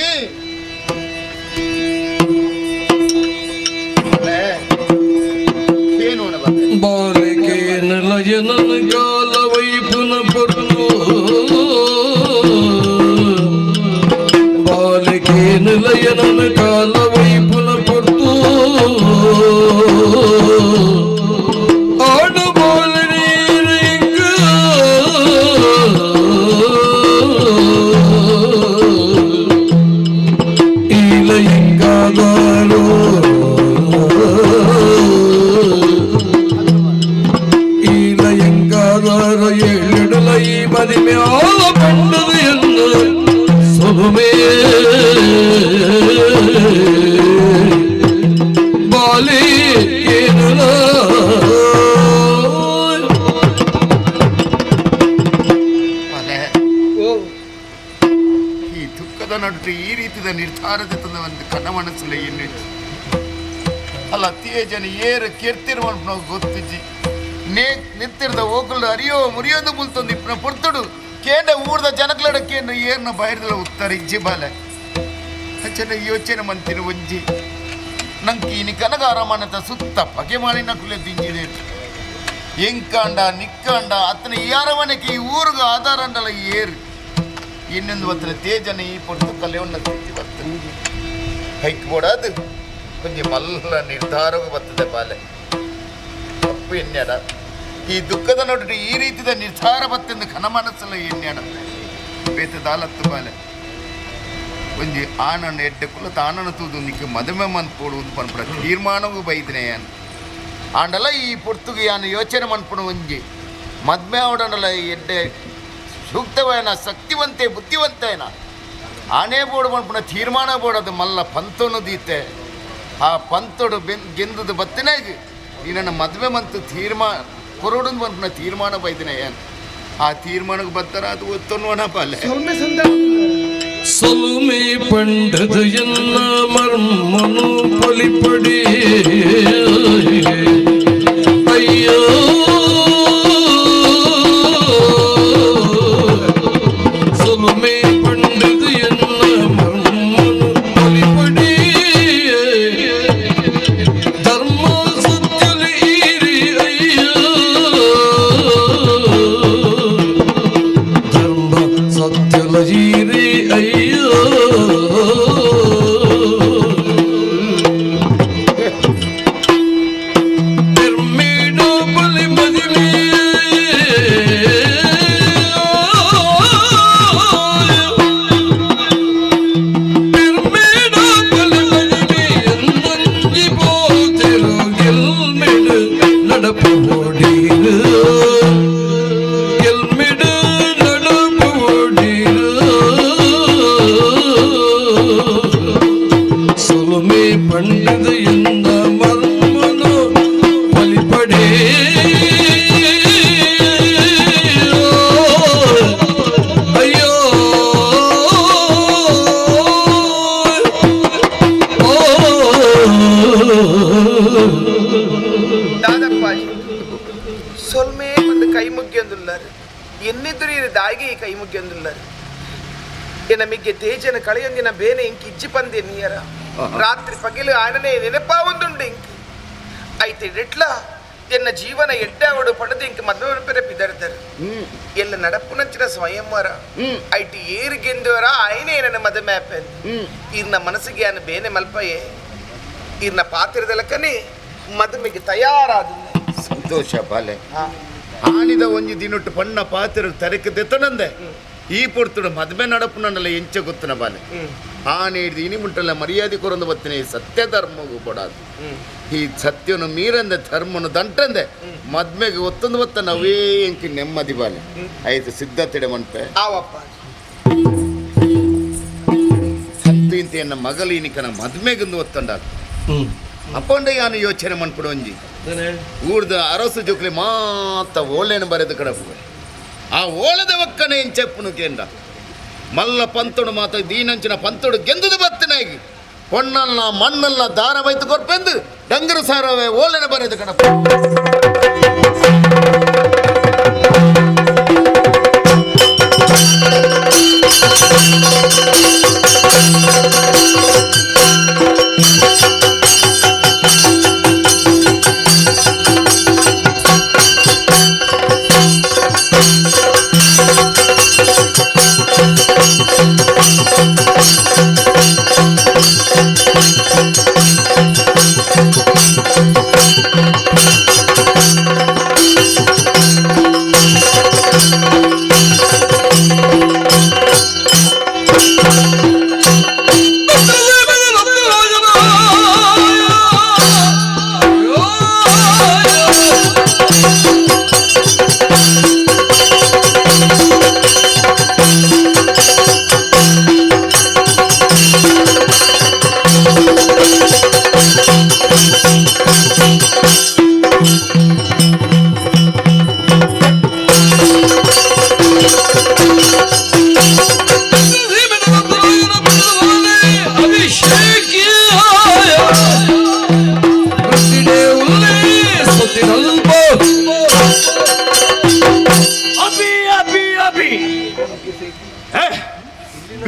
ಬಾಲಿಕೆ ನಲಯನನ ಕಾಲ ವೈಪುನ ಪೊರ್ಲು ಬಾಲಿಕೆ ನಿಲಯನನ ಕಾಲ ವೈಪುನ ಪೊರ್ತು ಆಡು ಬೋಲ ನೀರಿಂಗ ಈಲ ಈಲ ಎಂಗಾದಾರೋ ಏಳಿಡಲ ಈ ಮದಿಮ್ಯಾಲ ಪಂಡದು ಎಂದು ಸೊಲುಮೆ ಬಾಲಿ ಕೇರಳ. ಈ ದುಃಖದ ನಡುವೆ ಈ ರೀತಿಯ ನಿರ್ಧಾರದ ತಂದ ಒಂದು ಕನ ಮನಸ್ಸಲ್ಲ ಏನು ಅಲ್ಲ ತೇಜನ ಏರು ಕೆರ್ತಿರುವ ಗೊತ್ತಿಜ್ಜಿ ನೇ ನಿಂತಿರ್ದ ಹೋಗಲು ಅರಿಯೋ ಮುರಿಯೋದು ಮುಲ್ತೊಂದು ಇಪ್ಪನ ಪೊರ್ತುಡು ಕೇಂದ್ರ ಊರ್ದ ಜನಕ್ಲಡ ಕೇಂದ್ರ ಏರ್ನ ಬೈರ್ದಲ ಉತ್ತರ ಇಜ್ಜಿ ಬಾಲೆ ಅಚ್ಚನ ಯೋಚನೆ ಮಂತಿನ ಒಂಜಿ ನಂಗೆ ಇನಿ ಕನಗ ಅರಮಾನತ ಸುತ್ತ ಪಗೆ ಮಾಡಿನ ಕುಲೆ ದಿಂಜಿದೆ ಎಂಕಾಂಡ ನಿಕ್ಕಾಂಡ ಅತನ ಈ ಅರಮನೆಗೆ ಈ ಊರುಗ ಆಧಾರ ಅಂಡಲ ಏರು ಇನ್ನೊಂದು ಬತ್ತನ ತೇಜನ ಈ ಪೊರ್ತು ಕಲೆಯನ್ನ ಸ್ಥಿತಿ ಬರ್ತದೆ ಹೈಕ್ ಬೋಡಾದು ಕೊಂಚ ಮಲ್ಲ ನಿರ್ಧಾರವೂ ಬರ್ತದೆ ಬಾಲೆ ತಪ್ಪು ಎನ್ಯಾಡ ಈ ದುಃಖದ ನೋಡಿದ್ರೆ ಈ ರೀತಿಯ ನಿರ್ಧಾರ ಬತ್ತೆಂದು ಘನ ಮನಸ್ಸಲ್ಲ ಎನ್ಯಾಡ ಬೇತದಾಲತ್ತು ಬಾಲೆ ಒಂಜಿ ಆನಣ್ಣ ಎಡ್ಡೆ ಕುಲ ತಾನಣ್ಣ ತೂದು ನಿಕ್ಕ ಮದುವೆ ಮನ್ಪೋಡು ಒಂದು ಪನ್ಪುಡ ತೀರ್ಮಾನವೂ ಬೈದಿನಿ ಯಾನ್ ಆಂಡಲ ಈ ಪೊರ್ತುಗು ಯಾನ್ ಯೋಚನೆ ಮನ್ಪುಡು ಒಂಜಿ ಮದ್ಮೆ ಅವಡನಲ್ಲ ಎಡ್ಡೆ ಸೂಕ್ತವೇನ ಶಕ್ತಿವಂತೆ ಬುದ್ಧಿವಂತೇನ ಆನೆ ಬೋರ್ಡ್ ಮನ್ಪುನ ತೀರ್ಮಾನ ಬೋರ್ಡ್ ಅದು ಮಲ್ಲ ಪಂತೋನು ದೀತೆ ಆ ಪಂತೋಡು ಬೆನ್ ಗೆಂದದು ಬತ್ತಿನಾಗ ಈ ನನ್ನ ಮದುವೆ ಮಂತು ತೀರ್ಮಾನ ಕೊರೋಡು ಮನ್ಪುನ ತೀರ್ಮಾನ ಬೈದಿನ ಏನ್ ಆ ತೀರ್ಮಾನಕ್ಕೆ ಬರ್ತಾರ ಅದು ಒತ್ತೊನ್ನುವನ ಪಾಲೆ. ಸೊಲುಮೆ ಪಂಡದು ಎನ್ನ ಮರ್ಮನು ಪೊಲಿಪಡಿ ಅಯ್ಯೋ. ಸೊಲುಮೆ ಪಂಡದು ಎನ್ನ ಮರ್ಮನು ಪೊಲಿಪಡಿ ಧರ್ಮ ಸತ್ಯಲಿ ಈರಿ ಅಯ್ಯೋ. ಧರ್ಮ ಸತ್ಯಲ ಈರಿ ಅಯ್ಯೋ. ಪೆರ್ಮೇಡು ಬಲಿ ಮದಿಮೆ ಪೆರ್ಮೇಡು ಬಲಿ ಮದಿಮೆ ಎಂದಂಜಿ ಪೋತಿರು ಗೆಲ್ಮೆಡು ನಡಪು ಓಡಿರು ಗೆಲ್ಮೆಡು ನಡಪು ಓಡಿರು. ಸೊಲುಮೆ ಪಂಡದು ಎಂದ ಮರ್ಮನು ಬಲಿಪಡೆ ಅಯ್ಯೋ. ದಾದಪ್ಪಾಜಿ ಸೊಲ್ಮೆ ಒಂದು ಕೈ ಮುಗ್ಯೊಂದುಲ್ಲಾರು ಎನ್ನಿದ್ರು ಇರು ದಾಯಿಗೆ ಈ ಕೈ ಮುಗ್ಯೊಂದುಲ್ಲಾರು ಎನ್ನ ಮಿಗ್ಗೆ ತೇಜನ ಕಳೆಯೊಂದಿನ ಬೇನೆ ಇಂಕ್ ಇಜ್ಜಿ ಪಂದೆ ನೀಯರ ರಾತ್ರಿ ಪಗಿಲು ಆನನೆ ನೆನಪಾ ಒಂದುಂಡು ಇಂಕ್ ಐತೆ ಎಟ್ಲ ಎನ್ನ ಜೀವನ ಎಡ್ಡಾವಡು ಪಡೆದು ಇಂಕ್ ಮದುವೆ ಪೆರೆ ಪಿದರ್ದರು ಎಲ್ಲ ನಡಪುನಂಚಿನ ಸ್ವಯಂವರ ಐಟಿ ಏರಿಗೆಂದವರ ಆಯ್ನೆ ನನ್ನ ಮದುವೆ ಆಪೆಂದು ಇರ್ನ ಮನಸ್ಸಿಗೆ ಆನ ಬೇನೆ ಮಲ್ಪಯೇ ಇರ್ನ ಪಾತ್ರದಲಕನೆ ಮದುವೆಗೆ ತಯಾರಾದ ಸಂತೋಷ ಬಾಲೆ ಆನಿದ ಒಂಜಿ ದಿನೊಟ್ಟು ಪಣ್ಣ ಪಾತ್ರ ತರಕ ದೆತ್ತನಂದೆ ಈ ಪೊರ್ತುಡು ಮದುವೆ ನಡಪುನಲ್ಲ ಎಂಚ ಗೊತ್ತನ ಬಾಲೆ ಆನೆ ಹಿಡ್ದು ಇನಿ ಮುಟ್ಟಲ್ಲ ಮರ್ಯಾದೆ ಕೊರಂದು ಬತ್ತಿನ ಈ ಸತ್ಯ ಧರ್ಮಗೂ ಕೊಡಾದು ಈ ಸತ್ಯನು ಮೀರಂದೆ ಧರ್ಮನು ದಂಟಂದೆ ಮದ್ಮೆಗೆ ಒತ್ತೊಂದು ಬತ್ತ ನಾವೇ ಎಂಕಿ ನೆಮ್ಮದಿ ಬಾಲೆ ಆಯ್ತು ಸಿದ್ಧತೆಡೆ ಮನ್ಪೆ ಆವಪ್ಪ ಸತ್ತು ಇಂತ ಎನ್ನ ಮಗಲು ಇನಿಕನ ಮದ್ಮೆಗೊಂದು ಒತ್ತಂಡ ಅಪ್ಪಂಡ ಯಾನು ಯೋಚನೆ ಮನ್ಪುಡು ಒಂಜಿ ಊರ್ದ ಅರಸು ಜೋಕ್ಲಿ ಮಾತ ಓಲೇನು ಬರೆದು ಕಡಪುವೆ ಆ ಓಲದ ಒಕ್ಕನೆ ಎಂಚೆಪ್ಪುನು ಕೇಂದ್ರ ಮಲ್ಲ ಪಂತುಡು ಮಾತ ದೀನಂಚಿನ ಪಂತುಡು ಗೆಂದುದು ಬತ್ತನಾಗಿ ಪೊಣ್ಣಲ್ಲ ಮಣ್ಣಲ್ಲ ದಾರ ಬೈತು ಕೊರ್ಪೆಂದು ಡಂಗರು ಸಾರವೇ ಓಲೆನ ಬರೆದು ಕಡಪು. ಿ.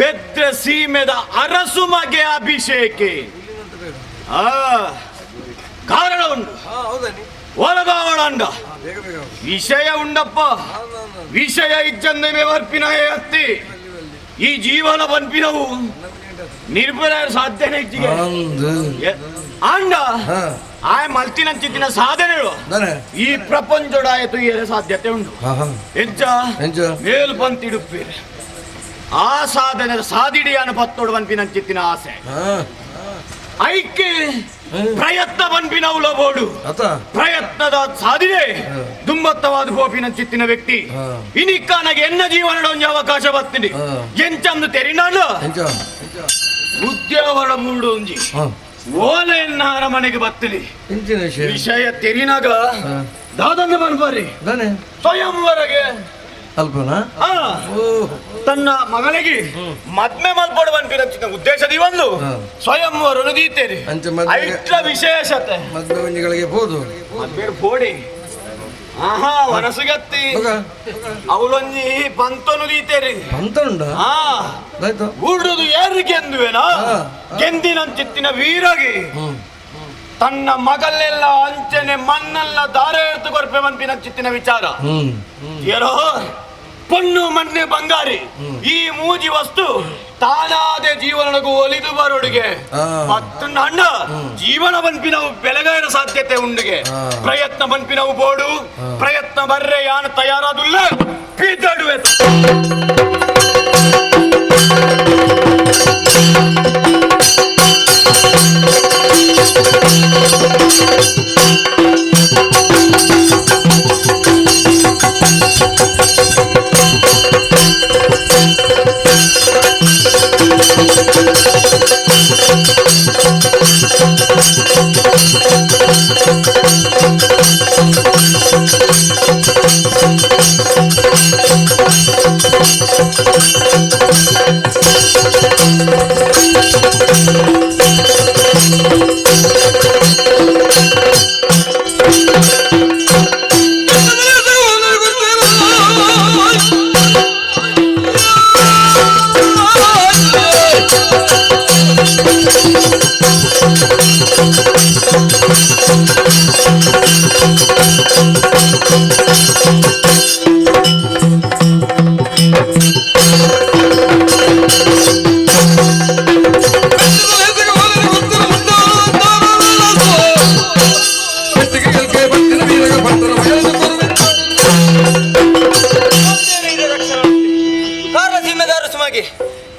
Bedra ಸೀಮೆದ ಅರಸು ಮಗೆ ಅಭಿಷೇಕೆ ಆ ಕಾರಣ ಉಂಡು ಒಳಗಾವಳಂಡ ವಿಷಯ ಉಂಡಪ್ಪ ವಿಷಯ ಇಜ್ಜಂದೆ ವರ್ಪಿನ ಅತ್ತಿ ಈ ಜೀವನ ಬನ್ಪಿನವು ನಿರ್ಭರ ಸಾಧ್ಯನೇ ಇಜ್ಜಿಗೆ ಅಂಡ ಆಯ್ ಮಲ್ತಿನಂಚಿತ್ತಿನ ಸಾಧನೆಗಳು ಈ ಪ್ರಪಂಚಡಾಯ ತುಯ್ಯರೆ ಸಾಧ್ಯತೆ ಉಂಟು ಎಂಚ ಮೇಲ್ ಪಂತಿಡುಪ್ಪೀರೆ ಆ ಸಾಧನೆ ಸಾದಿಡಿಯಾನ ಪತ್ತೋಡು ಬನ್ಪಿನಂಚಿತ್ತಿನ ಆಸೆ ಐಕ್ಕೆ ಪ್ರಯತ್ನ ಬನ್ಪಿನವುಲ ಬೋಡು ಪ್ರಯತ್ನದ ಸಾಧಿನೆ ದುಂಬತ್ತವಾದ ಗೋಪಿನಂಚಿತ್ತಿನ ವ್ಯಕ್ತಿ ಇನಿಕ್ಕಾನಗೆ ಎನ್ನ ಜೀವನದ ಒಂಜಿ ಅವಕಾಶ ಬರ್ತೀನಿ ಎಂಚಂದು ತೆರಿನಾನು ಉದ್ಯಾವರ ಮೂಡು ಒಂಜಿ ಓಲೆ ಎನ್ನ ಅರಮನೆಗೆ ಬರ್ತೀನಿ ವಿಷಯ ತೆರಿನಾಗ ದಾದಂದ ಬನ್ಬಾರಿ ಸ್ವಯಂವರೆಗೆ ಅಲ್ಪನಾ ತನ್ನ ಮಗಳಿಗೆ ಮದ್ಮೆ ಮಲ್ಪಡುವ ಉದ್ದೇಶದ ಒಂದು ಸ್ವಯಂವರನು ದೀತೇರಿ ಐಟ್ಲ ವಿಶೇಷತೆ ಮದ್ವೆ ಒಂಜಿಗಳಿಗೆ ಹೋದು ಮದ್ವೆ ಪೋಡಿ ಆಹಾ ವನಸುಗತ್ತಿ ಅವಳೊಂಜಿ ಪಂತನು ದೀತೇರಿ ಪಂತ ಉಂಡ ಊಡುದು ಯಾರು ಗೆಂದುವೇನಾ ಗೆಂದಿನಂಚಿತ್ತಿನ ವೀರಗಿ ತನ್ನ ಮಗಲ್ಲೆಲ್ಲ ಅಂಚನೆ ಮಣ್ಣೆಲ್ಲ ದಾರೆ ಎಡ್ತು ಕೊರ್ಪೆ ಮನ್ಪಿನಂಚಿತ್ತಿನ ವಿಚಾರ ಏನೋ ಪೊಣ್ಣು ಮಣ್ಣು ಬಂಗಾರಿ ಈ ಮೂಜಿ ವಸ್ತು ತಾನಾದೆ ಜೀವನಗೂ ಒಲಿದು ಬರೋಡಿಗೆ ಮತ್ತು ಅಣ್ಣ ಜೀವನ ಬನ್ಪಿನವು ಬೆಳಗಾಯರ ಸಾಧ್ಯತೆ ಉಂಡಿಗೆ ಪ್ರಯತ್ನ ಬನ್ಪಿನವು ಬೋಡು ಪ್ರಯತ್ನ ಬರ್ರೆ ಯಾನ ತಯಾರಾದುಲ್ಲ ಪೀತಾಡುವೆ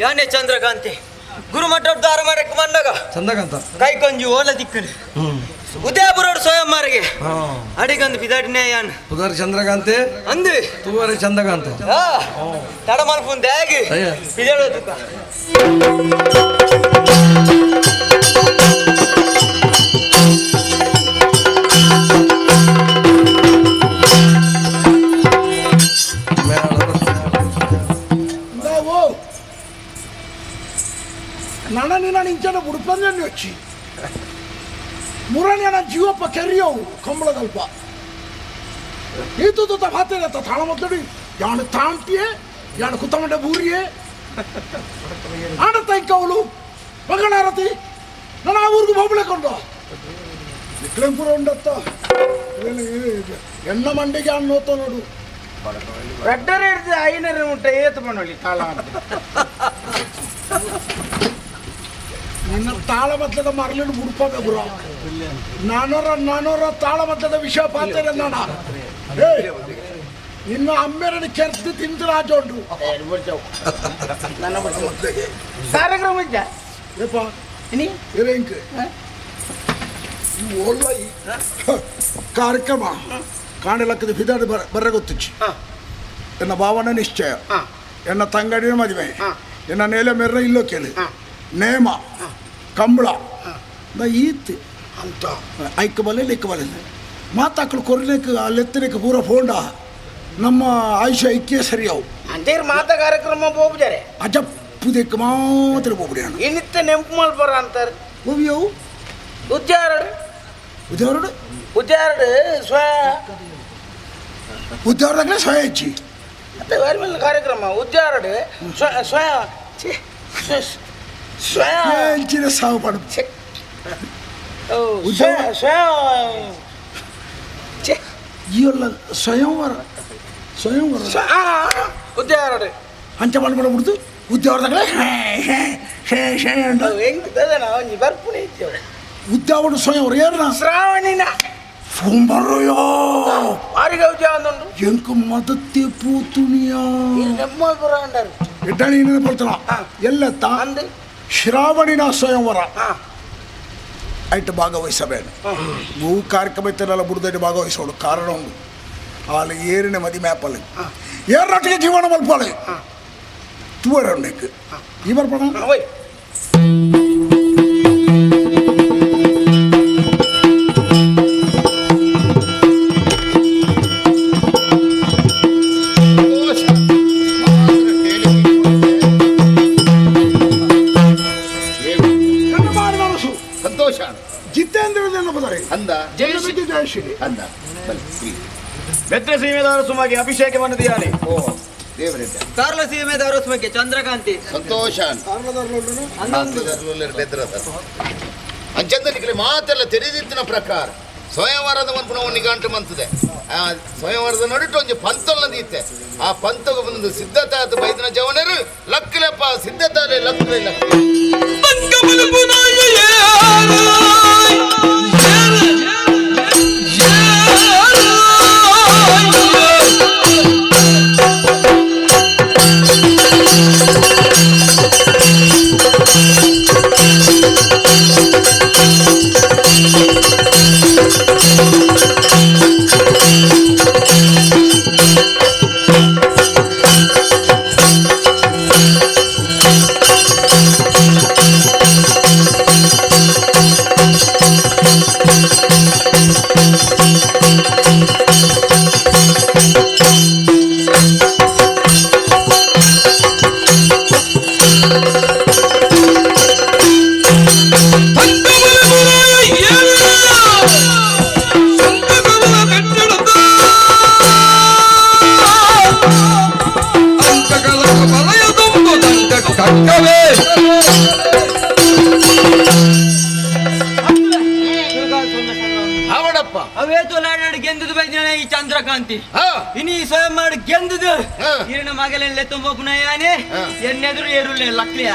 ಯಾನೆ ಚಂದ್ರಕಾಂತಿ ಗುರುಮಠದ ಅರಮನೆಗೆ ಬಂದಾಗ ಚಂದ್ರಕಾಂತ ಕೈಕೊಂಜಿ ಓಲ ದಿಕ್ಕನು ಉದಯಪುರೋಡು ಸ್ವಯಂ ಮಾರಿಗೆ ಅಡಿಗಂದು ಬಿದಾಡಿನೇ ಯಾನ್ ಉದಾರ ಚಂದ್ರಕಾಂತೆ ಅಂದು ತೂವರೆ ಚಂದ್ರಕಾಂತ ತಡ ಮಲ್ಪುಂದ ಹೇಗೆ ಬಿದಾಡೋ ತುಕ್ಕ ನನ್ನ ನಿನ್ನ ಇಂಚನ ಬುಡ್ಪಂದೆ వచ్చಿ ಮುರಣ್ಯನ ಜೀವಪ್ಪ ಕೆರಿಯವು ಕಂಬಳದಲ್ಪ ಈತು ತುತ್ತ ಭಾತೇನ ತಾಳ ಮೊದಲು ಯಾನು ತಾಂಟಿಯೇ ಯಾನು ಕುತ್ತಮಂಡೆ ಬೂರಿಯೇ ಆಡ ತೈಕವಳು ಮಂಗಳಾರತಿ ನನ್ನ ಆ ಊರಿಗೆ ಹೋಗ್ಲೇಕೊಂಡು ವಿಕ್ರಂಪುರ ಉಂಡತ್ತ ಎಣ್ಣ ಮಂಡಿಗೆ ಅನ್ನೋತ ನೋಡು ರಡ್ಡರ ಹಿಡ್ದು ಐನೂರು ಮುಟ್ಟ ಏತು ಪಣ್ಣೊಳಿ ತಾಳ ನನ್ನ ತಾಳ ಮತ್ತದ ಮರಳಿನ ಬುಡ್ಪದ ಗುರು ನಾನೋರ ನಾನೋರ ತಾಳ ಮತ್ತದ ವಿಷ ಪಾತ್ರ ನಾನ ಇನ್ನು ಅಮ್ಮೇರನ್ನು ಕೆರ್ತು ತಿಂದು ರಾಜೋಂಡು ಕಾರ್ಯಕ್ರಮ ಇದ್ದ ಏಪ ಇರೇಂಕ್ ಓಲ್ಲ ಕಾರ್ಯಕ್ರಮ ಕಾಣಲಕ್ಕದ ಫಿದಾಡು ಬರ ಗೊತ್ತಿಚ್ಚಿ ಎನ್ನ ಭಾವನ ನಿಶ್ಚಯ ಎನ್ನ ತಂಗಡಿನ ಮದುವೆ ಎನ್ನ ನೇಲೆ ಮೆರ್ರ ಇಲ್ಲೋ ಕೇಳಿ ನೇಮ ಕಂಬಳ ಈತ್ ಅಂತ ಐಕ್ಕ ಬಲೆ ಲೆಕ್ಕ ಬಲೆ ಮಾತಾಕ್ಳು ಕೊರ್ಲಿಕ್ಕೆ ಅಲ್ಲೆತ್ತಲಿಕ್ಕೆ ಪೂರ ಫೋಂಡ ನಮ್ಮ ಆಯುಷ್ಯ ಐಕ್ಯ ಸರಿಯಾವು ಅಂತೇರಿ ಮಾತಾ ಕಾರ್ಯಕ್ರಮ ಹೋಗ್ಬಿದ್ದಾರೆ ಅಜಪ್ಪುದಕ್ಕೆ ಮಾತ್ರ ಹೋಗ್ಬಿಡಿ ಇನ್ನಿತ್ತ ನೆಂಪು ಮಲ್ಪರ ಅಂತಾರೆ ಹೋಗಿಯವು ಉದ್ಯಾರಡು ಉದ್ಯಾರಡು ಉದ್ಯಾರಡು ಸ್ವ ಉದ್ಯಾರದಾಗಲೇ ಸ್ವಯ ಹೆಚ್ಚಿ ಮತ್ತೆ ಬೇರೆ ಮೇಲೆ ಕಾರ್ಯಕ್ರಮ ಉದ್ಯಾರಡು ಸ್ವ ಸ್ವಯ ಛೇ ಎಂಚಿನ ಸಾವು ಪಡು ಇವೆಲ್ಲ ಸ್ವಯಂವರ ಸ್ವಯಂವರ ಉದ್ಯಾವರ ಅಂಚ ಮಾಡ್ಬೇಡ ಬಿಡ್ತು ಉದ್ಯಾವರದಾಗಲೇ ಹೇ ಹೇ ಹೇ ಒಂಜಿ ಬರ್ಪುಣೆ ಇದ್ದೇವೆ ಉದ್ಯಾವರ ಸ್ವಯಂವರ ಏರ್ನ ಶ್ರಾವಣಿನ ಸುಂಬರಯೋ ಆರಿಗೆ ಉದ್ಯಾವಂದುಂಡು ಎಂಕು ಮದತ್ತೆ ಪೂತುನಿಯಾ ನಮ್ಮ ಪುರಾಂಡರು ಎಡ್ಡಾಣಿ ಪಡ್ತಾನ ಎಲ್ಲ ಅಂದು ಶ್ರಾವಣಿನ ಸ್ವಯಂವರ ಐಟ್ ಭಾಗವಹಿಸಬೇಡ ಭೂ ಕಾರ್ಯಕ್ರಮ ಇತ್ತಲ್ಲ ಬುಡ್ದೈಟ್ ಭಾಗವಹಿಸೋಡು ಕಾರಣ ಉಂಡು ಆಲು ಏರಿನ ಮದಿ ಮ್ಯಾಪಲ್ಲಿ ಏರ್ನಾಟಿಗೆ ಜೀವನ ಮಲ್ಪಾಳೆ ತೂವರಣ್ಣಕ್ಕೆ ಈ ಬರ್ಪಣ ಸಂತೋಷ ಜಿತೇಂದ್ರ ಅಂದ ಜಯಶ್ರೀ ಅಂದ ಬೆತ್ರ ಸೀಮೆದಾರ ಸುಮಗೆ ಅಭಿಷೇಕವನ್ನು ದಿಯಾನೆ ಓ ದೇವರಿಂದ ಕಾರ್ಲ ಸೀಮೆದಾರ ಸುಮಗೆ ಚಂದ್ರಕಾಂತಿ ಸಂತೋಷ ಅಂಚಂದನಿಗೆ ಮಾತೆಲ್ಲ ತೆರೆದಿತ್ತಿನ ಪ್ರಕಾರ ಸ್ವಯಂವರದ ಒಂದು ನಿಘಂಟು ಮಂತದೆ ಆ ಸ್ವಯಂವರದ ನಡುಟು ಒಂಜಿ ಪಂತಲ್ ನದೀತೆ ಆ ಪಂತಗ ಬಂದು ಸಿದ್ಧತೆ ಆತ ಬೈದಿನ ಜವನರು ಲಕ್ಕಲಪ್ಪ ಸಿದ್ಧತೆ ಲಕ್ಕಲೆ ಲಕ್ಕ ಅವಡಪ್ಪ ಅವೇತು ಲಾಡಾಡು ಗೆಂದದು ಬೈದಿನ ಈ ಚಂದ್ರಕಾಂತಿ ಇನಿ ಸ್ವಯಂ ಮಾಡು ಗೆಂದದು ಇರನ ಮಗಲೆಲ್ಲ ತುಂಬ ಪುನಯಾನೆ ಎನ್ನೆದುರು ಏರುಲೆ ಲಕ್ಲಿಯ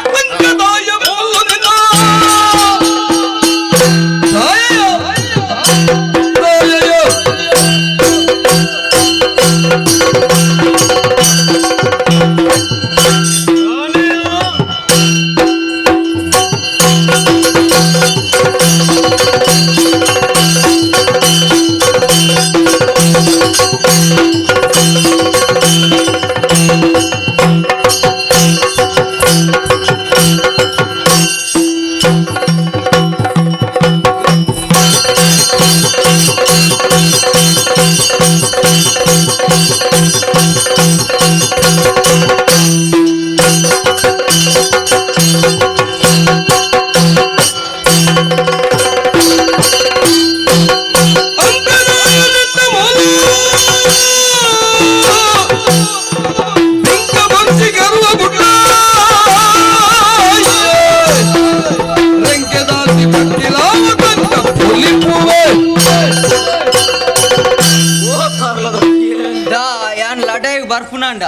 ಬರ್ಪುನಾಂಡ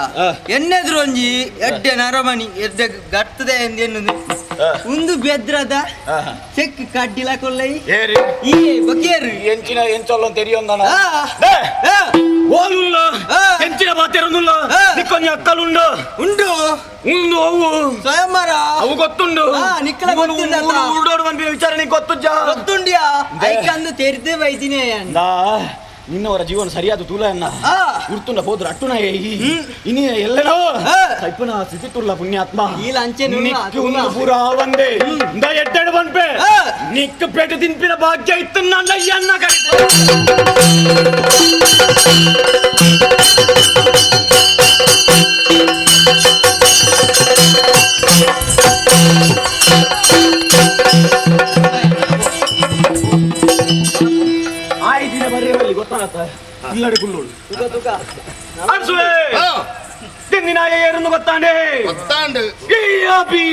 ಎನ್ನೆದ್ರು ಒಂಜಿ ಎಡ್ಡೆ ನರಮಣಿ ಎಡ್ಡೆ ಗಟ್ಟದೆ ಎಂದೆನ್ನು ಒಂದು ಬೆದ್ರದ ಚೆಕ್ ಕಡ್ಡಿಲ ಕೊಲ್ಲೈ ಈ ಬಕೇರು ಎಂಚಿನ ಎಂಚೊಲ್ಲ ತೆರಿಯೊಂದನ ಓಲುಲ್ಲ ಎಂಚಿನ ಬಾತೆರೊಂದುಲ್ಲ ನಿಕ್ಕೊಂಜಿ ಅಕ್ಕಲುಂಡು ಉಂಡು ಉಂಡು ಅವು ಸ್ವಯಂವರ ಅವು ಗೊತ್ತುಂಡು ನಿಕ್ಕಲ ಗೊತ್ತುಂಡ ಉರುಡೋಡು ಬಂದ ವಿಚಾರ ನಿಂಗೆ ಗೊತ್ತುಜ್ಜಾ ಗೊತ್ತುಂಡಿಯಾ ಐಕಂದು ತೆರೆದೇ ಬೈದಿನಿ ನಿನ್ನವರ ಜೀವನ ಸರಿಯಾದ ತೂಲನ್ನ ಗುರ್ತುಂಡ ಹೋದ್ರ ಅಟ್ಟುನ ಇನಿ ಎಲ್ಲನೋ ಸೈಪನ ಸ್ಥಿತಿ ತುರ್ಲ ಪುಣ್ಯಾತ್ಮ ನಿಕ್ಕು ಉಂದು ಪೂರ ಒಂದೇ ಇಂದ ಎಡ್ಡೆಡು ಬಂಪೆ ನಿಕ್ಕು ಪೇಟೆ ತಿನ್ಪಿನ ಭಾಗ್ಯ ಇತ್ತು ನನ್ನ ಅಯ್ಯನ್ನ ಕರಿತೆ ಆಯ್ತಿನ ಬರೆಯವಲ್ಲಿ ಗೊತ್ತಾಗತ್ತ ಇಲ್ಲಡೆ ಕುಲ್ಲೋಳು ಅನ್ಸುವೆ ತಿಂದಿನಾಯ ಏರನ್ನು ಗೊತ್ತಾಂಡೆ ಗೊತ್ತಾಂಡು ಈ ಅಭಿ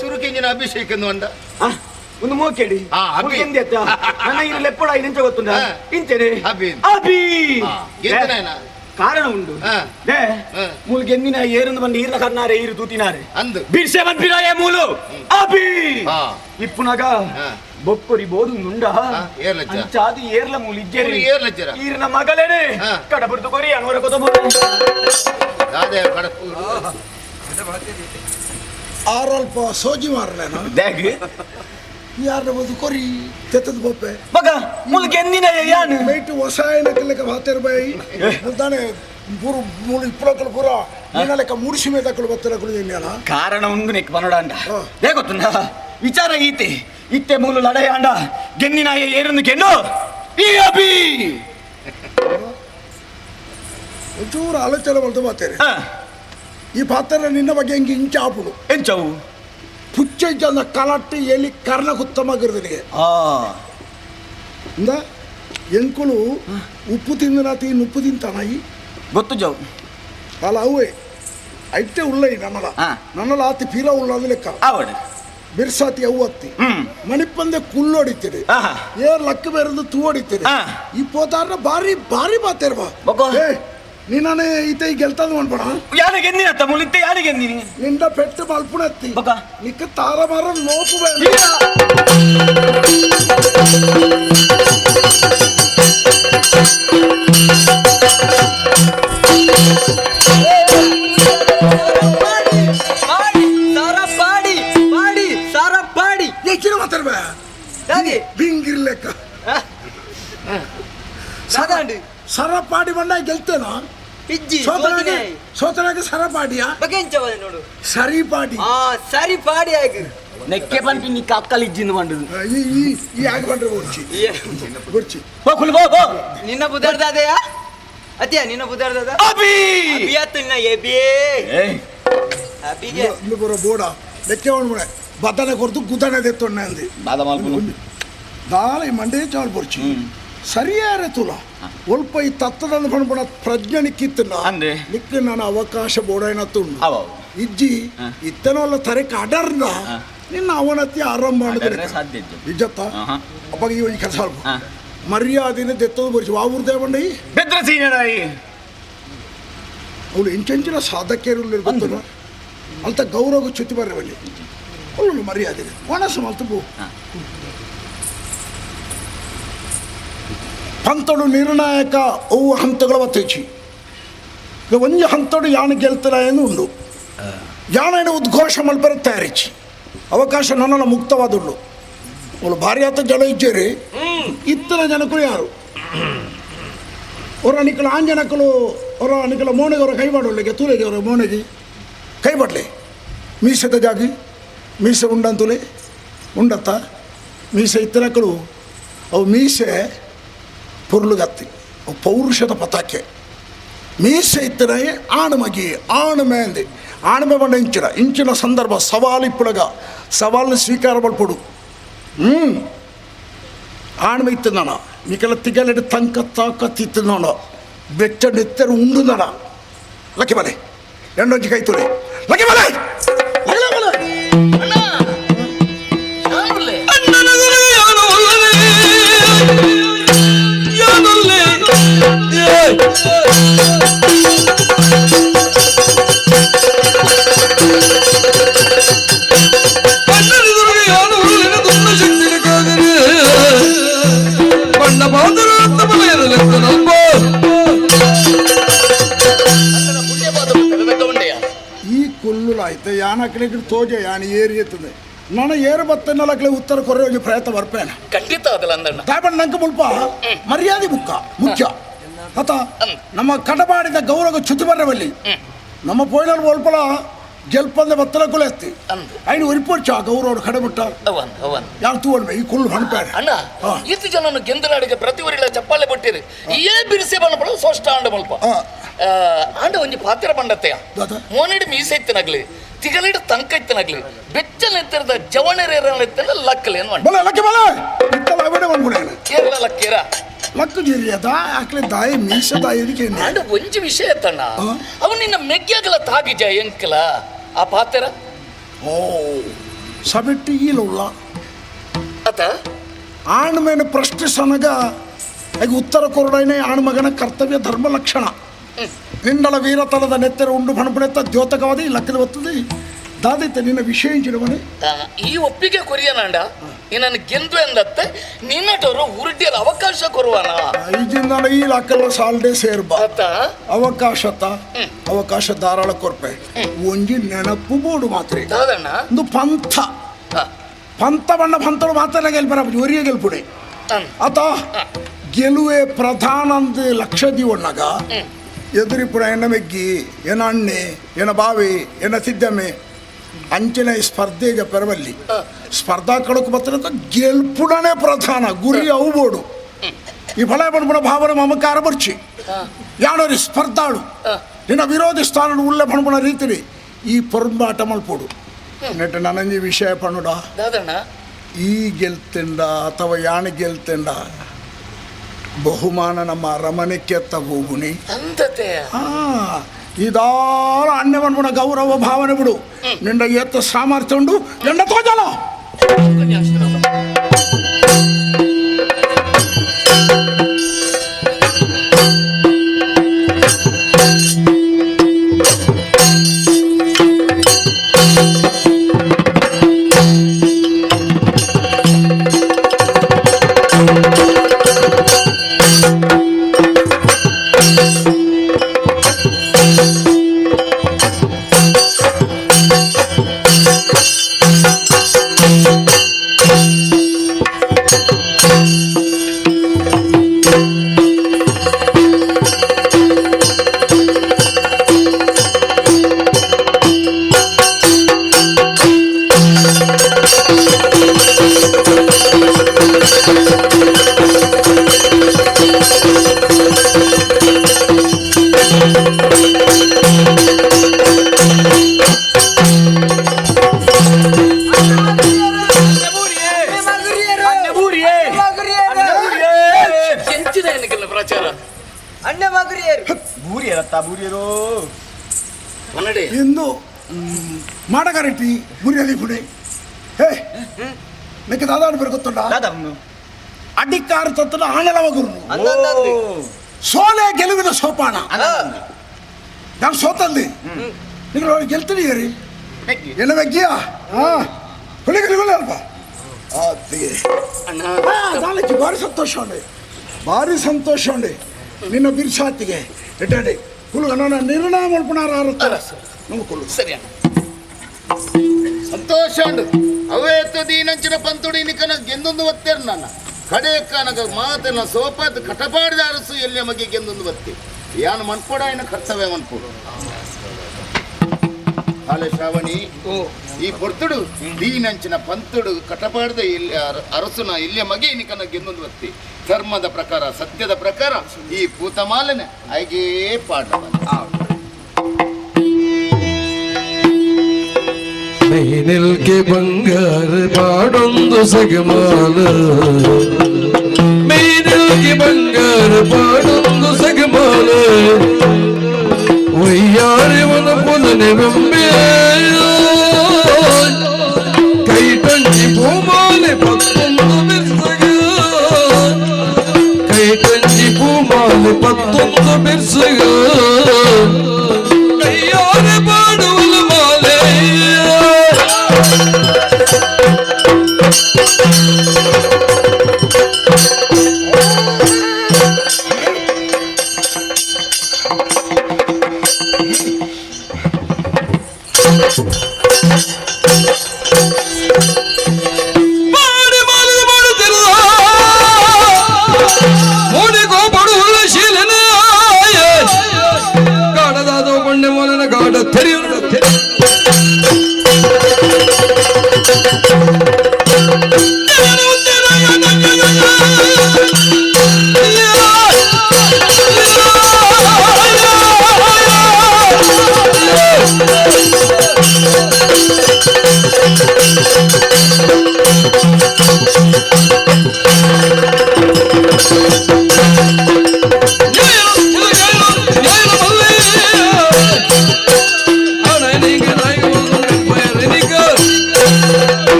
ಸುರುಕಿಂಜಿನ ಅಭಿಷೇಕ ಅಂದ ಒಂದು ಮೋಕೆಡಿ ಅಭಿ. ನನ್ನ ಇರು ಲೆಪ್ಪಡ ಇಂಚ ಗೊತ್ತುಂಡ ಇಂಚನೆ ಅಭಿ. ಅಭಿ ಗೆದ್ದನೇನ? ಕಾರಣ ಉಂಡು they ಮೂಲು ಗೆಂದಿನ ಏರಂದು ಬಂದು ಈರ್ನ ಕರ್ನಾರೆ ಈರು ತೂತಿನಾರೆ ಅಂದು ಬಿರ್ಸೆ ಬಂದ್ಬಿರಾಯ ಮೂಲು ಅಭಿ ಇಪ್ಪುನಗ ಬೊಕ್ಕೊರಿ ಬೋದು ನುಂಡ ಏರ್ಲಜ್ಜ. ಅಂಚಾದು ಏರ್ಲ ಮೂಲು ಇಜ್ಜೇರಿ ಮೂಲು ಏರ್ಲಜ್ಜರ. ಈರ್ನ ಮಗಲೇನೆ ಕಡಬುರ್ದು ಕೊರಿ ಅನುವರ ಕೊತ ದಾದೆ ಕಡಪು ಆರಲ್ಪ ಸೋಜಿ ಮಾರಲೇನ ದ್ಯಾಗ್ ಯಾರ ಬದು ಕೊರಿ ತೆತ್ತದ ಬೊಪ್ಪೆ ಮಗ ಮೂಲು ಗೆಂದಿನ ಯಾನು ಬೈಟ್ ಹೊಸಾಯನ ಲೆಕ್ಕ ಭಾತೇರ್ ಬೈ ಮುಲ್ತಾನೆ ಪೂರು ಮೂಲು ಇಪ್ಪಳಕಲು ಪೂರ ನಿನ್ನ ಲೆಕ್ಕ ಮೂಡಿಸಿ ಮೇತಕಲು ಬತ್ತಲಕಲು ಏನ್ಯಾನ ಕಾರಣ ಉಂಡು ನೆಕ್ ಬನ್ನೋಡಂಡ they ಗೊತ್ತುಂಡ ವಿಚಾರ ಈತೆ ಇತ್ತೆ ಮೂಲು ಲಡಾಯ ಅಂಡ ಗೆನ್ನಿನಾಯ ಏರನ್ನು ಗೆನ್ನು ಈ ಅಭಿ ಒಂಚೂರು ಆಲೋಚನೆ ಮಾಡ್ತು ಮಾತೇರಿ ಈ ಪಾತ್ರ ನಿನ್ನ ಬಗ್ಗೆ ಹೆಂಗೆ ಇಂಚ ಆಪುಡು ಎಂಚವು ಪುಚ್ಚ ಜನ ಕಲಟ್ಟಿ ಎಲಿ ಕರ್ಣ ಕುತ್ತಮಾಗಿರ್ದಿನಿಗೆ ಇಂದ ಎಂಕುಲು ಉಪ್ಪು ತಿಂದನಾತಿ ಉಪ್ಪು ತಿಂತಾನಾಯಿ ಗೊತ್ತು ಜವು ಅಲ್ಲ ಅವೇ ಐತೆ ಉಳ್ಳೈ ನನ್ನಲ ನನ್ನಲ ಆತಿ ಪೀರ ಉಳ್ಳದು ಲೆಕ್ಕ ಆವಡು ಬಿರ್ಸಾತಿ ಅವ್ವತ್ತಿ ಮಣಿಪಂದೆ ಕುಲ್ಲೊಡಿತೀರಿ ಏರ್ ಲಕ್ಕ ಬೇರೆದು ತೂ ಹೊಡಿತೀರಿ ಈ ಪೋತಾರ ಬಾರಿ ಬಾರಿ ಬಾತೇರ್ವ ಏ ನೀನಾನೇ ಈತ ಈ ಗೆಲ್ತದ ಮಾಡ್ಬೇಡ ಯಾರು ಗೆಂದಿನತ್ತ ಮುಳಿತ್ತೆ ಯಾರು ಗೆಂದಿನಿ ನಿಂದ ಪೆಟ್ಟು ಮಲ್ಪುಣತ್ತಿ ನಿಕ್ಕ ತಾರ ಮಾರ ನೋಪು ಬೇಡ ಪಾಡಿ ಪಾಡಿ ಸಾರ ಪಾಡಿ ಹೆಚ್ಚಿನ ಮಾತಾಡ್ಬ ಬಿಂಗಿರ್ಲೆಕ್ಕ ಸಾದಾಂಡು ಸರ ಪಾಡಿ ಬಂಡ ಗೆಲ್ತೇನೋ ಇಜ್ಜಿ ಸೋತನಾಗೆ ಸೋತನಾಗೆ ಸರ ಪಾಡಿಯಾ ಬಗೆಂಚವ ನೋಡು ಸರಿ ಪಾಡಿ ಆ ಸರಿ ಪಾಡಿ ಆಗ ನೆಕ್ಕೆ ಪನ್ಪಿ ನಿಕ್ಕ ಅಕ್ಕಲ್ ಇಜ್ಜಿಂದು ಬಂಡುದು ಈ ಈ ಈ ಆಗ ಬಂಡ್ರೆ ಗುರ್ಚಿ ಗುರ್ಚಿ ಬೋ ಕುಲ್ ಬೋ ಬೋ ನಿನ್ನ ಬುದರ್ದಾದೆಯಾ ಅತಿಯಾ ನಿನ್ನ ಬುದರ್ದಾದ ಅಭಿ ಅಭಿಯಾ ತುನ್ನ ಎಬಿ ಅಭಿಗೆ ಇಂದು ಬರೋ ಬೋಡ ಲೆಕ್ಕೆ ಮನೆ ಬದನೆ ಕೊರ್ದು ಗುದನೆ ದೆತ್ತೊಣ್ಣೆ ಅಂದಿ ಬಾದ ಮಲ್ಪುನು ದಾಲ ಈ ಮಂಡೆ ಚಾಲ್ ಬೊರ್ಚಿ ಸರಿಯಾರೆ ತುಲ ಒಲ್ಪ ಈ ತತ್ತದಂದು ಪಣಪಣ ಪ್ರಜ್ಞೆ ನಿಕ್ಕಿತ್ತನ ಅಂದೆ ನಿಕ್ಕ ನಾನು ಅವಕಾಶ ಬೋಡೈನ ತುಂಡು ಇಜ್ಜಿ ಇತ್ತನವಲ್ಲ ತರಕ ಅಡರ್ನ ನಿನ್ನ ಅವನತಿ ಆರಂಭ ಮಾಡಿದ್ರೆ ಸಾಧ್ಯ ಇಜ್ಜಿ ಇಜ್ಜತ್ತ ಅಪ್ಪಾಗ ಈ ಒಂದು ಕೆಲಸ ಮರ್ಯಾದೆನ ದೆತ್ತದು ಬರಿಸಿ ವಾವೂರ್ ದೇವಂಡಿ ಬೆದ್ರ ಸೀನರಾಯಿ ಅವಳು ಇಂಚೆಂಚಿನ ಸಾಧಕರು ಗೊತ್ತಲ್ಲ ಅಂತ ಗೌರವ ಚ್ಯುತಿ ಬರ್ರಿ ಅವಳು ಮರ್ಯಾದೆ ಒಣಸು ಮಲ್ತು ಪಂತಡು ನಿರ್ಣಾಯಕ ಅವು ಹಂತಗಳ ಬತ್ತೇಚಿ ಈಗ ಒಂಜಿ ಹಂತಡು ಯಾಣ ಗೆಲ್ತನ ಎಂದು ಉಂಡು ಯಾಣನ ಉದ್ಘೋಷ ಮಲ್ಪರ ತಯಾರಿಚಿ ಅವಕಾಶ ನನ್ನನ್ನು ಮುಕ್ತವಾದುಂಡು ಅವಳು ಭಾರಿ ಆತ ಜನ ಇಜ್ಜೇರಿ ಇತ್ತನ ಜನಕರು ಯಾರು ಅವರ ನಿಕ್ಕಲ ಆಂಜನಕಲು ಅವರ ನಿಕ್ಕಲ ಮೋನೆಗೆ ಅವರ ಕೈ ಮಾಡೋಳಿಗೆ ತೂಲೆಗೆ ಅವರ ಮೋನೆಗೆ ಕೈ ಬಡ್ಲಿ ಮೀಸೆದ ಜಾಗಿ ಮೀಸೆ ಉಂಡಂತುಲೆ ಉಂಡತ್ತ ಮೀಸೆ ಇತ್ತನಕಲು ಅವು ಮೀಸೆ ಪೊರ್ಲುಗತ್ತಿ ಅವು ಪೌರುಷದ ಪತಾಕೆ ಮೀಸೆ ಇತ್ತನೇ ಆಣುಮಗಿ ಆಣುಮೆ ಅಂದೆ ಆಣುಮೆ ಬಂಡ ಇಂಚಿನ ಇಂಚಿನ ಸಂದರ್ಭ ಸವಾಲು ಇಪ್ಪುಳಗ ಸವಾಲು ಸ್ವೀಕಾರ ಮಲ್ಪಡು ಆಣುಮೆ ಇತ್ತದಾನ ನಿಕಲ ತಿಗಲೆಡು ತಂಕ ತಾಕತ್ ಇತ್ತದಾನ ಬೆಚ್ಚ ನೆತ್ತರು ಉಂಡುದಾನ ಲಕ್ಕಿ ಮನೆ ಎಂಡೊಂಜಿ ಕೈ ತುಲೆ ಲಕ್ಕಿ ಮನೆ ಈ ಕುಲ್ಲುಲಾಯ್ತು ಯಾನಕ್ಲೆ ತೋಜೆ ಯಾನ ಏರಿ ಎತ್ತದೆ ನಾನು ಏರು ಬತ್ತನ್ನಲಕ್ಲೆ ಉತ್ತರ ಕೊರೆ ಒಂಜಿ ಪ್ರಯತ್ನ ಬರ್ಪೇನೆ ಖಂಡಿತ ಅದಲ್ಲ ಅಂದಣ್ಣ ತಾಯ್ಬಣ್ಣ ನಂಗೆ ಮುಲ್ಪ ಮರ್ಯಾದೆ ಮುಕ್ಕ ಮುಖ್ಯ ಅತ ನಮ್ಮ ಕಡಬಾಡಿದ ಗೌರವ ಚ್ಯುತಿ ಬರ್ರವಲ್ಲಿ ನಮ್ಮ ಪೋಯ್ನಲ್ ಒಲ್ಪಲ ಗೆಲ್ಪಂದ ಬತ್ತಲ ಕುಲೆ ಎತ್ತಿ ಐನು ಒರಿಪೊರ್ಚ ಆ ಗೌರವ ಕಡಬಿಟ್ಟ ಯಾರು ತೂವಲ್ಮೆ ಈ ಕುಲ್ಲು ಹಣಪೇನೆ ಅಣ್ಣ ಇತ್ತು ಜನನು ಗೆಂದನಾಡಿಗೆ ಪ್ರತಿ ಊರಿಲ್ಲ ಚಪ್ಪಾಳೆ ಬಟ್ಟಿರಿ ಏ ಬಿರಿಸೆ ಬಣ್ಣ ಸೋಷ್ಟ ಆಂಡ ಮಲ್ಪ ಆಂಡ ಒಂಜಿ ಪಾತ್ರ ಬಂಡತ್ತೆಯ ಮೋನಿಡ್ ಮೀಸೆ ಇತ್ತನಾಗ್ಲಿ ತಿಗಲಿಡ್ ತಂಕ ಇತ್ತನಾಗ್ಲಿ ಬೆಚ್ಚ ನೆತ್ತಿರದ ಜವಣರೇರ ಲಕ್ಕಲೆ ಏನು ಬಲ ಲಕ್ಕಿ ಬಲ ಇತ್ತಲ ಅವಡೆ ಬಂದ್ಬಿಡೇನೆ ಕೇರಳ ಲಕ್ಕೇರ ಲಕ್ಕು ಜೀರಿಯದ ಆಕ್ಲೆ ದಾಯಿ ಮೀಸೆ ದಾಯಿ ಇದಕ್ಕೆ ಆಂಡ ಒಂಜಿ ವಿಷಯ ತಣ್ಣ ಅವ ನಿನ್ನ ಮೆಗ್ಯಾಗಲ ತಾಗಿಜ ಎಂಕಲ ಆ ಪಾತ್ರ ಓ ಸಬೆಟ್ಟಿ ಈಲುಳ್ಳ ಅತ ಆಣ್ಮೇನ ಪ್ರಶ್ನಿಸನಗ ಈಗ ಉತ್ತರ ಕೊರಡೈನೆ ಆಣ್ಮಗನ ಕರ್ತವ್ಯ ಧರ್ಮ ಲಕ್ಷಣ ನಿಂಡಳ ವೀರತನದ ನೆತ್ತೆರ ಉಂಡು ಬಣಪಣೆತ್ತ ದ್ಯೋತಕವಾದ ಈ ಲಕ್ಕದ ಒತ್ತದೆ ದಾದೈತೆ ನಿನ್ನ ವಿಷಯ ಇಂಚಿನವನೇ ಈ ಒಪ್ಪಿಗೆ ಕೊರಿಯನಾಂಡ ನಿನ್ನನ್ನು ಗೆಂದು ಎಂದತ್ತೆ ನಿನ್ನಟವರು ಉರುಟಿಯಲ್ಲಿ ಅವಕಾಶ ಕೊರುವನ ಐದಿಂದ ಈ ಲಕ್ಕಲ್ಲ ಸಾಲ್ಡೆ ಸೇರ್ಬ ಅವಕಾಶತ ಅವಕಾಶ ಧಾರಾಳ ಕೊರ್ಪೆ ಒಂಜಿ ನೆನಪು ಬೋಡು ಮಾತ್ರ ಒಂದು ಪಂಥ ಪಂಥ ಬಣ್ಣ ಪಂಥಳು ಮಾತ್ರ ಗೆಲ್ಪರ ಒರಿಯ ಗೆಲ್ಪುಡೆ ಆತ ಗೆಲುವೆ ಪ್ರಧಾನ ಅಂದ್ ಲಕ್ಷ ದೀವಣ್ಣಗ ಎದುರಿಪುರ ಎನ್ನ ಮೆಗ್ಗಿ ಎನ್ನ ಅಣ್ಣೆ ಎನ್ನ ಬಾವಿ ಎನ್ನ ಸಿದ್ದಮ್ಮೆ ಅಂಚಿನ ಈ ಸ್ಪರ್ಧೆಗೆ ಪೆರವಲ್ಲಿ ಸ್ಪರ್ಧಾ ಕಡಕು ಬರ್ತದೆ ಗೆಲ್ಪುಡನೆ ಪ್ರಧಾನ ಗುರಿ ಅವು ಬೋಡು ಈ ಫಲ ಪಣಪುಣ ಭಾವನ ಮಮಕಾರ ಬರ್ಚಿ ಯಾಣೋರಿ ಸ್ಪರ್ಧಾಳು ನಿನ್ನ ವಿರೋಧಿ ಸ್ಥಾನ ಉಳ್ಳೆ ಪಣಪುಣ ರೀತಿಲಿ ಈ ಪೊರಂಬಾಟ ಮಲ್ಪೋಡು ನೆಟ್ ನನಂಜಿ ವಿಷಯ ಪಣ್ಣುಡ ಈ ಗೆಲ್ತಿಂಡ ಅಥವಾ ಯಾಣ ಗೆಲ್ತಿಂಡ ಬಹುಮಾನ ನಮ್ಮ ಅರಮನೆಗೆ ತಗೋಗುಣಿ ಇದಾರ ಅಣ್ಣ ಪಣ್ಪುಣ ಗೌರವ ಭಾವನೆ ಬಿಡು ನಿಂಡ ಎತ್ತ ಸಾಮರ್ಥ್ಯ ಉಂಡು ಎಂಡ ತೋಜಲ ಇಂದು ಮಾಡಗರಟಿ ಮುರಿಯಲಿ ಪುಡಿ ಹೇ ನಿಕ್ಕೆ ದಾದಾಡು ಬೇರೆ ಗೊತ್ತುಂಡ ಅಡಿಕಾರ ತತ್ತನ ಆಣಲವ ಗುರು ಸೋಲೆ ಗೆಲುವಿನ ಸೋಪಾನ ನಾನು ಸೋತಲ್ಲಿ ನೀವು ಗೆಲ್ತೀನಿ ರೀ ಎಲ್ಲ ಮೆಗ್ಗಿಯಾ ಹಾಂ ಹುಲಿಗಲಿ ಅಲ್ಪ ಭಾರಿ ಸಂತೋಷ ಉಂಡೆ ಭಾರಿ ಸಂತೋಷ ಉಂಡೆ ನಿನ್ನ ಬಿರ್ಸಾತಿಗೆ ಎಟ್ಟಾಡಿ ಕುಲು ನನ್ನ ನಿರ್ಣಯ ಮಲ್ಪುಣಾರ ನಮ್ಮ ಕುಲು ಸರಿ ಸಂತೋಷ ಉಂಡು ಅವೇತ ದೀನಂಚಿನ ಪಂತುಡಿ ನಿಕನ ಗೆಂದೊಂದು ಒತ್ತೇರು ನನ್ನ ಕಡೆಯಕ್ಕನಗ ಮಾತನ್ನ ಸೋಪಾತ್ ಕಟಪಾಡಿದ ಅರಸು ಎಲ್ಲಿ ಮಗೆ ಗೆಂದೊಂದು ಬತ್ತಿ ಯಾನು ಮನ್ಪೋಡ ಏನ ಕರ್ತವ್ಯ ಮನ್ಪೋಡು ಹಾಲೆ ಶ್ರಾವಣಿ ಈ ಪೊರ್ತುಡು ದೀನಂಚಿನ ಪಂತುಡು ಕಟಪಾಡದ ಎಲ್ಲಿ ಅರಸುನ ಎಲ್ಲಿಯ ಮಗೆ ನಿಕನ ಗೆಂದೊಂದು ಬತ್ತಿ ಧರ್ಮದ ಪ್ರಕಾರ ಸತ್ಯದ ಪ್ರಕಾರ ಈ ಪೂತಮಾಲನೆ ಐಗೇ ಪಾಠ ನಿಲ್ಕೆ ಬಂಗಾರ ಪಾಡೊಂದು ಸಗಮಾಲ ನಿಲ್ಕೆ ಬಂಗಾರ ಪಾಡೊಂದು ಸಗಮಾಲ ವೈಯಾರಿವನ ಪುನನೆ ಬೆಂಬೆ ಕೈಟಂಜಿ ಪೂಮಾಲೆ ಪತ್ತೊಂದು ಬಿರ್ಸಗ ಕೈಟಂಜಿ ಪೂಮಾಲೆ ಪತ್ತೊಂದು ಬಿರ್ಸಗ ಕೈಯಾರೆ ಪಾಡುವಲು ಮಾಲೆ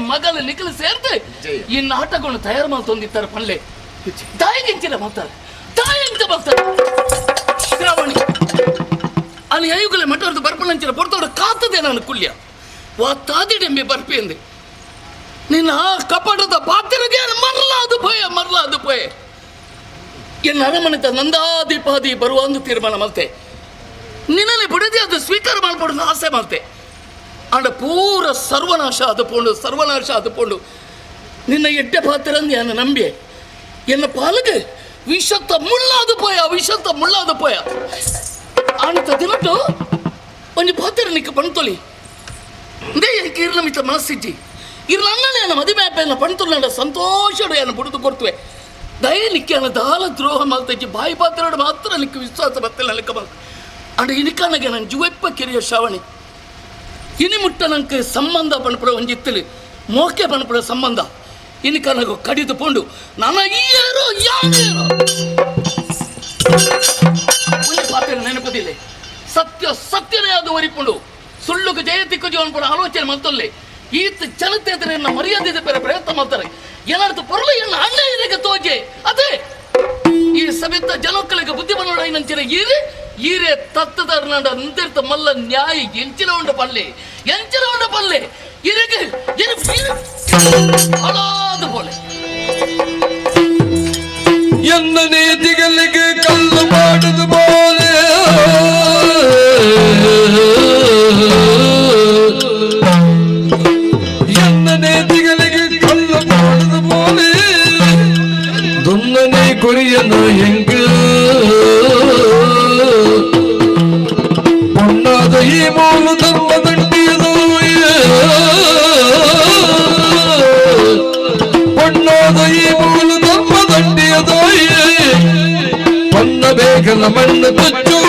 ಮಗಲು ನಿಖಲು ಸೇರ್ದು ಈ ನಾಟಕವನ್ನು ತಯಾರು ಮಾಡ್ತೊಂದಿತ್ತಾರೆ ಪಲ್ಲೆ ತಾಯಿಗಿಂಚಿನ ಮಾಡ್ತಾರೆ ತಾಯಿ ಬರ್ತಾರೆ ಶ್ರಾವಣಿ ಅಲ್ಲಿ ಐಗುಲೆ ಮಠದ ಬರ್ಪಣಂಚಿನ ಪೊರ್ತೋಡು ಕಾತದೆ ನಾನು ಕುಲ್ಯ ವಾ ತಾದಿಡೆಂಬೆ ಬರ್ಪಿ ಎಂದೆ ನಿನ್ನ ಕಪಟದ ಪಾತ್ರಗೆ ಮರಲಾದು ಭಯ ಮರಲಾದು ಭಯ ಎನ್ನ ಅರಮನೆತ ನಂದಾದೀಪಾದಿ ಬರುವ ಒಂದು ತೀರ್ಮಾನ ಮಲ್ತೆ ನಿನ್ನಲ್ಲಿ ಬಿಡದೆ ಅದು ಸ್ವೀಕಾರ ಮಾಡ್ಬಾರ್ದು ಆಸೆ ಮಾಡ್ತೆ ಅಂಡ ಪೂರ ಸರ್ವನಾಶ ಆದುಪೋಂಡು ಸರ್ವನಾಶ ಆದುಪೋಂಡು ನಿನ್ನ ಎಡ್ಡೆ ಪಾತ್ರ ನಾನು ನಂಬಿ ಎನ್ನ ಪಾಲಗೆ ವಿಷತ್ತ ಮುಳ್ಳಾದು ಪೋಯ ವಿಷತ್ತ ಮುಳ್ಳಾದು ಪೋಯ ಆನತ ದಿನಟ್ಟು ಒಂಜಿ ಪಾತ್ರ ನಿಕ್ಕ ಪಣ್ತೊಲಿ ಇಂದೇ ಎಂಕ್ ಇರ್ನ ಮಿತ್ತ ಮನಸ್ಸಿಜ್ಜಿ ಇರ್ನ ಅಣ್ಣನೇ ನನ್ನ ಮದುವೆ ಅಪ್ಪನ ಪಣ್ತೊಲ್ಲ ಸಂತೋಷಡು ಏನು ಬುಡಿದು ಕೊಡ್ತುವೆ ದಯ ನಿಕ್ಕೆ ಅನ್ನ ದಾಲ ದ್ರೋಹ ಮಲ್ತಜ್ಜಿ ಬಾಯಿ ಪಾತ್ರೋಡು ಮಾತ್ರ ನಿಕ್ಕ ವಿಶ್ವಾಸ ಬತ್ತಿಲ್ಲ ಲೆಕ್ಕ ಮಲ್ತ ಅಂಡ ಇನಿಕನಗೆ ನನ್ನ ಜುವೆಪ್ಪ ಕಿರಿಯ ಶ್ರಾವಣಿ ಇನಿ ಮುಟ್ಟ ನಂಗೆ ಸಂಬಂಧ ಪಣಪುರ ಒಂಜಿತ್ತಲು ಮೋಕೆ ಪಣಪುರ ಸಂಬಂಧ ಇನಿಕನಗು ಕಡಿದು ಪೋಂಡು ನನ್ನ ಈಯೇರೋ ಯಾನೇರೋ ಒಂದು ಪಾತ್ರ ನೆನಪದಿಲ್ಲ ಸತ್ಯ ಸತ್ಯನೇ ಅದು ಒರಿಪುಂಡು ಸುಳ್ಳುಗೆ ಜಯತಿ ಜೀವನ ಕೂಡ ಆಲೋಚನೆ ಮಲ್ತೊಲ್ಲೆ ಈತ ಜನತೆ ಎದುರು ಮರ್ಯಾದೆ ಬೇರೆ ಪ್ರಯತ್ನ ಮಾಡ್ತಾರೆ ಏನಾದ್ರು ಪೊರ್ಲು ಎನ್ನ ಅಣ್ಣ ಇರಗೆ ತೋಜೆ ಅದೇ ಈ ಸಭೆತ ಜನಕ್ಕಳಿಗೆ ಬುದ್ಧಿ ಬನ್ನೋಡ ನಂಚಿನ ಈರೆ ಈರೆ ತತ್ತದಾರನಾಡ ಅಂತಿರ್ತ ಮಲ್ಲ ನ್ಯಾಯ ಎಂಚಿನ ಉಂಡ ಪಲ್ಲೆ ಎಂಚಿನ ಉಂಡ ಪಲ್ಲೆ ಇರಗೆ ಅಳಾದ ಪೋಲೆ ಎನ್ನ ನೀತಿಗಳಿಗೆ ಕಲ್ಲು ಮಾಡುದು ಬೋಲೆ ಎನ್ನ ನೇತಿಗಳಿಗೆ ಕಲ್ಲು ಮಾಡುದು ಬೋಲೆ ದುನ್ನನೆ ಕೊರಿಯನು ಹೆಂಗ பொன்னாத ಈ ಮೂಲ ಧರ್ಮ ದಂಡಿಯದು பொன்னாದ ಈ ಮೂಲ ಧರ್ಮ ದಂಡಿಯದು பொನ್ನ ಬೇಗಲ ಮಣ್ಣು ತುಚ್ಚು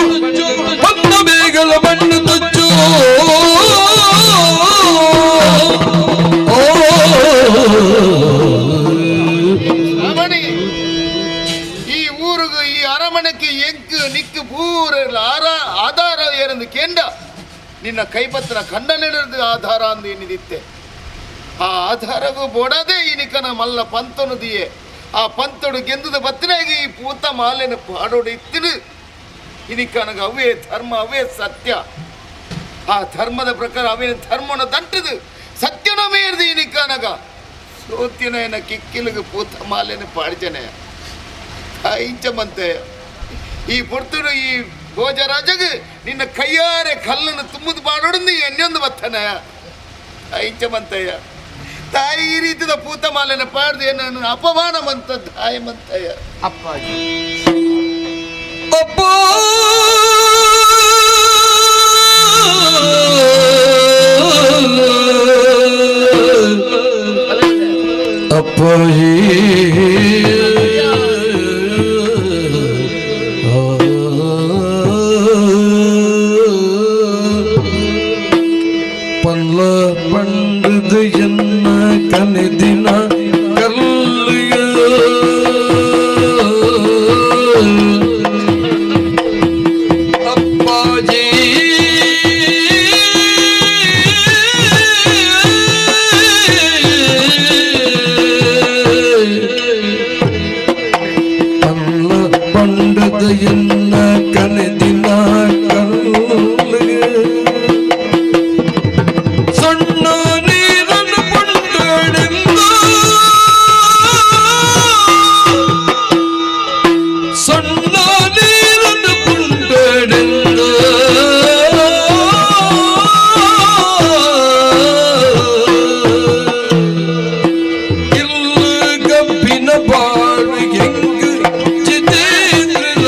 பொನ್ನ ಬೇಗಲ ಮಣ್ಣು ತುಚ್ಚು ಈ ಊರಿಗೂ ಈ ಅರಮನೆಗೆ ಎಂಕು ನಿಕ್ಕು ಪೂರ ಆಧಾರ ಏನೆಂದು ಕೇಂದ್ರ ನಿನ್ನ ಕೈಪತ್ರ ಖಂಡನೆಡೆದು ಆಧಾರ ಅಂದು ಎನ್ನಿದಿತ್ತೆ ಆ ಆಧಾರಗೂ ಬೋಡದೆ ಈ ನಿಕನ ಮಲ್ಲ ಪಂತನು ದಿಯೆ ಆ ಪಂತಡು ಗೆಂದದ ಬತ್ತನೆಗೆ ಈ ಪೂತ ಮಾಲೆನ ಪಾಡೋಡು ಇತ್ತಿರು ಇನಿಕನಗ ಅವೇ ಧರ್ಮ ಅವೇ ಸತ್ಯ ಆ ಧರ್ಮದ ಪ್ರಕಾರ ಅವೇನ ಧರ್ಮನ ದಂಟದು ಸತ್ಯನ ಮೇರ್ದು ಇನಿಕನಗ ಸೋತಿನ ಕಿಕ್ಕಿಲಿಗೆ ಪೂತ ಮಾಲೆನ ಪಾಡ್ಜನೆ ಇಂಚಮಂತೆ ಈ ಪೊರ್ತುಡು ಈ ಭೋಜರಾಜಗೆ ನಿನ್ನ ಕೈಯಾರೆ ಕಲ್ಲನ್ನು ತುಂಬುದು ಪಾಡೋಡು ಎಣ್ಣೊಂದು ಬತ್ತನ ಇಂಚಮಂತಯ್ಯ ತಾಯಿ ಈ ರೀತಿದ ಪೂತ ಮಾಲೆನ ಪಾಡ್ದು ಏನನ್ನು ಅಪಮಾನ ಮಂತ ತಾಯಿ ಮಂತಯ್ಯ ಅಪ್ಪಾಜಿ ಅಪ್ಪ ಅಪ್ಪಾಜಿ ಪನ್ಲ ಪಂಡದು ಎನ್ನ ಕನೆದಿನ ಕಲ್ಲಿಯ ಅಪ್ಪಾಜಿ ಪನ್ಲ ಪಂಡದು ಎನ್ನ ಕನೆದಿನ ಕಲ್ಲಿಯ ಸಣ್ಣ ನೀರನ್ನು ಪುಂಡಡೆಂದು ಸಣ್ಣ ನೀರನ್ನು ಪುಂಡಡೆಂದು ಇಲ್ಲ ಕಬ್ಬಿನ ಬಾಳು ಹೆಂಗು ಜಿತೇಂದ್ರ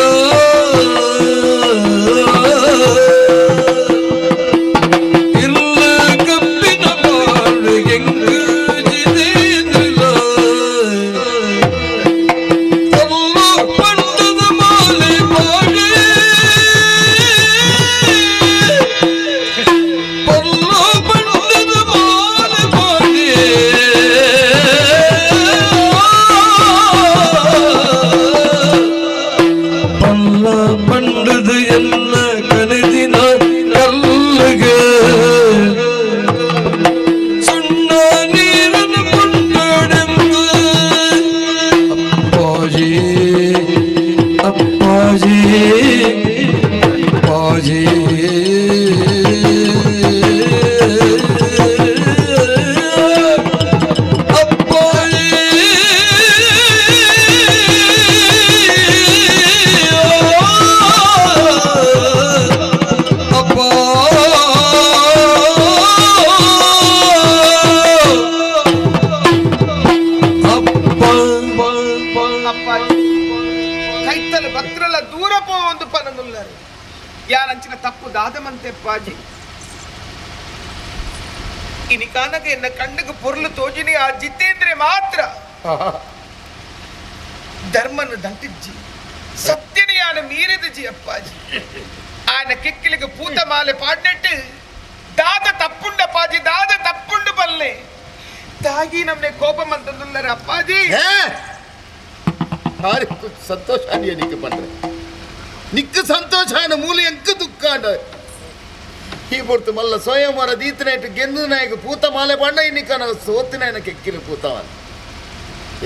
ಅಪ್ಪಾಜಿ ಕೈತಲ್ ಭಕ್ತರಲ್ಲ ದೂರ ಪೋವೊಂದು ಪನನುಲ್ಲರು ಯಾರಂಚಿನ ತಪ್ಪು ದಾದಮಂತೆ ಅಪ್ಪಾಜಿ ಇನಿ ಕಾನಗ ಎನ್ನ ಕಣ್ಣುಗೆ ಪೊರ್ಲು ತೋಜಿನಿ ಆ ಜಿತೇಂದ್ರೆ ಮಾತ್ರ ಧರ್ಮನು ದಂಟಿಜ್ಜಿ ಸತ್ಯನಿಯಾನ ಮೀರಿದಜಿ ಅಪ್ಪಾಜಿ ಆನ ಕಿಕ್ಕಿಲಿಗೆ ಪೂತ ಮಾಲೆ ಪಾಡ್ನೆಟ್ಟು ದಾದ ತಪ್ಪುಂಡಪ್ಪಾಜಿ ದಾದ ತಪ್ಪುಂಡು ಬಲ್ಲೆ ತಾಗಿ ನಮ್ನೆ ಕೋಪ ಮಂತಂದುಲ್ಲರ ಅಪ್ಪಾಜಿ. ಸಂತೋಷ ನಿಕ್ಕ ಪಂಡ್ರೆ ನಿಕ್ಕ ಸಂತೋಷ ಮೂಲ ಎಂಕ ದುಃಖ ಈ ಪೊರ್ತು ಮಲ್ಲ ಸ್ವಯಂವರ ದೀತನಾಯ್ತು ಗೆಂದು ನಾಯಕ ಪೂತ ಮಾಲೆ ಬಣ್ಣ ಇನ್ನಿಕ್ಕ ಸೋತಿನ ಕೆಕ್ಕಿನ ಪೂತವನ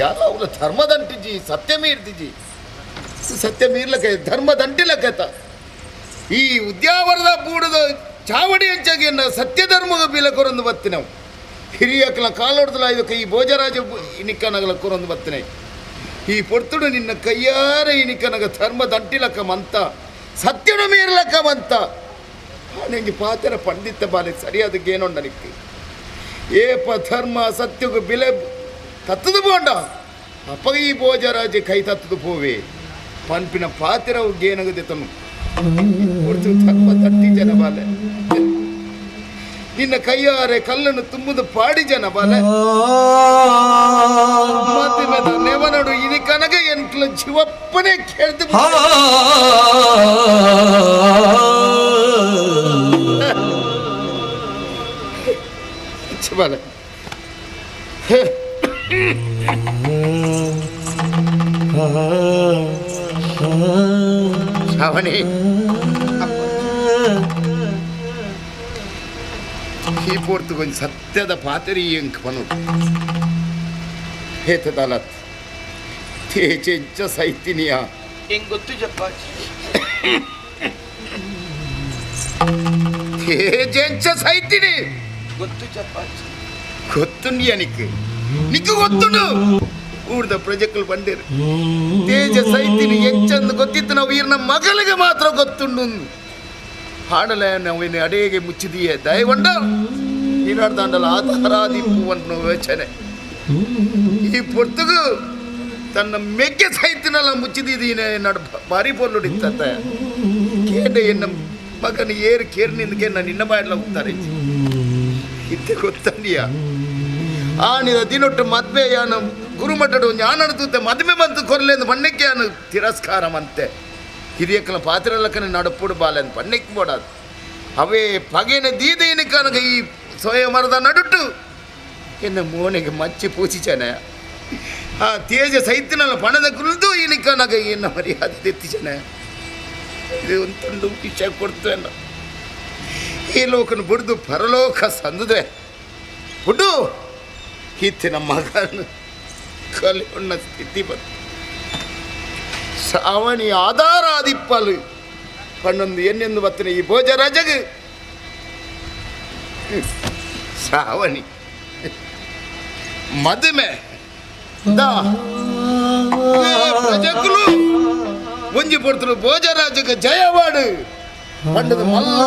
ಯಾರ ಅವಳ ಧರ್ಮದಂಟಿಜಿ ಸತ್ಯ ಮೀರ್ತಿಜಿ ಸತ್ಯ ಮೀರ್ಲಕ ಧರ್ಮದಂಟಿಲಕತ ಈ ಉದ್ಯಾವರದ ಬೂಡದ ಚಾವಡಿ ಅಂಚಾಗಿ ಸತ್ಯ ಧರ್ಮದ ಬೀಲ ಕೊರೊಂದು ಬತ್ತಿನವು ಹಿರಿಯಕಲ ಕಾಲೊಡ್ದಲ ಇದಕ್ಕೆ ಈ ಭೋಜರಾಜ ಇನಿಕ್ಕನಗಲ ಕೊರೊಂದು ಬತ್ತಿನ ಈ ಪೊರ್ತುಡು ನಿನ್ನ ಕೈಯಾರ ಇನಿಕ್ಕನಗ ಧರ್ಮ ದಂಟಿಲಕ ಮಂತ ಸತ್ಯನ ಮೀರ್ಲಕ ಮಂತ ನಿಂಗೆ ಪಾತ್ರ ಪಂಡಿತ ಬಾಲೆ ಸರಿಯಾದ ಏನೊಂಡ ನಿಕ್ಕೆ ಏಪ ಧರ್ಮ ಸತ್ಯಗೂ ಬಿಲೆ ತತ್ತದು ಬೋಂಡ ಅಪ್ಪಗ ಈ ಭೋಜರಾಜ ಕೈ ತತ್ತದು ಪೋವೆ ಪನ್ಪಿನ ಪಾತಿರವು ಗೇನಗದೆ ತನು ಧರ್ಮ ತಟ್ಟಿ ಜನ ಬಾಲೆ ನಿನ್ನ ಕೈಯಾರೆ ಕಲ್ಲನ್ನು ತುಂಬುದು ಪಾಡಿ ಜನ ಬಾಲೆ ಮದುವೆದ ನೆವನಡು ಇನಿ ಕನಗ ಎಂಟ್ಲ ಜೀವಪ್ಪನೇ ಕೇಳ್ದು ಬಾಲೆ. ಶ್ರಾವಣಿ ಈ ಪೋರ್ತು ಕೊಂಚ ಸತ್ಯದ ಪಾತರಿ ಎಂಕ್ ಪನುಡು ಹೇತದಾಲತ್ ತೇಜೆಂಚ ಸೈತಿನಿಯ ಹೆಂಗ್ ಗೊತ್ತು ಜಪ್ಪಾಜಿ ತೇಜೆಂಚ ಸೈತಿನಿ ಗೊತ್ತು ಜಪ್ಪಾಜಿ ಗೊತ್ತುಂಡಿಯ ನಿಕ್ಕು ನಿಕ್ಕು ಗೊತ್ತುಂಡು ಊರ್ದ ಪ್ರಜೆಕಲ್ ಬಂದಿರು ತೇಜ ಸೈತಿನಿ ಎಂಚಂದು ಗೊತ್ತಿತ್ತು ನಾವು ಈರ್ನ ಮಗಳಿಗೆ ಮಾತ್ರ ಗೊತ್ತುಂಡು ಹಾಡಲೆ ನಾವು ಅಡೇಗೆ ಮುಚ್ಚಿದೀಯ ದಯಗೊಂಡ ನೀನಾಡ್ದಾಂಡಲ ಆಧಾರಾದಿಪ್ಪುವನ್ನು ಯೋಚನೆ ಈ ಪೊರ್ತುಗು ತನ್ನ ಮೆಕ್ಕೆ ಸೈತಿನಲ್ಲ ಮುಚ್ಚಿದೀನಿ ನಡು ಭಾರಿ ಪೊರ್ಲುಡಿತ್ತ ಕೇಂದ್ರ ಎನ್ನ ಮಗನ ಏರು ಕೇರ್ನಿಂದ ನಾನು ನಿನ್ನ ಬಾಯಲ್ಲ ಹೋಗ್ತಾರೆ ಇತ್ತೆ ಗೊತ್ತಂಡಿಯ ಆನಿದ ದಿನೊಟ್ಟು ಮದ್ವೆ ಯಾನ ಗುರುಮಠಡು ಜ್ಞಾನದ ಮದುವೆ ಬಂತು ಕೊರ್ಲೆಂದು ಬಣ್ಣಕ್ಕೆ ಯಾನು ತಿರಸ್ಕಾರ ಮಂತೆ ಹಿರಿಯಕ್ಕನ ಪಾತ್ರಲಕ್ಕನ ನಡುಪುಡು ಬಾಲೆಂದು ಬಣ್ಣಕ್ಕೆ ಬೋಡಾದು ಅವೇ ಪಗೆನ ದೀದೇನ ಕನಕ ಈ ಸ್ವಯಂವರದ ನಡುಟು ಎನ್ನ ಮೋನೆಗೆ ಮಚ್ಚಿ ಪೂಜಿಚನೆ ಆ ತೇಜ ಸೈತಿನಲ್ಲ ಪಣದ ಕುರಿತು ಈನ ಕನಕ ಎನ್ನ ಮರ್ಯಾದೆ ತೆತ್ತಿಚನೆ ಇದು ಒಂದು ವಿಷಯ ಕೊಡ್ತೇನೆ ಈ ಲೋಕನ ಬಿಡ್ದು ಪರಲೋಕ ಸಂದದೆ ಬಿಡು ಈತಿನ ಮಗನ ಕಲಿಯೊಣ್ಣ ಸ್ಥಿತಿ ಬಂತು ಶ್ರಾವಣಿ ಆಧಾರಾದಿಪ್ಪಲು ಪನ್ನೊಂದು ಎನ್ನೆಂದು ಬತ್ತನೆ ಈ ಭೋಜರಾಜಗ್ ಶ್ರಾವಣಿ ಮದುವೆ ದಾ ಪ್ರಜೆಗಳು ಒಂಜಿ ಪೊರ್ತುಲು ಭೋಜರಾಜಗ ಜಯವಾಡು ಪಂಡದ ಮಲ್ಲ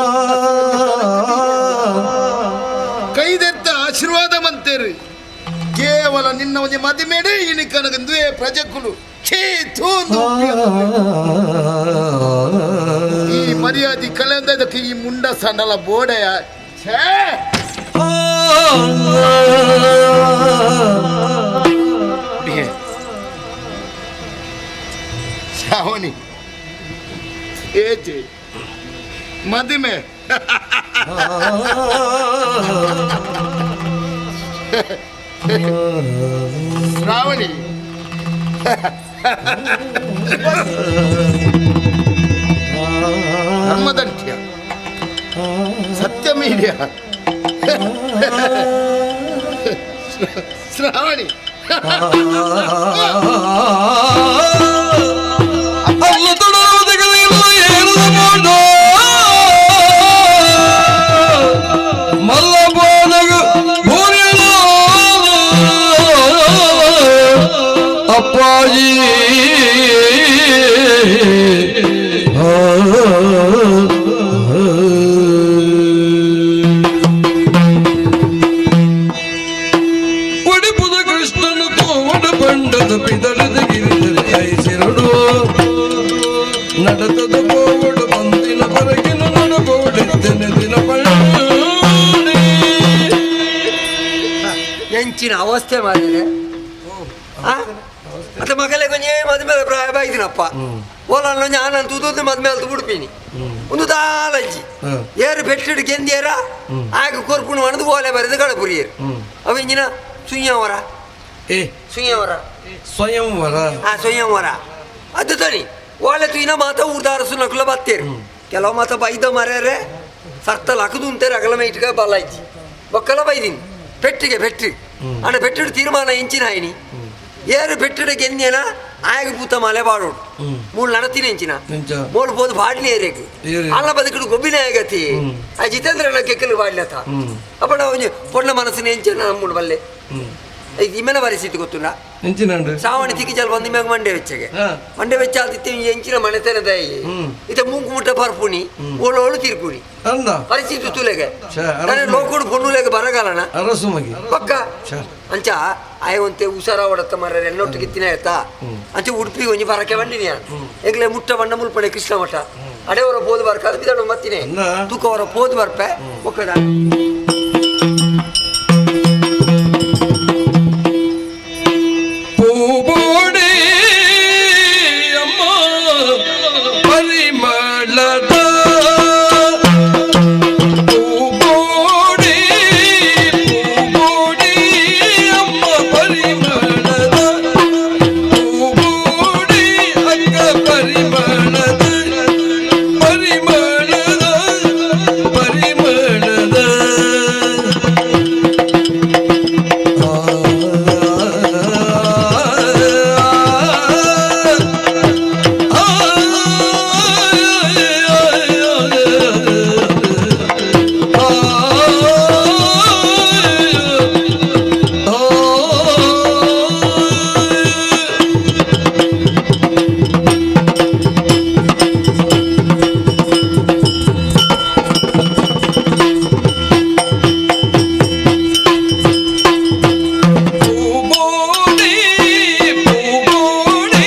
ಕೈದೆತ್ತ ಆಶೀರ್ವಾದ ಮಂತೇರು ಕೇವಲ ನಿನ್ನ ಒಂಜಿ ಮದುಮೆಡೆ ಇನಿ ಕನಗಂದುವೆ ಪ್ರಜೆಕುಲು ಛೀ ತೂಂದು ಈ ಮರ್ಯಾದೆ ಕಲೆಂದ ಇದಕ್ಕೆ ಈ ಮುಂಡ ಸಂಡಲ ಬೋಡೆಯ ಛೇ. ಶ್ರಾವಣಿ ಏಜೆ ಮದುವೆ ಶ್ರಾವಣಿ ಧರ್ಮದಂಠ್ಯ ಸತ್ಯ ಮೀಡಿಯ ಶ್ರಾವಣಿ ಅಪ್ಪಾಜಿ ಒಡಿಪುದ ಕೃಷ್ಣನು ತೋವಡ ಬಂಡದ ಪಿದಳದ ಗಿರಿಧರಿ. ಎಂಚಿನ ಅವಸ್ಥೆ ಮಾಡಿದೆ ಅತ್ತ ಮಗಲೆ ಕೊಂಚ ಮದುವೆ ಪ್ರಾಯ ಬಾಯ್ದಿನಪ್ಪ ಓಲ ನಾನು ತೂದು ಮದುವೆ ಅಲ್ತು ಬಿಡ್ತೀನಿ ಒಂದು ದಾಲಂಜಿ ಏರು ಪೆಟ್ಟಿಡು ಕೆಂದಿಯರ ಆಗ ಕೊರ್ಪುಣು ಮಣದು ಓಲೆ ಬರೆದು ಕಳಪುರಿಯರು ಅವ ಇಂಜಿನ ಸುಯ್ಯವರ ಏ ಸುಯ್ಯವರ ಸ್ವಯಂವರ ಆ ಸ್ವಯಂವರ ಅದು ತನಿ ಓಲೆ ತುಯ್ನ ಮಾತ ಊರ್ದಾರ ಸುನಕುಲ ಬತ್ತೇರು ಕೆಲವು ಮಾತ ಬೈದ ಮರ್ಯಾರೆ ಸರ್ತಲ್ ಅಕದು ಉಂತೇರು ಅಗಲ ಮೈಟ್ಗ ಬಲ ಇಜ್ಜಿ ಬೊಕ್ಕಲ ಬೈದಿನಿ ಪೆಟ್ಟಿಗೆ ಪೆಟ್ಟಿ ಅಂಡ ಪೆಟ್ಟಿಡು ತೀರ್ಮಾನ ಎಂಚಿನ ಆಯ್ನಿ ಏರು ಪೆಟ್ಟಿಡ ಗೆಂದೇನ ಆಯಗ ಪೂತ ಮಲೆ ಬಾಡೋಡು ಮೂಳು ನಡತಿನ ಎಂಚಿನ ಮೂಳು ಪೋದು ಬಾಡ್ಲಿ ಏರೇಕ್ ಅಲ್ಲ ಬದುಕಡು ಗೊಬ್ಬಿನ ಆಗತಿ ಆ ಜಿತೇಂದ್ರ ಕೆಕ್ಕಲು ಬಾಡ್ಲತ ಅಪ್ಪ ನಾವು ಪೊಣ್ಣ ಮನಸ್ಸಿನ ಎಂಚಿನ ನಮ್ಮೂಡು ಬಲ್ಲೆ ಇಮ್ಮೆನ ಪರಿಸ್ಥಿತಿ ಗೊತ್ತುಲ್ಲ ಶ್ರಾವಣಿ ತಿಕ್ಕಿ ಚಲ್ ಬಂದು ಇಮ್ಯಾಗ ಮಂಡೆ ವೆಚ್ಚಗೆ ಮಂಡೆ ವೆಚ್ಚ ಆದಿತ್ಯ ಎಂಚಿನ ಮನೆತನ ದಯಿ ಇತ ಮೂಂಕು ಮುಟ್ಟ ಪರ್ಪುಣಿ ಓಳೋಳು ತಿರ್ಪುಣಿ ಪರಿಸ್ಥಿತಿ ತುಲೆಗೆ ಲೋಕುಡು ಪೊಣ್ಣುಲೆಗೆ ಬರಗಾಲನ ಪಕ್ಕ ಅಂಚ ಆಯವಂತೆ ಹುಷಾರ ಹೊಡತ್ತ ಮರ ಎನ್ನೊಟ್ಟು ಕಿತ್ತಿನ ಆಯ್ತಾ ಅಂಚೆ ಉಡುಪಿ ಒಂಜಿ ಬರಕೆ ಬಂಡಿನಿ ಎಂಗ್ಲೆ ಮುಟ್ಟ ಬಣ್ಣ ಮುಲ್ಪಣೆ ಕೃಷ್ಣ ಮಠ ಅಡೆಯವರ ಪೋದು ಬರ್ಕ ಅದು ಬಿದಡು ಮತ್ತಿನೇ ತೂಕವರ ಪೋದು ಬರ್ಪೆ ಒಕ್ಕಡ ಪೂಬೋಡಿ ಅಮ್ಮ ಪರಿಮಳದ ಪೂಬೋಡಿ ಪೂಬೋಡಿ ಅಮ್ಮ ಪರಿಮಳದ ಪೂಬೋಡಿ ಅಕ್ಕ ಪರಿಮಳದ ಪರಿಮಳದ ಪರಿಮಳದ ಪೂಬೋಡಿ ಪೂಬೋಡಿ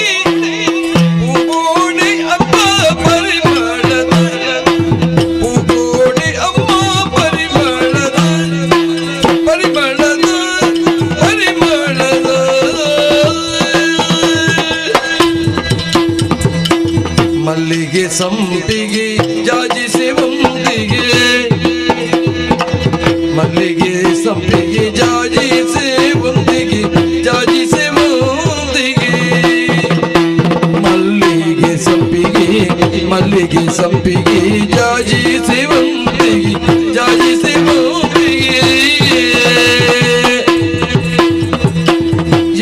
ಪೂಬೋಡಿ ಅಮ್ಮ ಪರಿಮಳದ ಪೂಬೋಡಿ ಅಮ್ಮ ಪರಿಮಳದ ಪರಿಮಳದ ಪರಿಮಳದ ಮಲ್ಲಿಗೆ ಸಂಪಿಗೆ ಜಾಜಿ ಸೇವಂತಿಗೆ ಮಲ್ಲಿಗೆ ಸಂಪಿಗೆ ಜಾಜಿ ಸೇವಂತಿಗೆ ಜಾಜಿ ಸೇವಂತಿಗೆ ಮಲ್ಲಿಗೆ ಸಂಪಿಗೆ ಮಲ್ಲಿಗೆ ಸಂಪಿಗೆ ಜಾಜಿ ಸೇವಂತಿಗೆ ಜಾಜಿ ಸೇವಂತಿಗೆ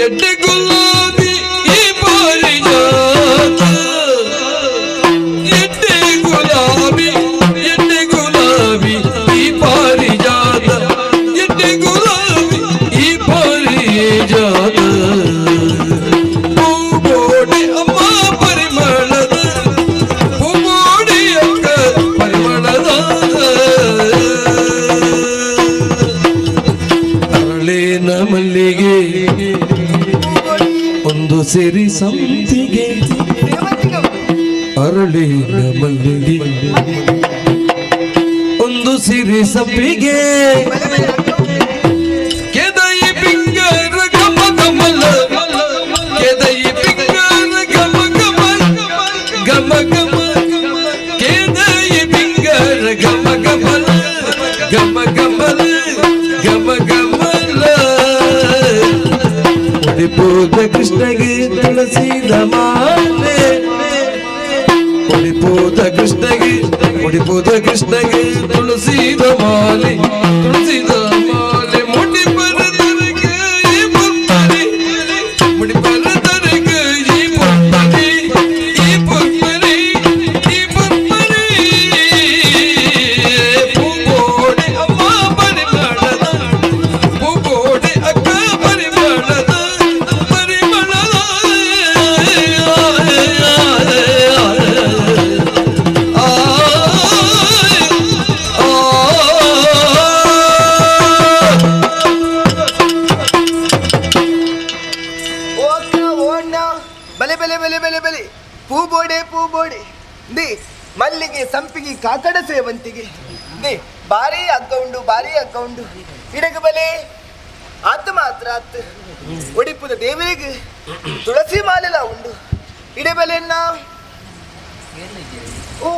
ಎಡ್ಡೆ ಗುಲಾಬಿ ಈ ಪಾರಿಜಾತ ಎಡ್ಡೆ ಗುಲಾಬಿ ಎಡ್ಡೆ ಗುಲಾಬಿ ಈ ಪಾರಿಜಾತ ಎಡ್ಡೆ ಗುಲಾಬಿ ಈ ಪಾರಿಜಾತ ಪೂಬೋಡಿ ಅಮ್ಮ ಪರಿಮಳದ ಪೂಬೋಡಿ ಅಕ್ಕ ಪರಿಮಳದ ಅರಳಿನ ಮಲ್ಲಿಗೆ ಒಂದು ಸಿರಿ ಸಂಪಿಗೆ ಅರಳಿನ ಮಲ್ಲಿಗೆ ಒಂದು ಸಿರಿ ಸಂಪಿಗೆ ಕೆದೈ ಪಿಂಗರ ಗಮ ಕಮಲ ಕೆದೈ ಪಿಂಗರ ಗಮ ಕಮಲ ಗಮ ಗಮ ಕೆದೈ ಪಿಂಗರ ಗಮ ಕಮಲ ಗಮ ಕಮಲ ಗಮ ಕಮಲ ಉಡಿಪೋದ ಕೃಷ್ಣಗೆ ತುಳಸಿದ ಮಾಲೆ ಉಡಿಪೋದ ಕೃಷ್ಣಗೆ ಉಡಿಪೋದ ಕೃಷ್ಣಗೆ ತುಳಸಿದ ಮಾಲೆ ತುಳಸಿದ ಮಾಲೆ ಮುಡಿ ಬರದರಿಗೆ ಈ ಪುತ್ತರಿ ಮುಡಿ ಬರದರಿಗೆ ಈ ಪುತ್ತರಿ ಈ ಪುತ್ತರಿ ಈ ಪುತ್ತರಿ ಪೂಗೋಡೆ ಅಮ್ಮ ಪರಿಮಳದ ಪೂಗೋಡೆ ಅಕ್ಕ ಪರಿಮಳದ ಪರಿಮಳದ ಓಕ್ಕ ಓಣ್ಣ ಬಲೆ ಬಲೆ ಬಲೆ ಬಲೆ ಬಲೆ ಪೂಬೋಡೆ ಪೂಬೋಡೆ the ಮಲ್ಲಿಗೆ ಸಂಪಿಗೆ ಕಾಕಡ ಸೇವಂತಿಗೆ the ಬಾರಿ ಅಗ್ಗ ಉಂಡು ಬಾರಿ ಅಗ್ಗ ಉಂಡು ಇಡಗ ಬಲೆ ಆತ ಮಾತ್ರ ಆತ್ ಒಡಿಪುದ ದೇವರಿಗೆ ತುಳಸಿ ಮಾಲೆಲ ಉಂಡು ಇಡಬೆಲೆನ್ನ ಓ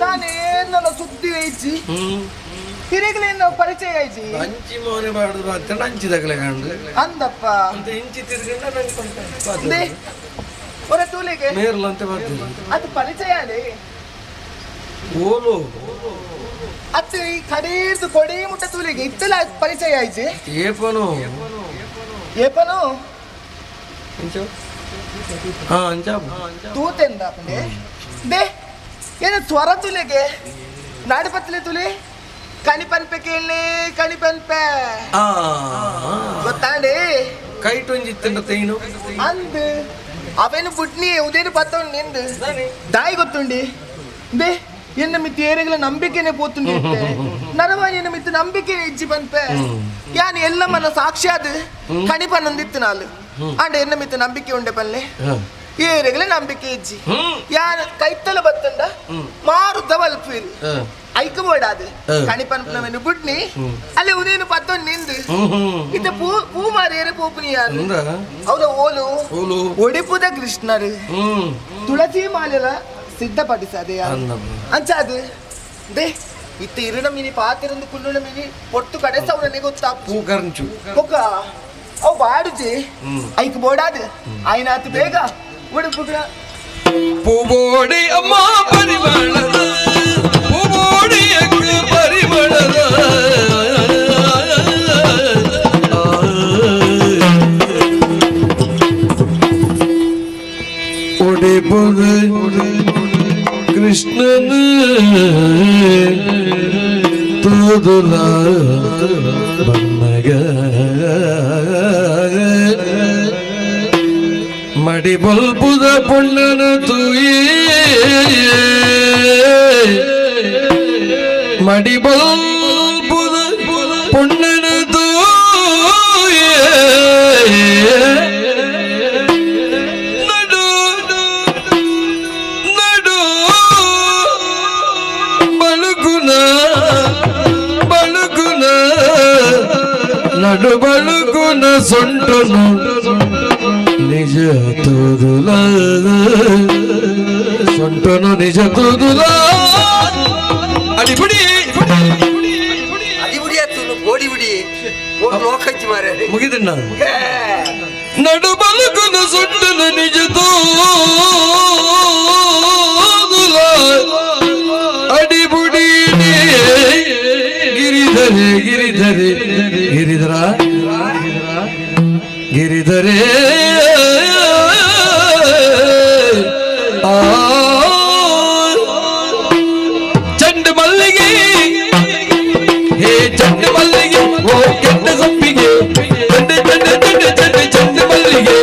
ನಾನೇನಲ್ಲ ಸುದ್ದಿ ಐಜಿ ಹಿರಿಗಳೇನು ಪರಿಚಯ ಐಜಿ ಅಂಚಿ ಮೋನೆ ಬಾಡುದು ಅಂತ ಅಂಚಿ ತಗಲೆ ಕಾಂಡು ಅಂದಪ್ಪ ಅಂತ ಇಂಚಿ ತಿರ್ಗಂಡ ನಂಗೆ ಒರ ತೂಲೆಗೆ ಮೇರ್ಲ ಅಂತ ಬರ್ತದೆ ಅದು ಪರಿಚಯ ಅದೇ ಓಲು ಅತ್ತು ಈ ಕಡೀರ್ದು ಕೊಡಿ ಮುಟ್ಟ ತೂಲೆಗೆ ಇತ್ತಲ ಪರಿಚಯ ಐಜಿ ಏಪನು ಏಪನು ಹಾ ಅಂಚ ತೂತೆಂದ they ಏನು ಸ್ವರ ತುಲೆಗೆ ನಾಡುಪತ್ಲೆ ತುಲೆ ಕಣಿಪನ್ಪೆ ಕೇಳಿ ಕಣಿಪನ್ಪೆ ಗೊತ್ತಾಂಡೆ ಕೈಟ್ ಒಂಜಿತ್ತಂಡ ತೈನು ಅಂದ್ ಅವೇನು ಬುಡ್ನಿ ಉದೇನು ಬತ್ತೊಂಡು ನಿಂದು ದಾಯಿ ಗೊತ್ತುಂಡಿ they ಎನ್ನ ಮಿತ್ತು ಏರೆಗಳ ನಂಬಿಕೆನೆ ಪೋತುಂಡಿ ನರವಾಣಿ ಎನ್ನ ಮಿತ್ತು ನಂಬಿಕೆ ಇಜ್ಜಿ ಪನ್ಪೆ ಯಾನ್ ಎಲ್ಲ ಮನ ಸಾಕ್ಷಾತ್ ಕಣಿಪನ್ನೊಂದಿತ್ತು ನಾಲು ಅಂಡ ಎನ್ನ ಮಿತ್ತು ನಂಬಿಕೆ ಉಂಡೆ ಪಲ್ಲೆ ಏರೆಗಳ ನಂಬಿಕೆ ಇಜ್ಜಿ ಯಾನ್ ಕೈತಲ ಬತ್ತಂಡ ಮಾರುದ್ದ ಬಲ್ಪೀರು ಐಕ ಬೋಡಾದು ಕಣಿಪನ್ಪನವೆನು ಬುಡ್ನಿ ಅಲ್ಲಿ ಉದೇನು ಪತ್ತೊಂಡು ನಿಂದು ಇತ್ತ ಪೂ ಪೂ ಮಾರೇರೆ ಪೋಪುನಿ ಯಾರು ಅವನ ಓಲು ಒಡಿಪುದ ಕೃಷ್ಣರು ತುಳಸಿ ಮಾಲೆಲ ಸಿದ್ಧಪಡಿಸದೆ ಅಂಚಾದು they ಇತ್ತ ಇರುಣ ಮಿನಿ ಪಾತಿರಂದು ಕುಲ್ಲುಣ ಮಿನಿ ಪೊಟ್ಟು ಕಡೆ ಸೌರನೆ ಗೊತ್ತಾಪು ಬೊಕ್ಕ ಅವು ಬಾಡುಜಿ ಐಕ್ ಬೋಡಾದು ಆಯ್ನಾತು ಬೇಗ ಒಡಿಪುಗಳ ಪೂಬೋಡಿ ಅಮ್ಮ ಪರಿಮಳದ ಪೂಬೋಡಿ ಪರಿಮಳದ ಒಡಿಪುದ ಕೃಷ್ಣನ ತೋದುಲ ಬನ್ನಗ ಮಡಿ ಬಲ್ಪುದ ಪೊಣ್ಣನ ತೂಯೇ ಮಡಿ ಬಲ್ಪುದ ಪೊಣ್ಣನ ತೂಯೇ ನಡು ನಡು ಬಳುಕುನ ಬಳುಕುನ ನಡು ಬಳುಕುನ ಸೊಂಟನು ನಿಜ ತುದುಲ ಸೊಂಟನು ನಿಜ ತುದುಲ ಅಡಿಬಿಡಿ ಅಡಿಬಿಡಿ ಆತು ಗೋಡಿ ಬಿಡಿ ಲೋಕಜ್ಜಿ ಮಾರೆ ಮುಗಿದಣ್ಣ ನಡು ಬಲುಕುನ ಸೊಂಟನು ನಿಜ ತುದುಲ ಅಡಿಬುಡಿ ಗಿರಿಧರೆ ಗಿರಿಧರೆ ಗಿರಿಧರ ಗಿರಿಧರೆ ಆ ಚಂಡ ಮಲ್ಲಿಗೆ ಹೇ ಚಂಡ ಮಲ್ಲಿಗೆ ಓ ಕೆಟ್ಟ ಸೊಪ್ಪಿಗೆ ಚಂಡ ಚಂಡ ಚಂಡ ಚಂಡ ಚಂಡ ಮಲ್ಲಿಗೆ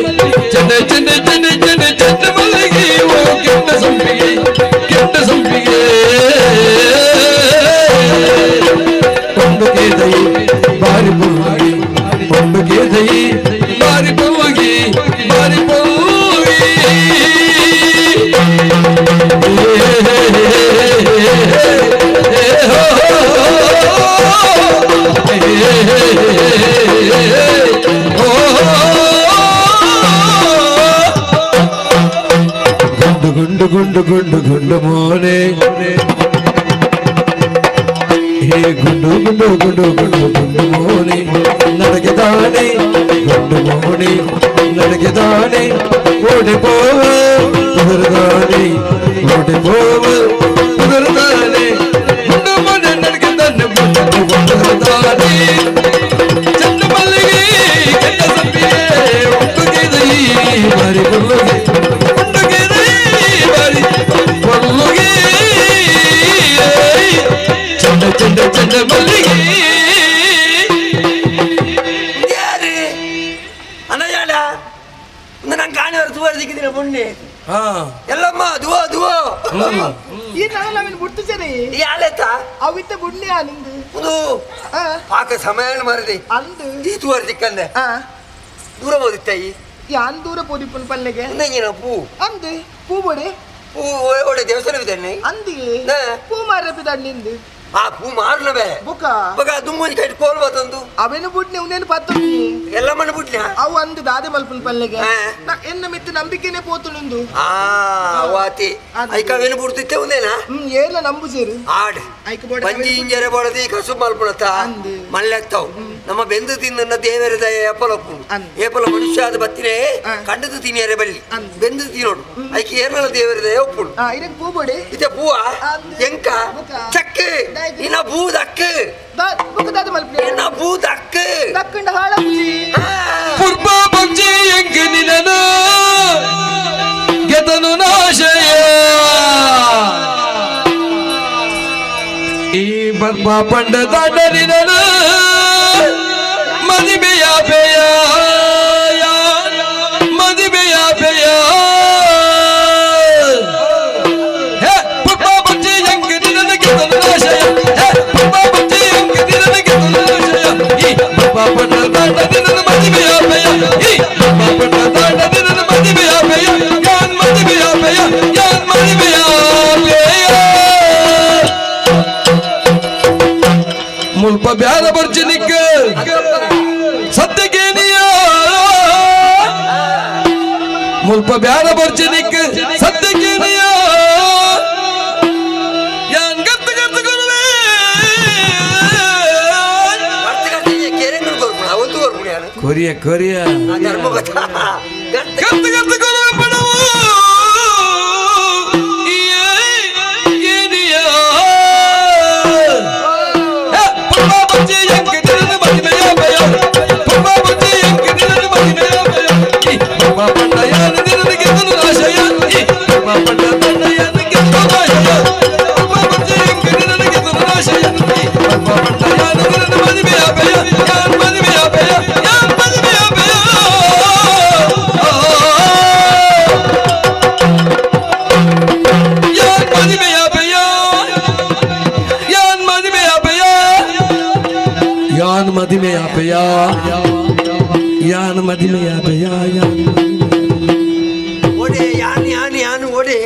ಚಂಡ ಚಂಡ ಚಂಡ ಚಂಡ ಚಂಡ ಮಲ್ಲಿಗೆ ಓ ಕೆಟ್ಟ ಸೊಪ್ಪಿಗೆ ಕೆಟ್ಟ ಸೊಪ್ಪಿಗೆ ಒಂದು ಕೇದೈ ಬಾರಿ ಪುಲ್ಗಿ ಒಂದು ಕೇದೈ ಬಾರಿ ಪುಲ್ಗಿ ಬಾರಿ ಪುಲ್ಗಿ ಗುಂಡು ಗುಂಡು ಗುಂಡು ಗುಂಡು ಗುಂಡು ಮೋನೆ ಹೇ ಗುಂಡು ಗುಂಡು ಗುಂಡು ಗುಂಡು ಗುಂಡು ಮೋನೆ ನಡಗೆದಾನೆ ಗುಂಡು ಮೋನೆ ನಡಗೆದಾನೆ ಓಡಿ ಪೋವ ಕುದುರದಾನೆ ಓಡಿ ಪೋವ ಕುದುರದಾನೆ ಗುಂಡು ಮೋನೆ ನಡಗೆದಾನೆ ಕುದುರದಾನೆ ಚಂದ ಮಲ್ಲಿಗೆ ಕೆಟ್ಟ ಸಪ್ಪಿಗೆ ಒಟ್ಟುಗೆದೈ ಬಾರಿ ಕೊಲ್ಲುಗೆ ಒಟ್ಟುಗೆದೈ ಬಾರಿ ಕೊಲ್ಲುಗೆ ಚಂದ ಚಂದ ಚಂದ ಮಲ್ಲಿಗೆ ಯಾರು ಅಣ್ಣಯ್ಯಾಡ ನಂಗೆ ಕಾಣುವರು ತೂವರ್ ಸಿಕ್ಕಿದ್ದೀನಿ ಪುಣ್ಯ ಎಲ್ಲಮ್ಮ ದುವೋ ದುವೋ ಈ ನಾವಿನ ಬುಡ್ತು ಸರಿ ಯಾಲೆತ್ತ ಅವಿತ್ತ ಬುಡ್ನಿ ನಿಂದು ಒಂದು ಪಾಕ ಸಮಯ ಮಾರದೆ ಅಂದು ಈ ತೂವರ್ ಸಿಕ್ಕಂದೆ ದೂರ ಹೋದಿತ್ತಾಯಿ ಯಾನ್ ದೂರ ಪೋದಿಪ್ಪನ ಪಲ್ಲೆಗೆ ನಂಗಿನ ಪೂ ಅಂದು ಪೂ ಬೋಡೆ ಪೂ ಒಡೆ ದೇವಸ್ಥಾನ ಬಿದ್ದಾನೆ ಅಂದಿಗೆ ಪೂ ಮಾರ ಬಿದ್ದಾನೆ ನಿಂದು ಆ ಪೂ ಮಾರ್ಲವೇ ಬುಕ ಬಗ ದುಮ್ಮನಿ ಕೈಟ್ ಕೋಲ್ ಬತ್ತಂದು ಅವೇನು ಬುಡ್ನೆ ಉನೇನು ಪತ್ತೊಂದು ಎಲ್ಲ ಮಣ್ಣು ಬುಡ್ನೆ ಅವು ಅಂದು ದಾದೆ ಮಲ್ಪುನ್ ಪಲ್ಲೆಗೆ ಎನ್ನ ಮಿತ್ತು ನಂಬಿಕೆನೆ ಪೋತುನುಂದು ಆ ವಾತಿ ಐಕ ಅವೇನು ಬುಡ್ತಿತ್ತೆ ಉಂದೇನಾ ಏರ್ಲ ನಂಬುಜೇರು ಆಡ್ ಬಂಜಿ ಇಂಜರೆ ಬೋಡದಿ ಕಸು ಮಲ್ಪುಣತ ಮಲ್ಲೆತ್ತವು ನಮ್ಮ ಬೆಂದು ತಿನ್ನ ದೇವರ ದಯ ಏಪಲಪ್ಪು ಏಪಲ ಮನುಷ್ಯ ಆದ ಬತ್ತಿನೇ ಕಂಡದು ತಿನ್ನಿಯರೆ ಬಲ್ಲಿ ಬೆಂದು ತಿನ್ನೋಡು ಐಕೆ ಏರ್ಲ ದೇವರ ದಯ ಒಪ್ಪುಡು ಇದಕ್ಕೆ ಪೂ ಬೋಡಿ ಇತ್ತೆ ಪೂವ ಎಂಕ ಚಕ್ಕೆ ಇನ್ನ ಪೂ ದಕ್ಕೆ ಇನ್ನ ಪೂ ದಕ್ಕೆ ದಕ್ಕಂಡ ಹಾಳಪುಜಿ ಪುರ್ಬ ಪಕ್ಷಿ ಎಂಕ ನಿನನ ಗೆತನು ನಾಶಯ ಈ ಬರ್ಬ ಪಂಡ ದಾಂಡ ನಿನನ ಮದಿಮೆಯ ಪೆಯ ಮದಿಮೆಯ ಪೆಯ ಹೇ ಪುರ್ಬ ಪಕ್ಷಿ ಎಂಕ ನಿನನ ಗೆತನು ನಾಶಯ ಹೇ ಪುರ್ಬ ಪಕ್ಷಿ ಎಂಕ ನಿನನ ಗೆತನು ನಾಶಯ ಈ ಬರ್ಬ ಪಂಡ ದಾಂಡ ನಿನನ ಮದಿಮೆಯ ಪೆಯ ಈ ಬರ್ಬ ಪಂಡ ದಾಂಡ ನಿನನ ಮದಿಮೆಯ ಪೆಯ ಯಾನ್ ಮದಿಮೆಯ ಪೆಯ ಯಾನ್ ಮದಿಮೆಯ ಪೆಯ ಮುಲ್ಪ ಬ್ಯಾರ ಬರ್ಜನಿಕ್ಕ ಸತ್ಯಗೇನಿಯ ಮುಲ್ಪ ಬ್ಯಾರ ಬರ್ಜನಿಕ್ಕ ಸತ್ಯಗೇನಿಯ ಯಾನ್ ಗತ್ತು ಗತ್ತು ಗುರುವೇ ಕೊರಿಯ ಕೊರಿಯ ಗತ್ತು ಗತ್ತು ಗುರುವೆ ಪಡವು ಯಾನ್ ಮದಿಮೆಯ ಪೆಯ ಯಾನ್ ಮದಿಮೆಯ ಪೆಯ ಯಾನ್ ಓಡೆ ಯಾನ್ ಯಾನ್ ಯಾನ್ ಓಡೆ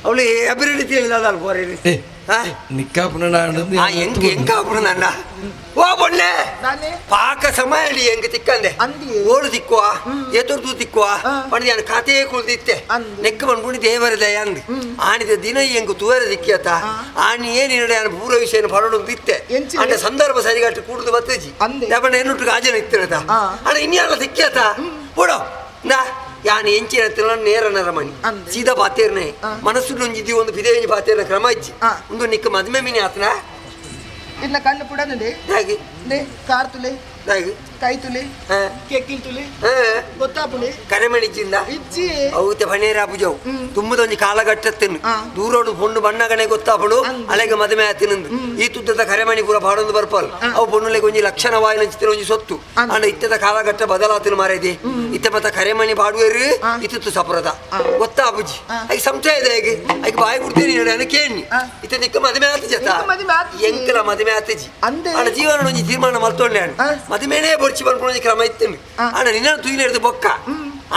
ಅವಳು ಅಭಿವೃದ್ಧಿ ತಿಳಿದಾದ ಪೋರೆ ನಿಕ್ಕಾಪುನ ಎಂಕ ಎಂಕಾಪುನ ಓ ಬೊಣ್ಣೆ ಪಾಕ ಸಮಯ ಎಂಕ ತಿಕ್ಕಂದೆ ಓಡು ತಿಕ್ಕುವ ಎದುರ್ದು ತಿಕ್ಕುವ ಪಂಡ ಯಾನ್ ಖಾತೆ ಕುಳ್ದಿತ್ತೆ ನೆಕ್ಕ ಬಂದ್ಕೊಂಡು ದೇವರ ದಯ ಅಂದ್ ಆಣಿದ ದಿನ ಎಂಕು ತುವರ ದಿಕ್ಕಿಯತ ಆಣಿ ಏನಿನಡೆ ಯಾನ್ ಪೂರ್ವ ವಿಷಯನ ಪರಡು ತಿತ್ತೆ ಅಂಡ ಸಂದರ್ಭ ಸರಿಗಟ್ಟು ಕೂಡುದು ಬತ್ತಜಿ ದಪಣ ಎನ್ನುಟ್ಟು ಆಜನ ಇತ್ತಿರತ ಅಣ್ಣ ಇನ್ಯಾಲ ತಿಕ್ಕಿಯತ ಓಡೋ ನಾ ಯಾನ್ ಎಂಚಿನ ತಿನ್ನ ನೇರ ನರಮಣಿ ಸೀದಾ ಪಾತೇರ್ನೆ ಮನಸ್ಸು ನೊಂಜಿದ್ದಿ ಒಂದು ಬಿದೇಂಜಿ ಪಾತೇರ್ನ ಕ್ರಮ ಇಜ್ಜಿ ಒಂದು ನಿಕ್ಕ ಮದುವೆ ಮೀನಿ ಆತನ ಇನ್ನ ಕಣ್ಣು ಪುಡನುಂಡೆ ಹಾಗೆ ಕಾರ್ ತುಲೆ ಹಾಗೆ ಕೈ ತುಲೆ ಕೆಕ್ಕಿಲ್ ತುಲೆ ಗೊತ್ತಾಪುಂಡೆ ಕರೆಮಣಿಜಿಂದ ಇಜ್ಜಿ ಅವುತೆ ಬಣೇರ ಪೂಜವು ತುಂಬದೊಂಜಿ ಕಾಲಘಟ್ಟತ್ತಿನ ದೂರೋಡು ಪೊಣ್ಣು ಬಣ್ಣಗಣೆ ಗೊತ್ತಾಪಡು ಅಲೆಗೆ ಮದುವೆ ಆತಿನಂದು ಈ ತುದ್ದದ ಕರೆಮಣಿ ಪೂರ ಬಾಡೊಂದು ಬರ್ಪಲ್ ಅವು ಪೊಣ್ಣುಲೆಗೆ ಒಂಜಿ ಲಕ್ಷಣ ವಾಯಿನ ಒಂಜಿ ಸೊತ್ತು ಅಂಡ ಇತ್ತದ ಕಾಲಘಟ್ಟ ಬದಲಾತಿನ ಮಾರೇದಿ ಇತ್ತ ಮತ್ತ ಕರೆಮಣಿ ಬಾಡುವೇರು ಇತ್ತಿತ್ತು ಸಪ್ರದ ಗೊತ್ತಾಪುಜಿ ಐಕ್ ಸಂಶಯ ಇದೆ ಹೇಗೆ ಐಕ್ ಬಾಯಿ ಬಿಡ್ತೀನಿ ನಾನು ಕೇಳಿ ಇತ್ತ ನಿಕ್ಕ ಮದುವೆ ಆತ ಜತ ಎಂಕಲ ಮದುವೆ ಆತಜಿ ಅಂಡ ಜೀವನ ಒಂಜಿ ತೀರ್ಮಾನ ಮಲ್ತೊಂಡೆ ಮದುವೆನೇ ಬೊರ್ಚಿ ಬಂದ್ಕೊಂಡು ಕ್ರಮ ಇತ್ತೇನೆ ಆಂಡ ನಿನ್ನ ತುಯಿನ ಹಿಡಿದು ಬೊಕ್ಕ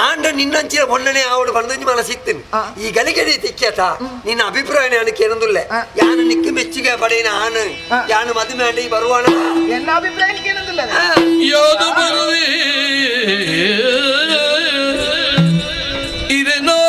ಆಂಡ ನಿನ್ನಂಚಿನ ಹೊಣ್ಣನೆ ಆವಡು ಬಂದೊಂಜಿ ಮನಸ್ಸಿತ್ತೇನೆ ಈ ಗಲಿಗೆಡೆ ತಿಕ್ಕ್ಯತ ನಿನ್ನ ಅಭಿಪ್ರಾಯ ನಾನು ಕೇಳಂದುಲ್ಲೆ ಯಾನು ನಿಕ್ಕ ಮೆಚ್ಚುಗೆ ಪಡೆಯಿನ ಆನು ಯಾನು ಮದುವೆ ಅಂಡಿ ಬರುವಾಣ ಎನ್ನ ಅಭಿಪ್ರಾಯ ಕೇಳಂದಿಲ್ಲ ಯಾವುದು ಬರುವೆ ಇರೆನೋ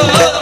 Oh,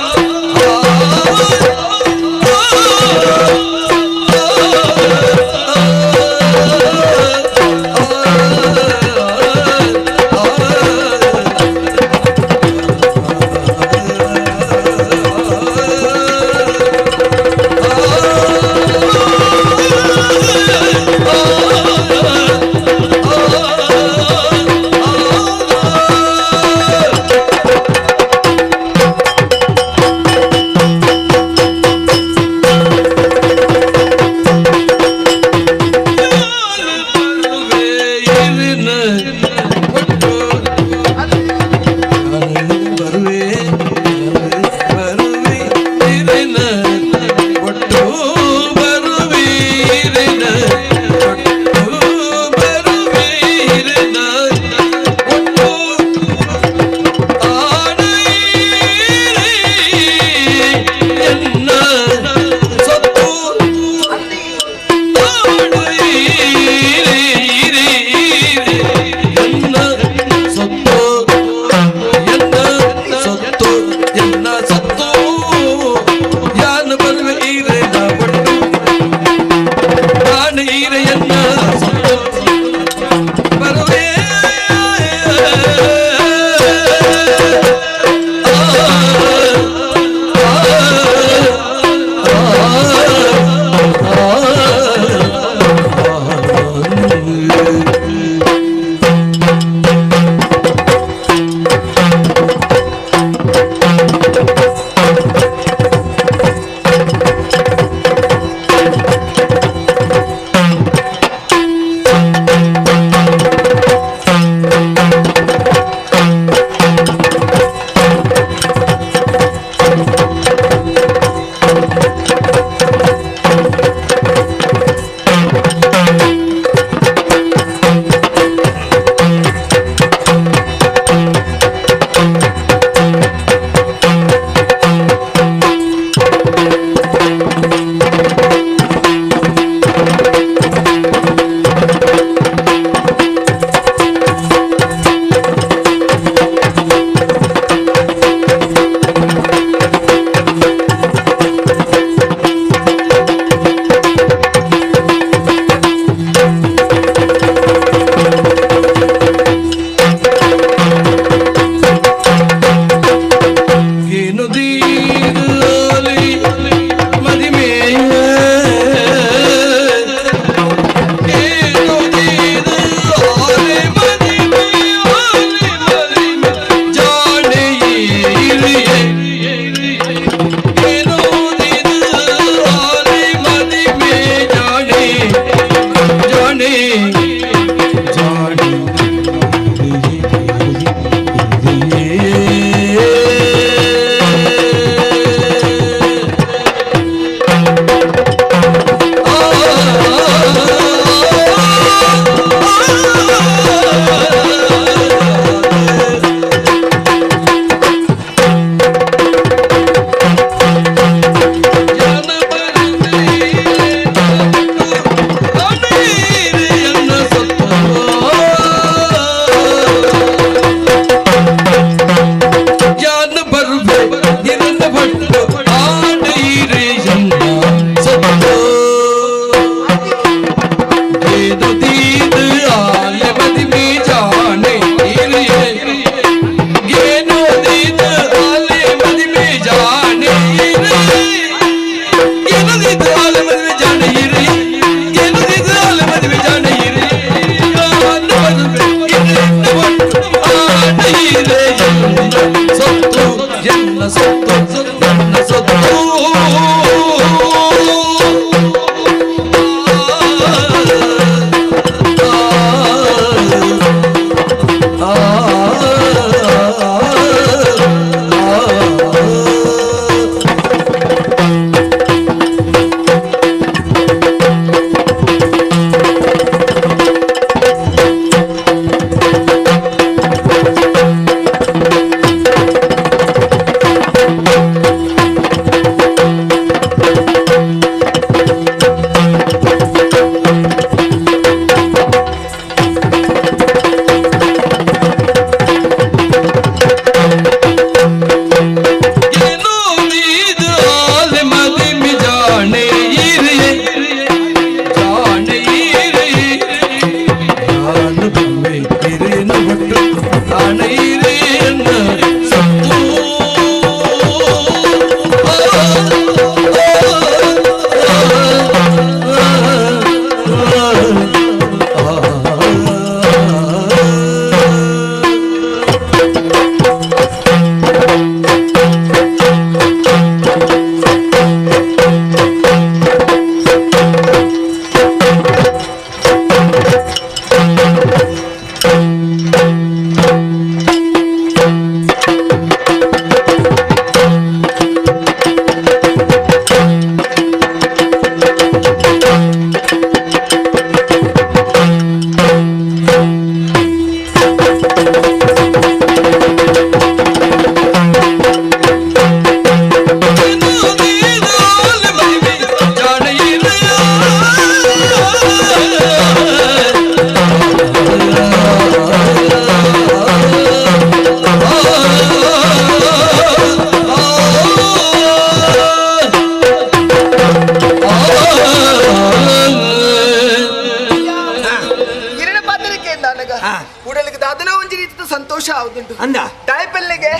ತೋಜುಂಡು ಅಂದ ದಾಯಪಲ್ಲಿಗೆ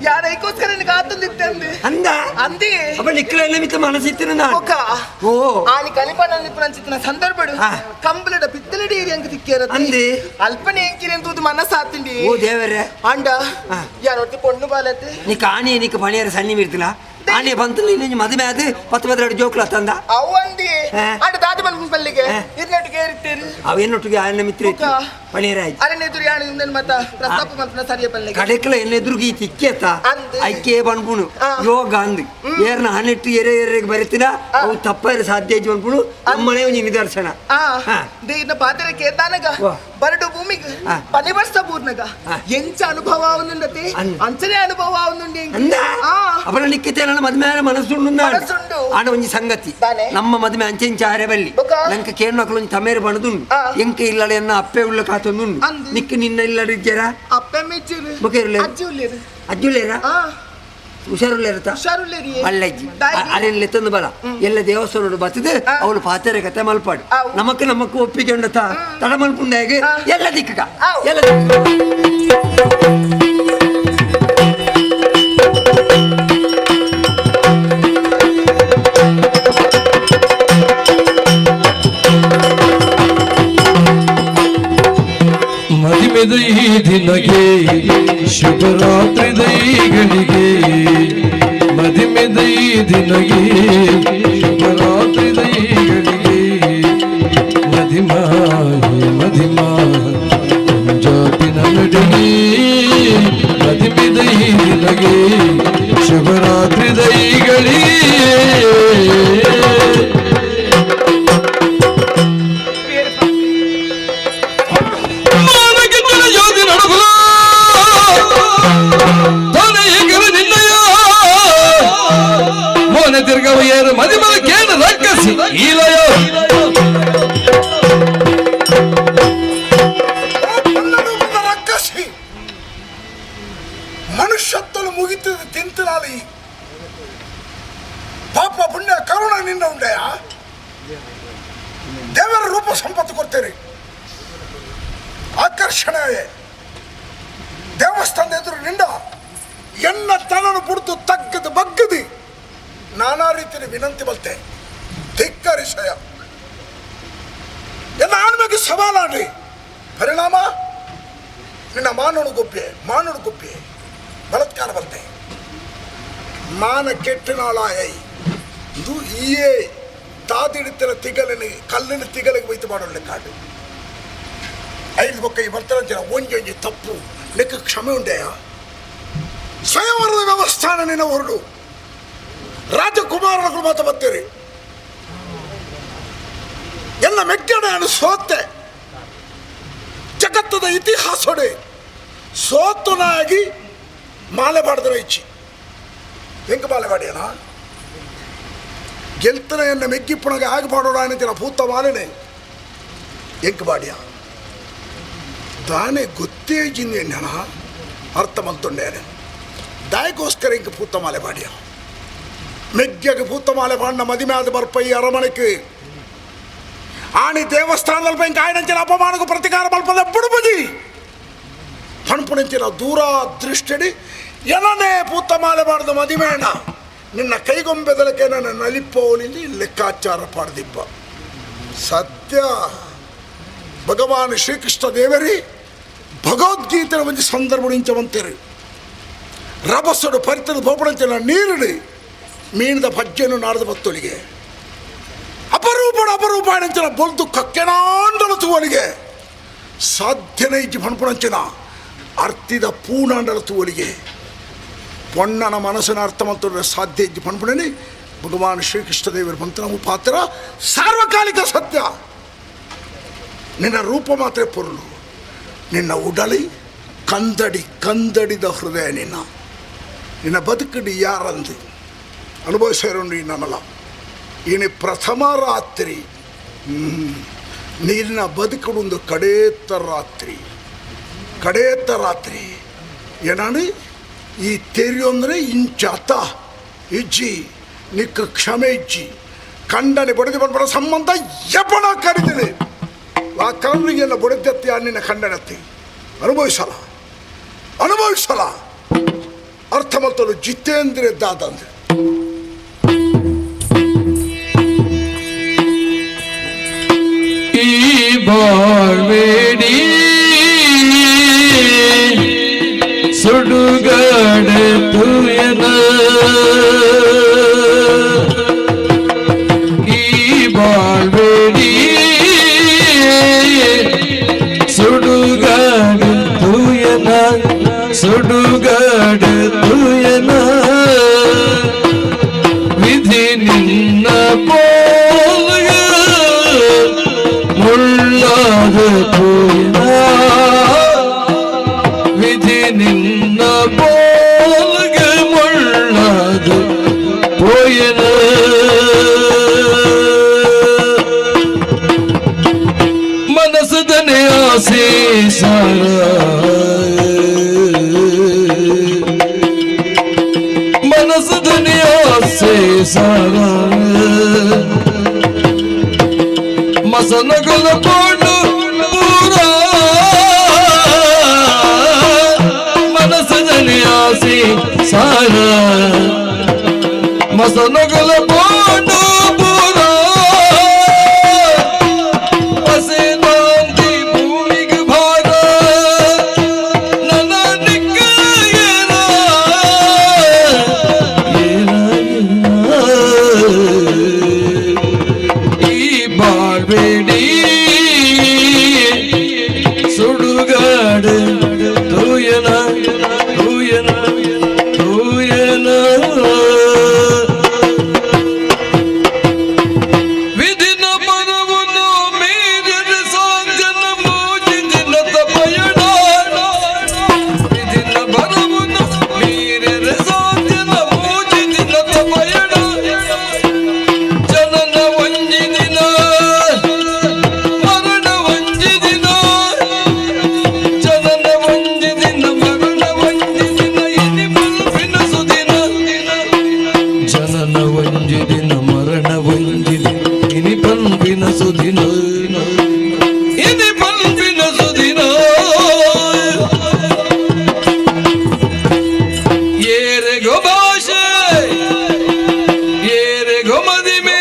ಯಾರೈಕೋಸ್ಕರ ನಿನಗೆ ಆತಂದಿತ್ತೆ ಅಂದ ಅಂದಿ ಅಪ್ಪ ನಿಕ್ಕಲ ಮಿತ್ತ ಮನಸ್ಸಿತ್ತಿನ ಬೊಕ ಓ ಆನಿ ಕಲಿಪನ ನಿಪ್ಪುನಂಚಿತ್ತಿನ ಸಂದರ್ಭಡು ಕಂಬಳದ ಪಿತ್ತಲಡಿ ಏರಿಯಂಕ ತಿಕ್ಕೇರ ಅಂದಿ ಅಲ್ಪನೆ ಎಂಕಿರಿ ಅಂತೂದು ಮನಸ್ಸಾತಿಂಡಿ ಓ ದೇವರೇ ಅಂಡ ಯಾರೊಟ್ಟಿ ಪೊಣ್ಣು ಬಾಲತ್ತೆ ನಿಕ್ಕ ಆನಿ ನಿಕ್ಕ ಪಣಿಯರ ಸನ್ನಿ ಮಿರ್ತಿಲ್ಲ ಆನೆ ಬಂತು ನೀನು ಮದುವೆ ಆದ ಪತ್ತು ಪತ್ತೆರಡು ಜೋಕ್ಲ ತಂದ ಅವು ಅಂದಿ ಅಂಡ ದಾದ ಮಲ್ಪನ ಪಲ್ಲಿಗೆ ಇರ್ನೊಟ್ಟಿಗೆ ಏರಿತ್ತೇರು ಅವೇನೊಟ್ಟಿಗೆ ಆಯನ ಮಿತ್ರ ಪಣಿಯರ ಆಯ್ತು ಅರಣ್ಯ ಎದುರು ಯಾಣ ಇಂದನ್ ಮತ್ತ ಪ್ರಸ್ತಾಪ ಮಲ್ಪನ ಸರಿಯ ಪಲ್ಲಿಗೆ ಕಡೆಕ್ಲ ಎನ್ನ ಎದುರುಗಿ ತಿಕ್ಕೇತ ಐಕೆ ಬಣ್ಪುಣು ಯೋಗ ಅಂದ್ ಏರ್ನ ಹನ್ನೆಟ್ಟು ಎರೆ ಎರೆಗೆ ಬರೀತಿನ ಅವು ತಪ್ಪರೆ ಸಾಧ್ಯ ಇಜ್ಜಿ ಬಣ್ಪುಣು ನಮ್ಮನೆ ಒಂಜಿ ನಿದರ್ಶನ ದೇನ ಪಾತ್ರೆ ಕೇತಾನಗ ಬರಡು ಭೂಮಿಗೆ ಪನಿವರ್ಷ ಪೂರ್ಣಗ ಎಂಚ ಅನುಭವ ಆവുന്നുണ്ടത്തെ ಅಂಚನೆ ಅನುಭವ ಆവുന്നുണ്ട് ಅಂದ ಅವಳ ನಿಕ್ಕಿತೆ ನನ್ನ ಮದುವೆ ಮನಸ್ಸುಂಡು ಆಡ ಒಂಜಿ ಸಂಗತಿ ನಮ್ಮ ಮದುವೆ ಅಂಚೆಂಚ ಆರೆ ಬಲ್ಲಿ ನಂಗೆ ಕೇಳ್ನಕ್ಲು ಒಂಜಿ ತಮೇರು ಬಣದುಂಡು ಎಂಕ ಇಲ್ಲಡೆ ಎನ್ನ ಅಪ್ಪೆ ಉಳ್ಳ ಕಾತೊಂದುಂಡು ನಿಕ್ಕ ನಿನ್ನ ಇಲ್ಲಡೆ ಇಜ್ಜರ ಅಪ್ಪೆ ಮೆಚ್ಚುರು ಬೊಕ ಇರ್ಲೆ ಅಜ್ಜಿ ಉಲ್ಲೇರು ಅಜ್ಜುಲ್ಲೇರ ಹುಷಾರುಲ್ಲೇರತ ಹುಷಾರುಲ್ಲೇರಿ ಅಲ್ಲಜ್ಜಿ ಅರೆನ್ ಲೆತ್ತೊಂದು ಬಲ ಎಲ್ಲ ದೇವಸ್ಥಾನ ಬತ್ತಿದೆ ಅವಳು ಪಾತೆರೆ ಕತೆ ಮಲ್ಪಾಡು ನಮಕ್ ನಮಕ್ ಒಪ್ಪಿಗೆ ಉಂಡತ ತಡ ಮಲ್ಪುಂಡಾಗ ಎಲ್ಲ ದಿಕ್ಕ ಎಲ್ಲ ಮದಿಮೆದೈ ದಿನಗೆ ಶುಭರಾತ್ರಿ ದೈಗಳಿಗೆ ಮದಿಮೆದೈ ದಿನಗೆ ಶುಭರಾತ್ರಿ ದೈಗಳಿಗೆ ಮದಿಮಾಯಿ ಮದಿಮಾ ಪಂಜಾಬಿನ ನಡಿಗೆ ಮದಿಮೆದೈ ದಿನಗೆ ಶುಭರಾತ್ರಿ ದೈಗಳಿಗೆ ರಕ್ಕಸಿ ಮನುಷ್ಯತ್ವನು ಮುಗಿತದ ತಿಂತನಾಲಿ ಪಾಪ ಪುಣ್ಯ ಕರುಣ ನಿನ್ನ ಉಂಡೆಯ ದೇವರ ರೂಪ ಸಂಪತ್ತು ಕೊಡ್ತೀರಿ ಆಕರ್ಷಣೆ ದೇವಸ್ಥಾನದ ಎದುರು ನಿಂಡ ಎನ್ನ ತನನು ಬುಡ್ದು ತಗ್ಗದು ಬಗ್ಗದಿ ನಾನಾ ರೀತಿಯ ವಿನಂತಿ ಬಲ್ತೆ ಧಿಕ್ಕರಿಸಯ ಎಲ್ಲ ಆಣ್ಮೆಗೆ ಸವಾಲಾಡ್ರಿ ಪರಿಣಾಮ ನಿನ್ನ ಮಾನವನು ಗೊಬ್ಬೆ ಮಾನವನು ಗೊಬ್ಬೆ ಬಲತ್ಕಾರ ಬಲ್ತೆ ಮಾನ ಕೆಟ್ಟಿನಾಳಾಯೈ ಇದು ಈಯೇ ತಾದಿಡಿತ್ತಿನ ತಿಗಲಿನ ಕಲ್ಲಿನ ತಿಗಲಿಗೆ ಬೈತು ಮಾಡೋಣ ಕಾಡು ಐದು ಬೊಕ್ಕ ಈ ಬರ್ತಾರ ಜನ ಒಂಜೊಂಜಿ ತಪ್ಪು ಲೆಕ್ಕ ಕ್ಷಮೆ ಉಂಡೆಯ ಸ್ವಯಂವರದ ವ್ಯವಸ್ಥಾನ ನಿನ್ನ ಹೊರಡು ರಾಜಕುಮಾರನ ಮಾತ ಬರ್ತೀರಿ ಎಲ್ಲ ಮೆಕ್ಕಡೆ ಸೋತೆ ಜಗತ್ತದ ಇತಿಹಾಸಡೆ ಸೋತುನಾಗಿ ಮಾಲೆ ಬಾಡಿದ್ರೆ ಇಚ್ಚಿ ಹೆಂಗೆ ಮಾಲೆ ಬಾಡಿಯನ ಗೆಲ್ತನ ಎನ್ನ ಮೆಗ್ಗಿಪ್ಪಣಗೆ ಆಗ ಪಾಡೋಣ ಅನ್ನಿನ ಭೂತ ಮಾಲೆನೆ ಎಂಕ್ ಬಾಡಿಯ ದಾನೆ ಗೊತ್ತೇ ಜಿಂದ ಅರ್ಥ ಮಲ್ತೊಂಡೇನೆ ದಾಯಕ್ಕೋಸ್ಕರ ಇಂಕ ಭೂತ ಮಾಲೆ ಬಾಡಿಯ ಮೆಗ್ಗೆಗೆ ಭೂತ ಮಾಲೆ ಬಾಂಡ ಮದಿಮ್ಯಾದ ಬರ್ಪೈ ಅರಮನೆಗೆ ಆಣಿ ದೇವಸ್ಥಾನದಲ್ಲಿ ಇಂಕ ಆಯನಂಚಿನ ಅಪಮಾನಕ್ಕೂ ಪ್ರತಿಕಾರ ಮಲ್ಪದ ಬುಡುಬುಜಿ ತಣುಪುಣಂಚಿನ ದೂರ ದೃಷ್ಟಿಡಿ ಏನನೇ ಪೂತ ಮಾಲೆ ಬಾಡ್ದು ಮದಿಮೇಣ ನಿನ್ನ ಕೈಗೊಂಬೆದಲಕ್ಕೆ ನನ್ನ ನಲಿಪೋಲಿಂದ ಲೆಕ್ಕಾಚಾರ ಪಾಡ್ದಿಬ್ಬ ಸತ್ಯ ಭಗವಾನ್ ಶ್ರೀಕೃಷ್ಣ ದೇವರಿ ಭಗವದ್ಗೀತೆಯ ಒಂದು ಸಂದರ್ಭ ನಿಂಚವಂತೀರಿ ರಭಸಡು ಪರಿತದ ಬೋಪಣಂಚಿನ ನೀರಿಡಿ ಮೀನದ ಭಜ್ಜೆಯನ್ನು ನಾಡದ ಬತ್ತೊಲಿಗೆ ಅಪರೂಪಣ ಅಪರೂಪ ಅಂಚಿನ ಬೊಲ್ದು ಕಕ್ಕೆನಾಂಡಲ ತೂವಲಿಗೆ ಸಾಧ್ಯನೇ ಇಜ್ಜಿ ಪಣಪಣಂಚಿನ ಅರ್ತಿದ ಪೂಣಾಂಡಲ ತೂವಲಿಗೆ ಪೊಣ್ಣನ ಮನಸ್ಸಿನ ಅರ್ಥ ಮಂತ್ರ ಸಾಧ್ಯ ಇಜ್ಜಿ ಪಣಪಣನೆ ಭಗವಾನ್ ಶ್ರೀಕೃಷ್ಣ ದೇವರ ಮಂತ್ರ ಪಾತ್ರ ಸಾರ್ವಕಾಲಿಕ ಸತ್ಯ. ನಿನ್ನ ರೂಪ ಮಾತ್ರ ಪೊರುಳು, ನಿನ್ನ ಉಡಲಿ ಕಂದಡಿ ಕಂದಡಿದ ಹೃದಯ ನಿನ್ನ ನಿನ್ನ ಬದುಕಡಿ ಯಾರಂದು ಅನುಭವಿಸಿರೋನು ನನ್ನಲ್ಲ. ಇನಿ ಪ್ರಥಮ ರಾತ್ರಿ ನಿನ್ನ ಬದುಕಡೊಂದು ಕಡೇತ ರಾತ್ರಿ ಕಡೇತ ರಾತ್ರಿ ಏನಾನು ಈ ತೆರಿಯೊಂದರೆ ಇಂಚಾತ ಇಜ್ಜಿ ನಿಕ್ಕ ಕ್ಷಮೆ ಇಜ್ಜಿ ಕಂಡನೆ ಬಡಿದು ಬಂದ್ಬಡ ಸಂಬಂಧ ಎಪ್ಪಣ ಕರಿತೀನಿ ಆ ಕರುಣಿಗೆಲ್ಲ ಬಡಿದತ್ತಿ ನಿನ್ನ ಖಂಡನತ್ತಿ ಅನುಭವಿಸಲ್ಲ ಅನುಭವಿಸ. ಸಲ ಅರ್ಥ ಮಲ್ತಲು ಜಿತೇಂದ್ರ ದಾದಂದ್ರೆ ಈ ಬಾಳ್ಬೇಡಿ ಸುಡುಗಾಡೆ ತುಯನ ಈ ಬಾಳ್ಬೇಡಿ ಸುಡುಗಾಡು ತುಯನ ಸುಡುಗಾಡು ತುಯನ ವಿಧಿ ನಿನ್ನ ಪೋಲಗ ಮುಳ್ಳಾದ ಪೂಯನ ವಿಧಿ ನಿನ್ನ ಪೋಲಗ ಮುಳ್ಳಾದ ಪೋಯನ ಮನಸ್ಸದನೆ ಆಸೆ ಸಾರ ಮನಸ್ಸದನೆ ಆಸೆ ಸಾರ ಮಸನಗುಲ ಪೋಡು ಪೂರ ಮನಸ್ಸದನೆ ಆಸೆ ಸಾರ ಮಸನಗುಲ ಪೋಡು ಪೂರ ಬಸೆದಾಂತಿ ಭೂಮಿಗೆ ಭಾರ ನನ್ನ ನಿಕ್ಕ ಏನ ಈ ಬಾಳ್ಬೇಡಿ ಸುಡುಗಾಡು ತೂಯನ ತೂಯನ ತೂಯನ ವಿಧಿನ ಮನವನ್ನು ಮೀರಿದ ಸಾಂಜನ ಮೋಜಿದಿನದ ಪಯಣ ವಿಧಿನ ಬರವನ್ನು ಮೀರಿದ ಸಾಂಜನ ಮೋಜಿದಿನದ ಪಯಣ ಜನನ ಒಂಜಿ ದಿನ ಮರಣ ಒಂಜಿ ದಿನ ಜನನ ಒಂಜಿ ದಿನ ಮರಣ ಒಂಜಿ ದಿನ ಇನಿ ಬಲ್ಪಿನ ಸುದಿನ ಜನನ ಒಂಜಿ ದಿನ ಮರಣ ಒಂಜಿ ದಿನ ಇನಿ ಪಲ್ಪಿನ ಸುದಿನ ಇನಿ ಪಲ್ಪಿನ ಸುದಿನ ಏರೆಗೋ ಭಾಷೆ ಏರೆಗೋ ಮದಿಮೆ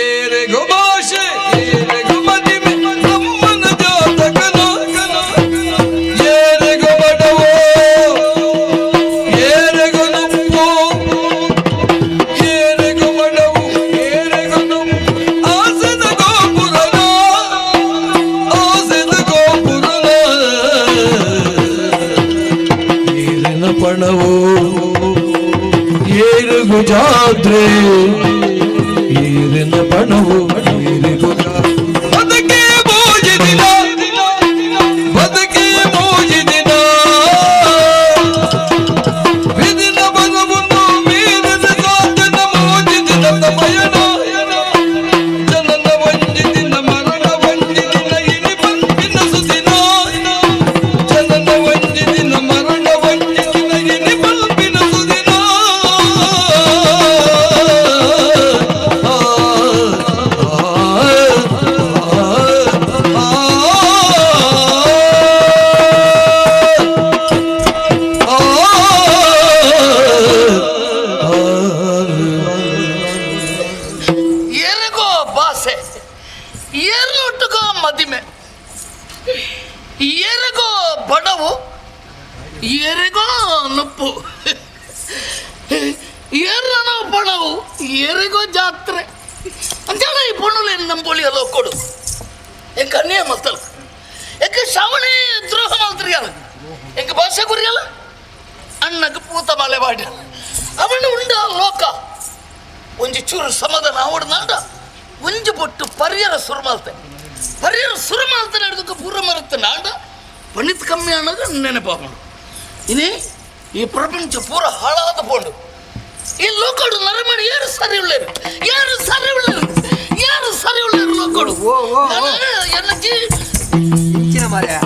ಏರೆಗೋ ಭಾಷೆ ಏರೆಗೋ ಮದಿಮೆ ನಮ್ಮನ ಜಾತಕನ ಏರೆಗೋ ಬಡವೋ ಏರೆಗೋ ನಮ್ಮೋ ಏರೆಗೋ ಬಡವು ಏರೆಗೋ ನಮ್ಮು ಆಸದ ಗೋಪುರನ ಆಸದ ಗೋಪುರನ ಏರಿನ ಪಣವು ಏರುಗು ಜಾತ್ರೆ ಏರಿನ ಪಣವು ಏರಿಗು ಬದುಕೇ ಮೋಜಿ ದಿನ ಬದುಕೇ ಮೋಜಿ ದಿನ ವಿಧಿನ ಬಲವನ್ನು ಮೀರಿದ ಸಾಧನ ಮೋಜಿ ದಿನದ ಪಯಣ ಜನನ ಒಂಜಿ ದಿನ ಮರಣ ಒಂಜಿ ದಿನ ಇನಿ ಬಂದಿನ ಸುದಿನ ಜನನ ಒಂಜಿ ದಿನ ಮರಣ ಒಂಜಿ ದಿನ ಇನಿ ಬಲ್ಪಿನ ಸುದಿನ ಏರಿಗೋ ಭಾಷೆ ಏರ್ನೊಟ್ಟುಗೋ ಮದಿಮೆ ಏರಿಗೋ ಬಡವು ಏರಿಗೋ ನುಪ್ಪು ಏರ್ನ ಬಡವು ಏರಿಗೋ ಜಾತ್ರೆ ಅಂಜಾಣ ಈ ಪೊಣ್ಣುಲೇನು ನಂಬೋಳಿ ಅಲ್ಲೋ ಕೊಡು ಎಂಕ ಅನ್ಯಾಯ ಮಲ್ತಲ್ಲ ಎಂಕ ಶ್ರಾವಣಿ ದ್ರೋಹ ಮಲ್ತ್ರಿಯಲ್ಲ ಎಂಕ ಭಾಷೆ ಗುರಿಯಲ್ಲ ಅಣ್ಣಗೆ ಪೂತ ಮಾಲೆ ಬಾಡಿ ಅವನು ಉಂಡ ಲೋಕ ಒಂಜಿ ಚೂರು ಸಮಾಧಾನ ಆವಡ್ನಾಂಡ ಒಂಜಿ ಬೊಟ್ಟು ಪರಿಯರ ಸುರುಮಾಲ್ತೆ ಪರಿಯರ ಸುರುಮಾಲ್ತೆ ನಡೆದಕ್ಕೆ ಪೂರ ಮರತ್ತೆ ನಾಂಡ ಪಣಿತ್ ಕಮ್ಮಿ ಅನ್ನೋದು ನೆನಪಾಪಂಡು ಇನಿ ಈ ಪ್ರಪಂಚ ಪೂರ ಹಾಳಾದ ಪೋಂಡು ಈ ಲೋಕಡು ನರಮಣಿ ಯಾರು ಸರಿ ಉಳ್ಳೇರು ಯಾರು ಸರಿ ಉಳ್ಳೇರು ಯಾರು ಸರಿ ಉಳ್ಳೇರು ಲೋಕಡು ಎನ್ನ ಇಂಚಿನ ಮಾರ್ಯ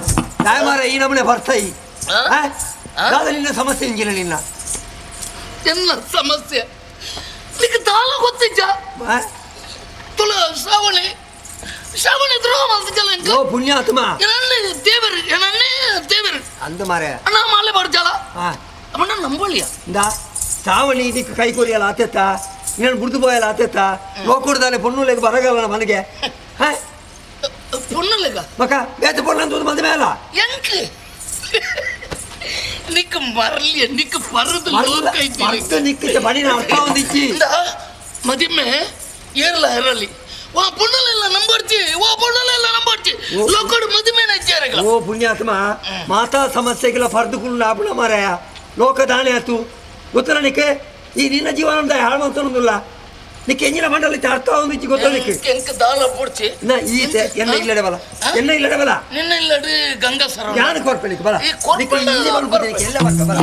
ತಾಯಿ ಮಾರ ಈ ನಮ್ಮನೆ ಬರ್ತಾಯಿ ದಾದ ನಿನ್ನ ಸಮಸ್ಯೆ ಇಂಜಿನ ನಿನ್ನ ಎಲ್ಲ ಸಮಸ್ಯೆ ನಿಕ್ಕೆ ತಾಳ ಗೊತ್ತಿಜ್ಜ ತುಳ ಶ್ರಾವಣಿ ಶ್ರಾವಣ ದ್ರೋಹ ಮಲ್ತಿಜಲ ಓ ಪುಣ್ಯಾತ್ಮ ಎನನ್ನೇ ದೇವರು ಎನನ್ನೇ ದೇವರು ಅಂದ ಮಾರೆ ಅಣ್ಣ ಮಾಲೆ ಬರ್ಜಾಲ ಅವನ ನಂಬೋಳಿಯ ಇಂದಾ ಶ್ರಾವಣಿ ಇದಕ್ಕೆ ಕೈ ಕೊರಿಯಲ್ಲ ಆತೆತ್ತ ಇನ್ನೇನು ಬುಡ್ದು ಪೋಯಲ್ಲ ಆತೆತ್ತ ಲೋಕುಡ್ದಾನೆ ಪೊಣ್ಣುಲೆಗ್ ಬರಗಲ್ಲ ಮನೆಗೆ ಪೊಣ್ಣುಲೆಗ ಮಕ್ಕ ಬೇತ ಪೊಣ್ಣು ಅಂತ ಮದುವೆ ಅಲ್ಲ ಎಂಕ್ ನಿಕ್ ಮರಲಿ ನಿಕ್ ಪರದು ಲೋಕ ಐತಿ ಮರ್ತು ನಿಕ್ಕಿച്ച ಬಡಿನ ಅರ್ಥ ಒಂದಿಚ್ಚಿ ಮದಿಮೆ ಏರ್ಲ ಹೆರಲಿ ವಾ ಪೊಣ್ಣಲೆಲ್ಲ ನಂಬರ್ಚಿ ವಾ ಪೊಣ್ಣಲೆಲ್ಲ ನಂಬರ್ಚಿ ಲೋಕಡು ಮದಿಮೆ ನಜ್ಜಾರಗಳ ಓ ಪುಣ್ಯಾತ್ಮ ಮಾತಾ ಸಮಸ್ಯೆಗೆಲ್ಲ ಫರ್ದು ಕುಳ್ಳು ಆಪುಣ ಮಾರಾಯ ಲೋಕ ದಾನೆ ಆತು ಗೊತ್ತಲ್ಲ ನಿಕ್ಕೆ ಈ ನಿನ್ನ ಜೀವನ ಹಾಳು ಮಂತನೊಂದುಲ್ಲ ನಿಕ್ಕೆ ಎಂಜಿನ ಮಂಡಲ ಅರ್ಥ ಒಂದಿಚ್ಚಿ ಗೊತ್ತ ನಿಕ್ಕೆ ಎಂಕ್ ದಾಲ ಪೊಡ್ಚಿ ನಾ ಈತೆ ಎನ್ನ ಇಲ್ಲಡೆ ಬಲ ಎನ್ನ ಇಲ್ಲಡೆ ಬಲ ನಿನ್ನ ಇಲ್ಲಡೆ ಗಂಗಾ ಸರ ಯಾನು ಕೊರ್ಪೆ ಬಲ ನಿಕ್ಕೆ ಇಲ್ಲಿ ಬರ್ಬೋದು ನಿಕ್ಕೆ ಎಲ್ಲ ಬರ್ಕ ಬಲ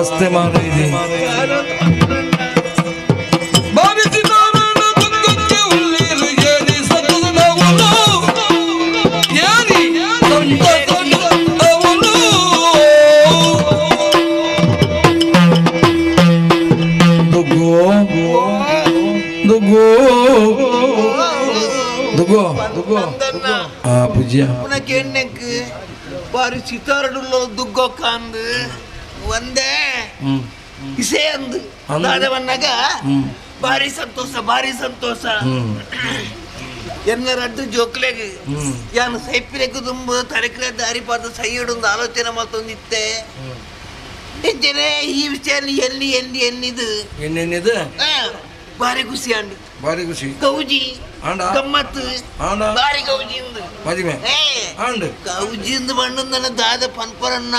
ಅವಸ್ಥೆ ಮಾಡಿದೆ ಬಾರಿ ಸಿತಾರಡುಲ್ಲ ದುಗ್ಗೊಕ್ಕ ಅಂದು ಒಂದೇ ಇಸೆ ಅಂದು ದಾದವನ್ನಾಗ ಭಾರಿ ಸಂತೋಷ ಭಾರಿ ಸಂತೋಷ ಎನ್ನ ರಡ್ಡು ಜೋಕ್ಲೆಗ್ ಯಾನು ಸೈಪಿಲೆಗ್ ತುಂಬ ತರಕಲೆ ದಾರಿ ಪಾದ ಸೈಯಡೊಂದು ಆಲೋಚನೆ ಮತ್ತೊಂದಿತ್ತೆ ಎಂಚನೆ ಈ ವಿಷಯ ಎಲ್ಲಿ ಎಲ್ಲಿ ಎನ್ನಿದು ಎನ್ನೆನ್ನಿದು ಭಾರಿ ಖುಷಿ ಅಂಡು ಭಾರಿ ಖುಷಿ ಗೌಜಿ ಗಮ್ಮತ್ತು ಭಾರಿ ಗೌಜಿಂದು ಮದಿಮೆ ಆಂಡ್ ಗೌಜಿಂದು ಬಣ್ಣಂದನ ದಾದ ಪನ್ಪರನ್ನ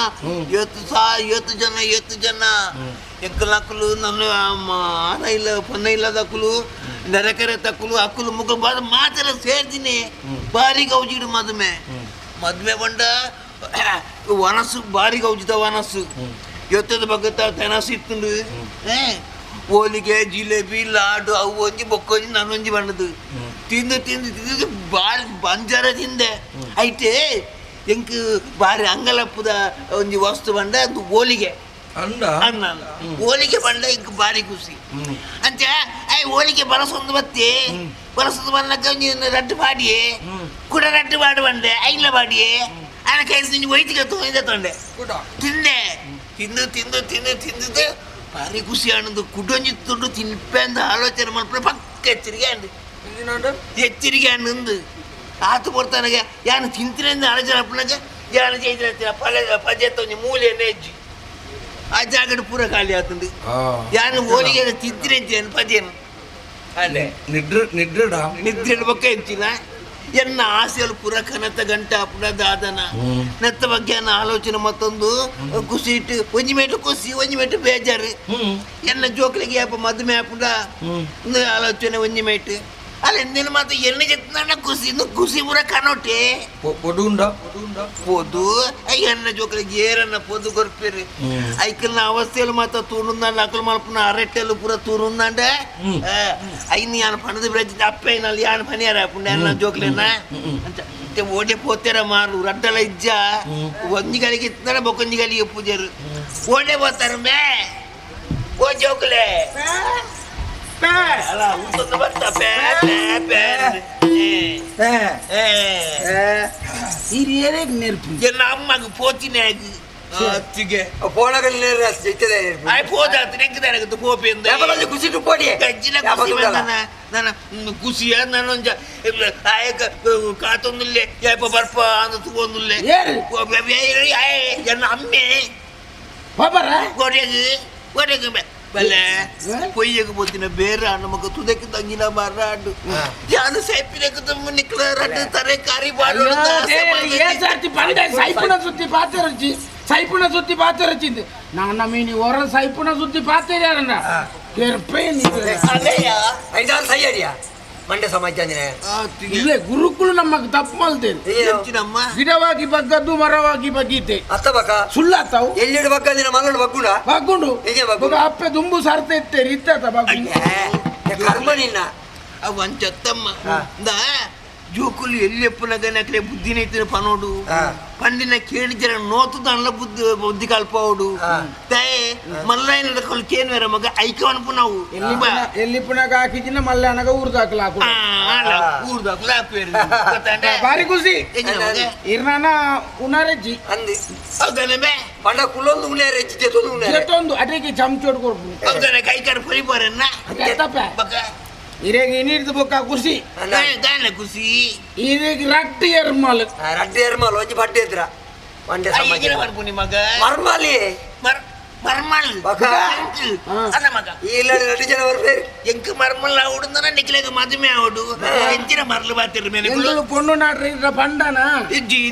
ಏತು ಸಾ ಏತು ಜನ ಏತು ಜನ ಎಂಕಲಕ್ಕಲು ನನ್ನ ಆನ ಇಲ್ಲ ಪೊನ್ನ ಇಲ್ಲದಕ್ಕಲು ನೆರೆಕೆರೆ ತಕ್ಕಲು ಅಕ್ಕಲು ಮುಕ್ಕಲು ಬಾದ ಮಾತೆಲ್ಲ ಸೇರ್ತೀನಿ ಭಾರಿ ಗೌಜಿಡು ಮದುವೆ ಮದುವೆ ಬಂಡ ವನಸ್ಸು ಭಾರಿ ಗೌಜಿದ ವನಸ್ಸು ಎತ್ತದ ಬಗ್ಗೆ ತೆನಸು ಇತ್ತುಂಡು ಹೋಲಿಗೆ ಜಿಲೇಬಿ ಲಾಡು ಅವು ಒಂಜಿ ಬೊಕ್ಕೊಂಜಿ ನಾನೊಂಜಿ ಬಣ್ಣದು ತಿಂದು ತಿಂದು ತಿಂದು ಬಾರಿ ಬಂಜಾರ ತಿಂದೆ ಐತೆ ಎಂಕ್ ಬಾರಿ ಅಂಗಲಪ್ಪದ ಒಂಜಿ ವಸ್ತು ಬಂಡ ಅದು ಹೋಲಿಗೆ ಅಂಡ ಅನ್ನ ಹೋಲಿಗೆ ಬಂಡ ಇಂಕ್ ಬಾರಿ ಖುಷಿ ಅಂಚ I ಹೋಲಿಗೆ ಬರಸೊಂದು ಬತ್ತಿ ಬರಸೊಂದು ಬನ್ನಕ್ಕ ಒಂಜಿ ರಡ್ಡು ಪಾಡಿಯೇ ಕುಡ ರಡ್ಡು ಪಾಡು ಬಂಡೆ ಐಲ ಪಾಡಿಯೇ ಆನ ಕೈ ವೈತಿಗೆ ತೊಂದೆ ತೊಂಡೆ ತಿಂದೆ ತಿಂದು ತಿಂದು ತಿಂದು ತಿಂದಿದ್ದು ಭಾರಿ ಖುಷಿ ಆನಂದು ಕುಡೊಂಜಿ ತುಂಡು ತಿನ್ಪೆ ಅಂತ ಆಲೋಚನೆ ಮಾಡ್ಕೊಂಡು ಪಕ್ಕ ಎಚ್ಚರಿಗೆ ಅಂಡು ಎಚ್ಚರಿಗೆ ಅಂಡು ಆತು ಕೊಡ್ತಾನಗೆ ಯಾನು ತಿಂತೀನಿ ಅಂತ ಆಲೋಚನೆ ಅಪ್ಪನಾಗ ಯಾನು ಚೈತ್ರ ಪಲೆ ಪಜೆತ್ತ ಒಂಜಿ ಮೂಲೆಯನ್ನೇ ಹೆಜ್ಜಿ ಆ ಜಾಗಡ್ ಪೂರ ಖಾಲಿ ಆತಂದು ಯಾನು ಹೋಲಿಗೆ ತಿಂತೀನಿ ಅಂತೀನಿ ಪಜೇನು ಅಲ್ಲೇ ನಿದ್ರೆ ನಿದ್ರೆಡ ನಿದ್ರೆ ಬೊಕ್ಕ ಎಂಚಿನ ಎನ್ನ ಆಸೆಯಲ್ಲಿ ಪೂರ ಕನತ ಗಂಟ ಅಪ್ಪನ ದಾದನ ನೆತ್ತ ಬಗ್ಗೆ ಆಲೋಚನೆ ಮತ್ತೊಂದು ಖುಷಿ ಇಟ್ಟು ಒಂಜಿ ಮೇಟು ಖುಷಿ ಒಂಜಿ ಮೇಟು ಬೇಜಾರು ಎನ್ನ ಜೋಕ್ಲಿಗೆ ಯಾಪ ಮದುವೆ ಆಪುಂಡ ಆಲೋಚನೆ ಒಂಜಿ ಮೇಟು ಅಲ್ಲ ಎಂದಿನ ಮಾತು ಎಣ್ಣೆ ಜೊತೆ ಖುಷಿ ಇನ್ನು ಖುಷಿ ಪೂರ ಕನೋಟೆ ಪೊಡುಂಡ ಪೊದು ಎನ್ನ ಜೋಕ್ಲಿಗೆ ಏರನ್ನ ಪೊದು ಕೊರ್ಪೇರು ಐಕಲ್ನ ಅವಸ್ಥೆಯಲ್ಲಿ ಮಾತ್ರ ತೂನುಂದಾಂಡ ಅಕಲ್ ಮಲ್ಪುನ ಅರೆಟ್ಟೆಲು ಪೂರ ತೂನುಂದಾಂಡ ಐನ್ ಯಾನ್ ಪಣದ ಬ್ರಜ್ ಅಪ್ಪೈನಲ್ಲಿ ಯಾನ್ ಪನಿಯಾರ ಆಪುಂಡ ಎನ್ನ ಜೋಕ್ಲೆನ ಅಂತ ಓಡೆ ಪೋತೆರ ಮಾರು ರಡ್ಡಲ ಇಜ್ಜ ಒಂಜಿ ಗಳಿಗೆ ಇತ್ತಂದ್ರೆ ಬೊಕೊಂಜಿ ಗಳಿಗೆ ಪೂಜೆರು ಓಡೆ ಪೋತಾರ ಮೇ ಓ ಜೋಕ್ಲೆ ಅಲ್ಲ ಊಟದ ಬರ್ತಾ ಪೇ ಪೇ ಪೇ ಹಿರಿಯರಿಗೆ ನೆನಪು ಎಲ್ಲ ಅಮ್ಮಗ ಪೋತಿನೇ ಅತ್ತಿಗೆ ಪೋಣಗಲ್ಲಿ ಆಯ್ ಪೋದಾತು ನೆಂಕದಾರಗತ್ತು ಪೋಪಿ ಅಂದ ಖುಷಿ ಪೋಡಿ ಗಜ್ಜಿನ ಖುಷಿ ನನ್ನ ನನ್ನ ಖುಷಿಯ ನಾನೊಂಜ ಆಯಕ ಕಾತೊಂದುಲ್ಲೆ ಯಾಪ ಬರ್ಪ ಅಂದ ತಗೊಂದುಲ್ಲೆ ಎನ್ನ ಅಮ್ಮೆ ಕೊಡೆಗು ಕೊಡೆಗು ಬಲೆ ಪೊಯ್ಯಗ ಪೋತಿನ ಬೇರೆ ನಮಗ ತುದಕ್ಕೆ ತಂಗಿನ ಮಾರಾಡು ಯಾನು ಸೈಪಿನಕ್ಕೆ ತುಂಬ ನಿಕ್ಲ ರಡ್ಡು ತರೆ ಕಾರಿ ಬಾಡು ಏಸಾರ್ತಿ ಪಂಡೆ ಸೈಪುನ ಸುತ್ತಿ ಪಾತೆರಚಿ ಸೈಪುನ ಸುತ್ತಿ ಪಾತೆರಚಿಂದು ನನ್ನ ಮೀನಿ ಹೊರ ಸೈಪುನ ಸುತ್ತಿ ಪಾತೆರ್ಯಾರನ್ನ ಕೆರ್ಪೆ ಐದಾರು ಸೈಯಡಿಯಾ ಮಂಡ್ಯ ಸಮಾಜ ಇಲ್ಲೇ ಗುರುಕುಲು ನಮ್ಮ ತಪ್ಪು ಮಲ್ತೇನೆ ಗಿಡವಾಗಿ ಬಗ್ಗದ್ದು ಮರವಾಗಿ ಬಗ್ಗೀತೆ ಅತ್ತ ಬಕ್ಕ ಸುಳ್ಳಾತಾವು ಎಲ್ಲಿಡು ಬಗ್ಗದಿನ ಮಲ್ಲಡು ಬಗ್ಗುಡ ಬಗ್ಗುಂಡು ಅಪ್ಪೆ ದುಂಬು ಸರ್ತ ಇತ್ತೇರಿ ಇತ್ತ ಬಗ್ಗು ಕರ್ಮ ನಿನ್ನ ಅವು ಅಂಚತ್ತಮ್ಮ ಇಂದ ಜೋಕುಲು ಎಲ್ಲಿ ಎಪ್ಪುನಗನಕ್ಲೆ ಬುದ್ಧಿನೈತಿನ ಪನೋಡು ಪಂಡಿನ ಕೇಳಿಜರ ನೋತು ದಾನ್ಲ ಬುದ್ಧಿ ಬುದ್ಧಿ ಕಲ್ಪವಡು ತಾಯೇ ಮಲ್ಲಯ್ಯನ ಕಲ್ ಕೇನ್ವೇರ ಮಗ ಐಕ ಅನ್ಪು ನಾವು ಎಲ್ಲಿ ಪುನಗ ಹಾಕಿದಿನ ಮಲ್ಲ ಅನಗ ಊರ್ದಾಕ್ಲ ಹಾಕು ಊರ್ದಾಕ್ಲ ಹಾಕುವೇರು ಬಾರಿ ಖುಷಿ ಇರ್ನಾನ ಉನಾರೆಜ್ಜಿ ಅಂದಿ ಹೌದನಮೆ ಪಂಡ ಕುಲೊಂದು ಉನೇರೆಜ್ಜಿ ಜೆತೊಂದು ಉನೇರೆ ಜೆತೊಂದು ಅಟೇಕಿ ಚಮಚೋಡ್ ಕೊರ್ಪು ಹೌದನ ಕೈಕಾರ್ ಪೊಲಿಪಾರನ್ನ ತಪ್ಪ ಇರೇಗ ಇನಿರ್ದು ಬೊಕ್ಕ ಖುಷಿ ದಾನ ಖುಷಿ ಇರೇಗ ರಟ್ಟಿ ಎರ್ಮಲ್ ರಡ್ಡಿ ಎರ್ಮಲ್ ಒಂಜಿ ಬಡ್ಡೆ ಇದ್ರ ಮಂಡ್ಯ ಸಮಾಜ ಮರ್ಪುನಿ ಮಗ ಮರ್ಮಲಿ ಮರ್ಮಲ್ ಅಲ್ಲ ಮಗ ಇಲ್ಲ ರಡ್ಡಿ ಜನ ಬರ್ಬೇರು ಎಂಕ್ ಮರ್ಮಲ್ ಆವಡು ನಿಕ್ಲೆಗ ಮದುವೆ ಆವಡು ಎಂಚಿನ ಮರ್ಲು ಬಾತಿರ್ ಮೇಲೆ ಎಂಕುಲು ಪೊಣ್ಣು ನಾಡ್ರಿ ಇದ್ರ ಪಂಡನ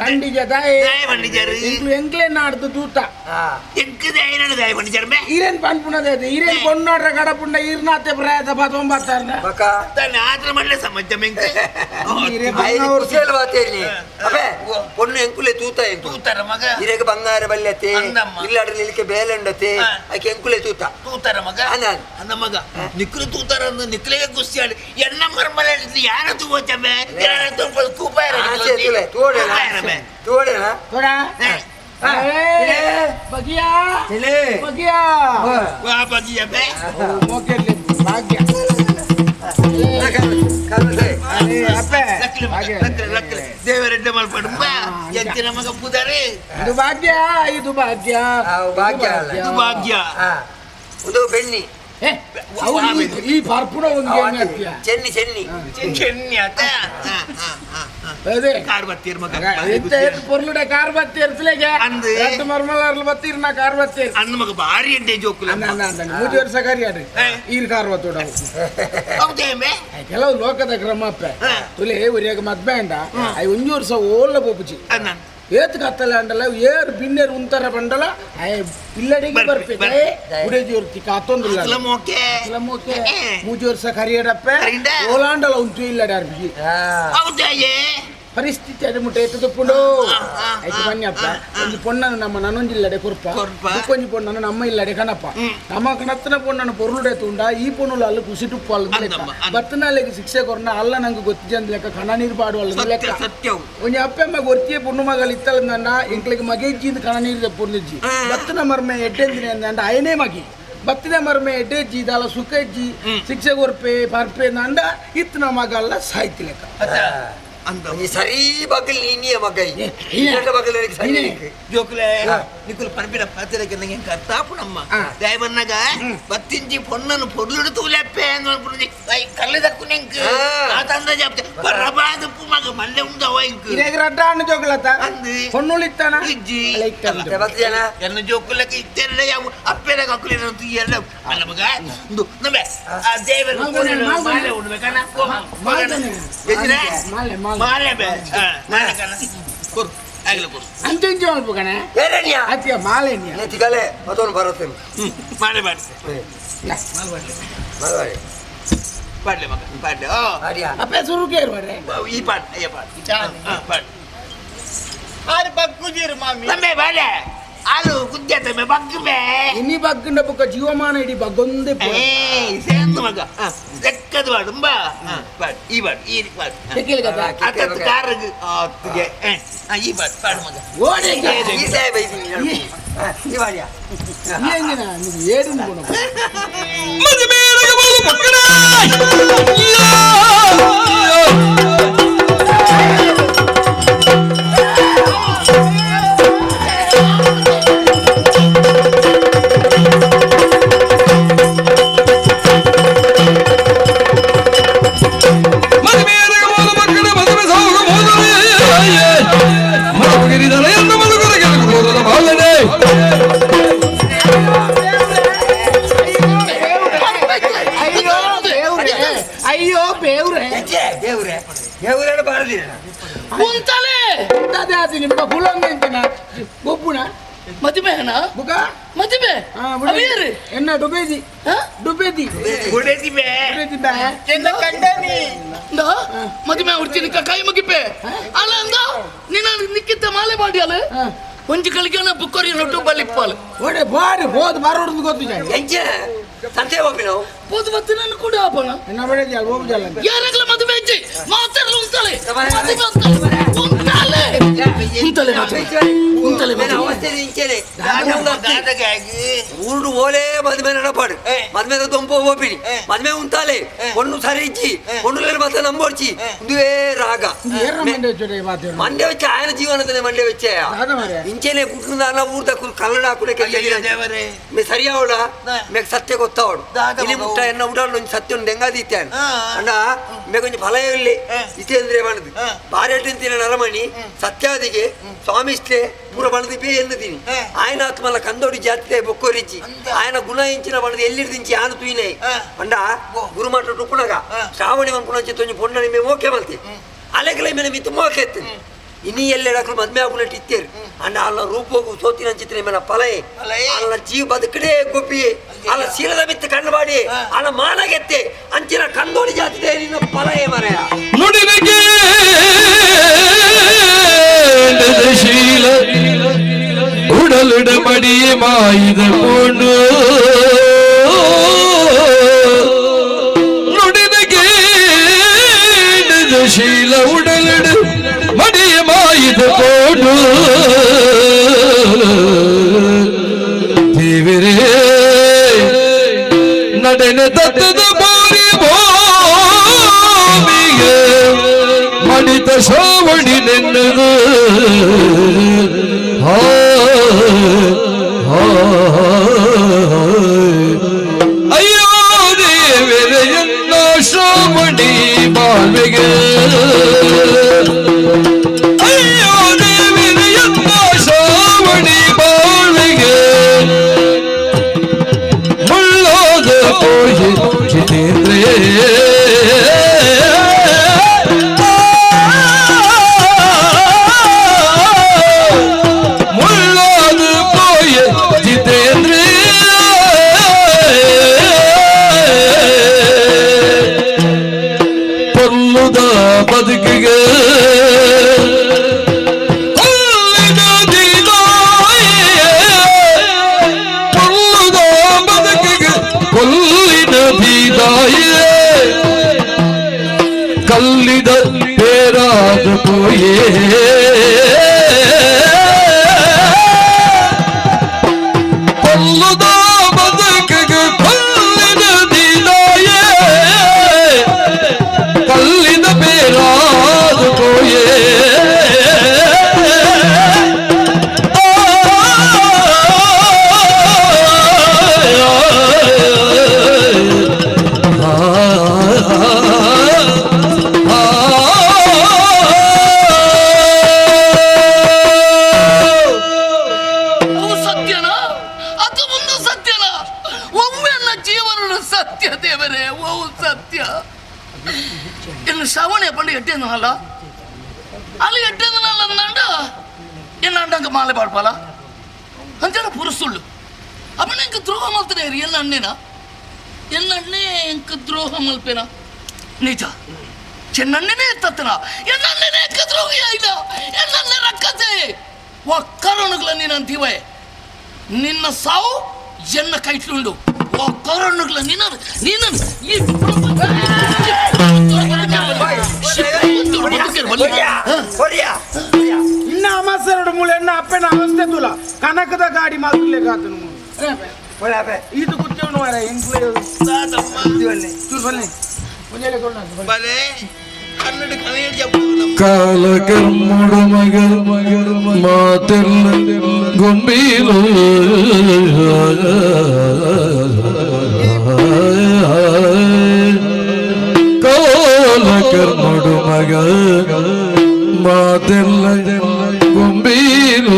ಪಂಡಿಜ ದಾಯೆ ದಾಯ ಪಂಡಿಜರು ಎಂಕ್ಲು ಎಂಕ್ಲೆ ನಾಡ್ದು ತೂತ ಎಂಕ್ ದಾಯ ನಾಡು ದಾಯ ಪಂಡಿಜರು ಮೇ ಈರೇನ್ ಪನ್ಪುನದೇ ಅದು ಈರೇನ್ ಪೊಣ್ಣು ನಾಡ್ರ ಕಡಪುಂಡ ಈರ್ನಾತೆ ಪ್ರಾಯದ ಬತ್ತೊಂಬತ್ತಾರ ಬಕ ತಾನೆ ಆತ್ರ ಮಲ್ಲೆ ಸಮಾಜ ಮೆಂಕ್ ಕುಸಿಯಲ್ಲಿ ಬಾತೇನಿ ಅಬೆ ಪೊಣ್ಣು ಎಂಕುಲೆ ತೂತ ಎಂಕು ತೂತರ ಮಗ ಇರೇಗ ಬಂಗಾರ ಬಲ್ಯತೆ ಇಲ್ಲಾಡ್ರೆ ನಿಲ್ಕೆ ಬೇಲೆ ಉಂಡತೆ ಆಕೆ ಎಂಕುಲೆ ತೂತ ತೂತರ ಮಗ ಅಂದ ಮಗ ನಿಕ್ಲು ತೂತರ ಅಂದು ನಿಕ್ಲೆಗೆ ಖುಷಿ ಆಡಿ ಎನ್ನ ಮರ್ಮಲ ಯಾರ ತೂವಚ್ಚಬೆ ಯಾರ ತೂಪ ಕೂಪಾಯ ತೋಡೇನ ತೋಡೇನ ತೋಡ ಬಗಿಯಾ ಬಗಿಯಾ ವಾ ಬಗಿಯಾ ಬೆ ಮೋಕೆಲ್ಲಿ ಭಾಗ್ಯ ದೇವರೆಡ್ಡೆ ಮಲ್ಪಡು ಎಂಚಿನ ಮಗ ಪುದಾರೆ ಇದು ಭಾಗ್ಯ ಇದು ಭಾಗ್ಯ ಭಾಗ್ಯ ಇದು ಭಾಗ್ಯ ಒಂದು ಬೆಣ್ಣಿ ಈ ಪರ್ಪುಣ ಒಂದು ಚೆನ್ನಿ ಚೆನ್ನಿ ಚೆನ್ನಿ ಆತ ಅದೇ ಕಾರ್ ಬತ್ತೀರ್ ಮಗ ಪೊರ್ಲುಡೆ ಕಾರ್ ಬತ್ತೀರ್ ತಿಲೆಗೆ ಅಂದು ರಡ್ಡು ಮರ್ಮಲಾರ್ಲು ಬತ್ತೀರ್ ನಾ ಕಾರ್ ಬತ್ತೀರ್ ಅಂದ್ ಮಗ ಭಾರಿ ಎಂಟೆ ಜೋಕುಲ ಮೂಜಿ ವರ್ಷ ಕರಿಯಾಡ್ರಿ ಈರ್ ಕಾರ್ ಬತ್ತೋಡ ಹೌದೇ ಕೆಲವು ಲೋಕದ ಕ್ರಮ ಅಪ್ಪೆ ತುಲೆ ಒರಿಯಾಗ ಮದ್ವೆ ಅಂಡ I ಒಂಜಿ ವರ್ಷ ಓಲ್ಲ ಪೋಪುಜಿ ಏತ್ ಕತ್ತಲೆ ಅಂಡಲ ಏರ್ ಬಿನ್ನೇರ್ ಉಂತರ ಬಂಡಲ I ಇಲ್ಲಡಿಗೆ ಬರ್ಪೆ ಉಡೇಜಿ ವರ್ತಿ ಕಾತೊಂದುಲ್ಲ ಮೋಕೆ ಮೋಕೆ ಮೂಜಿ ವರ್ಷ ಕರಿಯಡಪ್ಪೆ ಓಲಾಂಡಲ ಉಂಟು ಇಲ್ಲಡೆ ಅರ್ಬಿ ಹೌದಾಯೇ ಪರಿಸ್ಥಿತಿ ಅಡೆ ಮುಟ್ಟ ಎತ್ತು ತುಪ್ಪುಂಡು ಆಯ್ತು ಬನ್ನಿಯಪ್ಪ ಒಂಜಿ ಪೊಣ್ಣನು ನಮ್ಮ ನನೊಂಜಿ ಇಲ್ಲಡೆ ಕೊರ್ಪ ಬುಕ್ಕೊಂಜಿ ಪೊಣ್ಣನು ನಮ್ಮ ಇಲ್ಲಡೆ ಕಣಪ್ಪ ನಮ್ಮ ಕಣತ್ತನ ಪೊಣ್ಣನು ಪೊರುಳುಡೆ ತುಂಡ ಈ ಪೊಣ್ಣುಲು ಅಲ್ಲ ಕುಸಿ ತುಪ್ಪ ಅಲ್ಲ ಲೆಕ್ಕ ಬತ್ತನಾಲೆಗೆ ಶಿಕ್ಷೆ ಕೊರ್ನ ಅಲ್ಲ ನಂಗೆ ಗೊತ್ತಿಜಂದ ಲೆಕ್ಕ ಕಣ ನೀರು ಪಾಡು ಅಲ್ಲ ಲೆಕ್ಕ ಒಂಜಿ ಅಪ್ಪೆಮ್ಮ ಗೊತ್ತಿಯೇ ಪೊಣ್ಣು ಮಗಲ್ ಇತ್ತಲಂದಂಡ ಎಂಕ್ಲಿಗೆ ಮಗೇಜ್ಜಿಂದ ಕಣ ನೀರು ಪೊರ್ನಿಜ್ಜಿ ಬತ್ತನ ಮರ್ಮೆ ಎಡ್ಡೆಂದಿನ ಅಂದಂಡ ಅಯನೇ ಮಗಿ ಬತ್ತಿನ ಮರ್ಮೆ ಎಡ್ಡೆಜ್ಜಿ ದಾಲ ಸುಖಜ್ಜಿ ಶಿಕ್ಷೆ ಕೊರ್ಪೆ ಪರ್ಪೆ ನಂಡ ಇತ್ತನ ಮಗಲ್ಲ ಸಾಹಿತ್ಯ ಲೆಕ್ಕ ಈ ಸರಿ ಬಗ್ಗಲ್ ನೀನಿಯ ಮಗ ಈ ಬಗ್ಗಲ್ ಸರಿ ಜೋಕುಲೆ ನಿಕುಲು ಪನ್ಪಿನ ಪಾತಿರಕ್ಕೆ ನಂಗೆ ಕರ್ತಾಪುನಮ್ಮ ದಯಬನ್ನಗ ಬತ್ತಿಂಚಿ ಪೊಣ್ಣನು ಪೊರ್ಲುಡು ತೂಲೆಪ್ಪೆ ಅಂದ್ ಕಲ್ಲು ದಕ್ಕು ನೆಂಕ್ ಆ ತಂದ ಜಾಪ್ತೆ ಬರಬಾದಪ್ಪು ಮಗ ಮಲ್ಲೆ ಉಂದವ ಇಂಕ್ ಇರೇಗ ರಡ್ಡ ಅಣ್ಣ ಜೋಕುಲತ ಪೊಣ್ಣುಳಿತ್ತಾನ ಇಜ್ಜಿ ಎನ್ನ ಜೋಕುಲಕ್ಕೆ ಇತ್ತೆಲ್ಲ ಯಾವ ಅಪ್ಪೆನ ಕಕ್ಕುಲಿನ ಎಲ್ಲ ಅಲ್ಲ ಮಗ ಇಂದು ನಮ್ಮೆ ಆ ದೇವರ ಮಾಲೆ ಉಡ್ಬೇಕನ ಮಾಲೆ ಬೇ ಮಾಲೆ ಕಣ ಕೊರು ಆಗಲ ಕೊರು ಅಂಚೆಂಚು ಮಲ್ಪ ಕಣೆ ಅತ್ತಿಯ ಮಾಲೆ ತಿಗಲೆ ಮತ್ತೊಂದು ಬರುತ್ತೆ ಮಾಲೆ ಬಾಡಿ ಮಾಲೆ ಪಾಡ್ಲೆ ಮಗ ಪಾಡ್ಲೆ ಓ ಅಪ್ಪೆ ಸುರುಕೇರು ಬರ್ರೆ ಈ ಪಾಡ್ ಅಯ್ಯ ಪಾಡ್ ಪಾಡ್ ಆರು ಬಗ್ಗುಜೀರು ಮಾಮಿ ನಮ್ಮೆ ಬಾಲೆ ಆಲು ಗುದ್ದೆ ತಮ್ಮೆ ಬಗ್ಗು ಬೇ ಇನಿ ಬಗ್ಗುಂಡ ಬುಕ್ಕ ಜೀವಮಾನ ಇಡೀ ಬಗ್ಗೊಂದೇ ಸೇಂದು ಮಗ ಲೆಕ್ಕದ ಬಾಡು ಬಾ ಬಾಡ್ ಈ ಬಾಡ್ ಈ ಬಾಡ್ ಅತ್ತತ್ತು ಕಾರಗ್ ಅತ್ತಿಗೆ ಈ ಬಾಡ್ ಪಾಡು ಮಗ ಓಡಿ ಈ ಸಾಹೇಬ ಈ ಬಾಡಿಯ ಎಂಗಿನ ನೀವು ಏಡಿನ ಗುಣ ಅಯ್ಯೋ ಬೇವ್ರೆ ದೇವ್ರೆ ದೇವ್ರೆ ಬಾರದಿರ ಕುಂತಲೆ ಅದೇ ಆತಿ ನಿಮ್ಗೆ ಹುಲ್ಲೊಂದು ಗೊಬ್ಬುಣ ಮದುವೆ ಬುಕ ಮದುವೆ ಅವೇರು ಎನ್ನ ಡುಬೇದಿ ಡುಬೇದಿ ಗುಡೇದಿ ಬೇ ಡುಬೇದಿ ಬೇ ಎನ್ನ ಕಂಡನಿ ಇಂದ ಮದುವೆ ಉಡ್ಚಿನ ಕೈ ಮುಗಿಪೆ ಅಲ್ಲ ಅಂದ ನಿನ್ನ ನಿಕ್ಕಿದ್ದ ಮಾಲೆ ಮಾಡಿ ಅಲ್ಲ ಒಂಜಿ ಕಳಿಗೆ ಬುಕ್ಕೊರಿ ನೊಟ್ಟು ಬಲಿಪ್ಪಾಲು ಒಡೆ ಬಾರಿ ಹೋದ್ ಬಾರೋಡ್ದು ಗೊತ್ತು ಎಂಚೆ ಸಂತೆ ಹೋಗಿ ನಾವು ಪೋದು ಬತ್ತಿ ನನ್ನ ಕೂಡ ಆಪಣ ಯಾರಾಗ್ಲ ಮದುವೆ ಇಜ್ಜಿ ಮಾತಾಡಲು ಉಂತಾಳೆ ಮದುವೆ ಉಂತಾಳೆ ಉಂತಾಳೆ ಉಂತಾಳೆ ಉಂತಾಳೆ ಅವಸ್ಥೆ ಇಂಚೆನೆ ಊರು ಓಲೆ ಮದುವೆ ನಡಪಾಡು ಮದುವೆ ದೊಂಪ ಹೋಪಿನಿ ಮದುವೆ ಉಂತಾಲೆ ಒಣ್ಣು ಸರಿ ಇಜ್ಜಿ ಒಣ್ಣು ಮಾತ್ರ ನಂಬೋಡ್ಚಿ ಉಂದುವೇ ರಾಗ ಮಂಡೆ വെച്ച ಆಯನ ಜೀವನದನೆ ಮಂಡೆ വെച്ച ಇಂಚೆನೆ ಕುಟುಂಬ ಊರ್ದ ಕನ್ನಡ ಹಾಕುಡೆ ಮೇ ಸರಿಯಾವಡ ಮೇಕ್ ಸತ್ಯ ಗೊತ್ತಾವಡು ಇಲ್ಲಿ ಮುಟ್ಟ ಎನ್ನ ಉಡಾಡು ಒಂಜಿ ಸತ್ಯ ಒಂದು ದೆಂಗಾದೀತ್ಯಾನ ಅಣ್ಣ ಮೇಕೊಂಜಿ ಫಲ ಇಲ್ಲಿ ಇತೇಂದ್ರೆ ಬಣದು ಬಾರೆಟ್ಟಿಂತಿನ ನರಮಣಿ ಸತ್ಯಾದಿಗೆ ಸ್ವಾಮಿಷ್ಠೆ ಪೂರ ಬಣದಿ ಬೇ ಎನ್ನುದೀನಿ ಆಯನ ಆತ್ಮಲ ಕಂದೋಡಿ ಜಾತಿ ಬೊಕ್ಕೋರಿಜ್ಜಿ ಆಯನ ಗುಣ ಇಂಚಿನ ಬಣದು ಎಲ್ಲಿರ್ದಿಂಚಿ ಆನು ತೂಯಿನೇ ಅಂಡ ಗುರುಮಾಟ ಟುಕ್ಕುಣಗ ಶ್ರಾವಣಿ ಮಂಕುಣಂಚಿ ತೊಂಜಿ ಪೊಣ್ಣನಿ ಮೇ ಮೋಕೆ ಮಲ್ತಿ ಅಲೆಗಲ ಮೇಲೆ ಮಿತ್ತು ಮೋಕೆ ಎತ್ತೀನಿ ಇನಿ ಎಲ್ಲೆಡಕ್ಲು ಮದ್ಮೆ ಆಗುನಟ್ಟು ಇತ್ತೇರು ಅಂಡ ಅಲ್ಲ ರೂಪೋಗು ಸೋತಿನ ಚಿತ್ರ ಮೇಲ ಪಲಯೆ ಅಲ್ಲ ಜೀವ ಬದುಕಡೆ ಗೊಪ್ಪಿಯೆ ಅಲ್ಲ ಶೀಲದ ಮಿತ್ತು ಕಣ್ಣು ಬಾಡಿ ಅಲ್ಲ ಮಾನಗೆತ್ತೆ ಅಂಚಿನ ಕಂದೋಡಿ ಜಾತಿ ನಿನ್ನ ಪಲಯೆ ಮರೆಯ ನುಡಿನಗೆ ಶೀಲ ಉಡಲಿಡ ಮಡಿಯೇ ಮಾಯಿದ ಕೊಂಡು ನುಡಿನಗೆ ಶೀಲ ಉಡಲಿಡ ಮಡಿಯ ಮಾಯಿದ ಕೊಂಡು ದೇವರೇ ನಡೆನ ತತ್ತದ ಬೋರಿ ಭೂಮಿಗೆ ಮಡಿತ ಶ್ರಾವಣಿ ನೆನ್ನದು ಹಾ ಅಯ್ಯೋ ದೇವರೆಯನ್ನ ಶ್ರಾವಣಿ ಬಾಳ್ವೆಗೆ ಅಯ್ಯೋ ದೇವರೆಯನ್ನ ಶ್ರಾವಣಿ ಬಾಳ್ವೆಗೆ ಮುಳ್ಳಾದ ಪೋಯಿ ಜಿತೇಂದ್ರೇ ಮುಳ್ಳಾದ ಪೋಯ ಜಿತೇಂದ್ರೇ ಪೊಲ್ಲುದ ಬದುಕಿಗೆ ಕೊಲ್ಲಿನ ದೀದಾಯೇ ಪೊಲ್ಲುದ ಬದುಕಿಗೆ ಕೊಲ್ಲಿನ ದೀದಾಯೇ ಕಲ್ಲಿದ ಪೇರಾದ ಪೋಯೇ ಕೊಲ್ಲುದ ಬದುಕಿಗೆ ಕೊಲ್ಲಿನ ದೀದಾಯೇ ಕಲ್ಲಿನ ಬೇರಾದ ಪೋಯೇ ಅವು ಸತ್ಯನಾ ಅದು ಒಂದು ಸತ್ಯನಾ ಒಮ್ಮೆಲ್ಲ ಜೀವನದ ಸತ್ಯ ದೇವರೇ ಓ ಸತ್ಯ ಇನ್ನು ಶ್ರವಣೆ ಪಂಡು ಎಟ್ಟೇನು ಅಲ್ಲ ಅಲ್ಲಿ ಎಟ್ಟೇನು ಅಲ್ಲ ಅಂದಂಡ ಎನ್ನಾಂಡಂಗ ಮಾಲೆ ಪಾಡ್ಪಾಲ ಅಂಚನ ಪುರುಸುಳ್ಳು ಅವನ ಇಂಕ ದ್ರೋಹ ಮಲ್ತನೆ ಎನ್ನ ಅಣ್ಣೇನ ಎನ್ನ ಅಣ್ಣೇ ಇಂಕ ದ್ರೋಹ ಮಲ್ಪೇನ ನಿಜ ಚೆನ್ನಣ್ಣನೇ ತತ್ತನ ಎನ್ನಣ್ಣನೇ ದ್ರೋಹಿ ಆಯ್ದ ಎನ್ನಣ್ಣೆ ರಕ್ಕತೆ ಒಕ್ಕರಣಗಳ ನೀನಂತೀವೇ ನಿನ್ನ ಸಾವು ಎನ್ನ ಕೈಟ್ಲುಂಡು ಒಕ್ಕರಣಗಳ ನಿನ್ನ ನೀನ ಈ ಇನ್ನ ಅಮಾಸೆರಡು ಮೂಳೆ ಎನ್ನ ಅಪ್ಪನ ಅವಸ್ಥೆ ತುಲ ಕನಕದ ಗಾಡಿ ಮಾತ್ರ ಕಾತನು ಇದು ಗುತ್ತೇವನು ಮಾರ ಕಾಲ ಕರ್ಮುಡು ಮಗಲ್ ಮಾತೆಲ್ಲ ಗೊಂಬೀಲು ಕಾಲ ಕರ್ಮುಡು ಮಗ ಮಾತೆಲ್ಲ ಗೊಂಬೀಲು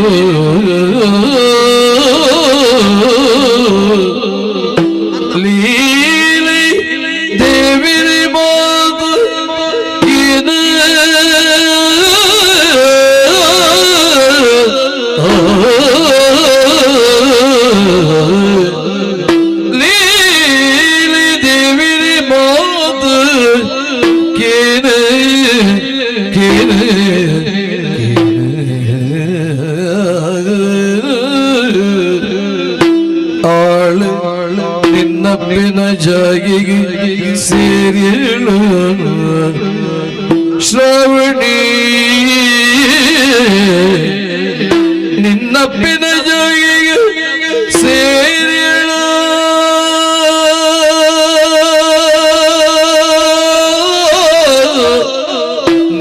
ಲೀಲೆ ದೇವಿರಿ ಮಾತು ಇದು ನಿನ್ನಪ್ಪಿನ ಜಾಗಿಗೆ ಸೇರಿಳು ಶ್ರಾವಣಿ ನಿನ್ನಪ್ಪಿನ ಜಾಗಿಗೆ ಸೇರಿಳು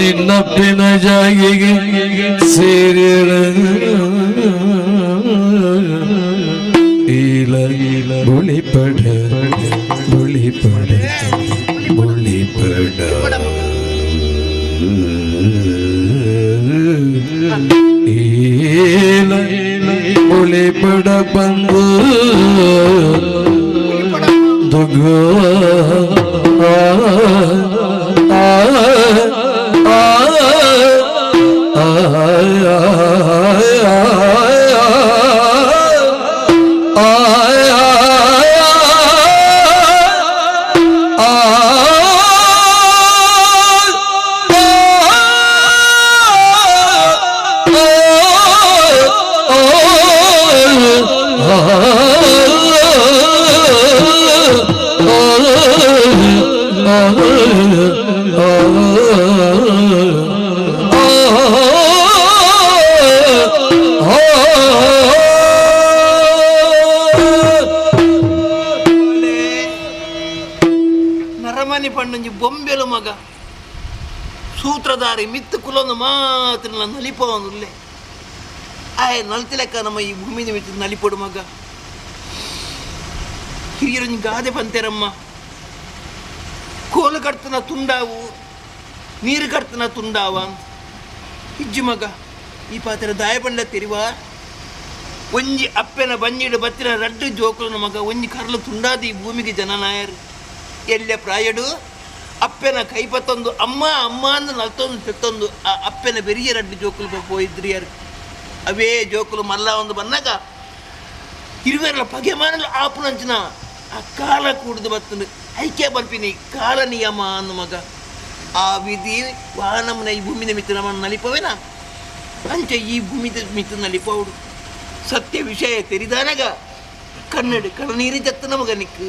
ನಿನ್ನಪ್ಪಿನ ಜಾಗಿಗೆ ಸೇರಿಳು ಈಲ ಬುಳಿಪಡ ಬುಳಿಪಡ ಬುಳಿಪಡ ಈಲ ಬುಳಿಪಡ ಬಂದು ದುಗ್ಗ ಆ ಆ ಆ ನರಮನಿ ಪಣ್ಣೊಂಜಿ ಬೊಂಬೆಲು ಮಗ ಸೂತ್ರಧಾರಿ ಮಿತ್ತು ಕುಲೊಂದು ಮಾತ್ರ ನಲಿಪವನುಲ್ಲೆ ಆಯ್ ನಲ್ತಿಲೆಕ್ಕ ನಮ್ಮ ಈ ಭೂಮಿ ಮಿತ್ತು ನಲಿಪೊಡು ಮಗ. ಹಿರಿಯರೊಂಜಿ ಗಾದೆ ಪಂತೆರಮ್ಮ, ಕೋಲು ಕಟ್ತನ ತುಂಡಾವು ನೀರು ಕಟ್ತನ ತುಂಡಾವ ಇಜ್ಜು ಮಗ. ಈ ಪಾತ್ರ ದಾಯ ಪಂಡ ತೆರಿವ ಒಂಜಿ ಅಪ್ಪೆನ ಬಂಜಿಡು ಬತ್ತಿನ ರಡ್ಡು ಜೋಕುಲನ ಮಗ ಒಂಜಿ ಕರ್ಲು ತುಂಡಾದ ಈ ಭೂಮಿಗೆ ಜನನಾಯರು. ಎಲ್ಲ ಪ್ರಾಯಡು ಅಪ್ಪೆನ ಕೈಪತ್ತೊಂದು ಅಮ್ಮ ಅಮ್ಮ ಅಂದು ನಲ್ತೊಂದು ತೆತ್ತೊಂದು ಆ ಅಪ್ಪೆನ ಬೆರಿಯ ರಡ್ಡು ಜೋಕುಲು ಪೋಯಿದ್ರಿ ಯಾರು. ಅವೇ ಜೋಕುಲು ಮಲ್ಲ ಒಂದು ಬಂದಾಗ ಇರುವೆರಲ ಪಗೆ ಮಾನಲು ಆಪುನಂಚಿನ ಆ ಕಾಲ ಕೂಡುದು ಬತ್ತಂದು ಐಕ್ಯ ಬರ್ಪಿನಿ ಕಾಲ ನಿಯಮ ಅಂದು ಮಗ. ಆ ವಿಧಿ ವಾಹನಮನ ಈ ಭೂಮಿನ ಮಿತ್ತು ನಮ್ಮನ್ನು ನಲಿಪವೇನ ಅಂಚೆ ಈ ಭೂಮಿ ಮಿತ್ತು ನಲಿಪವಡು. ಸತ್ಯ ವಿಷಯ ತೆರಿದಾನಗ ಕನ್ನಡ ಕಣ್ಣೀರಿ ಜತ್ತ ಮಗ ನಿಕ್ಕು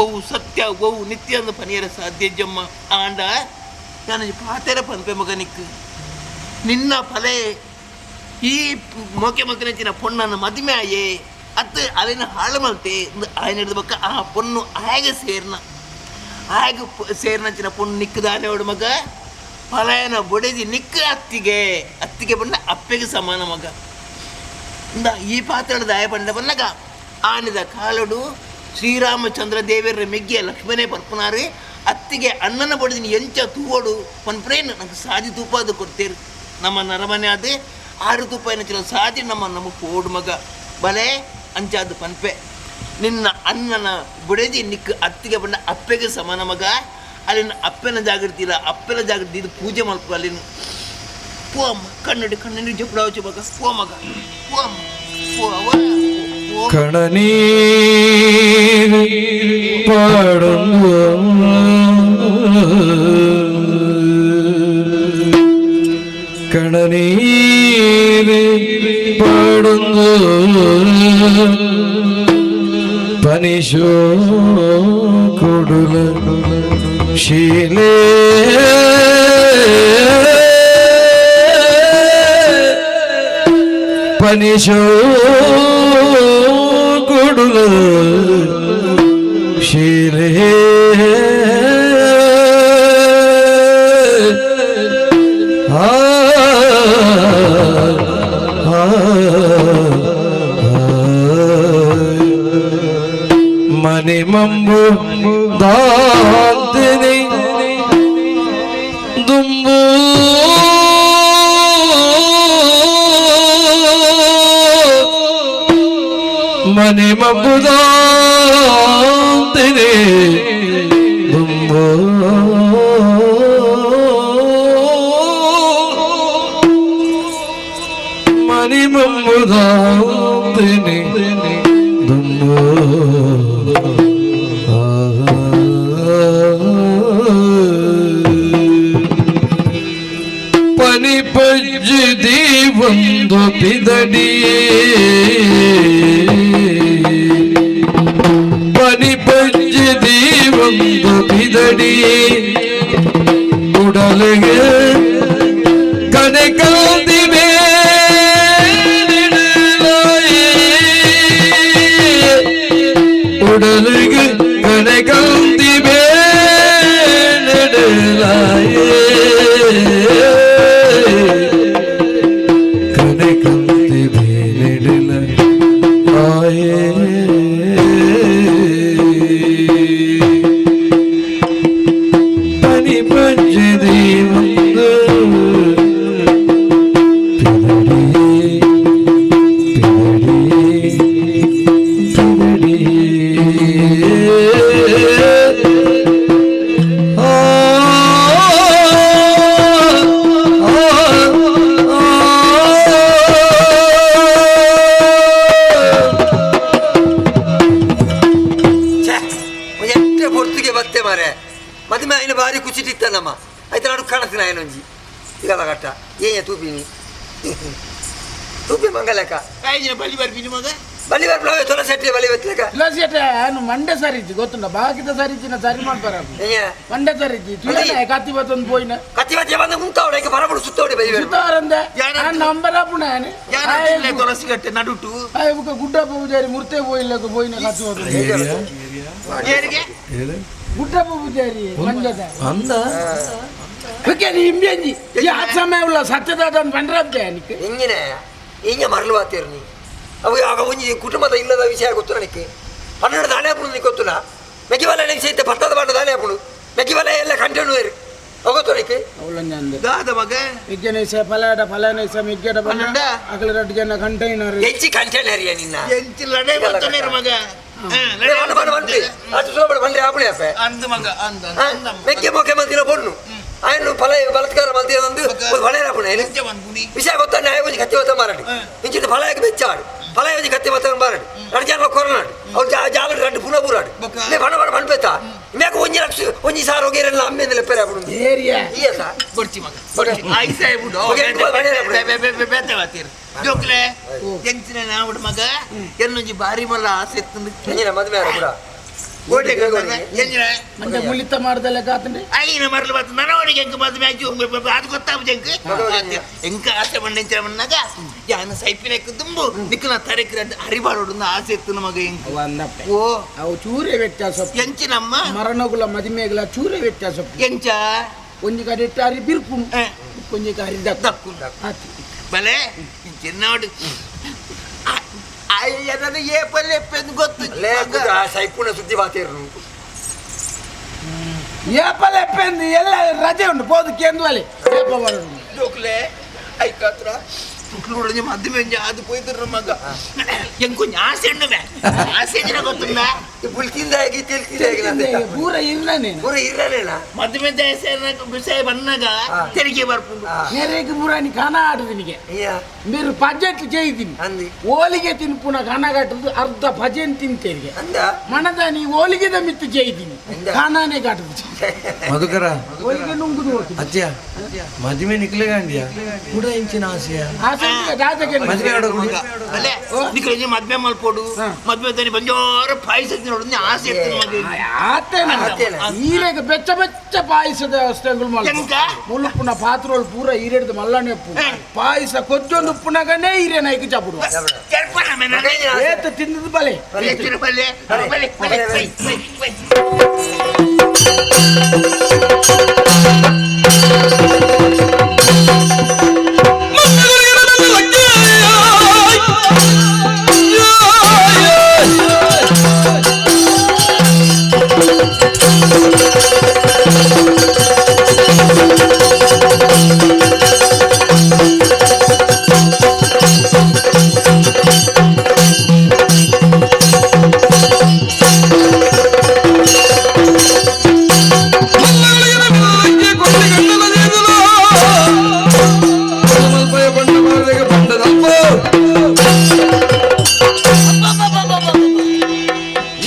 ಒವು ಸತ್ಯ ಒವು ನಿತ್ಯ ಅಂದು ಪನಿಯರ ಸಾಧ್ಯ ಜಮ್ಮ. ಆಂಡ ನಾನು ಪಾತೆರ ಪನ್ಪೆ ಮಗ ನಿಕ್ಕು ನಿನ್ನ ಫಲೆ ಈ ಮೋಕೆ ಮಲ್ತಿನ ಪೊಣ್ಣನ ಮದುವೆ ಆಯೆ ಅತ್ತು ಅಲ್ಲಿನ ಹಾಳು ಮಲ್ತೆ ఆయన ಹಿಡಿದ ಬಕ್ಕ ಆ ಪೊಣ್ಣು ಆಗ ಸೇರ್ನ ಆಗ ಸೇರ್ನಂಚಿನ ಪೊಣ್ಣು ನಿಕ್ಕದಾನೆ ಅವಡು ಮಗ. ಫಲಯನ ಬೊಡೆದಿ ನಿಕ್ಕ ಅತ್ತಿಗೆ ಅತ್ತಿಗೆ ಬಂದ ಅಪ್ಪೆಗೆ ಸಮಾನ ಮಗ. ಇಂದ ಈ ಪಾತ್ರದ ದಾಯ ಬಂದ ಬನ್ನಗ ಆನಿದ ಕಾಲಡು ಶ್ರೀರಾಮಚಂದ್ರ ದೇವರ ಮೆಗ್ಗಿಯ ಲಕ್ಷ್ಮಣೇ ಪರ್ಪನಾರು ಅತ್ತಿಗೆ ಅಣ್ಣನ ಬಡಿದಿನ ಎಂಚ ತೂವಡು ಪನ್ಪ್ರೇನ್ ನಂಗೆ ಸಾದಿ ತೂಪಾದ ಕೊಡ್ತೇರು. ನಮ್ಮ ನರಮನೆ ಅದೇ ಆರು ತೂಪ ಏನಂಚಿನ ಸಾದಿ ನಮ್ಮ ನಮ್ಮ ಕೋಡು ಮಗ ಬಲೆ ಅಂಚಾದ ಪನ್ಪೆ. ನಿನ್ನ ಅಣ್ಣನ ಬುಡೆದಿ ನಿಕ್ಕ ಅತ್ತಿಗೆ ಬಂದ ಅಪ್ಪೆಗೆ ಸಮಾನ ಮಗ. ಅಲ್ಲಿನ ಅಪ್ಪನ ಜಾಗೃತಿ ಇಲ್ಲ ಅಪ್ಪನ ಜಾಗೃತಿ ಇದು ಪೂಜೆ ಮಲ್ಪು ಅಲ್ಲಿನ ಪೋ ಅಮ್ಮ ಕನ್ನಡಿ ಕಣ್ಣಲ್ಲಿ ಜಪ್ಪಡಾವಚಿ ಮಗ ಪೋ ಮಗ ಪೋ ಅಮ್ಮ ಪೋ ಅವ. ಕಣನೀರು ಪಾಡುವ ಕಣನೀರು ಪಾಡುಂದು ಪನಿಶೋ ಕೊಡುಲ ಶೀಲೆ ಪನಿಶೋ ಕೊಡುಲ ಶೀಲೆ ಆ ಮನೆ ಮಂಬು ದಾಂತಿನಿ ದುಂಬು ಮನೆ ಮಂಬು ದಾಂತಿನಿ ದುಂಬು ಮನೆ ಮಂಬು ದಾಂತಿನಿ ದುಂಬು ಪನಿ ಪಜ್ಜಿ ಒಂದು ಬಿದಡಿಯೇ. ಉಡಲಿಗೆ ಕಣಕಂತಿ ಬೇಡಲಾಯೇ ಕಣಕಂತಿ ಬೇಡಲ ಆಯೇ ಪನಿ ಪಂಚದಿ ಒಂದು ಪಿದಡಿ ಪಿದಡಿ ಪಿದಡಿ ಆ ಆ ಛೇ, ಎಟ್ಟೆ ಪೊರ್ತುಗೆ ಬತ್ತೆ ಮಾರೆ ಮದುವೆ ಆಯ್ನ ಬಾರಿ ಖುಷಿಟಿತ್ತನಮ್ಮ ಆಯ್ತು ನಾನು ಕಾಣಸ್ತೀನಿ ಆಯ್ನೊಂಜಿ ಈಗಲ್ಲ ಕಟ್ಟ ಏ ತೂಪಿನಿ ತೂಪಿ ಮಂಗಲಕ್ಕ ಬಲಿ ಬರ್ಪಿನಿ ಮಗ ಬಲಿ ಬರ್ಪಲ ತುಳಸಿ ಬಲಿ ಬತ್ತಲಕ್ಕ ತುಳಸಿ ಅಟ್ಟೆ ಮಂಡೆ ಸರಿಜಿ ಗೊತ್ತುಂಡ ಬಾಕಿದ ಸರಿಜಿನ ಸರಿ ಮಾಡ್ಬಾರ ಮಂಡೆ ಸರಿಜಿ ತುಳಸಿ ಕತ್ತಿ ಬತ್ತೊಂದು ಪೋಯಿನ ಕತ್ತಿ ಬತ್ತಿ ಬಂದು ಮುಂತಾವಡೆ ಈಗ ಬರಬಡು ಸುತ್ತವಡೆ ಬಲಿ ಸುತ್ತವರಂದೆ ನಂಬರ ಪುಣೆ ತುಳಸಿ ಕಟ್ಟೆ ನಡುಟು ಬುಕ್ಕ ಗುಡ್ಡಪ್ಪ ಪೂಜಾರಿ ಮುರ್ತೆ ಪೋಯಿಲ್ಲ ಪೋಯಿನ ಕತ್ತಿ ಗುಡ್ಡಪ್ಪ ಪೂಜಾರಿ ಮಂಜದ ಅಂದ ಓಕೆ ನೀ ಇಂಬೆಂಜಿ ಈ ಆ ಸಮಯ ಉಲ್ಲ ಸತ್ಯದಾದನ್ ಪಂಡ್ರಬ್ದೆ ಅನಿಕೆ ಇಂಗಿನ ಇಂಜ ಮರಳು ಬಾತೇರು ನೀ ಅವು ಆಗ ಒಂಜಿ ಕುಟುಂಬದ ಇಲ್ಲದ ವಿಷಯ ಗೊತ್ತು ನನಗೆ ಪನ್ನಡ ದಾನೆ ಹಾಪುಡು ನೀ ಗೊತ್ತುಲ್ಲ ಮೆಕ್ಕಿಬಲ ವಿಷಯ ಇತ್ತೆ ಪತ್ತದ ಬಾಂಡ ದಾನೆ ಹಾಪುಡು ಮೆಕ್ಕಿಬಲ ಎಲ್ಲ ಕಂಟೆಂಡು ಬೇರು ಅವು ಗೊತ್ತು ನನಗೆ ದಾದ ಮಗ ವಿಜ್ಞಾನ ಫಲಾಡ ಫಲಾನ ಮಿಗ್ಗಡ ಬಂದ ಅಗಲ ರಡ್ಡು ಜನ ಕಂಟೈನರ್ ಹೆಚ್ಚಿ ಕಂಟೈನರ್ ನಿನ್ನ ಎಂಚಿ ಲಡೈ ಬರ್ತಾನೆ ಮಗ ಅದು ಸುಲಭ ಬಂದ್ರೆ ಆಪುಣೆ ಅಪ್ಪೆ ಅಂದ ಮಗ ಅಂದ ಮೆಕ್ಕೆ ಮೊಕ್ಕೆ ಮಂದಿರ ಪೊಣ್ಣು ఆయన ಫಲ ಬಲತ್ಕಾರ ಮಂದಿರ ಒಂದು ಫಲ ಆಪುಣೆ ವಿಷಯ ಗೊತ್ತ ನ್ಯಾಯ ಒಂಜಿ ಕತ್ತಿ ಬತ್ತ ಮಾರಾಡಿ ಇಂಚಿನ ಫಲಕ್ಕೆ ಬೆಚ್ಚಾಡು ಫಲ ಒಂಜಿ ಕತ್ತಿ ಬತ್ತ ಮಾರಾಡಿ ಎರಡು ಜನ ಕೊರನಾಡು ಅವ್ರು ಜಾಲ రెండు ಪುನಃ ಪೂರಾಡು ನೇ ಬಣ ಬಣ ಪಣ್ಪೆತ್ತ ಮೇಕ ಒಂಜಿ ಲಕ್ಷ ಒಂಜಿ ಸಾರ ಹೋಗಿರಲ್ಲ ಅಮ್ಮೆಂದಲೆ ಲೆಪ್ಪರೆ ಆಪುಣು ಏರಿಯಾ ಈಯಸ ಬರ್ಚಿ ಮಗ ಆಯ್ಸೆ ಬಿಡು ಬೇತೆ ಬಾತೀರ್ ಜೋಕ್ಲೆ ಎಂಚಿನ ನಾವುಡು ಮಗ ಎನ್ನೊಂಜಿ ಬಾರಿ ಮಲ್ಲ ಆಸೆ ಇತ್ತು ಎಂಜಿನ ಮದುವೆ ಕೂಡ ಮಂಡೆ ಮುಲಿತ ಮಾಡ್ದಲ್ಲ ಕಾತಂಡೆ ಐನ ಮರಲು ಬತ್ತು ನನವರಿಗೆ ಎಂಕ್ ಮದುವೆ ಆಗಿ ಅದು ಗೊತ್ತಾಪು ಎಂಕ್ ಎಂಕ್ ಆಸೆ ಬಂಡ ಎಂಚಿನ ಮಣ್ಣಾಗ ಯಾನ ಸೈಪಿನ ದುಂಬು ನಿಕ್ಕನ ತರೆಕ್ ಹರಿಬಾರೋಡು ಆಸೆ ಇತ್ತು ಮಗ ಎಂಕ್ ಓ ಅವು ಚೂರೆ ವ್ಯತ್ಯಾಸ ಎಂಚಿನಮ್ಮ ಮರಣಗುಲ ಮದುಮೆಗಳ ಚೂರೆ ವ್ಯತ್ಯಾಸ ಎಂಚ ಒಂಜಿ ಕಡೆ ಇಟ್ಟು ಅರಿ ಬಿರ್ಪುಣು ಒಂಜಿ ಕಡೆ ದಕ್ಕು ಆತು ಬಲೆ ಚಿನ್ನೋಡು ಅಯ್ಯ ಏ ಪಲ್ಲೆ ಗೊತ್ತು ಸೈಪುಣ ಸುದ್ದಿ ಬಾತೇರು ಏ ಪಲ್ಲೆ ಎಪ್ಪೆಂದು ಎಲ್ಲ ರಜೆ ಉಂಟು ಪೋದು ಕೇಂದ್ವಲೆ ಏಪ ಬರೋದು ಜೋಕ್ಲೆ ಐಕಾತ್ರ ತುಟ್ಲೂಡೊಂಜಿ ಮದುವೆ ಒಂಜಿ ಅದು ಪೋಯ್ತಿರ ಮಗ ಎಂಕೊಂಜಿ ಆಸೆ ಉಂಡು ಆಸೆ ಎಂಚಿನ ಗೊತ್ತುಂಡ ಪುಲ್ತಿಂದಾಗಿ ತಿಲ್ತಿಂದಾಗಿ ಪೂರ ಇರ್ಲನೆ ಪೂರ ಇರ್ಲನೇನ ಮದುವೆ ವಿಷಯ ಬಂದಾಗ ತೆರಿಗೆ ಬರ್ಪುಂಡು ನೆರೆಗೆ ಪೂರ ನೀ ಖಾನ ಆಡುದು ನಿಗೆ మీరు ಪಜೆಟ್ చేయిದ್ದೀನಿ ಹೋಲಿಗೆ ತಿನ್ಪುನ ಖಾನ ಕಟ್ಟದು ಅರ್ಧ ಪಜೆನ್ ತಿಂತೇರಿಗೆ ಮನದ ನೀ ಹೋಲಿಗೆದ ಮಿತ್ತು చేయిದ್ದೀನಿ ಖಾನಾನೇ ಕಟ್ಟದು ಮಧುಕರ ಹೋಲಿಗೆ ನುಂಗುದು ಅಜ್ಜ ಮದುವೆ ನಿಕ್ಲೆಗಾಂಡ್ಯ ಕೂಡ ಇಂಚಿನ ಆಸೆಯ ಆಸೆ ರಾಜಕ್ಕೆ ಮದುವೆ ಆಡೋದು ಅಲ್ಲೇ ನಿಕ್ಲೆ ಮದ್ವೆ ಮಲ್ಪೋಡು ಮದ್ವೆ ತಾನೆ ಬಂಜೋರ ಪಾಯಸ ತಿನ್ನೋಡು ಆಸೆ ಇತ್ತು ಮಗ ಆತೇನ ಈರೆಗೆ ಬೆಚ್ಚ ಬೆಚ್ಚ ಪಾಯಸದ ವ್ಯವಸ್ಥೆಗಳು ಎಂಕ? ಮುಳುಪುನ ಪಾತ್ರೋಳು ಪೂರ ಈರೆಡ್ದು ಮಲ್ಲನೆ ಉಪ್ಪು ಪಾಯಸ ಕೊಚ್ಚೊಂದು ಉಪ್ಪುನಗನೇ ಈರೆ ನಾಯ್ಕ ಚಾಪುಡು ಏತ ತಿಂದದ್ದು ಬಲೆ ಬಲೆ ಬಲೆ ಬಲೆ ಬಲೆ ಬಲೆ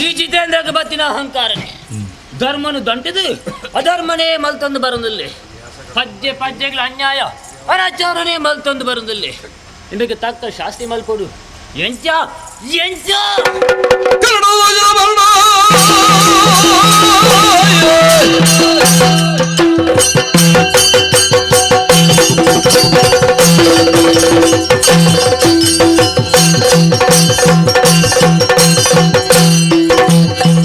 ಈ ಜಿತೇಂದ್ರಕ್ಕೆ ಬತ್ತಿನ ಅಹಂಕಾರನೇ ಧರ್ಮನು ದಂಟಿದು ಅಧರ್ಮನೇ ಮಲ್ತಂದು ಬರುವುದಿಲ್ಲ ಪಜ್ಜೆ ಪಜ್ಜೆಗಳ ಅನ್ಯಾಯ ಅನಾಚಾರನೇ ಮಲ್ತಂದು ಬರುವುದಿಲ್ಲ ನಿಮಗೆ ತಕ್ಕ ಶಾಸ್ತಿ ಮಲ್ಕೊಡು ಎಂಚ ಎಂಚ Thank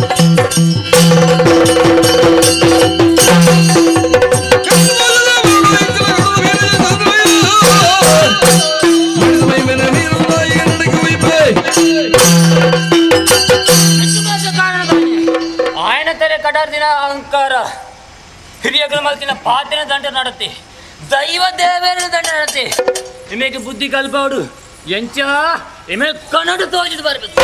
ಪಾತೆರೆ ಕಡರ್ದಿನ ಅಹಂಕಾರ ಹಿರಿಯಗಳ ಮಲ್ತಿನ ಪಾತಿನ ದಂಡ ನಡತಿ ದೈವ ದೇವರ ದಂಡ ನಡತಿ ನಿಮಗೆ ಬುದ್ಧಿ ಕಲ್ಪವಡು ಎಂಚ ನಿಮಗೆ ಕನ್ನಡ ತೋಜಿದ್ ಬರ್ಬೇಕು.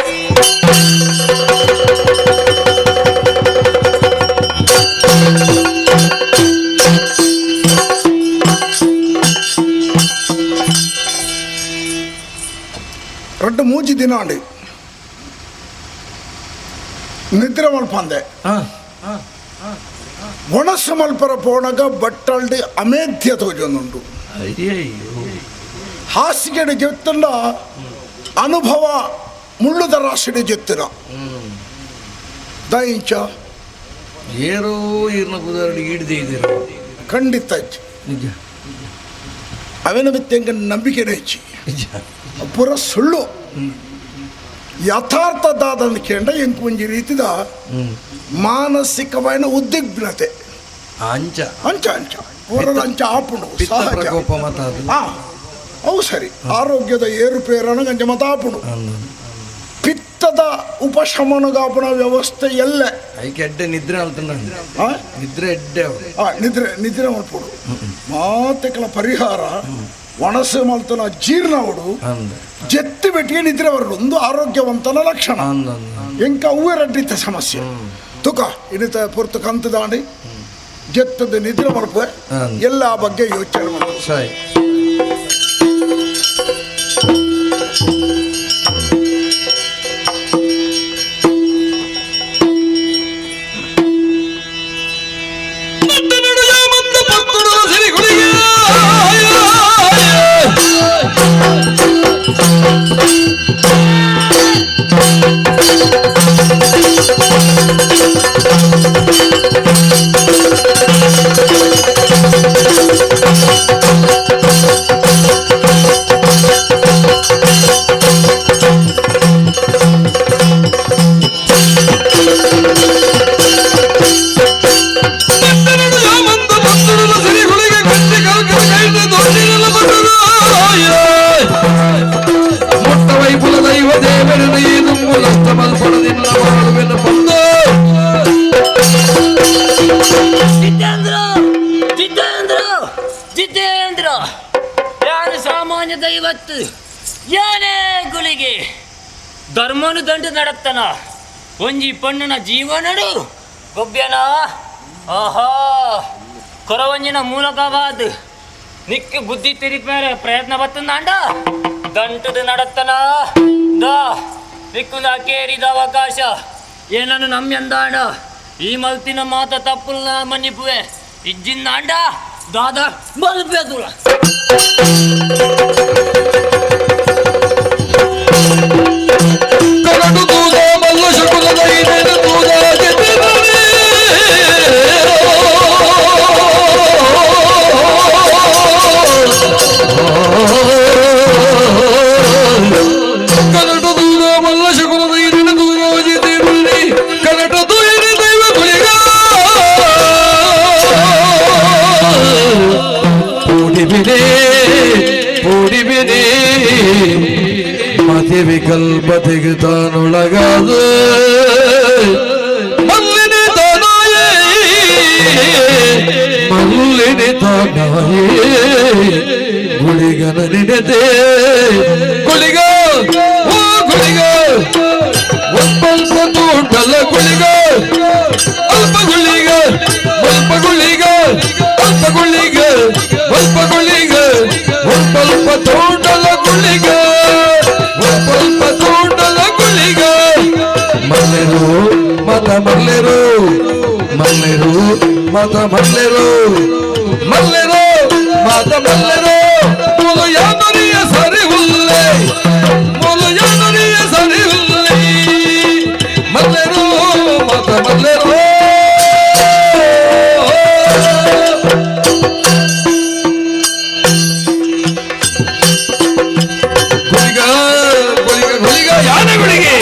ರಡ್ಡು ಮೂಜಿ ದಿನ ಅಂಡಿ ನಿದ್ರೆ ಮಲ್ಪಂದೆ ಒಣಸು ಮಲ್ಪರ ಪೋಣಗ ಬಟ್ಟಲ್ಡಿ ಅಮೇಧ್ಯ ತೋಜೊಂದುಂಡು. ಹಾಸಿಗೆಡೆ ಜೆತ್ತಂಡ ಅನುಭವ ಮುಳ್ಳುದ ರಾಶಿಡೆ ಜೆತ್ತಿನ ದಯಿಂಚ ಏರೋ ಈರ್ನ ಕುದರಡಿ ಈಡ್ದೆ ಇದ್ದೀರ ಖಂಡಿತ ನಿಜ. ಅವೇನ ಮಿತ್ತೆಂಗ ನಂಬಿಕೆ ಹೆಚ್ಚಿ ಪೂರ ಸುಳ್ಳು. ಯಥಾರ್ಥ ದಾದನ ಕೇಂದ್ರ ಎಂಕು ಒಂಜಿ ರೀತಿದ ಮಾನಸಿಕವಾದ ಉದ್ವಿಗ್ನತೆ ಅಂಚ ಅಂಚ ಅಂಚ ಪೂರ ಅಂಚ ಆಪುಂಡು ಸಹಜ. ಅವು ಸರಿ ಆರೋಗ್ಯದ ಏರುಪೇರನ ಗಂಜ ಮತ ಆಪುಂಡು. ಪಿತ್ತದ ಉಪಶಮನಗಾಪುಣ ವ್ಯವಸ್ಥೆ ಎಲ್ಲ ಐಕೆ ಎಡ್ಡೆ ನಿದ್ರೆ ಅಲ್ತಂಡ ನಿದ್ರೆ ಎಡ್ಡೆ ನಿದ್ರೆ ನಿದ್ರೆ ಮಲ್ಪುಡು ಮಾತೆಕಲ ಪರಿಹಾರ ಒಣಸು ಮಲ್ತನ ಜೀರ್ಣವಡು ಜೆತ್ತಿ ಬೆಟ್ಟಿಗೆ ನಿದ್ರೆ ಬರಡು ಒಂದು ಆರೋಗ್ಯವಂತನ ಲಕ್ಷಣ. ಎಂಕ ಹೂವೆ ರಡ್ಡಿತ್ತ ಸಮಸ್ಯೆ ತುಕ ಇನ್ನಿತ ಪೊರ್ತು ಕಂತು ದಾಂಡಿ ಜೆತ್ತದ ನಿದ್ರೆ ಮಲ್ಪುವೆ ಎಲ್ಲ ಬಗ್ಗೆ ಯೋಚನೆ ಮಾಡು. ಸರಿ. ಜಿತೇಂದ್ರ ಯಾರು ಸಾಮಾನ್ಯ ದೈವತ್ತು ಯಾನೇ ಗುಳಿಗೆ ಧರ್ಮನು ದಂಡು ನಡತ್ತನ ಒಂಜಿ ಪಣ್ಣನ ಜೀವನಡು ಗೊಬ್ಬ್ಯನ ಆಹಾ ಕೊರವಂಜಿನ ಮೂಲಕವಾದ ನಿಕ್ಕು ಬುದ್ಧಿ ತಿರಿಪೇರೆ ಪ್ರಯತ್ನ ಬತ್ತಂದಾಂಡ ದಂಟದು ನಡತ್ತನ ದಾ ನಿಕ್ಕು ಕೇರಿದ ಅವಕಾಶ ಏನನ್ನು ನಮ್ಯಂದಾಂಡ ಈ ಮಲ್ತಿನ ಮಾತ ತಪ್ಪುಲ್ಲ ಮನ್ನಿಪುವೆ ಇಜ್ಜಿಂದಾಂಡ ದಾದಾ ಮಲ್ಪೆ ದೂರ. ಕರಡು ದೂದ ಮಲ್ಲ ಶಕುಲದ ಇದೇನು ದೂದ ಕರಡು ದೂದ ಮಲ್ಲ ಶಕುಲದ ಇದೇನು ದೂರ ಕರಟ ದೂರ ದೈವ ಗುಳಿಗ ಪೂಡಿಬಿನೆ ಪೂಡಿಬಿನೆ ಮತಿ ವಿಕಲ್ಪ ತೆಗೆತಾನೊಳಗಾದ ಮಲ್ಲಿನಿ ತಾನಾಯೇ ಮಲ್ಲಿನಿ ತಾನಾಯೇ ಗುಳಿಗನ ನಿನದೆ ಗುಳಿಗ ಓ ಗುಳಿಗ ಒಬ್ಬಲ್ಪ ತೋಟಲ ಗುಳಿಗ ಅಲ್ಪ ಗುಳಿಗ ಅಲ್ಪ ಗುಳಿಗ ಅಲ್ಪ ಗುಳಿಗ ಅಲ್ಪ ಗುಳಿಗ ಒಬ್ಬಲ್ಪ ತೋಟಲ ಗುಳಿಗ ಒಬ್ಬಲ್ಪ ತೋಟಲ ಗುಳಿಗ ಮಲ್ಲೆರು ಮತ ಮಲ್ಲೆರು ಮಲ್ಲೆರು ಮತ ಮಲ್ಲೆರು ಮಲ್ಲೆರು ಮತ ಮಲ್ಲೆರು ಮೂಲು ಯಾಮರಿಯ ಸರಿ ಹುಲ್ಲೆ ಮೂಲು ಯಾಮರಿಯ ಸರಿ ಹುಲ್ಲೆ ಮಲ್ಲೆರು ಮತ ಮಲ್ಲೆರು. ಗುಳಿಗ ಗುಳಿಗ ಗುಳಿಗ ಯಾನೆ ಗುಳಿಗೆ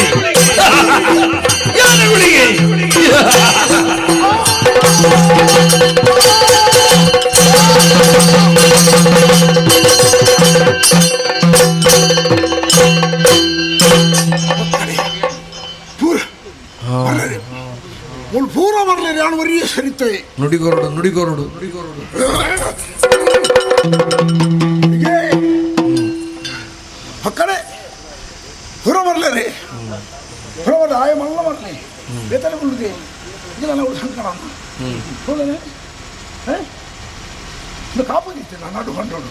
ಯಾನೆ ಗುಳಿಗೆ. ಮುಲ್ ಪೂರ ಬರ್ಲಿ ಯಾನು ಒರಿಯೇ ಸರಿತೆ ನುಡಿಗೊರಡು ನುಡಿಗೊರಡು ಪಕ್ಕನೆ ಪೂರ ಬರ್ಲಿ ರೀ ಪೂರ ಬರ್ಲಿ ಆಯ ಮಲ್ಲ ಬರ್ಲಿ ಬೇತನೆ ಬುಲ್ಲುದೆ ಇದೆಲ್ಲ ಸಂಕಟ ಹೌದನೆ ಇದು ಕಾಪದಿತ್ತು ನಾನು ನಡು ಕಂಡೋಡು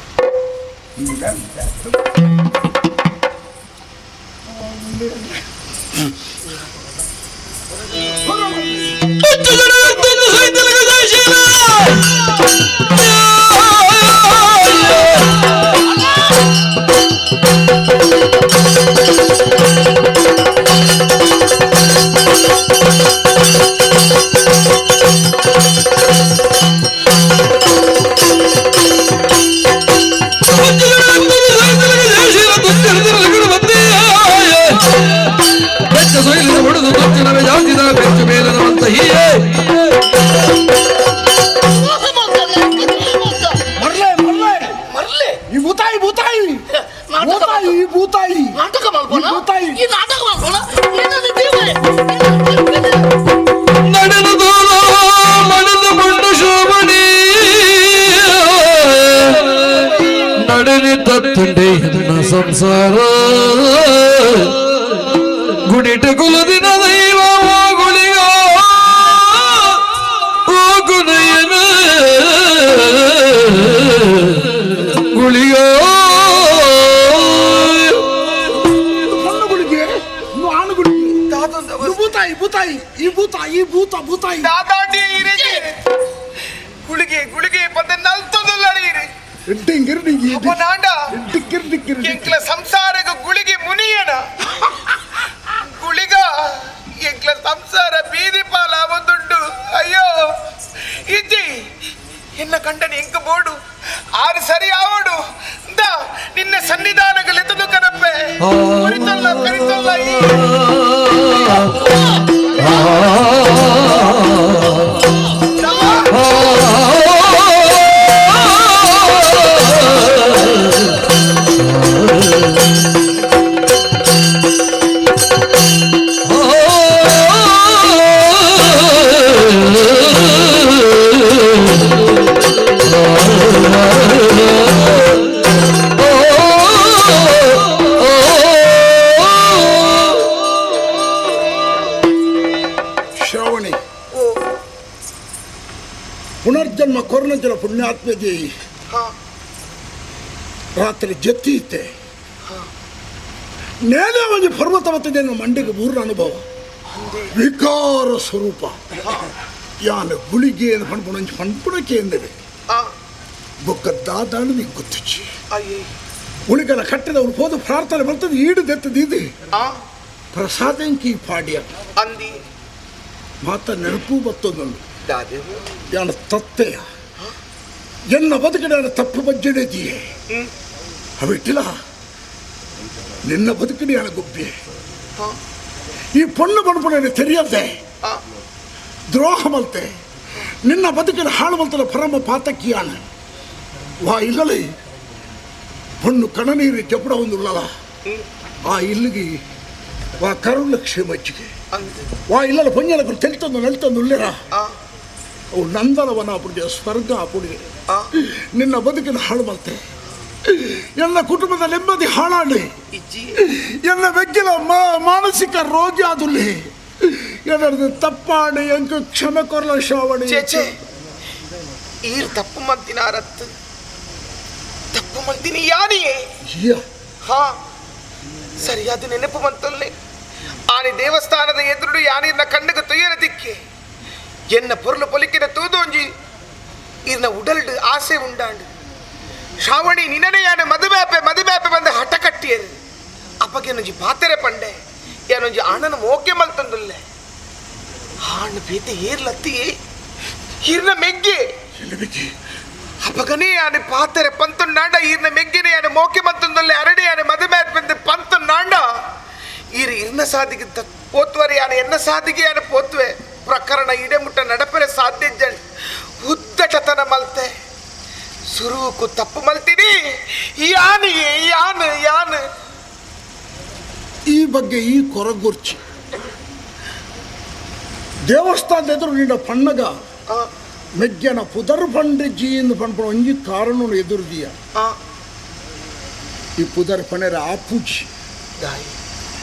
ಸಂಸಾರ ಗುಡಿಟ ಕುಲದಿನ ದೈವ ಗುಳಿಗ ಓ ಗುಣಯನ ಗುಳಿಗ ಗುಳಿಗೆ ಆನು ಗುಳಿಗೆ ಭೂತಾಯಿ ಭೂತಾಯಿ ಈ ಭೂತಾಯಿ ಭೂತ ಭೂತಾಯಿ ದಾದಾಟಿ ಗುಳಿಗೆ ಗುಳಿಗೆ ಬಂದ ನಲ್ತದಲ್ಲ ಎಂಕ್ಲ ಸಂಸಾರಗ ಗುಳಿಗೆ ಮುನಿಯನ ಗುಳಿಗ ಎಂಕ್ಲ ಸಂಸಾರ ಬೀದಿ ಪಾಲ ಒಂದುಂಡು. ಅಯ್ಯೋ ಇಜ್ಜಿ ಎನ್ನ ಕಂಡನ ಎಂಕ ಬೋಡು ಆರು ಸರಿ ಆವಡು the ನಿನ್ನ ಸನ್ನಿಧಾನಗಳೆತ್ತದು ಕನಪ್ಪೆ ಕರಿತಲ್ಲ ಕರಿತಲ್ಲ ಈ ಪುನರ್ಜನ್ಮ ಕೊರ್ನಂಜಲ ಪುಣ್ಯಾತ್ಮಜಿ ರಾತ್ರಿ ಜತ್ತಿ ಇತ್ತೆ ನೇನೆ ಒಂದು ಪರ್ವತ ಮತ್ತಿದೆ ಮಂಡಿಗೆ ಮೂರನ ಅನುಭವ ವಿಕಾರ ಸ್ವರೂಪ ಯಾನ ಗುಳಿಗೆ ಪಣ್ಪುಣಂಚಿ ಪಣ್ಪುಣಕ್ಕೆ ಎಂದಿವೆ ಬೊಕ್ಕ ದಾದಾನು ನಿಂಗೆ ಗೊತ್ತಿಚ್ಚಿ ಉಳಿಗನ ಕಟ್ಟಿದವನು ಹೋದ ಪ್ರಾರ್ಥನೆ ಬರ್ತದೆ ಈಡು ದೆತ್ತದಿದೆ ಪ್ರಸಾದಂಕಿ ಪಾಡ್ಯ ಅಂದಿ ಮಾತ ನೆನಪು ಬತ್ತೊಂದು ಯಾನ ತತ್ತೆಯ ಎನ್ನ ಬದುಕಿನ ತಪ್ಪು ಬಜ್ಜೆಡೆದಿಯೇ ಅವಿಟ್ಟಿಲ್ಲ ನಿನ್ನ ಬದುಕಿನ ಯಾನ ಗುಬ್ಬಿ ಈ ಪೊಣ್ಣು ಬಣಪಣೆ ತೆರೆಯದೆ ದ್ರೋಹ ಮಲ್ತೆ ನಿನ್ನ ಬದುಕಿನ ಹಾಳು ಮಲ್ತದ ಪರಮ ಪಾತಕಿಯಾನ ವಾ ಇಲ್ಲಲಿ ಪೊಣ್ಣು ಕಣನೀರು ಜಪಡ ಒಂದುಳ್ಳಲ ಆ ಇಲ್ಲಿಗೆ ವಾ ಕರುಣ ಕ್ಷೇಮಜ್ಜಿಗೆ ವಾ ಇಲ್ಲಲ ಪೊಂಜಲ ತೆಲ್ತಂದು ನೆಲ್ತಂದು ಉಳ್ಳೆರ ಅವು ನಂದನವನ ಪುಡಿಯ ಸ್ವರ್ಗ ಪುಡಿ ನಿನ್ನ ಬದುಕಿನ ಹಾಳು ಮಲ್ತೆ ಎಲ್ಲ ಕುಟುಂಬದ ನೆಮ್ಮದಿ ಹಾಳಾಡಿ ಎಲ್ಲ ಬೆಗ್ಗಿನ ಮಾನಸಿಕ ರೋಗಿ ಆದುಲ್ಲಿ ಎನ್ನದು ತಪ್ಪಾಡಿ ಎಂಕು ಕ್ಷಮೆ ಕೊರಲ ಶ್ರಾವಣಿ ಈರ್ ತಪ್ಪು ಮಂತಿನ ಅರತ್ತು ತಪ್ಪು ಮಂತಿನಿ ಯಾನಿಯೇ ಹಾ ಸರಿಯಾದ ನೆನಪು ಮಂತೊಲ್ಲೆ ಆನೆ ದೇವಸ್ಥಾನದ ಎದುರು ಯಾನಿರ್ನ ಕಣ್ಣುಗ ತುಯರ ದಿಕ್ಕೆ ಎನ್ನ ಪೊರ್ಲು ಪೊಲಿಕಿನ ತೂದೊಂಜಿ ಇರ್ನ ಉಡಲ್ಡು ಆಸೆ ಉಂಡಾಂಡು ಶ್ರಾವಣಿ ನಿನನೆ ಯಾನೆ ಮದುವೆ ಆಪೆ ಮದುವೆ ಆಪೆ ಬಂದ ಹಠ ಕಟ್ಟಿಯರು ಅಪ್ಪಗೇನೊಂಜಿ ಪಾತೆರೆ ಪಂಡೆ ಯಾನೊಂಜಿ ಅಣ್ಣನ ಮೋಕೆ ಮಲ್ತಂದುಲ್ಲೆ ಆಣ್ ಬೇತೆ ಏರ್ಲತ್ತಿ ಈರ್ನ ಮೆಗ್ಗೆ ಅಪ್ಪಗನೇ ಯಾನೆ ಪಾತೆರೆ ಪಂತುಂಡಾಂಡ ಈರ್ನ ಮೆಗ್ಗೆನೆ ಯಾನೆ ಮೋಕೆ ಮಲ್ತಂದುಲ್ಲೆ ಅರಡಿ ಯಾನೆ ಮದುವೆ ಆಪೆ ಬಂದ ಪಂತುಂಡಾಂಡ ಈರ್ ಇರ್ನ ಸಾದಿಗೆ ಪೋತ್ವರೆ ಯಾನೆ ಎನ್ನ ಸಾದಿಗೆ ಯಾನೆ ಪೋತ್ವೆ ಪ್ರಕರಣ ಇಡೆಮುಟ್ಟ ನಡಪರೆ ಸಾಧ್ಯ ಜನ್ ಉದ್ದಟತನ ಮಲ್ತೆ ಸುರುಕು ತಪ್ಪು ಮಲ್ತೀನಿ ಯಾನಿಗೆ ಯಾನು ಯಾನು ಈ ಬಗ್ಗೆ ಈ ಕೊರಗುರ್ಚಿ ದೇವಸ್ಥಾನದ ಎದುರು ನಿನ್ನ ಪಣ್ಣಗ ಮೆಗ್ಗನ ಪುದರ್ ಪಂಡ್ರಿ ಜೀಂದು ಪನ್ಪುನ ಒಂಜಿ ಕಾರಣ ಎದುರುದಿಯ ಈ ಪುದರ್ ಪಣೆರ ಆಪೂಜಿ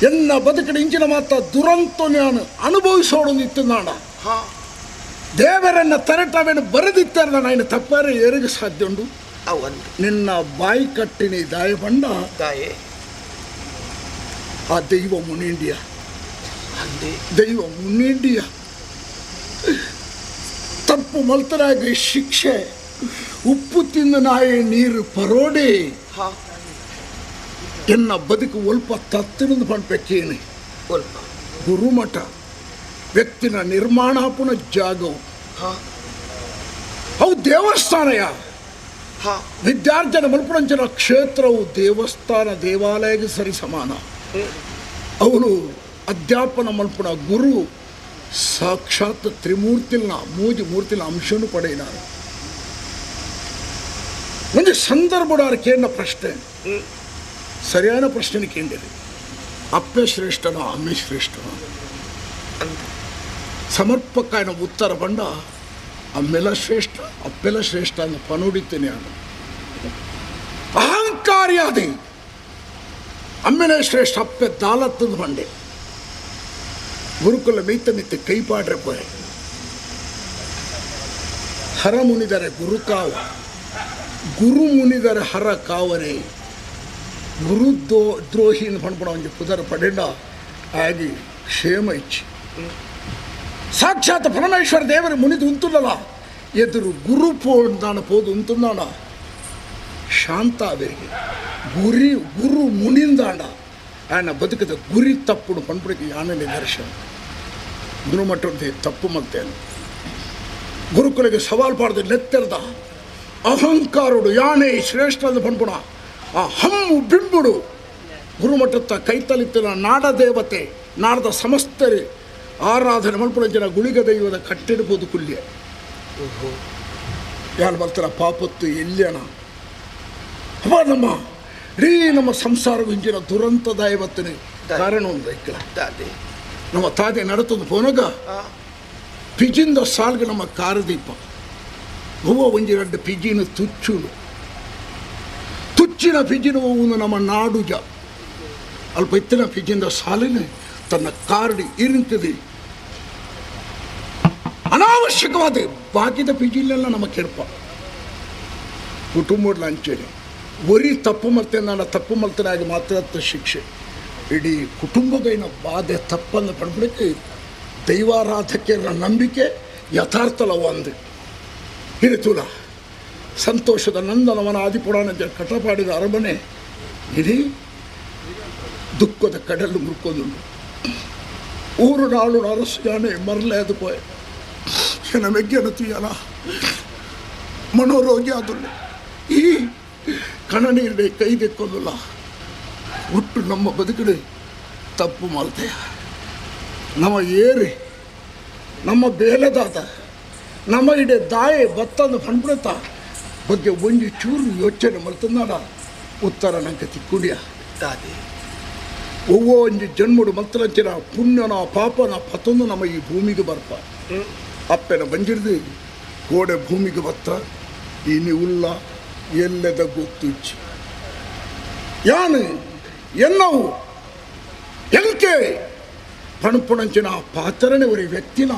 ಎನ್ನ ಬದುಕಡ ಇಂಚಿನ ಮಾತ ದುರಂತ ನಾನು ಅನುಭವಿಸೋಡು ನಿತ್ತುನಾಡ ದೇವರನ್ನ ತರಟವೇನು ಬರೆದಿತ್ತಾರೆ ನಾನು ತಪ್ಪಾರೆ ಏರಿಗೆ ಸಾಧ್ಯ ಉಂಡು ನಿನ್ನ ಬಾಯಿ ಕಟ್ಟಿನಿ ದಾಯ ಬಂಡ ಆ ದೈವ ಮುನಿಂಡಿಯ ದೈವ ಮುನಿಂಡಿಯ ತಪ್ಪು ಮಲ್ತರಾಗಿ ಶಿಕ್ಷೆ ಉಪ್ಪು ತಿಂದ ನಾಯಿ ನೀರು ಪರೋಡೆ ಎನ್ನ ಬದುಕು ಒಲ್ಪ ತತ್ತಿನದು ಪಣ್ಪೆಕ್ಕೇನೆ ಗುರುಮಠ ವ್ಯಕ್ತಿನ ನಿರ್ಮಾಣಾಪುನ ಜಾಗವು ಅವು ದೇವಸ್ಥಾನಯ ವಿದ್ಯಾರ್ಜನ ಮಲ್ಪುಣಂಚನ ಕ್ಷೇತ್ರವು ದೇವಸ್ಥಾನ ದೇವಾಲಯಕ್ಕೆ ಸರಿ ಸಮಾನ. ಅವನು ಅಧ್ಯಾಪನ ಮಲ್ಪುಣ ಗುರು ಸಾಕ್ಷಾತ್ ತ್ರಿಮೂರ್ತಿಲ್ನ ಮೂಜಿ ಮೂರ್ತಿನ ಅಂಶನು ಪಡೆಯಿನಾರು. ಒಂದು ಸಂದರ್ಭ ಕೇಳಿನ ಪ್ರಶ್ನೆ ಸರಿಯಾದ ಪ್ರಶ್ನೆ ಕೇಳಿದೆ. ಅಪ್ಪೆ ಶ್ರೇಷ್ಠನ ಅಮ್ಮೆ ಶ್ರೇಷ್ಠನ? ಸಮರ್ಪಕನ ಉತ್ತರ ಬಂಡ ಅಮ್ಮೆಲ್ಲ ಶ್ರೇಷ್ಠ ಅಪ್ಪೆಲ್ಲ ಶ್ರೇಷ್ಠ ಅಂತ ಪನುಡಿತೇನೆ ನಾನು. ಅಹಂಕಾರಿಯಾದಿ ಅಮ್ಮೆನೇ ಶ್ರೇಷ್ಠ ಅಪ್ಪೆ ದಾಲತ್ತಂದು ಬಂಡೆ ಗುರುಕುಲ ಮೀತ ಮಿತ್ತ ಕೈಪಾಡ್ರೆ ಪೋಯೆ ಹರ ಮುನಿದರೆ ಗುರುಕಾವ ಗುರು ಮುನಿದರೆ ಹರ ಕಾವರೆ ಗುರು ದ್ರೋಹಿನ ಪಣ್ಪುಣ ಒಂಜಿ ಪುದರ ಪಡೆಂಡ ಆಗಿ ಕ್ಷೇಮ ಇಚ್ಛೆ. ಸಾಕ್ಷಾತ್ ಪರಮೇಶ್ವರ ದೇವರು ಮುನಿದು ಉಂತುಲ್ಲಲ್ಲ ಎದುರು ಗುರು ಪೋಂದಾನ ಪೋದು ಉಂತುಂದಾಣ ಶಾಂತ ಅವರಿಗೆ ಗುರಿ ಗುರು ಮುನಿಂದಾಂಡ ಆಯನ ಬದುಕದ ಗುರಿ ತಪ್ಪುಡು ಪಣ್ಪುಡಿಗೆ ಯಾನ ನಿದರ್ಶನ. ಗುರುಮಠದ ತಪ್ಪು ಮಲ್ತೇನೆ ಗುರುಕುಲಿಗೆ ಸವಾಲು ಪಾಡ್ದು ನೆತ್ತೆರ್ದ ಅಹಂಕಾರುಡು ಯಾನೆ ಶ್ರೇಷ್ಠದ ಪಣ್ಪುಣ ಆ ಹಮ್ಮು ಬಿಂಬುಡು ಗುರುಮಠತ್ತ ಕೈತಲಿತ್ತಿನ ನಾಡದೇವತೆ ನಾಡದ ಸಮಸ್ತರಿ ಆರಾಧನೆ ಮಲ್ಪುಣ ಜನ ಗುಳಿಗ ದೈವದ ಕಟ್ಟಿಡ್ಬೋದು ಕುಲ್ಯ ಯಾರು ಬರ್ತಾರ ಪಾಪತ್ತು ಎಲ್ಯಣ ಅಪ್ಪ ನಮ್ಮ ಇಡೀ ನಮ್ಮ ಸಂಸಾರ ಇಂಜಿನ ದುರಂತ ದೈವತ್ತನೆ ಕಾರಣ ಒಂದು ಐಕ್ಲ ನಮ್ಮ ತಾದೆ ನಡತದ ಪೋನಗ ಪಿಜಿಂದ ಸಾಲ್ಗೆ ನಮ್ಮ ಕಾರದೀಪ ಹೂವ ಒಂಜಿ ಎರಡು ಪಿಜಿನ ತುಚ್ಚುನು ತುಚ್ಚಿನ ಪಿಜಿನ ಹೂವು ನಮ್ಮ ನಾಡುಜ ಅಲ್ಪ ಇತ್ತಿನ ಪಿಜಿಂದ ಸಾಲಿನ ತನ್ನ ಕಾರ್ಡ್ ಇರುತ್ತದೆ ಅನಾವಶ್ಯಕವಾದ ಬಾಕಿದ ಪಿಜಿಲೆಲ್ಲ ನಮ್ಮ ಕೆರ್ಪ ಕುಟುಂಬದ ಅಂಚೇನೆ ಒರಿ ತಪ್ಪು ಮಲ್ತೇನೆ ನಾನು ತಪ್ಪು ಮಲ್ತನಾಗಿ ಮಾತ್ರ ಶಿಕ್ಷೆ ಇಡೀ ಕುಟುಂಬಗೈನ ಬಾಧೆ ತಪ್ಪನ್ನು ಪಡ್ಬಿಡಕ್ಕೆ ದೈವಾರಾಧಕ್ಕೆ ನಂಬಿಕೆ ಯಥಾರ್ಥಲ ಒಂದು ಹಿರಿತುಲ ಸಂತೋಷದ ನಂದನವನ ಆದಿಪುರಾಣ ಕಟಪಾಡಿದ ಅರಮನೆ ಇಡೀ ದುಃಖದ ಕಡಲು ಮುರ್ಕೊಂದುಂಡು ಊರು ನಾಳು ಅರಸು ಜಾನೆ ಮರಲೆ ಅದು ಪೋಯೆ ಎನ್ನ ಮೆಗ್ಗೆನ ತುಯ್ಯಲ ಮನೋರೋಗಿ ಆದುಲ್ಲೆ ಈ ಕಣನೀರಡೆ ಕೈ ದೆಕ್ಕೊಂದುಲ್ಲ ಒಟ್ಟು ನಮ್ಮ ಬದುಕಡೆ ತಪ್ಪು ಮಾಡ್ತೆ ನಮ್ಮ ಏರಿ ನಮ್ಮ ಬೇಲೆದಾದ ನಮ್ಮ ಇಡೆ ದಾಯೆ ಬತ್ತಂದು ಪಣ್ಬಿಡುತ್ತ ಬಗ್ಗೆ ಒಂಜಿ ಚೂರು ಯೋಚನೆ ಮಲ್ತಂದಾಡ ಉತ್ತರ ನಂಗೆ ತಿಕ್ಕುಡಿಯ ದಾದೆ ಒವ್ವೋ ಒಂಜಿ ಜನ್ಮಡು ಮಲ್ತಲಂಚಿನ ಪುಣ್ಯನ ಪಾಪನ ಪತೊಂದು ನಮ್ಮ ಈ ಭೂಮಿಗೆ ಬರ್ಪ ಅಪ್ಪೆನ ಬಂಜಿಡ್ದು ಗೋಡೆ ಭೂಮಿಗೆ ಬತ್ತ ಇನಿ ಉಲ್ಲ ಎಲ್ಲದ ಗೊತ್ತುಚ್ಚಿ ಯಾನು ಎನ್ನವು ಎಂಕೆ ಪಣಪುಣಂಚಿನ ಪಾತ್ರನೆ ಒರಿ ವ್ಯಕ್ತಿನ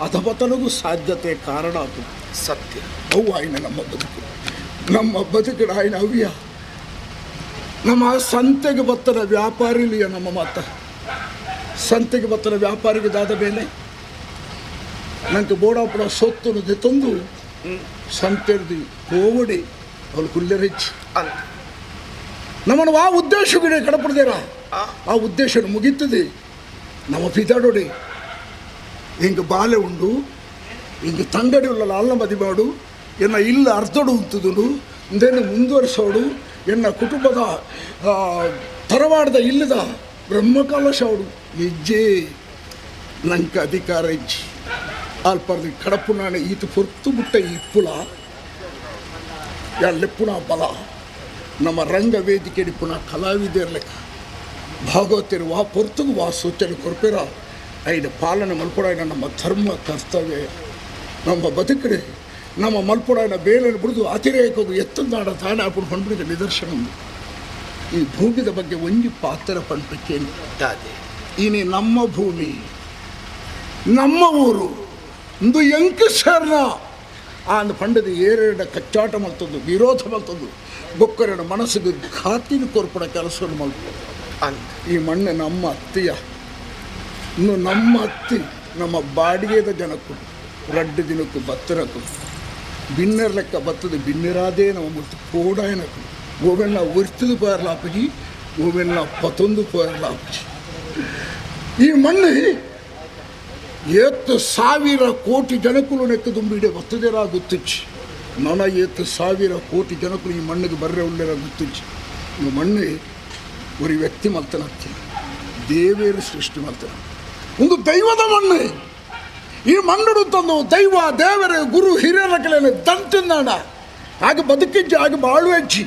ಅಧಪತನಗೂ ಸಾಧ್ಯತೆ ಕಾರಣ ಅದು ಸತ್ಯ. ಅವು ಆಯ್ನ ನಮ್ಮ ಬದುಕು ನಮ್ಮ ಬದುಕಿನ ಆಯ್ನ ಅವ್ಯ ನಮ್ಮ ಸಂತೆಗೆ ಬತ್ತನ ವ್ಯಾಪಾರಿಲಿಯ ನಮ್ಮ ಮಾತ ಸಂತೆಗೆ ಬತ್ತನ ವ್ಯಾಪಾರಿಗೆ ದಾದ ಮೇಲೆ ನಂಗೆ ಬೋಡಾಪುರ ಸೊತ್ತು ತಂದು ಸಂತೆರ್ದು ಕೋವಡಿ ಅವಳು ಕುಲ್ಲೆರಿಚ್ ನಮ್ಮನ್ನು ಆ ಉದ್ದೇಶವಿದೆ ಕಡಪಡ್ದೇರ ಆ ಉದ್ದೇಶ ಮುಗೀತದೆ ನಮ್ಮ ಪಿತಾಡೋಡಿ ಹಿಂಗೆ ಬಾಲೆ ಉಂಡು ಹಿಂಗೆ ತಂಗಡಿ ಉಳ್ಳಲ್ಲ ಅಲ್ಲ ಮದಿಮಾಡು ಎನ್ನ ಇಲ್ಲ ಅರ್ಧಡು ಉಂತುದುನು ಇಂದೇನು ಮುಂದುವರಿಸೋಡು ಎನ್ನ ಕುಟುಂಬದ ತರವಾಡದ ಇಲ್ಲದ ಬ್ರಹ್ಮಕಲಶವಡು ಹೆಜ್ಜೆ ನಂಗೆ ಅಧಿಕಾರ ಇಜ್ಜಿ ಅಲ್ಪರ್ದು ಕಡಪು ನಾಣೆ ಈತ ಪೊರ್ತು ಬಿಟ್ಟ ಇಪ್ಪುಲ ಲೆಪ್ಪುಣ ಬಲ ನಮ್ಮ ರಂಗ ವೇದಿಕೆ ಪುನಃ ಕಲಾವಿದರ್ಲೆಕ್ಕ ಭಾಗವತರು ವಾ ಪೊರ್ತುಗು ವಾ ಸೂಚನೆ ಕೊರ್ಪೇರ ಐದು ಪಾಲನೆ ಮಲ್ಪಡಾಯಿನ ನಮ್ಮ ಧರ್ಮ ಕರ್ತವ್ಯ. ನಮ್ಮ ಬದುಕಡೆ ನಮ್ಮ ಮಲ್ಪಡಾಯಿನ ಬೇಲನ್ನು ಬಿಡಿದು ಅತಿರೇಕವು ಎತ್ತಂದಾಡ ತಾನೆ ಅప్పుడు ಪಂಪಿನ ನಿದರ್ಶನ. ಈ ಭೂಮಿದ ಬಗ್ಗೆ ಒಂಜಿ ಪಾತ್ರ ಪಂಪಿಕೇನು. ಇನಿ ನಮ್ಮ ಭೂಮಿ ನಮ್ಮ ಊರು ಇಂದು ಎಂಕು ಸೇರ್ನ ಆ ಪಂಡದ ಏರೆರಡ ಕಚ್ಚಾಟ ಮಲ್ತದ್ದು ವಿರೋಧ ಮಲ್ತದ್ದು ಬೊಕ್ಕರೆಡ ಮನಸ್ಸಿಗೆ ಘಾತಿನ ಕೊರ್ಪಡ ಕೆಲಸವನ್ನು ಮಲ್ತು. ಈ ಮಣ್ಣು ನಮ್ಮ ಅತ್ತಿಯ ಇನ್ನು ನಮ್ಮ ಅತ್ತಿ ನಮ್ಮ ಬಾಡಿಗೆದ ಜನಕ್ಕೂ ರಡ್ಡು ದಿನಕ್ಕೂ ಬತ್ತರಕ್ಕೂ ಬಿನ್ನರ್ ಲೆಕ್ಕ ಬತ್ತದ ಬಿನ್ನರಾದೇ ನಮ್ಮ ಮುರ್ತು ಕೋಡಾಯನಕು ಓವೆಲ್ಲ ಒರ್ತಿದು ಪೋಯರ್ಲಾಪಜಿ ಓವೆಲ್ಲ ಪತೊಂದು ಪೋಯರ್ಲಾಪಜಿ. ಈ ಮಣ್ಣು ಏತ್ತು ಸಾವಿರ ಕೋಟಿ ಜನಕ್ಕೂ ನೆಕ್ಕ ದುಂಬಿಡೆ ಬತ್ತದೇರಾ ಗೊತ್ತಿಚ್ಚಿ. ನನ ಏತ್ತು ಸಾವಿರ ಕೋಟಿ ಜನಕ್ಕೂ ಈ ಮಣ್ಣಿಗೆ ಬರ್ರೆ ಉಳ್ಳೇರ ಗೊತ್ತಿಚ್ಚಿ. ಈ ಮಣ್ಣು ஒரு ವ್ಯಕ್ತಿ ಮಲ್ತನತ್ತಿ ದೇವೇರು ಸೃಷ್ಟಿ ಮಲ್ತನ ಒಂದು ದೈವದ ಮಣ್ಣು. ಈ ಮಣ್ಣು ತಂದು ದೈವ ದೇವರ ಗುರು ಹಿರಿಯರ ಕಲೆಯನ್ನು ದಂತಿಂದಾಣ ಹಾಗೆ ಬದುಕಿಜ್ಜಿ ಹಾಗೆ ಬಾಳುವೆಜ್ಜಿ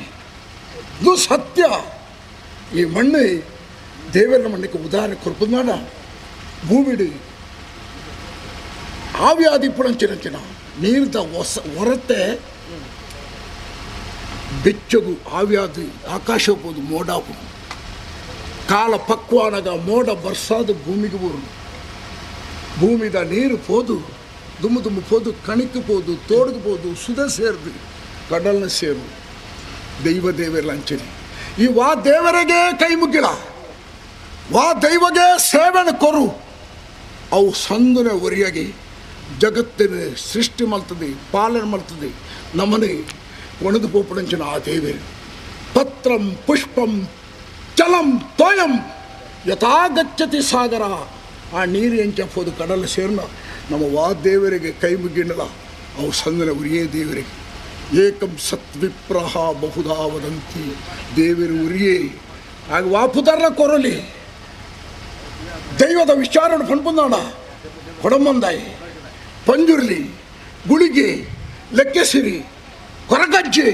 ಇದು ಸತ್ಯ. ಈ ಮಣ್ಣು ದೇವರ ಮಣ್ಣಿಗೆ ಉದಾಹರಣೆ ಕೊರ್ಪುದಾಣ ಭೂಮಿಡು ಆವ್ಯಾಧಿ ಪುಣಂಚಿನಂಚಿನ ನೀರ್ದ ಹೊಸ ಹೊರತೆ ಬೆಚ್ಚಗು ಆವ್ಯಾಧಿ ಆಕಾಶ ಹೋದು ಮೋಡಾಪು ಕಾಲ ಪಕ್ವಾನಗ ಮೋಡ ಬರ್ಸಾದ ಭೂಮಿಗೆ ಊರು ಭೂಮಿದ ನೀರು ಪೋದು ದುಮ್ಮು ದುಮ್ಮು ಪೋದು ಕಣಿக்கு ಪೋದು ತೋಡುಗೆ ಪೋದು ಸುಧ ಸೇರ್ದು ಕಡಲ್ನ ಸೇರು ದೈವ ದೇವರ ಅಂಚನೆ. ಈ ವಾ ದೇವರಿಗೆ ಕೈ ಮುಗ್ಗಿಲ ವಾ ದೈವಗೆ ಸೇವೆನ ಕೊರು ಅವು ಸಂದನೆ ಒರಿಯಾಗಿ ಜಗತ್ತಿನ ಸೃಷ್ಟಿ ಮಲ್ತದೆ ಪಾಲನೆ ಮಲ್ತದೆ ನಮ್ಮನೆ ಕೊಣದು ಪೋಪಡಂಚಿನ ಆ ದೇವರು. ಪತ್ರಂ ಪುಷ್ಪಂ ಚಲಂ ತೋಯಂ ಯಥಾಗಚ್ಚತಿ ಸಾಗರ. ಆ ನೀರು ಎಂಚ ಪೋದು ಕಡಲ ಸೇರ್ನ ನಮ್ಮ ವಾದೇವರಿಗೆ ಕೈ ಮುಗ್ಗಿಂಡಲ ಅವು ಸಂದನ ಉರಿಯೇ ದೇವರಿಗೆ. ಏಕಂ ಸತ್ವಿಪ್ರಹ ಬಹುಧಾ ವದಂತಿ ದೇವರು ಉರಿಯೇ ಆಗ ವಾಪುದರ್ನ ಕೊರಲಿ ದೈವದ ವಿಚಾರಣೆ ಪಣ್ಪುಂದಾಣ ಕೊಡಮಂದಾಯಿ ಪಂಜುರ್ಲಿ ಗುಳಿಗೆ ಲೆಕ್ಕೆಸಿರಿ ಕೊರಗಜ್ಜೆ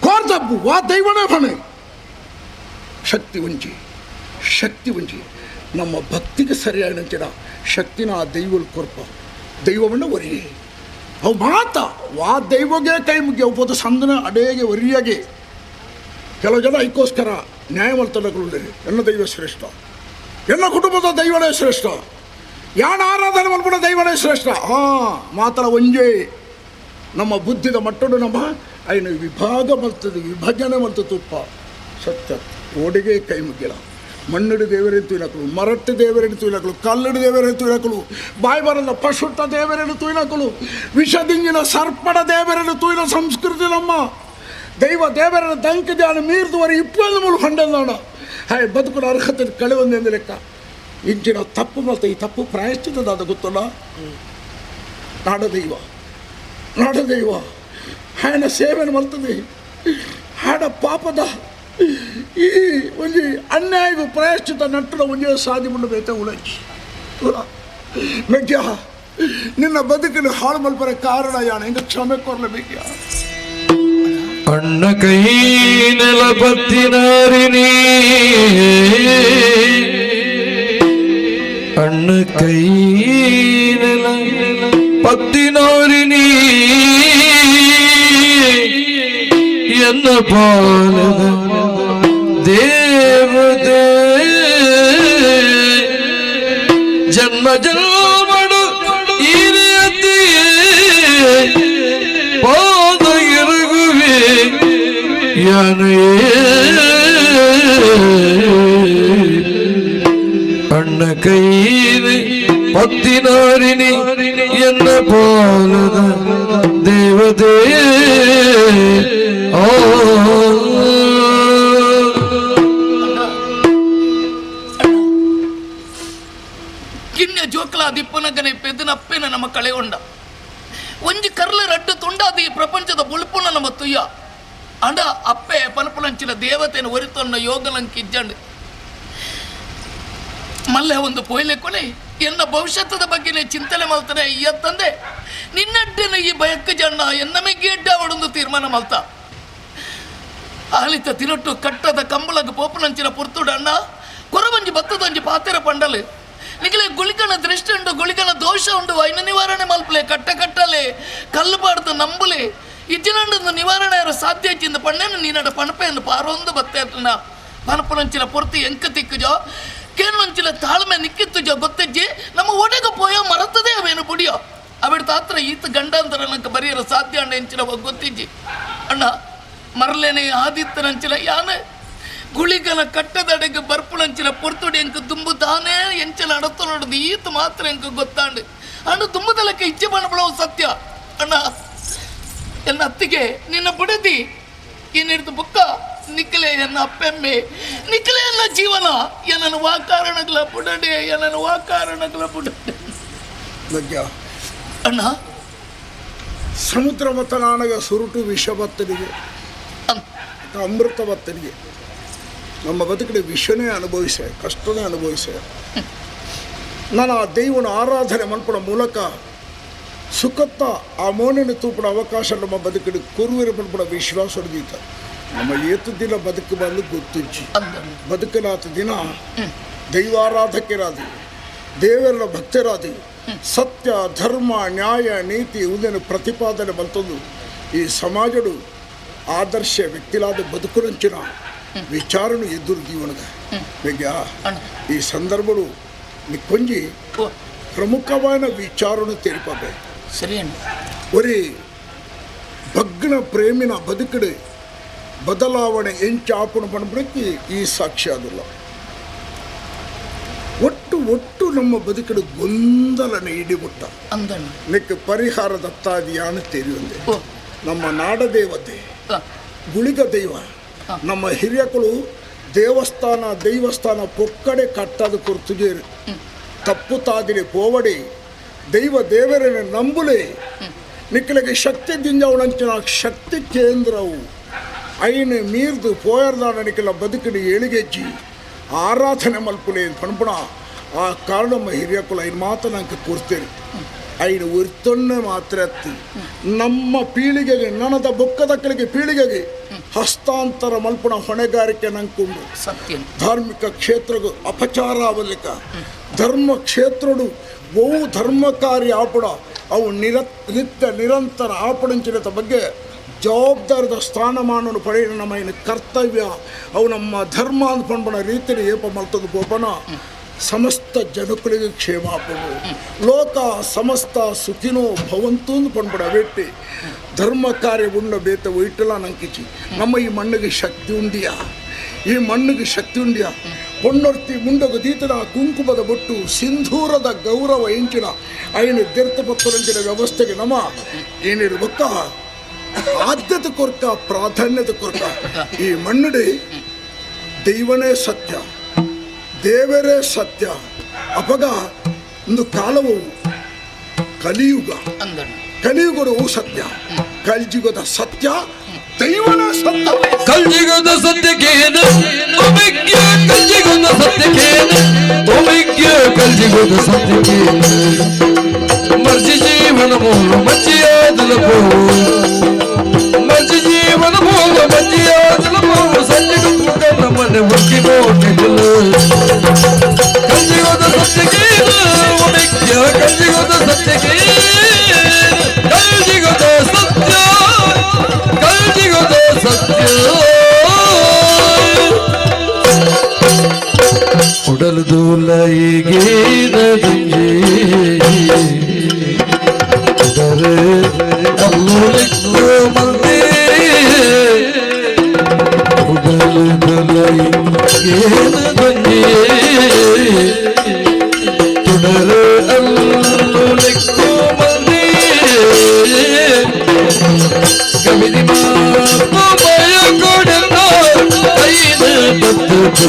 ಕೋರ್ದಬ್ಬು ವಾ ದೈವನೇ ಫಣೆ ಶಕ್ತಿ ಉಂಜಿ ಶಕ್ತಿ ಉಂಜಿ ನಮ್ಮ ಭಕ್ತಿಗೆ ಸರಿಯಾದ ಶಕ್ತಿನ ಆ ದೈವಲ್ ಕೊರ್ಪ ದೈವವನ್ನು ಒರಿಯೇ ಅವು ಮಾತ ವಾ ದೈವಗೆ ಕೈ ಮುಗಿ ಅವು ಪೋದು ಸಂದನ ಅಡೇಗೆ ಒರಿಯಾಗೆ. ಕೆಲವು ಜನ ಐಕ್ಕೋಸ್ಕರ ನ್ಯಾಯ ಮಲ್ತನಗಳು ಎನ್ನ ದೈವ ಶ್ರೇಷ್ಠ, ಎನ್ನ ಕುಟುಂಬದ ದೈವನೇ ಶ್ರೇಷ್ಠ, ಯಾಣ ಆರಾಧನೆ ಮಲ್ಪಡ ದೈವನೇ ಶ್ರೇಷ್ಠ. ಹಾಂ ಮಾತ್ರ ಒಂಜೇ ನಮ್ಮ ಬುದ್ಧಿದ ಮಟ್ಟಡು ನಮ್ಮ ಐನು ವಿಭಾಗ ಮಲ್ತದೆ ವಿಭಜನೆ ಮಲ್ತ ತುಪ್ಪ ಸತ್ಯ ಓಡಿಗೆ ಕೈ ಮುಗ್ಗಿಲ್ಲ. ಮಣ್ಣುಡು ದೇವರೇನು ತುಯ್ನಕಲು, ಮರಟ್ಟು ದೇವರೇನು ತುಯ್ನಕಲು, ಕಲ್ಲಡು ದೇವರೇನು ತುಯ್ನಕಲು, ಬಾಯಿ ಬರಲ್ಲ ಪಶುಟ್ಟ ದೇವರೇನು ತುಯ್ನಕಲು, ವಿಷದಿಂಗಿನ ಸರ್ಪಡ ದೇವರೇನು ತುಯ್ನ ಸಂಸ್ಕೃತಿ ನಮ್ಮ ದೈವ ದೇವರನ್ನ ದಂಕ ಧ್ಯಾನ ಮೀರಿದವರೆ ಇಪ್ಪೊಂದು ಮೂರು ಖಂಡಂದಾಣ ಹಾಯ್ ಬದುಕುನ ಅರ್ಹತೆ ಕಳೆವಂದೆಂದು ಲೆಕ್ಕ. ಇಂಚಿನ ತಪ್ಪು ಮಲ್ತ ಈ ತಪ್ಪು ಪ್ರಾಯಶ್ಚಿತ್ತದಾದ ಗೊತ್ತಲ್ಲ. ನಾಡದೈವ ನಾಡದೈವ ಹಾಯನ ಸೇವೆಯನ್ನು ಮಲ್ತದೆ ಹಾಡ ಪಾಪದ ಈ ಒಂಜಿ ಅನ್ಯಾಯಗೂ ಪ್ರಾಯಶ್ಚಿತ್ತ ನಟ್ಟುನ ಒಂಜೇ ಸಾಧಿ ಮುಂಡ ಬೇತ ಉಳಚಿ ಮೆಗ್ಯ ನಿನ್ನ ಬದುಕಿನ ಹಾಳು ಮಲ್ಪರ ಕಾರಣ ಯಾಣ ಹಿಂಗೆ ಕ್ಷಮೆ ಕೊರಲ ಮೆಗ್ಯ. ಅಣ್ಣ ಕೈ ನೆಲಪತ್ತಿನಾರಿನಿ ಅಣ್ಣ ಕೈ ನೆಲ ಪತ್ತಿನಾರಿನಿ ಎನ್ನ ಪಾಲದ ದೇವತೆ ಜನ್ಮ ಜನ್ಮಡು ಈರಿಯತಿಯೇ ಪಾದ ಇರುಗುವೆ ಯಾನೇ ಅಣ್ಣ ಕೈಲಿ ಪತ್ತಿನಾರಿನಿ ಎನ್ನ ಪಾಲದ ದೇವತೆ ಆ. ಕಿನ್ಯ ಜೋಕ್ಲ ದಿಪ್ಪನಗನೆ ಪೆದನಪ್ಪೆನ ನಮ್ಮ ಕಳೆಗೊಂಡ ಒಂಜಿ ಕರ್ಲ ರಡ್ಡು ತುಂಡಾದ ಈ ಪ್ರಪಂಚದ ಬುಳುಪುನ ನಮ್ಮ ತುಯ್ಯ ಅಂಡ ಅಪ್ಪೆ ಪನಪುಲಂಚಿನ ದೇವತೆನ ಒರಿತೊನ್ನ ಯೋಗಲಂಕಿಜ್ಜಂಡು ಮಲ್ಲೆ ಒಂದು ಪೊಯ್ಲೆ ಕೊಲೆ ಎನ್ನ ಭವಿಷ್ಯದ ಬಗ್ಗೆನೇ ಚಿಂತನೆ ಮಲ್ತನೆ ಎತ್ತಂದೆ ನಿನ್ನಡ್ಡಿನ ಈ ಬಯಕ್ಕ ಜಣ್ಣ ಎನ್ನ ಮೆಗ್ಗಿ ಅಡ್ಡ ಅವಳೊಂದು ತೀರ್ಮಾನ ಮಲ್ತ ಆಲಿತ ತಿರುಟ್ಟು ಕಟ್ಟದ ಕಂಬಳಗ ಪೋಪುಲಂಚಿನ ಪುರ್ತುಡಣ್ಣ ಕೊರವಂಜಿ ಬತ್ತದೊಂಜಿ ಪಾತೆರ ಪಂಡಲು ನಿಗಲೆ ಗುಳಿಕನ ದೃಷ್ಟಿ ಉಂಡು ಗುಳಿಕನ ದೋಷ ಉಂಡು ಐನ ನಿವಾರಣೆ ಮಲ್ಪಲೆ ಕಟ್ಟ ಕಟ್ಟಲೆ ಕಲ್ಲು ಪಾಡ್ದು ನಂಬುಲೆ ಇಜ್ಜಿನಂಡು ನಿವಾರಣೆ ಯಾರು ಸಾಧ್ಯ ಇಚ್ಚಿಂದ ಪಣ್ಣೇನು ನೀನಡ ಪಣಪೆಯನ್ನು ಪಾರೊಂದು ಬತ್ತೇತನ ಪನಪನಂಚಿನ ಪೊರ್ತಿ ಎಂಕ ತಿಕ್ಕುಜೋ ಕೇನಂಚಿನ ತಾಳ್ಮೆ ನಿಕ್ಕಿತ್ತುಜೋ ಗೊತ್ತೆಜ್ಜಿ ನಮ್ಮ ಒಡೆಗ ಪೋಯೋ ಮರತದೆ ಅವೇನು ಬುಡಿಯೋ ಅವಿಡ ತಾತ್ರ ಈತ ಗಂಡಾಂತರ ನಂಗೆ ಬರೆಯರ ಸಾಧ್ಯ ಅಣ್ಣ ಎಂಚಿನ ಗೊತ್ತಿಜ್ಜಿ ಅಣ್ಣ ಮರಲೇನೆ ಆದಿತ್ತನಂಚಿನ ಯಾನೆ ಗುಳಿಗನ ಕಟ್ಟದಡೆಗೆ ಬರ್ಪುಣಂಚಿನ ಪೊರ್ತುಡಿ ಎಂಕ ದುಂಬು ತಾನೇ ಎಂಚಲ ಅಡತ ನೋಡುದು ಈತ ಮಾತ್ರ ಎಂಕ ಗೊತ್ತಾಂಡು ಅಣ್ಣ ತುಂಬುದಲಕ್ಕೆ ಇಚ್ಛೆ ಮಾಡಬಳವು ಸತ್ಯ ಅಣ್ಣ ಎನ್ನ ಅತ್ತಿಗೆ ನಿನ್ನ ಬುಡದಿ ಏನಿಡ್ದು ಬುಕ್ಕ ನಿಕ್ಕಲೆ ಎನ್ನ ಅಪ್ಪೆಮ್ಮೆ ನಿಕ್ಕಲೆ ಎನ್ನ ಜೀವನ ಏನನ್ನು ವಾ ಕಾರಣಗಳ ಬುಡಡೆ ಏನನ್ನು ವಾ ಕಾರಣಗಳ ಬುಡಡೆ ಅಣ್ಣ ಸಮುದ್ರ ಮತನಾನಗ ಸುರುಟು ವಿಷ ಬತ್ತನಿಗೆ ಅಮೃತ ಬತ್ತನಿಗೆ ನಮ್ಮ ಬದುಕಿನ ವಿಷನೇ ಅನುಭವಿಸೆ ಕಷ್ಟನೇ ಅನುಭವಿಸೆ. ನಾನು ಆ ದೈವನ ಆರಾಧನೆ ಮನ್ಪುಣ ಮೂಲಕ ಸುಖತ್ತ ಆ ಮೋನಿನ ತೂಪಣ ಅವಕಾಶ ನಮ್ಮ ಬದುಕಿನ ಕುರುವಿರ ಮನ್ಪುಣ ವಿಶ್ವಾಸ ಹೊಡೆದೀತ. ನಮ್ಮ ಏತು ದಿನ ಬದುಕು ಬಂದು ಗೊತ್ತುಜ್ಜಿ ಬದುಕಿನಾತ ದಿನ ದೈವಾರಾಧಕರಾದಿ ದೇವರ ಭಕ್ತರಾದಿ ಸತ್ಯ ಧರ್ಮ ನ್ಯಾಯ ನೀತಿ ಉದನ ಪ್ರತಿಪಾದನೆ ಬಂತಂದು ಈ ಸಮಾಜಡು ಆದರ್ಶ ವ್ಯಕ್ತಿಲಾದ ಬದುಕುನಂಚಿನ ವಿಚಾರನು ಎದುರು ಜೀವನದ ಈ ಸಂದರ್ಭಡು ನಿಕ್ಕೊಂಜಿ ಪ್ರಮುಖವಾದ ವಿಚಾರನು ತೆರಿಪಬೆ ಸರಿ ಒರಿ ಭಗ್ನ ಪ್ರೇಮಿನ ಬದುಕಡೆ ಬದಲಾವಣೆ ಎಂಚಾಪಣ ಪಣಪಣಕ್ಕೆ ಈ ಸಾಕ್ಷಿ ಆದಿಲ್ಲ. ಒಟ್ಟು ಒಟ್ಟು ನಮ್ಮ ಬದುಕಡು ಗೊಂದಲನ ಇಡಿಬಿಟ್ಟ ನಿಕ್ಕೆ ಪರಿಹಾರ ದತ್ತಾದಿಯಾನ ತೆರೆಯುವಂದೆ ನಮ್ಮ ನಾಡದೇವತೆ ಗುಳಿಗ ದೈವ ನಮ್ಮ ಹಿರಿಯಕಳು ದೇವಸ್ಥಾನ ದೈವಸ್ಥಾನ ಪೊಕ್ಕಡೆ ಕಟ್ಟದ ಕುರ್ತುಜೇರು ತಪ್ಪು ತಾದಿರಿ ಪೋವಡಿ ದೈವ ದೇವರನ್ನು ನಂಬುಲೆ ನಿಕ್ಕಲಿಗೆ ಶಕ್ತಿ ದಿಂಜವಣಂಚಿನ ಶಕ್ತಿ ಕೇಂದ್ರವು ಐನು ಮೀರ್ದು ಪೋಯರ್ದಾನ ನಿಕ್ಕಲ ಬದುಕಿನ ಏಳಿಗೆಜ್ಜಿ ಆರಾಧನೆ ಮಲ್ಪುಲೆ ಪಣಪುಣ ಆ ಕಾರಣ ಹಿರಿಯಕುಲ ಐನು ಮಾತ್ರ ನಂಗೆ ಕೂರ್ತೇನೆ ಐನು ಉರ್ತೊನ್ನೆ ಮಾತ್ರ ಅತ್ತಿ ನಮ್ಮ ಪೀಳಿಗೆಗೆ ನನದ ಬೊಕ್ಕದಕ್ಕಲಿಗೆ ಪೀಳಿಗೆಗೆ ಹಸ್ತಾಂತರ ಮಲ್ಪುಣ ಹೊಣೆಗಾರಿಕೆ ನಂಕುಂಡು. ಸತ್ಯ ಧಾರ್ಮಿಕ ಕ್ಷೇತ್ರಗೂ ಅಪಚಾರ ಅವಲಿಕ ಧರ್ಮ ಕ್ಷೇತ್ರಡು ಬಹು ಧರ್ಮ ಕಾರ್ಯ ಆಪಡ ಅವು ನಿತ್ಯ ನಿರಂತರ ಆಪಡಂಚಿನದ ಬಗ್ಗೆ ಜವಾಬ್ದಾರದ ಸ್ಥಾನಮಾನವನ್ನು ಪಡೆಯ ನಮ್ಮ ಏನು ಕರ್ತವ್ಯ ಅವು ನಮ್ಮ ಧರ್ಮ ಅಂದ್ಕೊಂಡ್ಬಣ ರೀತಿಯಲ್ಲಿ ಏಪ ಮಲ್ತದ ಗೋಪನ ಸಮಸ್ತ ಜನಕುಲಿಗೆ ಕ್ಷೇಮ ಆಪಡು ಲೋಕ ಸಮಸ್ತ ಸುಖಿನೋ ಭವಂತು ಅಂದ್ಕೊಂಡ್ಬಿಡ ವೆಟ್ಟಿ ಧರ್ಮ ಕಾರ್ಯ ಉಂಡ ಬೇತ ಒಯ್ಟಲ ನಂಕಿಚಿ ನಮ್ಮ ಈ ಮಣ್ಣಿಗೆ ಶಕ್ತಿ ಉಂಡಿಯಾ ಈ ಮಣ್ಣಿಗೆ ಶಕ್ತಿ ಉಂಡಿಯಾ ಪೊನ್ನೊರ್ತಿ ಮುಂಡಗು ದೀತನ ಕುಂಕುಮದ ಬೊಟ್ಟು ಸಿಂಧೂರದ ಗೌರವ ಎಂಚಿನ ಐನು ತೀರ್ಥಪತ್ರಂಚಿನ ವ್ಯವಸ್ಥೆಗೆ ನಮ ಏನಿರ್ಬೇಕ ಆದ್ಯತೆ ಕೊರ್ಕ ಪ್ರಾಧಾನ್ಯತೆ ಕೊರ್ಕ ಈ ಮಣ್ಣುಡಿ ದೈವನೇ ಸತ್ಯ ದೇವರೇ ಸತ್ಯ ಅಪಗ ಒಂದು ಕಾಲವು ಕಲಿಯುಗ ಕಲಿಯುಗವು ಸತ್ಯ ಕಲ್ಯುಗದ ಸತ್ಯ ದೈವನೇ ಸತ್ಯ ಕಲ್ಯುಗದ ಸತ್ಯಕ್ಕೇನು ಕಲ್ಯುಗದ ಸತ್ಯಕ್ಕೇನು ಕಲ್ಯುಗದ ಸತ್ಯಕ್ಕೇನು ಮರ್ಜಿ ಜೀವನ ಮೂಲ ಮಜ್ಜಿಯಾದಲ ಪೋ ಮರ್ಜಿ ಜೀವನ ಮೂಲ ಮಜ್ಜಿಯಾದಲ ಪೋ ಸಂಜೆ ನಮ್ಮನೆ ಒಕ್ಕಿ ನೋಟಿಗಳು ಕಲ್ಯುಗದ ಸತ್ಯಕ್ಕೇನು ಕಲ್ಯುಗದ ಸತ್ಯಕ್ಕೇನು ಕಲ್ಯುಗದ ಸತ್ಯ ಕಲ್ಯುಗದ ಸತ್ಯ ಉಡಲು ದೂಲಯಿಗೇನದಿಂಜಿ ಉಡರೆ ಅಲ್ಲುಲಿಕ್ಕು ಮಂದಿ ಉಡಲು ದೂಲಯಿಗೇನದಿಂಜಿ ತುಡರೆ ಅಲ್ಲುಲಿಕ್ಕು ಮಂದಿ ಕವಿದಿ ಮಾತು ಕೊಡನ ಐದು ಪತ್ತು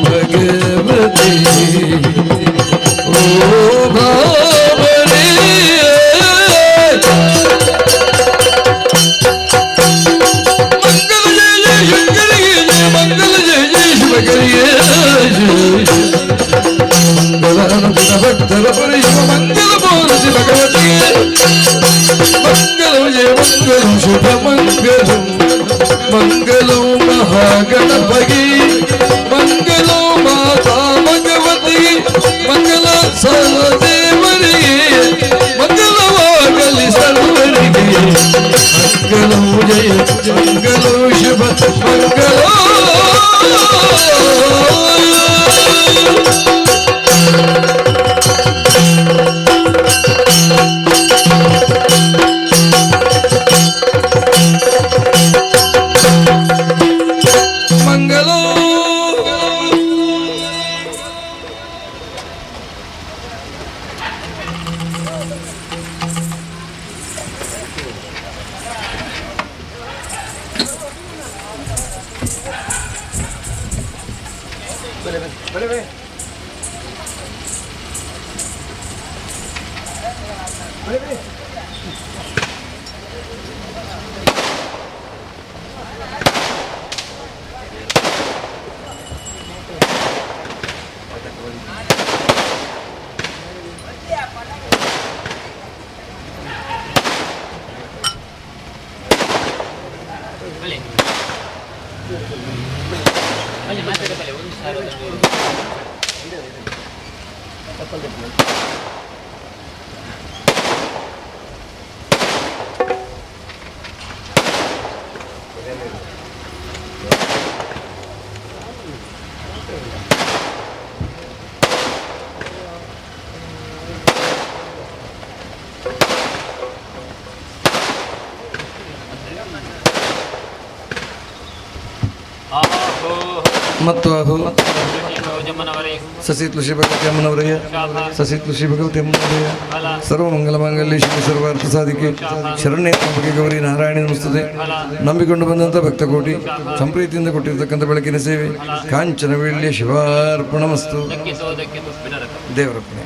ಭಗವತಿ ಓ ಭಾವರಿ ಮಂಗಲ ಜಯ ಜಯ ಶಂಕರಿಗೆ ಮಂಗಲ ಜಯ ಜಯ ಶಿವಕರಿಗೆ ಮಂಗಲ ಭಕ್ತರ ಪರಿಯುವ ಮಂಗಲ ಬೋಲಸಿ ಭಗವತಿ ಮಂಗಲ ಜಯ ಮಂಗಲ ಶುಭ ಮಂಗಲಂ ಮಂಗಲಂ ಮಹಾಗಣಪತಿ ಮಂಗಲಂ ಬಲೆ ಬಲೆ ಬಲೆ. ಬಲೆ ಬಲೆ ಮಾತಾಡ ಬಲೆ ಒಂದು ಸಾವಿರ. ಮತ್ತು ಅಹೋ ಸಸಿ ತುಳಸಿ ಭಗವತಿ ಅಮ್ಮನವರಯ್ಯ, ಸಸಿ ತುಳಸಿ ಭಗವತಿ ಅಮ್ಮನವರಯ್ಯ. ಸರ್ವಮಂಗಲ ಮಾಂಗಲ್ಯ ಶಿವ ಸರ್ವಾರ್ಥ ಸಾಧಿಕೆ ಶರಣ್ಯ ತ್ರ್ಯಂಬಕೆ ಗೌರಿ ನಾರಾಯಣಿ ನಮಸ್ತುತೆ. ನಂಬಿಕೊಂಡು ಬಂದಂಥ ಭಕ್ತಕೋಟಿ ಸಂಪ್ರೀತಿಯಿಂದ ಕೊಟ್ಟಿರ್ತಕ್ಕಂಥ ಬೆಳಕಿನ ಸೇವೆ ಕಾಂಚನವೀಳ್ಯ ಶಿವಾರ್ಪಣಮಸ್ತು. ದೇವರಪ್ಪಣೆ.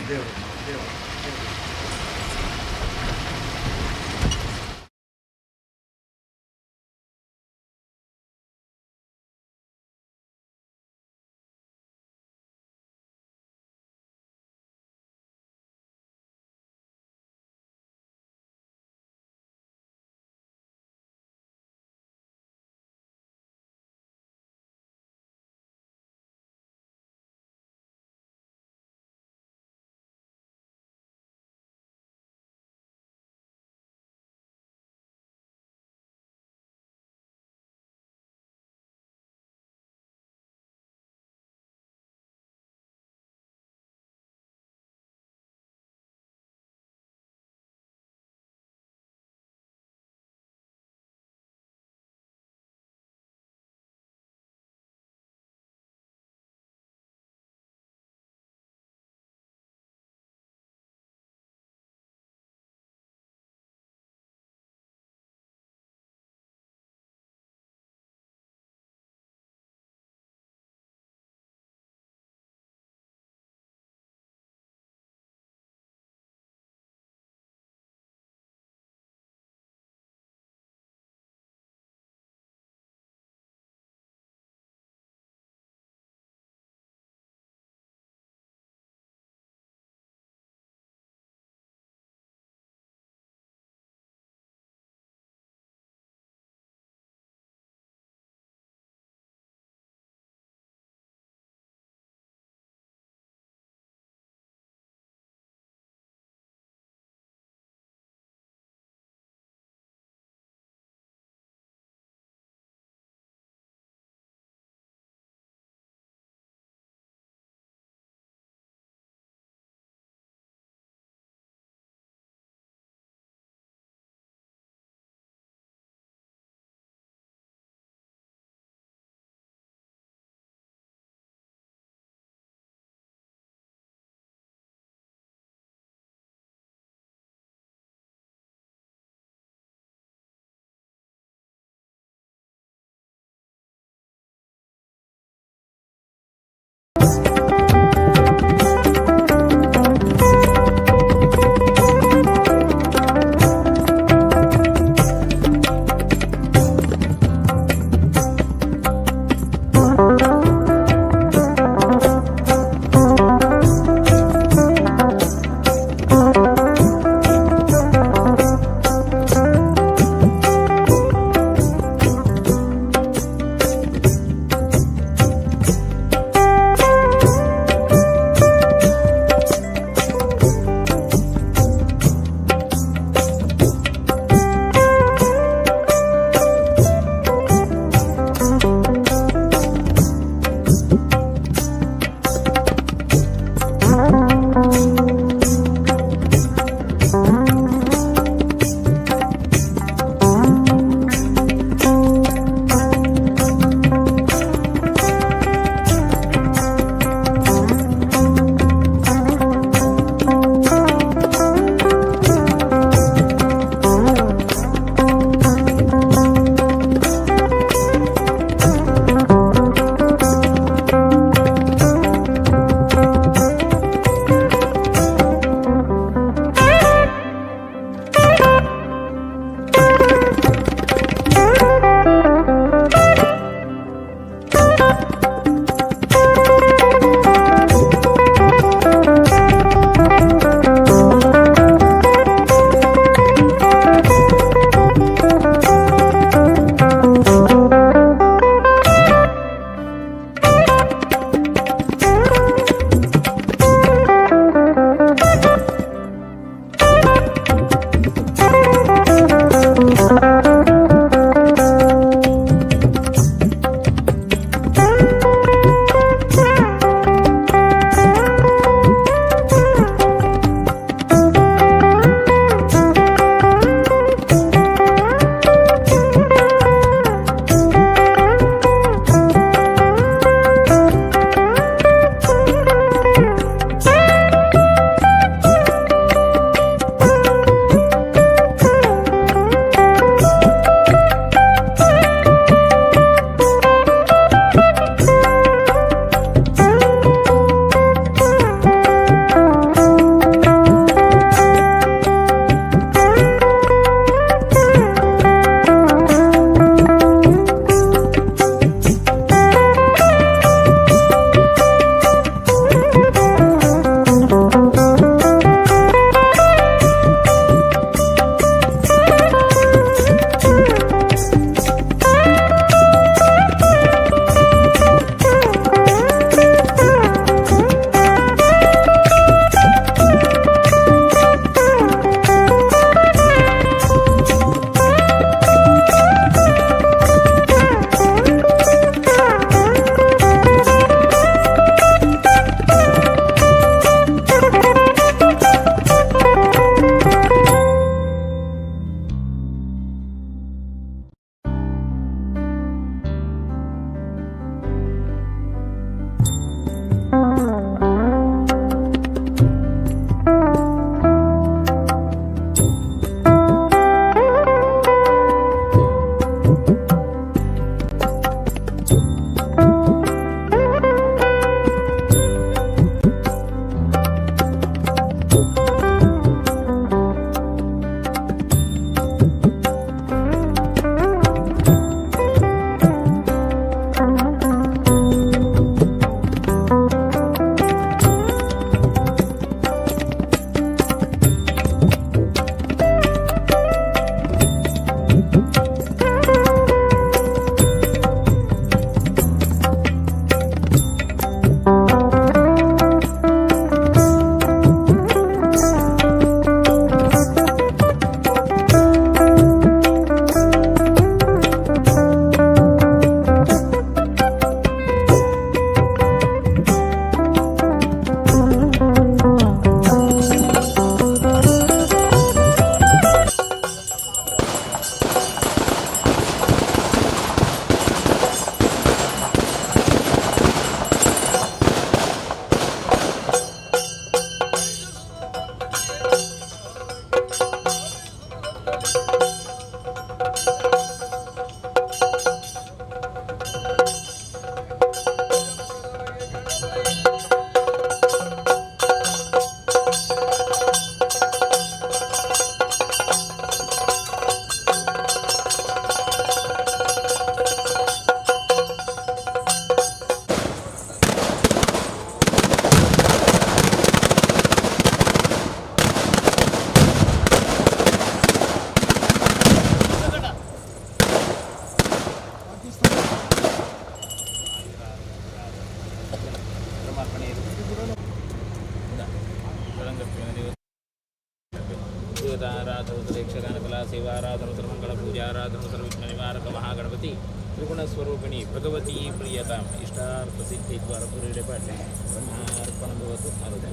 ದೇವತಾರಾಧನ ಯಕ್ಷಗಾನ ಕಲಾ ಸೇವಾರಾಧನ ಸರ್ವಮಂಗಳ ಪೂಜಾರಾಧನ ಸರ್ವವಿಘ್ನ ನಿವಾರಕ ಮಹಾಗಣಪತಿ ತ್ರಿಗುಣ ಸ್ವರೂಪಿಣಿ ಭಗವತಿ ಪ್ರಿಯತಾಂ ಇಷ್ಟಾರ್ಥ ಸಿದ್ಧಿ ದ್ವಾರ ಪುರಿಡೆ ಪಾಡ್ಲೆ ಬ್ರಹ್ಮಾರ್ಪಣ ಭವತು ಆರೋಗ್ಯ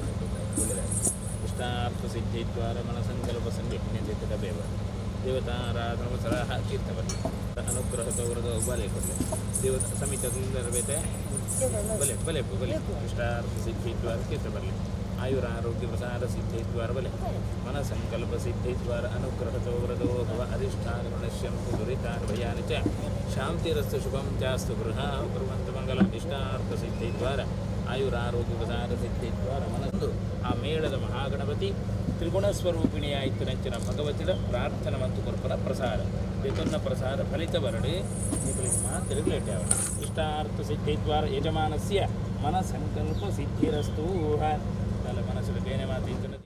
ಒಳ್ಳೆಯದಾಗಲಿ. ಇಷ್ಟಾರ್ಥ ಸಿದ್ಧಿ ದ್ವಾರ ಮನ ಸಂಕಲ್ಪ ಸಂಘಟನೆ ಜೊತೆ ಬೇವ ದೇವತಾರಾಧನ ಸರಹ ತೀರ್ಥ ಬರಲಿ ಅನುಗ್ರಹ ತೌರದ ಬಲೆ ಕೊಡಲಿ ದೇವತಾ ಸಮಿತ ಬೇತೆ ಬಲೆ ಬಲೆ ಬಲೆ ಇಷ್ಟಾರ್ಥ ಸಿದ್ಧಿ ದ್ವಾರ ತೀರ್ಥ ಬರಲಿ. ಆಯುರ ಆರೋಗ್ಯ ಪ್ರಸಾದ ಸಿದ್ಧಿ ದ್ವಾರ ಬಲೆ ಮನ ಸಂಕಲ್ಪ ಸಿದ್ಧಿ ದ್ವಾರ ಅನುಗ್ರಹ ತೌರದೋ ಭವ ಅಧಿಷ್ಠಾನ ಪ್ರಣಶ್ಯಂತು ದುರಿತಾನ್ ಭಯಾನಿ ಚ ಶಾಂತಿರಸ್ತು ಶುಭಂ ಚಾಸ್ತು ಗೃಹ ಕುರುವಂತ ಮಂಗಲಂ ಇಷ್ಟಾರ್ಥ ಸಿದ್ಧಿ ದ್ವಾರ ಆಯುರಾರೋಗ್ಯ ಪ್ರಸಾದ ಸಿದ್ಧಿ ದ್ವಾರ ಮನಸ್ಸು ಆ ಮೇಳದ ಮಹಾಗಣಪತಿ ತ್ರಿಗುಣ ಸ್ವರೂಪಿಣಿಯಾಯಿತು ನಂಚಿನ ಭಗವತಿಯ ಪ್ರಾರ್ಥನೆ ಮತ್ತು ಕೊರ್ಪನ ಪ್ರಸಾದ ಬೆತನ್ನ ಪ್ರಸಾದ ಫಲಿತ ಬರಡಿ ನಿಗಳಿಗೆ ಮಾತಿರಲೇಟೆ ಇಷ್ಟಾರ್ಥ ಸಿದ್ಧಿದ್ವಾರ ಯಜಮಾನಸ್ಯ ಮನಸಂಕಲ್ಪ ಸಿದ್ಧಿರಸ್ತು ತಲೆ ಮನಸ್ಸು ಬೇನೆ ಮಾತು.